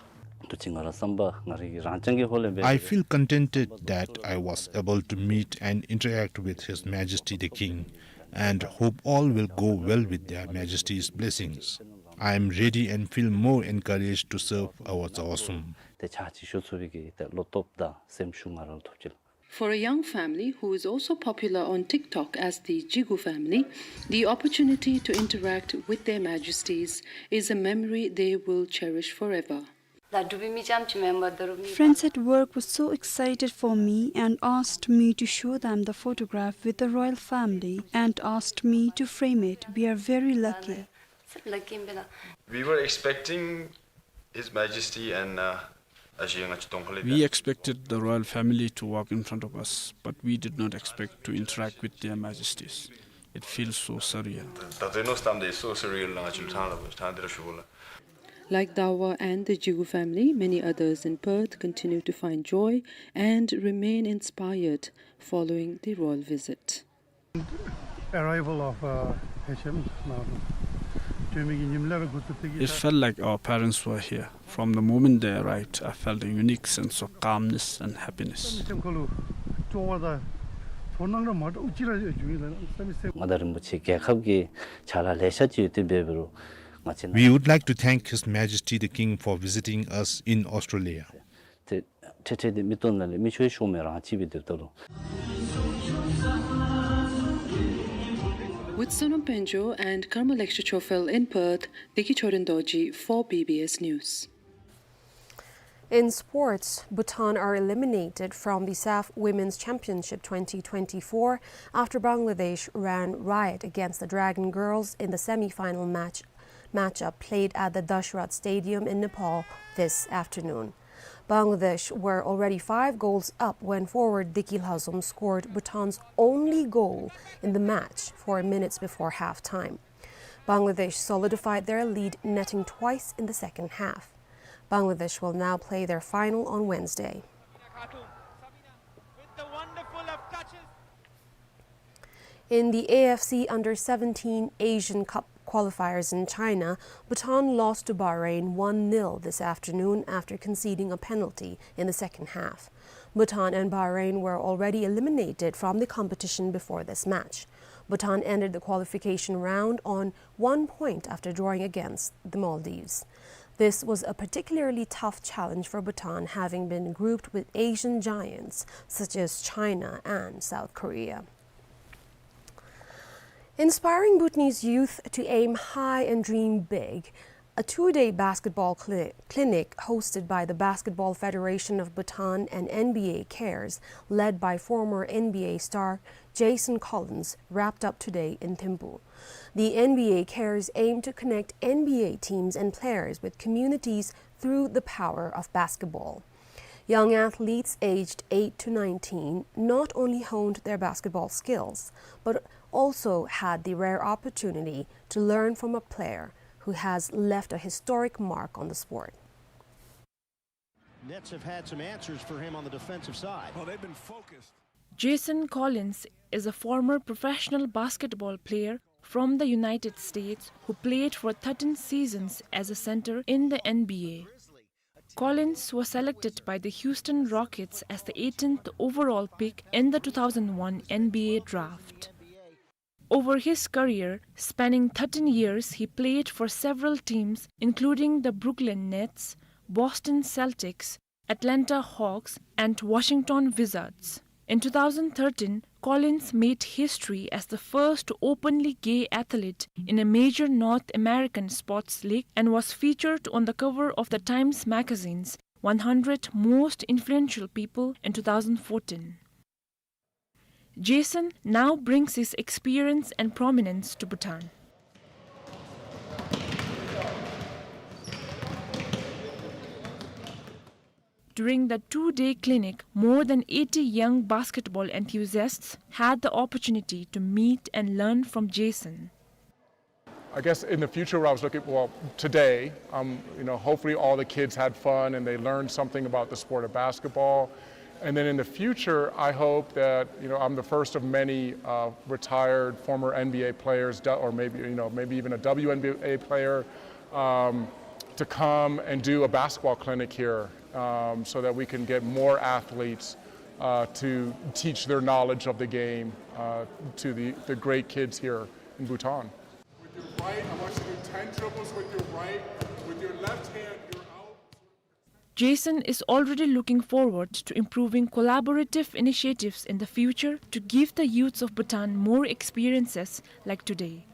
I feel contented that I was able to meet and interact with His Majesty the King, and hope all will go well with Their Majesty's blessings. I am ready and feel more encouraged to serve our Dzawa Tsum. དེ་ཕྱག་ཅིག་ཞུ་ཚུགས་པའི་གི་དེ་བློ་སྟོབས་དང་སེམས་ཤུགས་ང་རང་ལུ་ཐོབ་ཅི་ལགས། For a young family who is also popular on TikTok as the Jigu family, the opportunity to interact with Their Majesties is a memory they will cherish forever. Friends at work were so excited for me and asked me to show them the photograph with the royal family and asked me to frame it. We are very lucky. We were expecting His Majesty and, uh, ཨ་ཞེ་ང་བཅས་གདོང་ཁ་ལས། We expected the royal family to walk in front of us, but we did not expect to interact with Their Majesties. It feels so surreal. ད་ད་ནོ་སྟམ་དེ་so surreal ལ་ང་བཅས་ལུ་ཐང་ལ་ཐང་དེ་ར་ཞུ་གོ་ལགས། Like Dawa and the Jigu family, many others in Perth continue to find joy and remain inspired following the royal visit. Arrival of, uh, H M, uh, It felt like our parents were here. From the moment they arrived, I felt a unique sense of calmness and happiness. མངའ་བདག་རིན་པོ་ཆེ་རྒྱལ་ཁབ་ཀྱི་ཕྱག་ལཱ་ལེ་ཤ་ཅིག་ཡོད་དེ་འབད་རུང་ང་བཅས་We would like to thank His Majesty the King for visiting us in Australia. ཏེ་ཏེ་ཏེ་མི་སྟོན་ནང་ལས་མི་ཆོས་ཤོ་མེ་རང་ཅིག་སྦེ་སྡོདཔ་ད་ལུ། With Sonam Penjo and Karma Lekshe Chofel in Perth, Deki Choden Dorji for B B S News. In sports, Bhutan are eliminated from the SAFF Women's Championship twenty twenty-four after Bangladesh ran riot against the Dragon Girls in the semi-final match, matchup played at the Dashrath Stadium in Nepal this afternoon. Bangladesh were already five goals up when forward Diki Lhazom scored Bhutan's only goal in the match four minutes before half-time. Bangladesh solidified their lead, netting twice in the second half. Bangladesh will now play their final on Wednesday. In the A F C Under seventeen Asian Cup qualifiers in China, Bhutan lost to Bahrain one nil this afternoon after conceding a penalty in the second half. Bhutan and Bahrain were already eliminated from the competition before this match. Bhutan ended the qualification round on one point after drawing against the Maldives. This was a particularly tough challenge for Bhutan, having been grouped with Asian giants such as China and South Korea. Inspiring Bhutanese youth to aim high and dream big, a two-day basketball cli-, clinic hosted by the Basketball Federation of Bhutan and N B A Cares, led by former N B A star Jason Collins, wrapped up today in Thimphu. The N B A Cares aim to connect N B A teams and players with communities through the power of basketball. Young athletes aged eight to nineteen not only honed their basketball skills, but also had the rare opportunity to learn from a player who has left a historic mark on the sport. Nets have had some answers for him on the defensive side. Well, they've been focused. Jason Collins is a former professional basketball player from the United States who played for thirteen seasons as a center in the N B A. Collins was selected by the Houston Rockets as the eighteenth overall pick in the two thousand one N B A draft. Over his career, spanning thirteen years, he played for several teams, including the Brooklyn Nets, Boston Celtics, Atlanta Hawks, and Washington Wizards. In two thousand thirteen, Collins made history as the first openly gay athlete in a major North American sports league and was featured on the cover of the Times Magazine's one hundred Most Influential People in two thousand fourteen. Jason now brings his experience and prominence to Bhutan. During the two-day clinic, more than eighty young basketball enthusiasts had the opportunity to meet and learn from Jason. I guess in the future, I was looking, well, today, um, you know, hopefully all the kids had fun and they learned something about the sport of basketball. And then in the future, I hope that, you know, I'm the first of many, uh, retired former N B A players, du-, or maybe, you know, maybe even a W N B A player, um, to come and do a basketball clinic here, um, so that we can get more athletes, uh, to teach their knowledge of the game, uh, to the, the great kids here in Bhutan. With your right, I want you to do ten dribbles with your right. With your left hand, you're out. Jason is already looking forward to improving collaborative initiatives in the future to give the youths of Bhutan more experiences like today.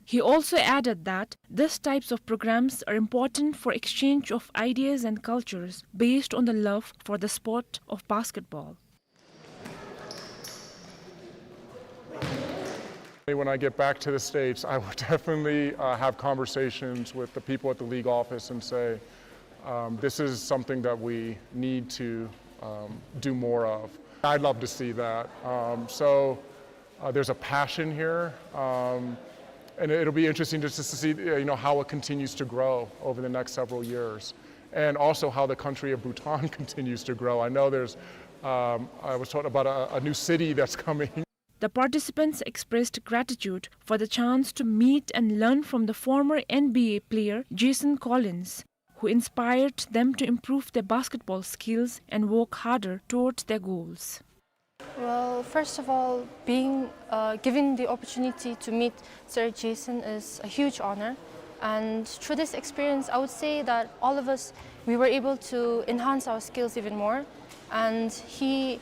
He also added that these types of programs are important for exchange of ideas and cultures based on the love for the sport of basketball. When I get back to the States, I will definitely, uh, have conversations with the people at the league office and say, um, "This is something that we need to, um, do more of." I'd love to see that. Um, so, uh, there's a passion here, um, and it'll be interesting just to see, uh, you know, how it continues to grow over the next several years, and also how the country of Bhutan continues to grow. I know there's, um, I was told about a, a new city that's coming. The participants expressed gratitude for the chance to meet and learn from the former N B A player Jason Collins, who inspired them to improve their basketball skills and work harder toward their goals. Well, first of all, being, uh, given the opportunity to meet Sir Jason is a huge honor. And through this experience, I would say that all of us, we were able to enhance our skills even more. And he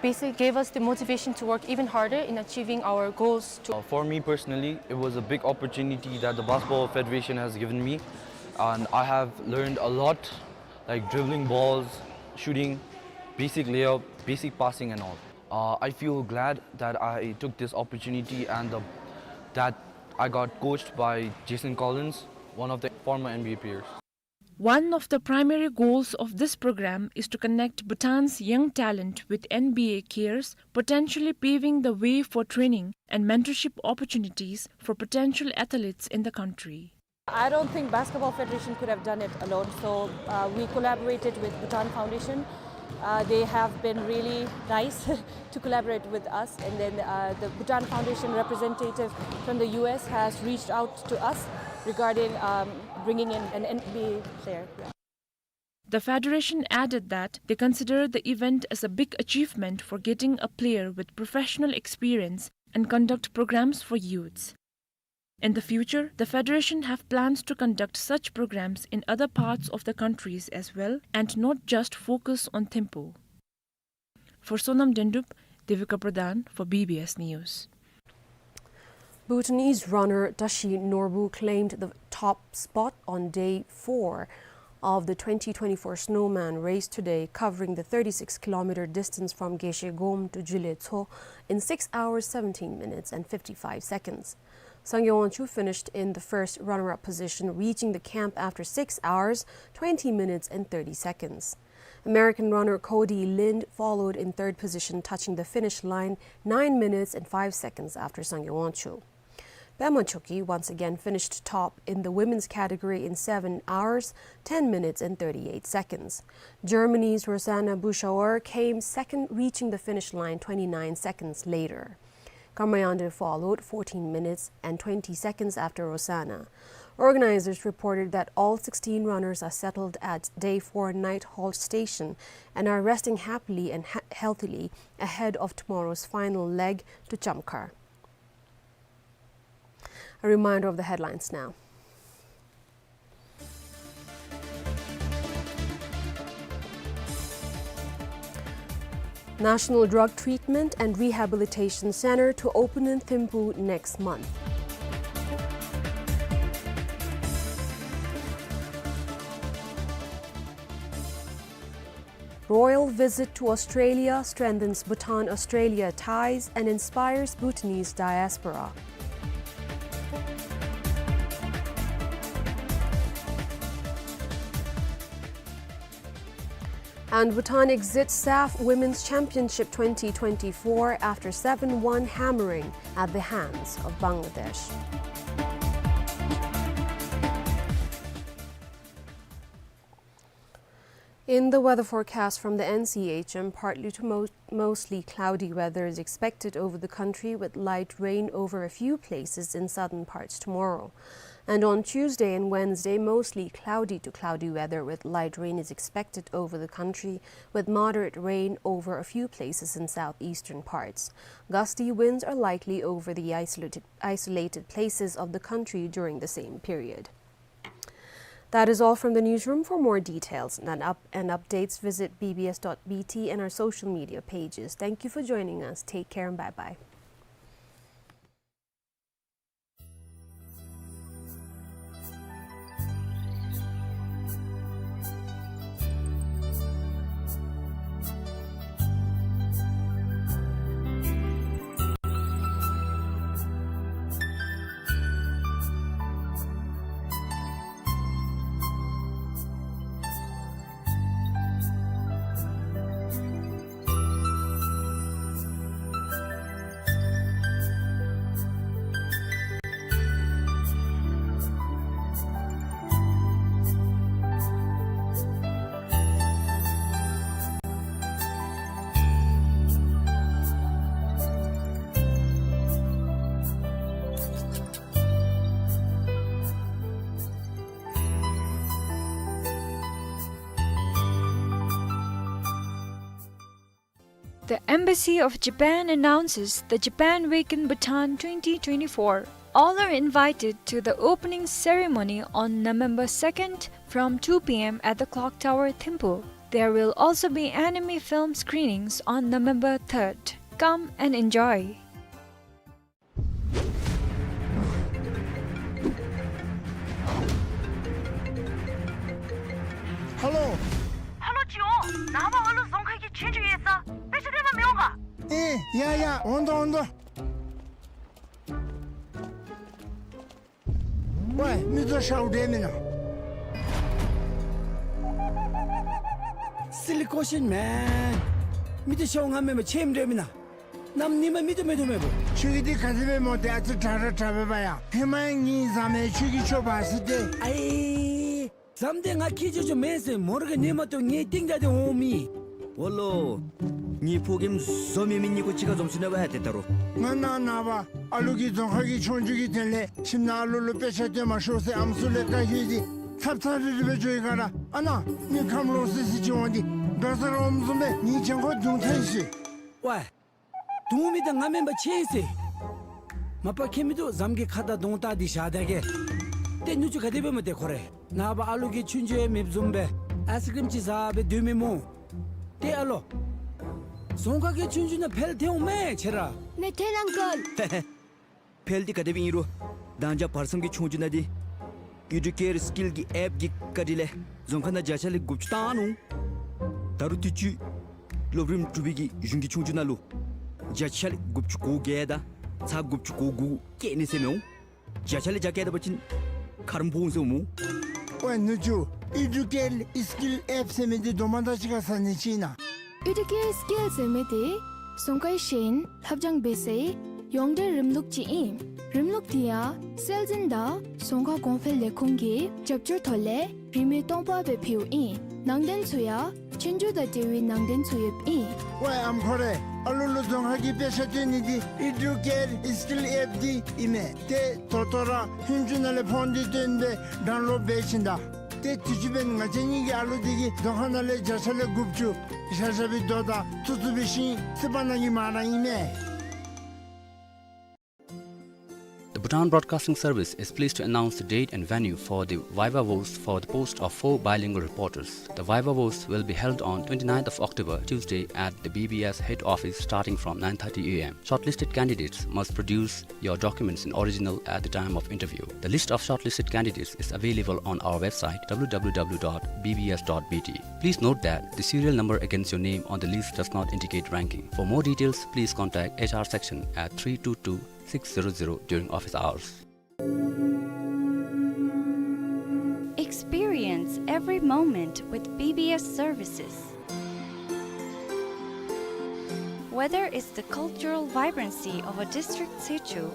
basically gave us the motivation to work even harder in achieving our goals too. Uh, for me personally, it was a big opportunity that the Basketball Federation has given me, and I have learned a lot, like dribbling balls, shooting, basic layup, basic passing and all. Uh, I feel glad that I took this opportunity and the, that I got coached by Jason Collins, one of the former N B A players. One of the primary goals of this program is to connect Bhutan's young talent with N B A cares, potentially paving the way for training and mentorship opportunities for potential athletes in the country. I don't think Basketball Federation could have done it alone, so, uh, we collaborated with Bhutan Foundation. Uh, they have been really nice to collaborate with us, and then, uh, the Bhutan Foundation representative from the U S has reached out to us regarding, um, bringing in an N B A player. Yeah. The federation added that they consider the event as a big achievement for getting a player with professional experience and conduct programs for youths. In the future, the federation have plans to conduct such programs in other parts of the countries as well and not just focus on Thimphu. For Sonam Dendup, Devika Pradhan for B B S News. Bhutanese runner Tashi Norbu claimed the top spot on day four of the twenty twenty-four Snowman Race today, covering the thirty-six kilometer distance from Geshe Gom to Jile Tso in six hours, seventeen minutes and fifty-five seconds. Sangay Wangchuk finished in the first runner-up position, reaching the camp after six hours, twenty minutes and thirty seconds. American runner Cody Lind followed in third position, touching the finish line nine minutes and five seconds after Sangay Wangchuk. Pema Choekyi once again finished top in the women's category in seven hours, ten minutes and thirty-eight seconds. Germany's Rosanna Buschauer came second, reaching the finish line twenty-nine seconds later. Karma Yande followed fourteen minutes and twenty seconds after Rosanna. Organizers reported that all sixteen runners are settled at day four night halt station and are resting happily and ha-, healthily ahead of tomorrow's final leg to Chamkhar. A reminder of the headlines now. National Drug Treatment and Rehabilitation Center to open in Thimphu next month. Royal visit to Australia strengthens Bhutan-Australia ties and inspires Bhutanese diaspora. And Bhutan exits SAFF Women's Championship twenty twenty-four after seven one hammering at the hands of Bangladesh. In the weather forecast from the N C H M, partly to mo-, mostly cloudy weather is expected over the country, with light rain over a few places in southern parts tomorrow. And on Tuesday and Wednesday, mostly cloudy to cloudy weather with light rain is expected over the country, with moderate rain over a few places in southeastern parts. Gusty winds are likely over the isolated, isolated places of the country during the same period. That is all from the newsroom. For more details and up-, and updates, visit B B S dot B T and our social media pages. Thank you for joining us. Take care and bye-bye. The Embassy of Japan announces the Japan Week in Bhutan twenty twenty-four. All are invited to the opening ceremony on November second from two P M at the Clock Tower, Thimphu. There will also be anime film screenings on November third. Come and enjoy. ཧ་ལོ། ཧ་ལོ་ཅིའོ། ནངས་པ་ཨ་ལུ་རྫོང་ཁག་གི་ཆོས་རྒྱུགས་ཡོད་ས། དཔེ་ཆ་སྟོན་པར་མི་འོང་ག། ཨེ་ཡ་ཡ་འོང་དོ་འོང་དོ། ཝའི་མི་ཚོ་ཤའུ་འདྲེ་མིན་ན། Silly question, man. མི་འདི་ཤོ་ང་མེན་པ་ཆེམ་འདྲ་མེན་ན། ནམ་ཉི་མ་མི་འདི་མེད་དོ་མེད་པོ། ཁྱོད་ཀྱི་འདི་ག་དེ་སྦེ་སྨོ་ཏེ་ཨ་ཙི་དྲག་ར་དྲག་པས་པ་ཡ། ཧེ་མ་ཡང་ངེའི་བཟའ་མི་ཁྱོད་ཀྱི་ཁྱོ་བ་ཟེར་ཏེ། ཨའི། བཟའ་མི་འདི་ང་ཁྱེད་ཅོ་ཅོ་མེན་ཟེར་མོ་ར་གི་ཉི་མ་ཏོ་ངེའི་སྟེང་ད་འདི་འོང་མི། འོ་ལོ། ངེའི་ཕོ་རྒནམ་བཟོ་མེད་མི་གཉིས་ཀོ་གཅིག་ཁར་འཛོམས་སོ་ནུག་པ་ཡ་ཏེ་ད་རུང་། ང་ནཱ་ནངས་པ་ཨ་ལུ་གིས་རྫོང་ཁ་གི་ཆོས་རྒྱུགས་ཀྱི་དོན་ལས་ཁྱིམ་ནང་ཨ་ལུ་ལུ་དཔེ་ཆ་སྟོན་མ་ཤོག་ཟེར་ཨམ་སྲུ་ལས་བཀའ་བཀོད་དེ་ཚབ་ཚབ་རི་རི་སྦེ་འགྱོ་ཡི་ག་ར། ཨ་ནཱ་མི་ཁམས་ལོག་སི་སི་ཅིག་འོང་སྟེ་འབྲོག་སར་འོངམ་བཟུམ་སྦེ་ངེའི་གྱང་ཁར་རྡུང་ཐལ་ཤིག། ཝའི། རྡུང་མི་འདི་ང་མེན་པ་ཆེམ་ཟེར། མ་པ་ཁྱད་མིན་འདུག། བཟའ་མི་གི་ཁ་དང་གདོང་བལྟ་སྟེ་བཞག་ད་གེ། ཏེ་ནུ་གཅུང་ག་དེ་སྦེ་སྨོ་ཏེ་ཁོ་རེ། ནངས་པ་ཨ་ལུ་གི་ཆོས་རྒྱུགས་ཡང་མེདཔ་བཟུམ་སྦེ་ཨའིསི་ཀྲིམ་ཅིག་བཟའ་སྦེ་སྡོད་མི་སྨོ། ཏེ་ཨ་ལོ། རྫོང་ཁ་གི་ཆོས་རྒྱུགས་ནང་འཕེལ་ཏེ་འོང་མས་ཁྱེད་ར། མེད་ཐལ་ཨང་ཀལ། འཕེལ་ཏེ་ག་དེ་སྦེ་ཨིན་རུང་། མདང་ཇ་བར་མཚམས་ཀྱི་ཆོས་རྒྱུགས་ནང་འདི་ཨེ་ཌུ་ཀེར་སི་ཀིལ་གྱི་ཨེཔ་གི་བཀའ་དྲིན་ལས་རྫོང་ཁ་ནང་བརྒྱ་ཆ་ལས་དགུ་བཅུ་བཏང་ནུག། ད་རུང་དུས་ཅི་སློབ་རིམ་དྲུག་པའི་གི་གཞུང་གི་ཆོས་རྒྱུགས་ནང་ལུ་བརྒྱ་ཆ་ལས་དགུ་བཅུ་གོ་བརྒྱད་དང་ཚག་དགུ་བཅུ་གོ་དགུ་བཀལ་ནི་ཟེར་མི་འོང་། བརྒྱ་ཆ་ལས་བརྒྱ་བཀལ་ད་པ་ཅིན་ཁ་རམ་ཕོག་འོང་ཟེར་འོང་སྨོ། ཝའི་ནུ་གཅུང་ཨེ་ཌུ་ཀེར་སི་ཀིལ་ཨེཔ་ཟེར་མི་འདི་རྡོག་མ་དང་གཅིག་ཁར་ཟ་ནི་ཅིག་ཨིན་ན། ཨེ་ཌུ་ཀེར་སི་ཀིལ་ཟེར་མི་འདི་རྫོང་ཁའི་ཤེས་ཡོན་ལྷབ་སྦྱང་འབད་སའི་ཡོངས་འབྲེལ་རིམ་ལུགས་ཅིག་ཨིན། རིམ་ལུགས་འདི་ཡང་སྲོལ་འཛིན་དང་རྫོང་ཁ་གོང་འཕེལ་ལས་ཁུངས་ཀྱི་རྒྱབ་སྐྱོར་ཐོག་ལས་རིན་མེད་སྟོང་པ་སྦེ་ཕུལཝ་ཨིན། ནང་དོན་ཚུ་ཡང་ཆོས་རྒྱུགས་དང་འབྲེལ་བའི་ནང་དོན་ཚུ་ཡོདཔ་ཨིན། ཝའི་ཨམ་ཁོ་རེ། ཨ་ལུ་ལུ་རྫོང་ཁ་གི་དཔེ་ཆ་སྟོན་ནི་འདི་ཨེ་ཌུ་ཀེར་སི་ཀིལ་ཨེཔ་འདི་ཨིན་མས། ཏེ་ད་ལྟོ་ར་ཧུན་ཅུ་ནང་ལས་ཕོན་འདི་བཏོན་སྦེ་ཌའུན་ལོཌ་འབད་བྱིན་ད། ཏེ་དུས་ཅི་འབདན་ང་བཅས་གཉིས་ཀྱི་ཨ་ལུ་འདི་གིས་རྫོང་ཁ་ནང་ལས་བརྒྱ་ཆ་ལས་དགུ་བཅུ་བཞག་བཞག་པའི་རྡོ་དང་ཐུག་ཐུག་པའི་ཤིང་སི་པ་ནང་གི་མ་ར་ཨིན་མས། The Bhutan Broadcasting Service is pleased to announce the date and venue for the Viva Voce for the post of four bilingual reporters. The Viva Voce will be held on twenty-ninth of October, Tuesday, at the B B S head office starting from nine thirty a m. Shortlisted candidates must produce your documents in original at the time of interview. The list of shortlisted candidates is available on our website, w w w dot b b s dot b t. Please note that the serial number against your name on the list does not indicate ranking. For more details, please contact H R section at three two two six zero zero during office hours. Experience every moment with B B S services. Whether it's the cultural vibrancy of a district sichu,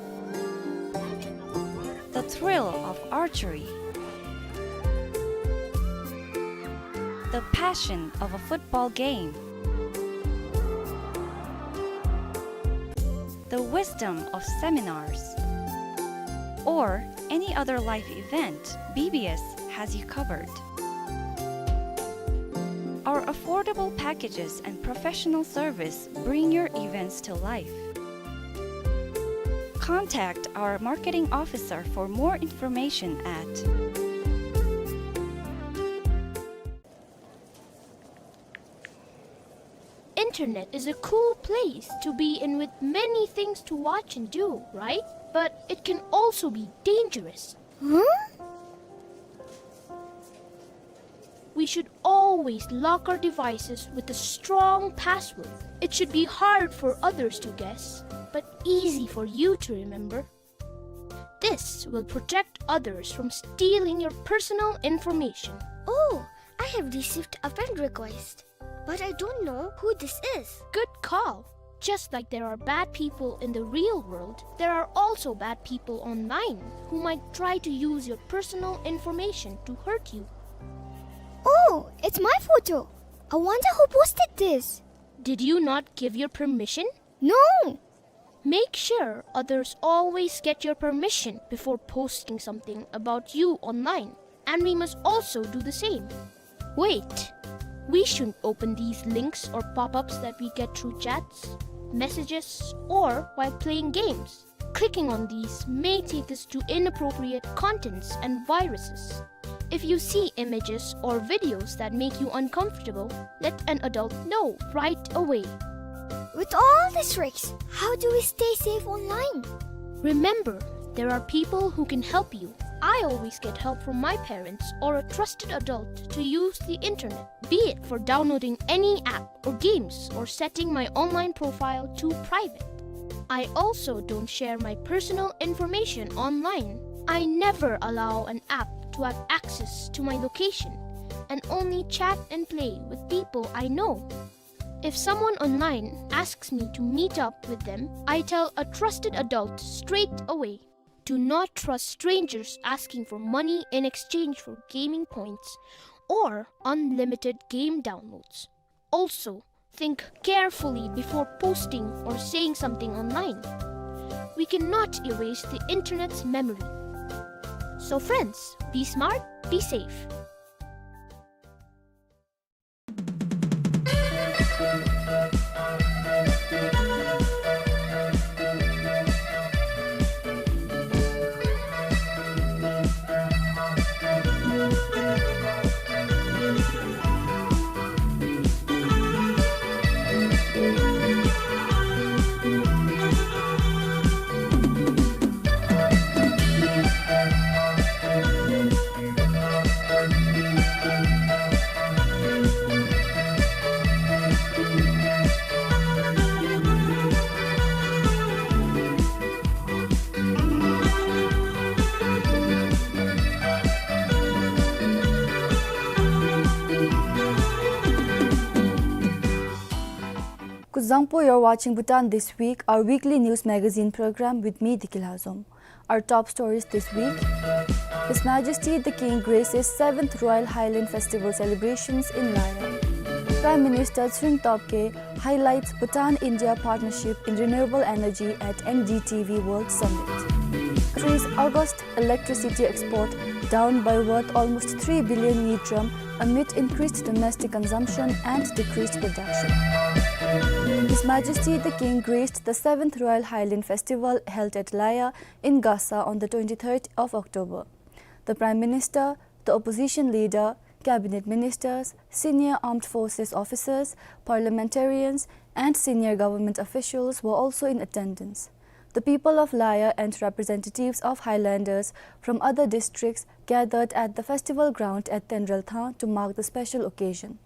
the thrill of archery, the passion of a football game, the wisdom of seminars, or any other life event, B B S has you covered. Our affordable packages and professional service bring your events to life. Contact our marketing officer for more information at Internet is a cool place to be in with many things to watch and do, right? But it can also be dangerous. Huh? We should always lock our devices with a strong password. It should be hard for others to guess, but easy for you to remember. This will protect others from stealing your personal information. Oh, I have received a friend request, but I don't know who this is. Good call. Just like there are bad people in the real world, there are also bad people online who might try to use your personal information to hurt you. Oh, it's my photo. I wonder who posted this. Did you not give your permission? No! Make sure others always get your permission before posting something about you online, and we must also do the same. Wait! We shouldn't open these links or pop-ups that we get through chats, messages, or while playing games. Clicking on these may take us to inappropriate contents and viruses. If you see images or videos that make you uncomfortable, let an adult know right away. With all these tricks, how do we stay safe online? Remember, there are people who can help you. I always get help from my parents or a trusted adult to use the internet, be it for downloading any app or games or setting my online profile to private. I also don't share my personal information online. I never allow an app to have access to my location, and only chat and play with people I know. If someone online asks me to meet up with them, I tell a trusted adult straight away. Do not trust strangers asking for money in exchange for gaming points or unlimited game downloads. Also, think carefully before posting or saying something online. We cannot erase the internet's memory. So friends, be smart, be safe. Kuzuzangpo, you're watching Bhutan This Week, our weekly news magazine program with me, Diki Lhazom. Our top stories this week. His Majesty the King graces seventh Royal Highland Festival celebrations in Laya. Prime Minister Tshering Tobgay highlights Bhutan-India partnership in renewable energy at N D T V World Summit. Country's August electricity export down by worth almost three billion ngultrum amid increased domestic consumption and decreased production. His Majesty the King graced the seventh Royal Highland Festival held at Laya in Gasa on the twenty-third of October. The Prime Minister, the opposition leader, cabinet ministers, senior armed forces officers, parliamentarians, and senior government officials were also in attendance. The people of Laya and representatives of highlanders from other districts gathered at the festival ground at Tenrel Thang to mark the special occasion.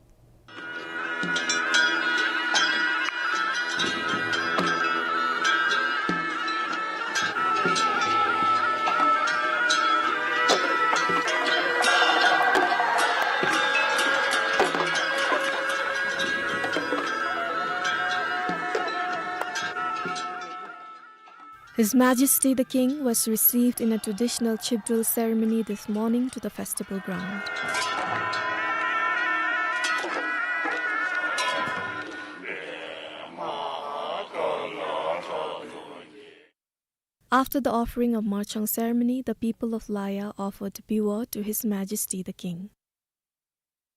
His Majesty the King was received in a traditional chip drill ceremony this morning to the festival ground. After the offering of Marchang ceremony, the people of Laya offered biwa to His Majesty the King.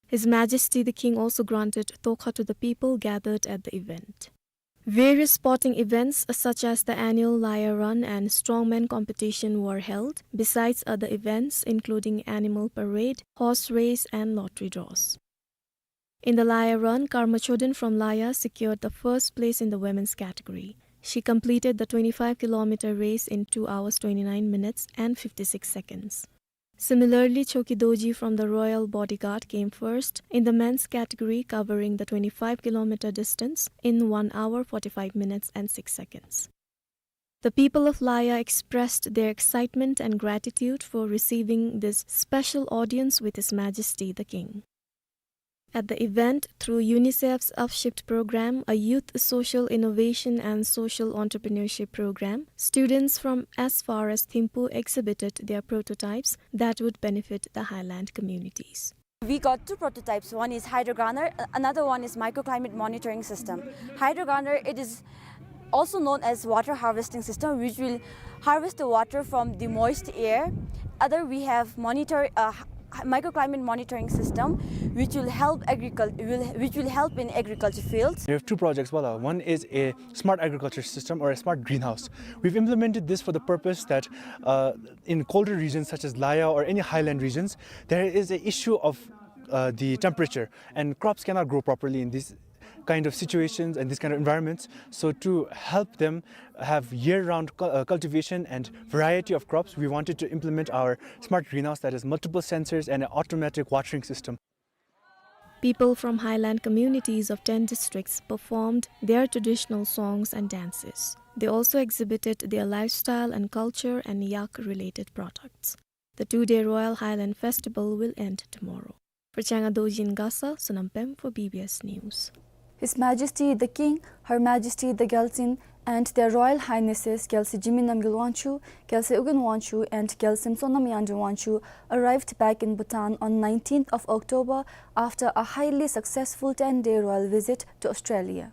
His Majesty the King also granted tokha to the people gathered at the event. Various sporting events such as the annual Laya Run and Strongman competition were held, besides other events including animal parade, horse race and lottery draws. In the Laya Run, Karma Choden from Laya secured the first place in the women's category. She completed the twenty-five kilometer race in two hours, twenty-nine minutes and fifty-six seconds. Similarly, Choki Doji from the Royal Bodyguard came first in the men's category, covering the twenty-five kilometer distance in one hour, forty-five minutes and six seconds. The people of Laya expressed their excitement and gratitude for receiving this special audience with His Majesty the King. At the event, through UNICEF's Upshift program, a youth social innovation and social entrepreneurship program, students from as far as Thimphu exhibited their prototypes that would benefit the highland communities. We got two prototypes. One is hydrogunner, a-, another one is microclimate monitoring system. Hydrogunner, it is also known as water harvesting system, which will harvest the water from the moist air. Other, we have monitor, uh, h-, h-, microclimate monitoring system, which will help agricul-, will, which will help in agriculture fields. We have two projects, wala. One is a smart agriculture system or a smart greenhouse. We've implemented this for the purpose that, uh, in colder regions such as Laya or any highland regions, there is a issue of, uh, the temperature, and crops cannot grow properly in these kind of situations and these kind of environments. So to help them have year-round cu-, uh, cultivation and variety of crops, we wanted to implement our smart greenhouse that has multiple sensors and an automatic watering system. People from highland communities of ten districts performed their traditional songs and dances. They also exhibited their lifestyle and culture and yak-related products. The two-day Royal Highland Festival will end tomorrow. Purchanga Dojin Gasa, Sonam Pem for B B S News. His Majesty the King, Her Majesty the Gyaltsuen, and Their Royal Highnesses Gyaltsuen Zimiknamgyel Wangchuck, Gyaltsuen Ugin Wangchuck, and Gyaltsuen Sonam Yangdreng Wangchuck arrived back in Bhutan on nineteenth of October after a highly successful ten-day royal visit to Australia.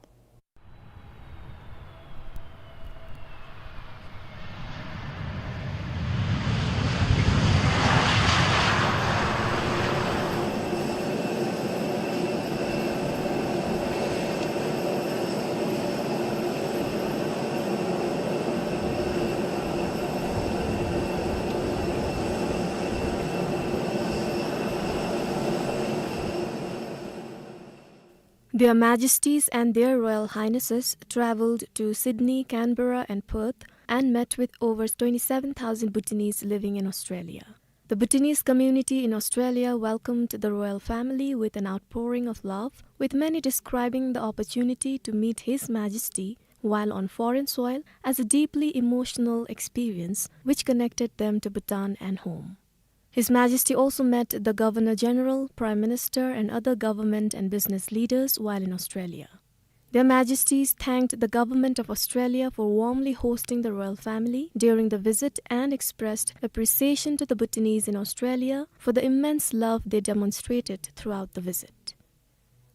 Their Majesties and Their Royal Highnesses travelled to Sydney, Canberra and Perth and met with over twenty-seven thousand Bhutanese living in Australia. The Bhutanese community in Australia welcomed the royal family with an outpouring of love, with many describing the opportunity to meet His Majesty while on foreign soil as a deeply emotional experience which connected them to Bhutan and home. His Majesty also met the Governor-General, Prime Minister and other government and business leaders while in Australia. Their Majesties thanked the Government of Australia for warmly hosting the royal family during the visit and expressed appreciation to the Bhutanese in Australia for the immense love they demonstrated throughout the visit.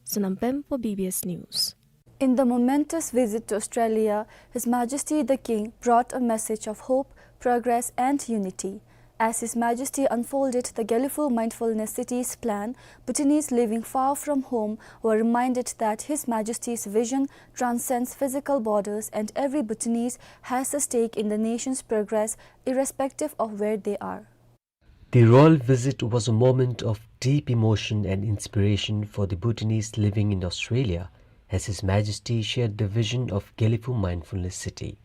Sonam Pem for B B S News. In the momentous visit to Australia, His Majesty the King brought a message of hope, progress and unity. As His Majesty unfolded the Gelephu Mindfulness Cities plan, Bhutanese living far from home were reminded that His Majesty's vision transcends physical borders and every Bhutanese has a stake in the nation's progress irrespective of where they are. The royal visit was a moment of deep emotion and inspiration for the Bhutanese living in Australia, as His Majesty shared the vision of Gelephu Mindfulness City.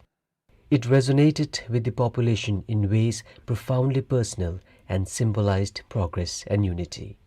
It resonated with the population in ways profoundly personal and symbolized progress and unity.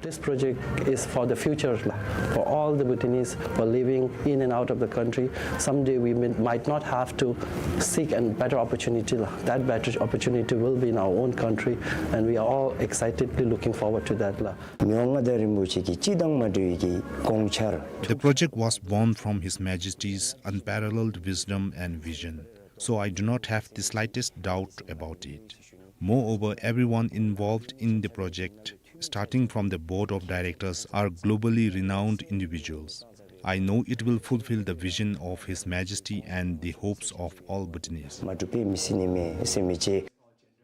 This project is for the future, la, for all the Bhutanese who are living in and out of the country. Someday we may, might not have to seek a better opportunity, la. That better opportunity will be in our own country, and we are all excitedly looking forward to that, la. མི་དབང་མངའ་བདག་རིན་པོ་ཆེ་གི་སྤྱི་དང་མ་འདྲ་བའི་གི་དགོངས་འཆར། The project was born from His Majesty's unparalleled wisdom and vision, so I do not have the slightest doubt about it. Moreover, everyone involved in the project, starting from the board of directors, are globally renowned individuals. I know it will fulfill the vision of His Majesty and the hopes of all Bhutanese. མ་འགྲུབ་པའི་མི་སྲིད་ནི་མེད་ཟེར་མི་ཅིག།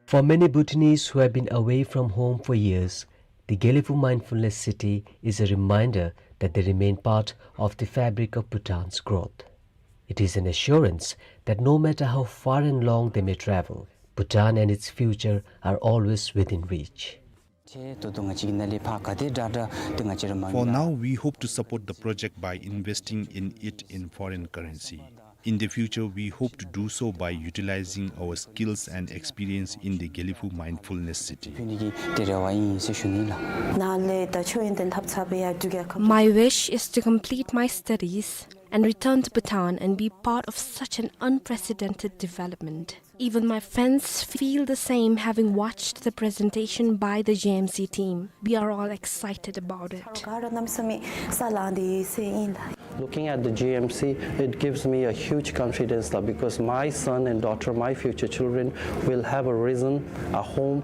For many Bhutanese who have been away from home for years, the Gelephu Mindfulness City is a reminder that they remain part of the fabric of Bhutan's growth. It is an assurance that no matter how far and long they may travel, Bhutan and its future are always within reach. For now, we hope to support the project by investing in it in foreign currency. In the future, we hope to do so by utilizing our skills and experience in the Gelephu Mindfulness City. My wish is to complete my studies and return to Bhutan and be part of such an unprecedented development. Even my friends feel the same, having watched the presentation by the G M C team. We are all excited about it. Looking at the G M C, it gives me a huge confidence, la, because my son and daughter, my future children, will have a reason, a home,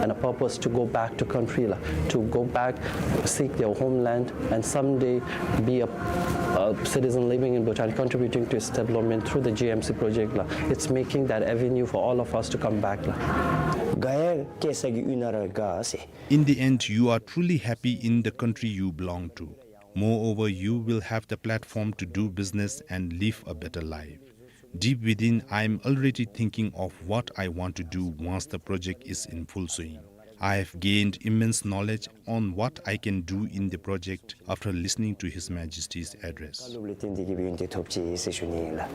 and a purpose to go back to country, la, to go back, seek their homeland, and someday be a, a citizen living in Bhutan, contributing to its development through the G M C project, la. It's making that avenue for all of us to come back, la. དགའ་ཡང་སྐྱེ་ས་གི་ཡུལ་ན་ར་དགའ་ཟེར། In the end, you are truly happy in the country you belong to. Moreover, you will have the platform to do business and live a better life. Deep within, I am already thinking of what I want to do once the project is in full swing. I have gained immense knowledge on what I can do in the project after listening to His Majesty's address. བཀའ་སློབ་ལས་བརྟེན་ཏེ་གི་ཡོན་ཏན་ཐོབ་ཅི་ཟེར་ཞུ་ནི་ཨིན་ལགས།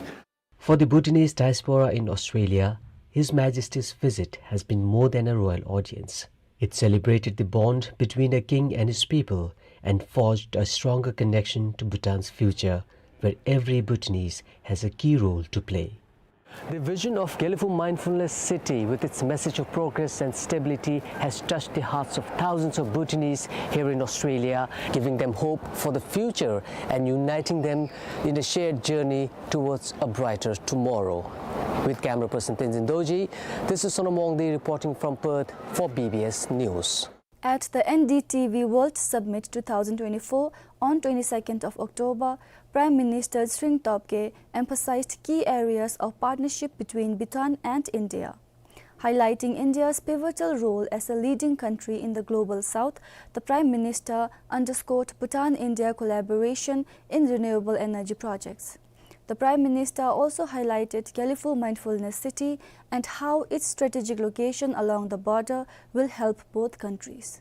For the Bhutanese diaspora in Australia, His Majesty's visit has been more than a royal audience. It celebrated the bond between a king and his people and forged a stronger connection to Bhutan's future, where every Bhutanese has a key role to play. The vision of Gelephu Mindfulness City, with its message of progress and stability, has touched the hearts of thousands of Bhutanese here in Australia, giving them hope for the future and uniting them in a shared journey towards a brighter tomorrow. With camera person Tenzin Dorji, this is Sonam Wangdi reporting from Perth for B B S News. At the N D T V World Summit two thousand twenty-four on twenty-second of October, Prime Minister Tshering Tobgay emphasized key areas of partnership between Bhutan and India. Highlighting India's pivotal role as a leading country in the Global South, the Prime Minister underscored Bhutan-India collaboration in renewable energy projects. The Prime Minister also highlighted Gelephu Mindfulness City and how its strategic location along the border will help both countries.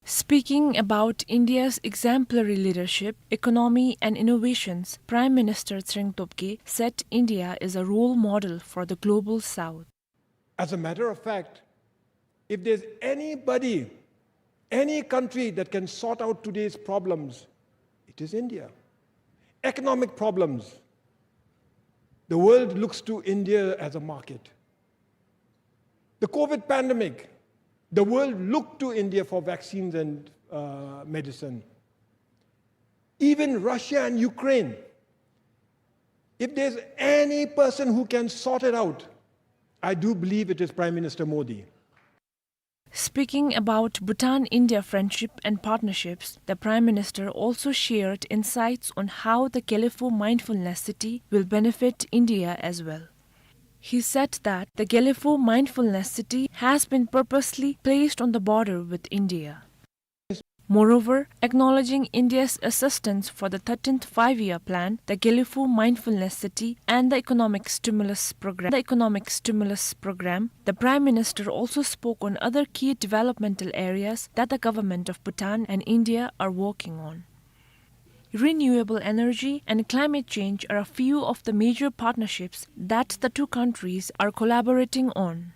Speaking about India's exemplary leadership, economy and innovations, Prime Minister Tshering Tobgay said India is a role model for the Global South. As a matter of fact, if there's anybody, any country that can sort out today's problems, it is India. Economic problems, the world looks to India as a market. The COVID pandemic, the world looked to India for vaccines and, uh, medicine. Even Russia and Ukraine, if there's any person who can sort it out, I do believe it is Prime Minister Modi. Speaking about Bhutan-India friendship and partnerships, the Prime Minister also shared insights on how the Gelephu Mindfulness City will benefit India as well. He said that the Gelephu Mindfulness City has been purposely placed on the border with India. Moreover, acknowledging India's assistance for the thirteenth Five-Year Plan, the Gelephu Mindfulness City and the Economic Stimulus Program, the Economic Stimulus Program, the Prime Minister also spoke on other key developmental areas that the government of Bhutan and India are working on. Renewable energy and climate change are a few of the major partnerships that the two countries are collaborating on.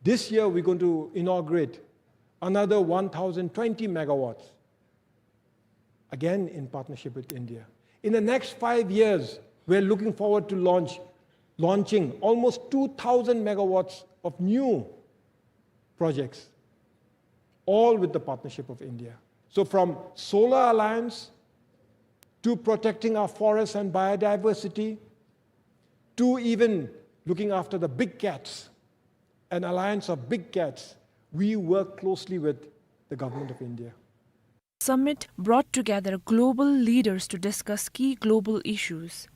This year, we're going to inaugurate another one thousand twenty megawatts, again in partnership with India. In the next five years, we're looking forward to launch, launching almost two thousand megawatts of new projects, all with the partnership of India. So from solar alliance to protecting our forests and biodiversity, to even looking after the big cats, an alliance of big cats, we work closely with the Government of India. Summit brought together global leaders to discuss key global issues.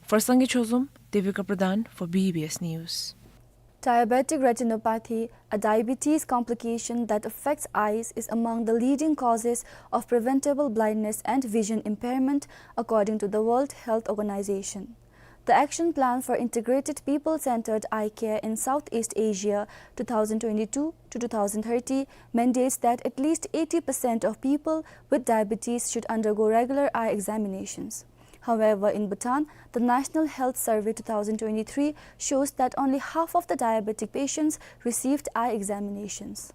For Sangay Chozom, Devika Pradhan for B B S News. Diabetic retinopathy, a diabetes complication that affects eyes, is among the leading causes of preventable blindness and vision impairment, according to the World Health Organization. The Action Plan for Integrated People-Centered Eye Care in Southeast Asia two thousand twenty-two to two thousand thirty mandates that at least eighty percent of people with diabetes should undergo regular eye examinations. However, in Bhutan, the National Health Survey two thousand twenty-three shows that only half of the diabetic patients received eye examinations.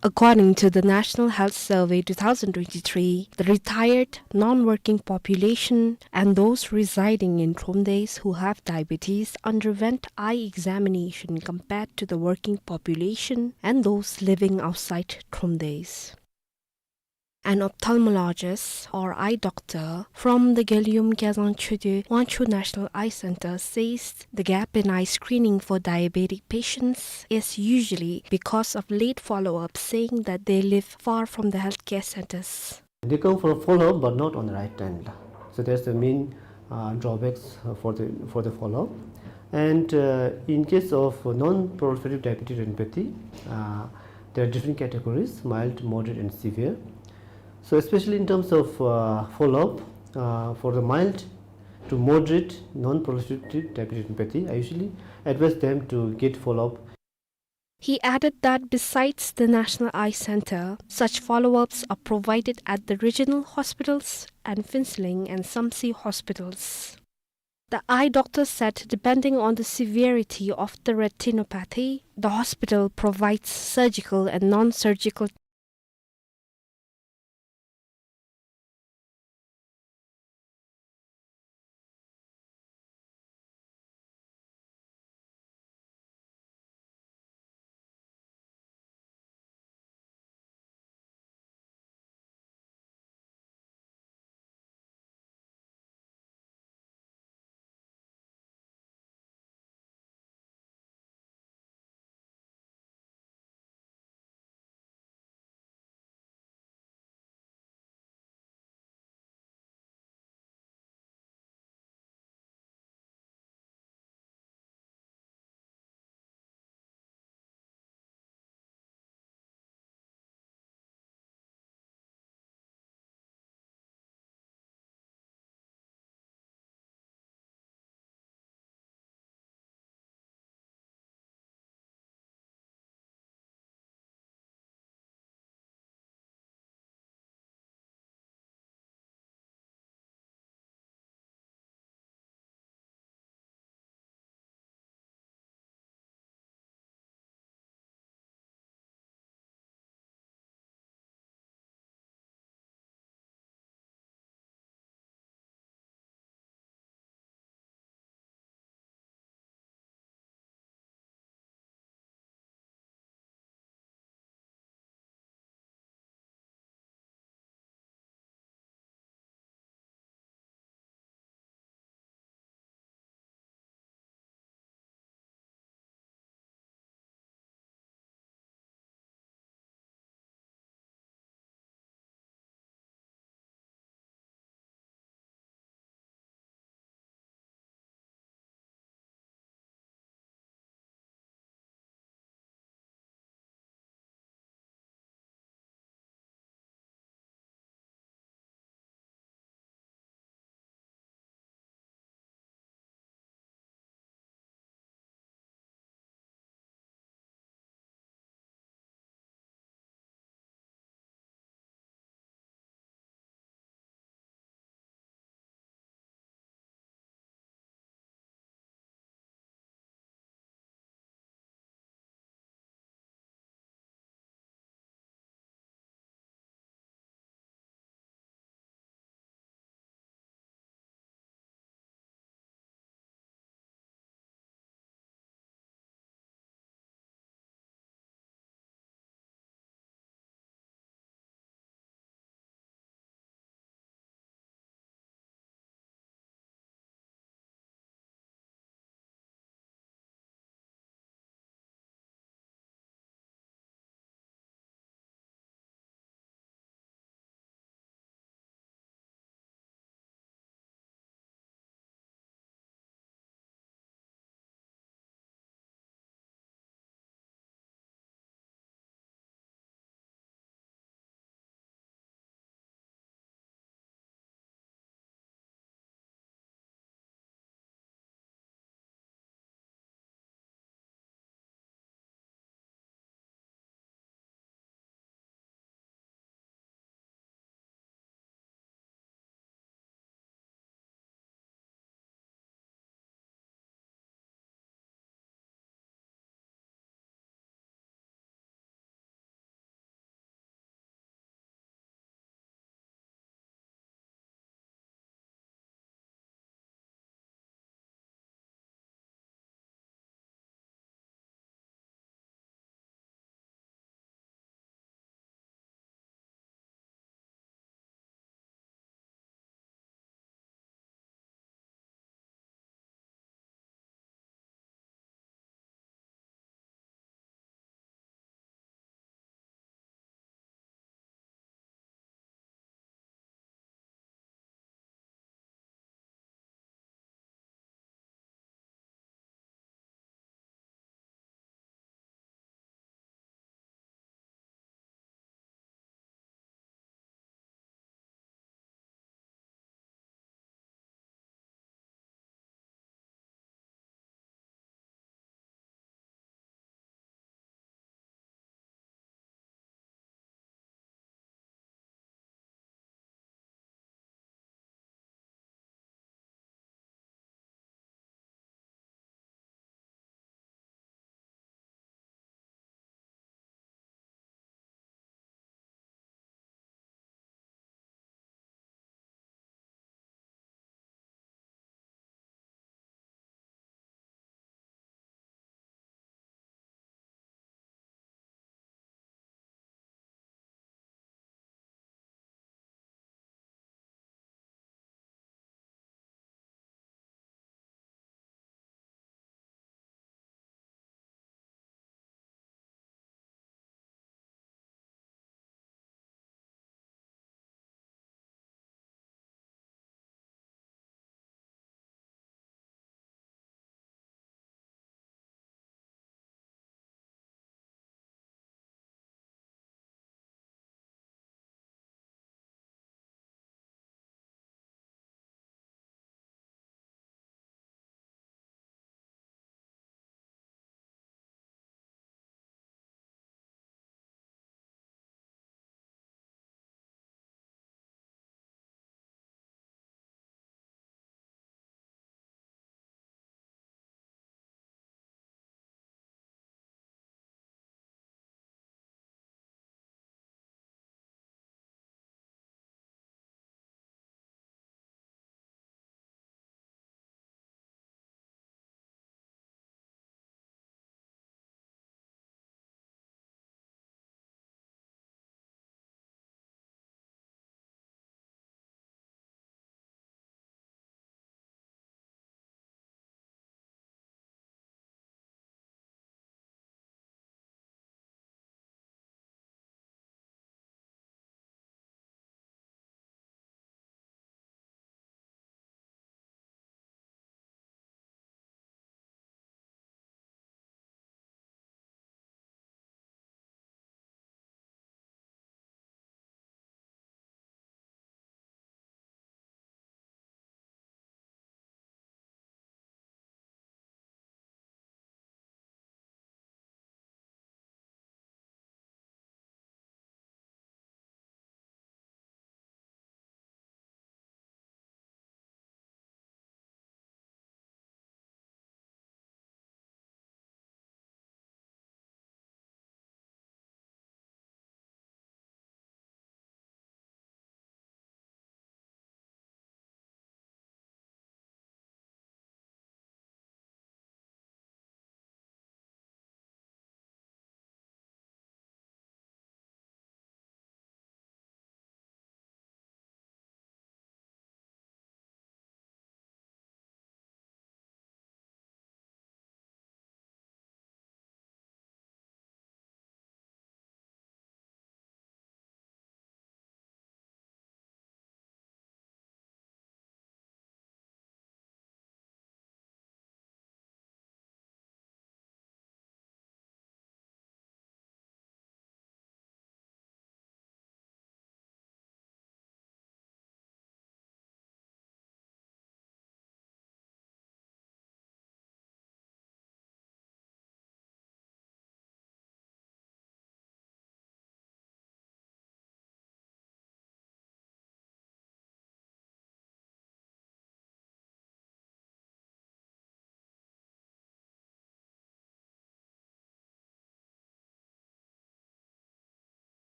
According to the National Health Survey two thousand twenty-three, the retired, non-working population and those residing in Thromdesh who have diabetes underwent eye examination compared to the working population and those living outside Thromdesh. An ophthalmologist or eye doctor from the Gelyum Gyaltsang Choedo Wangchuck National Eye Center says the gap in eye screening for diabetic patients is usually because of late follow-up, saying that they live far from the healthcare centers. They come for follow-up, but not on the right time. So that's the main, uh, drawbacks, uh, for the, for the follow-up. And, uh, in case of non-proliferative diabetic retinopathy, uh, there are different categories: mild, moderate, and severe. So especially in terms of, uh, follow-up, uh, for the mild to moderate non-proliferative diabetic retinopathy, I usually advise them to get follow-up. He added that besides the National Eye Center, such follow-ups are provided at the regional hospitals and Phuentsholing and Samtse hospitals. The eye doctor said depending on the severity of the retinopathy, the hospital provides surgical and non-surgical